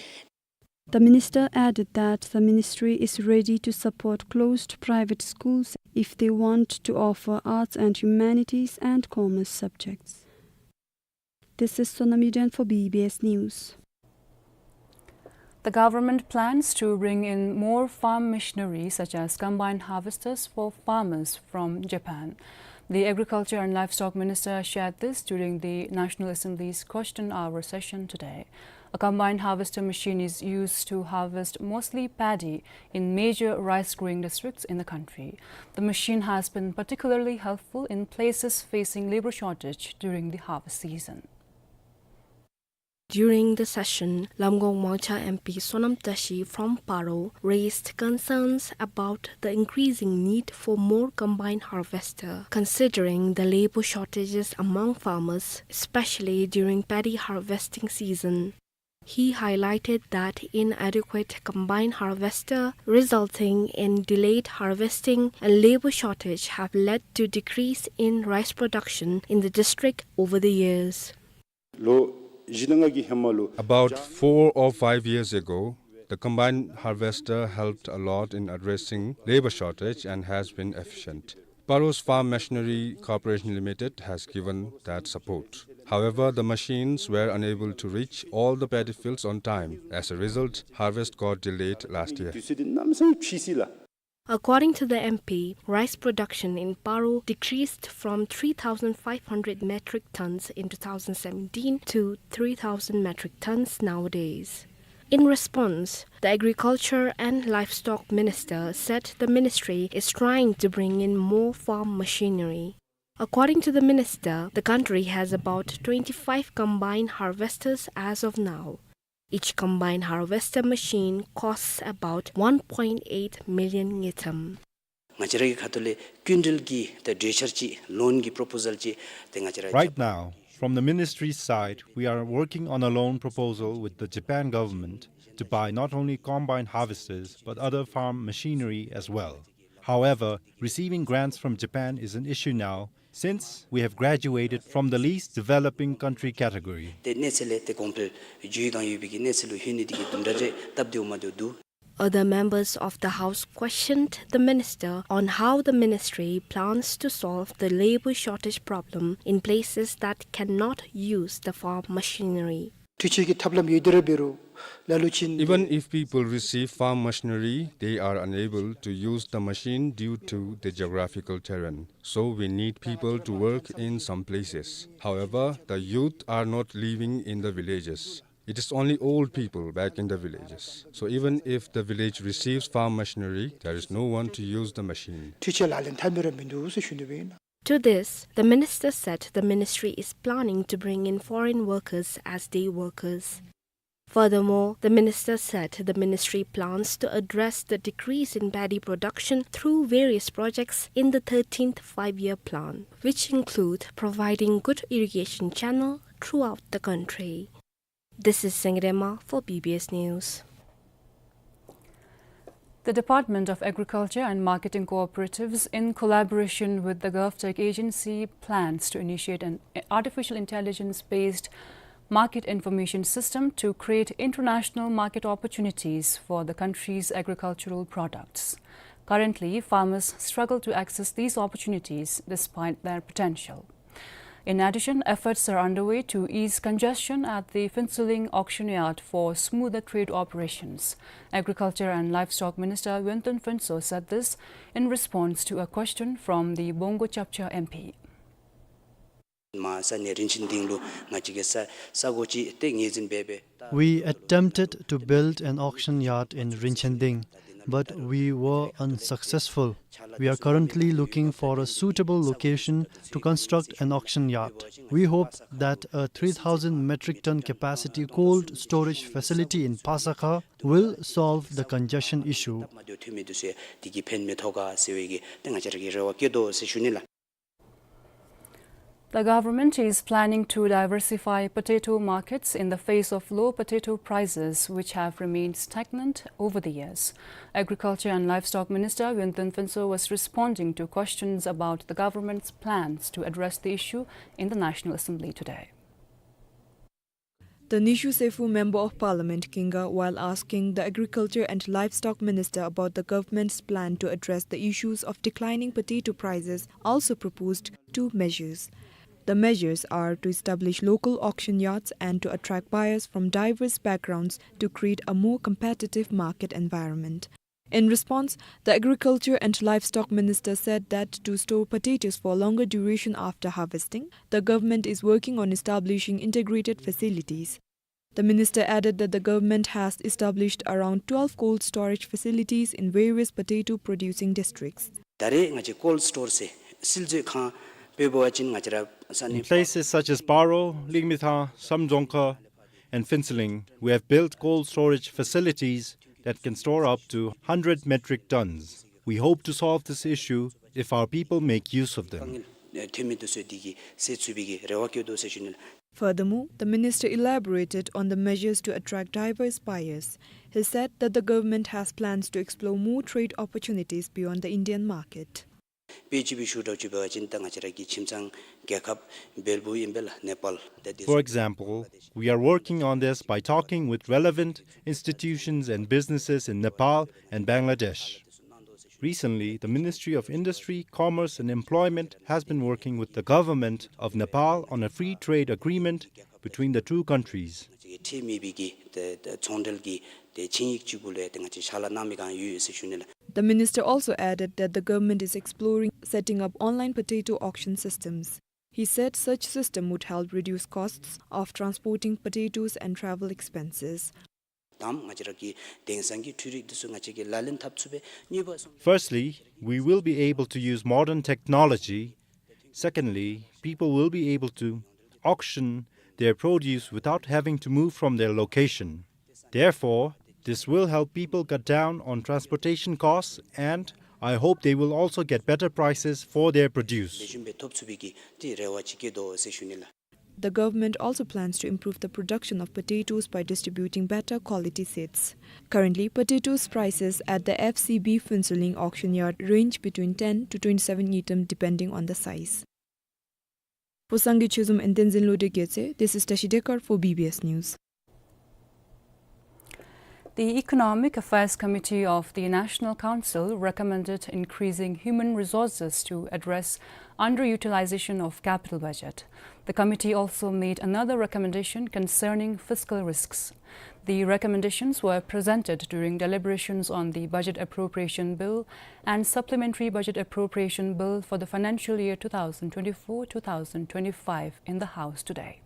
The minister added that the ministry is ready to support closed private schools if they want to offer arts and humanities and commerce subjects. This is Sonam Yuden for B B S News. The government plans to bring in more farm machinery such as combine harvesters for farmers from Japan. The Agriculture and Livestock Minister shared this during the National Assembly's Question Hour session today. A combine harvester machine is used to harvest mostly paddy in major rice-growing districts in the country. The machine has been particularly helpful in places facing labor shortage during the harvest season. During the session, Lamgong Wangcha M P Sonam Tashi from Paro raised concerns about the increasing need for more combine harvester, considering the labor shortages among farmers, especially during paddy harvesting season. He highlighted that inadequate combine harvester resulting in delayed harvesting and labor shortage have led to decrease in rice production in the district over the years. ལོ་བཞི་དང་ལྔ་གི་ཧེ་མ་ལུ། About four or five years ago, the combine harvester helped a lot in addressing labor shortage and has been efficient. Paro's Farm Machinery Corporation Limited has given that support. However, the machines were unable to reach all the paddy fields on time. As a result, harvest got delayed last year. དུས་ཚོད་འདི་གནམ་ས་ཕྱི་སི་ལ། According to the M P, rice production in Paro decreased from three thousand five hundred metric tons in two thousand seventeen to three thousand metric tons nowadays. In response, the Agriculture and Livestock Minister said the ministry is trying to bring in more farm machinery. According to the minister, the country has about twenty-five combine harvesters as of now. Each combine harvester machine costs about one point eight million ngultrum. ང་བཅས་ར་གི་ཁ་ཐུག་ལས་སྐྱིན་འགྲུལ་གྱི་ད་གྲོས་འཆར་ཅིག་ལོན་གྱི་པོརོ་པོ་ཟལ་ཅིག་ཏེ་ང་བཅས་ར། Right now, from the ministry's side, we are working on a loan proposal with the Japan government to buy not only combine harvesters but other farm machinery as well. However, receiving grants from Japan is an issue now, since we have graduated from the least developing country category. ཏེ་གནས་ཚད་ལས་ཏེ་གོང་འཕེལ་བྱུང་ཡི་གང་ཡོད་པའི་གི་གནས་ཚད་ལུ་ལྷོད་ནི་དེ་གིས་དུམ་གྲ་རེ་སྟབས་བདེཝ་མ་བདེཝ་འདུག། Other members of the House questioned the minister on how the ministry plans to solve the labor shortage problem in places that cannot use the farm machinery. འཕྲུལ་ཆས་ཀྱི་ཐབས་ལམ་ཡོད་དེ་ར་འབད་རུང་ལ་ལུ་ཅིག། Even if people receive farm machinery, they are unable to use the machine due to the geographical terrain. So we need people to work in some places. However, the youth are not living in the villages. It is only old people back in the villages. So even if the village receives farm machinery, there is no one to use the machine. འཕྲུལ་ཆས་ལག་ལེན་འཐབ་མི་ར་མིན་འདུག་ཟེར་ཞུ་ནི་སྦེ་ཨིན། To this, the minister said the ministry is planning to bring in foreign workers as day workers. Furthermore, the minister said the ministry plans to address the decrease in paddy production through various projects in the thirteenth Five-Year Plan, which include providing good irrigation channel throughout the country. This is Sengre Ma for B B S News. The Department of Agriculture and Marketing Cooperatives, in collaboration with the GovTech agency, plans to initiate an artificial intelligence-based market information system to create international market opportunities for the country's agricultural products. Currently, farmers struggle to access these opportunities despite their potential. In addition, efforts are underway to ease congestion at the Phuentsholing auction yard for smoother trade operations. Agriculture and Livestock Minister Yonton Phuntsho said this in response to a question from the Bongo Chapcha M P. མ་ས་གནས་རིན་ཆེན་སྡིངས་ལུ་ང་བཅས་ཀྱིས་ས་ས་གོ་ཅིག་ཏེ་ངོས་འཛིན་འབད་འབད། We attempted to build an auction yard in Rinchinding, but we were unsuccessful. We are currently looking for a suitable location to construct an auction yard. We hope that a three thousand metric ton capacity cold storage facility in Phasakha will solve the congestion issue. མ་འདི་ཐོན་མི་འདི་ཚུ་འདི་གིས་ཕན་མི་ཐོགས་ག་ཟེར་བའི་གི་ཏེ་ང་བཅས་ར་གིས་རེ་བ་བསྐྱེད་དོ་ཟེར་ཞུ་ནི་ལགས། The government is planning to diversify potato markets in the face of low potato prices, which have remained stagnant over the years. Agriculture and Livestock Minister Yunthun Phuntsho was responding to questions about the government's plans to address the issue in the National Assembly today. The Nishu Sefu, Member of Parliament, Kinga, while asking the Agriculture and Livestock Minister about the government's plan to address the issues of declining potato prices, also proposed two measures. The measures are to establish local auction yards and to attract buyers from diverse backgrounds to create a more competitive market environment. In response, the Agriculture and Livestock Minister said that to store potatoes for longer duration after harvesting, the government is working on establishing integrated facilities. The minister added that the government has established around twelve cold storage facilities in various potato producing districts. ད་རེས་ང་བཅས་ཀོལཌ་སི་ཊོར་ཟེར་སིལ་མཛོད་ཁང་འབད་བ་ཅིན་ང་བཅས་ར་ས་གནས། In places such as Paro, Lingmithang, Samdzongkha, and Phuentsholing, we have built cold storage facilities that can store up to hundred metric tons. We hope to solve this issue if our people make use of them. དཀའ་ངལ་ཐོན་མི་འདི་ཚུ་འདི་གིས་སེལ་ཚུགས་པའི་གི་རེ་བ་བསྐྱེད་དོ་ཟེར་ཞུ་ནི་ལགས། Furthermore, the minister elaborated on the measures to attract diverse buyers. He said that the government has plans to explore more trade opportunities beyond the Indian market. དཔེ་ཅིག་སྦེ་ཞུ་དགོཔ་ཅིག་འབད་བ་ཅིན་ད་ང་བཅས་ར་གི་ཁྱིམ་ཚང་རྒྱལ་ཁབ་བལ་པོ་ཨིན་པས་ལགས། ནེ་པཱལ་དང་དེ་ཚུ། For example, we are working on this by talking with relevant institutions and businesses in Nepal and Bangladesh. Recently, the Ministry of Industry, Commerce and Employment has been working with the government of Nepal on a free trade agreement between the two countries. ཁྲལ་མེད་པའི་གི་ཏེ་ཏེ་ཚོང་འབྲེལ་གྱི་ཏེ་ཆིངས་ཡིག་ཅིག་གུ་ལས་ཏེ་ང་བཅས་ཕྱག་ལཱ་གནང་མི་གང་ཡོད་ཟེར་ཞུ་ནི་ལགས། The minister also added that the government is exploring setting up online potato auction systems. He said such system would help reduce costs of transporting potatoes and travel expenses. དང་ང་བཅས་ར་གི་དེང་སང་གི་འཕྲུལ་རིག་འདི་ཚུ་ང་བཅས་ཀྱིས་ལག་ལེན་འཐབ་ཚུགས་པས། གཉིས་པ་སོང་། Firstly, we will be able to use modern technology. Secondly, people will be able to auction their produce without having to move from their location. Therefore, this will help people cut down on transportation costs, and I hope they will also get better prices for their produce. ལེགས་ཤོམ་སྦེ་ཐོབ་ཚུགས་པའི་གི་ཏེ་རེ་བ་ཅིག་བསྐྱེད་དོ་ཟེར་ཞུ་ནི་ལགས། The government also plans to improve the production of potatoes by distributing better quality seeds. Currently, potatoes prices at the F C B Phuentsholing auction yard range between ten to twenty-seven ngultrum depending on the size. ཕོ་བྲང་གི་ཆོས་འཛོམས་ཨན་བསྟན་འཛིན་ལུ་དེ་གི་ཚེ། This is Tashi Dekar for B B S News. The Economic Affairs Committee of the National Council recommended increasing human resources to address underutilization of capital budget. The committee also made another recommendation concerning fiscal risks. The recommendations were presented during deliberations on the Budget Appropriation Bill and Supplementary Budget Appropriation Bill for the financial year two thousand twenty-four two thousand twenty-five in the House today.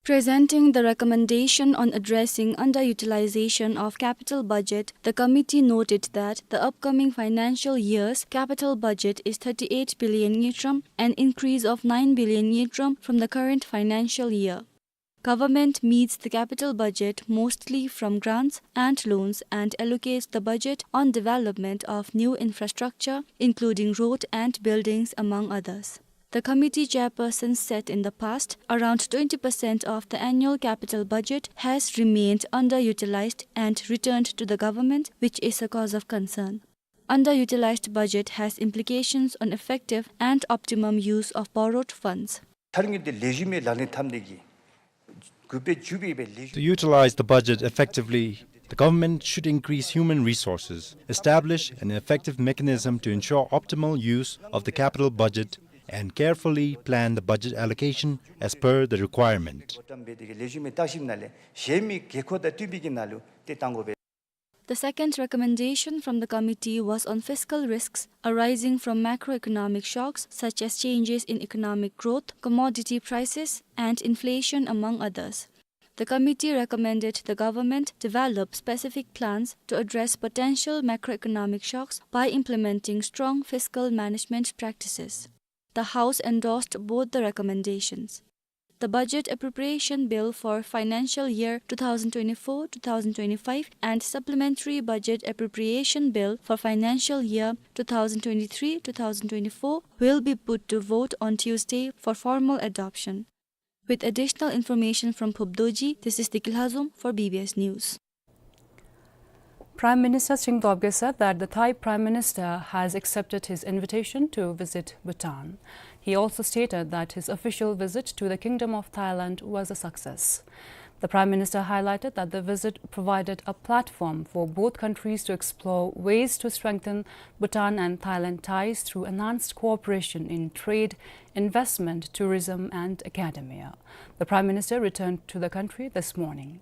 Presenting the recommendation on addressing underutilization of capital budget, the committee noted that the upcoming financial year's capital budget is thirty-eight billion ngultrum, an increase of nine billion ngultrum from the current financial year. Government meets the capital budget mostly from grants and loans and allocates the budget on development of new infrastructure, including road and buildings, among others. The committee chairperson said in the past, around twenty percent of the annual capital budget has remained underutilized and returned to the government, which is a cause of concern. Underutilized budget has implications on effective and optimum use of borrowed funds. ཐར་ངེས་ཏེ་ལེགས་ཤོམ་སྦེ་ལག་ལེན་འཐབ་ནི་གི་གུ་པེ་ཇུ་པེ་སྦེ་ལེགས་ཤོམ། To utilize the budget effectively, the government should increase human resources, establish an effective mechanism to ensure optimal use of the capital budget, and carefully plan the budget allocation as per the requirement. ལེགས་ཤོམ་སྦེ་བརྟག་ཞིབ་ནང་ལས་གཞན་མི་དགོས་མཁོ་དང་བསྟུན་པའི་གི་ནང་ལུ་ཏེ་བཏང་དགོ་པས། The second recommendation from the committee was on fiscal risks arising from macroeconomic shocks such as changes in economic growth, commodity prices, and inflation, among others. The committee recommended the government develop specific plans to address potential macroeconomic shocks by implementing strong fiscal management practices. The House endorsed both the recommendations. The Budget Appropriation Bill for financial year two thousand twenty-four two thousand twenty-five and Supplementary Budget Appropriation Bill for financial year two thousand twenty-three two thousand twenty-four will be put to vote on Tuesday for formal adoption. With additional information from Phub Dorji, this is Deki Lhazom for B B S News. Prime Minister Tshering Tobgay said that the Thai Prime Minister has accepted his invitation to visit Bhutan. He also stated that his official visit to the Kingdom of Thailand was a success. The Prime Minister highlighted that the visit provided a platform for both countries to explore ways to strengthen Bhutan and Thailand ties through enhanced cooperation in trade, investment, tourism, and academia. The Prime Minister returned to the country this morning.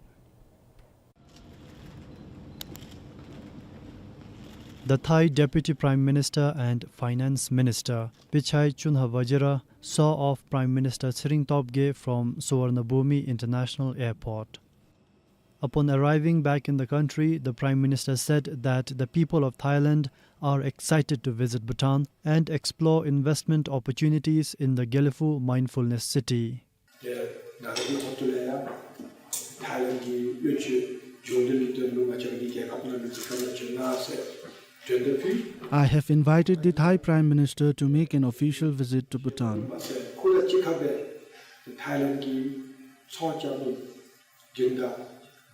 The Thai Deputy Prime Minister and Finance Minister Pichai Chunha Vajira saw off Prime Minister Tshering Tobgay from Suvarnabhumi International Airport. Upon arriving back in the country, the Prime Minister said that the people of Thailand are excited to visit Bhutan and explore investment opportunities in the Gelephu Mindfulness City. ཏེ་ནཱ་གི་ཐོག་ཏུ་ལས་ཡང་ཐའི་ལེནཌ་གི་གཡོ་ཇུས་བྱུང་དོ་མེད་དོ་ལུ་ང་བཅས་ཀྱི་རྒྱལ་ཁབ་ནང་ལུ་འཛིན་ཁ་ལུ་བྱོན་གནང་ཟེར་འབོ་དོ་ཕུལ། I have invited the Thai Prime Minister to make an official visit to Bhutan. མ་ཟད་ཁོ་ལ་གཅིག་ཁར་སྦེ་ཐའི་ལེནཌ་གི་ཚོང་རྐྱབ་ནི་འདི་དང་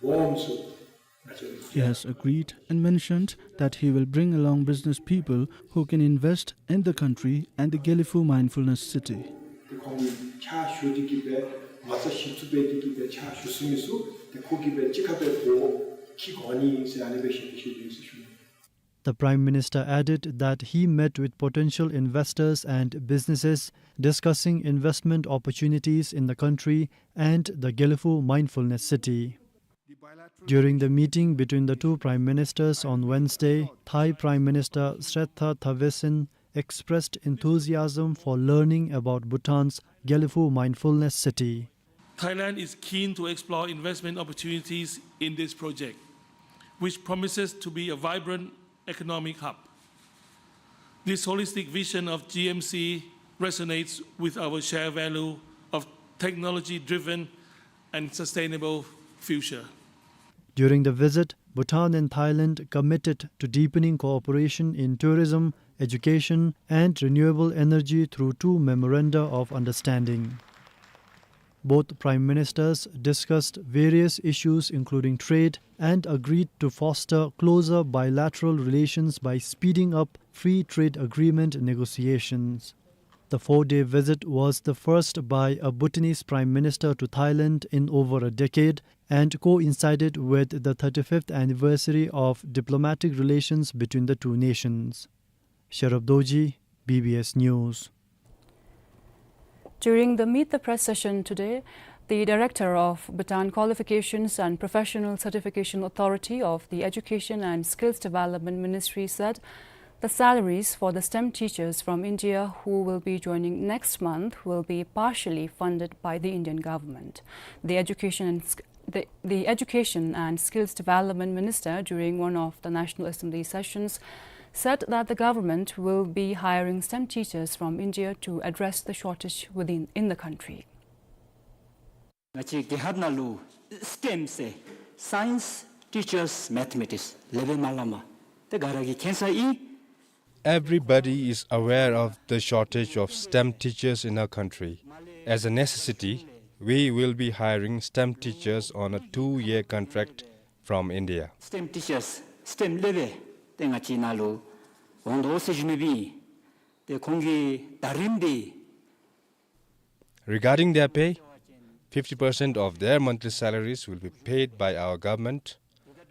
སྦོམ་སུ་He has agreed and mentioned that he will bring along business people who can invest in the country and the Gelephu Mindfulness City. ཏེ་ཁོང་གིས་ཕྱག་ཞུ་སྟེ་གིས་སྦེ་མ་རྩ་གཞི་བཙུགས་འབད་དེ་གིས་སྦེ་ཕྱག་ཞུ་ཚུགས་མི་ཚུ་ཏེ་ཁོ་གིས་སྦེ་གཅིག་ཁར་སྦེ་འགོ་འཁྱིད་དགོ་ནི་ཨིན་ཟེར་ཨ་ནི་སྦེ་ཞུ་ནི་ཨིན་ཟེར་ཞུ་ནི། The Prime Minister added that he met with potential investors and businesses discussing investment opportunities in the country and the Gelephu Mindfulness City. During the meeting between the two Prime Ministers on Wednesday, Thai Prime Minister Srettha Thavisin expressed enthusiasm for learning about Bhutan's Gelephu Mindfulness City. Thailand is keen to explore investment opportunities in this project, which promises to be a vibrant economic hub. This holistic vision of G M C resonates with our shared value of technology-driven and sustainable future. During the visit, Bhutan and Thailand committed to deepening cooperation in tourism, education, and renewable energy through two memoranda of understanding. Both Prime Ministers discussed various issues including trade and agreed to foster closer bilateral relations by speeding up free trade agreement negotiations. The four-day visit was the first by a Bhutanese Prime Minister to Thailand in over a decade and coincided with the thirty-fifth anniversary of diplomatic relations between the two nations. Sherab Dorji, B B S News. During the Meet the Press session today, the director of Bhutan Qualifications and Professional Certification Authority of the Education and Skills Development Ministry said the salaries for the STEM teachers from India who will be joining next month will be partially funded by the Indian government. The education and sk-, the, the Education and Skills Development Minister, during one of the National Assembly sessions, said that the government will be hiring STEM teachers from India to address the shortage within, in the country. ང་བཅས་རྒྱལ་ཁབ་ནང་ལུ་སི་ཊེམ་ཟེར་Science Teachers Mathematics level མ་ལམ་ཏེ་ག་ར་གིས་མཁྱེན་ས་ཨིན། Everybody is aware of the shortage of STEM teachers in our country. As a necessity, we will be hiring STEM teachers on a two-year contract from India. STEM teachers, STEM level ཏེ་ང་བཅས་ནང་ལུ་འོང་དོ་ཟེར་ཞུ་ནི་སྦེ་ཨིན། ཏེ་ཁོང་གི་ཟླ་རིམ་འདི Regarding their pay, fifty percent of their monthly salaries will be paid by our government,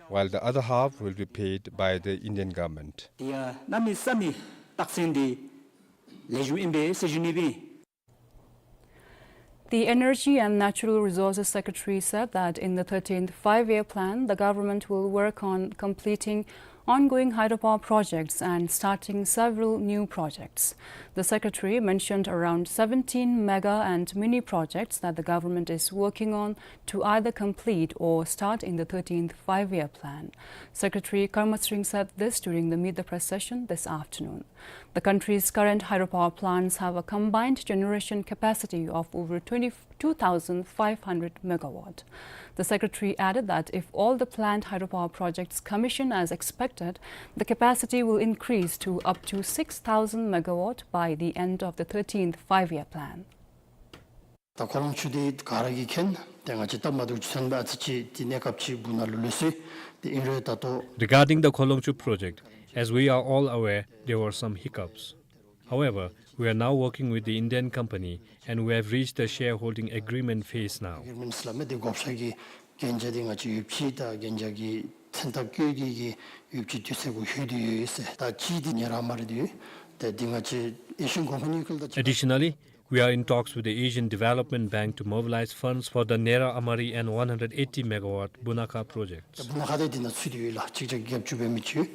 while the other half will be paid by the Indian government. ཏེ་ཡ་གནམ་མེད་ས་མེད་རྟགས་མཚན་འདི་ལེགས་ཤོམ་ཨིན་པས་ཟེར་ཞུ་ནི་སྦེ་ཨིན། The Energy and Natural Resources Secretary said that in the thirteenth Five-Year Plan, the government will work on completing ongoing hydropower projects and starting several new projects. The secretary mentioned around seventeen mega and mini projects that the government is working on to either complete or start in the thirteenth Five-Year Plan. Secretary Karma Tshering said this during the Meet the Press session this afternoon. The country's current hydropower plants have a combined generation capacity of over twenty-two thousand five hundred megawatt. The secretary added that if all the planned hydropower projects commission as expected, the capacity will increase to up to six thousand megawatt by the end of the thirteenth Five-Year Plan. ད་ཁོ་ལོང་ཆུ་འདི་ག་ར་གིས་མཁྱེན། ཏེ་ང་བཅས་སྟབས་མ་བདེཝ་ཅིག་སོང་པ་ཨ་ཙི་ཅིག་འདི་གནས་སྐབས་ཅིག་སྦུག་ན་ལུས་ལུས་སོ་ཡི། ཏེ་ཨིན་རུང་ད་ལྟོ། Regarding the Kholongchu project, as we are all aware, there were some hiccups. However, we are now working with the Indian company and we have reached the shareholding agreement phase now. Agreement སླབ་མི་འདི་བགོ་བཤའ་གི་གན་རྒྱ་འདི་ང་བཅས་ཡོདཔ་ཅིག་ད་གན་རྒྱ་གི་མཚན་རྟགས་བཀོད་དེ་གི་ཡོདཔ་ཅིག་དུས་ཚོད་གུ་ལྷོད་དེ་ཡོད་ཟེར། ད་ཅི་འདི་ཉེ་རང་མ་རེད་དེ། ད་འདི་ང་བཅས་ཨེ་ཤི་ཡན་ཀོམ་པ་ནི་ཁུལ་ད་ཅི། Additionally, we are in talks with the Asian Development Bank to mobilize funds for the Nera Amari and one hundred eighty megawatt Bunakha projects. ད་བུ་ན་ཁ་འདི་འདི་ནང་ཚུད་དེ་ཡོད་ལགས། གཅིག་བརྒྱ་བརྒྱད་ཅུ་འབད་མི་ཅིག་ཡོད།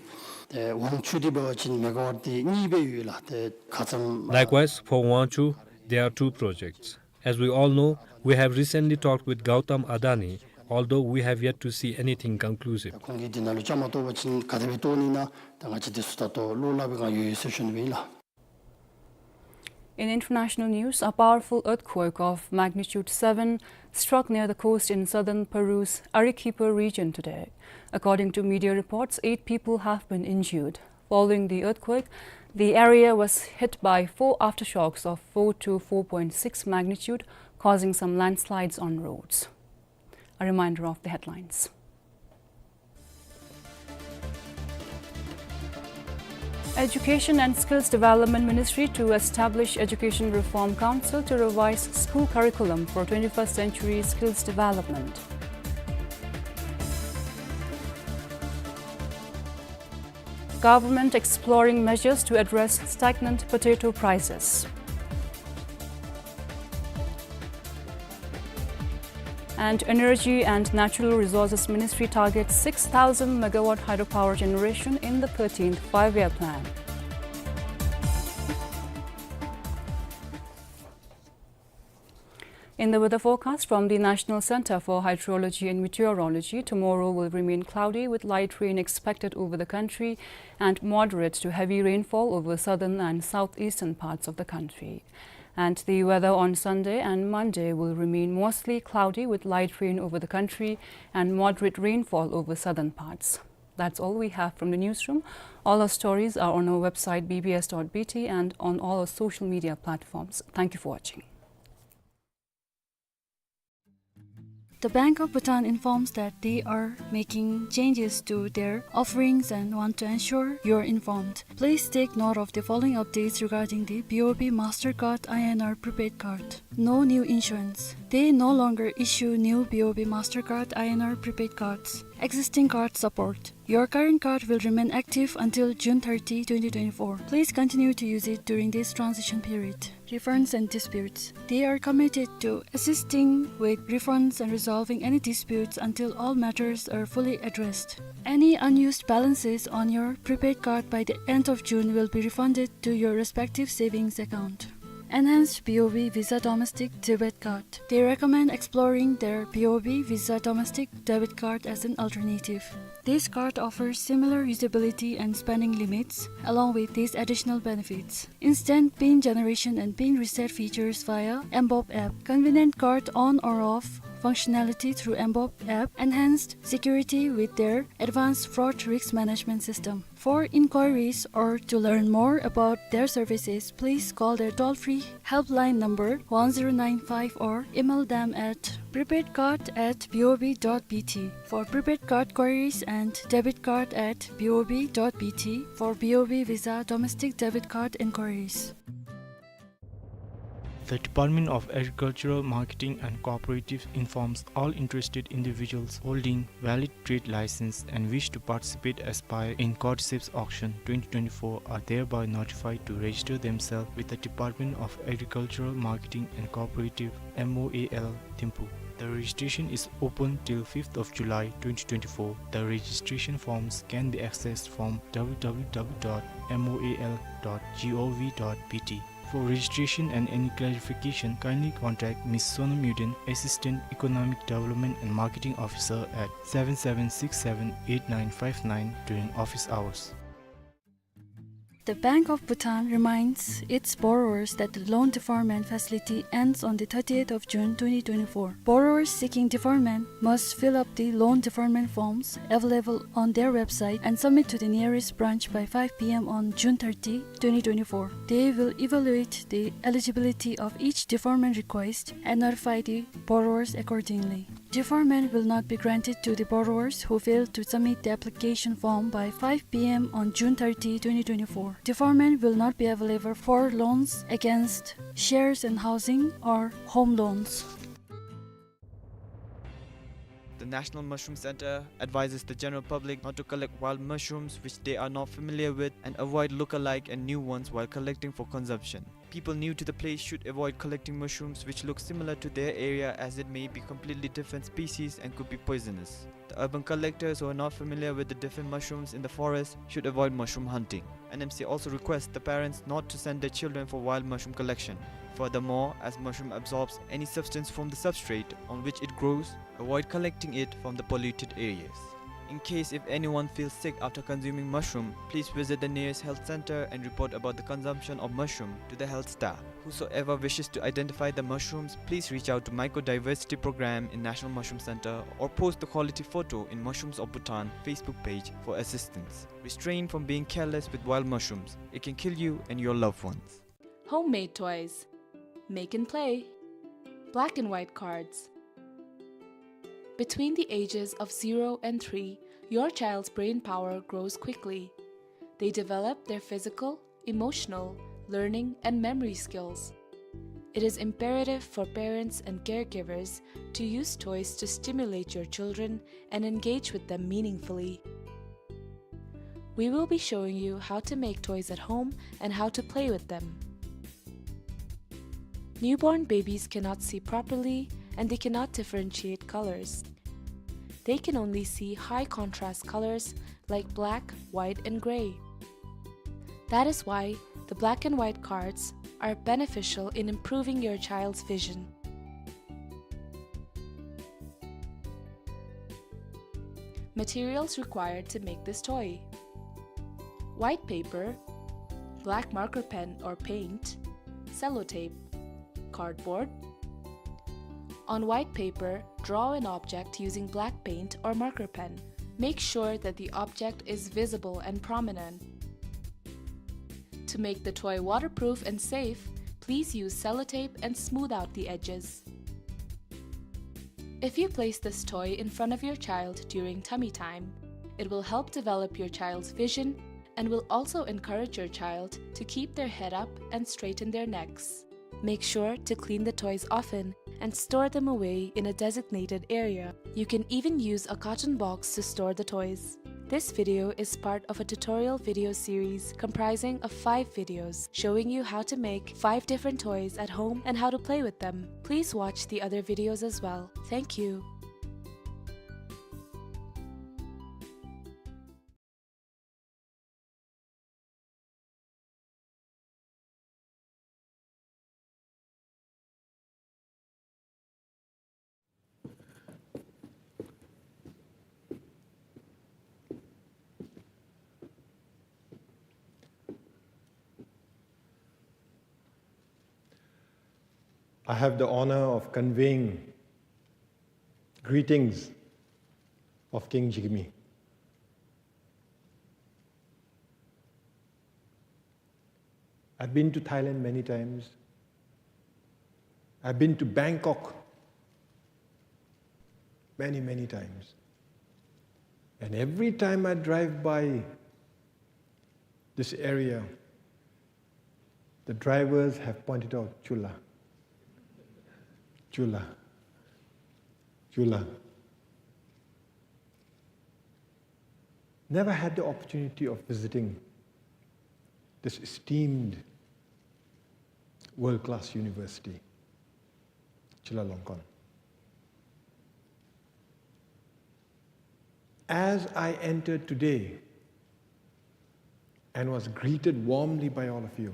ད་ཝང་ཆུ་འདི་འབད་བ་ཅིན་མེ་ག་ཝཊ་འདི་གཉིས་སྦེ་ཡོད་ལགས། ད་ཁ་ཙ་ཨ། Likewise, for Wangchu, there are two projects. As we all know, we have recently talked with Gautam Adani, although we have yet to see anything conclusive. ད་ཁོང་གིས་འདི་ནང་ལུ་བཅའ་མར་གཏོགས་པ་ཅིན་ག་དེ་སྦེ་གཏོགས་ནི་ན་ད་ང་བཅས་འདི་ཚུ་ད་ལྟོ་བློ་སླབ་པའི་སྒང་ཡོད་ཡོད་ཟེར་ཞུ་ནི་ཨིན་ལགས། In international news, a powerful earthquake of magnitude seven struck near the coast in southern Peru's Arequipa region today. According to media reports, eight people have been injured. Following the earthquake, the area was hit by four aftershocks of four to four point six magnitude, causing some landslides on roads. A reminder of the headlines. Education and Skills Development Ministry to establish Education Reform Council to revise school curriculum for twenty-first century skills development. Government exploring measures to address stagnant potato prices. And Energy and Natural Resources Ministry targets six thousand megawatt hydropower generation in the thirteenth Five-Year Plan. In the weather forecast from the National Center for Hydrology and Meteorology, tomorrow will remain cloudy with light rain expected over the country and moderate to heavy rainfall over southern and southeastern parts of the country. And the weather on Sunday and Monday will remain mostly cloudy with light rain over the country and moderate rainfall over southern parts. That's all we have from the newsroom. All our stories are on our website B B S dot B T and on all our social media platforms. Thank you for watching. The Bank of Bhutan informs that they are making changes to their offerings and want to ensure you're informed. Please take note of the following updates regarding the B O B Mastercard I N R prepaid card. No new issuance. They no longer issue new B O B Mastercard I N R prepaid cards. Existing card support. Your current card will remain active until June thirty, twenty twenty-four. Please continue to use it during this transition period. Refunds and disputes. They are committed to assisting with refunds and resolving any disputes until all matters are fully addressed. Any unused balances on your prepaid card by the end of June will be refunded to your respective savings account. Enhanced B O B Visa Domestic Debit Card. They recommend exploring their B O B Visa Domestic Debit Card as an alternative. This card offers similar usability and spending limits, along with these additional benefits: instant pin generation and pin reset features via mBoB app, convenient card on or off functionality through mBoB app, enhanced security with their advanced fraud risk management system. For inquiries or to learn more about their services, please call their toll-free helpline number one zero nine five or email them at prepaidcard at B O B dot B T for prepaid card queries and debitcard at B O B dot B T for B O B Visa domestic debit card inquiries. The Department of Agricultural Marketing and Cooperatives informs all interested individuals holding valid trade license and wish to participate aspire in Cordyceps auction twenty twenty-four are thereby notified to register themselves with the Department of Agricultural Marketing and Cooperative, M O A L, Thimphu. The registration is open till fifth of July twenty twenty-four. The registration forms can be accessed from W W W dot M O A L dot gov dot B T. For registration and any clarification, kindly contact Miss Sonam Yuden, Assistant Economic Development and Marketing Officer, at seven seven six seven eight nine five nine during office hours. The Bank of Bhutan reminds its borrowers that the loan deferment facility ends on the thirtieth of June twenty twenty-four. Borrowers seeking deferment must fill up the loan deferment forms available on their website and submit to the nearest branch by five P M on June thirty, twenty twenty-four. They will evaluate the eligibility of each deferment request and notify the borrowers accordingly. Deferment will not be granted to the borrowers who fail to submit the application form by five P M on June thirty, twenty twenty-four. Deferment will not be available for loans against shares and housing or home loans. The National Mushroom Center advises the general public not to collect wild mushrooms which they are not familiar with and avoid look-alike and new ones while collecting for consumption. People new to the place should avoid collecting mushrooms which look similar to their area, as it may be completely different species and could be poisonous. The urban collectors who are not familiar with the different mushrooms in the forest should avoid mushroom hunting. N M C also requests the parents not to send their children for wild mushroom collection. Furthermore, as mushroom absorbs any substance from the substrate on which it grows, avoid collecting it from the polluted areas. In case if anyone feels sick after consuming mushroom, please visit the nearest health center and report about the consumption of mushroom to the health staff. Whosoever wishes to identify the mushrooms, please reach out to Mycodiversity Program in National Mushroom Center or post the quality photo in Mushrooms of Bhutan Facebook page for assistance. Restrain from being careless with wild mushrooms. It can kill you and your loved ones. Homemade toys. Make and play. Black and white cards. Between the ages of zero and three, your child's brain power grows quickly. They develop their physical, emotional, learning, and memory skills. It is imperative for parents and caregivers to use toys to stimulate your children and engage with them meaningfully. We will be showing you how to make toys at home and how to play with them. Newborn babies cannot see properly and they cannot differentiate colors. They can only see high contrast colors like black, white, and gray. That is why the black and white cards are beneficial in improving your child's vision. Materials required to make this toy: white paper, black marker pen or paint, sellotape, cardboard. On white paper, draw an object using black paint or marker pen. Make sure that the object is visible and prominent. To make the toy waterproof and safe, please use sellotape and smooth out the edges. If you place this toy in front of your child during tummy time, it will help develop your child's vision and will also encourage your child to keep their head up and straighten their necks. Make sure to clean the toys often and store them away in a designated area. You can even use a carton box to store the toys. This video is part of a tutorial video series comprising of five videos showing you how to make five different toys at home and how to play with them. Please watch the other videos as well. Thank you. I have the honor of conveying greetings of King Jigme. I've been to Thailand many times. I've been to Bangkok many, many times. And every time I drive by this area, the drivers have pointed out Chula. Chulla. Chulla. Never had the opportunity of visiting this esteemed world-class university, Chulalongkorn. As I entered today and was greeted warmly by all of you,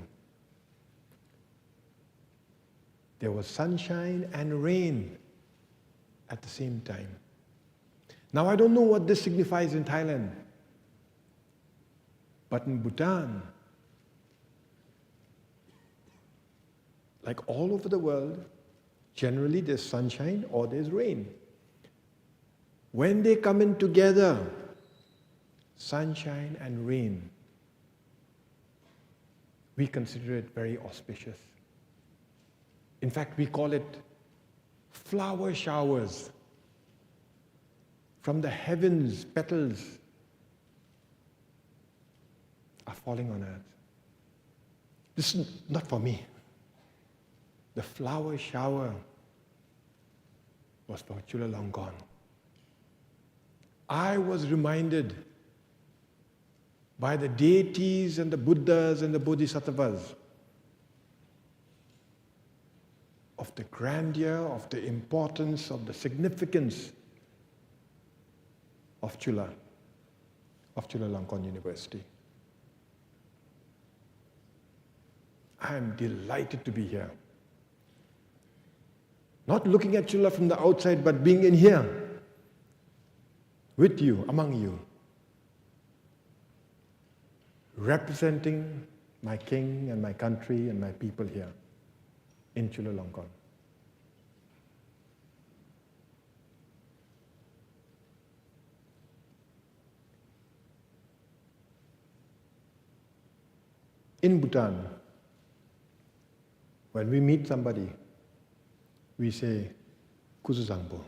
there was sunshine and rain at the same time. Now, I don't know what this signifies in Thailand, but in Bhutan, like all over the world, generally there's sunshine or there's rain. When they come in together, sunshine and rain, we consider it very auspicious. In fact, we call it flower showers. From the heavens, petals are falling on earth. This is not for me. The flower shower was for Chulalongkorn. I was reminded by the deities and the Buddhas and the Bodhisattvas of the grandeur, of the importance, of the significance of Chulla, of Chulalongkorn University. I am delighted to be here. Not looking at Chulla from the outside, but being in here with you, among you, representing my king and my country and my people here in Chulalongkorn. In Bhutan, when we meet somebody, we say, "Kuzuzangpo."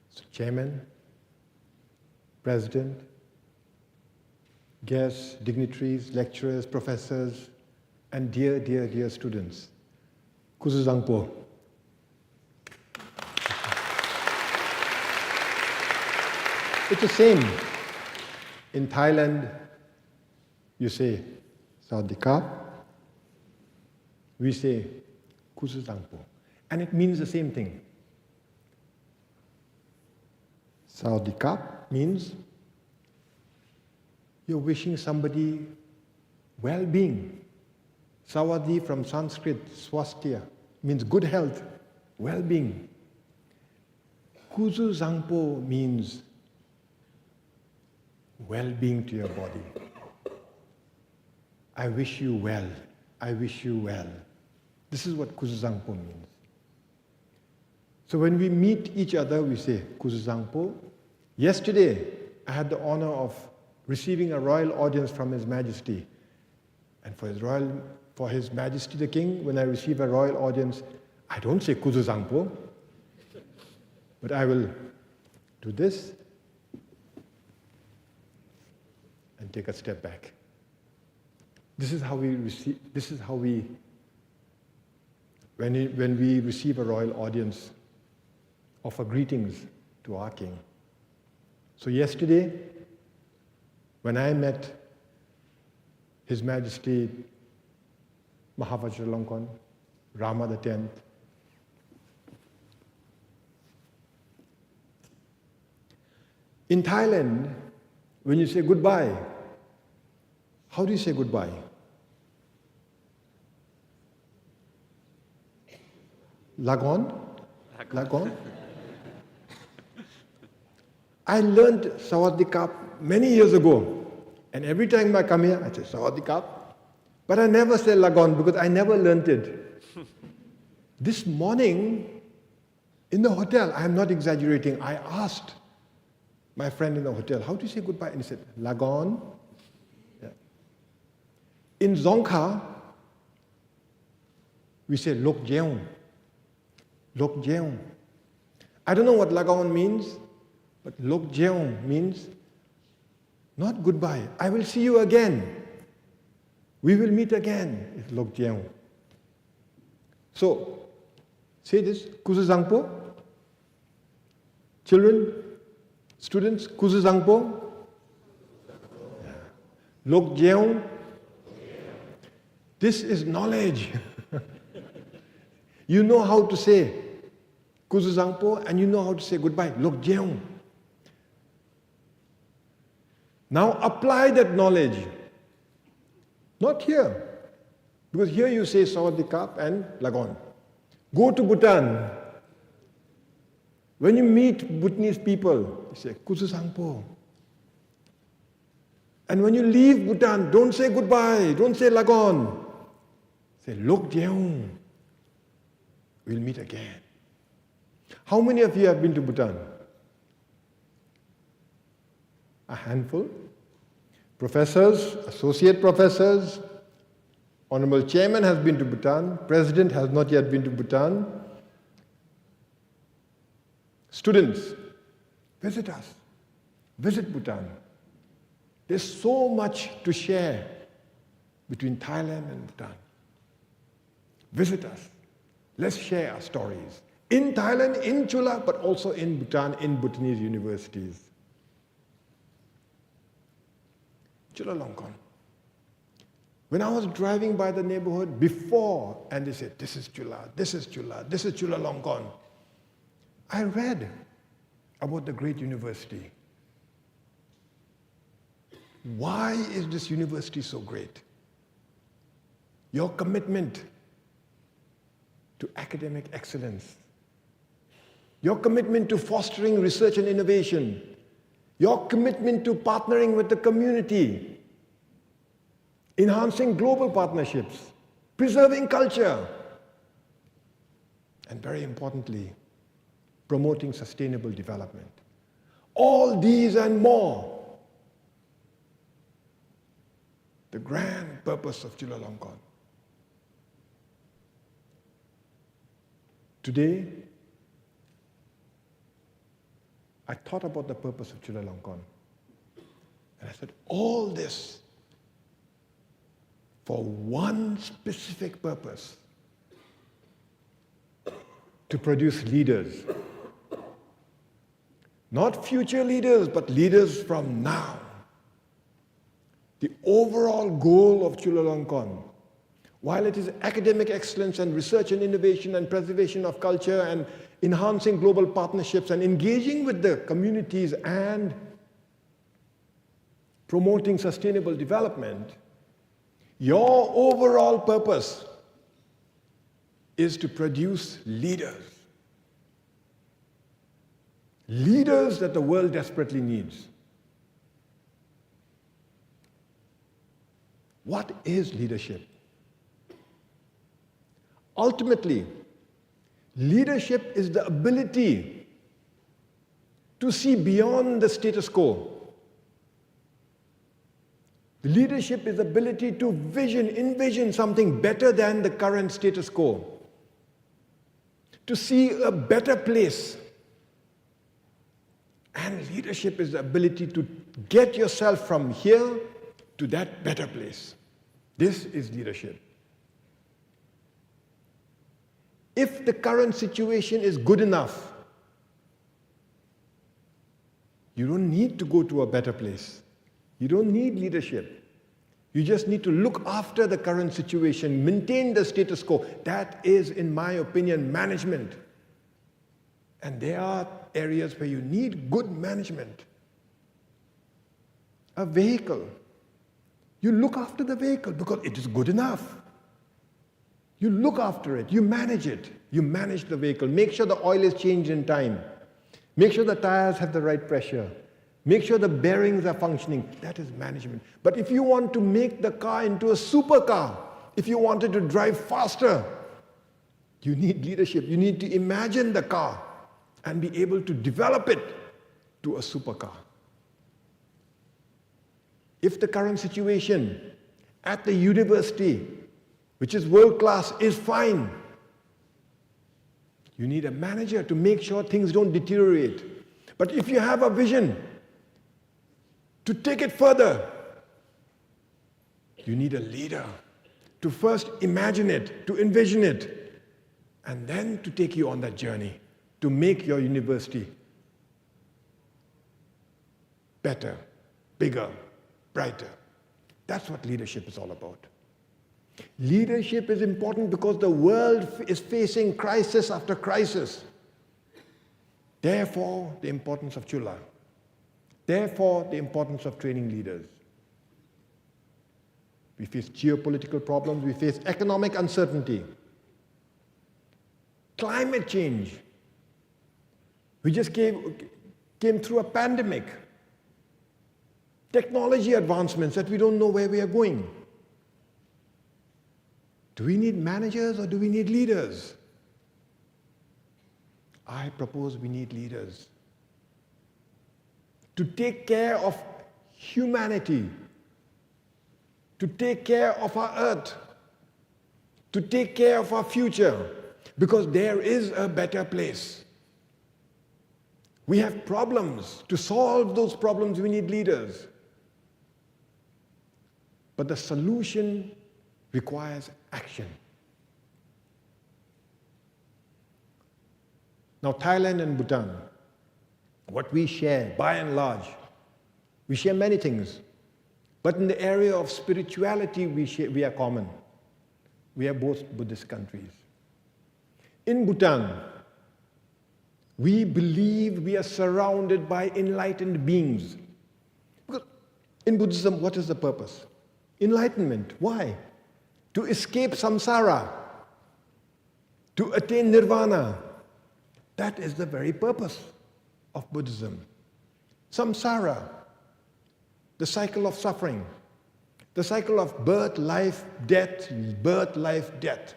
So, chairman, president, guests, dignitaries, lecturers, professors, and dear, dear, dear students, "Kuzuzangpo." It's the same. In Thailand, you say, "Sawadikap." We say, "Kuzuzangpo." And it means the same thing. Sawadikap means you're wishing somebody well-being. Sawadi from Sanskrit, swasthya, means good health, well-being. Kuzuzangpo means well-being to your body. "I wish you well. I wish you well." This is what Kuzuzangpo means. So when we meet each other, we say, "Kuzuzangpo." Yesterday, I had the honor of receiving a royal audience from His Majesty. And for His Royal, for His Majesty the King, when I receive a royal audience, I don't say, "Kuzuzangpo," but I will do this and take a step back. This is how we receive, this is how we, when we, when we receive a royal audience, offer greetings to our king. So yesterday, when I met His Majesty Mahavajiralongkorn, Rama the tenth, in Thailand, when you say goodbye, how do you say goodbye? "Lagon?" "Lagon." I learned Sawadikap many years ago. And every time I come here, I say, "Sawadikap." But I never say "Lagon" because I never learned it. This morning, in the hotel, I am not exaggerating, I asked my friend in the hotel, "How do you say goodbye?" And he said, "Lagon." Yeah. In Dzongkha, we say, "Lokjeong." Lokjeong. I don't know what "Lagon" means, but "Lokjeong" means not goodbye. "I will see you again. We will meet again." It's "Lokjeong." So, say this, Kuzuzangpo. Children, students, Kuzuzangpo. Lokjeong. This is knowledge. You know how to say Kuzuzangpo and you know how to say goodbye. Lokjeong. Now apply that knowledge. Not here. Because here you say Sawadikap and Lagon. Go to Bhutan. When you meet Bhutanese people, you say, Kuzuzangpo. And when you leave Bhutan, don't say goodbye, don't say Lagon. Say, Lokjeong. We'll meet again. How many of you have been to Bhutan? A handful. Professors, associate professors, honorable chairman has been to Bhutan, president has not yet been to Bhutan. Students, visit us. Visit Bhutan. There's so much to share between Thailand and Bhutan. Visit us. Let's share our stories. In Thailand, in Chula, but also in Bhutan, in Bhutanese universities. Chulalongkorn. When I was driving by the neighborhood before, and they said, "This is Chula, this is Chula, this is Chulalongkorn." I read about the great university. Why is this university so great? Your commitment to academic excellence, your commitment to fostering research and innovation, your commitment to partnering with the community, enhancing global partnerships, preserving culture, and very importantly, promoting sustainable development. All these and more, the grand purpose of Chulalongkorn. Today, I thought about the purpose of Chulalongkorn. And I said, all this for one specific purpose, to produce leaders. Not future leaders, but leaders from now. The overall goal of Chulalongkorn, while it is academic excellence and research and innovation and preservation of culture and enhancing global partnerships and engaging with the communities and promoting sustainable development, your overall purpose is to produce leaders. Leaders that the world desperately needs. What is leadership? Ultimately, leadership is the ability to see beyond the status quo. Leadership is the ability to vision, envision something better than the current status quo, to see a better place. And leadership is the ability to get yourself from here to that better place. This is leadership. If the current situation is good enough, you don't need to go to a better place. You don't need leadership. You just need to look after the current situation, maintain the status quo. That is, in my opinion, management. And there are areas where you need good management. A vehicle. You look after the vehicle because it is good enough. You look after it, you manage it, you manage the vehicle. Make sure the oil is changed in time. Make sure the tires have the right pressure. Make sure the bearings are functioning. That is management. But if you want to make the car into a supercar, if you wanted to drive faster, you need leadership. You need to imagine the car and be able to develop it to a supercar. If the current situation at the university, which is world class, is fine, you need a manager to make sure things don't deteriorate. But if you have a vision to take it further, you need a leader to first imagine it, to envision it, and then to take you on that journey to make your university better, bigger, brighter. That's what leadership is all about. Leadership is important because the world f-, is facing crisis after crisis. Therefore, the importance of Chula. Therefore, the importance of training leaders. We face geopolitical problems, we face economic uncertainty, climate change. We just came, came through a pandemic. Technology advancements that we don't know where we are going. Do we need managers or do we need leaders? I propose we need leaders to take care of humanity, to take care of our earth, to take care of our future, because there is a better place. We have problems. To solve those problems, we need leaders. But the solution requires action. Now, Thailand and Bhutan, what we share, by and large, we share many things. But in the area of spirituality, we share, we are common. We are both Buddhist countries. In Bhutan, we believe we are surrounded by enlightened beings. Because in Buddhism, what is the purpose? Enlightenment. Why? To escape samsara, to attain nirvana. That is the very purpose of Buddhism. Samsara, the cycle of suffering, the cycle of birth, life, death, birth, life, death.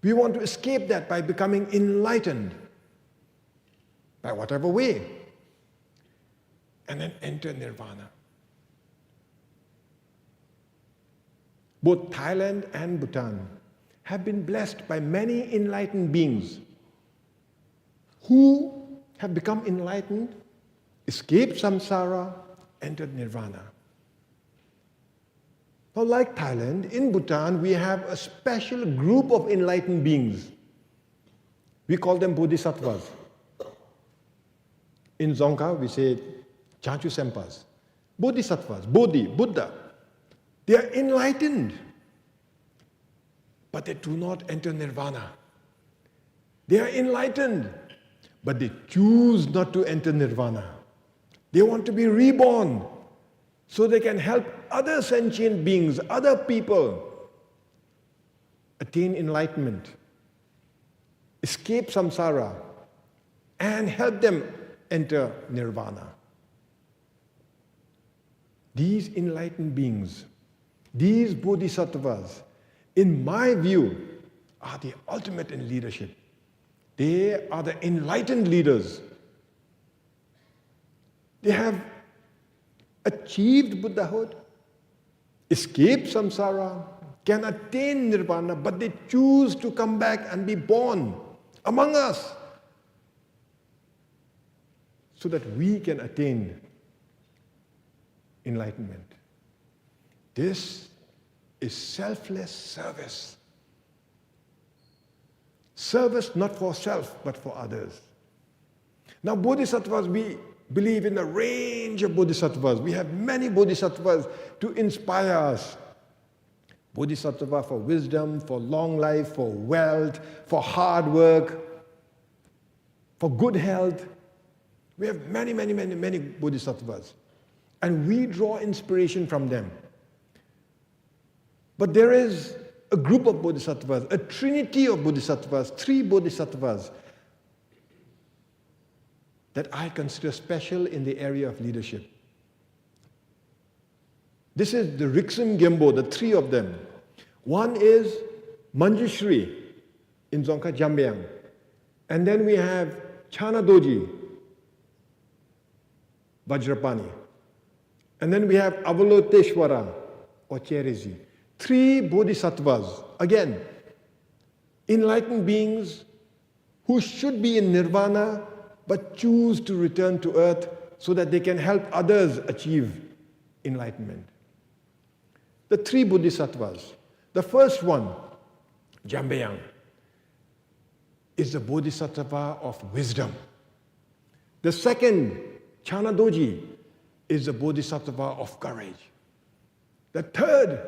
We want to escape that by becoming enlightened by whatever way, and then enter nirvana. Both Thailand and Bhutan have been blessed by many enlightened beings who have become enlightened, escaped samsara, entered nirvana. Now, like Thailand, in Bhutan, we have a special group of enlightened beings. We call them bodhisattvas. In Dzongkha, we say Jangchu Sempas. Bodhisattvas, Bodhi, Buddha. They are enlightened, but they do not enter nirvana. They are enlightened, but they choose not to enter nirvana. They want to be reborn so they can help other sentient beings, other people attain enlightenment, escape samsara, and help them enter nirvana. These enlightened beings, these bodhisattvas, in my view, are the ultimate in leadership. They are the enlightened leaders. They have achieved Buddhahood, escaped samsara, can attain nirvana, but they choose to come back and be born among us so that we can attain enlightenment. This is selfless service. Service not for self, but for others. Now, bodhisattvas, we believe in a range of bodhisattvas. We have many bodhisattvas to inspire us. Bodhisattva for wisdom, for long life, for wealth, for hard work, for good health. We have many, many, many, many bodhisattvas. And we draw inspiration from them. But there is a group of bodhisattvas, a trinity of bodhisattvas, three bodhisattvas that I consider special in the area of leadership. This is the Riksen Genpo, the three of them. One is Manjushri in Dzongkha Jambayan. And then we have Chana Dorji, Vajrapani. And then we have Avalokiteshvara or Cherezi. Three bodhisattvas, again, enlightened beings who should be in nirvana but choose to return to earth so that they can help others achieve enlightenment. The three bodhisattvas. The first one, Jambayan. is the Bodhisattva of wisdom. The second, Channa Dorji, is the Bodhisattva of courage. The third,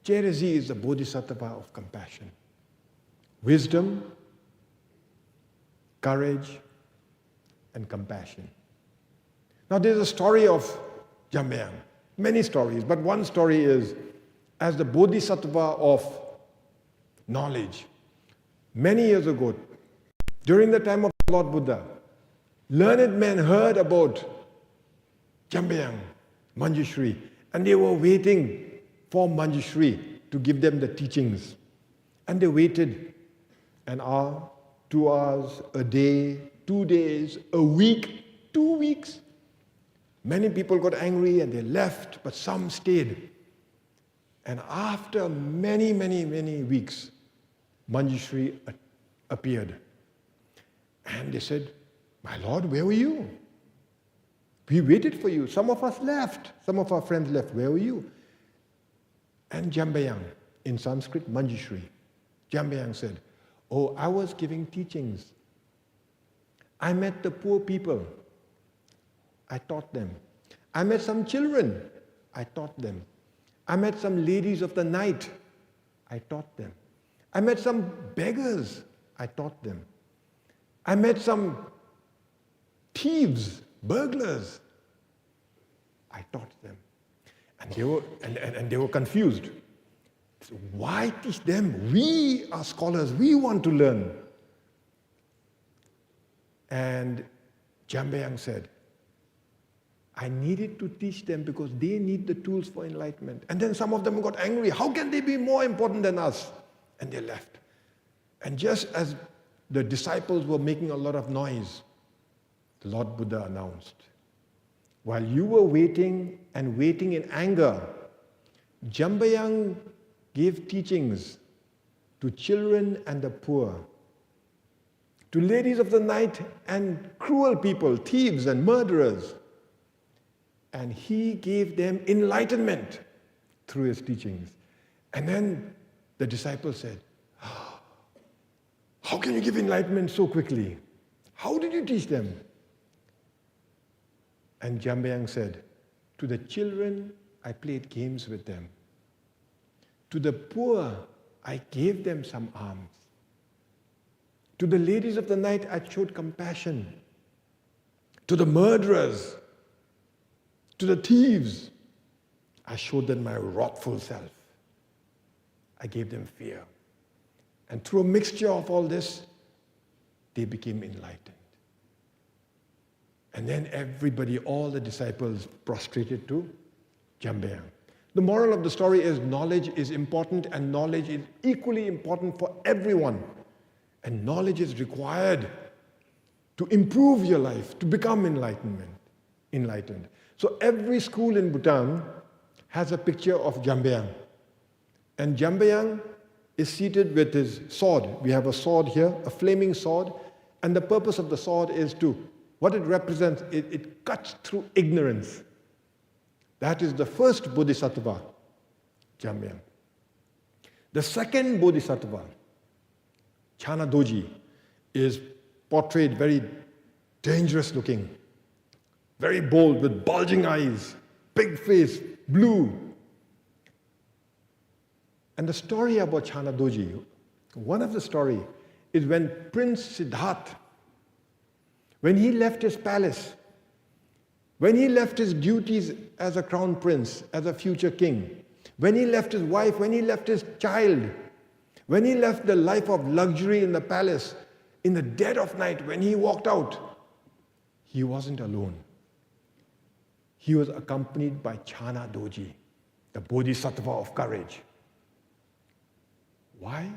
Chenrezig, is the Bodhisattva of compassion. Wisdom, courage, and compassion. Now, there's a story of Jambaeng. Many stories, but one story is, as the Bodhisattva of knowledge, many years ago, during the time of Lord Buddha, learned men heard about Jambaeng, Manjushri, and they were waiting for Manjushri to give them the teachings. And they waited an hour, two hours, a day, two days, a week, two weeks. Many people got angry and they left, but some stayed. And after many, many, many weeks, Manjushri a-, appeared. And they said, "My lord, where were you? We waited for you. Some of us left. Some of our friends left. Where were you?" And Jambaeng, in Sanskrit, Manjushri, Jambaeng said, "Oh, I was giving teachings. I met the poor people. I taught them. I met some children. I taught them. I met some ladies of the night. I taught them. I met some beggars. I taught them. I met some thieves, burglars. I taught them." And they were, and, and, and they were confused. "Why teach them? We are scholars. We want to learn." And Jambaeng said, "I needed to teach them because they need the tools for enlightenment." And then some of them got angry. "How can they be more important than us?" And they left. And just as the disciples were making a lot of noise, the Lord Buddha announced, "While you were waiting and waiting in anger, Jambaeng gave teachings to children and the poor, to ladies of the night and cruel people, thieves and murderers. And he gave them enlightenment through his teachings." And then the disciples said, "How can you give enlightenment so quickly? How did you teach them?" And Jambaeng said, "To the children, I played games with them. To the poor, I gave them some alms. To the ladies of the night, I showed compassion. To the murderers, to the thieves, I showed them my wrathful self. I gave them fear. And through a mixture of all this, they became enlightened." And then everybody, all the disciples, prostrated to Jambaeng. The moral of the story is, knowledge is important, and knowledge is equally important for everyone. And knowledge is required to improve your life, to become enlightenment, enlightened. So every school in Bhutan has a picture of Jambaeng. And Jambaeng is seated with his sword. We have a sword here, a flaming sword. And the purpose of the sword is to, what it represents, it, it cuts through ignorance. That is the first Bodhisattva, Jambaeng. The second Bodhisattva, Channa Dorji, is portrayed very dangerous looking, very bold, with bulging eyes, big face, blue. And the story about Channa Dorji, one of the story is when Prince Siddharth, when he left his palace, when he left his duties as a crown prince, as a future king, when he left his wife, when he left his child, when he left the life of luxury in the palace, in the dead of night, when he walked out, he wasn't alone. He was accompanied by Channa Dorji, the Bodhisattva of courage. Why?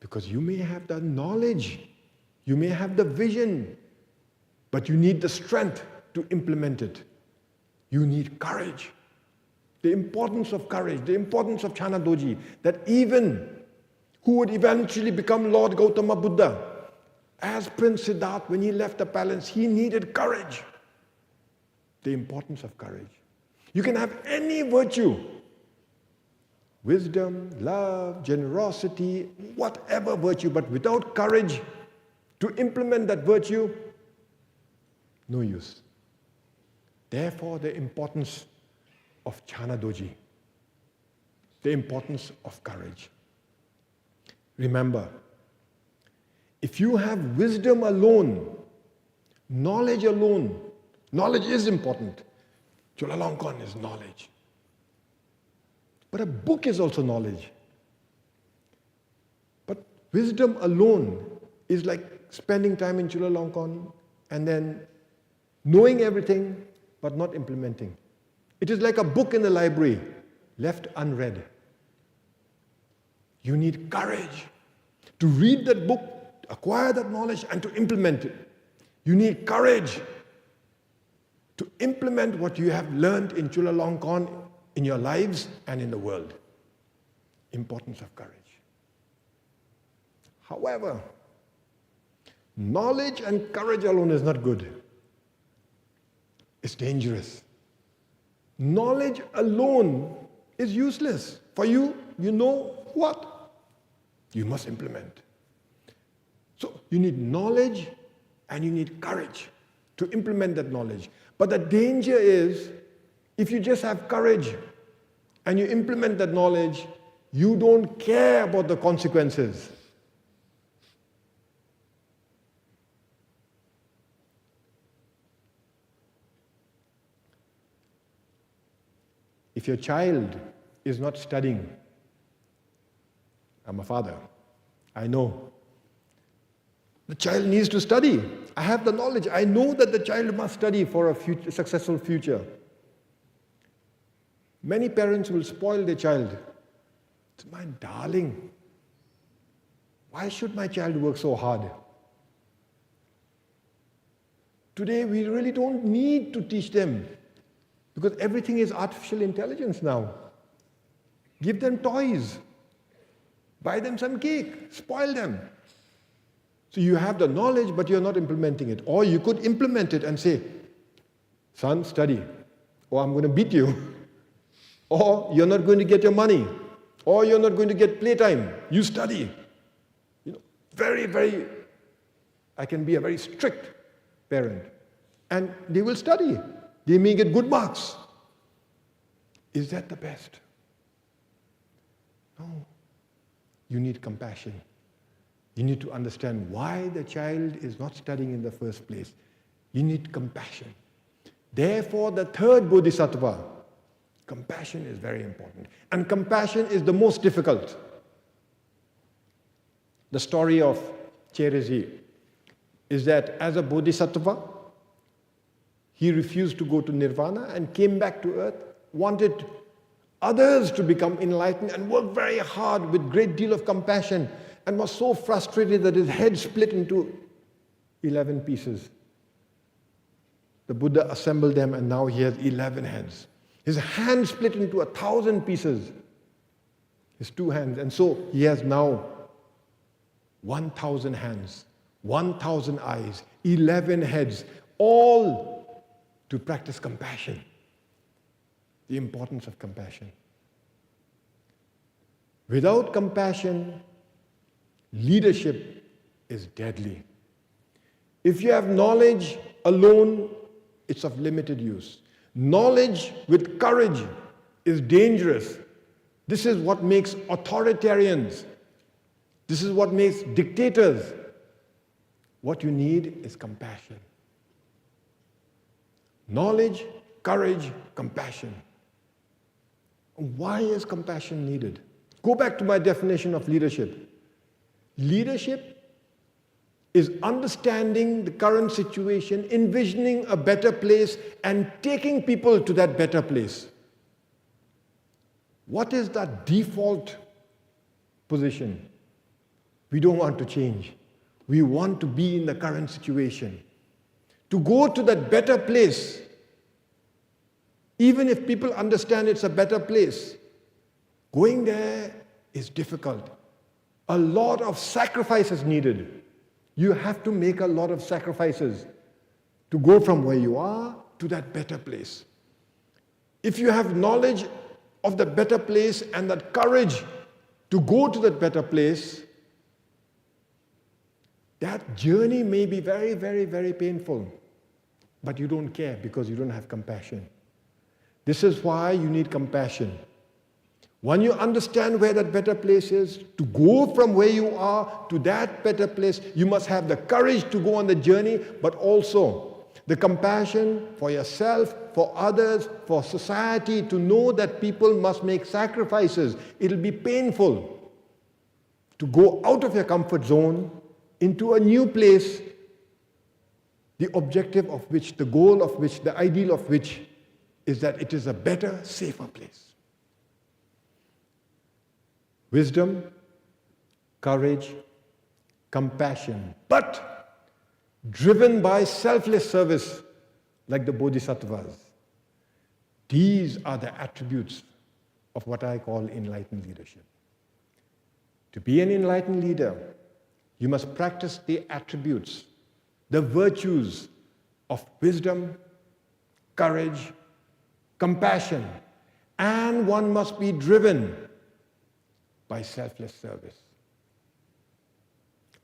Because you may have the knowledge, you may have the vision, but you need the strength to implement it. You need courage. The importance of courage, the importance of Channa Dorji, that even who would eventually become Lord Gautama Buddha, as Prince Siddharth, when he left the palace, he needed courage. The importance of courage. You can have any virtue, wisdom, love, generosity, whatever virtue, but without courage to implement that virtue, no use. Therefore, the importance of Chana Dorji, the importance of courage. Remember, if you have wisdom alone, knowledge alone, knowledge is important. Chulalongkorn is knowledge. But a book is also knowledge. But wisdom alone is like spending time in Chulalongkorn and then knowing everything but not implementing. It is like a book in the library left unread. You need courage to read that book, acquire that knowledge, and to implement it. You need courage to implement what you have learned in Chulalongkorn in your lives and in the world. Importance of courage. However, knowledge and courage alone is not good. It's dangerous. Knowledge alone is useless. For you, you know what? You must implement. So you need knowledge and you need courage to implement that knowledge. But the danger is, if you just have courage and you implement that knowledge, you don't care about the consequences. If your child is not studying, I'm a father, I know. The child needs to study. I have the knowledge. I know that the child must study for a fut-, successful future. Many parents will spoil their child. "It's my darling. Why should my child work so hard?" Today, we really don't need to teach them because everything is artificial intelligence now. Give them toys, buy them some cake, spoil them. So you have the knowledge, but you're not implementing it. Or you could implement it and say, "Son, study, or I'm gonna beat you." Or, "You're not going to get your money. Or, you're not going to get playtime. You study." You know, very, very, I can be a very strict parent. And they will study. They may get good marks. Is that the best? No. You need compassion. You need to understand why the child is not studying in the first place. You need compassion. Therefore, the third bodhisattva, compassion is very important. And compassion is the most difficult. The story of Chere Zi is that as a bodhisattva, he refused to go to nirvana and came back to earth, wanted others to become enlightened and worked very hard with great deal of compassion, and was so frustrated that his head split into eleven pieces. The Buddha assembled them and now he has eleven heads. His hand split into a thousand pieces. His two hands. And so he has now one thousand hands, one thousand eyes, eleven heads, all to practice compassion. The importance of compassion. Without compassion, leadership is deadly. If you have knowledge alone, it's of limited use. Knowledge with courage is dangerous. This is what makes authoritarians. This is what makes dictators. What you need is compassion. Knowledge, courage, compassion. Why is compassion needed? Go back to my definition of leadership. Leadership is understanding the current situation, envisioning a better place, and taking people to that better place. What is that default position? We don't want to change. We want to be in the current situation. To go to that better place, even if people understand it's a better place, going there is difficult. A lot of sacrifice is needed. You have to make a lot of sacrifices to go from where you are to that better place. If you have knowledge of that better place and that courage to go to that better place, that journey may be very, very, very painful, but you don't care because you don't have compassion. This is why you need compassion. When you understand where that better place is, to go from where you are to that better place, you must have the courage to go on the journey, but also the compassion for yourself, for others, for society, to know that people must make sacrifices. It'll be painful to go out of your comfort zone into a new place, the objective of which, the goal of which, the ideal of which is that it is a better, safer place. Wisdom, courage, compassion, but driven by selfless service like the Bodhisattvas. These are the attributes of what I call enlightened leadership. To be an enlightened leader, you must practice the attributes, the virtues of wisdom, courage, compassion, and one must be driven by selfless service.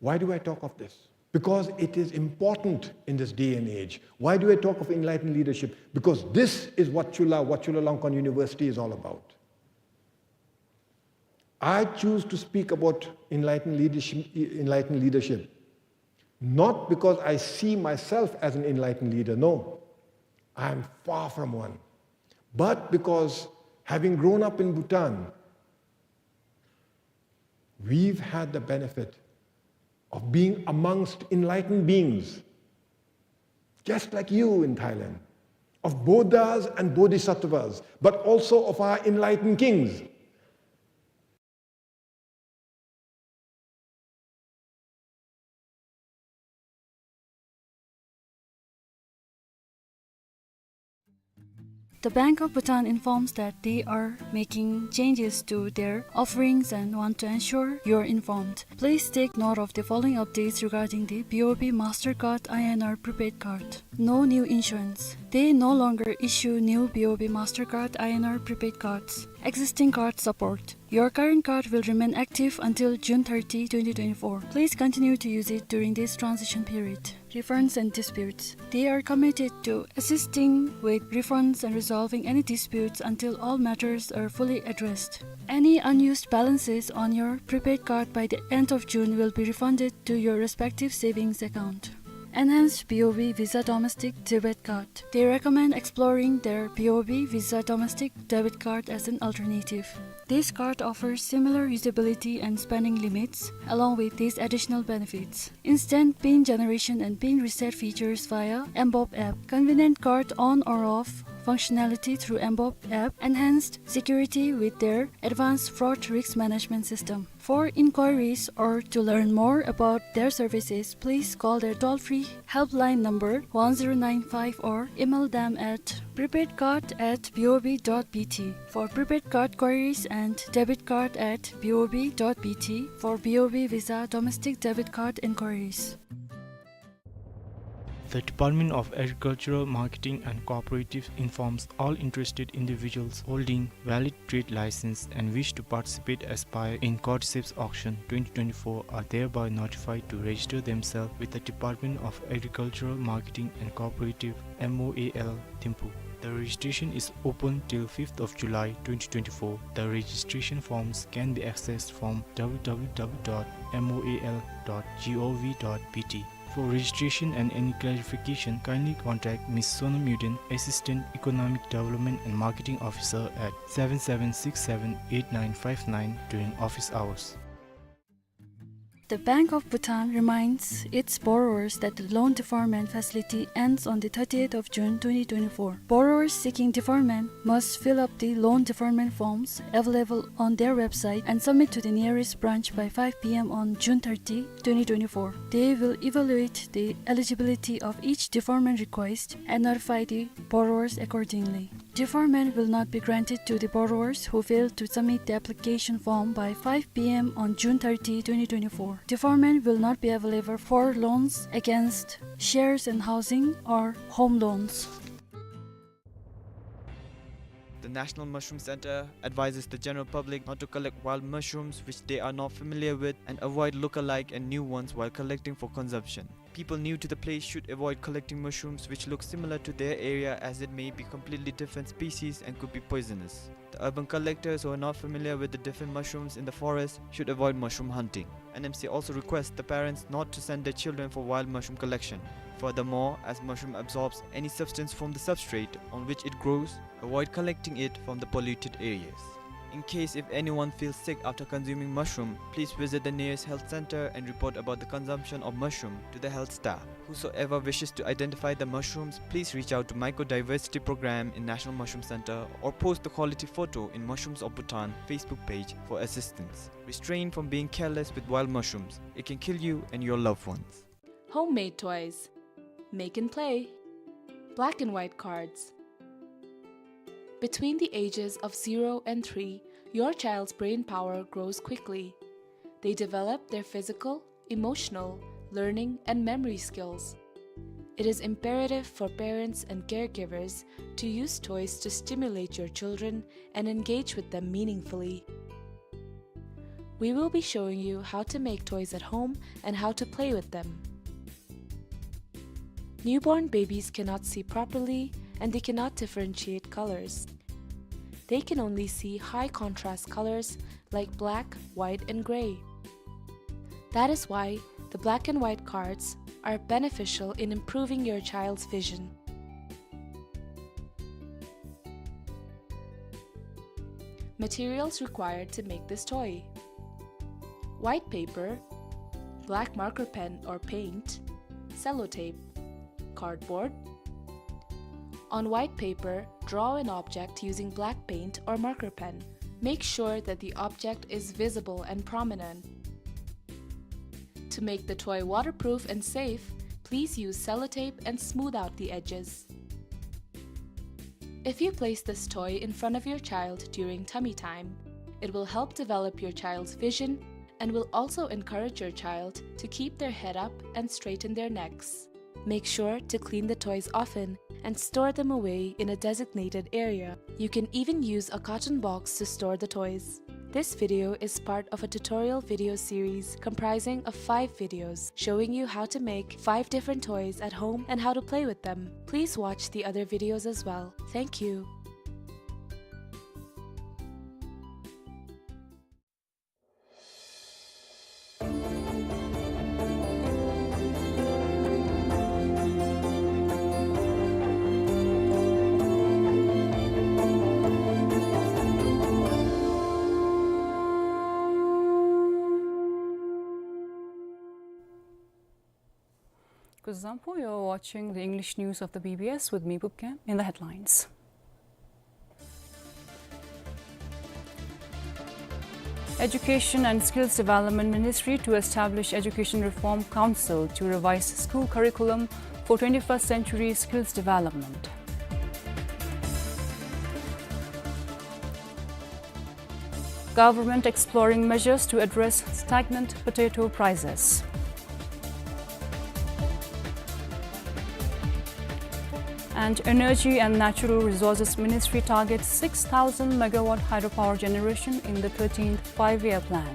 Why do I talk of this? Because it is important in this day and age. Why do I talk of enlightened leadership? Because this is what Chulla, what Chulalongkorn University is all about. I choose to speak about enlightened leadership, enlightened leadership, not because I see myself as an enlightened leader, no, I am far from one, but because, having grown up in Bhutan, we've had the benefit of being amongst enlightened beings, just like you in Thailand, of Buddhas and Bodhisattvas, but also of our enlightened kings. The Bank of Bhutan informs that they are making changes to their offerings and want to ensure you're informed. Please take note of the following updates regarding the B O B Mastercard I N R prepaid card. No new issuance. They no longer issue new B O B Mastercard I N R prepaid cards. Existing card support. Your current card will remain active until June thirty, twenty twenty-four. Please continue to use it during this transition period. Refunds and disputes. They are committed to assisting with refunds and resolving any disputes until all matters are fully addressed. Any unused balances on your prepaid card by the end of June will be refunded to your respective savings account. Enhanced B O B Visa Domestic Debit Card. They recommend exploring their B O B Visa Domestic Debit Card as an alternative. This card offers similar usability and spending limits, along with these additional benefits: instant pin generation and pin reset features via mBob app, convenient card on or off functionality through mBob app, enhanced security with their advanced fraud risk management system. For inquiries or to learn more about their services, please call their toll-free helpline number one zero nine five or email them at prepaidcard at B O B dot B T. For prepaid card queries and debit card at B O B dot B T for B O B Visa domestic debit card inquiries. The Department of Agricultural Marketing and Cooperatives informs all interested individuals holding valid trade license and wish to participate, aspire in Cordyceps Auction twenty twenty-four are thereby notified to register themselves with the Department of Agricultural Marketing and Cooperative, M O A L, Thimphu. The registration is open till fifth of July twenty twenty-four. The registration forms can be accessed from W W W dot M O A L dot G O V dot B T. For registration and any clarification, kindly contact Miss Sonam Yuden, Assistant Economic Development and Marketing Officer, at seven seven six seven eight nine five nine during office hours. The Bank of Bhutan reminds its borrowers that the loan deferment facility ends on the thirtieth of June twenty twenty-four. Borrowers seeking deferment must fill up the loan deferment forms available on their website and submit to the nearest branch by five P M on June thirty, twenty twenty-four. They will evaluate the eligibility of each deferment request and notify the borrowers accordingly. Deferment will not be granted to the borrowers who fail to submit the application form by five P M on June thirty, twenty twenty-four. Deferment will not be available for loans against shares and housing or home loans. The National Mushroom Center advises the general public not to collect wild mushrooms which they are not familiar with and avoid look-alike and new ones while collecting for consumption. People new to the place should avoid collecting mushrooms which look similar to their area, as it may be completely different species and could be poisonous. The urban collectors who are not familiar with the different mushrooms in the forest should avoid mushroom hunting. N M C also requests the parents not to send their children for wild mushroom collection. Furthermore, as mushroom absorbs any substance from the substrate on which it grows, avoid collecting it from the polluted areas. In case if anyone feels sick after consuming mushroom, please visit the nearest health center and report about the consumption of mushroom to the health staff. Whosoever wishes to identify the mushrooms, please reach out to Mycodiversity Program in National Mushroom Center or post the quality photo in Mushrooms of Bhutan Facebook page for assistance. Restrain from being careless with wild mushrooms. It can kill you and your loved ones. Homemade toys. Make and play. Black and white cards. Between the ages of zero and three, your child's brain power grows quickly. They develop their physical, emotional, learning, and memory skills. It is imperative for parents and caregivers to use toys to stimulate your children and engage with them meaningfully. We will be showing you how to make toys at home and how to play with them. Newborn babies cannot see properly and they cannot differentiate colors. They can only see high contrast colors like black, white, and gray. That is why the black and white cards are beneficial in improving your child's vision. Materials required to make this toy: white paper, black marker pen or paint, sellotape, cardboard. On white paper, draw an object using black paint or marker pen. Make sure that the object is visible and prominent. To make the toy waterproof and safe, please use sellotape and smooth out the edges. If you place this toy in front of your child during tummy time, it will help develop your child's vision and will also encourage your child to keep their head up and straighten their necks. Make sure to clean the toys often and store them away in a designated area. You can even use a carton box to store the toys. This video is part of a tutorial video series comprising of five videos showing you how to make five different toys at home and how to play with them. Please watch the other videos as well. Thank you. Kuzuzangpo, you're watching the English news of the B B S with me, Bupkam. In the headlines: Education and Skills Development Ministry to establish Education Reform Council to revise school curriculum for twenty-first century skills development. Government exploring measures to address stagnant potato prices. And Energy and Natural Resources Ministry targets six thousand megawatt hydropower generation in the thirteenth Five-Year Plan.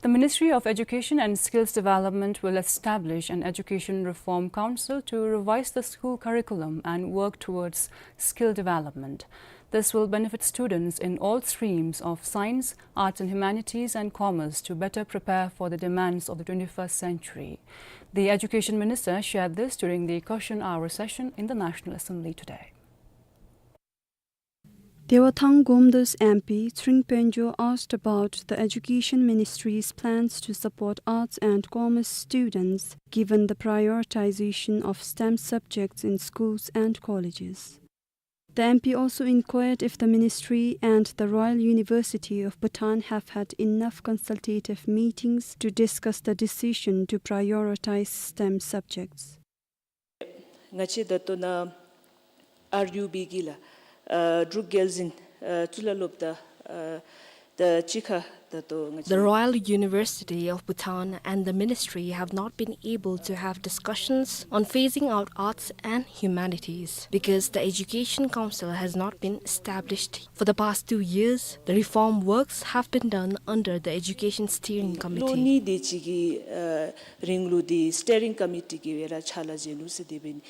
The Ministry of Education and Skills Development will establish an Education Reform Council to revise the school curriculum and work towards skill development. This will benefit students in all streams of science, arts and humanities, and commerce to better prepare for the demands of the twenty-first century. The Education Minister shared this during the question hour session in the National Assembly today. Dewathang Gomdos M P Tshering Pengjo asked about the Education Ministry's plans to support arts and commerce students, given the prioritization of STEM subjects in schools and colleges. The M P also inquired if the ministry and the Royal University of Bhutan have had enough consultative meetings to discuss the decision to prioritize STEM subjects. ང་བཅས་ད་ལྟོ་ནཱ་ཨར་ཡུ་བི་གི་ལགས་ཨ་འབྲུག་རྒྱལ་འཛིན་ཨ་གཙུག་ལག་སློབ་གྲྭ་ཨ་ ད་ཅི་ཁ་ད་ལྟོ་ང་བཅས། The Royal University of Bhutan and the ministry have not been able to have discussions on phasing out arts and humanities because the Education Council has not been established. For the past two years, the reform works have been done under the Education Steering Committee. ལོ་གཉིས་དེ་ཅིག་གི་ཨ་རིང་ལུ་དེ་སི་ཊི་ཡ་རིང་ཀོ་མི་ཊི་གིས་འབད་ར་ཕྱག་ལཱ་མཛད་ནུག་ཟེར་དེ་སྦེ་ཨིན།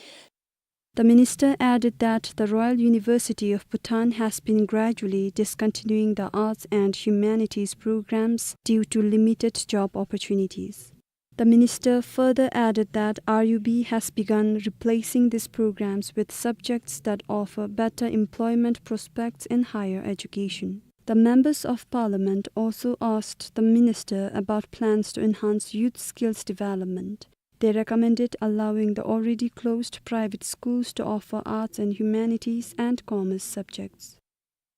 The minister added that the Royal University of Bhutan has been gradually discontinuing the arts and humanities programs due to limited job opportunities. The minister further added that R U B has begun replacing these programs with subjects that offer better employment prospects in higher education. The members of parliament also asked the minister about plans to enhance youth skills development. They recommended allowing the already closed private schools to offer arts and humanities and commerce subjects.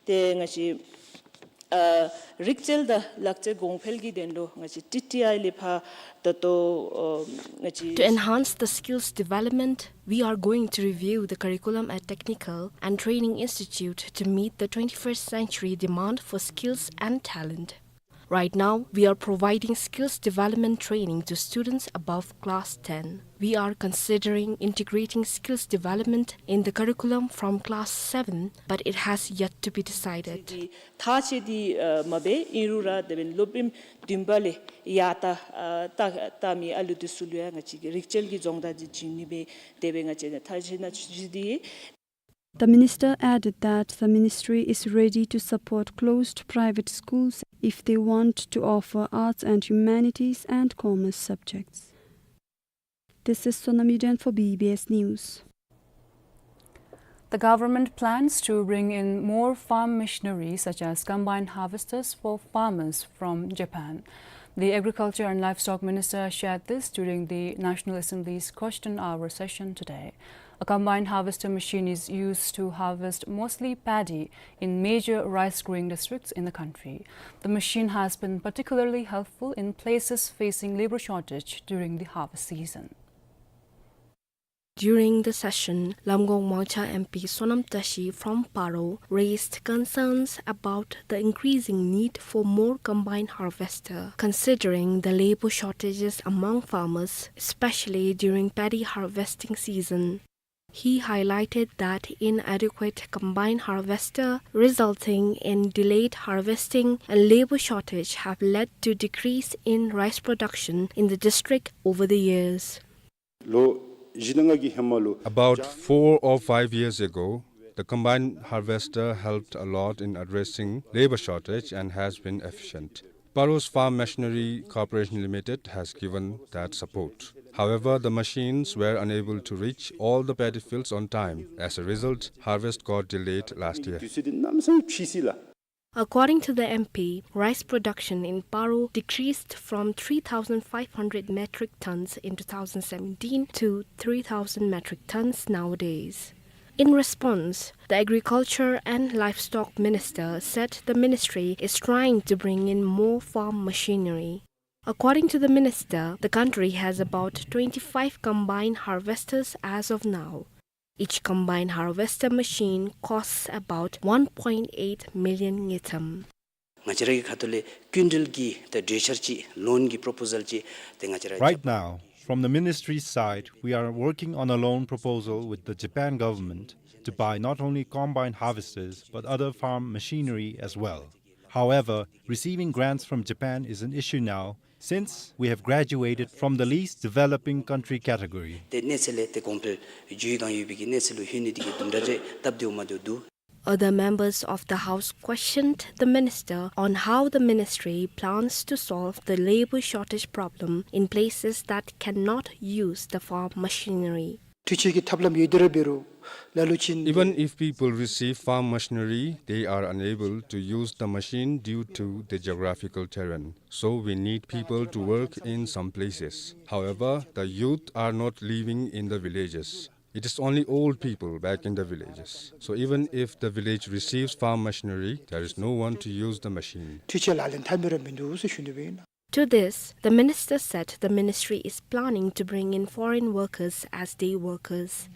ཏེ་ང་བཅས་ཨ་རིག་རྩལ་དང་ལག་རྩལ་གོང་འཕེལ་གྱི་དོན་ལུ་ང་བཅས་ཊི་ཊི་ཨའི་ལས་ཕར་ད་ལྟོ་ཨ་ང་བཅས། To enhance the skills development, we are going to review the curriculum at Technical and Training Institute to meet the twenty-first century demand for skills and talent. Right now, we are providing skills development training to students above class ten. We are considering integrating skills development in the curriculum from class seven, but it has yet to be decided. ཐག་བཅད་དེ་ཨ་མ་འབད་ཨིན་རུང་ར་དེ་སྦེ་སློབ་རིམ་བདུན་པ་ལས་ཡར་ལྟ་ཨ་ལྟ་ལྟ་མི་ཨ་ལུ་དེ་ཚུ་ལུ་ཡང་ང་བཅས་ཀྱིས་རིག་རྩལ་གྱི་སྦྱོང་བརྡར་དེ་བྱིན་ནི་སྦེ་དེ་སྦེ་ང་བཅས་ཐག་བཅད་གནང་ཅི་དེ། The minister added that the ministry is ready to support closed private schools if they want to offer arts and humanities and commerce subjects. This is Sonam Yuden for B B S News. The government plans to bring in more farm machinery such as combine harvesters for farmers from Japan. The Agriculture and Livestock Minister shared this during the National Assembly's question hour session today. A combine harvester machine is used to harvest mostly paddy in major rice-growing districts in the country. The machine has been particularly helpful in places facing labor shortage during the harvest season. During the session, Lamgong Wangcha M P Sonam Tashi from Paro raised concerns about the increasing need for more combine harvester, considering the labor shortages among farmers, especially during paddy harvesting season. He highlighted that inadequate combine harvester resulting in delayed harvesting and labor shortage have led to decrease in rice production in the district over the years. ལོ་བཞི་དང་ལྔ་གི་ཧེ་མ་ལུ། About four or five years ago, the combine harvester helped a lot in addressing labor shortage and has been efficient. Paro's Farm Machinery Corporation Limited has given that support. However, the machines were unable to reach all the paddy fields on time. As a result, harvest got delayed last year. དུས་ཚོད་དེ་གནམ་ས་ཕྱི་སི་ལ། According to the M P, rice production in Paro decreased from three thousand five hundred metric tons in two thousand seventeen to three thousand metric tons nowadays. In response, the Agriculture and Livestock Minister said the ministry is trying to bring in more farm machinery. According to the minister, the country has about twenty-five combine harvesters as of now. Each combine harvester machine costs about one point eight million ngultrum. ང་བཅས་ར་གི་ཁ་ཐུག་ལས་ཀུན་འགྲུལ་གྱི་ད་གྲོས་འཆར་ཅིག་ལོན་གྱི་པོརོ་པོ་ཟལ་ཅིག་ཏེ་ང་བཅས་ར། Right now, from the ministry's side, we are working on a loan proposal with the Japan government to buy not only combine harvesters but other farm machinery as well. However, receiving grants from Japan is an issue now since we have graduated from the least developing country category. ཏེ་གནས་ཚད་ལས་ཏེ་གོང་འཕེལ་བྱུང་ཡི་དང་ཡོད་པའི་གི་གནས་ཚད་ལུ་ལྷོད་ནི་དེ་གིས་དུམ་གྲ་རེ་སྟབས་བདེཝ་མ་བདེཝ་འདུག། Other members of the House questioned the minister on how the ministry plans to solve the labor shortage problem in places that cannot use the farm machinery. འཕྲུལ་ཆས་ཀྱི་ཐབས་ལམ་ཡོད་དེ་ར་འབད་རུང་ལ་ལུ་ཅིག། Even if people receive farm machinery, they are unable to use the machine due to the geographical terrain. So we need people to work in some places. However, the youth are not living in the villages. It is only old people back in the villages. So even if the village receives farm machinery, there is no one to use the machine. འཕྲུལ་ཆས་ལག་ལེན་འཐབ་མི་ར་མིན་འདུག་ཟེར་ཞུ་ནི་སྦེ་ཨིན། To this, the minister said the ministry is planning to bring in foreign workers as day workers.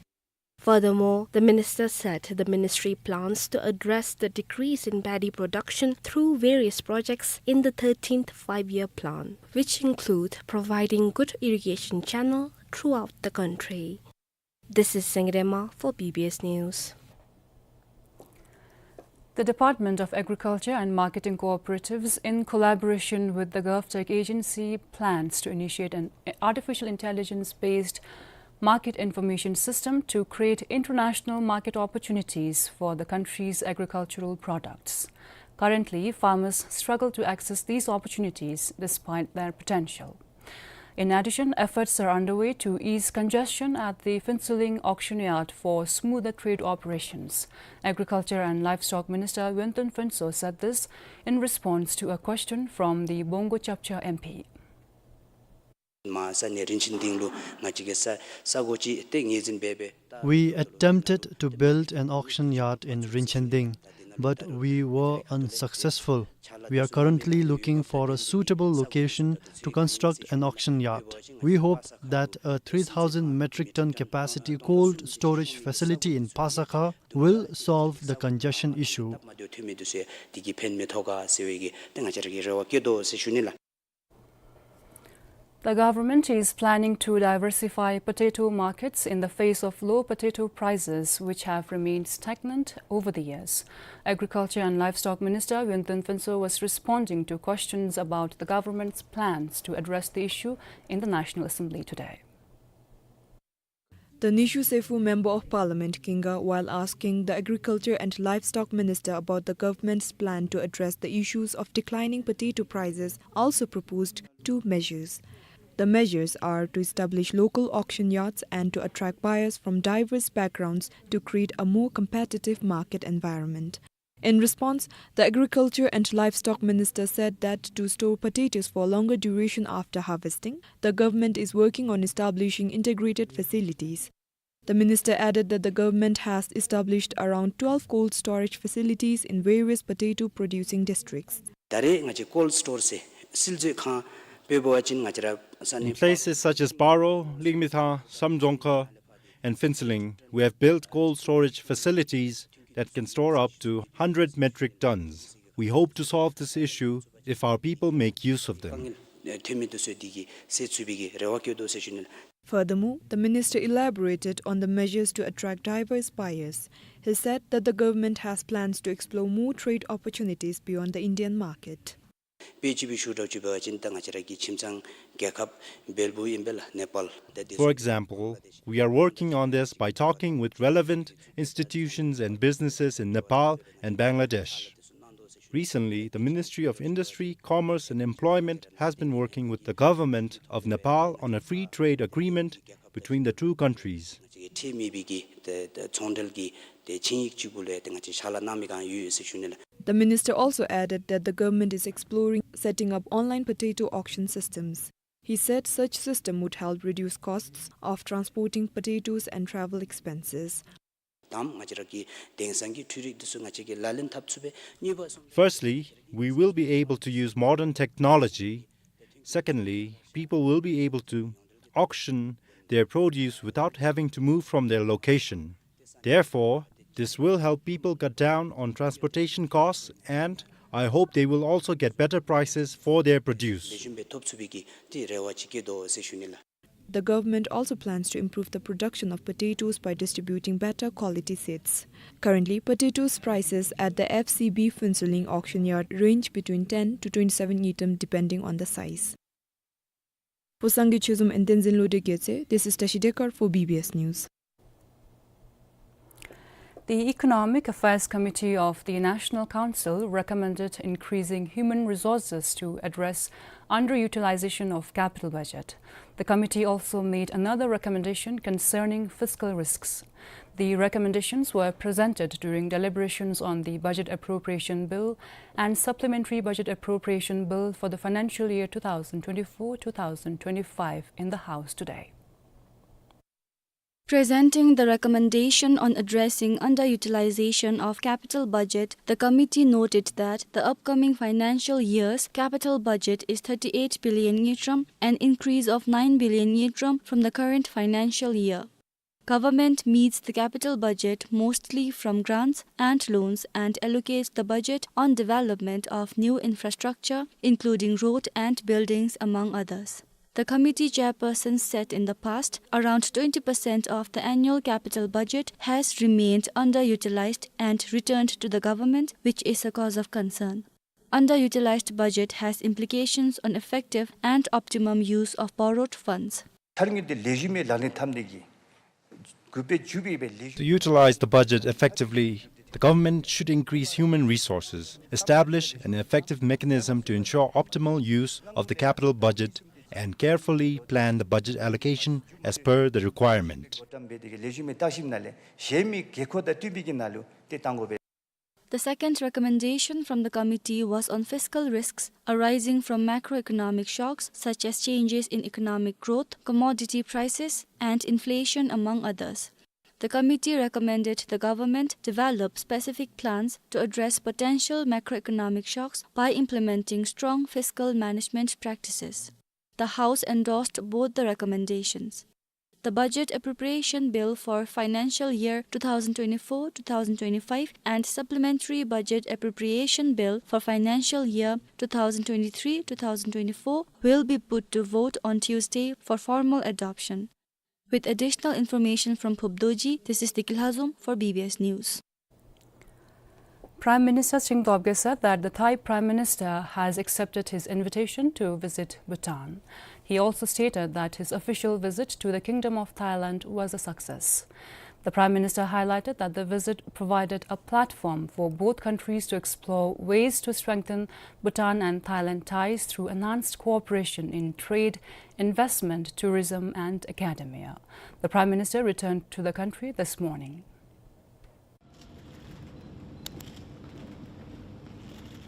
Furthermore, the minister said the ministry plans to address the decrease in paddy production through various projects in the thirteenth Five-Year Plan, which include providing good irrigation channel throughout the country. This is Sengre Ma for B B S News. The Department of Agriculture and Marketing Cooperatives, in collaboration with the GovTech agency, plans to initiate an artificial intelligence-based market information system to create international market opportunities for the country's agricultural products. Currently, farmers struggle to access these opportunities despite their potential. In addition, efforts are underway to ease congestion at the Phuentsholing auction yard for smoother trade operations. Agriculture and Livestock Minister Yonthon Phuntsho said this in response to a question from the Bongo Chapcha M P. མ་ས་ནས་རིན་ཆེན་སྡིངས་ལུ་ང་བཅས་ཀྱིས་ས་ས་གོ་ཅིག་ཏེ་ངོས་འཛིན་འབད་སྦེ། We attempted to build an auction yard in Rinchending, but we were unsuccessful. We are currently looking for a suitable location to construct an auction yard. We hope that a three thousand metric ton capacity cold storage facility in Phasakha will solve the congestion issue. མ་འདོད་ཐོན་མི་འདི་ཚུ་འདི་གིས་ཕན་མི་ཐོགས་ག་ཟེར་བའི་གི་ཏེ་ང་བཅས་ར་གིས་རེ་བ་བསྐྱེད་དོ་ཟེར་ཞུ་ནི་ལགས། The government is planning to diversify potato markets in the face of low potato prices, which have remained stagnant over the years. Agriculture and Livestock Minister Yonthon Phuntsho was responding to questions about the government's plans to address the issue in the National Assembly today. The Neishu Seyfu, Member of Parliament, Kinga, while asking the Agriculture and Livestock Minister about the government's plan to address the issues of declining potato prices, also proposed two measures. The measures are to establish local auction yards and to attract buyers from diverse backgrounds to create a more competitive market environment. In response, the Agriculture and Livestock Minister said that to store potatoes for longer duration after harvesting, the government is working on establishing integrated facilities. The minister added that the government has established around twelve cold storage facilities in various potato producing districts. ད་རེས་ང་བཅས་cold store ཟེར་སིལ་མཛོད་ཁང་འབད་བ་ཅིན་ང་བཅས་ར་ས་གནས། In places such as Paro, Lingmithang, Samdzongkha, and Phuentsholing, we have built cold storage facilities that can store up to hundred metric tons. We hope to solve this issue if our people make use of them. དཀའ་ངལ་ཐོན་མི་འདི་ཚུ་འདི་གིས་སེལ་ཚུགས་པའི་གི་རེ་བ་བསྐྱེད་དོ་ཟེར་ཞུ་ནི་ལགས། Furthermore, the minister elaborated on the measures to attract diverse buyers. He said that the government has plans to explore more trade opportunities beyond the Indian market. དཔེ་ཅིག་སྦེ་ཞུ་དགོཔ་ཅིག་འབད་བ་ཅིན་ད་ང་བཅས་ར་གི་ཁྱིམ་ཚང་རྒྱལ་ཁབ་བལ་པོ་ཨིན་པས་ལགས། ནེ་པཱལ་དང་དེ་ཚུ། For example, we are working on this by talking with relevant institutions and businesses in Nepal and Bangladesh. Recently, the Ministry of Industry, Commerce and Employment has been working with the government of Nepal on a free trade agreement between the two countries. ཁྲལ་མེད་པའི་གི་ཏེ་ཏེ་ཚོང་འབྲེལ་གྱི་ཏེ་ཆིངས་ཡིག་ཅིག་གུ་ལས་ཏེ་ང་བཅས་ཕྱག་ལཱ་གནང་མི་གང་ཡོད་ཟེར་ཞུ་ནི་ལགས། The minister also added that the government is exploring setting up online potato auction systems. He said such system would help reduce costs of transporting potatoes and travel expenses. དང་ང་བཅས་ར་གི་དེང་སང་གི་འཕྲུལ་རིག་འདི་ཚུ་ང་བཅས་ཀྱིས་ལག་ལེན་འཐབ་ཚུགས་པས། གཉིས་པ་སོང་། Firstly, we will be able to use modern technology. Secondly, people will be able to auction their produce without having to move from their location. Therefore, this will help people cut down on transportation costs, and I hope they will also get better prices for their produce. ལེགས་ཤོམ་སྦེ་ཐོབ་ཚུགས་པའི་གི་ཏེ་རེ་བ་ཅིག་བསྐྱེད་དོ་ཟེར་ཞུ་ནི་ལགས། The government also plans to improve the production of potatoes by distributing better quality seeds. Currently, potatoes prices at the F C B Phuentsholing auction yard range between ten to twenty-seven ngultrum depending on the size. For Sangay Chezom and Tenzin Lode Gyatse, this is Tashi Dekar for B B S News. The Economic Affairs Committee of the National Council recommended increasing human resources to address underutilization of capital budget. The committee also made another recommendation concerning fiscal risks. The recommendations were presented during deliberations on the Budget Appropriation Bill and Supplementary Budget Appropriation Bill for the financial year two thousand twenty-four two thousand twenty-five in the House today. Presenting the recommendation on addressing underutilization of capital budget, the committee noted that the upcoming financial year's capital budget is thirty-eight billion ngultrum, an increase of nine billion ngultrum from the current financial year. Government meets the capital budget mostly from grants and loans and allocates the budget on development of new infrastructure, including road and buildings, among others. The committee chairperson said in the past, around twenty percent of the annual capital budget has remained underutilized and returned to the government, which is a cause of concern. Underutilized budget has implications on effective and optimum use of borrowed funds. ཐ་རེས་ཀྱི་འདི་ལེགས་ཤོམ་སྦེ་ལག་ལེན་འཐབ་ནི་གི་གུ་པེ་ཇུ་པེ་སྦེ་ལེགས་ཤོམ། To utilize the budget effectively, the government should increase human resources, establish an effective mechanism to ensure optimal use of the capital budget, and carefully plan the budget allocation as per the requirement. ལེགས་ཤོམ་སྦེ་བརྟག་ཞིབ་ནང་ལས་གཞན་མི་དགོས་མཁོ་དང་བསྟུན་པའི་གི་ནང་ལུ་ཏེ་བཏང་དགོ་པས། The second recommendation from the committee was on fiscal risks arising from macroeconomic shocks such as changes in economic growth, commodity prices, and inflation, among others. The committee recommended the government develop specific plans to address potential macroeconomic shocks by implementing strong fiscal management practices. The House endorsed both the recommendations. The Budget Appropriation Bill for financial year two thousand twenty-four two thousand twenty-five and Supplementary Budget Appropriation Bill for financial year two thousand twenty-three two thousand twenty-four will be put to vote on Tuesday for formal adoption. With additional information from Phub Dorji, this is Deki Lhazom for B B S News. Prime Minister Tshering Tobgay said that the Thai Prime Minister has accepted his invitation to visit Bhutan. He also stated that his official visit to the Kingdom of Thailand was a success. The Prime Minister highlighted that the visit provided a platform for both countries to explore ways to strengthen Bhutan and Thailand ties through enhanced cooperation in trade, investment, tourism, and academia. The Prime Minister returned to the country this morning.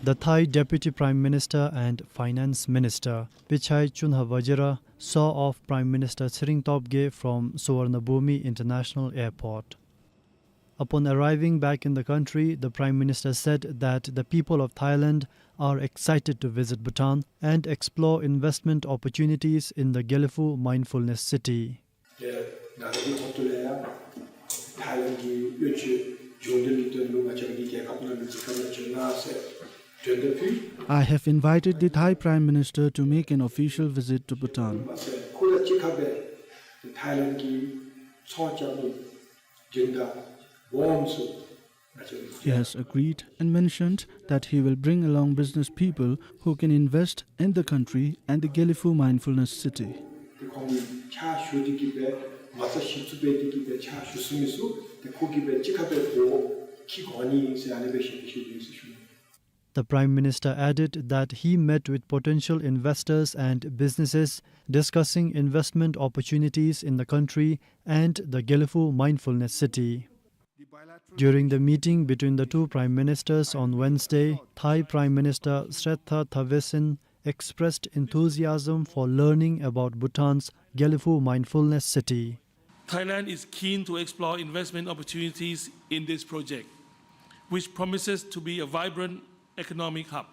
The Thai Deputy Prime Minister and Finance Minister Pichai Chunhawajira saw off Prime Minister Tshering Tobgay from Suvarnabhumi International Airport. Upon arriving back in the country, the Prime Minister said that the people of Thailand are excited to visit Bhutan and explore investment opportunities in the Gelephu Mindfulness City. ཏེ་ང་བཅས་ཀྱི་ཧོངས་ལས་ཡང་ཐའི་ལེནཌ་གི་དབུ་ཁྲིད་འབྱོན་ཏེ་ལུ་ཏེ་ལུ་ང་བཅས་ཀྱི་རྒྱལ་ཁབ་ནང་ལུ་གཟིགས་སྐར་ལུ་འབྱོན་གནང་ཟེར་འབོ་དོན་ཕུལ། I have invited the Thai Prime Minister to make an official visit to Bhutan. མ་ཟད་ཁོ་དང་གཅིག་ཁར་སྦེ་ཐའི་ལེནཌ་གི་ཚོང་རྐྱབ་མི་སྦྱིན་བདག་སྦོམ་ཚུ། He has agreed and mentioned that he will bring along business people who can invest in the country and the Gelephu Mindfulness City. ཏེ་ཁོང་གིས་ཕྱག་ཞུ་སྟེ་གིས་སྦེ་མ་རྩ་ཞིབ་འཚོལ་འབད་དེ་གིས་སྦེ་ཕྱག་ཞུ་ཚུགས་མི་ཚུ་ཏེ་ཁོ་གིས་སྦེ་གཅིག་ཁར་སྦེ་འགོ་འཁྱིད་དགོ་ནི་ཨིན་ཟེར་ཨ་ནི་སྦེ་ཞལ་བཞེས་ཞུ་ནི་ཨིན་ཟེར་ཞུ་ནི། The Prime Minister added that he met with potential investors and businesses discussing investment opportunities in the country and the Gelephu Mindfulness City. During the meeting between the two Prime Ministers on Wednesday, Thai Prime Minister Srettha Thavisin expressed enthusiasm for learning about Bhutan's Gelephu Mindfulness City. Thailand is keen to explore investment opportunities in this project, which promises to be a vibrant economic hub.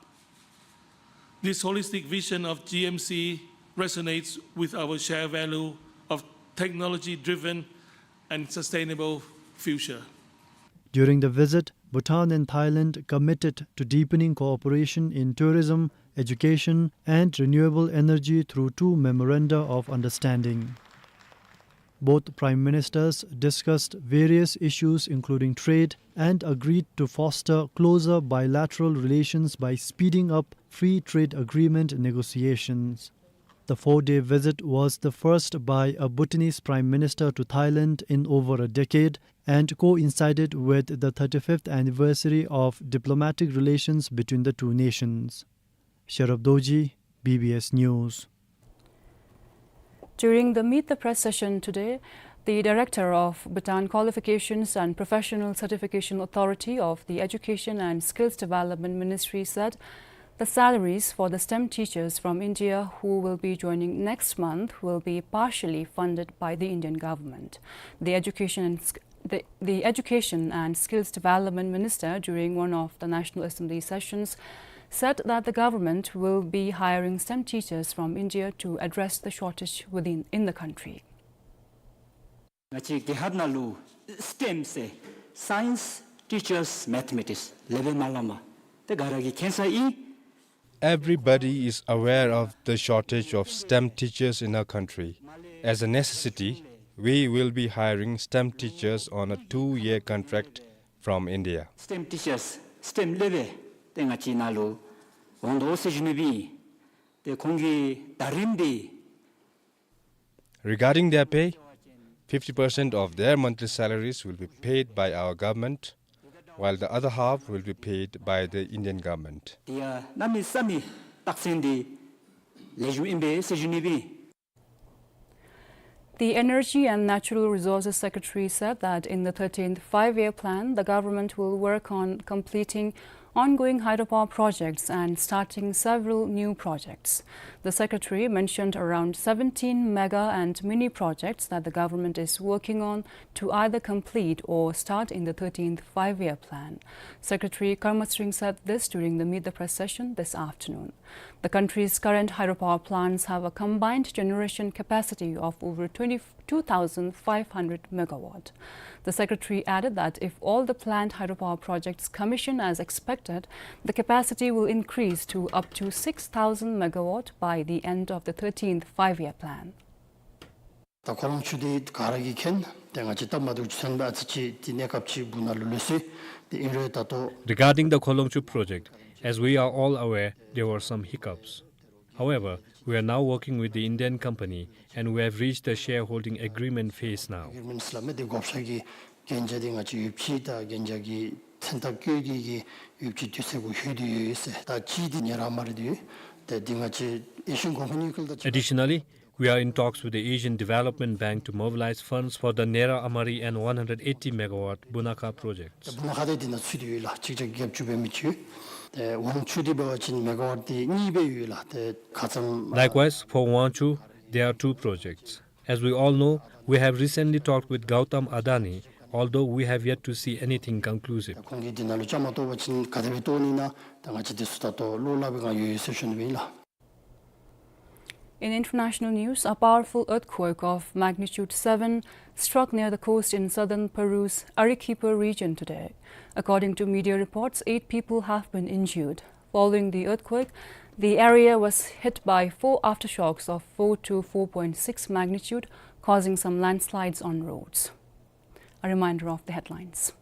This holistic vision of G M C resonates with our shared value of technology-driven and sustainable future. During the visit, Bhutan and Thailand committed to deepening cooperation in tourism, education, and renewable energy through two memoranda of understanding. Both Prime Ministers discussed various issues including trade and agreed to foster closer bilateral relations by speeding up free trade agreement negotiations. The four-day visit was the first by a Bhutanese Prime Minister to Thailand in over a decade and coincided with the thirty-fifth anniversary of diplomatic relations between the two nations. Sherab Dorji, B B S News. During the Meet the Press session today, the director of Bhutan Qualifications and Professional Certification Authority of the Education and Skills Development Ministry said the salaries for the STEM teachers from India who will be joining next month will be partially funded by the Indian government. The Education and Sk-, the, the Education and Skills Development Minister, during one of the National Assembly sessions, said that the government will be hiring STEM teachers from India to address the shortage within, in the country. ང་བཅས་རྒྱལ་ཁབ་ནང་ལུ་སི་ཊེམ་ཟེར་Science Teachers Mathematics ལེགས་སྦེ་མ་ལང་པར་ཏེ་ག་ར་གིས་མཁྱེན་ས་ཨིན། Everybody is aware of the shortage of STEM teachers in our country. As a necessity, we will be hiring STEM teachers on a two-year contract from India. སི་ཊེམ་ཊི་ཅརསི་སི་ཊེམ་ལེགས་སྦེ་ཏེ་ང་བཅས་ནང་ལུ་འོང་དོ་ཟེར་ཞུ་ནི་སྦེ་ཨིན། ཏེ་ཁོང་གི་ཟླ་རིམ་འདི Regarding their pay, fifty percent of their monthly salaries will be paid by our government, while the other half will be paid by the Indian government. དེ་ཡང་གནམ་མེད་ས་མེད་རྟགས་མཚན་འདི་ལེགས་ཤོམ་ཨིན་པས་ཟེར་ཞུ་ནི་སྦེ་ཨིན། The Energy and Natural Resources Secretary said that in the thirteenth Five-Year Plan, the government will work on completing ongoing hydropower projects and starting several new projects. The secretary mentioned around seventeen mega and mini projects that the government is working on to either complete or start in the thirteenth Five-Year Plan. Secretary Karma Tshering said this during the Meet the Press session this afternoon. The country's current hydropower plants have a combined generation capacity of over twenty-two thousand five hundred megawatt. The secretary added that if all the planned hydropower projects commission as expected, the capacity will increase to up to six thousand megawatt by the end of the thirteenth Five-Year Plan. ད་མཁོ་ལོང་ཆུ་འདི་ག་ར་གིས་མཁྱེན། ཏེ་ང་བཅས་སྟབས་མ་བདེཝ་ཅིག་སོང་བས་ཨ་ཙི་ཅིག་འདི་གནས་སྐབས་ཅིག་སྦུག་ནང་ལུ་ལུས་སོ་ཡི། ཏེ་ཨིན་རུང་ད་ལྟོ། Regarding the Kholongchu project, as we are all aware, there were some hiccups. However, we are now working with the Indian company and we have reached the shareholding agreement phase now. ཨེག་རི་མེནཊསི་སླབ་མི་འདི་བགོ་བཤའ་གི་གན་རྒྱ་འདི་ང་བཅས་ཡོདཔ་ཅིག་ད་གན་རྒྱ་གི་མཚན་རྟགས་བཀོད་དེ་གི་ཡོདཔ་ཅིག་དུས་ཚོད་གུ་ལྷོད་དེ་ཡོད་ཟེར། ད་ཅི་འདི་ཉེ་རང་མ་རེད་དེ་ཡོད། ཏེ་འདི་ང་བཅས་ཨེ་ཤི་ཡན་ཀོམ་པ་ནི་ཁུལ་ད་ཅི། Additionally, we are in talks with the Asian Development Bank to mobilize funds for the Nera Amari and one hundred eighty megawatt Bunakha projects. སྦུག་ན་ཁ་དེ་འདི་ནང་ཚུད་དེ་ཡོད་ལགས། གཅིག་བརྒྱ་བརྒྱད་ཅུ་འབད་མི་ཅིག། ཏེ་ཝང་ཆུ་འདི་འབད་བ་ཅིན་མེ་ག་ཝཊ་འདི་གཉིས་སྦེ་ཡོད་ལགས། ཏེ་ཁ་ཙ་ལས། Likewise, for Wangchhu, there are two projects. As we all know, we have recently talked with Gautam Adani, although we have yet to see anything conclusive. ཁོང་གིས་འདི་ནང་ལུ་བཅའ་མར་གཏོགས་པ་ཅིན་ག་དེ་སྦེ་གཏོགས་ནི་ཨིན་ན་ད་ང་བཅས་འདི་ཚུ་ད་ལྟོ་བློ་སླབ་པའི་སྒང་ཡོད་ཡོད་ཟེར་ཞུ་ནི་སྦེ་ཨིན་ལགས། In international news, a powerful earthquake of magnitude seven struck near the coast in southern Peru's Arequipa region today. According to media reports, eight people have been injured. Following the earthquake, the area was hit by four aftershocks of four to four point six magnitude, causing some landslides on roads. A reminder of the headlines.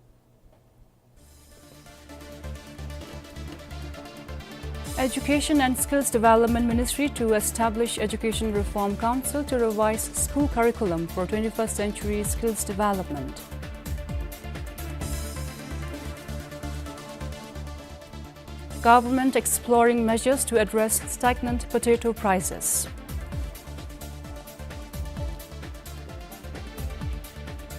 Education and Skills Development Ministry to establish Education Reform Council to revise school curriculum for twenty-first century skills development. Government exploring measures to address stagnant potato prices.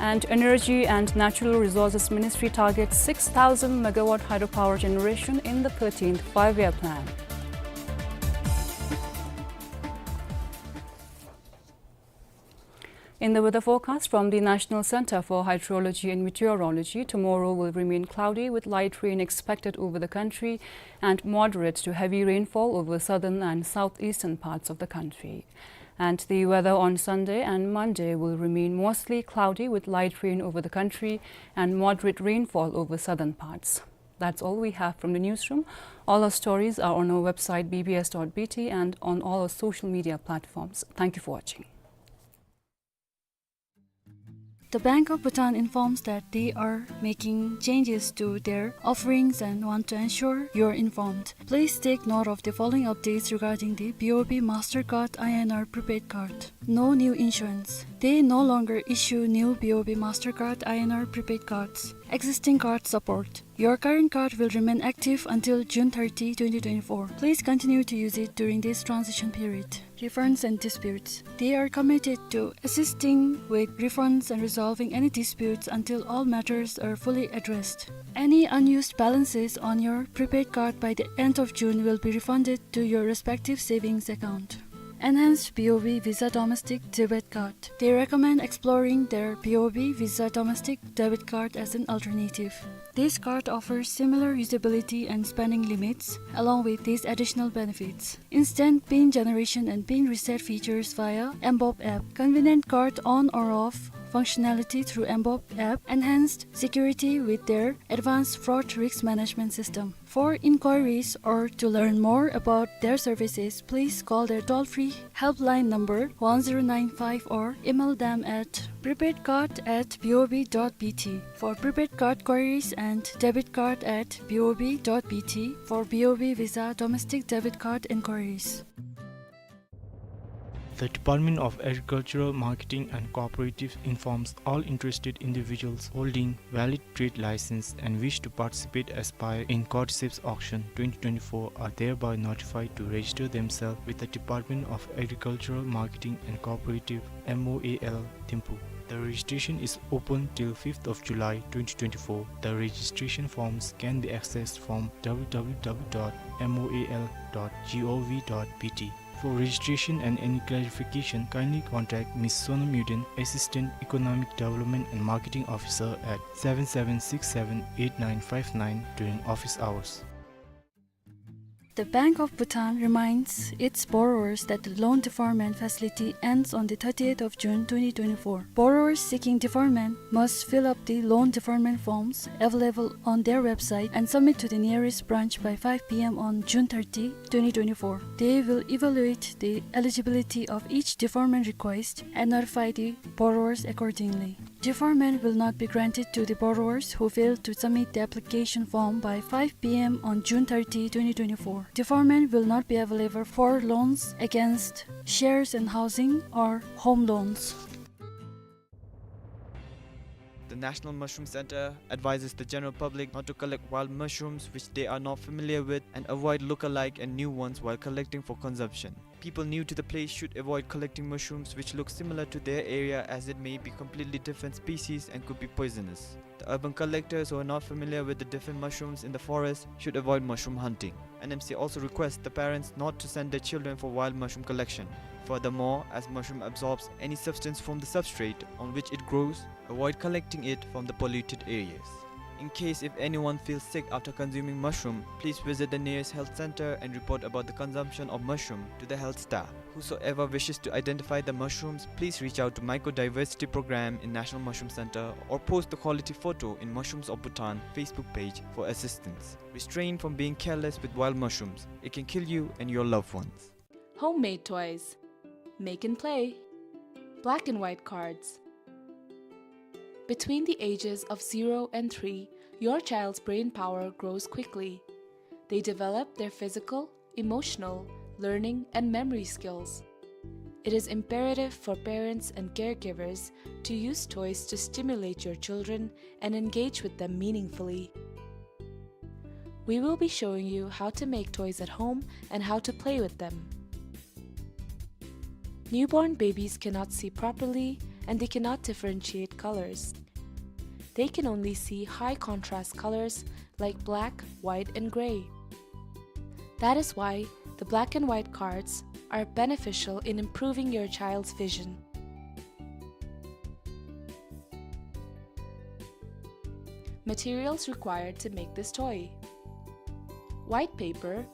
And Energy and Natural Resources Ministry targets six thousand megawatt hydropower generation in the thirteenth Five-Year Plan. In the weather forecast from the National Center for Hydrology and Meteorology, tomorrow will remain cloudy with light rain expected over the country and moderate to heavy rainfall over southern and southeastern parts of the country. And the weather on Sunday and Monday will remain mostly cloudy with light rain over the country and moderate rainfall over southern parts. That's all we have from the newsroom. All our stories are on our website B B S dot B T and on all our social media platforms. Thank you for watching. The Bank of Bhutan informs that they are making changes to their offerings and want to ensure you're informed. Please take note of the following updates regarding the B O B Mastercard I N R prepaid card. No new issuance. They no longer issue new B O B Mastercard I N R prepaid cards. Existing card support. Your current card will remain active until June thirty, twenty twenty-four. Please continue to use it during this transition period. Refunds and disputes. They are committed to assisting with refunds and resolving any disputes until all matters are fully addressed. Any unused balances on your prepaid card by the end of June will be refunded to your respective savings account. Enhanced B O B Visa Domestic Debit Card. They recommend exploring their B O B Visa Domestic Debit Card as an alternative. This card offers similar usability and spending limits, along with these additional benefits: instant pin generation and pin reset features via mBoB app, convenient card on or off functionality through mBoB app, enhanced security with their advanced fraud risk management system. For inquiries or to learn more about their services, please call their toll-free helpline number one zero nine five or email them at prepaidcard at B O B dot B T. For prepaid card queries and debit card at B O B dot B T for B O B Visa domestic debit card inquiries. The Department of Agricultural Marketing and Cooperatives informs all interested individuals holding valid trade license and wish to participate, aspire in Cordyceps Auction twenty twenty-four are thereby notified to register themselves with the Department of Agricultural Marketing and Cooperative, M O A L, Thimphu. The registration is open till fifth of July twenty twenty-four. The registration forms can be accessed from W W W dot M O A L dot G O V dot B T. For registration and any clarification, kindly contact Miss Sonam Yuden, Assistant Economic Development and Marketing Officer, at seven seven six seven eight nine five nine during office hours. The Bank of Bhutan reminds its borrowers that the loan deferment facility ends on the thirtieth of June twenty twenty-four. Borrowers seeking deferment must fill up the loan deferment forms available on their website and submit to the nearest branch by five P M on June thirty, twenty twenty-four. They will evaluate the eligibility of each deferment request and notify the borrowers accordingly. Deferment will not be granted to the borrowers who fail to submit the application form by five P M on June thirty, twenty twenty-four. Deferment will not be available for loans against shares and housing or home loans. The National Mushroom Center advises the general public not to collect wild mushrooms which they are not familiar with and avoid look-alike and new ones while collecting for consumption. People new to the place should avoid collecting mushrooms which look similar to their area, as it may be completely different species and could be poisonous. The urban collectors who are not familiar with the different mushrooms in the forest should avoid mushroom hunting. N M C also requests the parents not to send their children for wild mushroom collection. Furthermore, as mushroom absorbs any substance from the substrate on which it grows, avoid collecting it from the polluted areas. In case if anyone feels sick after consuming mushroom, please visit the nearest health center and report about the consumption of mushroom to the health staff. Whosoever wishes to identify the mushrooms, please reach out to Mycodiversity Program in National Mushroom Center or post the quality photo in Mushrooms of Bhutan Facebook page for assistance. Restrain from being careless with wild mushrooms. It can kill you and your loved ones. Homemade toys. Make and play. Black and white cards. Between the ages of zero and three, your child's brain power grows quickly. They develop their physical, emotional, learning, and memory skills. It is imperative for parents and caregivers to use toys to stimulate your children and engage with them meaningfully. We will be showing you how to make toys at home and how to play with them. Newborn babies cannot see properly and they cannot differentiate colors. They can only see high contrast colors like black, white, and gray. That is why the black and white cards are beneficial in improving your child's vision. Materials required to make this toy: white paper,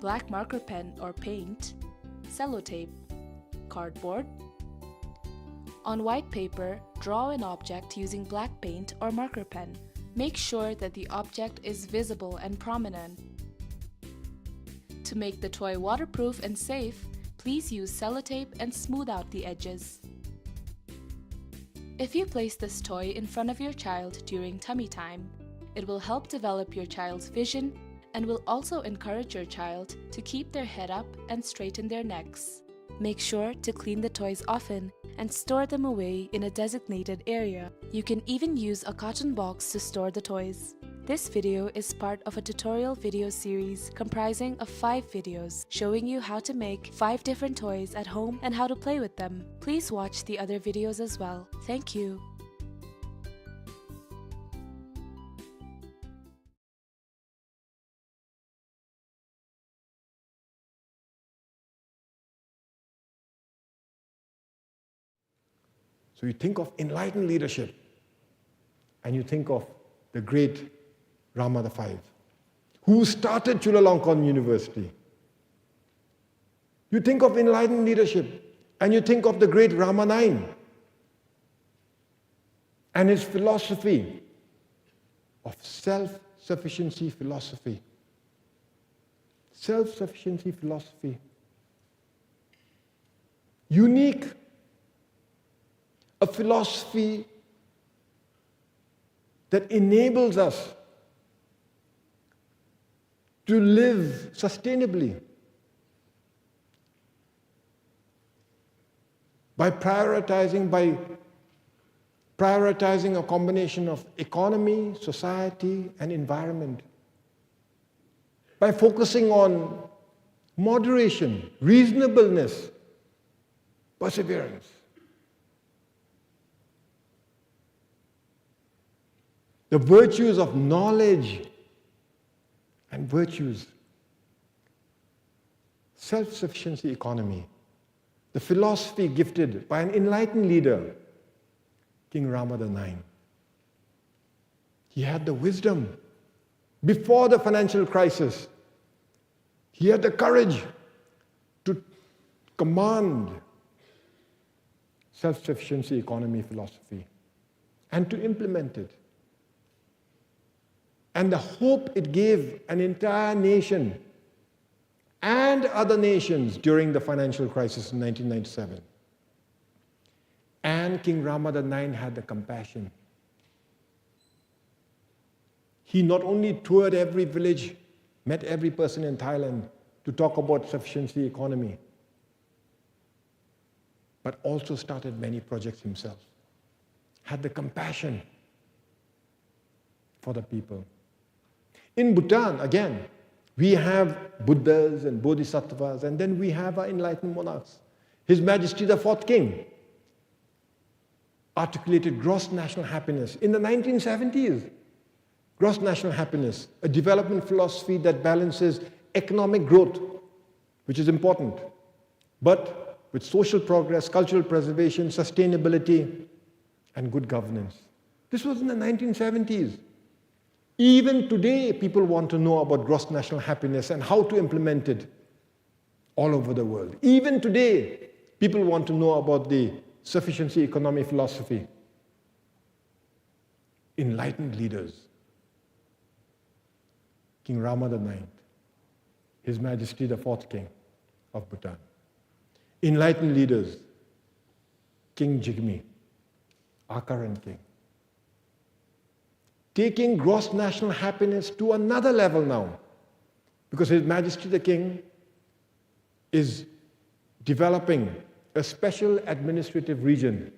black marker pen or paint, sellotape, cardboard. On white paper, draw an object using black paint or marker pen. Make sure that the object is visible and prominent. To make the toy waterproof and safe, please use sellotape and smooth out the edges. If you place this toy in front of your child during tummy time, it will help develop your child's vision and will also encourage your child to keep their head up and straighten their necks. Make sure to clean the toys often and store them away in a designated area. You can even use a carton box to store the toys. This video is part of a tutorial video series comprising of five videos showing you how to make five different toys at home and how to play with them. Please watch the other videos as well. Thank you. So you think of enlightened leadership, and you think of the great Rama the Five, who started Chulalongkorn University. You think of enlightened leadership, and you think of the great Rama Nine. And his philosophy of self-sufficiency philosophy, self-sufficiency philosophy, unique, a philosophy that enables us to live sustainably by prioritizing, by prioritizing a combination of economy, society, and environment, by focusing on moderation, reasonableness, perseverance. The virtues of knowledge and virtues, self-sufficiency economy, the philosophy gifted by an enlightened leader, King Rama the ninth. He had the wisdom before the financial crisis. He had the courage to command self-sufficiency economy philosophy and to implement it. And the hope it gave an entire nation and other nations during the financial crisis in nineteen ninety-seven. And King Rama the ninth had the compassion. He not only toured every village, met every person in Thailand to talk about sufficiency economy, but also started many projects himself, had the compassion for the people. In Bhutan, again, we have Buddhas and Bodhisattvas, and then we have our enlightened monarchs. His Majesty the Fourth King articulated gross national happiness in the nineteen seventies. Gross national happiness, a development philosophy that balances economic growth, which is important, but with social progress, cultural preservation, sustainability, and good governance. This was in the nineteen seventies. Even today, people want to know about gross national happiness and how to implement it all over the world. Even today, people want to know about the sufficiency economy philosophy. Enlightened leaders, King Rama the ninth, His Majesty the Fourth King of Bhutan. Enlightened leaders, King Jigme, our current king. Taking gross national happiness to another level now, because His Majesty the King is developing a special administrative region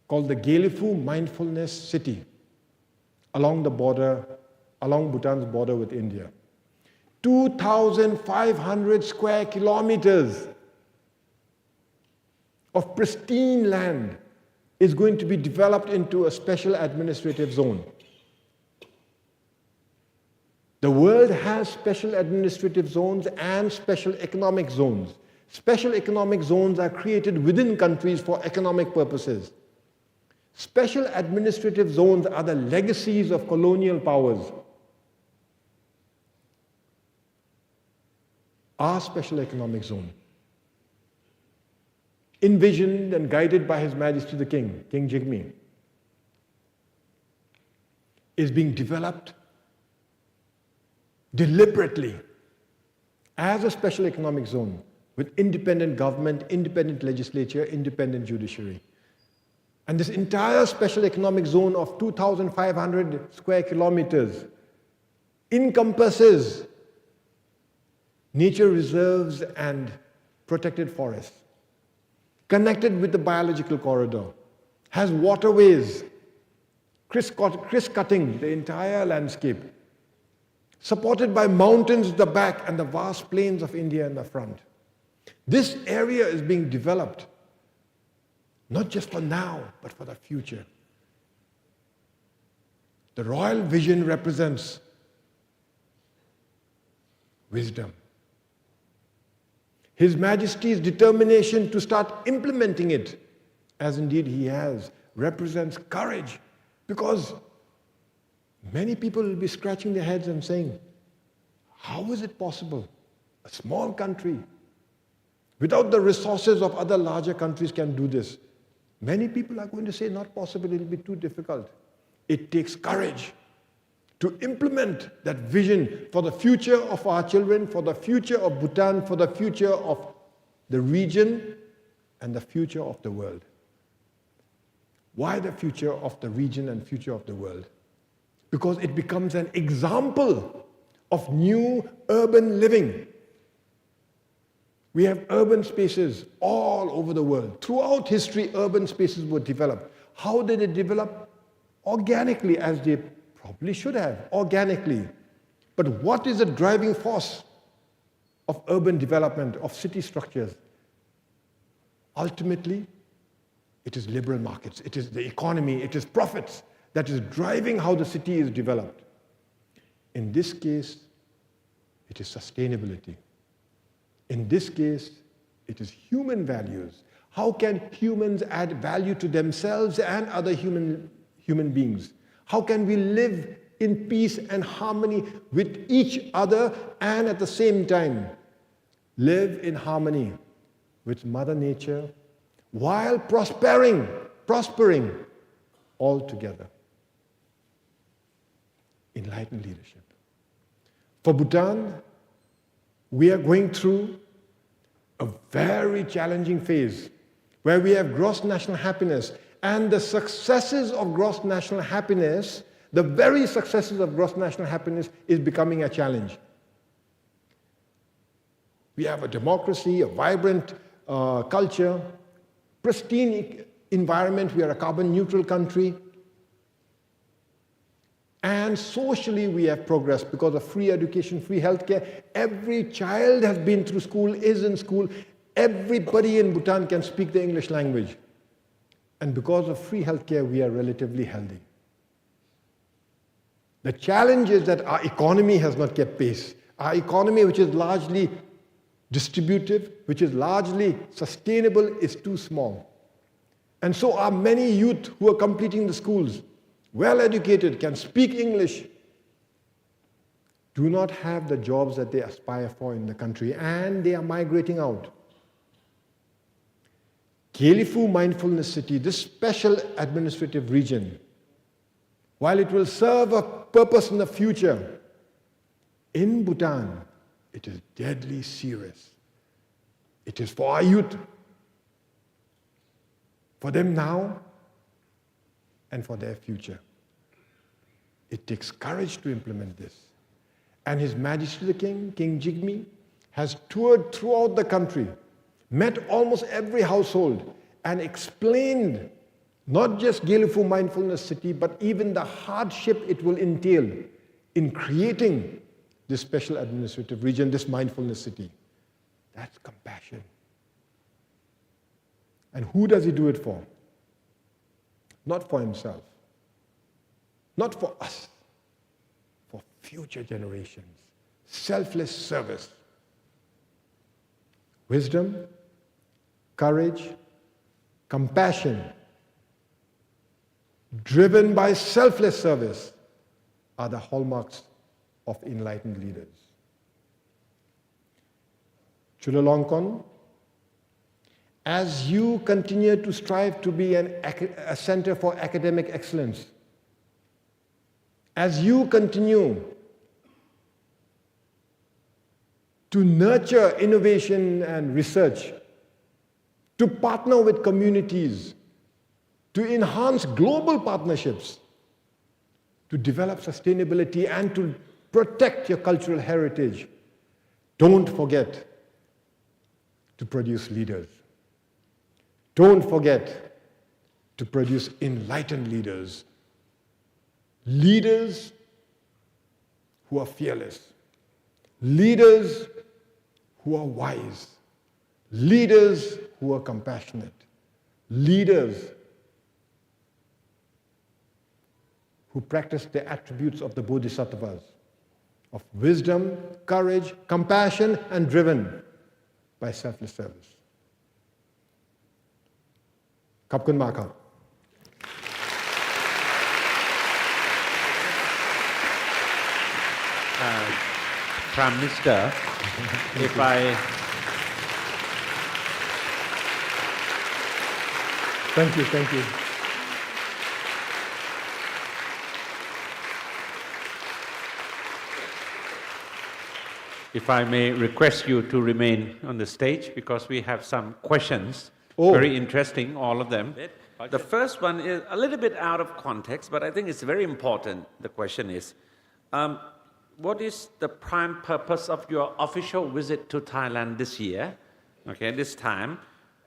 called the Gelephu Mindfulness City along the border, along Bhutan's border with India. Two thousand five hundred square kilometers of pristine land is going to be developed into a special administrative zone. The world has special administrative zones and special economic zones. Special economic zones are created within countries for economic purposes. Special administrative zones are the legacies of colonial powers. Our special economic zone, envisioned and guided by His Majesty the King, King Jigme, is being developed deliberately as a special economic zone with independent government, independent legislature, independent judiciary. And this entire special economic zone of two thousand five hundred square kilometers encompasses nature reserves and protected forests, connected with the biological corridor, has waterways criss-, criss-cutting the entire landscape, supported by mountains at the back and the vast plains of India in the front. This area is being developed not just for now, but for the future. The royal vision represents wisdom. His Majesty's determination to start implementing it, as indeed he has, represents courage, because many people will be scratching their heads and saying, "How is it possible? A small country without the resources of other larger countries can do this." Many people are going to say, "Not possible, it'll be too difficult." It takes courage to implement that vision for the future of our children, for the future of Bhutan, for the future of the region, and the future of the world. Why the future of the region and future of the world? Because it becomes an example of new urban living. We have urban spaces all over the world. Throughout history, urban spaces were developed. How did they develop? Organically, as they probably should have, organically. But what is the driving force of urban development, of city structures? Ultimately, it is liberal markets, it is the economy, it is profits that is driving how the city is developed. In this case, it is sustainability. In this case, it is human values. How can humans add value to themselves and other human, human beings? How can we live in peace and harmony with each other and at the same time live in harmony with Mother Nature while prospering, prospering all together? Enlightened leadership. For Bhutan, we are going through a very challenging phase where we have gross national happiness, and the successes of gross national happiness, the very successes of gross national happiness, is becoming a challenge. We have a democracy, a vibrant, uh, culture, pristine e-, environment. We are a carbon neutral country. And socially, we have progressed because of free education, free healthcare. Every child has been through school, is in school. Everybody in Bhutan can speak the English language. And because of free healthcare, we are relatively healthy. The challenge is that our economy has not kept pace. Our economy, which is largely distributive, which is largely sustainable, is too small. And so our many youth who are completing the schools, well educated, can speak English, do not have the jobs that they aspire for in the country, and they are migrating out. Gelephu Mindfulness City, this special administrative region, while it will serve a purpose in the future, in Bhutan, it is deadly serious. It is for our youth, for them now and for their future. It takes courage to implement this. And His Majesty the King, King Jigme, has toured throughout the country, met almost every household, and explained not just Gelephu Mindfulness City, but even the hardship it will entail in creating this special administrative region, this mindfulness city. That's compassion. And who does he do it for? Not for himself. Not for us. For future generations. Selfless service. Wisdom, courage, compassion, driven by selfless service, are the hallmarks of enlightened leaders. Chulalongkorn, as you continue to strive to be an ac-, a center for academic excellence, as you continue to nurture innovation and research, to partner with communities, to enhance global partnerships, to develop sustainability and to protect your cultural heritage, don't forget to produce leaders. Don't forget to produce enlightened leaders. Leaders who are fearless, leaders who are wise, leaders who are compassionate, leaders who practice the attributes of the Bodhisattvas, of wisdom, courage, compassion, and driven by selfless service. Khab khun mah khou. Uh, Prime Minister, if I, Thank you, thank you. If I may request you to remain on the stage, because we have some questions. Oh. Very interesting, all of them. The first one is a little bit out of context, but I think it's very important. The question is, um, what is the prime purpose of your official visit to Thailand this year? Okay, this time.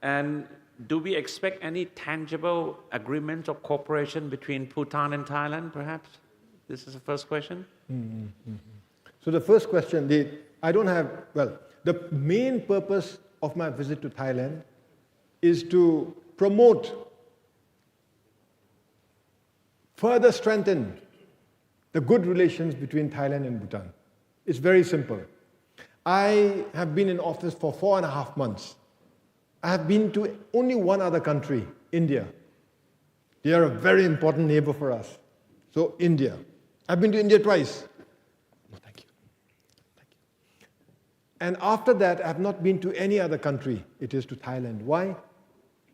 And do we expect any tangible agreements of cooperation between Bhutan and Thailand, perhaps? This is the first question. Mm, mm, mm, mm. So the first question, the, I don't have, well, the main purpose of my visit to Thailand is to promote, further strengthen the good relations between Thailand and Bhutan. It's very simple. I have been in office for four and a half months. I have been to only one other country, India. They are a very important neighbor for us. So, India. I've been to India twice. No, thank you. Thank you. And after that, I have not been to any other country. It is to Thailand. Why?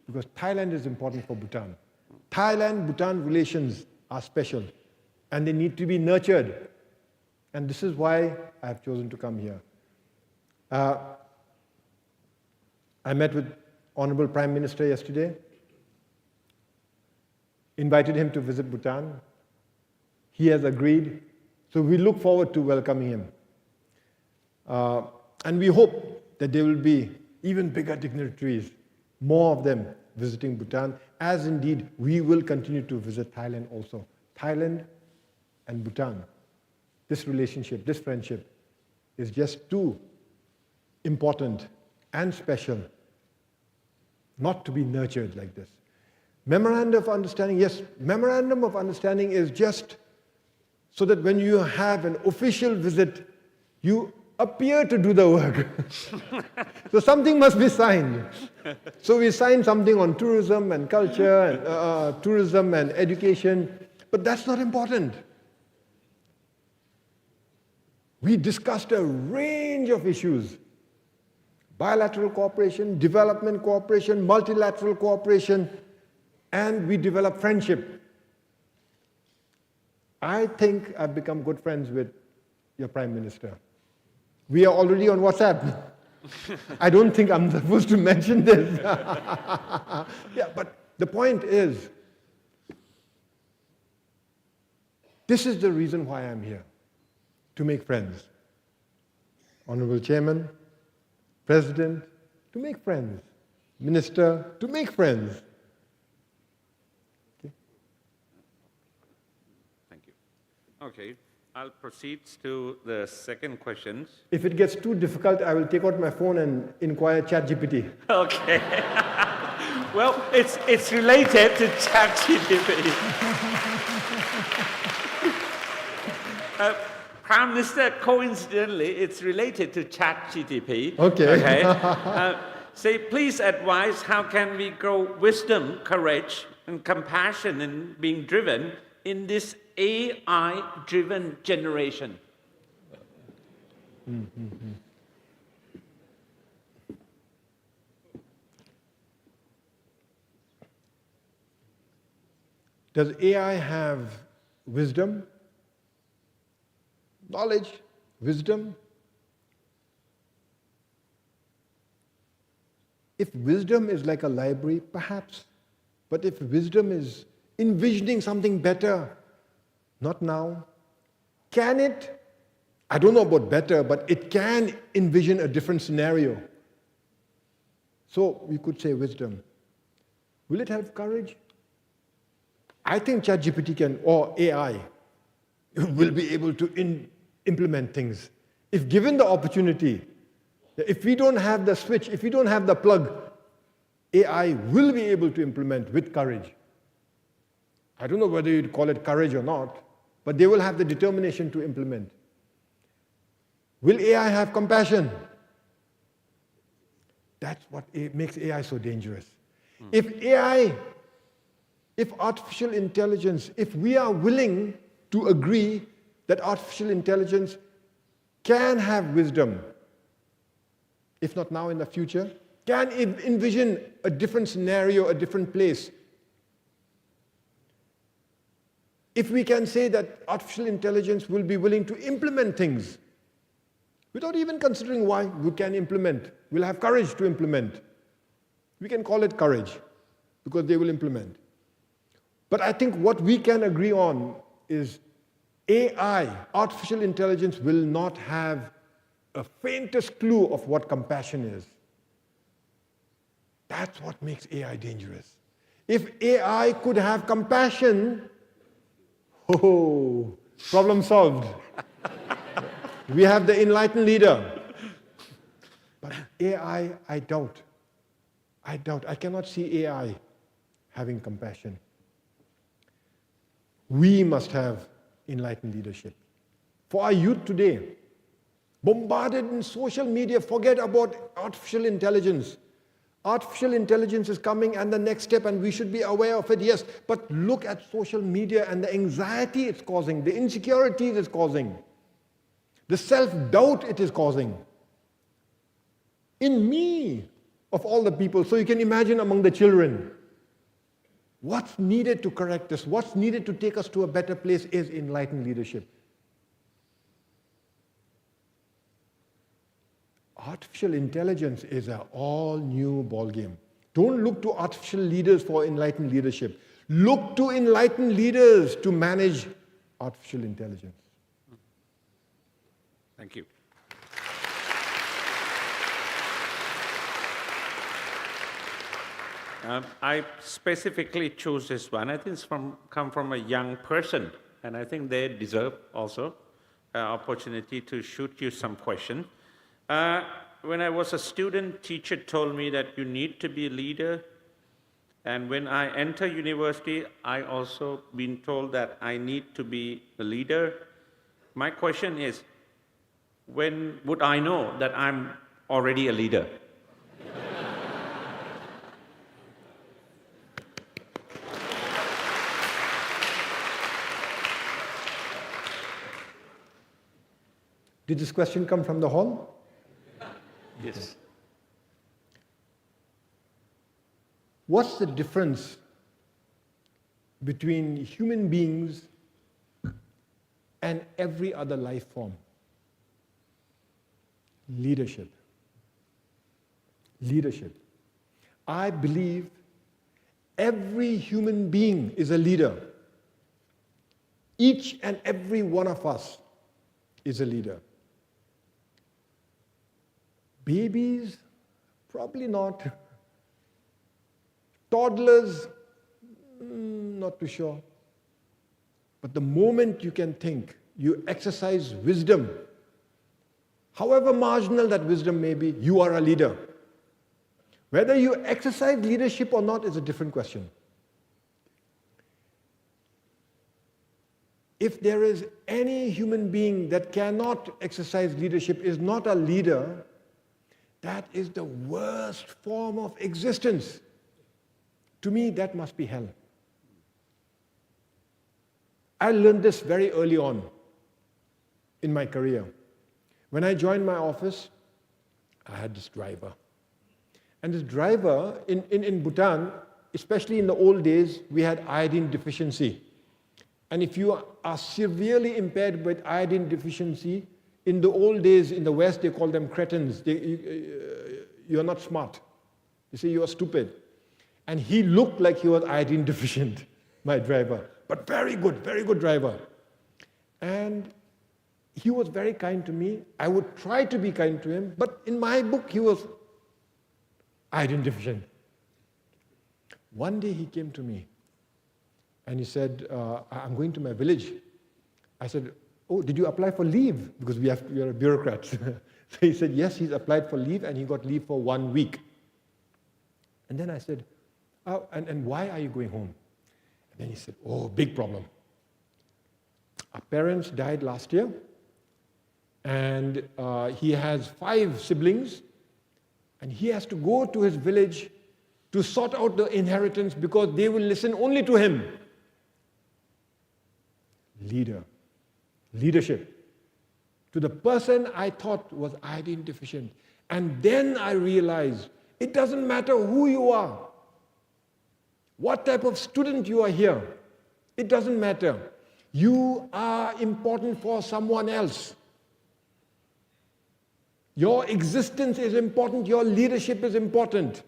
Because Thailand is important for Bhutan. Thailand-Bhutan relations are special, and they need to be nurtured. And this is why I have chosen to come here. Uh, I met with Honorable Prime Minister yesterday, invited him to visit Bhutan. He has agreed. So we look forward to welcoming him. Uh, and we hope that there will be even bigger dignitaries, more of them visiting Bhutan, as indeed we will continue to visit Thailand also. Thailand and Bhutan, this relationship, this friendship is just too important and special not to be nurtured like this. Memorandum of understanding, yes, memorandum of understanding is just so that when you have an official visit, you appear to do the work. So something must be signed. So we signed something on tourism and culture and, uh, uh, tourism and education, but that's not important. We discussed a range of issues, bilateral cooperation, development cooperation, multilateral cooperation, and we developed friendship. I think I've become good friends with your Prime Minister. We are already on WhatsApp. I don't think I'm supposed to mention this. Yeah, but the point is, this is the reason why I'm here, to make friends. Honorable Chairman, President, to make friends. Minister, to make friends. Okay? Thank you. Okay, I'll proceed to the second question. If it gets too difficult, I will take out my phone and inquire ChatGPT. Okay. Well, it's, it's related to ChatGPT. Uh, Prime Minister, coincidentally, it's related to ChatGPT. Okay. Okay. Uh, say, please advise, how can we grow wisdom, courage, and compassion in being driven in this A I-driven generation? Mm, mm, mm. Does A I have wisdom? Knowledge, wisdom? If wisdom is like a library, perhaps. But if wisdom is envisioning something better, not now. Can it? I don't know about better, but it can envision a different scenario. So we could say wisdom. Will it have courage? I think ChatGPT can, or A I, will be able to in-, implement things. If given the opportunity, if we don't have the switch, if we don't have the plug, A I will be able to implement with courage. I don't know whether you'd call it courage or not, but they will have the determination to implement. Will A I have compassion? That's what a-, makes A I so dangerous. Hmm. If A I, if artificial intelligence, if we are willing to agree that artificial intelligence can have wisdom, if not now, in the future, can en-, envision a different scenario, a different place, If we can say that artificial intelligence will be willing to implement things without even considering why, we can implement, we'll have courage to implement. We can call it courage because they will implement. But I think what we can agree on is A I, artificial intelligence, will not have a faintest clue of what compassion is. That's what makes A I dangerous. If A I could have compassion, oh, problem solved. We have the enlightened leader. But A I, I doubt. I doubt. I cannot see A I having compassion. We must have enlightened leadership. For our youth today, bombarded in social media, forget about artificial intelligence. Artificial intelligence is coming and the next step, and we should be aware of it, yes. But look at social media and the anxiety it's causing, the insecurity it is causing, the self-doubt it is causing. In me, of all the people, so you can imagine among the children. What's needed to correct this, what's needed to take us to a better place is enlightened leadership. Artificial intelligence is an all new ballgame. Don't look to artificial leaders for enlightened leadership. Look to enlightened leaders to manage artificial intelligence. Thank you. Um, I specifically choose this one. I think it's from, come from a young person, and I think they deserve also an opportunity to shoot you some question. Uh, when I was a student, teacher told me that you need to be a leader. And when I enter university, I also been told that I need to be a leader. My question is, when would I know that I'm already a leader? Did this question come from the hall? Yes. What's the difference between human beings and every other life form? Leadership. Leadership. I believe every human being is a leader. Each and every one of us is a leader. Babies, probably not. Toddlers, mm, not too sure. But the moment you can think, you exercise wisdom, however marginal that wisdom may be, you are a leader. Whether you exercise leadership or not is a different question. If there is any human being that cannot exercise leadership, is not a leader, that is the worst form of existence. To me, that must be hell. I learned this very early on in my career. When I joined my office, I had this driver. And this driver in, in, in Bhutan, especially in the old days, we had iodine deficiency. And if you are severely impaired with iodine deficiency, in the old days in the West, they call them cretins. They, you, uh, you're not smart. They say, "You are stupid." And he looked like he was iodine deficient, my driver. But very good, very good driver. And he was very kind to me. I would try to be kind to him, but in my book, he was iodine deficient. One day he came to me and he said, uh, "I-, I'm going to my village." I said, "Oh, did you apply for leave?" Because we have, we are bureaucrats. So he said, yes, he's applied for leave and he got leave for one week. And then I said, "Oh, and, and why are you going home?" And then he said, "Oh, big problem. Our parents died last year, and, uh, he has five siblings, and he has to go to his village to sort out the inheritance because they will listen only to him." Leader, leadership. To the person I thought was iodine deficient. And then I realized, it doesn't matter who you are, what type of student you are here, it doesn't matter. You are important for someone else. Your existence is important, your leadership is important.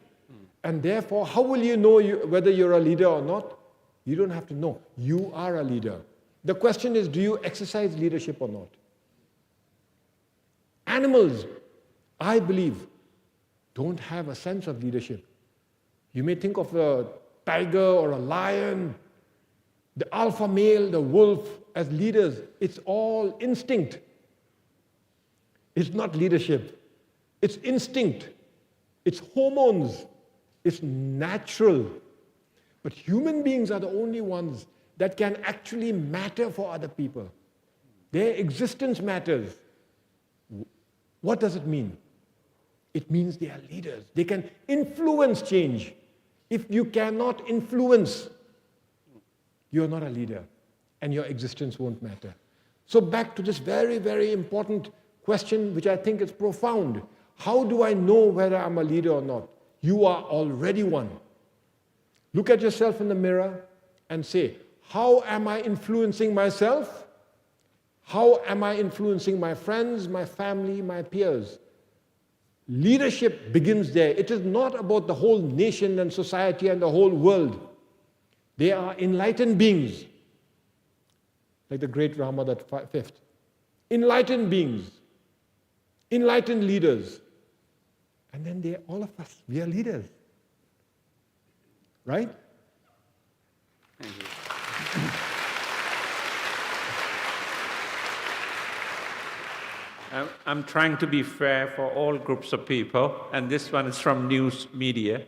And therefore, how will you know you, whether you're a leader or not? You don't have to know. You are a leader. The question is, do you exercise leadership or not? Animals, I believe, don't have a sense of leadership. You may think of a tiger or a lion, the alpha male, the wolf, as leaders. It's all instinct. It's not leadership. It's instinct. It's hormones. It's natural. But human beings are the only ones that can actually matter for other people. Their existence matters. What does it mean? It means they are leaders. They can influence change. If you cannot influence, you are not a leader, and your existence won't matter. So back to this very, very important question, which I think is profound. How do I know whether I'm a leader or not? You are already one. Look at yourself in the mirror and say, "How am I influencing myself? How am I influencing my friends, my family, my peers?" Leadership begins there. It is not about the whole nation and society and the whole world. They are enlightened beings, like the great Rama the fi-, fifth. Enlightened beings, enlightened leaders. And then they, all of us, we are leaders. Right? Thank you. I'm, I'm trying to be fair for all groups of people, and this one is from news media.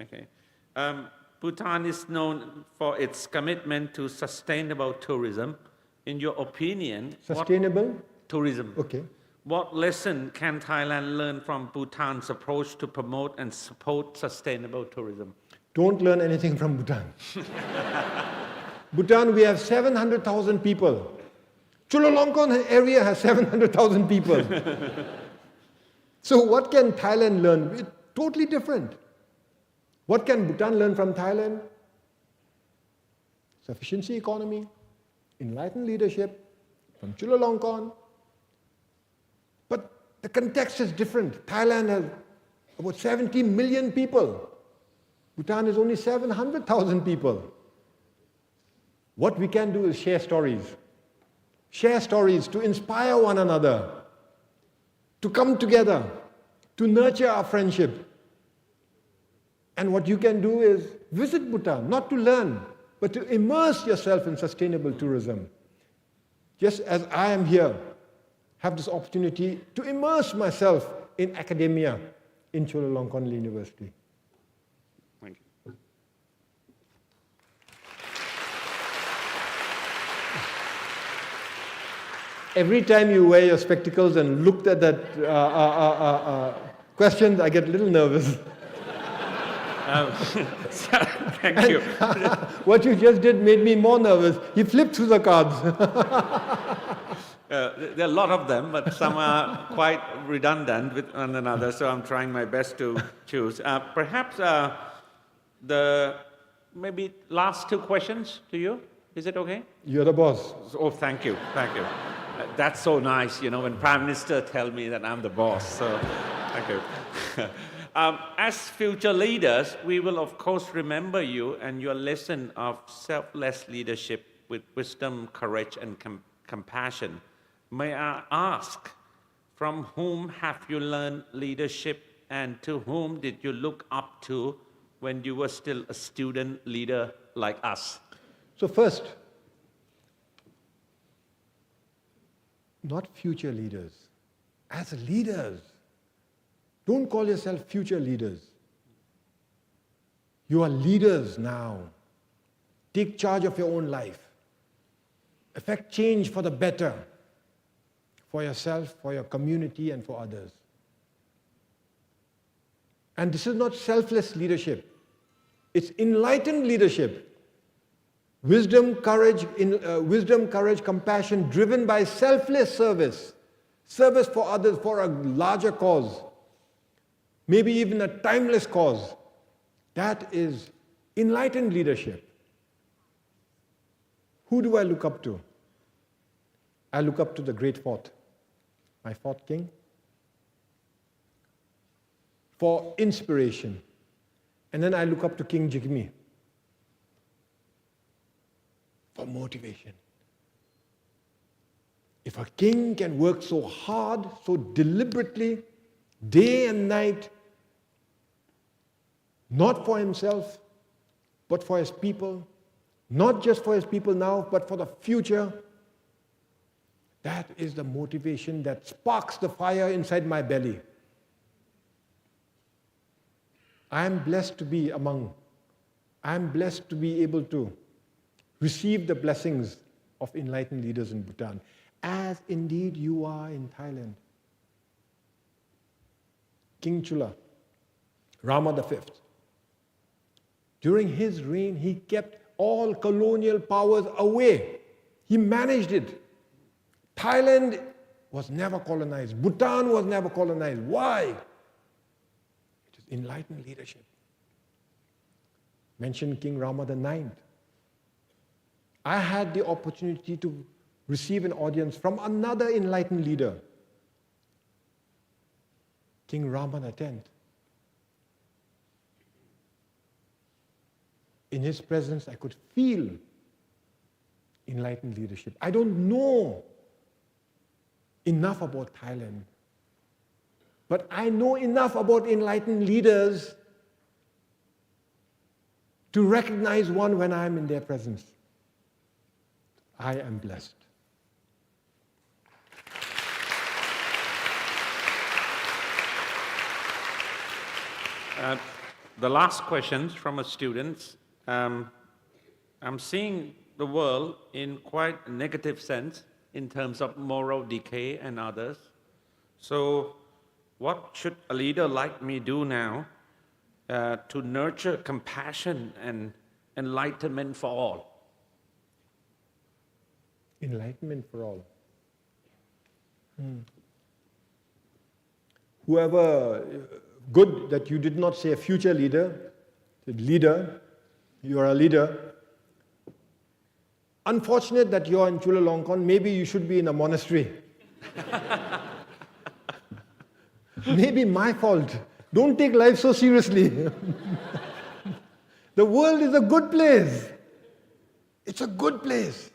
Okay. Um, Bhutan is known for its commitment to sustainable tourism. In your opinion, what Sustainable? Tourism. Okay. What lesson can Thailand learn from Bhutan's approach to promote and support sustainable tourism? Don't learn anything from Bhutan. Bhutan, we have seven hundred thousand people. Chulalongkorn area has seven hundred thousand people. So what can Thailand learn? It's totally different. What can Bhutan learn from Thailand? Sufficiency economy, enlightened leadership from Chulalongkorn. But the context is different. Thailand has about seventy million people. Bhutan is only seven hundred thousand people. What we can do is share stories. Share stories to inspire one another, to come together, to nurture our friendship. And what you can do is visit Bhutan, not to learn, but to immerse yourself in sustainable tourism. Just as I am here, have this opportunity to immerse myself in academia in Chulalongkorn University. Thank you. Every time you wear your spectacles and looked at that, uh, uh, uh, uh, uh, question, I get a little nervous. Um, so, thank you. What you just did made me more nervous. He flipped through the cards. Uh, th-, there are a lot of them, but some are quite redundant with one another, so I'm trying my best to choose. Uh, perhaps, uh, the, maybe last two questions to you. Is it okay? You're the boss. Oh, thank you. Thank you. Uh, that's so nice, you know, when Prime Minister tell me that I'm the boss. So, thank you. Um, as future leaders, we will of course remember you and your lesson of selfless leadership with wisdom, courage, and com-, compassion. May I ask, from whom have you learned leadership, and to whom did you look up to when you were still a student leader like us? So first, not future leaders. As leaders, don't call yourself future leaders. You are leaders now. Take charge of your own life. Effect change for the better, for yourself, for your community, and for others. And this is not selfless leadership. It's enlightened leadership. Wisdom, courage, in, uh, wisdom, courage, compassion, driven by selfless service, service for others, for a larger cause, maybe even a timeless cause. That is enlightened leadership. Who do I look up to? I look up to the great fourth, my fourth king, for inspiration. And then I look up to King Jigme for motivation. If a king can work so hard, so deliberately, day and night, not for himself, but for his people, not just for his people now, but for the future, that is the motivation that sparks the fire inside my belly. I am blessed to be among, I am blessed to be able to receive the blessings of enlightened leaders in Bhutan, as indeed you are in Thailand. King Chulalongkorn Rama the fifth, during his reign, he kept all colonial powers away. He managed it. Thailand was never colonized. Bhutan was never colonized. Why? It is enlightened leadership. Mention King Rama the ninth. I had the opportunity to receive an audience from another enlightened leader, King Rama the tenth. In his presence, I could feel enlightened leadership. I don't know enough about Thailand, but I know enough about enlightened leaders to recognize one when I am in their presence. I am blessed. Uh, the last questions from a student. Um, I'm seeing the world in quite a negative sense in terms of moral decay and others. So, what should a leader like me do now, uh, to nurture compassion and enlightenment for all? Enlightenment for all. Hmm. Whoever, good that you did not say a future leader, said leader, you are a leader. Unfortunate that you are in Chulalongkorn, maybe you should be in a monastery. Maybe my fault. Don't take life so seriously. The world is a good place. It's a good place.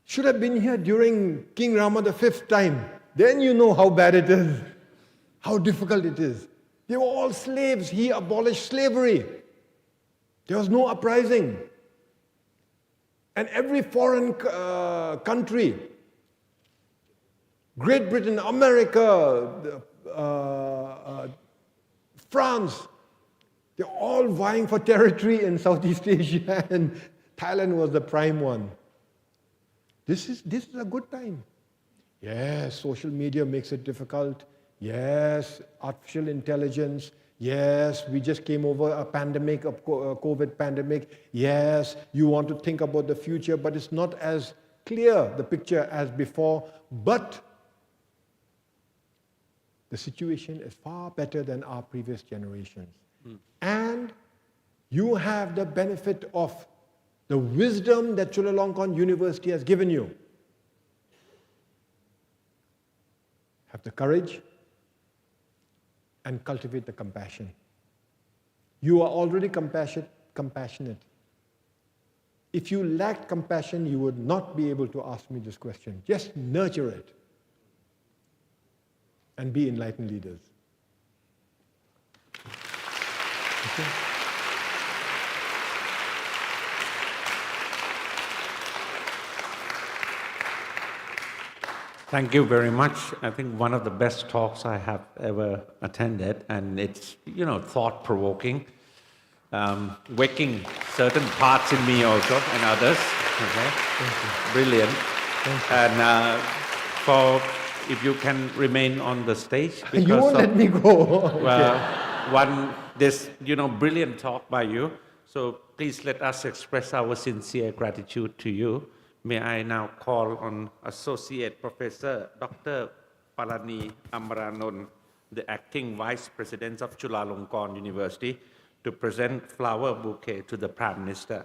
Should have been here during King Rama the fifth time. Then you know how bad it is, how difficult it is. They were all slaves. He abolished slavery. There was no uprising. And every foreign, uh, country, Great Britain, America, uh, uh, France, they're all vying for territory in Southeast Asia, and Thailand was the prime one. This is, this is a good time. Yes, social media makes it difficult. Yes, artificial intelligence. Yes, we just came over a pandemic, a co-, a COVID pandemic. Yes, you want to think about the future, but it's not as clear, the picture, as before. But the situation is far better than our previous generations. Hmm. And you have the benefit of the wisdom that Chulalongkorn University has given you. Have the courage and cultivate the compassion. You are already compassion-, compassionate. If you lacked compassion, you would not be able to ask me this question. Just nurture it and be enlightened leaders. Okay. Thank you very much. I think one of the best talks I have ever attended, and it's, you know, thought-provoking, um, waking certain parts in me also and others. Okay? Thank you. Brilliant. Thank you. And, uh, for, if you can remain on the stage, you won't let me go. Because of, uh, one, this, you know, brilliant talk by you. So please let us express our sincere gratitude to you. May I now call on Associate Professor Doctor Palani Amaranonde, the Acting Vice President of Chulalongkorn University, to present flower bouquet to the Prime Minister.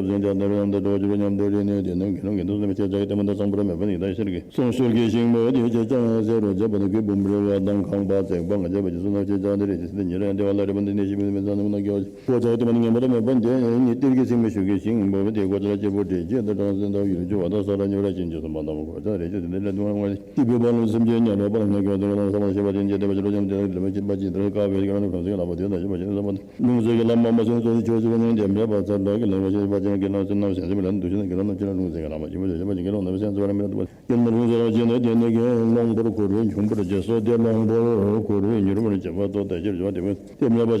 ཐབས་ཟིན་ཏེ་ཨ་ནི་རྣམས་དང་འགྲོ་བ་རྒྱུ་རུ་མཉམ་དུ་རེ་ནས་དེ་རྣམས་ཀྱི་ནང་གི་འདུ་ས་མི་ཆེ་བྱ་གི་ལྟད་མོ་དང་བཟང་པོར་མོས་པ་ནི་ཡི་དྭགས་ཤར་གྱི་སྲུང་ཞུར་གྱི་ཤིང་མོ་དེ་ཅེས་ཀྱང་ཟེར་རོ། བྱས་པ་ནི་གུས་འབུམ་རེ་བ་དང་ཁང་པ་བརྩེགས་པ་ང་བྱས་པ་ཅི་སུ་ན་ཆེ་བྱ་འདི་རེ་ཅི་སི་ཏེ་ཉེ་རང་དེ་བ་ལ་རེ་བ་འདི་ནས་ཤི་མི་མི་ཚང་ནི་མི་ན་དགེ་བ་གོ་ཆ་གི་ལྟད་མོ་ནི་ངན་པར་མོས་པ་འདི་ནི་གཏེར་གྱི་སྲིང་མོ་ཞུ་གི་ཤིང་འབོ་བའི་དེ་གོ་ཆ་ལ་སྐྱེ་བོ་འདྲེ་ཅེས་དང་གྲངས་སུ་འདའ་བ་ཡུལ་འཇུ་བ་དང་ས་ར་ཉེ་ར་ཅན་ཅེས་སུ་མ་དང་གོ་ཆ་རེ་ཅེས་སི་ཏེ་ལ་དུ་མ་ང་ཤི་བའི་བ་ལུང་སེམས་ཅན་ཉ་རོ་པ་ལ་ང་དགེ་བ་དང་ས་མ་ཤེས་པ་ཅན་ཅེས་དེ་བ་ཅི་རོ་ཅམ་དེ་ལ་དུ་མ་ཤེས་པ་ཅན་དེ་ལ་ཀ་བའི་དགེ་བ་ནི་གྲངས་སུ་ལ་བ་དེ་ལ་ཤེས་པ་ཅན་ས་མ་ལུང་ཟེར་གྱི་བླ་མ་མ་སེམས་གཙོ་ཆོས་ཅི་བ་ཉང་དེ་འབྲེལ་པ་ཚར་ལ་གི་ལ་ཤེས་པ་ཅན་གྱི་ལ་སེམས་ནང་ཤེས་པ་ལ་འདུ་ཤེས་ན་གི་ལ་ནང་ཅི་ལ་ལུང་ཟེར་གྱི་བླ་མ་ཅི་བ་ཤེས་པ་ཅན་གྱི་ལ་ནང་སེམས་གཙོ་བ་ལ་མི་ལ་འདུ་བ། ཀྱེ་མ་ལུང་ཟེར་བ་ཅན་ནི་དེ་ནི་གི་གླང་པོར་བསྐོར་བའི་འབྱུང་པོར་བྱས་སོ། དེ་གླང་པོར་བསྐོར་བའི་མྱུར་བར་བྱེད་པ་ཐོབ་སྟེ་ཕྱིར་བྱོན་པ་དེ་བས་དེ་མེད་པ་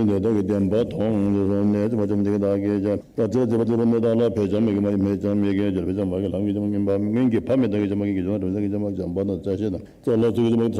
ནི་ལས་དང་གི་བདེན་པ་མཐོང་། ཞེས་སོགས་ནས་བྱམས་པ་བཅོམ་ལྡན་འདས་ཀྱིས་བདག་གིས་ཀྱང་བདག་ཅག་བྱམས་པ་བཅོམ་ལྡན་འདས་ལ་ཕས་བྱམས་མི་དགེ་མ་ཡིན་མི་བྱམས་མི་དགེ་བྱས་པའི་བྱམས་པ་གི་ལམ་གྱི་བྱམས་པ་སྔོན་གྱི་ཕ་མའི་བདག་གི་བྱམས་པ་གི་རྒྱུ་དང་གྲོགས་བྱས་ཀྱི་བྱམས་པ་བྱམས་པ་དང་བཅའ་ཤེས་དང་ཚོགས་ལ་ཚོགས་ཀྱི་བྱམས་པ་གི་ཚོགས།